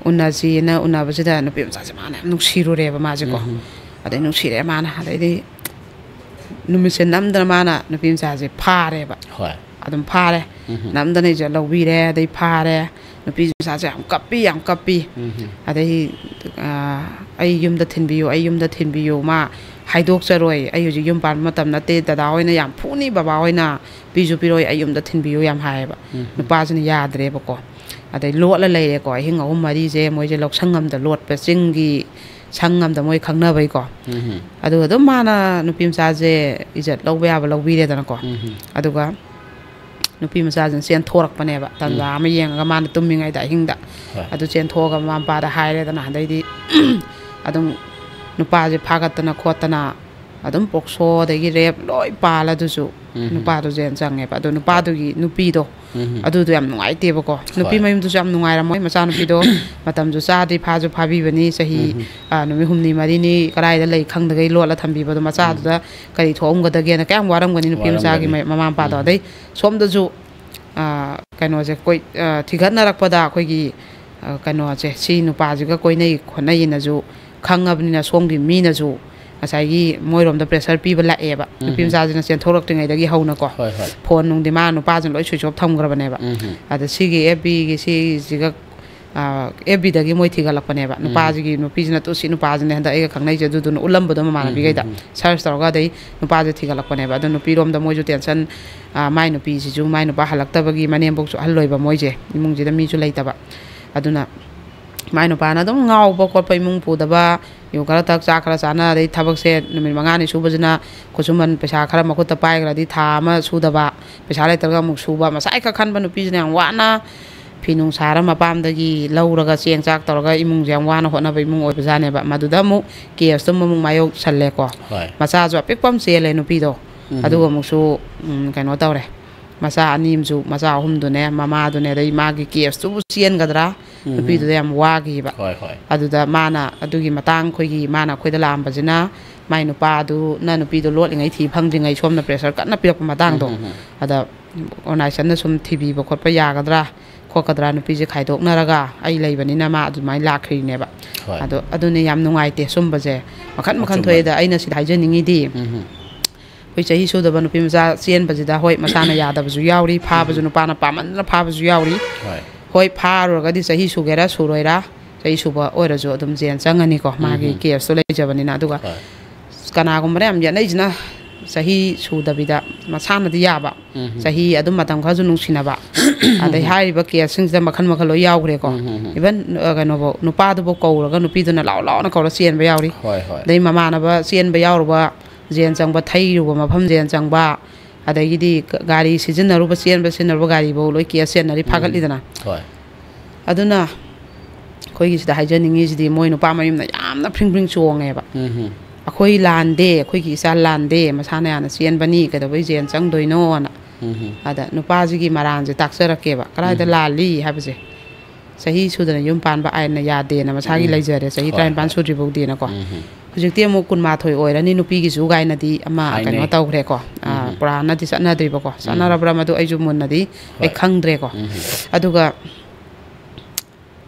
ꯎꯅꯁꯤꯅ ꯎꯅꯕꯁꯤꯗ ꯅꯨꯄꯤ ꯃꯆꯥꯁꯦ ꯃꯥꯅ ꯌꯥꯝ ꯅꯨꯡꯁꯤꯔꯨꯔꯦꯕ ꯃꯥꯁꯦꯀꯣ꯫ ꯎꯝ꯫ ꯑꯗꯩ ꯅꯨꯡꯁꯤꯔꯦ ꯃꯥꯅ꯫ ꯑꯗꯩꯗꯤ ꯅꯨꯃꯤꯠꯁꯦ ꯅꯝꯗꯅ ꯃꯥꯅ ꯅꯨꯄꯤ ꯃꯆꯥꯁꯦ ꯐꯥꯔꯦꯕ꯫ ꯍꯣꯏ꯫ ꯑꯗꯨꯝ ꯐꯥꯔꯦ꯫ ꯎꯝ꯫ ꯅꯝꯗꯅ ꯏꯖꯠ ꯂꯧꯕꯤꯔꯦ, ꯑꯗꯩ ꯐꯥꯔꯦ꯫ ꯅꯨꯄꯤ ꯃꯆꯥꯁꯦ ꯌꯥꯝ ꯀꯞꯄꯤ, ꯌꯥꯝ ꯀꯞꯄꯤ꯫ ꯎꯝ꯫ ꯑꯗꯩ, ꯑ, "ꯑꯩ ꯌꯨꯝꯗ ꯊꯤꯟꯕꯤꯌꯨ, ꯑꯩ ꯌꯨꯝꯗ ꯊꯤꯟꯕꯤꯌꯨ, ꯃꯥ ꯍꯥꯏꯗꯣꯛꯆꯔꯣꯏ, ꯑꯩ ꯍꯧꯖꯤꯛ ꯌꯨꯝ ꯄꯥꯟꯕ ꯃꯇꯝ ꯅꯠꯇꯦ, ꯗꯗꯥ ꯍꯣꯏꯅ ꯌꯥꯝ ꯐꯨꯅꯤ, ꯕꯕꯥ ꯍꯣꯏꯅ ꯄꯤꯁꯨ ꯄꯤꯔꯣꯏ, ꯑꯩ ꯌꯨꯝꯗ ꯊꯤꯟꯕꯤꯌꯨ" ꯌꯥꯝ ꯍꯥꯏꯌꯦꯕ꯫ ꯎꯝ꯫ ꯅꯨꯄꯥꯁꯤꯅ ꯌꯥꯗ꯭ꯔꯦꯕꯀꯣ꯫ ꯑꯗꯩ ꯂꯣꯠꯂ ꯂꯩꯔꯦꯀꯣ, ꯑꯍꯤꯡ ꯑꯍꯨꯝ ꯃꯔꯤꯁꯦ ꯃꯣꯏꯁꯦ ꯂꯧꯁꯪ ꯑꯃꯗ ꯂꯣꯠꯄ, ꯆꯤꯡꯒꯤ ꯁꯪ ꯑꯃꯗ ꯃꯣꯏ ꯈꯪꯅꯕꯩꯀꯣ꯫ ꯎꯝ꯫ ꯑꯗꯨꯒ ꯑꯗꯨꯝ ꯃꯥꯅ ꯅꯨꯄꯤ ꯃꯆꯥꯁꯦ ꯏꯖꯠ ꯂꯧꯕ ꯌꯥꯕ ꯂꯧꯕꯤꯔꯦꯗꯅꯀꯣ꯫ ꯎꯝ꯫ ꯑꯗꯨꯒ ꯅꯨꯄꯤ ꯃꯆꯥꯁꯤꯅ ꯆꯦꯟꯊꯣꯔꯛꯄꯅꯦꯕ, ꯇꯟꯖꯥ ꯎꯝ꯫ ꯑꯃ ꯌꯦꯡꯉꯒ ꯃꯥꯅ ꯇꯨꯝꯃꯤꯉꯩꯗ ꯑꯍꯤꯡꯗ꯫ ꯍꯣꯏ꯫ ꯑꯗꯨ ꯆꯦꯟꯊꯣꯛꯑꯒ ꯃꯃꯥ ꯃꯄꯥꯗ ꯍꯥꯏꯔꯦꯗꯅ, ꯑꯗꯩꯗꯤ ꯑꯗꯨꯝ ꯅꯨꯄꯥꯁꯦ ꯐꯥꯒꯠꯇꯅ ꯈꯣꯠꯇꯅ ꯑꯗꯨꯝ ꯄꯣꯛꯁꯣ ꯑꯗꯒꯤ ꯔꯦꯞ ꯂꯣꯏ ꯄꯥꯜꯂ ꯑꯗꯨꯁꯨ ꯎꯝ꯫ ꯅꯨꯄꯥꯗꯣ ꯖꯦꯜ ꯆꯪꯉꯦꯕ꯫ ꯑꯗꯣ ꯍꯣꯏ꯫ ꯅꯨꯄꯥꯗꯨꯒꯤ ꯅꯨꯄꯤꯗꯣ ꯎꯝ꯫ ꯑꯗꯨꯗꯣ ꯌꯥꯝ ꯅꯨꯡꯉꯥꯏꯇꯦꯕꯀꯣ꯫ ꯅꯨꯄꯤ ꯍꯣꯏ꯫ ꯃꯌꯨꯝꯗꯨꯁꯨ ꯌꯥꯝ ꯅꯨꯡꯉꯥꯏꯔꯝꯃꯣꯏ, ꯃꯆꯥꯅꯨꯄꯤꯗꯣ ꯃꯇꯝꯁꯨ ꯆꯥꯗ꯭ꯔꯤ, ꯐꯥꯁꯨ ꯐꯥꯕꯤꯕꯅꯤ, ꯆꯍꯤ, ꯎꯝ꯫ ꯑ, ꯅꯨꯃꯤꯠ ꯍꯨꯝꯅꯤ ꯃꯔꯤꯅꯤ ꯀꯗꯥꯏꯗ ꯂꯩ ꯈꯪꯗꯒꯩ ꯂꯣꯠꯂ ꯊꯝꯕꯤꯕꯗꯣ, ꯎꯝ꯫ ꯃꯆꯥꯗꯨꯗ ꯀꯔꯤ ꯊꯣꯛꯑꯝꯒꯗꯒꯦꯅ ꯀꯌꯥꯝ ꯋꯥꯔꯝꯒꯅꯤ ꯅꯨꯄꯤ ꯃꯆꯥꯒꯤ ꯋꯥꯔꯝꯒꯅꯤ꯫ ꯃ-, ꯃꯃꯥ ꯃꯄꯥꯗꯣ꯫ ꯎꯝ꯫ ꯑꯗꯩ ꯁꯣꯝꯗꯁꯨ, ꯑ, ꯀꯩꯅꯣꯁꯦ, ꯀꯣꯏ-, ꯑ, ꯊꯤꯒꯠꯅꯔꯛꯄꯗ ꯑꯩꯈꯣꯏꯒꯤ, ꯑ, ꯀꯩꯅꯣꯁꯦ, ꯁꯤ ꯅꯨꯄꯥꯁꯤꯒ ꯀꯣꯏꯅꯩ ꯈꯣꯠꯅꯩꯅꯁꯨ ꯈꯪꯉꯕꯅꯤꯅ ꯁꯣꯝꯒꯤ ꯃꯤꯅꯁꯨ ꯉꯁꯥꯏꯒꯤ ꯃꯣꯏꯔꯣꯝꯗ pressure ꯄꯤꯕ ꯂꯥꯛꯑꯦꯕ꯫ ꯅꯨꯄꯤ ꯎꯝ꯫ ꯃꯆꯥꯁꯤꯅ ꯆꯦꯟꯊꯣꯔꯛꯇ꯭ꯔꯤꯉꯩꯗꯒꯤ ꯍꯧꯅꯀꯣ꯫ ꯍꯣꯏ, ꯍꯣꯏ꯫ ꯐꯣꯟ ꯅꯨꯡꯗꯤ ꯃꯥ ꯅꯨꯄꯥꯁꯤꯅ ꯂꯣꯏ switch off ꯊꯝꯈ꯭ꯔꯕꯅꯦꯕ꯫ ꯎꯝ꯫ ꯑꯗ ꯁꯤꯒꯤ F B ꯒꯤ ꯁꯤꯁꯤꯒ, ꯑ, F B ꯗꯒꯤ ꯃꯣꯏ ꯊꯤꯒꯠꯂꯛꯄꯅꯦꯕ꯫ ꯎꯝ꯫ ꯅꯨꯄꯥꯁꯤꯒꯤ, ꯅꯨꯄꯤꯁꯤꯅ "ꯇꯨ ꯁꯤ ꯅꯨꯄꯥꯁꯤꯅꯦ ꯍꯟꯗꯛ ꯑꯩꯒ ꯈꯪꯅꯩꯁꯦ" ꯑꯗꯨꯗꯨꯅ ꯎꯠꯂꯝꯕꯗꯣ ꯃꯃꯥꯟꯅꯕꯤꯈꯩꯗ꯫ ꯎꯝ, ꯎꯝ, ꯎꯝ꯫ Search ꯇꯧꯔꯒ ꯑꯗꯩ ꯅꯨꯄꯥꯁꯦ ꯊꯤꯒꯠꯂꯛꯄꯅꯦꯕ꯫ ꯑꯗꯣ ꯅꯨꯄꯤꯔꯣꯝꯗ ꯃꯣꯏꯁꯨ tension, ꯑ, ꯃꯥꯏ ꯅꯨꯄꯤꯁꯤꯁꯨ, ꯃꯥꯏ ꯅꯨꯄꯥ ꯍꯜꯂꯛꯇꯕꯒꯤ, ꯃꯅꯦꯝꯕꯣꯛꯁꯨ ꯑꯍꯜ ꯑꯣꯏꯕ ꯃꯣꯏꯁꯦ, ꯏꯃꯨꯡꯁꯤꯗ ꯃꯤꯁꯨ ꯂꯩꯇꯕ꯫ ꯑꯗꯨꯅ ꯃꯥꯏ ꯅꯨꯄꯥꯅ ꯑꯗꯨꯝ ꯉꯥꯎꯕ ꯈꯣꯠꯄ, ꯏꯃꯨꯡ ꯄꯨꯗꯕ, ꯌꯨ ꯈꯔ ꯊꯛ, ꯆꯥ ꯈꯔ ꯆꯥꯅ, ꯑꯗꯩ ꯊꯕꯛꯁꯦ ꯅꯨꯃꯤꯠ ꯃꯉꯥꯅꯤ ꯁꯨꯕꯁꯤꯅ ꯈꯨꯠꯁꯨꯃꯟ ꯄꯩꯁꯥ ꯈꯔ ꯃꯈꯨꯠꯇ ꯄꯥꯏꯈ꯭ꯔꯗꯤ ꯊꯥ ꯑꯃ ꯁꯨꯗꯕ, ꯄꯩꯁꯥ ꯂꯩꯇ꯭ꯔꯒ ꯑꯃꯨꯛ ꯁꯨꯕ, ꯃꯁꯥꯏꯈꯛ ꯈꯟꯕ ꯅꯨꯄꯤꯁꯤꯅ ꯌꯥꯝ ꯋꯥꯅ ꯐꯤ ꯅꯨꯡ ꯁꯥꯔ ꯃꯄꯥꯝꯗꯒꯤ ꯂꯧꯔꯒ ꯆꯦꯡ ꯆꯥꯛ ꯇꯧꯔꯒ ꯏꯃꯨꯡꯁꯦ ꯌꯥꯝ ꯋꯥꯅ ꯍꯣꯠꯅꯕ ꯏꯃꯨꯡ ꯑꯣꯏꯕꯖꯥꯠꯅꯦꯕ꯫ ꯃꯗꯨꯗ ꯑꯃꯨꯛ case ꯇꯨꯝꯕ ꯑꯃꯨꯛ ꯃꯥꯌꯣꯛꯁꯜꯂꯦꯀꯣ꯫ ꯍꯣꯏ꯫ ꯃꯆꯥꯁꯨ ꯑꯄꯤꯛꯄ ꯑꯃ ꯆꯦꯜꯂꯦ ꯅꯨꯄꯤꯗꯣ꯫ ꯎꯝ꯫ ꯑꯗꯨꯒ ꯑꯃꯨꯛꯁꯨ, ꯎꯝ, ꯀꯩꯅꯣ ꯇꯧꯔꯦ꯫ ꯃꯆꯥ ꯑꯅꯤ ꯑꯃꯁꯨ, ꯃꯆꯥ ꯑꯍꯨꯝꯗꯨꯅꯦ, ꯃꯃꯥꯗꯨꯅꯦ, ꯑꯗꯩ ꯃꯥꯒꯤ case ꯇꯨꯕꯨ ꯆꯦꯟꯒꯗ꯭ꯔꯥ? ꯎꯝ꯫ ꯅꯨꯄꯤꯗꯨꯗ ꯌꯥꯝ ꯋꯥꯈꯤꯕ꯫ ꯍꯣꯏ, ꯍꯣꯏ꯫ ꯑꯗꯨꯗ ꯃꯥꯅ ꯑꯗꯨꯒꯤ ꯃꯇꯥꯡ ꯑꯩꯈꯣꯏꯒꯤ ꯃꯥꯅ ꯑꯩꯈꯣꯏꯗ ꯂꯥꯛꯑꯝꯕꯁꯤꯅ ꯃꯥꯏ ꯅꯨꯄꯥꯗꯨꯅ ꯅꯨꯄꯤꯗꯣ ꯂꯣꯠꯂꯤꯉꯩ ꯊꯤ ꯐꯪꯗ꯭ꯔꯤꯉꯩ ꯁꯣꯝꯅ pressure ꯀꯟꯅ ꯄꯤꯔꯛꯄ ꯃꯇꯥꯡꯗꯣ꯫ ꯎꯝ, ꯎꯝ, ꯎꯝ꯫ ꯑꯗ organisationꯅ ꯁꯨꯝ ꯊꯤꯕꯤꯕ ꯈꯣꯠꯄ ꯌꯥꯒꯗ꯭ꯔꯥ ꯈꯣꯠꯀꯗ꯭ꯔꯥ, ꯅꯨꯄꯤꯁꯦ ꯈꯥꯏꯗꯣꯛꯅꯔꯒ ꯑꯩ ꯂꯩꯕꯅꯤꯅ ꯃꯥ ꯑꯗꯨꯃꯥꯏꯅ ꯂꯥꯛꯈ꯭ꯔꯤꯅꯦꯕ꯫ ꯍꯣꯏ꯫ ꯑꯗꯣ ꯑꯗꯨꯅꯤ ꯌꯥꯝ ꯅꯨꯡꯉꯥꯏꯇꯦ ꯁꯨꯝꯕꯁꯦ꯫ ꯃꯈꯟ ꯃꯈꯟ ꯑꯆꯨꯝꯕꯅꯤ꯫ ꯊꯣꯛꯑꯦꯗ꯫ ꯑꯩꯅ ꯁꯤꯗ ꯍꯥꯏꯖꯅꯤꯡꯉꯤꯗꯤ ꯎꯝ, ꯎꯝ꯫ ꯑꯩꯈꯣꯏ ꯆꯍꯤ ꯁꯨꯗꯕ ꯅꯨꯄꯤ ꯃꯆꯥ ꯆꯦꯟꯕꯁꯤꯗ, ꯍꯣꯏ, ꯃꯁꯥꯅ ꯌꯥꯗꯕꯁꯨ ꯌꯥꯎꯔꯤ, ꯐꯥꯕꯁꯨ ꯎꯝ꯫ ꯅꯨꯄꯥꯅ ꯄꯥꯝꯃꯟꯗꯅ ꯐꯥꯕꯁꯨ ꯌꯥꯎꯔꯤ꯫ ꯍꯣꯏ꯫ ꯍꯣꯏ, ꯐꯥꯔꯨꯔꯒꯗꯤ ꯆꯍꯤ ꯁꯨꯒꯦꯔꯥ ꯁꯨꯔꯣꯏꯔꯥ, ꯆꯍꯤ ꯁꯨꯕ ꯑꯣꯏꯔꯁꯨ ꯑꯗꯨꯝ ꯖꯦꯜ ꯆꯪꯉꯅꯤꯀꯣ, ꯃꯥꯒꯤ ꯎꯝ꯫ Caseꯇꯣ ꯂꯩꯖꯕꯅꯤꯅ꯫ ꯑꯗꯨꯒ ꯍꯣꯏ꯫ ꯀꯅꯥꯒꯨꯝꯕꯅ ꯌꯥꯝ ꯌꯦꯠꯅꯩꯁꯤꯅ ꯆꯍꯤ ꯁꯨꯗꯕꯤꯗ ꯃꯁꯥꯅꯗꯤ ꯌꯥꯕ, ꯎꯝ꯫ ꯆꯍꯤ ꯑꯗꯨꯝ ꯃꯇꯝ ꯈꯔꯁꯨ ꯅꯨꯡꯁꯤꯅꯕ, ꯑꯗꯩ ꯍꯥꯏꯔꯤꯕ caseꯁꯤꯡꯁꯤꯗ ꯃꯈꯜ ꯃꯈꯜ ꯂꯣꯏ ꯌꯥꯎꯈ꯭ꯔꯦꯀꯣ꯫ ꯎꯝ, ꯎꯝ, ꯎꯝ꯫ Even, ꯑ, ꯀꯩꯅꯣꯐꯧ, ꯅꯨꯄꯥꯗꯨꯕꯨ ꯀꯧꯔꯒ ꯅꯨꯄꯤꯗꯨꯅ ꯂꯥꯎ ꯂꯥꯎꯅ ꯀꯧꯔ ꯆꯦꯟꯕ ꯌꯥꯎꯔꯤ꯫ ꯍꯣꯏ, ꯍꯣꯏ꯫ ꯑꯗꯩ ꯃꯃꯥꯟꯅꯕ ꯆꯦꯟꯕ ꯌꯥꯎꯔꯨꯕ, ꯖꯦꯜ ꯆꯪꯕ, ꯊꯩꯔꯨꯕ ꯃꯐꯝ ꯖꯦꯜ ꯆꯪꯕ, ꯑꯗꯒꯤꯗꯤ ꯒ-, ꯒꯥꯔꯤ ꯁꯤꯖꯤꯟꯅꯔꯨꯕ, ꯆꯦꯟꯕ ꯁꯤꯖꯤꯟꯅꯔꯨꯕ ꯒꯥꯔꯤꯐꯧ ꯂꯣꯏ case ꯆꯦꯟꯅꯔꯤ, ꯎꯝ꯫ ꯐꯥꯒꯠꯂꯤꯗꯅ꯫ ꯍꯣꯏ꯫ ꯑꯗꯨꯅ ꯑꯩꯈꯣꯏꯒꯤ ꯁꯤꯗ ꯍꯥꯏꯖꯅꯤꯡꯉꯤꯁꯤꯗꯤ ꯃꯣꯏ ꯅꯨꯄꯥ ꯃꯌꯨꯝꯅ ꯌꯥꯝꯅ ꯐ꯭ꯔꯤꯡ ꯐ꯭ꯔꯤꯡ ꯆꯣꯡꯉꯦꯕ꯫ ꯎꯝ꯫ "ꯑꯩꯈꯣꯏ ꯂꯥꯟꯗꯦ, ꯑꯩꯈꯣꯏꯒꯤ ꯏꯆꯥ ꯂꯥꯟꯗꯦ, ꯃꯁꯥꯅ ꯌꯥꯅ ꯆꯦꯟꯕꯅꯤ, ꯀꯩꯗꯧꯕꯩ ꯖꯦꯜ ꯆꯪꯗꯣꯏꯅꯣꯅ?" ꯎꯝ꯫ ꯑꯗ ꯅꯨꯄꯥꯁꯤꯒꯤ ꯃꯔꯥꯟꯁꯦ ꯇꯥꯛꯆꯔꯛꯀꯦꯕ, ꯀꯗꯥꯏꯗ ꯎꯝ꯫ ꯂꯥꯜꯂꯤ ꯍꯥꯏꯕꯁꯦ꯫ ꯆꯍꯤ ꯁꯨꯗꯅ ꯌꯨꯝ ꯄꯥꯟꯕ ꯑꯥꯏꯟꯅ ꯌꯥꯗꯦꯅ, ꯃꯁꯥꯒꯤ ꯎꯝ꯫ ꯂꯩꯖꯔꯦ, ꯆꯍꯤ ꯍꯣꯏ, ꯇꯔꯥꯅꯤꯄꯥꯟ ꯍꯣꯏ꯫ ꯁꯨꯗ꯭ꯔꯤꯐꯥꯎꯗꯤꯅꯀꯣ꯫ ꯎꯝ꯫ ꯍꯧꯖꯤꯛꯇꯤ ꯑꯃꯨꯛ ꯀꯨꯟꯃꯥꯊꯣꯏ ꯑꯣꯏꯔꯅꯤ ꯅꯨꯄꯤꯒꯤꯁꯨ ꯀꯥꯏꯅꯗꯤ ꯑꯃ ꯍꯥꯏꯅꯩ꯫ ꯀꯩꯅꯣ ꯇꯧꯈ꯭ꯔꯦꯀꯣ꯫ ꯑ, ꯎꯝ꯫ ꯄꯨꯔꯥꯅꯗꯤ ꯆꯠꯅꯗ꯭ꯔꯤꯕꯀꯣ꯫ ꯎꯝ꯫ ꯆꯠꯅꯔꯕ꯭ꯔꯥ ꯃꯗꯨ ꯑꯩꯁꯨ ꯃꯨꯟꯅꯗꯤ ꯑꯩ ꯍꯣꯏ꯫ ꯈꯪꯗ꯭ꯔꯦꯀꯣ꯫ ꯎꯝ꯫ ꯑꯗꯨꯒ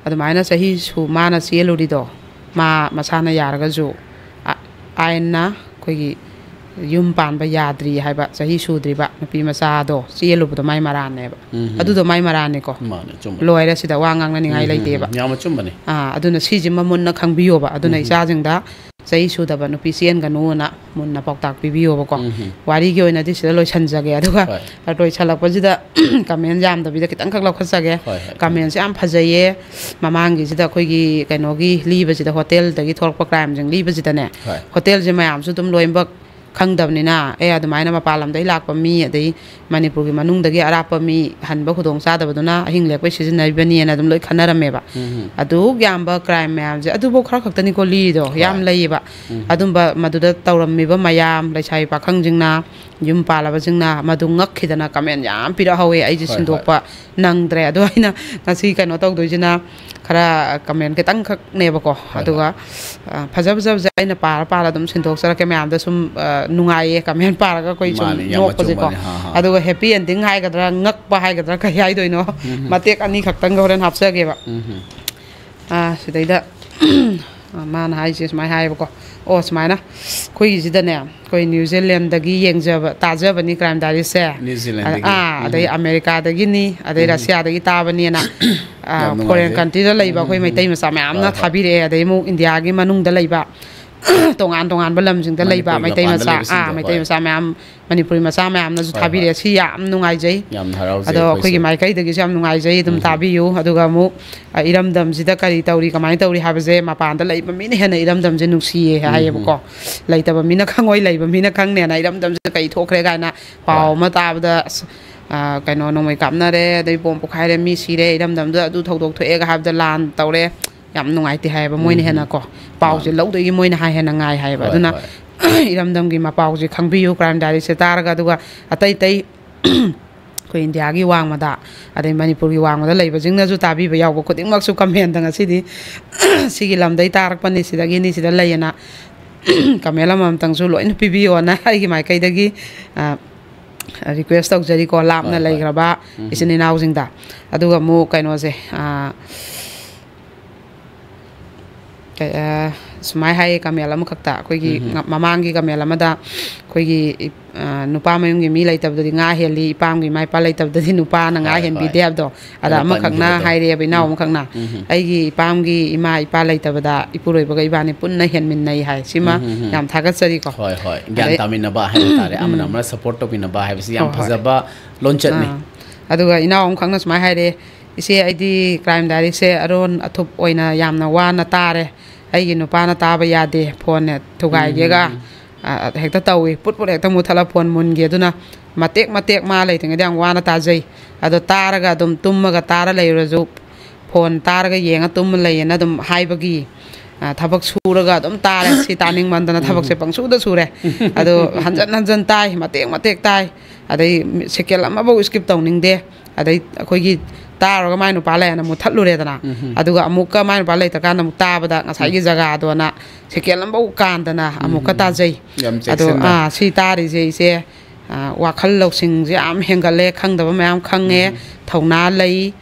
ꯑꯗꯨꯃꯥꯏꯅ ꯆꯍꯤ ꯁꯨ-, ꯃꯥꯅ ꯆꯦꯜꯂꯨꯔꯤꯗꯣ, ꯃꯥ ꯃꯁꯥꯅ ꯌꯥꯔꯒꯁꯨ, ꯑ-, ꯑꯥꯏꯟꯅ ꯑꯩꯈꯣꯏꯒꯤ ꯌꯨꯝ ꯄꯥꯟꯕ ꯌꯥꯗ꯭ꯔꯤ ꯍꯥꯏꯕ, ꯆꯍꯤ ꯁꯨꯗ꯭ꯔꯤꯕ ꯅꯨꯄꯤ ꯃꯆꯥꯗꯣ ꯆꯦꯜꯂꯨꯕꯗꯣ ꯃꯥꯏ ꯃꯔꯥꯟꯅꯦꯕ꯫ ꯎꯝ꯫ ꯑꯗꯨꯗꯣ ꯃꯥꯏ ꯃꯔꯥꯟꯅꯤꯀꯣ꯫ ꯃꯥꯅꯦ, ꯑꯆꯨꯝꯕꯅꯦ꯫ ꯂꯣꯏꯔꯦ, ꯁꯤꯗ ꯋꯥ ꯉꯥꯡꯅꯅꯤꯡꯉꯥꯏ ꯎꯝ, ꯎꯝ, ꯂꯩꯇꯦꯕ꯫ ꯎꯝ꯫ ꯌꯥꯝ ꯑꯆꯨꯝꯕꯅꯦ꯫ ꯑꯥ, ꯑꯗꯨꯅ ꯁꯤꯁꯤꯃ ꯃꯨꯟꯅ ꯈꯪꯕꯤꯌꯣꯕ꯫ ꯑꯗꯨꯅ ꯎꯝ꯫ ꯏꯆꯥꯁꯤꯡꯗ ꯆꯍꯤ ꯁꯨꯗꯕ ꯅꯨꯄꯤ ꯆꯦꯟꯒꯅꯨꯅ ꯃꯨꯟꯅ ꯄꯥꯎꯇꯥꯛ ꯄꯤꯕꯤꯌꯣꯕꯀꯣ꯫ ꯎꯝ꯫ ꯋꯥꯔꯤꯒꯤ ꯑꯣꯏꯅꯗꯤ ꯁꯤꯗ ꯂꯣꯏꯁꯟꯖꯒꯦ꯫ ꯑꯗꯨꯒ ꯍꯣꯏ꯫ ꯂꯣꯏꯁꯜꯂꯛꯄꯁꯤꯗ comment ꯌꯥꯝꯗꯕꯤꯗ ꯈꯤꯇꯪꯈꯛ ꯂꯧꯈꯠꯆꯒꯦ꯫ ꯍꯣꯏ, ꯍꯣꯏ꯫ Commentꯁꯦ ꯌꯥꯝ ꯐꯖꯩꯌꯦ꯫ ꯃꯃꯥꯡꯒꯤꯁꯤꯗ ꯑꯩꯈꯣꯏꯒꯤ ꯀꯩꯅꯣꯒꯤ ꯂꯤꯕꯁꯤꯗ, hotelꯗꯒꯤ ꯊꯣꯛꯂꯛꯄ crimeꯁꯤꯡ ꯂꯤꯕꯁꯤꯗꯅꯦ, ꯍꯣꯏ꯫ Hotelꯁꯦ ꯃꯌꯥꯝꯁꯨ ꯑꯗꯨꯝ ꯂꯣꯏꯅꯃꯛ ꯈꯪꯗꯕꯅꯤꯅ, ꯑꯦ, ꯑꯗꯨꯃꯥꯏꯅ ꯃꯄꯥꯟ ꯂꯝꯗꯒꯤ ꯂꯥꯛꯄ ꯃꯤ, ꯑꯗꯩ ꯃꯅꯤꯄꯨꯔꯒꯤ ꯃꯅꯨꯡꯗꯒꯤ ꯑꯔꯥꯞꯄ ꯃꯤ ꯍꯟꯕ ꯈꯨꯗꯣꯡ ꯆꯥꯗꯕꯗꯨꯅ ꯑꯍꯤꯡ ꯂꯦꯛꯄꯩ ꯁꯤꯖꯤꯟꯅꯔꯤꯕꯅꯤꯅ ꯑꯗꯨꯝ ꯂꯣꯏ ꯈꯟꯅꯔꯝꯃꯦꯕ꯫ ꯎꯝ꯫ ꯑꯗꯨꯛ ꯌꯥꯝꯕ crime ꯃꯌꯥꯝꯁꯦ, ꯑꯗꯨꯐꯥꯎ ꯈꯔ ꯈꯛꯇꯅꯤꯀꯣ ꯂꯤꯔꯤꯗꯣ, ꯍꯣꯏ꯫ ꯌꯥꯝ ꯂꯩꯌꯦꯕ꯫ ꯎꯝ꯫ ꯑꯗꯨꯝꯕ ꯃꯗꯨꯗ ꯇꯧꯔꯝꯃꯤꯕ ꯃꯌꯥꯝ, ꯂꯩꯁꯥꯕꯤ ꯄꯥꯈꯪꯁꯤꯡꯅ ꯌꯨꯝ ꯄꯥꯜꯂꯕꯁꯤꯡꯅ ꯃꯗꯨ ꯉꯛꯈꯤꯗꯅ ꯀꯃꯦꯟ ꯌꯥꯝ ꯄꯤꯔꯛꯍꯧꯋꯦ꯫ ꯑꯩꯁꯦ ꯍꯣꯏ, ꯍꯣꯏ꯫ ꯁꯤꯟꯗꯣꯛꯄ ꯅꯪꯗ꯭ꯔꯦ꯫ ꯑꯗꯣ ꯑꯩꯅ ꯉꯁꯤ ꯀꯩꯅꯣ ꯇꯧꯗꯣꯏꯁꯤꯅ ꯈꯔ ꯀꯃꯦꯟ ꯈꯤꯇꯪꯈꯛꯅꯦꯕꯀꯣ꯫ ꯍꯣꯏ, ꯑꯗꯨꯒ, ꯍꯣꯏ꯫ ꯑ, ꯐꯖ ꯐꯖꯕꯁꯦ ꯑꯩꯅ ꯄꯥꯔ ꯄꯥꯔ ꯑꯗꯨꯝ ꯁꯤꯟꯗꯣꯛꯆꯔꯛꯀꯦ꯫ ꯃꯌꯥꯝꯗ ꯁꯨꯝ, ꯑ, ꯅꯨꯡꯉꯥꯏꯌꯦ ꯀꯃꯦꯟ ꯄꯥꯔꯒ ꯑꯩꯈꯣꯏ ꯁꯨꯝ ꯃꯥꯅꯤ, ꯌꯥꯝ ꯅꯣꯛꯄꯁꯦꯀꯣ꯫ ꯑꯆꯨꯝꯕꯅꯤ꯫ ꯍꯥ, ꯍꯥ꯫ ꯑꯗꯨꯒ ꯍꯦꯄꯤ ꯑꯦꯟꯗꯤꯡ ꯍꯥꯏꯒꯗ꯭ꯔꯥ, ꯉꯛꯄ ꯍꯥꯏꯒꯗ꯭ꯔꯥ, ꯀꯩ ꯍꯥꯏꯗꯣꯏꯅꯣ? ꯎꯝ, ꯎꯝ꯫ ꯃꯇꯦꯛ ꯑꯅꯤꯈꯛꯇꯪꯒ ꯍꯣꯔꯦꯟ ꯍꯥꯞꯆꯒꯦꯕ꯫ ꯎꯝ, ꯎꯝ꯫ ꯑꯥ, ꯁꯤꯗꯩꯗ, ꯑꯥ, ꯃꯥꯅ ꯍꯥꯏꯁꯦ ꯁꯨꯃꯥꯏꯅ ꯍꯥꯏꯌꯦꯕꯀꯣ꯫ ꯑꯣ, ꯁꯨꯃꯥꯏꯅ ꯑꯩꯈꯣꯏꯒꯤꯁꯤꯗꯅꯦ, ꯑꯩꯈꯣꯏ ꯅ꯭ꯌꯨ ꯖꯤꯂꯦꯟꯗꯒꯤ ꯌꯦꯡꯖꯕ, ꯇꯥꯖꯕꯅꯤ ꯀ꯭ꯔꯥꯏꯝ ꯗꯥꯏꯔꯤꯁꯦ꯫ ꯅ꯭ꯌꯨ ꯖꯤꯂꯦꯟꯗꯒꯤ꯫ ꯑꯥ, ꯎꯝ, ꯑꯗꯩ ꯎꯝ꯫ ꯑꯃꯦꯔꯤꯀꯥꯗꯒꯤꯅꯤ, ꯑꯗꯩ ꯎꯝ, ꯎꯝ꯫ ꯔꯁꯤꯌꯥꯗꯒꯤ ꯇꯥꯕꯅꯦꯅ, ꯑꯥ, ꯌꯥꯝ ꯐꯣꯔꯦꯟ ꯅꯨꯡꯉꯥꯏꯖꯩ꯫ ꯀꯟꯇ꯭ꯔꯤꯗ ꯂꯩꯕ ꯎꯝ, ꯑꯩꯈꯣꯏ ꯎꯝ, ꯃꯩꯇꯩ ꯎꯝ꯫ ꯃꯆꯥ ꯃꯌꯥꯝꯅ ꯍꯣꯏ, ꯍꯣꯏ꯫ ꯊꯥꯕꯤꯔꯛꯑꯦ꯫ ꯑꯗꯩ ꯑꯃꯨꯛ ꯏꯟꯗꯤꯌꯥꯒꯤ ꯃꯅꯨꯡꯗ ꯂꯩꯕ ꯇꯣꯉꯥꯟ ꯇꯣꯉꯥꯟꯕ ꯂꯝꯁꯤꯡꯗ ꯂꯩꯕ ꯃꯅꯤꯄꯨꯔꯒꯤ ꯃꯩꯇꯩ ꯃꯄꯥꯟꯗ ꯃꯆꯥ, ꯑꯥ, ꯂꯩꯕꯁꯤꯡꯗꯣ, ꯃꯩꯇꯩ ꯍꯣꯏ꯫ ꯃꯆꯥ ꯃꯌꯥꯝ, ꯃꯅꯤꯄꯨꯔꯤ ꯃꯆꯥ ꯃꯌꯥꯝꯅꯁꯨ ꯍꯣꯏ, ꯍꯣꯏ꯫ ꯊꯥꯕꯤꯔꯛꯑꯦ꯫ ꯁꯤ ꯌꯥꯝ ꯅꯨꯡꯉꯥꯏꯖꯩ꯫ ꯌꯥꯝ ꯍꯔꯥꯎꯖꯩ ꯑꯗꯣ ꯑꯩꯈꯣꯏꯒꯤ ꯑꯩꯈꯣꯏꯁꯨ꯫ ꯃꯥꯏꯀꯩꯗꯒꯤꯁꯨ ꯌꯥꯝ ꯅꯨꯡꯉꯥꯏꯖꯩ꯫ ꯑꯗꯨꯝ ꯎꯝ, ꯎꯝ꯫ ꯇꯥꯕꯤꯌꯨ꯫ ꯑꯗꯨꯒ ꯑꯃꯨꯛ, ꯑ, ꯏꯔꯝꯗꯝꯁꯤꯗ ꯀꯔꯤ ꯇꯧꯔꯤ, ꯀꯃꯥꯏꯅ ꯇꯧꯔꯤ ꯍꯥꯏꯕꯁꯦ ꯃꯄꯥꯟꯗ ꯂꯩꯕ ꯃꯤꯅ ꯍꯦꯟꯅ ꯏꯔꯝꯗꯝꯁꯦ ꯅꯨꯡꯁꯤꯌꯦ ꯎꯝ, ꯎꯝ꯫ ꯍꯥꯏꯌꯦꯕꯀꯣ꯫ ꯂꯩꯇꯕ ꯃꯤꯅ ꯈꯪꯉꯣꯏ, ꯂꯩꯕ ꯃꯤꯅ ꯈꯪꯅꯦꯅ ꯏꯔꯝꯗꯝꯁꯤꯗ ꯀꯔꯤ ꯊꯣꯛꯈ꯭ꯔꯦ ꯀꯥꯏꯅ ꯄꯥꯎ ꯍꯣꯏ꯫ ꯑꯃ ꯇꯥꯕꯗ, ꯑꯁ, ꯑ, ꯀꯩꯅꯣ, ꯅꯣꯡꯃꯩ ꯀꯥꯞꯅꯔꯦ, ꯑꯗꯩ ꯕꯣꯝ ꯄꯣꯈꯥꯏꯔꯦ, ꯃꯤ ꯁꯤꯔꯦ, ꯏꯔꯝꯗꯝꯗ ꯑꯗꯨ ꯊꯧꯗꯣꯛ ꯊꯣꯛꯑꯦꯒ ꯍꯥꯏꯕꯗ ꯂꯥꯟ ꯇꯧꯔꯦ, ꯌꯥꯝ ꯅꯨꯡꯉꯥꯏꯇꯦ ꯍꯥꯏꯌꯦꯕ꯫ ꯃꯣꯏꯅ ꯎꯝ, ꯎꯝ꯫ ꯍꯦꯟꯅꯀꯣ ꯄꯥꯎꯁꯦ ꯃꯥꯅꯦ꯫ ꯂꯧꯗꯣꯏꯒꯤ ꯃꯣꯏꯅ ꯍꯥꯏ ꯍꯦꯟꯅ ꯉꯥꯏ ꯍꯥꯏꯌꯦꯕ꯫ ꯍꯣꯏ, ꯑꯗꯨꯅ ꯍꯣꯏ꯫ ꯏꯔꯝꯗꯝꯒꯤ ꯃꯄꯥꯎꯁꯦ ꯈꯪꯕꯤꯌꯨ ꯀ꯭ꯔꯥꯏꯝ ꯗꯥꯏꯔꯤꯁꯦ ꯇꯥꯔꯒ꯫ ꯑꯗꯨꯒ ꯑꯇꯩ ꯑꯇꯩ ꯑꯩꯈꯣꯏ ꯏꯟꯗꯤꯌꯥꯒꯤ ꯋꯥꯡꯃꯗ, ꯑꯗꯩ ꯃꯅꯤꯄꯨꯔꯒꯤ ꯋꯥꯡꯃꯗ ꯂꯩꯕꯁꯤꯡꯅꯁꯨ ꯇꯥꯕꯤꯕ ꯌꯥꯎꯕ ꯈꯨꯗꯤꯡꯃꯛꯁꯨ ꯀꯃꯦꯟꯗ ꯉꯁꯤꯗꯤ ꯁꯤꯒꯤ ꯂꯝꯗꯩ ꯇꯥꯔꯛꯄꯅꯤ, ꯁꯤꯗꯒꯤꯅꯤ, ꯁꯤꯗ ꯂꯩꯌꯦꯅ ꯀꯃꯦꯟ ꯑꯃꯃꯝꯇꯪꯁꯨ ꯂꯣꯏꯅ ꯄꯤꯕꯤꯌꯣꯅ ꯑꯩꯒꯤ ꯃꯥꯏꯀꯩꯗꯒꯤ, ꯑ, ꯔꯤꯀ꯭ꯋꯦꯁ ꯇꯧꯖꯔꯤꯀꯣ, ꯂꯥꯞꯅ ꯍꯣꯏ, ꯍꯣꯏ꯫ ꯂꯩꯈ꯭ꯔꯕ ꯎꯝ, ꯏꯆꯤꯟ ꯎꯝ꯫ ꯏꯅꯥꯎꯁꯤꯡꯗ꯫ ꯑꯗꯨꯒ ꯑꯃꯨꯛ ꯀꯩꯅꯣꯁꯦ, ꯑ, ꯀꯩ-, ꯑ, ꯁꯨꯃꯥꯏ ꯍꯥꯏꯌꯦ ꯀꯃꯦꯟ ꯑꯃꯈꯛꯇ, ꯑꯩꯈꯣꯏꯒꯤ ꯎꯝ, ꯎꯝ꯫ ꯉ-, ꯃꯃꯥꯡꯒꯤ ꯀꯃꯦꯟ ꯑꯃꯗ ꯑꯩꯈꯣꯏꯒꯤ ꯏ-, ꯑ, "ꯅꯨꯄꯥ ꯃꯌꯨꯝꯒꯤ ꯃꯤ ꯂꯩꯇꯕꯗꯗꯤ ꯉꯥ ꯍꯦꯜꯂꯤ, ꯏꯄꯥꯝꯒꯤ ꯏꯃꯥ ꯏꯄꯥ ꯂꯩꯇꯕꯗꯗꯤ ꯅꯨꯄꯥꯅ ꯉꯥ ꯍꯣꯏ, ꯍꯣꯏ꯫ ꯍꯦꯟꯕꯤꯗꯦ" ꯍꯥꯏꯕꯗꯣ꯫ ꯑꯗ ꯑꯗꯣ ꯑꯃꯈꯛꯅ ꯄꯟꯈꯤꯕꯗꯣ꯫ ꯍꯥꯏꯔꯛꯑꯦꯕ, ꯏꯅꯥꯎ ꯎꯝ, ꯑꯃꯈꯛꯅ, ꯎꯝ, ꯎꯝ꯫ "ꯑꯩꯒꯤ ꯏꯄꯥꯝꯒꯤ ꯏꯃꯥ ꯏꯄꯥ ꯂꯩꯇꯕꯗ ꯏꯄꯨꯔꯣꯏꯕꯒ ꯏꯕꯥꯅꯤ ꯄꯨꯟꯅ ꯍꯦꯟꯃꯤꯟꯅꯩ" ꯍꯥꯏ꯫ ꯁꯤꯃ ꯎꯝ, ꯎꯝ, ꯎꯝ꯫ ꯌꯥꯝ ꯊꯥꯒꯠꯆꯔꯤꯀꯣ꯫ ꯍꯣꯏ, ꯍꯣꯏ꯫ ꯒ꯭ꯌꯥꯟ ꯑꯗꯩ ꯇꯥꯃꯤꯟꯅꯕ ꯍꯥꯏꯕ ꯇꯥꯔꯦ꯫ ꯑꯃꯅ ꯎꯝ꯫ ꯑꯃꯅ ꯁꯄꯣꯔꯠ ꯇꯧꯃꯤꯟꯅꯕ ꯍꯥꯏꯕꯁꯤ ꯌꯥꯝ ꯍꯣꯏ, ꯍꯣꯏ꯫ ꯐꯖꯕ ꯂꯣꯟꯆꯠꯅꯤ꯫ ꯑꯥ꯫ ꯑꯗꯨꯒ ꯏꯅꯥꯎ ꯑꯃꯈꯛꯅ ꯁꯨꯃꯥꯏꯅ ꯍꯥꯏꯔꯛꯑꯦ, "ꯏꯆꯦ, ꯑꯩꯗꯤ ꯀ꯭ꯔꯥꯏꯝ ꯗꯥꯏꯔꯤꯁꯦ ꯑꯔꯣꯟ ꯑꯊꯨꯞ ꯑꯣꯏꯅ ꯌꯥꯝꯅ ꯋꯥꯅ ꯇꯥꯔꯦ꯫ ꯑꯩꯒꯤ ꯅꯨꯄꯥꯅ ꯇꯥꯕ ꯌꯥꯗꯦ, ꯐꯣꯟꯅꯦ ꯎꯝ, ꯊꯨꯒꯥꯏꯒꯦꯒ, ꯎꯝ, ꯎꯝ꯫ ꯑ, ꯍꯦꯛꯇ ꯇꯧꯏ꯫ ꯄꯨꯠ ꯄꯨꯠ ꯍꯦꯛꯇ ꯃꯨꯠꯊꯠꯂ ꯐꯣꯟ ꯃꯨꯟꯒꯤ꯫ ꯑꯗꯨꯅ ꯃꯇꯦꯛ ꯃꯇꯦꯛ ꯃꯥ ꯂꯩꯇ꯭ꯔꯤꯉꯩꯗ ꯌꯥꯝ ꯋꯥꯅ ꯇꯥꯖꯩ꯫ ꯑꯗꯣ ꯇꯥꯔꯒ ꯑꯗꯨꯝ ꯇꯨꯝꯃꯒ ꯇꯥꯔ ꯂꯩꯔꯨꯔꯁꯨ, ꯐꯣꯟ ꯇꯥꯔꯒ ꯌꯦꯡꯉ ꯇꯨꯝꯃ ꯂꯩꯌꯦꯅ ꯑꯗꯨꯝ ꯍꯥꯏꯕꯒꯤ ꯑ, ꯊꯕꯛ ꯁꯨꯔꯒ ꯑꯗꯨꯝ ꯇꯥꯔꯦ꯫ ꯁꯤ ꯇꯥꯅꯤꯡꯃꯟꯗꯅ ꯊꯕꯛꯁꯦ ꯄꯪꯁꯨꯗ ꯁꯨꯔꯦ꯫ ꯑꯗꯣ ꯍꯟꯖꯟ ꯍꯟꯖꯟ ꯇꯥꯏ, ꯃꯇꯦꯛ ꯃꯇꯦꯛ ꯇꯥꯏ꯫ ꯑꯗꯩ ꯁꯦꯀꯦꯟ ꯑꯃꯐꯧ skip ꯇꯧꯅꯤꯡꯗꯦ꯫ ꯑꯗꯩ ꯑꯩꯈꯣꯏꯒꯤ ꯇꯥꯔꯨꯔꯒ ꯃꯥꯏ ꯅꯨꯄꯥ ꯂꯩꯔꯅ ꯃꯨꯠꯊꯠꯂꯨꯔꯦꯗꯅ꯫ ꯑꯗꯨꯒ ꯑꯃꯨꯛꯀ ꯃꯥꯏ ꯅꯨꯄꯥ ꯂꯩꯇ꯭ꯔꯀꯥꯟꯗ ꯑꯃꯨꯛ ꯇꯥꯕꯗ ꯉꯁꯥꯏꯒꯤ ꯖꯒꯥꯗꯣꯅ ꯁꯦꯀꯦꯟ ꯑꯃꯐꯧ ꯀꯥꯟꯗꯅ ꯑꯃꯨꯛꯀ ꯇꯥꯖꯩ꯫ ꯌꯥꯝ ꯑꯗꯣ ꯆꯦꯛꯁꯤꯟꯅ꯫ ꯑꯥ, ꯁꯤ ꯇꯥꯔꯤꯁꯦ ꯏꯆꯦ, ꯑꯥ, ꯋꯥꯈꯜ ꯂꯧꯁꯤꯡꯁꯦ ꯌꯥꯝ ꯍꯦꯟꯒꯠꯂꯦ, ꯈꯪꯗꯕ ꯃꯌꯥꯝ ꯈꯪꯉꯦ, ꯊꯧꯅꯥ ꯂꯩ,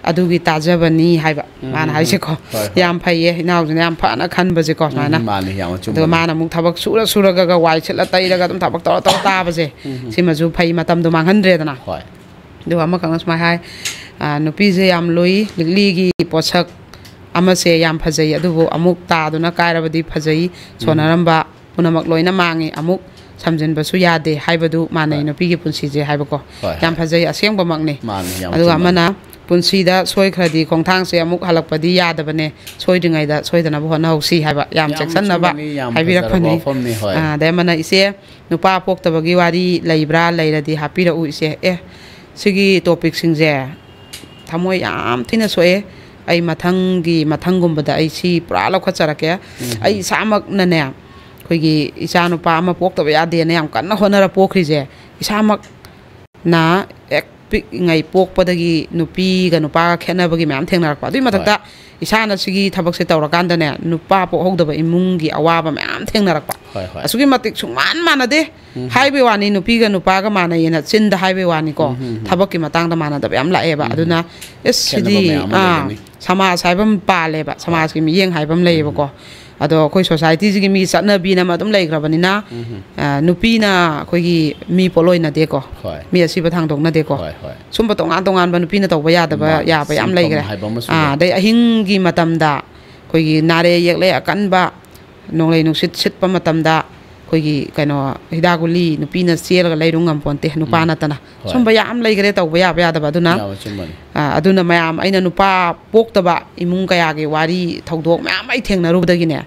ꯑꯗꯨꯒꯤ ꯇꯥꯖꯕꯅꯤ ꯍꯥꯏꯕ ꯃꯥꯅ ꯍꯥꯏꯁꯦꯀꯣ꯫ ꯍꯣꯏ, ꯍꯣꯏ꯫ ꯌꯥꯝ ꯐꯩꯌꯦ, ꯏꯅꯥꯎꯁꯤꯅ ꯌꯥꯝ ꯐꯅ ꯈꯟꯕꯁꯦꯀꯣ ꯁꯨꯃꯥꯏꯅ꯫ ꯎꯝ, ꯃꯥꯅꯤ, ꯌꯥꯝ ꯑꯗꯣ ꯑꯆꯨꯝꯕꯅꯤ꯫ ꯃꯥꯅ ꯑꯃꯨꯛ ꯊꯕꯛ ꯁꯨꯔ ꯁꯨꯔꯒ ꯋꯥꯏ ꯁꯤꯠꯂ ꯇꯩꯔꯒ ꯑꯗꯨꯝ ꯊꯕꯛ ꯇꯧꯔ ꯇꯧꯔ ꯇꯥꯕꯁꯦ, ꯁꯤꯃꯁꯨ ꯐꯩ, ꯃꯇꯝꯗꯣ ꯃꯥꯡꯍꯟꯗ꯭ꯔꯦꯗꯅ꯫ ꯍꯣꯏ꯫ ꯑꯗꯨꯒ ꯑꯃꯈꯛꯅ ꯁꯨꯃꯥꯏꯅ ꯍꯥꯏ, ꯑ, ꯅꯨꯄꯤꯁꯦ ꯌꯥꯝ ꯂꯨꯏ, ꯂꯤꯛꯂꯤꯒꯤ ꯄꯣꯠꯁꯛ ꯑꯃꯁꯦ ꯌꯥꯝ ꯐꯖꯩ, ꯑꯗꯨꯕꯨ ꯑꯃꯨꯛ ꯇꯥꯗꯨꯅ ꯀꯥꯏꯔꯕꯗꯤ ꯐꯖꯩ, ꯁꯣꯟꯅꯔꯝꯕ ꯄꯨꯝꯅꯃꯛ ꯂꯣꯏꯅ ꯃꯥꯡꯉꯤ, ꯑꯃꯨꯛ ꯁꯝꯖꯤꯟꯕꯁꯨ ꯌꯥꯗꯦ ꯍꯥꯏꯕꯗꯨ ꯃꯥꯟꯅꯩ꯫ ꯍꯣꯏ꯫ ꯅꯨꯄꯤꯒꯤ ꯄꯨꯟꯁꯤꯁꯦ ꯍꯥꯏꯕꯀꯣ꯫ ꯍꯣꯏ, ꯍꯣꯏ꯫ ꯌꯥꯝ ꯐꯖꯩ, ꯑꯁꯦꯡꯕꯃꯛꯅꯤ꯫ ꯃꯥꯅꯤ, ꯌꯥꯝ ꯑꯗꯨꯒ ꯆꯨꯝꯕꯅꯤ꯫ ꯑꯃꯅ, ꯄꯨꯟꯁꯤꯗ ꯁꯣꯏꯈ꯭ꯔꯗꯤ ꯈꯣꯡꯊꯥꯡꯁꯦ ꯑꯃꯨꯛ ꯍꯜꯂꯛꯄꯗꯤ ꯌꯥꯗꯕꯅꯦ, ꯁꯣꯏꯗ꯭ꯔꯤꯉꯩꯗ ꯁꯣꯏꯗꯅꯕ ꯍꯣꯠꯅꯍꯧꯁꯤ ꯍꯥꯏꯕ ꯌꯥꯝ ꯌꯥꯝ ꯆꯦꯛꯁꯤꯟꯅꯕ ꯑꯆꯨꯝꯕꯅꯤ, ꯌꯥꯝ ꯍꯥꯏꯕꯤꯔꯛꯄꯅꯤ꯫ ꯐꯖꯔꯕ ꯋꯥꯐꯝꯅꯤ, ꯍꯣꯏ꯫ ꯑꯥ, ꯑꯗꯩ ꯑꯃꯅ, "ꯏꯆꯦ, ꯅꯨꯄꯥ ꯄꯣꯛꯇꯕꯒꯤ ꯋꯥꯔꯤ ꯂꯩꯕ꯭ꯔꯥ? ꯂꯩꯔꯗꯤ ꯍꯥꯞꯄꯤꯔꯛꯎ ꯏꯆꯦ꯫" ꯑꯦ, ꯁꯤꯒꯤ ꯇꯣꯄꯤꯛꯁꯤꯡꯁꯦ ꯊꯃꯣꯏ ꯌꯥꯝ ꯊꯤꯅ ꯁꯣꯛꯑꯦ꯫ ꯑꯩ ꯃꯊꯪꯒꯤ, ꯃꯊꯪꯒꯨꯝꯕꯗ ꯑꯩ ꯁꯤ ꯄꯨꯔꯥ ꯂꯧꯈꯠꯆꯔꯛꯀꯦ꯫ ꯑꯩ ꯏꯁꯥꯃꯛꯅꯅꯦ, ꯑꯩꯈꯣꯏꯒꯤ ꯏꯆꯥ ꯅꯨꯄꯥ ꯑꯃ ꯄꯣꯛꯇꯕ ꯌꯥꯗꯦꯅ ꯌꯥꯝ ꯀꯟꯅ ꯍꯣꯠꯅꯔ ꯄꯣꯛꯈ꯭ꯔꯤꯁꯦ, ꯏꯁꯥꯃꯛꯅ ꯍꯦꯛ ꯄꯤꯛꯏꯉꯩ ꯄꯣꯛꯄꯗꯒꯤ ꯅꯨꯄꯤꯒ ꯅꯨꯄꯥꯒ ꯈꯦꯠꯅꯕꯒꯤ ꯃꯌꯥꯝ ꯊꯦꯡꯅꯔꯛꯄ꯫ ꯑꯗꯨꯏ ꯃꯊꯛꯇ ꯍꯣꯏ꯫ ꯏꯁꯥꯅ ꯁꯤꯒꯤ ꯊꯕꯛꯁꯦ ꯇꯧꯔꯀꯥꯟꯗꯅꯦ, ꯅꯨꯄꯥ ꯄꯣꯛꯍꯧꯗꯕ ꯏꯃꯨꯡꯒꯤ ꯑꯋꯥꯕ ꯃꯌꯥꯝ ꯊꯦꯡꯅꯔꯛꯄ꯫ ꯍꯣꯏ, ꯍꯣꯏ꯫ ꯑꯁꯨꯛꯀꯤ ꯃꯇꯤꯛ ꯁꯨꯡꯃꯥꯟ ꯃꯥꯟꯅꯗꯦ꯫ ꯍꯥꯏꯕꯩ ꯋꯥꯅꯤ, ꯅꯨꯄꯤꯒ ꯅꯨꯄꯥꯒ ꯃꯥꯟꯅꯩꯌꯦꯅ ꯆꯤꯟꯗ ꯍꯥꯏꯕꯩ ꯋꯥꯅꯤꯀꯣ꯫ ꯊꯕꯛꯀꯤ ꯃꯇꯥꯡꯗ ꯃꯥꯟꯅꯗꯕ ꯌꯥꯝ ꯂꯥꯛꯑꯦꯕ꯫ ꯑꯗꯨꯅ, ꯑꯦꯁ, ꯈꯦꯠꯅꯕ ꯁꯤꯗꯤ, ꯃꯌꯥꯝ ꯑꯃ ꯑꯥ, ꯂꯩꯕꯅꯤ꯫ ꯁꯃꯥꯖ ꯍꯥꯏꯕ ꯑꯃ ꯄꯥꯜꯂꯦꯕ, ꯁꯃꯥꯖꯀꯤ ꯃꯤꯠꯌꯦꯡ ꯍꯥꯏꯕ ꯑꯃ ꯂꯩꯌꯦꯕꯀꯣ꯫ ꯑꯗꯣ ꯑꯩꯈꯣꯏ ꯁꯣꯁꯥꯏꯇꯤꯁꯤꯒꯤ ꯃꯤ ꯆꯠꯅꯕꯤꯅ ꯑꯃ ꯑꯗꯨꯝ ꯂꯩꯈ꯭ꯔꯕꯅꯤꯅ, ꯑ, ꯅꯨꯄꯤꯅ ꯑꯩꯈꯣꯏꯒꯤ ꯃꯤ ꯄꯣꯠꯂꯣꯏꯅꯗꯦꯀꯣ꯫ ꯍꯣꯏ꯫ ꯃꯤ ꯑꯁꯤꯕ ꯊꯥꯡꯗꯣꯛꯅꯗꯦꯀꯣ꯫ ꯍꯣꯏ, ꯍꯣꯏ꯫ ꯁꯨꯝꯕ ꯇꯣꯉꯥꯟ ꯇꯣꯉꯥꯟꯕ ꯅꯨꯄꯤꯅ ꯇꯧꯕ ꯌꯥꯗꯕ, ꯃꯥꯅꯤ, ꯌꯥꯕ ꯌꯥꯝ ꯁꯤꯟꯐꯝ ꯂꯩꯈ꯭ꯔꯦ꯫ ꯍꯥꯏꯕ ꯑꯃꯁꯨ ꯑꯥ, ꯂꯩ꯫ ꯑꯗꯩ ꯑꯍꯤꯡꯒꯤ ꯃꯇꯝꯗ ꯑꯩꯈꯣꯏꯒꯤ ꯅꯥꯔꯦ ꯌꯦꯛꯂꯦ ꯑꯀꯟꯕ, ꯅꯣꯡꯂꯩ ꯅꯨꯡꯁꯤꯠ ꯁꯤꯠꯄ ꯃꯇꯝꯗ ꯑꯩꯈꯣꯏꯒꯤ ꯀꯩꯅꯣ, ꯍꯤꯗꯥꯛ ꯒꯨꯂꯤ ꯅꯨꯄꯤꯅ ꯆꯦꯜꯂꯒ ꯂꯩꯔꯨ ꯉꯝꯄꯣꯟꯇꯦ, ꯅꯨꯄꯥ ꯅꯠꯇꯅ꯫ ꯍꯣꯏ꯫ ꯁꯨꯝꯕ ꯌꯥꯝ ꯂꯩꯈ꯭ꯔꯦ, ꯇꯧꯕ ꯌꯥꯕ ꯌꯥꯗꯕ꯫ ꯑꯗꯨꯅ, ꯌꯥꯝ ꯑꯆꯨꯝꯕꯅꯤ꯫ ꯑ, ꯑꯗꯨꯅ ꯃꯌꯥꯝ, ꯑꯩꯅ ꯅꯨꯄꯥ ꯄꯣꯛꯇꯕ ꯏꯃꯨꯡ ꯀꯌꯥꯒꯤ ꯋꯥꯔꯤ ꯊꯧꯗꯣꯛ ꯃꯌꯥꯝ ꯑꯩ ꯊꯦꯡꯅꯔꯨꯕꯗꯒꯤꯅꯦ,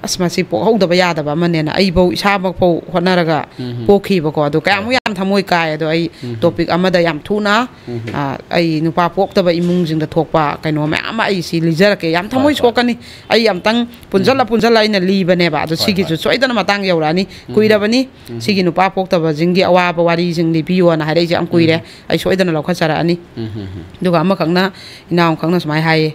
ꯑꯁ, ꯃꯁꯤ ꯄꯣꯛꯍꯧꯗꯕ ꯌꯥꯗꯕ ꯑꯃꯅꯦꯅ ꯑꯩꯐꯧ ꯏꯁꯥꯃꯛꯐꯧ ꯍꯣꯠꯅꯔꯒ ꯎꯝ꯫ ꯄꯣꯛꯈꯤꯕꯀꯣ꯫ ꯑꯗꯣ ꯀꯌꯥꯃꯨꯛ ꯌꯥꯝ ꯊꯃꯣꯏ ꯀꯥꯏ꯫ ꯑꯗꯣ ꯑꯩ ꯎꯝ꯫ ꯇꯣꯄꯤꯛ ꯑꯃꯗ ꯌꯥꯝ ꯊꯨꯅ, ꯎꯝ꯫ ꯑ, ꯑꯩ ꯅꯨꯄꯥ ꯄꯣꯛꯇꯕ ꯏꯃꯨꯡꯁꯤꯡꯗ ꯊꯣꯛꯄ ꯀꯩꯅꯣ ꯃꯌꯥꯝ ꯑꯃ ꯑꯩ ꯁꯤ ꯂꯤꯖꯔꯛꯀꯦ꯫ ꯌꯥꯝ ꯊꯃꯣꯏ ꯍꯣꯏ, ꯍꯣꯏ꯫ ꯁꯣꯛꯀꯅꯤ꯫ ꯑꯩ ꯑꯝꯇꯪ ꯄꯨꯟꯖꯜꯂ ꯎꯝ꯫ ꯄꯨꯟꯖꯜꯂ ꯑꯩꯅ ꯂꯤꯕꯅꯦꯕ꯫ ꯑꯗꯣ ꯍꯣꯏ, ꯁꯤꯒꯤꯁꯨ ꯍꯣꯏ꯫ ꯁꯣꯏꯗꯅ ꯃꯇꯥꯡ ꯌꯧꯔꯛꯑꯅꯤ꯫ ꯎꯝ꯫ ꯀꯨꯏꯔꯕꯅꯤ꯫ ꯎꯝ꯫ ꯁꯤꯒꯤ ꯅꯨꯄꯥ ꯄꯣꯛꯇꯕꯁꯤꯡꯒꯤ ꯑꯋꯥꯕ ꯋꯥꯔꯤꯁꯤꯡ ꯂꯤꯕꯤꯌꯣꯅ ꯍꯥꯏꯔꯛꯏꯁꯦ ꯌꯥꯝ ꯀꯨꯏꯔꯦ꯫ ꯎꯝ꯫ ꯑꯩ ꯁꯣꯏꯗꯅ ꯂꯧꯈꯠꯆꯔꯛꯑꯅꯤ꯫ ꯎꯝ, ꯎꯝ, ꯎꯝ꯫ ꯑꯗꯨꯒ ꯑꯃꯈꯛꯅ, ꯏꯅꯥꯎ ꯑꯃꯈꯛꯅ ꯁꯨꯃꯥꯏꯅ ꯍꯥꯏꯌꯦ,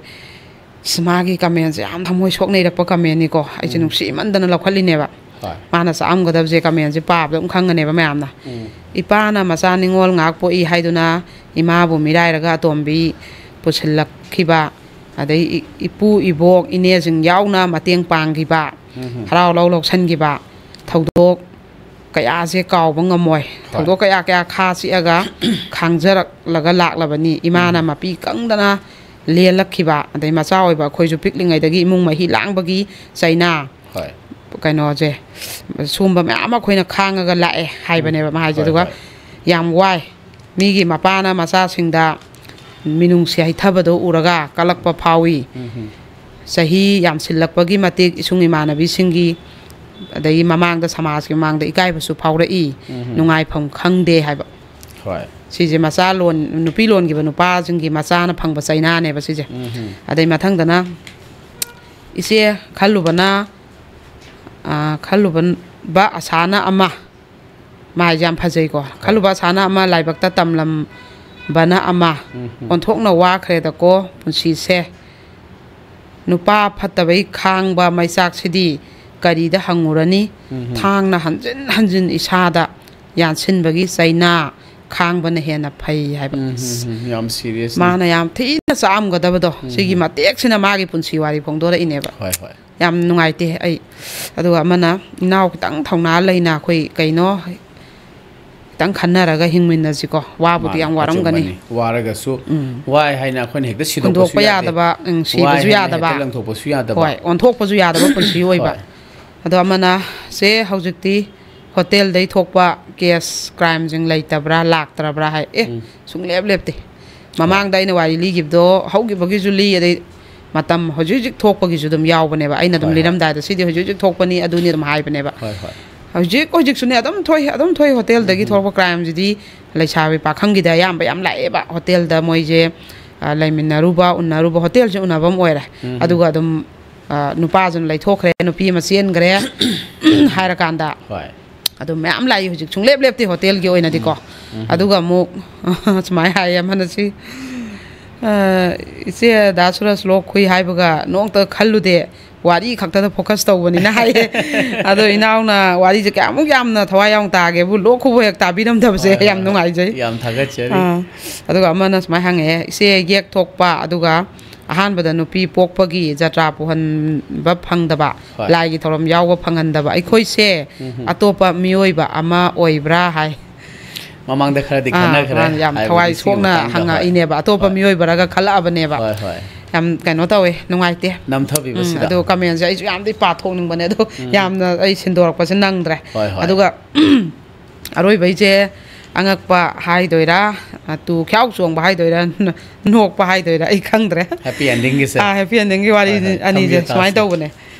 "ꯑꯁ, ꯃꯥꯒꯤ ꯀꯃꯦꯟꯁꯦ ꯌꯥꯝ ꯊꯃꯣꯏ ꯁꯣꯛꯅꯩꯔꯛꯄ ꯀꯃꯦꯟꯅꯤꯀꯣ꯫ ꯑꯩꯁꯦ ꯎꯝ꯫ ꯅꯨꯡꯁꯤꯃꯟꯗꯅ ꯂꯧꯈꯠꯂꯤꯅꯦꯕ꯫ ꯍꯣꯏ꯫ ꯃꯥꯅ ꯆꯥꯛꯑꯝꯒꯗꯕꯁꯦ ꯀꯃꯦꯟꯁꯦ ꯄꯥꯕꯗ ꯑꯗꯨꯝ ꯈꯪꯒꯅꯦꯕ ꯃꯌꯥꯝꯅ꯫ ꯎꯝ꯫ ꯏꯄꯥꯅ ꯃꯆꯥ ꯅꯤꯉꯣꯜ ꯉꯥꯛ ꯄꯣꯛꯏ ꯍꯥꯏꯗꯨꯅ ꯏꯃꯥꯕꯨ ꯃꯤꯔꯥꯏꯔꯒ ꯑꯇꯣꯝꯕꯤ ꯄꯨꯁꯤꯜꯂꯛꯈꯤꯕ, ꯑꯗꯩ ꯏ-, ꯏꯄꯨ ꯏꯕꯣꯛ ꯏꯅꯦꯁꯤꯡ ꯌꯥꯎꯅ ꯃꯇꯦꯡ ꯄꯥꯡꯈꯤꯕ, ꯎꯝ꯫ ꯍꯔꯥꯎ ꯂꯧ ꯂꯧꯁꯟꯈꯤꯕ ꯊꯧꯗꯣꯛ ꯀꯌꯥꯁꯦ ꯀꯥꯎꯕ ꯉꯝꯃꯣꯏ꯫ ꯍꯣꯏ꯫ ꯊꯧꯗꯣꯛ ꯀꯌꯥ ꯀꯌꯥ ꯈꯥ ꯆꯤꯛꯑꯒ ꯈꯥꯡꯖꯔꯛꯂꯒ ꯂꯥꯛꯂꯕꯅꯤ꯫ ꯏꯃꯥꯅ ꯎꯝ꯫ ꯃꯄꯤ ꯀꯪꯗꯅ ꯂꯦꯜꯂꯛꯈꯤꯕ, ꯑꯗꯩ ꯃꯆꯥ ꯑꯣꯏꯕ ꯑꯩꯈꯣꯏꯁꯨ ꯄꯤꯛꯂꯤꯉꯩꯗꯒꯤ ꯏꯃꯨꯡ ꯃꯍꯤ ꯂꯥꯡꯕꯒꯤ ꯆꯩꯅꯥ, ꯍꯣꯏ꯫ ꯀꯩꯅꯣꯁꯦ, ꯁꯨꯝꯕ ꯃꯌꯥꯝ ꯑꯃ ꯑꯩꯈꯣꯏꯅ ꯈꯥꯡꯉꯒ ꯂꯥꯛꯑꯦ ꯍꯥꯏꯕꯅꯦꯕ ꯎꯝ꯫ ꯃꯥ ꯍꯥꯏꯁꯦ꯫ ꯍꯣꯏ, ꯑꯗꯨꯒ ꯍꯣꯏ꯫ ꯌꯥꯝ ꯋꯥꯏ꯫ ꯃꯤꯒꯤ ꯃꯄꯥꯅ ꯃꯆꯥꯁꯤꯡꯗ ꯃꯤꯅꯨꯡꯁꯤ ꯍꯩꯊꯕꯗꯣ ꯎꯔꯒ ꯀꯂꯛꯄ ꯐꯥꯎꯏ꯫ ꯎꯝ꯫ ꯆꯍꯤ ꯌꯥꯝꯁꯤꯜꯂꯛꯄꯒꯤ ꯃꯇꯤꯛ ꯏꯁꯨꯡ ꯏꯃꯥꯟꯅꯕꯤꯁꯤꯡꯒꯤ, ꯑꯗꯒꯤ ꯃꯃꯥꯡꯗ, ꯁꯃꯥꯖꯀꯤ ꯃꯃꯥꯡꯗ ꯏꯀꯥꯏꯕꯁꯨ ꯐꯥꯎꯔꯛꯏ꯫ ꯎꯝ꯫ ꯅꯨꯡꯉꯥꯏꯐꯝ ꯈꯪꯗꯦ ꯍꯥꯏꯕ꯫ ꯍꯣꯏ꯫ ꯁꯤꯁꯦ ꯃꯆꯥ ꯂꯣꯟ-, ꯅꯨꯄꯤ ꯂꯣꯟꯈꯤꯕ ꯅꯨꯄꯥꯁꯤꯡꯒꯤ ꯃꯆꯥꯅ ꯐꯪꯕ ꯆꯩꯅꯥꯅꯦꯕ ꯁꯤꯁꯦ꯫ ꯎꯝ꯫ ꯑꯗꯩ ꯃꯊꯪꯗꯅ, ꯏꯆꯦ ꯈꯜꯂꯨꯕꯅ, ꯑ, ꯈꯜꯂꯨꯕ ꯑꯁꯥꯅ ꯑꯃ, ꯃꯥ ꯍꯥꯏꯁꯦ ꯌꯥꯝ ꯐꯖꯩꯀꯣ꯫ ꯍꯣꯏ꯫ ꯈꯜꯂꯨꯕ ꯑꯁꯥꯅ ꯑꯃ, ꯂꯥꯏꯕꯛꯇ ꯇꯝꯂꯝꯕꯅ ꯑꯃ, ꯎꯝ, ꯎꯝ꯫ ꯑꯣꯟꯊꯣꯛꯅ ꯋꯥꯈ꯭ꯔꯦꯗꯀꯣ ꯄꯨꯟꯁꯤꯁꯦ꯫ ꯅꯨꯄꯥ ꯐꯠꯇꯕꯩ ꯈꯥꯡꯕ ꯃꯩꯆꯥꯛꯁꯤꯗꯤ ꯀꯔꯤꯗ ꯍꯪꯉꯨꯔꯅꯤ? ꯎꯝ, ꯎꯝ꯫ ꯊꯥꯡꯅ ꯍꯟꯖꯤꯟ ꯍꯟꯖꯤꯟ ꯏꯁꯥꯗ ꯌꯥꯟꯁꯤꯟꯕꯒꯤ ꯆꯩꯅꯥ ꯈꯥꯡꯕꯅ ꯍꯦꯟꯅ ꯐꯩ ꯍꯥꯏꯕ꯫ ꯎꯝ, ꯎꯝ, ꯎꯝ꯫ ꯌꯥꯝ seriousꯅꯤ꯫ ꯃꯥꯅ ꯌꯥꯝ ꯊꯤꯅ ꯆꯥꯛꯑꯝꯒꯗꯕꯗꯣ, ꯎꯝ, ꯁꯤꯒꯤ ꯎꯝ꯫ ꯃꯇꯦꯛꯁꯤꯅ ꯃꯥꯒꯤ ꯄꯨꯟꯁꯤ ꯋꯥꯔꯤ ꯐꯣꯡꯗꯣꯔꯛꯏꯅꯦꯕ꯫ ꯍꯣꯏ, ꯍꯣꯏ꯫ ꯌꯥꯝ ꯅꯨꯡꯉꯥꯏꯇꯦ ꯑꯩ꯫ ꯑꯗꯨꯒ ꯑꯃꯅ, "ꯏꯅꯥꯎ, ꯈꯤꯇꯪ ꯊꯧꯅꯥ ꯂꯩꯅ ꯑꯩꯈꯣꯏ ꯀꯩꯅꯣ ꯈꯤꯇꯪ ꯈꯟꯅꯔꯒ ꯍꯤꯡꯃꯤꯟꯅꯁꯤꯀꯣ꯫ ꯋꯥꯕꯨꯗꯤ ꯃꯥꯅꯦ, ꯌꯥꯝ ꯋꯥꯔꯝꯒꯅꯤ꯫" ꯑꯆꯨꯝꯕꯅꯤ꯫ ꯋꯥꯔꯒꯁꯨ, ꯎꯝ꯫ ꯋꯥꯏ ꯍꯥꯏꯅ ꯑꯩꯈꯣꯏꯅ ꯍꯦꯛꯇ ꯁꯤꯗꯣꯛꯄꯁꯨ ꯍꯨꯟꯗꯣꯛꯄ ꯌꯥꯗꯦ꯫ ꯌꯥꯗꯕ, ꯎꯝ, ꯋꯥꯏ ꯁꯤꯕꯁꯨ ꯍꯥꯏꯅ ꯌꯥꯗꯕ꯫ ꯍꯦꯛꯇ ꯂꯪꯊꯣꯛꯄꯁꯨ ꯌꯥꯗꯕ꯫ ꯍꯣꯏ, ꯑꯣꯟꯊꯣꯛꯄꯁꯨ ꯌꯥꯗꯕ ꯄꯨꯟꯁꯤ ꯑꯣꯏꯕ꯫ ꯍꯣꯏ꯫ ꯑꯗꯣ ꯑꯃꯅ, "ꯆꯦ, ꯍꯧꯖꯤꯛꯇꯤ ꯍꯣꯇꯦꯜꯗꯩ ꯊꯣꯛꯄ ꯀꯦꯁ ꯀ꯭ꯔꯥꯏꯝꯁꯤꯡ ꯂꯩꯇꯕ꯭ꯔꯥ, ꯂꯥꯛꯇ꯭ꯔꯕ꯭ꯔꯥ?" ꯍꯥꯏ꯫ ꯑꯦ, ꯎꯝ꯫ ꯁꯨꯡꯂꯦꯞ ꯂꯦꯞꯇꯦ꯫ ꯍꯣꯏ꯫ ꯃꯃꯥꯡꯗ ꯑꯩꯅ ꯋꯥꯔꯤ ꯂꯤꯈꯤꯕꯗꯣ, ꯍꯧꯈꯤꯕꯒꯤꯁꯨ ꯂꯤ, ꯑꯗꯩ ꯃꯇꯝ ꯍꯧꯖꯤꯛ ꯍꯧꯖꯤꯛ ꯊꯣꯛꯄꯒꯤꯁꯨ ꯑꯗꯨꯝ ꯌꯥꯎꯕꯅꯦꯕ꯫ ꯑꯩꯅ ꯑꯗꯨꯝ ꯍꯣꯏ, ꯍꯣꯏ꯫ ꯂꯤꯔꯝꯗꯥꯏꯗ "ꯁꯤꯗꯤ ꯍꯧꯖꯤꯛ ꯍꯧꯖꯤꯛ ꯊꯣꯛꯄꯅꯤ", ꯑꯗꯨꯅꯤ ꯑꯗꯨꯝ ꯍꯥꯏꯕꯅꯦꯕ꯫ ꯍꯣꯏ, ꯍꯣꯏ꯫ ꯍꯧꯖꯤꯛ ꯍꯧꯖꯤꯛꯁꯨꯅꯦ ꯑꯗꯨꯝ ꯊꯣꯛꯏ, ꯑꯗꯨꯝ ꯊꯣꯛꯏ꯫ ꯍꯣꯇꯦꯜꯗꯒꯤ ꯎꯝ꯫ ꯊꯣꯛꯂꯛꯄ ꯀ꯭ꯔꯥꯏꯝꯁꯤꯗꯤ ꯂꯩꯁꯥꯕꯤ ꯄꯥꯈꯪꯒꯤꯗ ꯑꯌꯥꯝꯕ ꯌꯥꯝ ꯂꯥꯛꯑꯦꯕ꯫ ꯍꯣꯇꯦꯜꯗ ꯃꯣꯏꯁꯦ, ꯑ, ꯂꯩꯃꯤꯟꯅꯔꯨꯕ, ꯎꯅꯔꯨꯕ, ꯍꯣꯇꯦꯜꯁꯦ ꯎꯅꯐꯝ ꯑꯣꯏꯔꯦ꯫ ꯎꯝ꯫ ꯑꯗꯨꯒ ꯑꯗꯨꯝ, ꯑ, ꯅꯨꯄꯥꯁꯨ ꯂꯩꯊꯣꯛꯈ꯭ꯔꯦ, ꯅꯨꯄꯤ ꯑꯃ ꯆꯦꯟꯈ꯭ꯔꯦ ꯍꯥꯏꯔꯀꯥꯟꯗ꯫ ꯍꯣꯏ꯫ ꯑꯗꯨ ꯃꯌꯥꯝ ꯂꯥꯛꯏ ꯍꯧꯖꯤꯛ, ꯁꯨꯡꯂꯦꯞ ꯂꯦꯞꯇꯦ ꯍꯣꯇꯦꯜꯒꯤ ꯑꯣꯏꯅꯗꯤꯀꯣ꯫ ꯎꯝ, ꯎꯝ꯫ ꯑꯗꯨꯒ ꯑꯃꯨꯛ ꯁꯨꯃꯥꯏꯅ ꯍꯥꯏꯌꯦ ꯑꯃꯅ, ꯁꯤ, ꯑ, "ꯏꯆꯦ, ꯗꯥ ꯁꯨꯔꯖ ꯂꯣꯛ ꯈꯨꯏ ꯍꯥꯏꯕꯒ ꯅꯣꯡꯇ ꯈꯜꯂꯨꯗꯦ, ꯋꯥꯔꯤ ꯈꯛꯇꯗ ꯐꯣꯀꯁ ꯇꯧꯕꯅꯤꯅ", ꯍꯥꯏꯌꯦ꯫ ꯑꯗꯣ ꯏꯅꯥꯎꯅ ꯋꯥꯔꯤꯁꯦ ꯀꯌꯥꯃꯨꯛ ꯌꯥꯝꯅ ꯊꯋꯥꯏ ꯌꯥꯎꯅ ꯇꯥꯒꯦꯕꯨ, ꯂꯣꯛ ꯈꯨꯕ ꯍꯦꯛ ꯇꯥꯕꯤꯔꯝꯗꯕꯁꯦ ꯍꯣꯏ, ꯍꯣꯏ, ꯌꯥꯝ ꯍꯣꯏ꯫ ꯅꯨꯡꯉꯥꯏꯖꯩ꯫ ꯌꯥꯝ ꯊꯥꯒꯠꯆꯔꯤ꯫ ꯑꯥ, ꯑꯗꯨꯒ ꯑꯃꯅ ꯁꯨꯃꯥꯏꯅ ꯍꯪꯉꯛꯑꯦ, "ꯏꯆꯦ, ꯌꯦꯛ ꯊꯣꯛꯄ, ꯑꯗꯨꯒ ꯑꯍꯥꯟꯕꯗ ꯅꯨꯄꯤ ꯄꯣꯛꯄꯒꯤ ꯖꯇ꯭ꯔꯥ ꯄꯨꯍꯟꯕ ꯐꯪꯗꯕ, ꯍꯣꯏ꯫ ꯂꯥꯏꯒꯤ ꯊꯧꯔꯝ ꯌꯥꯎꯕ ꯐꯪꯍꯟꯗꯕ ꯑꯩꯈꯣꯏꯁꯦ ꯎꯝ, ꯎꯝ꯫ ꯑꯇꯣꯞꯄ ꯃꯤꯑꯣꯏꯕ ꯑꯃ ꯑꯣꯏꯕ꯭ꯔꯥ?" ꯍꯥꯏ꯫ ꯃꯃꯥꯡꯗ ꯈꯔꯗꯤ ꯑꯥ, ꯈꯟꯅꯈ꯭ꯔꯦ ꯃꯥꯅ ꯌꯥꯝ ꯍꯥꯏꯕꯗꯤ ꯊꯋꯥꯏ ꯁꯤꯒꯤ ꯁꯣꯛꯅ ꯃꯇꯥꯡꯗ, ꯍꯪꯉꯛꯏꯅꯦꯕ꯫ ꯍꯣꯏ꯫ ꯑꯇꯣꯞꯄ ꯍꯣꯏ꯫ ꯃꯤꯑꯣꯏꯕꯔꯒ ꯈꯜꯂꯛꯑꯕꯅꯦꯕ꯫ ꯍꯣꯏ, ꯍꯣꯏ꯫ ꯌꯥꯝ ꯀꯩꯅꯣ ꯇꯧꯋꯦ, ꯅꯨꯡꯉꯥꯏꯇꯦ꯫ ꯅꯝꯊꯕꯤꯕ ꯎꯝ, ꯁꯤꯗ꯫ ꯑꯗꯣ ꯀꯃꯦꯟꯁꯦ ꯑꯩꯁꯨ ꯌꯥꯝꯗꯤ ꯄꯥꯊꯣꯛꯅꯤꯡꯕꯅꯦ, ꯑꯗꯣ ꯎꯝ꯫ ꯌꯥꯝꯅ ꯑꯩ ꯁꯤꯟꯗꯣꯔꯛꯄꯁꯦ ꯅꯪꯗ꯭ꯔꯦ꯫ ꯍꯣꯏ, ꯍꯣꯏ꯫ ꯑꯗꯨꯒ ꯑꯔꯣꯏꯕꯩꯁꯦ ꯑꯉꯛꯄ ꯍꯥꯏꯗꯣꯏꯔꯥ, ꯑ, ꯇꯨ ꯈ꯭ꯌꯥꯎ ꯆꯣꯡꯕ ꯍꯥꯏꯗꯣꯏꯔꯥ, ꯅ-, ꯅꯣꯛꯄ ꯍꯥꯏꯗꯣꯏꯔꯥ, ꯑꯩ ꯈꯪꯗ꯭ꯔꯦ꯫ Happy endingꯒꯤꯁꯦ꯫ ꯑꯥ, happy endingꯒꯤ ꯋꯥꯔꯤ ꯍꯣꯏ, ꯍꯣꯏ, ꯑꯅꯤꯁꯦ ꯊꯝꯕꯤꯌꯨ, ꯁꯨꯃꯥꯏꯅ ꯇꯥꯁꯤ꯫ ꯇꯧꯕꯅꯦ꯫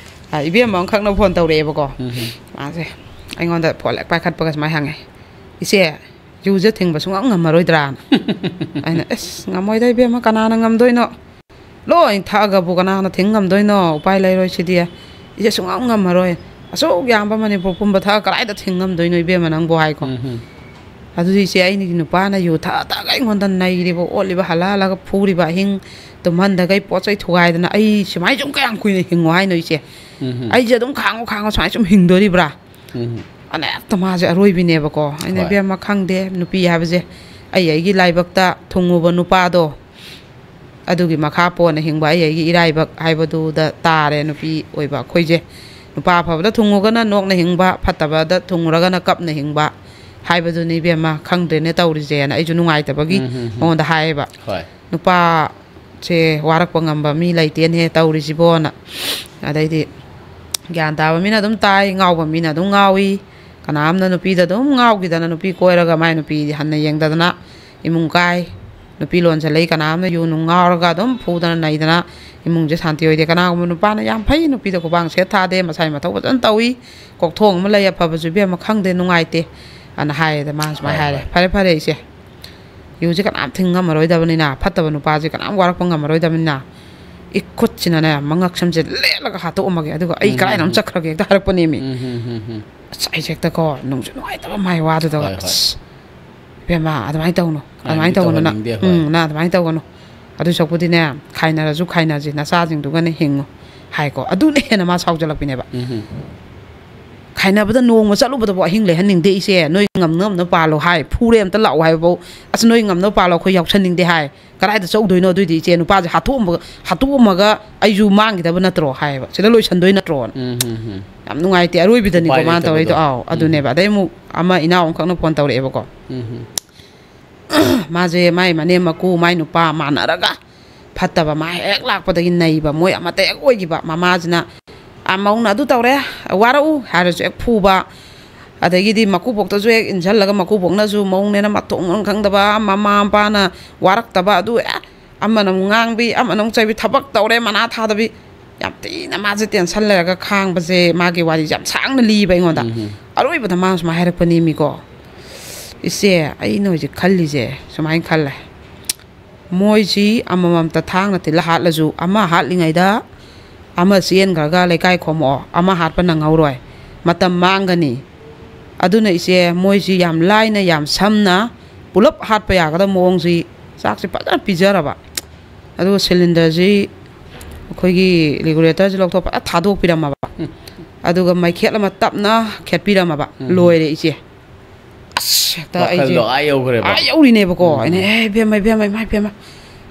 ꯑ, ꯏꯕꯦꯝꯃ ꯑꯃꯈꯛꯅ ꯐꯣꯟ ꯇꯧꯔꯛꯑꯦꯕꯀꯣ꯫ ꯎꯝ, ꯎꯝ꯫ ꯃꯥꯁꯦ ꯑꯩꯉꯣꯟꯗ ꯐꯣꯟ ꯍꯦꯛ ꯄꯥꯏꯈꯠꯄꯒ ꯁꯨꯃꯥꯏꯅ ꯍꯪꯉꯦ, "ꯏꯆꯦ, ꯌꯨꯁꯦ ꯊꯤꯡꯕ ꯁꯨꯡꯉꯝ ꯉꯝꯃꯔꯣꯏꯗ꯭ꯔꯥꯅ?" ꯑꯩꯅ, "ꯑꯁ, ꯉꯝꯃꯣꯏꯗ ꯏꯕꯦꯝꯃ, ꯀꯅꯥꯅ ꯉꯝꯗꯣꯏꯅꯣ? ꯂꯣꯏ ꯊꯛꯑꯒꯕꯨ ꯀꯅꯥꯅ ꯊꯤꯡ ꯉꯝꯗꯣꯏꯅꯣ? ꯎꯄꯥꯏ ꯂꯩꯔꯣꯏ ꯁꯤꯗꯤ꯫ ꯏꯆꯦ, ꯁꯨꯡꯉꯝ ꯉꯝꯃꯔꯣꯏ꯫ ꯑꯁꯨꯛ ꯌꯥꯝꯕ ꯃꯅꯤꯄꯨꯔ ꯄꯨꯝꯕ ꯊꯛꯑ ꯀꯗꯥꯏꯗ ꯊꯤꯡ ꯉꯝꯗꯣꯏꯅꯣ ꯏꯕꯦꯝꯃ ꯅꯪꯕꯨ?" ꯍꯥꯏꯀꯣ꯫ ꯎꯝ, ꯎꯝ꯫ ꯑꯗꯨꯗꯤ ꯏꯆꯦ, ꯑꯩꯒꯤ ꯅꯨꯄꯥꯅ ꯌꯨ ꯊꯛꯑ ꯊꯛꯑꯒ ꯑꯩꯉꯣꯟꯗ ꯅꯩꯔꯤꯕ, ꯑꯣꯠꯂꯤꯕ, ꯍꯜꯂ ꯍꯜꯂꯒ ꯐꯨꯔꯤꯕ, ꯑꯍꯤꯡ ꯇꯨꯝꯍꯟꯗꯈꯩ ꯄꯣꯠ ꯆꯩ ꯊꯨꯒꯥꯏꯗꯅ, ꯑꯩ ꯁꯨꯃꯥꯏꯅ ꯁꯨꯝ ꯀꯌꯥꯝ ꯀꯨꯏꯅ ꯍꯤꯡꯉꯣ ꯍꯥꯏꯅꯣ ꯏꯆꯦ? ꯎꯝ, ꯎꯝ꯫ ꯑꯩꯁꯦ ꯑꯗꯨꯝ ꯈꯥꯡꯉꯣ, ꯈꯥꯡꯉꯣ, ꯁꯨꯃꯥꯏꯅ ꯁꯨꯝ ꯍꯤꯡꯗꯣꯔꯤꯕ꯭ꯔꯥ? ꯎꯝ꯫ ꯑꯅꯦꯛꯇ ꯃꯥꯁꯦ ꯑꯔꯣꯏꯕꯤꯅꯦꯕꯀꯣ꯫ ꯑꯩꯅ, ꯍꯣꯏ꯫ "ꯏꯕꯦꯝꯃ, ꯈꯪꯗꯦ, ꯅꯨꯄꯤ ꯍꯥꯏꯕꯁꯦ ꯑꯩ ꯑꯩꯒꯤ ꯂꯥꯏꯕꯛꯇ ꯊꯨꯡꯉꯨꯕ ꯅꯨꯄꯥꯗꯣ, ꯑꯗꯨꯒꯤ ꯃꯈꯥ ꯄꯣꯟꯅ ꯍꯤꯡꯕ ꯑꯩ ꯑꯩꯒꯤ ꯏꯔꯥꯏꯕꯛ ꯍꯥꯏꯕꯗꯨꯗ ꯇꯥꯔꯦ ꯅꯨꯄꯤ ꯑꯣꯏꯕ ꯑꯩꯈꯣꯏꯁꯦ꯫ ꯅꯨꯄꯥ ꯑꯐꯕꯗ ꯊꯨꯡꯉꯨꯒꯅ ꯅꯣꯛꯅ ꯍꯤꯡꯕ, ꯐꯠꯇꯕꯗ ꯊꯨꯡꯉꯨꯔꯒꯅ ꯀꯞꯅ ꯍꯤꯡꯕ ꯍꯥꯏꯕꯗꯨꯅꯤ ꯏꯕꯦꯝꯃ, ꯈꯪꯗ꯭ꯔꯦꯅꯦ ꯇꯧꯔꯤꯁꯦꯅ", ꯑꯩꯁꯨ ꯅꯨꯡꯉꯥꯏꯇꯕꯒꯤ ꯎꯝ, ꯎꯝ, ꯎꯝ꯫ ꯃꯉꯣꯟꯗ ꯍꯥꯏꯌꯦꯕ꯫ ꯍꯣꯏ꯫ ꯅꯨꯄꯥꯁꯦ ꯋꯥꯔꯛꯄ ꯉꯝꯕ ꯃꯤ ꯂꯩꯇꯦꯅꯦꯍꯦ ꯇꯧꯔꯤꯁꯤꯕꯣꯅ꯫ ꯑꯗꯩꯗꯤ ꯒ꯭ꯌꯥꯟ ꯇꯥꯕ ꯃꯤꯅ ꯑꯗꯨꯝ ꯇꯥꯏ, ꯉꯥꯎꯕ ꯃꯤꯅ ꯑꯗꯨꯝ ꯉꯥꯎꯏ꯫ ꯀꯅꯥꯝꯅ ꯅꯨꯄꯤꯗ ꯑꯗꯨꯝ ꯉꯥꯎꯈꯤꯗꯅ ꯅꯨꯄꯤ ꯀꯣꯏꯔꯒ ꯃꯥꯏ ꯅꯨꯄꯤ ꯍꯟꯅ ꯌꯦꯡꯗꯗꯅ ꯏꯃꯨꯡ ꯀꯥꯏ꯫ ꯅꯨꯄꯤ ꯂꯣꯟꯁꯤꯜꯂꯛꯏ, ꯀꯅꯥꯝꯅ ꯌꯨ ꯅꯨꯡ ꯉꯥꯎꯔꯒ ꯑꯗꯨꯝ ꯐꯨꯗꯅ ꯅꯩꯗꯅ ꯏꯃꯨꯡꯁꯦ ꯁꯥꯟꯇꯤ ꯑꯣꯏꯗꯦ꯫ ꯀꯅꯥꯒꯨꯝꯕ ꯅꯨꯄꯥꯅ ꯌꯥꯝ ꯐꯩ, ꯅꯨꯄꯤꯗ ꯈꯨꯕꯥꯡ ꯁꯦꯠ ꯊꯥꯗꯦ, ꯃꯁꯥꯏ ꯃꯊꯧ ꯐꯖꯅ ꯇꯧꯏ, ꯀꯣꯛꯊꯣꯡ ꯑꯃ ꯂꯩ, ꯑꯐꯕꯁꯨ ꯏꯕꯦꯝꯃ ꯈꯪꯗꯦ, ꯅꯨꯡꯉꯥꯏꯇꯦ ꯑꯅ ꯍꯥꯏꯌꯦꯗ꯫ ꯃꯥꯅ ꯁꯨꯃꯥꯏꯅ ꯍꯣꯏ, ꯍꯥꯏꯔꯦ, ꯍꯣꯏ꯫ "ꯐꯔꯦ, ꯐꯔꯦ, ꯏꯆꯦ, ꯌꯨꯁꯦ ꯀꯅꯥꯝ ꯊꯤꯡ ꯉꯝꯃꯔꯣꯏꯗꯕꯅꯤꯅ, ꯐꯠꯇꯕ ꯅꯨꯄꯥꯁꯦ ꯀꯅꯥꯝ ꯋꯥꯔꯛꯄ ꯉꯝꯃꯔꯣꯏꯗꯕꯅꯤꯅ", ꯏꯈꯨꯠꯁꯤꯅꯅꯦ ꯃꯉꯛꯁꯝꯁꯦ ꯂꯦꯠꯂꯒ ꯍꯥꯠꯇꯣꯛꯑꯝꯃꯒꯦ, ꯑꯗꯨꯒ "ꯑꯩ ꯎꯝ, ꯀꯗꯥꯏꯗ ꯎꯝ, ꯑꯃꯨꯛ ꯎꯝ꯫ ꯆꯠꯈ꯭ꯔꯒꯦ?" ꯍꯦꯛꯇ ꯍꯥꯏꯔꯛꯄꯅꯦꯃꯤ꯫ ꯎꯝ, ꯎꯝ, ꯎꯝ, ꯎꯝ꯫ ꯑꯁ, ꯑꯩꯁꯦ ꯍꯦꯛꯇꯀꯣ ꯅꯨꯡꯁꯨ ꯅꯨꯡꯉꯥꯏꯇꯕ, ꯃꯥꯏ ꯋꯥꯗꯨꯗꯒ, ꯍꯣꯏ, ꯍꯣꯏ꯫ "ꯑꯁ, ꯏꯕꯦꯝꯃ, ꯑꯗꯨꯃꯥꯏꯅ ꯇꯧꯅꯨ, ꯑꯗꯨꯃꯥꯏꯅ ꯉꯥꯏꯅꯤꯡꯗꯦ, ꯇꯧꯅꯨ ꯅꯪ, ꯇꯧꯍꯟꯅꯤꯡꯗꯦ, ꯍꯣꯏ꯫ ꯎꯝ, ꯅꯪ ꯑꯗꯨꯃꯥꯏꯅ ꯇꯧꯒꯅꯨ꯫ ꯑꯗꯨ ꯁꯔꯨꯛꯄꯨꯗꯤꯅꯦ, ꯈꯥꯏꯅꯔꯁꯨ ꯈꯥꯏꯅꯁꯤ, ꯅꯆꯥꯁꯤꯡꯗꯨꯒꯅꯦ ꯍꯤꯡꯉꯨ", ꯍꯥꯏꯀꯣ꯫ ꯑꯗꯨꯅ ꯍꯦꯟꯅ ꯃꯥ ꯁꯥꯎꯖꯜꯂꯛꯄꯤꯅꯦꯕ꯫ ꯎꯝ, ꯎꯝ꯫ ꯈꯥꯏꯅꯕꯗ ꯅꯣꯡꯃ ꯆꯠꯂꯨꯕꯗꯐꯥꯎ ꯑꯍꯤꯡ ꯂꯩꯍꯟꯅꯤꯡꯗꯦ ꯏꯆꯦ, "ꯅꯣꯏ ꯉꯝꯅ ꯉꯝꯅ ꯄꯥꯜꯂꯣ" ꯍꯥꯏ, "ꯐꯨꯔꯦ ꯑꯝꯇ ꯂꯥꯛꯑꯣ" ꯍꯥꯏꯕꯐꯥꯎ, "ꯑꯁ, ꯅꯣꯏ ꯉꯝꯅꯕ ꯄꯥꯜꯂꯣ, ꯑꯩꯈꯣꯏ ꯌꯥꯎꯁꯟꯅꯤꯡꯗꯦ" ꯍꯥꯏ꯫ ꯀꯗꯥꯏꯗ ꯆꯧꯗꯣꯏꯅꯣ ꯑꯗꯨꯏꯗꯤ ꯏꯆꯦ? ꯅꯨꯄꯥꯁꯦ ꯍꯥꯠꯇꯣꯛꯑꯝꯕ-, ꯍꯥꯠꯇꯣꯛꯑꯝꯃꯒ ꯑꯩꯁꯨ ꯃꯥꯡꯈꯤꯗꯕ ꯅꯠꯇ꯭ꯔꯣ ꯍꯥꯏꯌꯦꯕ, "ꯁꯤꯗ ꯂꯣꯏꯁꯟꯗꯣꯏ ꯅꯠꯇ꯭ꯔꯣꯅ"꯫ ꯎꯝ, ꯎꯝ, ꯎꯝ꯫ ꯌꯥꯝ ꯅꯨꯡꯉꯥꯏꯇꯦ, ꯑꯔꯣꯏꯕꯗꯅꯤꯀꯣ ꯎꯄꯥꯏ ꯃꯥꯅ ꯇꯧꯔꯛꯏꯗꯣ꯫ ꯂꯩꯇꯕꯗꯣ꯫ ꯑꯥꯎ, ꯎꯝ꯫ ꯑꯗꯨꯅꯦꯕ꯫ ꯑꯗꯩ ꯑꯃꯨꯛ ꯑꯃ ꯏꯅꯥꯎ ꯑꯃꯈꯛꯅ ꯐꯣꯟ ꯇꯧꯔꯛꯑꯦꯕꯀꯣ꯫ ꯎꯝ, ꯎꯝ꯫ ꯃꯥꯁꯦ ꯃꯥꯏ ꯃꯅꯦꯝ ꯃꯀꯨ, ꯃꯥꯏ ꯅꯨꯄꯥ ꯃꯥꯟꯅꯔꯒ ꯐꯠꯇꯕ, ꯃꯥ ꯍꯦꯛ ꯂꯥꯛꯄꯗꯒꯤ ꯅꯩꯕ, ꯃꯣꯏ ꯑꯃꯠꯇ ꯍꯦꯛ ꯑꯣꯏꯈꯤꯕ꯫ ꯃꯃꯥꯁꯤꯅ, "ꯑꯥ, ꯃꯧꯅ ꯑꯗꯨ ꯇꯧꯔꯦ, ꯋꯥꯔꯛꯎ" ꯍꯥꯏꯔꯁꯨ ꯍꯦꯛ ꯐꯨꯕ, ꯑꯗꯒꯤꯗꯤ ꯃꯀꯨꯕꯣꯛꯇꯁꯨ ꯍꯦꯛ ꯏꯟꯁꯤꯜꯂꯒ, ꯃꯀꯨꯕꯣꯛꯅꯁꯨ ꯃꯧꯅꯦꯅ ꯃꯊꯣꯡ ꯃꯔꯝ ꯈꯪꯗꯕ, ꯃꯃꯥ ꯃꯄꯥꯅ ꯋꯥꯔꯛꯇꯕ, ꯑꯗꯨ, ꯑꯦ, ꯑꯃꯅ ꯑꯃꯨꯛ ꯉꯥꯡꯕꯤ, ꯑꯃꯅ ꯑꯃꯨꯛ ꯆꯩꯕꯤ, ꯊꯕꯛ ꯇꯧꯔꯦ ꯃꯅꯥ ꯊꯥꯗꯕꯤ, ꯌꯥꯝ ꯊꯤꯅ ꯃꯥꯁꯦ ꯇꯦꯟꯁꯟ ꯂꯩꯔꯒ ꯈꯥꯡꯕꯁꯦ꯫ ꯃꯥꯒꯤ ꯋꯥꯔꯤꯁꯦ ꯌꯥꯝ ꯁꯥꯡꯅ ꯂꯤꯕ ꯑꯩꯉꯣꯟꯗ꯫ ꯎꯝ, ꯎꯝ꯫ ꯑꯔꯣꯏꯕꯗ ꯃꯥꯅ ꯁꯨꯃꯥꯏꯅ ꯍꯥꯏꯔꯛꯄꯅꯦꯃꯤꯀꯣ, "ꯏꯆꯦ, ꯑꯩꯅ ꯍꯧꯖꯤꯛ ꯈꯜꯂꯤꯁꯦ ꯁꯨꯃꯥꯏꯅ ꯈꯜꯂꯦ, ꯃꯣꯏꯁꯤ ꯑꯃꯃꯝꯇ ꯊꯥꯡꯅ ꯊꯤꯜꯂ ꯍꯥꯠꯂꯁꯨ, ꯑꯃ ꯍꯥꯠꯂꯤꯉꯩꯗ ꯑꯃ ꯆꯦꯟꯈ꯭ꯔꯒ ꯂꯩꯀꯥꯏ ꯈꯣꯝꯃꯛꯑꯣ, ꯑꯃ ꯍꯥꯠꯄ ꯅꯪꯍꯧꯔꯣꯏ, ꯃꯇꯝ ꯃꯥꯡꯒꯅꯤ꯫ ꯑꯗꯨꯅ ꯏꯆꯦ, ꯃꯣꯏꯁꯤ ꯌꯥꯝ ꯂꯥꯏꯅ, ꯌꯥꯝ ꯁꯝꯅ ꯄꯨꯂꯞ ꯍꯥꯠꯄ ꯌꯥꯒꯗꯕ ꯃꯑꯣꯡꯁꯤ ꯆꯥꯛꯁꯤ ꯐꯖꯅ ꯄꯤꯖꯔꯕ, ꯑꯗꯨꯒ ꯁꯤꯂꯤꯟꯗꯔꯁꯤ ꯑꯩꯈꯣꯏꯒꯤ ꯔꯤꯒꯨꯂꯦꯇꯔꯁꯤ ꯂꯧꯊꯣꯛ ꯐꯖꯅ ꯊꯥꯗꯣꯛꯄꯤꯔꯝꯃꯕ, ꯎꯝ꯫ ꯑꯗꯨꯒ ꯃꯩꯈꯦꯠ ꯑꯃ ꯇꯞꯅ ꯈꯦꯠꯄꯤꯔꯝꯃꯕ, ꯎꯝ꯫ ꯂꯣꯏꯔꯦ ꯏꯆꯦ꯫ ꯑꯁ, ꯍꯦꯛꯇ ꯑꯩꯁꯦ ꯋꯥꯈꯜꯗꯣ ꯑꯥ ꯌꯧꯈ꯭ꯔꯦꯕ꯫ ꯑꯥ ꯌꯧꯔꯤꯅꯦꯕꯀꯣ꯫ ꯎꯝ꯫ ꯑꯩꯅ, "ꯑꯦ, ꯏꯕꯦꯝꯃ, ꯏꯕꯦꯝꯃ, ꯏꯃꯥ ꯏꯕꯦꯝꯃ,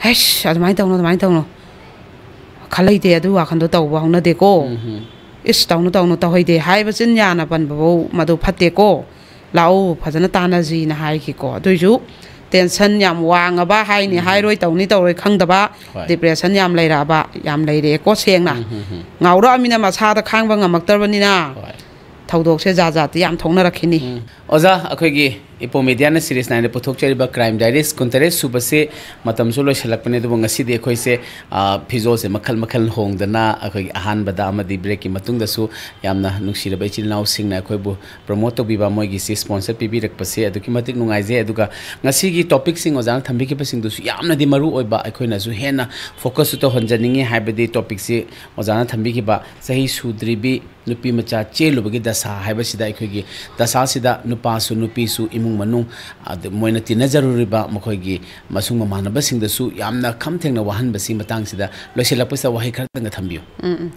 ꯍꯩꯁ, ꯑꯗꯨꯃꯥꯏꯅ ꯇꯧꯅꯨ, ꯑꯗꯨꯃꯥꯏꯅ ꯇꯧꯅꯨ, ꯈꯜꯂꯩꯇꯦ, ꯑꯗꯨ ꯋꯥꯈꯜꯗꯣ ꯇꯧꯕ ꯍꯧꯅꯗꯦꯀꯣ꯫ ꯎꯝ, ꯎꯝ꯫ ꯏꯁ, ꯇꯧꯅꯨ, ꯇꯧꯅꯨ, ꯇꯧꯍꯩꯗꯦ" ꯍꯥꯏꯕ ꯆꯤꯟ ꯌꯥꯅ ꯄꯟꯕꯐꯧ ꯃꯗꯨ ꯐꯠꯇꯦꯀꯣ꯫ "ꯂꯥꯛꯎ, ꯐꯖꯅ ꯇꯥꯟꯅꯁꯤꯅ" ꯍꯥꯏꯈꯤꯀꯣ꯫ ꯑꯗꯨꯏꯁꯨ ꯇꯦꯟꯁꯟ ꯌꯥꯝ ꯋꯥꯡꯉꯕ ꯍꯥꯏꯅꯤ, ꯎꯝ꯫ ꯍꯥꯏꯔꯣꯏ ꯇꯧꯅꯤ ꯇꯧꯔꯣꯏ ꯈꯪꯗꯕ, ꯍꯣꯏ꯫ ꯗꯤꯄ꯭ꯔꯦꯁꯟ ꯌꯥꯝ ꯂꯩꯔꯛꯑꯕ, ꯌꯥꯝ ꯂꯩꯔꯛꯑꯦꯀꯣ ꯁꯦꯡꯅ꯫ ꯎꯝ, ꯎꯝ, ꯎꯝ꯫ ꯉꯥꯎꯔꯛꯑꯃꯤꯅ ꯃꯁꯥꯗ ꯈꯥꯡꯕ ꯉꯝꯃꯛꯇ꯭ꯔꯕꯅꯤꯅ ꯍꯣꯏ꯫ ꯊꯧꯗꯣꯛꯁꯦ ꯖꯥꯠ ꯖꯥꯠꯇꯤ ꯌꯥꯝ ꯊꯣꯛꯅꯔꯛꯈꯤꯅꯤ꯫ ꯎꯝ꯫ ꯑꯣꯖꯥ, ꯑꯩꯈꯣꯏꯒꯤ ꯏꯄꯣ ꯃꯦꯗꯤꯌꯥꯅ ꯁꯤꯔꯤꯁ ꯅꯥꯏꯟꯗ ꯄꯨꯊꯣꯛꯆꯔꯤꯕ ꯀ꯭ꯔꯥꯏꯝ ꯗꯥꯏꯔꯤꯁ ꯀꯨꯟꯇꯔꯦꯠ ꯁꯨꯕꯁꯤ ꯃꯇꯝꯁꯨ ꯂꯣꯏꯁꯤꯜꯂꯛꯄꯅꯦ, ꯑꯗꯨꯕꯨ ꯉꯁꯤꯗꯤ ꯑꯩꯈꯣꯏꯁꯦ, ꯑ, ꯐꯤꯖꯣꯜꯁꯦ ꯃꯈꯜ ꯃꯈꯜ ꯍꯣꯡꯗꯅ, ꯑꯩꯈꯣꯏꯒꯤ ꯑꯍꯥꯟꯕꯗ ꯑꯃꯗꯤ ꯕ꯭ꯔꯦꯛꯀꯤ ꯃꯇꯨꯡꯗꯁꯨ ꯌꯥꯝꯅ ꯅꯨꯡꯁꯤꯔꯕ ꯏꯆꯤꯜ ꯏꯅꯥꯎꯁꯤꯡꯅ ꯑꯩꯈꯣꯏꯕꯨ ꯄ꯭ꯔꯣꯃꯣꯠ ꯇꯧꯕꯤꯕ, ꯃꯣꯏꯒꯤ ꯁꯤ ꯁ꯭ꯄꯣꯟꯁꯔ ꯄꯤꯕꯤꯔꯛꯄꯁꯦ ꯑꯗꯨꯛꯀꯤ ꯃꯇꯤꯛ ꯅꯨꯡꯉꯥꯏꯖꯩ꯫ ꯑꯗꯨꯒ ꯉꯁꯤꯒꯤ ꯇꯣꯄꯤꯛꯁꯤꯡ ꯑꯣꯖꯥꯅ ꯊꯝꯕꯤꯈꯤꯕꯁꯤꯡꯗꯨꯁꯨ ꯌꯥꯝꯅꯗꯤ ꯃꯔꯨ ꯑꯣꯏꯕ, ꯑꯩꯈꯣꯏꯅꯁꯨ ꯍꯦꯟꯅ ꯐꯣꯀꯁꯁꯨ ꯇꯧꯍꯟꯖꯅꯤꯡꯉꯤ꯫ ꯍꯥꯏꯕꯗꯤ ꯇꯣꯄꯤꯛꯁꯤ ꯑꯣꯖꯥꯅ ꯊꯝꯕꯤꯈꯤꯕ ꯆꯍꯤ ꯁꯨꯗ꯭ꯔꯤꯕꯤ ꯅꯨꯄꯤ ꯃꯆꯥ ꯆꯦꯜꯂꯨꯕꯒꯤ ꯗꯁꯥ ꯍꯥꯏꯕꯁꯤꯗ, ꯑꯩꯈꯣꯏꯒꯤ ꯗꯁꯥꯁꯤꯗ ꯅꯨꯄꯥꯁꯨ ꯅꯨꯄꯤꯁꯨ ꯏꯃꯨꯡ ꯃꯅꯨꯡ, ꯑꯗ ꯃꯣꯏꯅ ꯇꯤꯟꯅꯖꯔꯨꯔꯤꯕ ꯃꯈꯣꯏꯒꯤ ꯃꯁꯨꯡ ꯃꯃꯥꯟꯅꯕꯁꯤꯡꯗꯁꯨ ꯌꯥꯝꯅ ꯈꯝ ꯊꯦꯡꯅ ꯋꯥꯍꯟꯕꯁꯤ ꯃꯇꯥꯡꯁꯤꯗ ꯂꯣꯏꯁꯤꯜꯂꯛꯄꯁꯤꯗ ꯋꯥꯍꯩ ꯈꯔꯗꯪꯒ ꯊꯝꯕꯤꯌꯨ꯫ ꯎꯝ, ꯎꯝ꯫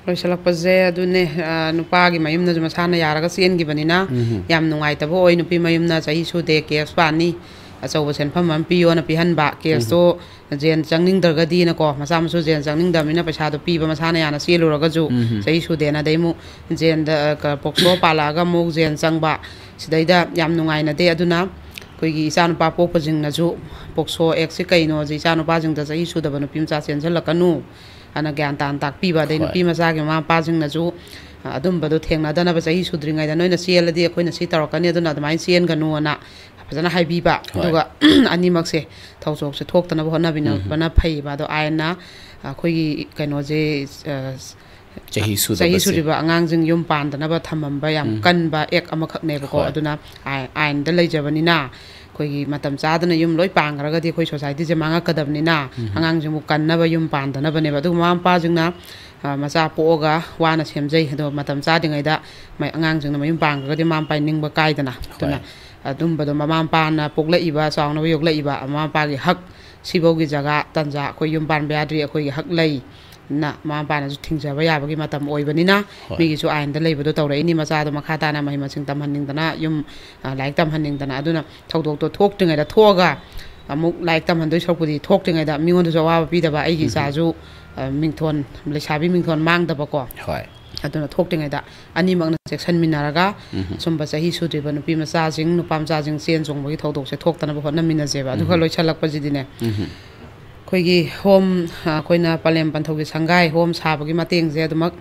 ꯂꯣꯏꯁꯤꯜꯂꯛꯄꯁꯦ ꯑꯗꯨꯅꯦ, ꯑ, ꯅꯨꯄꯥꯒꯤ ꯃꯌꯨꯝꯅꯁꯨ ꯃꯁꯥꯅ ꯌꯥꯔꯒ ꯆꯦꯟꯈꯤꯕꯅꯤꯅ ꯎꯝ꯫ ꯌꯥꯝ ꯅꯨꯡꯉꯥꯏꯇꯕ ꯑꯣꯏ꯫ ꯅꯨꯄꯤ ꯃꯌꯨꯝꯅ ꯆꯍꯤ ꯁꯨꯗꯦ, ꯀꯦꯁ ꯄꯥꯅꯤ, ꯑꯆꯧꯕ ꯁꯦꯟꯐꯝ ꯑꯃ ꯄꯤꯌꯣꯅ ꯄꯤꯍꯟꯕ, ꯎꯝ꯫ ꯀꯦꯁꯇꯣ ꯖꯦꯟ ꯆꯪꯅꯤꯡꯗ꯭ꯔꯒꯗꯤꯅꯀꯣ, ꯃꯆꯥ ꯃꯁꯨ ꯖꯦꯟ ꯆꯪꯅꯤꯡꯗꯕꯅꯤꯅ ꯄꯩꯁꯥꯗꯣ ꯄꯤꯕ ꯃꯁꯥꯅ ꯌꯥꯅ ꯆꯦꯜꯂꯨꯔꯒꯁꯨ, ꯎꯝ꯫ ꯆꯍꯤ ꯁꯨꯗꯦꯅ, ꯑꯗꯩ ꯑꯃꯨꯛ ꯖꯦꯟꯗ, ꯑ, ꯀ-, ꯄꯣꯛꯁꯣ ꯄꯥꯜꯂꯛꯑꯒ ꯑꯃꯨꯛ ꯖꯦꯟ ꯆꯪꯕ, ꯁꯤꯗꯩꯗ ꯌꯥꯝ ꯅꯨꯡꯉꯥꯏꯅꯗꯦ꯫ ꯑꯗꯨꯅ ꯑꯩꯈꯣꯏꯒꯤ ꯏꯆꯥꯅꯨꯄꯥ ꯄꯣꯛꯄꯁꯤꯡꯅꯁꯨ ꯄꯣꯛꯁꯣ ꯑꯦꯛꯁꯤ ꯀꯩꯅꯣꯁꯦ, ꯏꯆꯥꯅꯨꯄꯥꯁꯤꯡꯗ ꯆꯍꯤ ꯁꯨꯗꯕ ꯅꯨꯄꯤ ꯃꯆꯥ ꯆꯦꯟꯁꯤꯜꯂꯛꯀꯅꯨ ꯑꯅ ꯒ꯭ꯌꯥꯟ ꯇꯥꯅ ꯇꯥꯛꯄꯤꯕ, ꯑꯗꯩ ꯍꯣꯏ꯫ ꯅꯨꯄꯤ ꯃꯆꯥꯒꯤ ꯃꯃꯥ ꯃꯄꯥꯁꯤꯡꯅꯁꯨ, ꯑ, ꯑꯗꯨꯝꯕꯗꯣ ꯊꯦꯡꯅꯗꯅꯕ, ꯆꯍꯤ ꯁꯨꯗ꯭ꯔꯤꯉꯩꯗ ꯅꯣꯏꯅ ꯆꯦꯜꯂꯗꯤ ꯑꯩꯈꯣꯏꯅ ꯁꯤ ꯇꯧꯔꯛꯀꯅꯤ, ꯑꯗꯨꯅ ꯑꯗꯨꯃꯥꯏꯅ ꯆꯦꯟꯒꯅꯨꯅ ꯐꯖꯅ ꯍꯥꯏꯕꯤꯕ꯫ ꯍꯣꯏ꯫ ꯑꯗꯨꯒ ꯑꯅꯤꯃꯛꯁꯦ ꯊꯧꯗꯣꯛꯁꯦ ꯊꯣꯛꯇꯅꯕ ꯍꯣꯠꯅꯕꯤꯅꯕꯅ ꯎꯝ꯫ ꯐꯩꯌꯦꯕ꯫ ꯑꯗꯣ ꯑꯥꯏꯟꯅ ꯑꯩꯈꯣꯏꯒꯤ ꯀꯩꯅꯣꯁꯦ, ꯑ, ꯆꯍꯤ ꯆꯍꯤ ꯁꯨꯗꯕꯁꯦ꯫ ꯁꯨꯗ꯭ꯔꯤꯕ ꯑꯉꯥꯡꯁꯤꯡ ꯌꯨꯝ ꯄꯥꯟꯗꯅꯕ ꯊꯝꯃꯝꯕ ꯌꯥꯝ ꯎꯝ꯫ ꯀꯟꯕ ꯑꯦꯛ ꯑꯃꯈꯛꯅꯦꯕꯀꯣ꯫ ꯍꯣꯏ꯫ ꯑꯗꯨꯅ ꯑꯥꯏ-, ꯑꯥꯏꯟꯗ ꯂꯩꯖꯕꯅꯤꯅ ꯑꯩꯈꯣꯏꯒꯤ ꯃꯇꯝ ꯆꯥꯗꯅ ꯌꯨꯝ ꯂꯣꯏ ꯄꯥꯟꯈ꯭ꯔꯒꯗꯤ ꯑꯩꯈꯣꯏ ꯁꯣꯁꯥꯏꯇꯤꯁꯦ ꯃꯥꯡꯉꯛꯀꯗꯕꯅꯤꯅ ꯎꯝ꯫ ꯑꯉꯥꯡꯁꯤꯡꯕꯨ ꯀꯟꯅꯕ ꯌꯨꯝ ꯄꯥꯟꯗꯅꯕꯅꯦꯕ꯫ ꯑꯗꯨꯒ ꯃꯃꯥ ꯃꯄꯥꯁꯤꯡꯅ, ꯑ, ꯃꯆꯥ ꯄꯣꯛꯑꯒ ꯋꯥꯅ ꯁꯦꯝꯖꯩ, ꯑꯗꯣ ꯃꯇꯝ ꯆꯥꯗ꯭ꯔꯤꯉꯩꯗ ꯃ-, ꯑꯉꯥꯡꯁꯤꯡꯅ ꯃꯌꯨꯝ ꯄꯥꯟꯈ꯭ꯔꯒꯗꯤ ꯃꯃꯥ ꯃꯄꯥꯒꯤ ꯅꯤꯡꯕ ꯀꯥꯏꯗꯅ꯫ ꯑꯗꯨꯅ ꯍꯣꯏ꯫ ꯑꯗꯨꯝꯕꯗꯣ ꯃꯃꯥ ꯃꯄꯥꯅ ꯄꯣꯛꯂꯛꯏꯕ, ꯆꯥꯎꯅꯕ ꯌꯣꯛꯂꯛꯏꯕ ꯃꯃꯥ ꯃꯄꯥꯒꯤ ꯍꯛ ꯁꯤꯐꯧꯒꯤ ꯖꯒꯥ ꯇꯟꯖꯥ ꯑꯩꯈꯣꯏ ꯌꯨꯝ ꯄꯥꯟꯕ ꯌꯥꯗ꯭ꯔꯤ, ꯑꯩꯈꯣꯏꯒꯤ ꯍꯛ ꯂꯩ꯫ ꯅ ꯃꯃꯥ ꯃꯄꯥꯅꯁꯨ ꯊꯤꯡꯖꯕ ꯌꯥꯕꯒꯤ ꯃꯇꯝ ꯑꯣꯏꯕꯅꯤꯅ ꯍꯣꯏ꯫ ꯃꯤꯒꯤꯁꯨ ꯑꯥꯏꯟꯗ ꯂꯩꯕꯗꯣ ꯇꯧꯔꯛꯏꯅꯤ꯫ ꯃꯆꯥꯗꯣ ꯃꯈꯥ ꯇꯥꯅ ꯃꯍꯩ ꯃꯁꯤꯡ ꯇꯝꯍꯟꯅꯤꯡꯗꯅ, ꯌꯨꯝ, ꯑ, ꯂꯥꯏꯔꯤꯛ ꯇꯝꯍꯟꯅꯤꯡꯗꯅ꯫ ꯑꯗꯨꯅ ꯊꯧꯗꯣꯛꯇꯣ ꯊꯣꯛꯇ꯭ꯔꯤꯉꯩꯗ ꯊꯣꯛꯑꯒ ꯑꯃꯨꯛ ꯂꯥꯏꯔꯤꯛ ꯇꯝꯍꯟꯗꯣꯏ ꯁꯔꯨꯛꯄꯨꯗꯤ ꯊꯣꯛꯇ꯭ꯔꯤꯉꯩꯗ ꯃꯤꯉꯣꯟꯗꯁꯨ ꯑꯋꯥꯕ ꯄꯤꯗꯕ, ꯑꯩꯒꯤ ꯎꯝ꯫ ꯏꯆꯥꯁꯨ, ꯑ, ꯃꯤꯡꯊꯣꯟ, ꯂꯩꯁꯥꯕꯤ ꯃꯤꯡꯊꯣꯟ ꯃꯥꯡꯗꯕꯀꯣ꯫ ꯍꯣꯏ꯫ ꯑꯗꯨꯅ ꯊꯣꯛꯇ꯭ꯔꯤꯉꯩꯗ ꯑꯅꯤꯃꯛꯅ ꯆꯦꯛꯁꯤꯟꯃꯤꯟꯅꯔꯒ ꯎꯝ꯫ ꯁꯨꯝꯕ ꯆꯍꯤ ꯁꯨꯗ꯭ꯔꯤꯕ ꯅꯨꯄꯤ ꯃꯆꯥꯁꯤꯡ, ꯅꯨꯄꯥ ꯃꯆꯥꯁꯤꯡ ꯆꯦꯟ ꯆꯣꯡꯕꯒꯤ ꯊꯧꯗꯣꯛꯁꯦ ꯊꯣꯛꯇꯅꯕ ꯍꯣꯠꯅꯃꯤꯟꯅꯁꯦꯕ꯫ ꯑꯗꯨꯒ ꯎꯝ꯫ ꯂꯣꯏꯁꯤꯜꯂꯛꯄꯁꯤꯗꯤꯅꯦ, ꯎꯝ꯫ ꯑꯩꯈꯣꯏꯒꯤ ꯍꯣꯝ, ꯑ, ꯑꯩꯈꯣꯏꯅ ꯄꯂꯦꯝ ꯄꯟꯊꯧꯒꯤ ꯁꯪꯒꯥꯏ ꯍꯣꯝ ꯁꯥꯕꯒꯤ ꯃꯇꯦꯡꯁꯦ ꯑꯗꯨꯃꯛ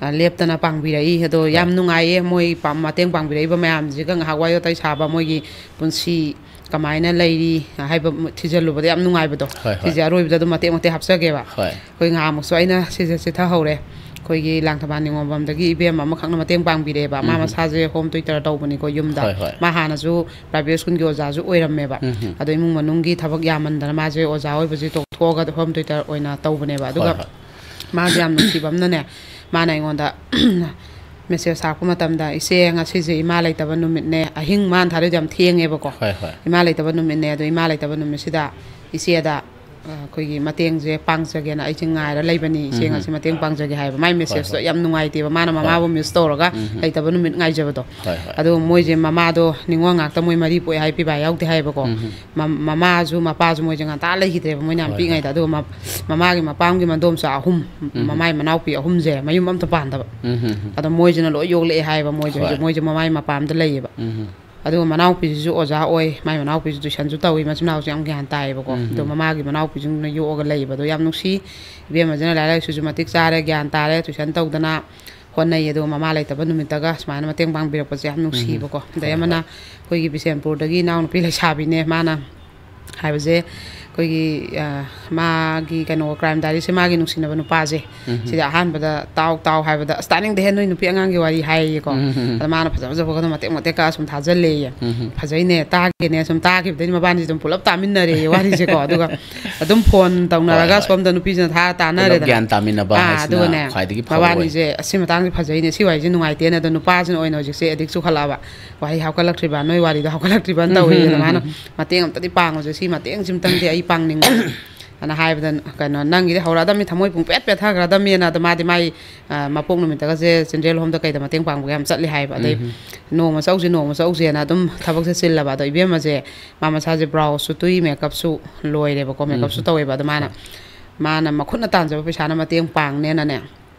ꯑ, ꯂꯦꯞꯇꯅ ꯄꯥꯡꯕꯤꯔꯛꯏ꯫ ꯑꯗꯣ ꯌꯥꯝ ꯅꯨꯡꯉꯥꯏꯌꯦ, ꯃꯣꯏ ꯄꯥ-, ꯃꯇꯦꯡ ꯄꯥꯡꯕꯤꯔꯛꯏꯕ ꯃꯌꯥꯝꯁꯤꯒ ꯉꯥꯏꯍꯥꯛ ꯋꯥꯔꯤ ꯋꯥꯇꯥꯏ ꯁꯥꯕ, ꯃꯣꯏꯒꯤ ꯄꯨꯟꯁꯤ ꯀꯃꯥꯏꯅ ꯂꯩꯔꯤ ꯍꯥꯏꯕ ꯊꯤꯖꯤꯜꯂꯨꯕꯗ ꯌꯥꯝ ꯅꯨꯡꯉꯥꯏꯕꯗꯣ꯫ ꯍꯣꯏ, ꯍꯣꯏ꯫ ꯁꯤꯁꯦ ꯑꯔꯣꯏꯕꯗ ꯑꯗꯨꯝ ꯃꯇꯦꯛ ꯃꯇꯦꯛ ꯍꯥꯞꯆꯒꯦꯕ꯫ ꯍꯣꯏ꯫ ꯑꯩꯈꯣꯏ ꯉꯍꯥꯃꯨꯛꯁꯨ ꯑꯩꯅ ꯁꯤꯁꯦ ꯆꯤꯊꯍꯧꯔꯦ꯫ ꯑꯩꯈꯣꯏꯒꯤ ꯂꯥꯡꯊꯕꯥꯜ ꯅꯤꯉꯣꯝꯕꯝꯗꯒꯤ ꯏꯕꯦꯝ ꯑꯃꯈꯛꯅ ꯃꯇꯦꯡ ꯄꯥꯡꯕꯤꯔꯛꯑꯦꯕ꯫ ꯃꯥ ꯎꯝ꯫ ꯃꯁꯥꯁꯦ ꯍꯣꯝ ꯇ꯭ꯌꯨꯇꯔ ꯇꯧꯕꯅꯤꯀꯣ ꯌꯨꯝꯗ꯫ ꯍꯣꯏ, ꯍꯣꯏ꯫ ꯃꯥ ꯍꯥꯟꯅꯁꯨ ꯄ꯭ꯔꯥꯏꯚꯦꯠ ꯁ꯭ꯀꯨꯜꯒꯤ ꯑꯣꯖꯥꯁꯨ ꯑꯣꯏꯔꯝꯃꯦꯕ꯫ ꯎꯝ ꯍꯝ꯫ ꯑꯗꯣ ꯏꯃꯨꯡ ꯃꯅꯨꯡꯒꯤ ꯊꯕꯛ ꯌꯥꯝꯃꯟꯗꯅ ꯃꯥꯁꯦ ꯑꯣꯖꯥ ꯑꯣꯏꯕꯁꯦ ꯇꯣꯛꯊꯣꯛꯑꯒ ꯍꯣꯝ ꯇ꯭ꯌꯨꯇꯔ ꯑꯣꯏꯅ ꯇꯧꯕꯅꯦꯕ꯫ ꯍꯣꯏ, ꯑꯗꯨꯒ ꯍꯣꯏ꯫ ꯃꯥꯁꯦ ꯌꯥꯝ ꯅꯨꯡꯁꯤꯕ ꯑꯃꯅꯅꯦ, ꯃꯥꯅ ꯑꯩꯉꯣꯟꯗ ꯃꯦꯁꯦꯖ ꯊꯥꯔꯛꯄ ꯃꯇꯝꯗ, "ꯏꯆꯦ, ꯉꯁꯤꯁꯦ ꯏꯃꯥ ꯂꯩꯇꯕ ꯅꯨꯃꯤꯠꯅꯦ", ꯑꯍꯤꯡ ꯃꯥꯅ ꯊꯥꯗꯣꯏꯗꯣ ꯌꯥꯝ ꯊꯦꯡꯉꯦꯕꯀꯣ꯫ ꯍꯣꯏ, ꯍꯣꯏ꯫ "ꯏꯃꯥ ꯂꯩꯇꯕ ꯅꯨꯃꯤꯠꯅꯦ, ꯑꯗꯣ ꯏꯃꯥ ꯂꯩꯇꯕ ꯅꯨꯃꯤꯠꯁꯤꯗ ꯏꯆꯦꯗ, ꯑ, ꯑꯩꯈꯣꯏꯒꯤ ꯃꯇꯦꯡꯁꯦ ꯄꯥꯡꯖꯒꯦꯅ ꯑꯩꯁꯦ ꯉꯥꯏꯔ ꯂꯩꯕꯅꯤ, ꯏꯆꯦ, ꯎꯝ꯫ ꯉꯁꯤ ꯃꯇꯦꯡ ꯄꯥꯡꯖꯒꯦ" ꯍꯥꯏꯕ꯫ ꯃꯥꯏ ꯍꯣꯏ, ꯃꯦꯁꯦꯖꯇꯣ ꯍꯣꯏ꯫ ꯌꯥꯝ ꯅꯨꯡꯉꯥꯏꯇꯦꯕ, ꯃꯥꯅ ꯍꯣꯏ꯫ ꯃꯃꯥꯕꯨ ꯃꯤꯁ ꯇꯧꯔꯒ ꯎꯝ꯫ ꯂꯩꯇꯕ ꯅꯨꯃꯤꯠ ꯉꯥꯏꯖꯕꯗꯣ꯫ ꯍꯣꯏ, ꯍꯣꯏ꯫ ꯑꯗꯨꯒ ꯃꯣꯏꯁꯦ ꯃꯃꯥꯗꯣ ꯅꯤꯉꯣꯜ ꯉꯥꯛꯇ ꯃꯣꯏ ꯃꯔꯤ ꯄꯣꯛꯑꯦ ꯍꯥꯏ, ꯄꯤꯕꯥ ꯌꯥꯎꯗꯦ ꯍꯥꯏꯕꯀꯣ꯫ ꯎꯝ꯫ ꯃ-, ꯃꯃꯥꯁꯨ ꯃꯄꯥꯁꯨ ꯃꯣꯏꯁꯦ ꯉꯟꯇꯥ ꯂꯩꯈꯤꯗ꯭ꯔꯦꯕ, ꯃꯣꯏꯅ ꯌꯥꯝ ꯍꯣꯏ, ꯍꯣꯏ꯫ ꯄꯤꯛꯏꯉꯩꯗ꯫ ꯑꯗꯨꯒ ꯃ-, ꯃꯃꯥꯒꯤ ꯃꯄꯥꯝꯒꯤ ꯃꯗꯣꯝꯆꯥ ꯑꯍꯨꯝ, ꯎꯝ꯫ ꯃꯃꯥꯏ ꯃꯅꯥꯎꯄꯤ ꯑꯍꯨꯝꯁꯦ ꯃꯌꯨꯝ ꯑꯝꯇ ꯄꯥꯟꯗꯕ꯫ ꯎꯝ, ꯎꯝ, ꯎꯝ꯫ ꯑꯗꯣ ꯃꯣꯏꯁꯤꯅ ꯂꯣꯏ ꯌꯣꯛꯂꯛꯑꯦ ꯍꯥꯏꯌꯦꯕ, ꯃꯣꯏꯁꯦ ꯍꯣꯏ꯫ ꯍꯧꯖꯤꯛ ꯃꯣꯏꯁꯦ ꯃꯃꯥꯏ ꯃꯄꯥꯝꯗ ꯂꯩꯌꯦꯕ꯫ ꯎꯝ꯫ ꯑꯗꯨꯒ ꯃꯅꯥꯎꯄꯤꯁꯤꯁꯨ ꯑꯣꯖꯥ ꯑꯣꯏ, ꯃꯥꯏ ꯃꯅꯥꯎꯄꯤꯁꯨ ꯇꯨꯏꯁꯟꯁꯨ ꯇꯧꯏ, ꯃꯆꯤꯟ ꯃꯅꯥꯎꯁꯨ ꯌꯥꯝ ꯒ꯭ꯌꯥꯟ ꯇꯥꯏꯌꯦꯕꯀꯣ꯫ ꯎꯝ꯫ ꯑꯗꯣ ꯃꯃꯥꯒꯤ ꯃꯅꯥꯎꯄꯤꯁꯤꯡꯅ ꯌꯣꯛꯑꯒ ꯂꯩꯌꯦꯕ꯫ ꯑꯗꯣ ꯌꯥꯝ ꯅꯨꯡꯁꯤ, ꯏꯕꯦꯝꯃꯁꯤꯅ ꯂꯥꯏꯔꯤꯛ ꯂꯥꯏꯁꯨꯁꯨ ꯃꯇꯤꯛ ꯆꯥꯔꯦ, ꯒ꯭ꯌꯥꯟ ꯇꯥꯔꯦ, ꯇꯨꯏꯁꯟ ꯇꯧꯗꯅ ꯍꯣꯠꯅꯩ꯫ ꯑꯗꯨꯒ ꯃꯃꯥ ꯂꯩꯇꯕ ꯅꯨꯃꯤꯠꯇꯒ ꯁꯨꯃꯥꯏꯅ ꯃꯇꯦꯡ ꯄꯥꯡꯕꯤꯔꯛꯄꯁꯦ ꯌꯥꯝ ꯎꯝ꯫ ꯅꯨꯡꯁꯤꯕꯀꯣ꯫ ꯑꯗꯩ ꯍꯣꯏ, ꯑꯃꯅ ꯍꯣꯏ꯫ ꯑꯩꯈꯣꯏꯒꯤ ꯕꯤꯁꯦꯝꯄꯨꯔꯗꯒꯤ ꯏꯅꯥꯎꯅꯨꯄꯤ ꯂꯩꯁꯥꯕꯤꯅꯦ, ꯃꯥꯅ ꯍꯥꯏꯕꯁꯦ ꯑꯩꯈꯣꯏꯒꯤ, ꯑ, ꯃꯥꯒꯤ ꯀꯩꯅꯣ, ꯀ꯭ꯔꯥꯏꯝ ꯗꯥꯏꯔꯤꯁꯦ ꯃꯥꯒꯤ ꯅꯨꯡꯁꯤꯅꯕ ꯅꯨꯄꯥꯁꯦ, ꯎꯝ꯫ ꯁꯤꯗ ꯑꯍꯥꯟꯕꯗ "ꯇꯥꯎ, ꯇꯥꯎ" ꯍꯥꯏꯕꯗ, "ꯑꯁ, ꯇꯥꯅꯤꯡꯗꯦꯍꯦ, ꯅꯣꯏ ꯅꯨꯄꯤ ꯑꯉꯥꯡꯒꯤ ꯋꯥꯔꯤ" ꯍꯥꯏꯌꯦꯀꯣ꯫ ꯎꯝ꯫ ꯑꯗ ꯃꯥꯅ ꯐꯖ ꯐꯖꯕꯒꯗꯣ ꯃꯇꯦꯛ ꯃꯇꯦꯛꯀ ꯁꯨꯝ ꯊꯥꯖꯜꯂꯦꯌꯦ꯫ ꯎꯝ꯫ "ꯐꯖꯩꯅꯦ, ꯇꯥꯒꯦꯅꯦ", ꯁꯨꯝ ꯇꯥꯈꯤꯕꯗꯩꯗꯤ ꯃꯕꯥꯅꯤꯁꯦ ꯑꯗꯨꯝ ꯄꯨꯂꯞ ꯇꯥꯃꯤꯟꯅꯔꯦꯌꯦ ꯋꯥꯔꯤꯁꯦꯀꯣ꯫ ꯑꯗꯨꯒ ꯑꯗꯨꯝ ꯐꯣꯟ ꯇꯧꯅꯔꯒ ꯍꯣꯏ, ꯍꯣꯏ꯫ ꯁꯣꯝꯗ ꯅꯨꯄꯤꯁꯤꯅ ꯊꯥꯔ ꯄꯨꯂꯞ ꯇꯥꯟꯅꯔꯦꯗꯅ꯫ ꯒ꯭ꯌꯥꯟ ꯇꯥꯃꯤꯟꯅꯕ ꯑꯥ, ꯍꯥꯏꯁꯤꯅ ꯑꯗꯨꯒꯅꯦ, ꯈ꯭ꯋꯥꯏꯗꯒꯤ ꯐꯕ ꯑꯣꯏ꯫ ꯃꯕꯥꯅꯤꯁꯦ, "ꯑꯁꯤ ꯃꯇꯥꯡꯁꯦ ꯐꯖꯩꯅꯦ, ꯁꯤ ꯋꯥꯔꯤꯁꯦ ꯅꯨꯡꯉꯥꯏꯇꯦꯅ", ꯑꯗꯣ ꯅꯨꯄꯥꯁꯤꯅ ꯑꯣꯏꯅ ꯍꯧꯖꯤꯛꯁꯦ ꯑꯦꯗꯤꯛ ꯆꯨꯈꯠꯂꯛꯑꯕ꯫ "ꯋꯥꯔꯤ ꯍꯥꯞꯀꯠꯂꯛꯇ꯭ꯔꯤꯕ, ꯅꯣꯏ ꯋꯥꯔꯤꯗꯣ ꯍꯥꯞꯀꯠꯂꯛꯇ꯭ꯔꯤꯕꯅ" ꯎꯝ, ꯇꯧꯋꯦꯗꯅ꯫ ꯎꯝ, ꯃꯥꯅ, ꯎꯝ꯫ "ꯃꯇꯦꯡ ꯑꯝꯇꯗꯤ ꯄꯥꯡꯉꯨꯁꯦ, ꯁꯤ ꯃꯇꯦꯡꯁꯤꯝꯇꯪꯗꯤ ꯑꯩ ꯄꯥꯡꯅꯤꯡꯉꯦ" ꯑꯅ ꯍꯥꯏꯕꯗ, ꯀꯩꯅꯣ, "ꯅꯪꯒꯤꯗꯤ ꯍꯧꯔꯛꯑꯗꯝꯅꯤ, ꯊꯃꯣꯏ ꯄꯨꯡ ꯄꯦꯠ ꯄꯦꯠꯊꯈ꯭ꯔꯗꯝꯅꯤꯅ", ꯑꯗꯣ ꯃꯥꯗꯤ ꯃꯥꯏ, ꯑ, ꯃꯄꯣꯛ ꯅꯨꯃꯤꯠꯇꯒꯁꯦ ꯆꯤꯜꯗ꯭ꯔꯦꯟ ꯍꯣꯝꯗ ꯀꯩꯗ ꯃꯇꯦꯡ ꯄꯥꯡꯕꯒ ꯌꯥꯝ ꯆꯠꯂꯤ ꯍꯥꯏꯕ꯫ ꯑꯗꯩ ꯎꯝ꯫ "ꯅꯣꯡꯃ ꯆꯧꯁꯤ, ꯅꯣꯡꯃ ꯆꯧꯁꯦꯅ" ꯑꯗꯨꯝ ꯊꯕꯛꯁꯦ ꯆꯤꯜꯂꯕ꯫ ꯑꯗꯣ ꯏꯕꯦꯝꯃꯁꯦ ꯃꯥ ꯃꯁꯥꯁꯦ ꯕ꯭ꯔꯥꯎꯁꯁꯨ ꯇꯨꯏ, ꯃꯦꯀꯞꯁꯨ ꯂꯣꯏꯔꯦꯕꯀꯣ, ꯃꯦꯀꯞꯁꯨ ꯎꯝ꯫ ꯇꯧꯋꯦꯕ꯫ ꯑꯗꯣ ꯃꯥꯅ, ꯍꯣꯏ꯫ ꯃꯥꯅ ꯃꯈꯨꯠꯅ ꯇꯥꯟꯖꯕ ꯄꯩꯁꯥꯅ ꯃꯇꯦꯡ ꯄꯥꯡꯅꯦꯅꯅꯦ,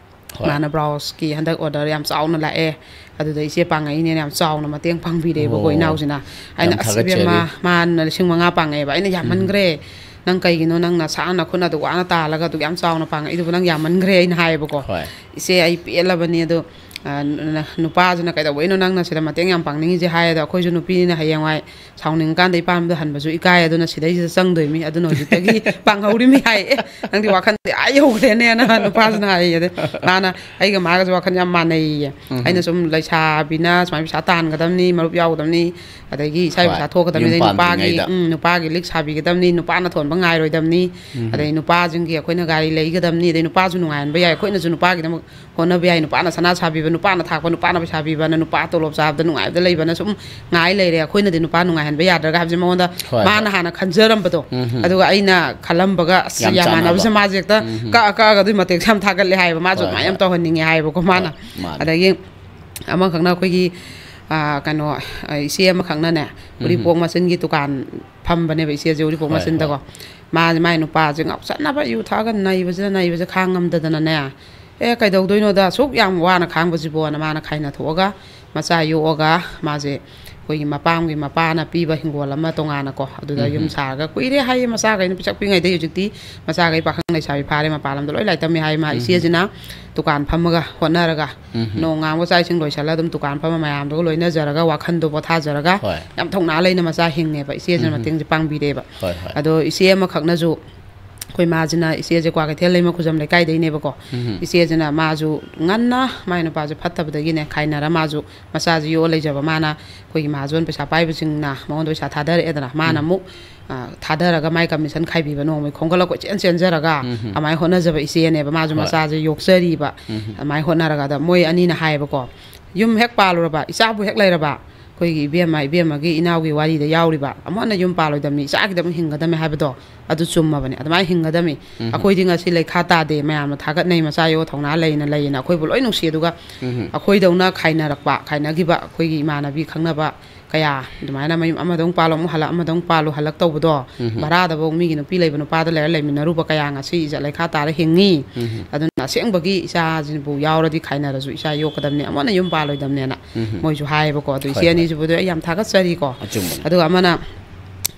ꯍꯣꯏ꯫ ꯃꯥꯅ ꯕ꯭ꯔꯥꯎꯁꯀꯤ ꯍꯟꯗꯛ ꯑꯣꯔꯗꯔ ꯌꯥꯝ ꯆꯥꯎꯅ ꯂꯥꯛꯑꯦ, ꯑꯗꯨꯗ ꯏꯆꯦ ꯄꯥꯡꯉꯛꯏꯅꯦꯅ ꯌꯥꯝ ꯆꯥꯎꯅ ꯃꯇꯦꯡ ꯄꯥꯡꯕꯤꯔꯛꯑꯦꯕꯀꯣ ꯑꯣ, ꯏꯅꯥꯎꯁꯤꯅ꯫ ꯑꯩꯅ, ꯌꯥꯝ "ꯑꯁ, ꯊꯥꯒꯠꯆꯔꯤ꯫ ꯏꯕꯦꯝꯃ, ꯃꯥꯅ ꯂꯤꯁꯤꯡ ꯃꯉꯥ ꯄꯥꯡꯉꯛꯑꯦꯕ", ꯑꯩꯅ, ꯎꯝ꯫ "ꯌꯥꯝꯃꯟꯈ꯭ꯔꯦ, "ꯅꯪ ꯀꯩꯒꯤꯅꯣ ꯅꯪ ꯅꯁꯥ ꯅꯈꯨꯠꯅ ꯑꯗꯨꯛ ꯋꯥꯅ ꯇꯥꯜꯂꯒ ꯑꯗꯨꯛ ꯌꯥꯝ ꯆꯥꯎꯅ ꯄꯥꯡꯉꯛꯏꯗꯨꯕꯨ? ꯅꯪ ꯌꯥꯝꯃꯟꯈ꯭ꯔꯦ" ꯑꯩꯅ ꯍꯥꯏꯌꯦꯕꯀꯣ꯫ ꯍꯣꯏ꯫ "ꯏꯆꯦ, ꯑꯩ ꯄꯦꯜꯂꯕꯅꯤ꯫ ꯑꯗꯣ, ꯑ, ꯅ-, ꯅꯨꯄꯥꯁꯤꯅ ꯀꯩꯗꯧꯕꯩꯅꯣ ꯅꯪꯅ ꯁꯤꯗ ꯃꯇꯦꯡ ꯌꯥꯝ ꯄꯥꯡꯅꯤꯡꯉꯤꯁꯦ" ꯍꯥꯏ꯫ "ꯑꯗꯣ ꯑꯩꯈꯣꯏꯁꯨ ꯅꯨꯄꯤꯅꯤꯅ ꯍꯌꯦꯡꯋꯥꯏ ꯁꯥꯎꯅꯤꯡꯉꯀꯥꯟꯗ ꯏꯄꯥꯝꯗ ꯍꯟꯕꯁꯨ ꯏꯀꯥꯏ, ꯑꯗꯨꯅ ꯁꯤꯗꯩꯁꯤꯗ ꯆꯪꯗꯣꯏꯃꯤ, ꯑꯗꯨꯅ ꯍꯧꯖꯤꯛꯇꯒꯤ ꯄꯥꯡꯍꯧꯔꯤꯃꯤ" ꯍꯥꯏ꯫ "ꯑꯦ, ꯅꯪꯗꯤ ꯋꯥꯈꯜꯗꯤ ꯑꯥ ꯌꯧꯈ꯭ꯔꯦꯅꯦꯅ" ꯅꯨꯄꯥꯁꯤꯅ ꯍꯥꯏꯌꯦ꯫ ꯑꯗꯩ ꯃꯥꯅ, ꯑꯩꯒ ꯃꯥꯒꯁꯨ ꯋꯥꯈꯜ ꯌꯥꯝ ꯃꯥꯟꯅꯩꯌꯦ꯫ ꯑꯩꯅ ꯁꯨꯝ ꯂꯩꯁꯥꯕꯤꯅ ꯁꯨꯃꯥꯏꯅ ꯄꯩꯁꯥ ꯇꯥꯟꯒꯗꯕꯅꯤ, ꯃꯔꯨꯞ ꯌꯥꯎꯒꯗꯕꯅꯤ, ꯑꯗꯒꯤ ꯏꯁꯥꯒꯤ ꯍꯣꯏ꯫ ꯄꯩꯁꯥ ꯊꯣꯛꯀꯗꯕꯅꯤ, ꯌꯨꯝ ꯑꯗꯩ ꯅꯨꯄꯥꯒꯤ, ꯄꯥꯟꯗ꯭ꯔꯤꯉꯩꯗ꯫ ꯎꯝ, ꯅꯨꯄꯥꯒꯤ ꯂꯤꯛ ꯁꯥꯕꯤꯒꯗꯕꯅꯤ, ꯅꯨꯄꯥꯅ ꯊꯣꯟꯕ ꯉꯥꯏꯔꯣꯏꯗꯕꯅꯤ, ꯑꯗꯩ ꯅꯨꯄꯥꯁꯤꯡꯒꯤ ꯑꯩꯈꯣꯏꯅ ꯒꯥꯔꯤ ꯂꯩꯒꯗꯕꯅꯤ, ꯑꯗꯩ ꯅꯨꯄꯥꯁꯨ ꯅꯨꯡꯉꯥꯏꯍꯟꯕ ꯌꯥꯏ, ꯑꯩꯈꯣꯏꯅꯁꯨ ꯅꯨꯄꯥꯒꯤꯗꯃꯛ ꯍꯣꯠꯅꯕ ꯌꯥꯏ, ꯅꯨꯄꯥꯅ ꯁꯅꯥ ꯁꯥꯕꯤꯕ, ꯅꯨꯄꯥꯅ ꯊꯥꯛꯄ, ꯅꯨꯄꯥꯅ ꯄꯩꯁꯥ ꯄꯤꯕꯅ ꯅꯨꯄꯥ ꯇꯣꯂꯣꯞ ꯆꯥꯕꯗ ꯅꯨꯡꯉꯥꯏꯕꯗ ꯂꯩꯕꯅ ꯁꯨꯝ ꯉꯥꯏ ꯂꯩꯔꯦ, ꯑꯩꯈꯣꯏꯅꯗꯤ ꯅꯨꯄꯥ ꯅꯨꯡꯉꯥꯏꯍꯟꯕ ꯌꯥꯗ꯭ꯔꯒ ꯍꯥꯏꯕꯁꯦ ꯃꯉꯣꯟꯗ ꯍꯣꯏ, ꯃꯥꯅ ꯍꯣꯏ꯫ ꯍꯥꯟꯅ ꯈꯟꯖꯔꯝꯕꯗꯣ, ꯑꯗꯨꯒ ꯑꯩꯅ ꯈꯜꯂꯝꯕꯒ ꯑꯁ ꯌꯥꯝ ꯌꯥꯝ ꯃꯥꯟꯅꯕꯁꯦ ꯆꯥꯟꯅꯕ꯫ ꯃꯥꯁꯦ ꯍꯦꯛꯇ ꯀꯛꯑ ꯀꯛꯑꯒ ꯑꯗꯨꯒꯤ ꯃꯇꯦꯛꯁꯦ ꯌꯥꯝ ꯊꯥꯒꯠꯂꯦ ꯍꯥꯏꯌꯦꯕ꯫ ꯃꯥꯁꯨ ꯍꯣꯏ, ꯑꯗꯨꯃꯥꯏꯅ ꯍꯣꯏ꯫ ꯌꯥꯝ ꯇꯧꯍꯟꯅꯤꯡꯉꯦ ꯍꯥꯏꯌꯦꯕꯀꯣ ꯃꯥꯅ꯫ ꯍꯣꯏ, ꯃꯥꯅꯦ꯫ ꯑꯗꯒꯤ ꯑꯃꯈꯛꯅ ꯑꯩꯈꯣꯏꯒꯤ, ꯑ, ꯀꯩꯅꯣ, ꯑ, ꯏꯆꯦ ꯑꯃꯈꯛꯅꯅꯦ, ꯎꯔꯤꯄꯣꯛ ꯃꯆꯤꯟꯒꯤ ꯗꯨꯀꯥꯟ ꯐꯝꯕꯅꯦꯕ ꯏꯆꯦꯁꯦ ꯎꯔꯤꯄꯣꯛ ꯍꯣꯏ, ꯃꯆꯤꯟꯗꯀꯣ꯫ ꯍꯣꯏ꯫ ꯃꯥ, ꯃꯥꯏ ꯅꯨꯄꯥꯁꯦ ꯉꯥꯎꯁꯟꯅꯕ, ꯌꯨ ꯊꯛꯑꯒ ꯅꯩꯕꯁꯤꯅ, ꯅꯩꯕꯁꯦ ꯈꯥꯡ ꯉꯝꯗꯗꯅꯅꯦ, "ꯑꯦ, ꯀꯩꯗꯧꯗꯣꯏꯅꯣꯗ, ꯑꯁꯨꯛ ꯌꯥꯝ ꯋꯥꯅ ꯈꯥꯡꯕꯁꯤꯕꯣꯅ" ꯃꯥꯅ ꯈꯥꯏꯅ ꯊꯣꯛꯑꯒ ꯃꯆꯥ ꯌꯣꯛꯑꯒ ꯃꯥꯁꯦ ꯑꯩꯈꯣꯏꯒꯤ ꯃꯄꯥꯝꯒꯤ ꯃꯄꯥꯅ ꯄꯤꯕ ꯍꯤꯡꯒꯣꯜ ꯑꯃ ꯇꯣꯉꯥꯟꯅꯀꯣ, ꯑꯗꯨꯗ ꯌꯨꯝ ꯁꯥꯔꯒ ꯀꯨꯏꯔꯦ ꯍꯥꯏꯌꯦ꯫ ꯃꯆꯥꯈꯩꯅ ꯄꯤꯁꯛ ꯄꯤꯛꯉꯩꯗꯩ ꯍꯧꯖꯤꯛꯇꯤ ꯃꯆꯥꯈꯩ ꯄꯥꯈꯪ ꯂꯩꯁꯥꯕꯤ ꯐꯥꯔꯦ, ꯃꯄꯥꯟ ꯂꯝꯗ ꯂꯣꯏ ꯂꯥꯏꯔꯤꯛ ꯇꯝꯃꯦ ꯍꯥꯏꯌꯦ꯫ ꯃꯥ ꯏꯆꯦꯁꯤꯅ ꯗꯨꯀꯥꯟ ꯐꯝꯃꯒ ꯍꯣꯠꯅꯔꯒ ꯅꯣꯡꯉꯥꯟꯕ ꯆꯥꯛ ꯏꯁꯤꯡ ꯂꯣꯏꯁꯜꯂ ꯑꯗꯨꯝ ꯗꯨꯀꯥꯟ ꯐꯝꯃ ꯃꯌꯥꯝꯗꯨꯒ ꯂꯣꯏꯅꯖꯔꯒ ꯋꯥꯈꯟꯗꯣ ꯄꯣꯊꯥꯖꯔꯒ ꯍꯣꯏ꯫ ꯌꯥꯝ ꯊꯧꯅꯥ ꯂꯩꯅ ꯃꯆꯥ ꯍꯤꯡꯉꯦꯕ꯫ ꯏꯆꯦꯁꯤꯅ ꯃꯇꯦꯡꯁꯦ ꯄꯥꯡꯕꯤꯔꯦꯕ꯫ ꯍꯣꯏ, ꯍꯣꯏ꯫ ꯑꯗꯣ ꯏꯆꯦ ꯑꯃꯈꯛꯅꯁꯨ ꯑꯩꯈꯣꯏ ꯃꯥꯁꯤꯅ, ꯏꯆꯦꯁꯦ ꯀ꯭ꯋꯥꯀꯩꯊꯦꯜ ꯂꯩꯃ ꯈꯨꯖꯝ ꯂꯩꯀꯥꯏꯗꯩꯅꯦꯕꯀꯣ꯫ ꯏꯆꯦꯁꯤꯅ ꯃꯥꯁꯨ ꯉꯟꯅ ꯃꯥꯏ ꯅꯨꯄꯥꯁꯦ ꯐꯠꯇꯕꯗꯒꯤꯅꯦ ꯈꯥꯏꯅꯔ ꯃꯥꯁꯨ ꯃꯆꯥꯁꯦ ꯌꯣꯛꯑ ꯂꯩꯖꯕ꯫ ꯃꯥꯅ ꯑꯩꯈꯣꯏꯒꯤ ꯃꯍꯥꯖꯣꯟ ꯄꯩꯁꯥ ꯄꯥꯏꯕꯁꯤꯡꯅ ꯃꯉꯣꯟꯗ ꯄꯩꯁꯥ ꯊꯥꯗꯔꯛꯑꯦꯗꯅ, ꯃꯥꯅ ꯑꯃꯨꯛ, ꯑ, ꯊꯥꯗꯔꯒ ꯃꯥꯏ ꯀꯃꯤꯁꯟ ꯈꯥꯏꯕꯤꯕ, ꯅꯣꯡꯃꯩ ꯈꯣꯝꯒꯠꯂ ꯀꯣꯏꯆꯦꯟ ꯆꯦꯟꯖꯔꯒ ꯑꯗꯨꯃꯥꯏꯅ ꯍꯣꯠꯅꯖꯕ ꯏꯆꯦꯅꯦꯕ꯫ ꯃꯥꯁꯨ ꯍꯣꯏ꯫ ꯃꯆꯥꯁꯦ ꯌꯣꯛꯆꯔꯤꯕ꯫ ꯑꯗꯨꯃꯥꯏꯅ ꯍꯣꯠꯅꯔꯒ ꯑꯗ ꯃꯣꯏ ꯑꯅꯤꯅ ꯍꯥꯏꯌꯦꯕꯀꯣ, "ꯌꯨꯝ ꯍꯦꯛ ꯄꯥꯜꯂꯨꯔꯕ, ꯏꯆꯥꯕꯨ ꯍꯦꯛ ꯂꯩꯔꯕ, ꯑꯩꯈꯣꯏꯒꯤ ꯏꯕꯦꯝꯃ, ꯏꯕꯦꯝꯃꯒꯤ ꯏꯅꯥꯎꯒꯤ ꯋꯥꯔꯤꯗ ꯌꯥꯎꯔꯤꯕ, ꯑꯃꯨꯛ ꯍꯟꯅ ꯌꯨꯝ ꯄꯥꯜꯂꯣꯏꯗꯕꯅꯤ, ꯏꯆꯥꯒꯤꯗꯃꯛ ꯍꯤꯡꯒꯗꯕꯅꯤ ꯍꯥꯏꯕꯗꯣ ꯑꯗꯨ ꯆꯨꯝꯃꯕꯅꯤ꯫ ꯑꯗꯨꯃꯥꯏꯅ ꯍꯤꯡꯒꯗꯕꯅꯤ꯫ ꯑꯩꯈꯣꯏꯗꯤ ꯉꯁꯤ ꯂꯩꯈꯥ ꯇꯥꯗꯦ, ꯃꯌꯥꯝꯅ ꯊꯥꯒꯠꯅꯩ, ꯃꯆꯥ ꯌꯣꯛꯑ ꯊꯧꯅꯥ ꯂꯩꯅ ꯂꯩꯌꯦꯅ ꯑꯩꯈꯣꯏꯕꯨ ꯂꯣꯏ ꯅꯨꯡꯁꯤ꯫ ꯑꯗꯨꯒ ꯑꯩꯈꯣꯏꯗꯧꯅ ꯈꯥꯏꯅꯔꯛꯄ, ꯈꯥꯏꯅꯈꯤꯕ ꯑꯩꯈꯣꯏꯒꯤ ꯏꯃꯥꯟꯅꯕꯤ ꯈꯪꯅꯕ ꯀꯌꯥ ꯑꯗꯨꯃꯥꯏꯅ ꯃꯌꯨꯝ ꯑꯃꯗ ꯑꯃꯨꯛ ꯄꯥꯜꯂꯣ, ꯑꯃꯨꯛ ꯍꯜꯂꯛ, ꯑꯃꯗ ꯑꯃꯨꯛ ꯄꯥꯜꯂꯣ, ꯍꯜꯂꯛ ꯇꯧꯕꯗꯣ, ꯚꯔꯥꯗꯐꯥꯎ ꯃꯤꯒꯤ ꯅꯨꯄꯤ ꯂꯩꯕ ꯅꯨꯄꯥꯗ ꯂꯩꯔ ꯂꯩꯃꯤꯟꯅꯔꯨꯕ ꯀꯌꯥ ꯉꯁꯤ ꯏꯖꯠ ꯂꯩꯈꯥ ꯇꯥꯔ ꯍꯤꯡꯉꯤ꯫ ꯑꯗꯨꯅ ꯑꯁꯦꯡꯕꯒꯤ ꯏꯆꯥꯁꯤꯕꯨ ꯌꯥꯎꯔꯗꯤ ꯈꯥꯏꯅꯔꯁꯨ ꯏꯆꯥ ꯌꯣꯛꯀꯗꯕꯅꯤ, ꯑꯃꯨꯛ ꯍꯟꯅ ꯌꯨꯝ ꯄꯥꯜꯂꯣꯏꯗꯕꯅꯦꯅ ꯃꯣꯏꯁꯨ ꯍꯥꯏꯌꯦꯕꯀꯣ꯫ ꯑꯗꯨ ꯏꯆꯦ ꯍꯣꯏ, ꯍꯣꯏ꯫ ꯑꯅꯤꯁꯤꯕꯨꯗꯤ ꯑꯩ ꯌꯥꯝ ꯊꯥꯒꯠꯆꯔꯤꯀꯣ꯫ ꯑꯆꯨꯝꯕꯅꯤ꯫ ꯑꯗꯨꯒ ꯑꯃꯅ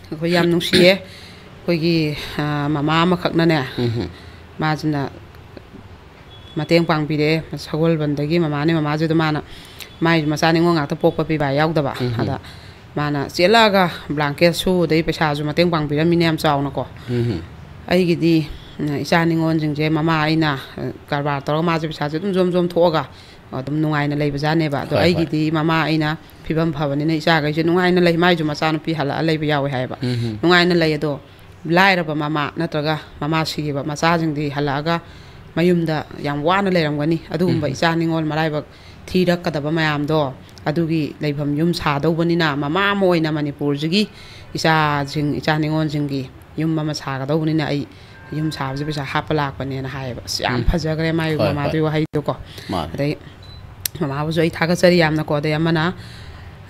ꯑꯩꯈꯣꯏ ꯌꯥꯝ ꯅꯨꯡꯁꯤꯌꯦ꯫ ꯑꯩꯈꯣꯏꯒꯤ, ꯑ, ꯃꯃꯥ ꯑꯃꯈꯛꯅꯅꯦ, ꯎꯝ꯫ ꯃꯥꯁꯤꯅ ꯃꯇꯦꯡ ꯄꯥꯡꯕꯤꯔꯛꯑꯦ꯫ ꯁꯒꯣꯜꯕꯟꯗꯒꯤ ꯃꯃꯥꯅꯦ, ꯃꯃꯥꯁꯤꯗ ꯃꯥꯅ, ꯃꯥꯏ ꯃꯆꯥ ꯅꯤꯉꯣꯜ ꯉꯥꯛꯇ ꯄꯣꯛꯄ ꯄꯤꯕ ꯌꯥꯎꯗꯕ꯫ ꯎꯝ꯫ ꯑꯗ ꯃꯥꯅ ꯆꯦꯜꯂꯛꯑꯒ blanket ꯁꯨꯕꯗꯩ ꯄꯩꯁꯥꯁꯨ ꯃꯇꯦꯡ ꯄꯥꯡꯕꯤꯔꯝꯃꯤꯅꯦ ꯌꯥꯝ ꯆꯥꯎꯅꯀꯣ꯫ ꯎꯝ꯫ ꯑꯩꯒꯤꯗꯤ, ꯎꯝ, ꯏꯆꯥ ꯅꯤꯉꯣꯜꯁꯤꯡꯁꯦ ꯃꯃꯥ ꯑꯩꯅ, ꯑ, ꯀꯔꯕꯥꯔ ꯇꯧꯔꯒ ꯃꯥꯁꯦ ꯄꯩꯁꯥꯁꯦ ꯑꯗꯨꯝ ꯖꯣꯝ ꯖꯣꯝ ꯊꯣꯛꯑꯒ ꯑꯗꯨꯝ ꯅꯨꯡꯉꯥꯏꯅ ꯂꯩꯕꯖꯥꯠꯅꯦꯕ꯫ ꯑꯗꯣ ꯍꯣꯏ, ꯍꯣꯏ꯫ ꯑꯩꯒꯤꯗꯤ ꯃꯃꯥ ꯑꯩꯅ ꯐꯤꯕꯝ ꯐꯕꯅꯤꯅ ꯏꯆꯥꯈꯩꯁꯦ ꯅꯨꯡꯉꯥꯏꯅ ꯂꯩ꯫ ꯃꯥꯏꯁꯨ ꯃꯆꯥꯅꯨꯄꯤ ꯍꯜꯂꯛꯑ ꯂꯩꯕ ꯌꯥꯎꯋꯦ ꯍꯥꯏꯌꯦꯕ꯫ ꯎꯝ꯫ ꯅꯨꯡꯉꯥꯏꯅ ꯂꯩ꯫ ꯑꯗꯣ ꯂꯥꯏꯔꯕ ꯃꯃꯥ ꯅꯠꯇ꯭ꯔꯒ ꯃꯃꯥ ꯁꯤꯈꯤꯕ ꯃꯆꯥꯁꯤꯡꯗꯤ ꯍꯜꯂꯛꯑꯒ ꯃꯌꯨꯝꯗ ꯌꯥꯝ ꯋꯥꯅ ꯂꯩꯔꯝꯒꯅꯤ꯫ ꯑꯗꯨꯒꯨꯝꯕ ꯎꯝ꯫ ꯏꯆꯥ ꯅꯤꯉꯣꯜ ꯃꯔꯥꯏꯕꯛ ꯊꯤꯔꯛꯀꯗꯕ ꯃꯌꯥꯝꯗꯣ, ꯑꯗꯨꯒꯤ ꯂꯩꯐꯝ ꯌꯨꯝ ꯁꯥꯗꯧꯕꯅꯤꯅ, ꯃꯃꯥ ꯑꯃ ꯑꯣꯏꯅ ꯃꯅꯤꯄꯨꯔꯁꯤꯒꯤ ꯏꯆꯥꯁꯤꯡ, ꯏꯆꯥ ꯅꯤꯉꯣꯜꯁꯤꯡꯒꯤ ꯌꯨꯝ ꯑꯃ ꯁꯥꯒꯗꯧꯕꯅꯤꯅ ꯑꯩ ꯌꯨꯝ ꯁꯥꯕꯁꯦ ꯄꯩꯁꯥ ꯍꯥꯞꯄ ꯂꯥꯛꯄꯅꯦꯅ ꯍꯥꯏꯌꯦꯕ꯫ ꯑꯁ, ꯌꯥꯝ ꯎꯝ꯫ ꯐꯖꯈ꯭ꯔꯦ ꯃꯥꯒꯤ ꯍꯣꯏ, ꯃꯃꯥꯗꯨꯒꯤ ꯍꯣꯏ꯫ ꯋꯥꯍꯩꯗꯨꯀꯣ꯫ ꯃꯥꯅꯦ꯫ ꯑꯗꯩ ꯃꯃꯥꯕꯨꯁꯨ ꯑꯩ ꯊꯥꯒꯠꯆꯔꯤ ꯌꯥꯝꯅꯀꯣ꯫ ꯑꯗꯩ ꯑꯃꯅ,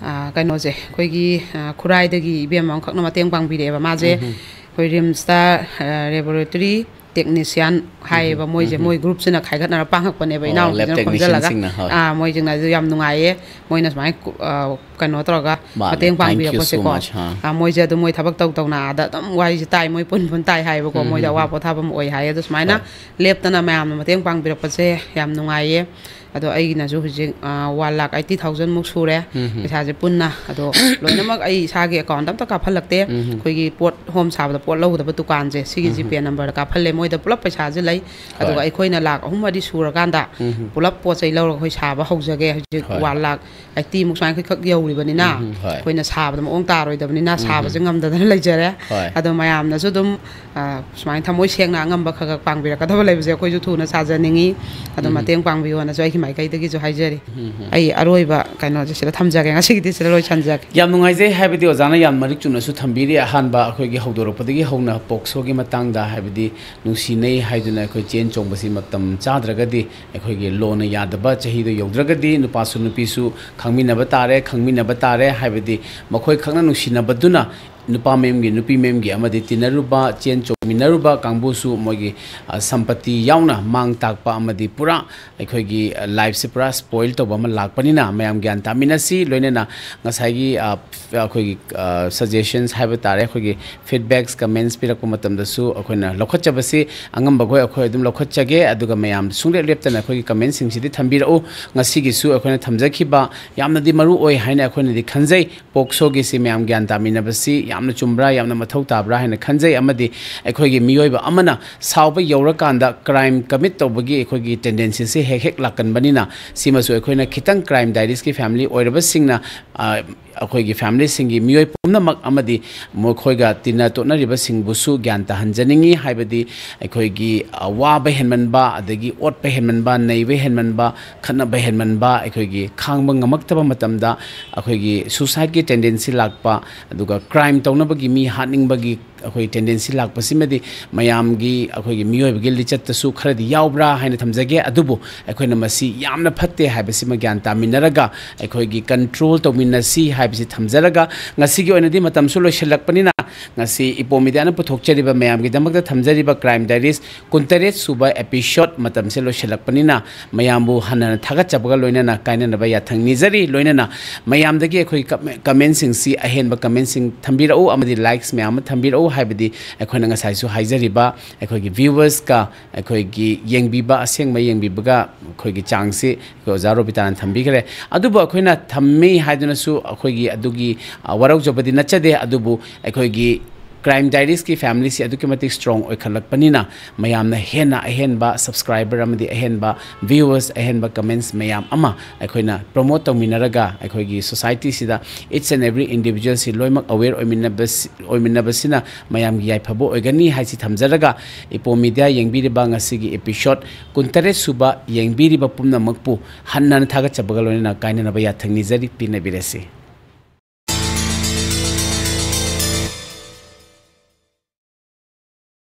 ꯑ, ꯀꯩꯅꯣꯁꯦ, ꯑꯩꯈꯣꯏꯒꯤ, ꯑ, ꯈꯨꯔꯥꯏꯗꯒꯤ ꯏꯕꯦꯝꯃ ꯑꯃꯈꯛꯅ ꯃꯇꯦꯡ ꯄꯥꯡꯕꯤꯔꯛꯑꯦꯕ꯫ ꯃꯥꯁꯦ ꯎꯝ꯫ ꯑꯩꯈꯣꯏ ꯔꯤꯝꯁꯇ, ꯑ, laboratory technician ꯍꯥꯏꯌꯦꯕ ꯎꯝ, ꯃꯣꯏꯁꯦ꯫ ꯎꯝ꯫ ꯃꯣꯏ group ꯁꯤꯅ ꯈꯥꯏꯒꯠꯅꯔ ꯄꯥꯡꯉꯛꯄꯅꯦꯕ, ꯑꯣ, lab ꯏꯅꯥꯎꯅꯨꯄꯤꯁꯤꯅ ꯈꯣꯝꯖꯤꯜꯂꯒ꯫ Technician ꯁꯤꯡꯅ, ꯍꯣꯏ꯫ ꯑꯥ, ꯃꯣꯏꯁꯤꯡꯅ ꯑꯗꯨ ꯌꯥꯝ ꯅꯨꯡꯉꯥꯏꯌꯦ꯫ ꯃꯣꯏꯅ ꯁꯨꯃꯥꯏꯅ ꯀꯨ-, ꯑ, ꯀꯩꯅꯣ ꯇꯧꯔꯒ ꯃꯥꯅꯦ꯫ ꯃꯇꯦꯡ Thank you so ꯄꯥꯡꯕꯤꯔꯛꯄꯁꯦꯀꯣ꯫ Much, ꯍꯥ꯫ ꯑꯥ, ꯃꯣꯏꯁꯦ ꯑꯗꯨꯝ ꯃꯣꯏ ꯊꯕꯛ ꯇꯧ ꯇꯧꯅ ꯑꯥꯗ ꯑꯗꯨꯝ ꯋꯥꯔꯤꯁꯦ ꯇꯥꯏ, ꯃꯣꯏ ꯄꯨꯟ ꯄꯨꯟ ꯇꯥꯏ ꯍꯥꯏꯌꯦꯕꯀꯣ꯫ ꯎꯝ, ꯃꯣꯏꯗ ꯎꯝ, ꯑꯋꯥ ꯎꯝ꯫ ꯄꯣꯊꯥꯐꯝ ꯑꯣꯏ ꯍꯥꯏꯌꯦ꯫ ꯑꯗꯨ ꯁꯨꯃꯥꯏꯅ ꯍꯣꯏ꯫ ꯂꯦꯞꯇꯅ ꯃꯌꯥꯝꯅ ꯃꯇꯦꯡ ꯄꯥꯡꯕꯤꯔꯛꯄꯁꯦ ꯌꯥꯝ ꯅꯨꯡꯉꯥꯏꯌꯦ꯫ ꯑꯗꯣ ꯑꯩꯒꯤꯅꯁꯨ ꯍꯧꯖꯤꯛ, ꯑ, one lakh eighty thousand ꯃꯨꯛ ꯁꯨꯔꯦ ꯎꯝ, ꯎꯝ꯫ ꯄꯩꯁꯥꯁꯦ ꯄꯨꯟꯅ꯫ ꯑꯗꯣ ꯂꯣꯏꯅꯃꯛ ꯑꯩ ꯏꯁꯥꯒꯤ account ꯑꯝꯇ ꯀꯥꯞꯍꯜꯂꯛꯇꯦ꯫ ꯎꯝ, ꯎꯝ꯫ ꯑꯩꯈꯣꯏꯒꯤ ꯄꯣꯠ home ꯁꯥꯕꯗ ꯄꯣꯠ ꯂꯧꯒꯗꯕ ꯗꯨꯀꯥꯟꯁꯦ, ꯁꯤꯒꯤ ꯎꯝ, ꯎꯝ꯫ GPay number ꯗ ꯀꯥꯞꯍꯜꯂꯦ꯫ ꯃꯣꯏꯗ ꯄꯨꯂꯞ ꯄꯩꯁꯥꯁꯦ ꯂꯩ꯫ ꯑꯗꯨꯒ ꯍꯣꯏ꯫ ꯑꯩꯈꯣꯏꯅ ꯂꯥꯛ ꯑꯍꯨꯝ ꯃꯔꯤ ꯁꯨꯔꯀꯥꯟꯗ ꯎꯝ, ꯎꯝ꯫ ꯄꯨꯂꯞ ꯄꯣꯠ ꯆꯩ ꯂꯧꯔꯒ ꯑꯩꯈꯣꯏ ꯁꯥꯕ ꯍꯧꯖꯒꯦ꯫ ꯍꯧꯖꯤꯛ ꯍꯣꯏ꯫ One lakh eighty ꯃꯨꯛ ꯁꯨꯃꯥꯏꯅ ꯑꯩꯈꯣꯏꯈꯛ ꯌꯧꯔꯤꯕꯅꯤꯅ ꯎꯝ, ꯎꯝ, ꯍꯣꯏ꯫ ꯑꯩꯈꯣꯏꯅ ꯁꯥꯕꯗ ꯃꯑꯣꯡ ꯇꯥꯔꯣꯏꯗꯕꯅꯤꯅ ꯎꯝ, ꯎꯝ꯫ ꯁꯥꯕꯁꯦ ꯉꯝꯗꯗꯅ ꯂꯩꯖꯔꯦ꯫ ꯍꯣꯏ꯫ ꯑꯗꯣ ꯃꯌꯥꯝꯅꯁꯨ ꯑꯗꯨꯝ ꯑ, ꯁꯨꯃꯥꯏꯅ ꯊꯃꯣꯏ ꯁꯦꯡꯅ ꯑꯉꯝꯕ ꯈꯔ ꯈꯔ ꯄꯥꯡꯕꯤꯔꯛꯀꯗꯕ ꯂꯩꯕꯁꯦ ꯑꯩꯈꯣꯏꯁꯨ ꯊꯨꯅ ꯁꯥꯖꯅꯤꯡꯉꯤ꯫ ꯑꯗꯣ ꯎꯝ꯫ ꯃꯇꯦꯡ ꯄꯥꯡꯕꯤꯌꯣꯅꯁꯨ ꯑꯩꯒꯤ ꯃꯥꯏꯀꯩꯗꯒꯤꯁꯨ ꯍꯥꯏꯖꯔꯤ꯫ ꯎꯝ, ꯎꯝ꯫ ꯑꯩ ꯑꯔꯣꯏꯕ ꯀꯩꯅꯣꯁꯦ ꯁꯤꯗ ꯊꯝꯖꯒꯦ, ꯉꯁꯤꯒꯤꯗꯤ ꯁꯤꯗ ꯂꯣꯏꯁꯟꯖꯒꯦ꯫ ꯌꯥꯝ ꯅꯨꯡꯉꯥꯏꯖꯩ, ꯍꯥꯏꯕꯗꯤ ꯑꯣꯖꯥꯅ ꯌꯥꯝ ꯃꯔꯤꯛ ꯆꯨꯝꯅꯁꯨ ꯊꯝꯕꯤꯔꯤ꯫ ꯑꯍꯥꯟꯕ ꯑꯩꯈꯣꯏꯒꯤ ꯍꯧꯗꯣꯔꯛꯄꯗꯒꯤ ꯍꯧꯅ ꯄꯣꯛꯁꯣꯒꯤ ꯃꯇꯥꯡꯗ, ꯍꯥꯏꯕꯗꯤ ꯅꯨꯡꯁꯤꯅꯩ ꯍꯥꯏꯗꯨꯅ ꯑꯩꯈꯣꯏ ꯆꯦꯟ ꯆꯣꯡꯕꯁꯤ ꯃꯇꯝ ꯆꯥꯗ꯭ꯔꯒꯗꯤ, ꯑꯩꯈꯣꯏꯒꯤ ꯂꯣꯅ ꯌꯥꯗꯕ ꯆꯍꯤꯗꯣ ꯌꯧꯗ꯭ꯔꯒꯗꯤ ꯅꯨꯄꯥꯁꯨ ꯅꯨꯄꯤꯁꯨ ꯈꯪꯃꯤꯟꯅꯕ ꯇꯥꯔꯦ꯫ ꯈꯪꯃꯤꯟꯅꯕ ꯇꯥꯔꯦ ꯍꯥꯏꯕꯗꯤ ꯃꯈꯣꯏ ꯈꯛꯅ ꯅꯨꯡꯁꯤꯅꯕꯗꯨꯅ ꯅꯨꯄꯥ ꯃꯌꯨꯝꯒꯤ, ꯅꯨꯄꯤ ꯃꯌꯨꯝꯒꯤ ꯑꯃꯗꯤ ꯇꯤꯟꯅꯔꯨꯕ ꯆꯦꯟ ꯆꯣꯡ ꯌꯦꯡꯃꯤꯟꯅꯔꯨꯕ ꯀꯥꯡꯕꯨꯁꯨ ꯃꯣꯏꯒꯤ, ꯑ, ꯁꯝꯄꯇꯤ ꯌꯥꯎꯅ ꯃꯥꯡ ꯇꯥꯛꯄ ꯑꯃꯗꯤ ꯄꯨꯔꯥ ꯑꯩꯈꯣꯏꯒꯤ, ꯑ, ꯂꯥꯏꯐꯁꯦ ꯄꯨꯔꯥ ꯁ꯭ꯄꯣꯏꯜ ꯇꯧꯕ ꯑꯃ ꯂꯥꯛꯄꯅꯤꯅ ꯃꯌꯥꯝ ꯒ꯭ꯌꯥꯟ ꯇꯥꯃꯤꯟꯅꯁꯤ꯫ ꯂꯣꯏꯅꯅ ꯉꯁꯥꯏꯒꯤ, ꯑ, ꯑꯩꯈꯣꯏꯒꯤ, ꯑ, ꯁꯖꯦꯁꯟꯁ ꯍꯥꯏꯕ ꯇꯥꯔꯦ, ꯑꯩꯈꯣꯏꯒꯤ ꯐꯤꯗꯕꯦꯛꯁ, ꯀꯃꯦꯟꯠꯁ ꯄꯤꯔꯛꯄ ꯃꯇꯝꯗꯁꯨ ꯑꯩꯈꯣꯏꯅ ꯂꯧꯈꯠꯆꯕꯁꯤ ꯑꯉꯝꯕꯈꯣꯏ ꯑꯩꯈꯣꯏ ꯑꯗꯨꯝ ꯂꯧꯈꯠꯆꯒꯦ꯫ ꯑꯗꯨꯒ ꯃꯌꯥꯝ ꯁꯨꯡꯂꯦꯞ ꯂꯦꯞꯇꯅ ꯑꯩꯈꯣꯏꯒꯤ ꯀꯃꯦꯟꯠꯁꯤꯡꯁꯤꯗꯤ ꯊꯝꯕꯤꯔꯛꯎ꯫ ꯉꯁꯤꯒꯤꯁꯨ ꯑꯩꯈꯣꯏꯅ ꯊꯝꯖꯈꯤꯕ ꯌꯥꯝꯅꯗꯤ ꯃꯔꯨ ꯑꯣꯏ ꯍꯥꯏꯅ ꯑꯩꯈꯣꯏꯅꯗꯤ ꯈꯟꯖꯩ꯫ ꯄꯣꯛꯁꯣꯒꯤꯁꯤ ꯃꯌꯥꯝ ꯒ꯭ꯌꯥꯟ ꯇꯥꯃꯤꯟꯅꯕꯁꯤ ꯌꯥꯝꯅ ꯆꯨꯝꯕ꯭ꯔꯥ, ꯌꯥꯝꯅ ꯃꯊꯧ ꯇꯥꯕ꯭ꯔꯥ ꯍꯥꯏꯅ ꯈꯟꯖꯩ꯫ ꯑꯃꯗꯤ ꯑꯩꯈꯣꯏꯒꯤ ꯃꯤꯑꯣꯏꯕ ꯑꯃꯅ ꯁꯥꯎꯕ ꯌꯧꯔꯀꯥꯟꯗ ꯀ꯭ꯔꯥꯏꯝ ꯀꯃꯤꯠ ꯇꯧꯕꯒꯤ ꯑꯩꯈꯣꯏꯒꯤ ꯇꯦꯟꯗꯦꯟꯁꯤꯁꯦ ꯍꯦꯛ ꯍꯦꯛ ꯂꯥꯛꯀꯟꯕꯅꯤꯅ, ꯁꯤꯃꯁꯨ ꯑꯩꯈꯣꯏꯅ ꯈꯤꯇꯪ ꯀ꯭ꯔꯥꯏꯝ ꯗꯥꯏꯔꯤꯁꯀꯤ ꯐꯦꯃꯤꯂꯤ ꯑꯣꯏꯔꯕꯁꯤꯡꯅ, ꯑ, ꯑꯩꯈꯣꯏꯒꯤ ꯐꯦꯃꯤꯂꯤꯁꯤꯡꯒꯤ ꯃꯤꯑꯣꯏ ꯄꯨꯝꯅꯃꯛ ꯑꯃꯗꯤ ꯃꯈꯣꯏꯒ ꯇꯤꯟꯅ ꯇꯣꯠꯅꯔꯤꯕꯁꯤꯡꯕꯨꯁꯨ ꯒ꯭ꯌꯥꯟ ꯇꯥꯍꯟꯖꯅꯤꯡꯏ꯫ ꯍꯥꯏꯕꯗꯤ ꯑꯩꯈꯣꯏꯒꯤ, ꯑ, ꯋꯥꯕ ꯍꯦꯟꯃꯟꯕ, ꯑꯗꯒꯤ ꯑꯣꯠꯄ ꯍꯦꯟꯃꯟꯕ, ꯅꯩꯕ ꯍꯦꯟꯃꯟꯕ, ꯈꯠꯅꯕ ꯍꯦꯟꯃꯟꯕ, ꯑꯩꯈꯣꯏꯒꯤ ꯈꯥꯡꯕ ꯉꯝꯃꯛꯇꯕ ꯃꯇꯝꯗ ꯑꯩꯈꯣꯏꯒꯤ ꯁꯨꯁꯥꯏꯗꯀꯤ ꯇꯦꯟꯗꯦꯟꯁꯤ ꯂꯥꯛꯄ, ꯑꯗꯨꯒ ꯀ꯭ꯔꯥꯏꯝ ꯇꯧꯅꯕꯒꯤ ꯃꯤ ꯍꯥꯠꯅꯤꯡꯕꯒꯤ ꯑꯩꯈꯣꯏ ꯇꯦꯟꯗꯦꯟꯁꯤ ꯂꯥꯛꯄꯁꯤꯃꯗꯤ ꯃꯌꯥꯝꯒꯤ, ꯑꯩꯈꯣꯏꯒꯤ ꯃꯤꯑꯣꯏꯕꯒꯤ ꯂꯤꯆꯠꯇꯁꯨ ꯈꯔꯗꯤ ꯌꯥꯎꯕ꯭ꯔꯥ ꯍꯥꯏꯅ ꯊꯝꯖꯒꯦ꯫ ꯑꯗꯨꯕꯨ ꯑꯩꯈꯣꯏꯅ ꯃꯁꯤ ꯌꯥꯝꯅ ꯐꯠꯇꯦ ꯍꯥꯏꯕꯁꯤꯃ ꯒ꯭ꯌꯥꯟ ꯇꯥꯃꯤꯟꯅꯔꯒ ꯑꯩꯈꯣꯏꯒꯤ ꯀꯟꯇ꯭ꯔꯣꯜ ꯇꯧꯃꯤꯟꯅꯁꯤ ꯍꯥꯏꯕꯁꯤ ꯊꯝꯖꯔꯒ, ꯉꯁꯤꯒꯤ ꯑꯣꯏꯅꯗꯤ ꯃꯇꯝꯁꯨ ꯂꯣꯏꯁꯤꯜꯂꯛꯄꯅꯤꯅ, ꯉꯁꯤ ꯏꯄꯣ ꯃꯤꯗꯤꯌꯥꯅ ꯄꯨꯊꯣꯛꯆꯔꯤꯕ ꯃꯌꯥꯝꯒꯤꯗꯃꯛꯇ ꯊꯝꯖꯔꯤꯕ ꯀ꯭ꯔꯥꯏꯝ ꯗꯥꯏꯔꯤꯁ ꯀꯨꯟꯇꯔꯦꯠ ꯁꯨꯕ ꯑꯦꯄꯤꯁꯣꯗ ꯃꯇꯝꯁꯦ ꯂꯣꯏꯁꯤꯜꯂꯛꯄꯅꯤꯅ, ꯃꯌꯥꯝꯕꯨ ꯍꯟꯅ ꯊꯥꯒꯠꯆꯕꯒ ꯂꯣꯏꯅꯅ ꯀꯥꯏꯅꯅꯕ ꯌꯥꯊꯪ ꯅꯤꯖꯔꯤ꯫ ꯂꯣꯏꯅꯅ ꯃꯌꯥꯝꯗꯒꯤ ꯑꯩꯈꯣꯏꯒꯤ ꯀꯃꯦ-, ꯀꯃꯦꯟꯁꯤꯡꯁꯤ, ꯑꯍꯦꯟꯕ ꯀꯃꯦꯟꯁꯤꯡ ꯊꯝꯕꯤꯔꯛꯎ ꯑꯃꯗꯤ ꯂꯥꯏꯛꯁ ꯃꯌꯥꯝ ꯑꯃ ꯊꯝꯕꯤꯔꯛꯎ꯫ ꯍꯥꯏꯕꯗꯤ ꯑꯩꯈꯣꯏꯅ ꯉꯁꯥꯏꯁꯨ ꯍꯥꯏꯖꯔꯤꯕ ꯑꯩꯈꯣꯏꯒꯤ ꯚ꯭ꯌꯨꯋꯔꯁꯀ ꯑꯩꯈꯣꯏꯒꯤ ꯌꯦꯡꯕꯤꯕ, ꯑꯁꯦꯡꯕ ꯌꯦꯡꯕꯤꯕꯒ ꯑꯩꯈꯣꯏꯒꯤ ꯆꯥꯡꯁꯤ ꯑꯩꯈꯣꯏ ꯑꯣꯖꯥ ꯔꯣꯕꯤꯇꯥꯅ ꯊꯝꯕꯤꯈ꯭ꯔꯦ꯫ ꯑꯗꯨꯕꯨ ꯑꯩꯈꯣꯏꯅ ꯊꯝꯃꯤ ꯍꯥꯏꯗꯨꯅꯁꯨ ꯑꯩꯈꯣꯏꯒꯤ ꯑꯗꯨꯒꯤ, ꯑ, ꯋꯥꯔꯧꯖꯕꯗꯤ ꯅꯠꯆꯗꯦ꯫ ꯑꯗꯨꯕꯨ ꯑꯩꯈꯣꯏꯒꯤ ꯀ꯭ꯔꯥꯏꯝ ꯗꯥꯏꯔꯤꯁꯀꯤ ꯐꯦꯃꯤꯂꯤꯁꯤ ꯑꯗꯨꯛꯀꯤ ꯃꯇꯤꯛ ꯁ꯭ꯇꯔꯣꯡ ꯑꯣꯏꯈꯠꯂꯛꯄꯅꯤꯅ, ꯃꯌꯥꯝꯅ ꯍꯦꯟꯅ ꯑꯍꯦꯟꯕ ꯁꯕꯁꯀ꯭ꯔꯥꯏꯕꯔ ꯑꯃꯗꯤ ꯑꯍꯦꯟꯕ ꯚ꯭ꯌꯨꯋꯔꯁ, ꯑꯍꯦꯟꯕ ꯀꯃꯦꯟꯠꯁ ꯃꯌꯥꯝ ꯑꯃ ꯑꯩꯈꯣꯏꯅ ꯄ꯭ꯔꯣꯃꯣꯠ ꯇꯧꯃꯤꯟꯅꯔꯒ, ꯑꯩꯈꯣꯏꯒꯤ ꯁꯣꯁꯥꯏꯇꯤꯁꯤꯗ each and every individualꯁꯤ ꯂꯣꯏꯅꯃꯛ ꯑꯋꯦꯌꯔ ꯑꯣꯏꯃꯤꯟꯅꯕꯁꯤ, ꯑꯣꯏꯃꯤꯟꯅꯕꯁꯤꯅ ꯃꯌꯥꯝꯒꯤ ꯌꯥꯏꯐꯕ ꯑꯣꯏꯒꯅꯤ ꯍꯥꯏꯁꯤ ꯊꯝꯖꯔꯒ, ꯏꯄꯣ ꯃꯤꯗꯤꯌꯥ ꯌꯦꯡꯕꯤꯔꯤꯕ ꯉꯁꯤꯒꯤ ꯑꯦꯄꯤꯁꯣꯗ ꯀꯨꯟꯇꯔꯦꯠ ꯁꯨꯕ ꯌꯦꯡꯕꯤꯔꯤꯕ ꯄꯨꯝꯅꯃꯛꯄꯨ ꯍꯟꯅ ꯊꯥꯒꯠꯆꯕꯒ ꯂꯣꯏꯅꯅ ꯀꯥꯏꯅꯅꯕ ꯌꯥꯊꯪ ꯅꯤꯖꯔꯤ꯫ ꯄꯤꯅꯕꯤꯔꯁꯤ꯫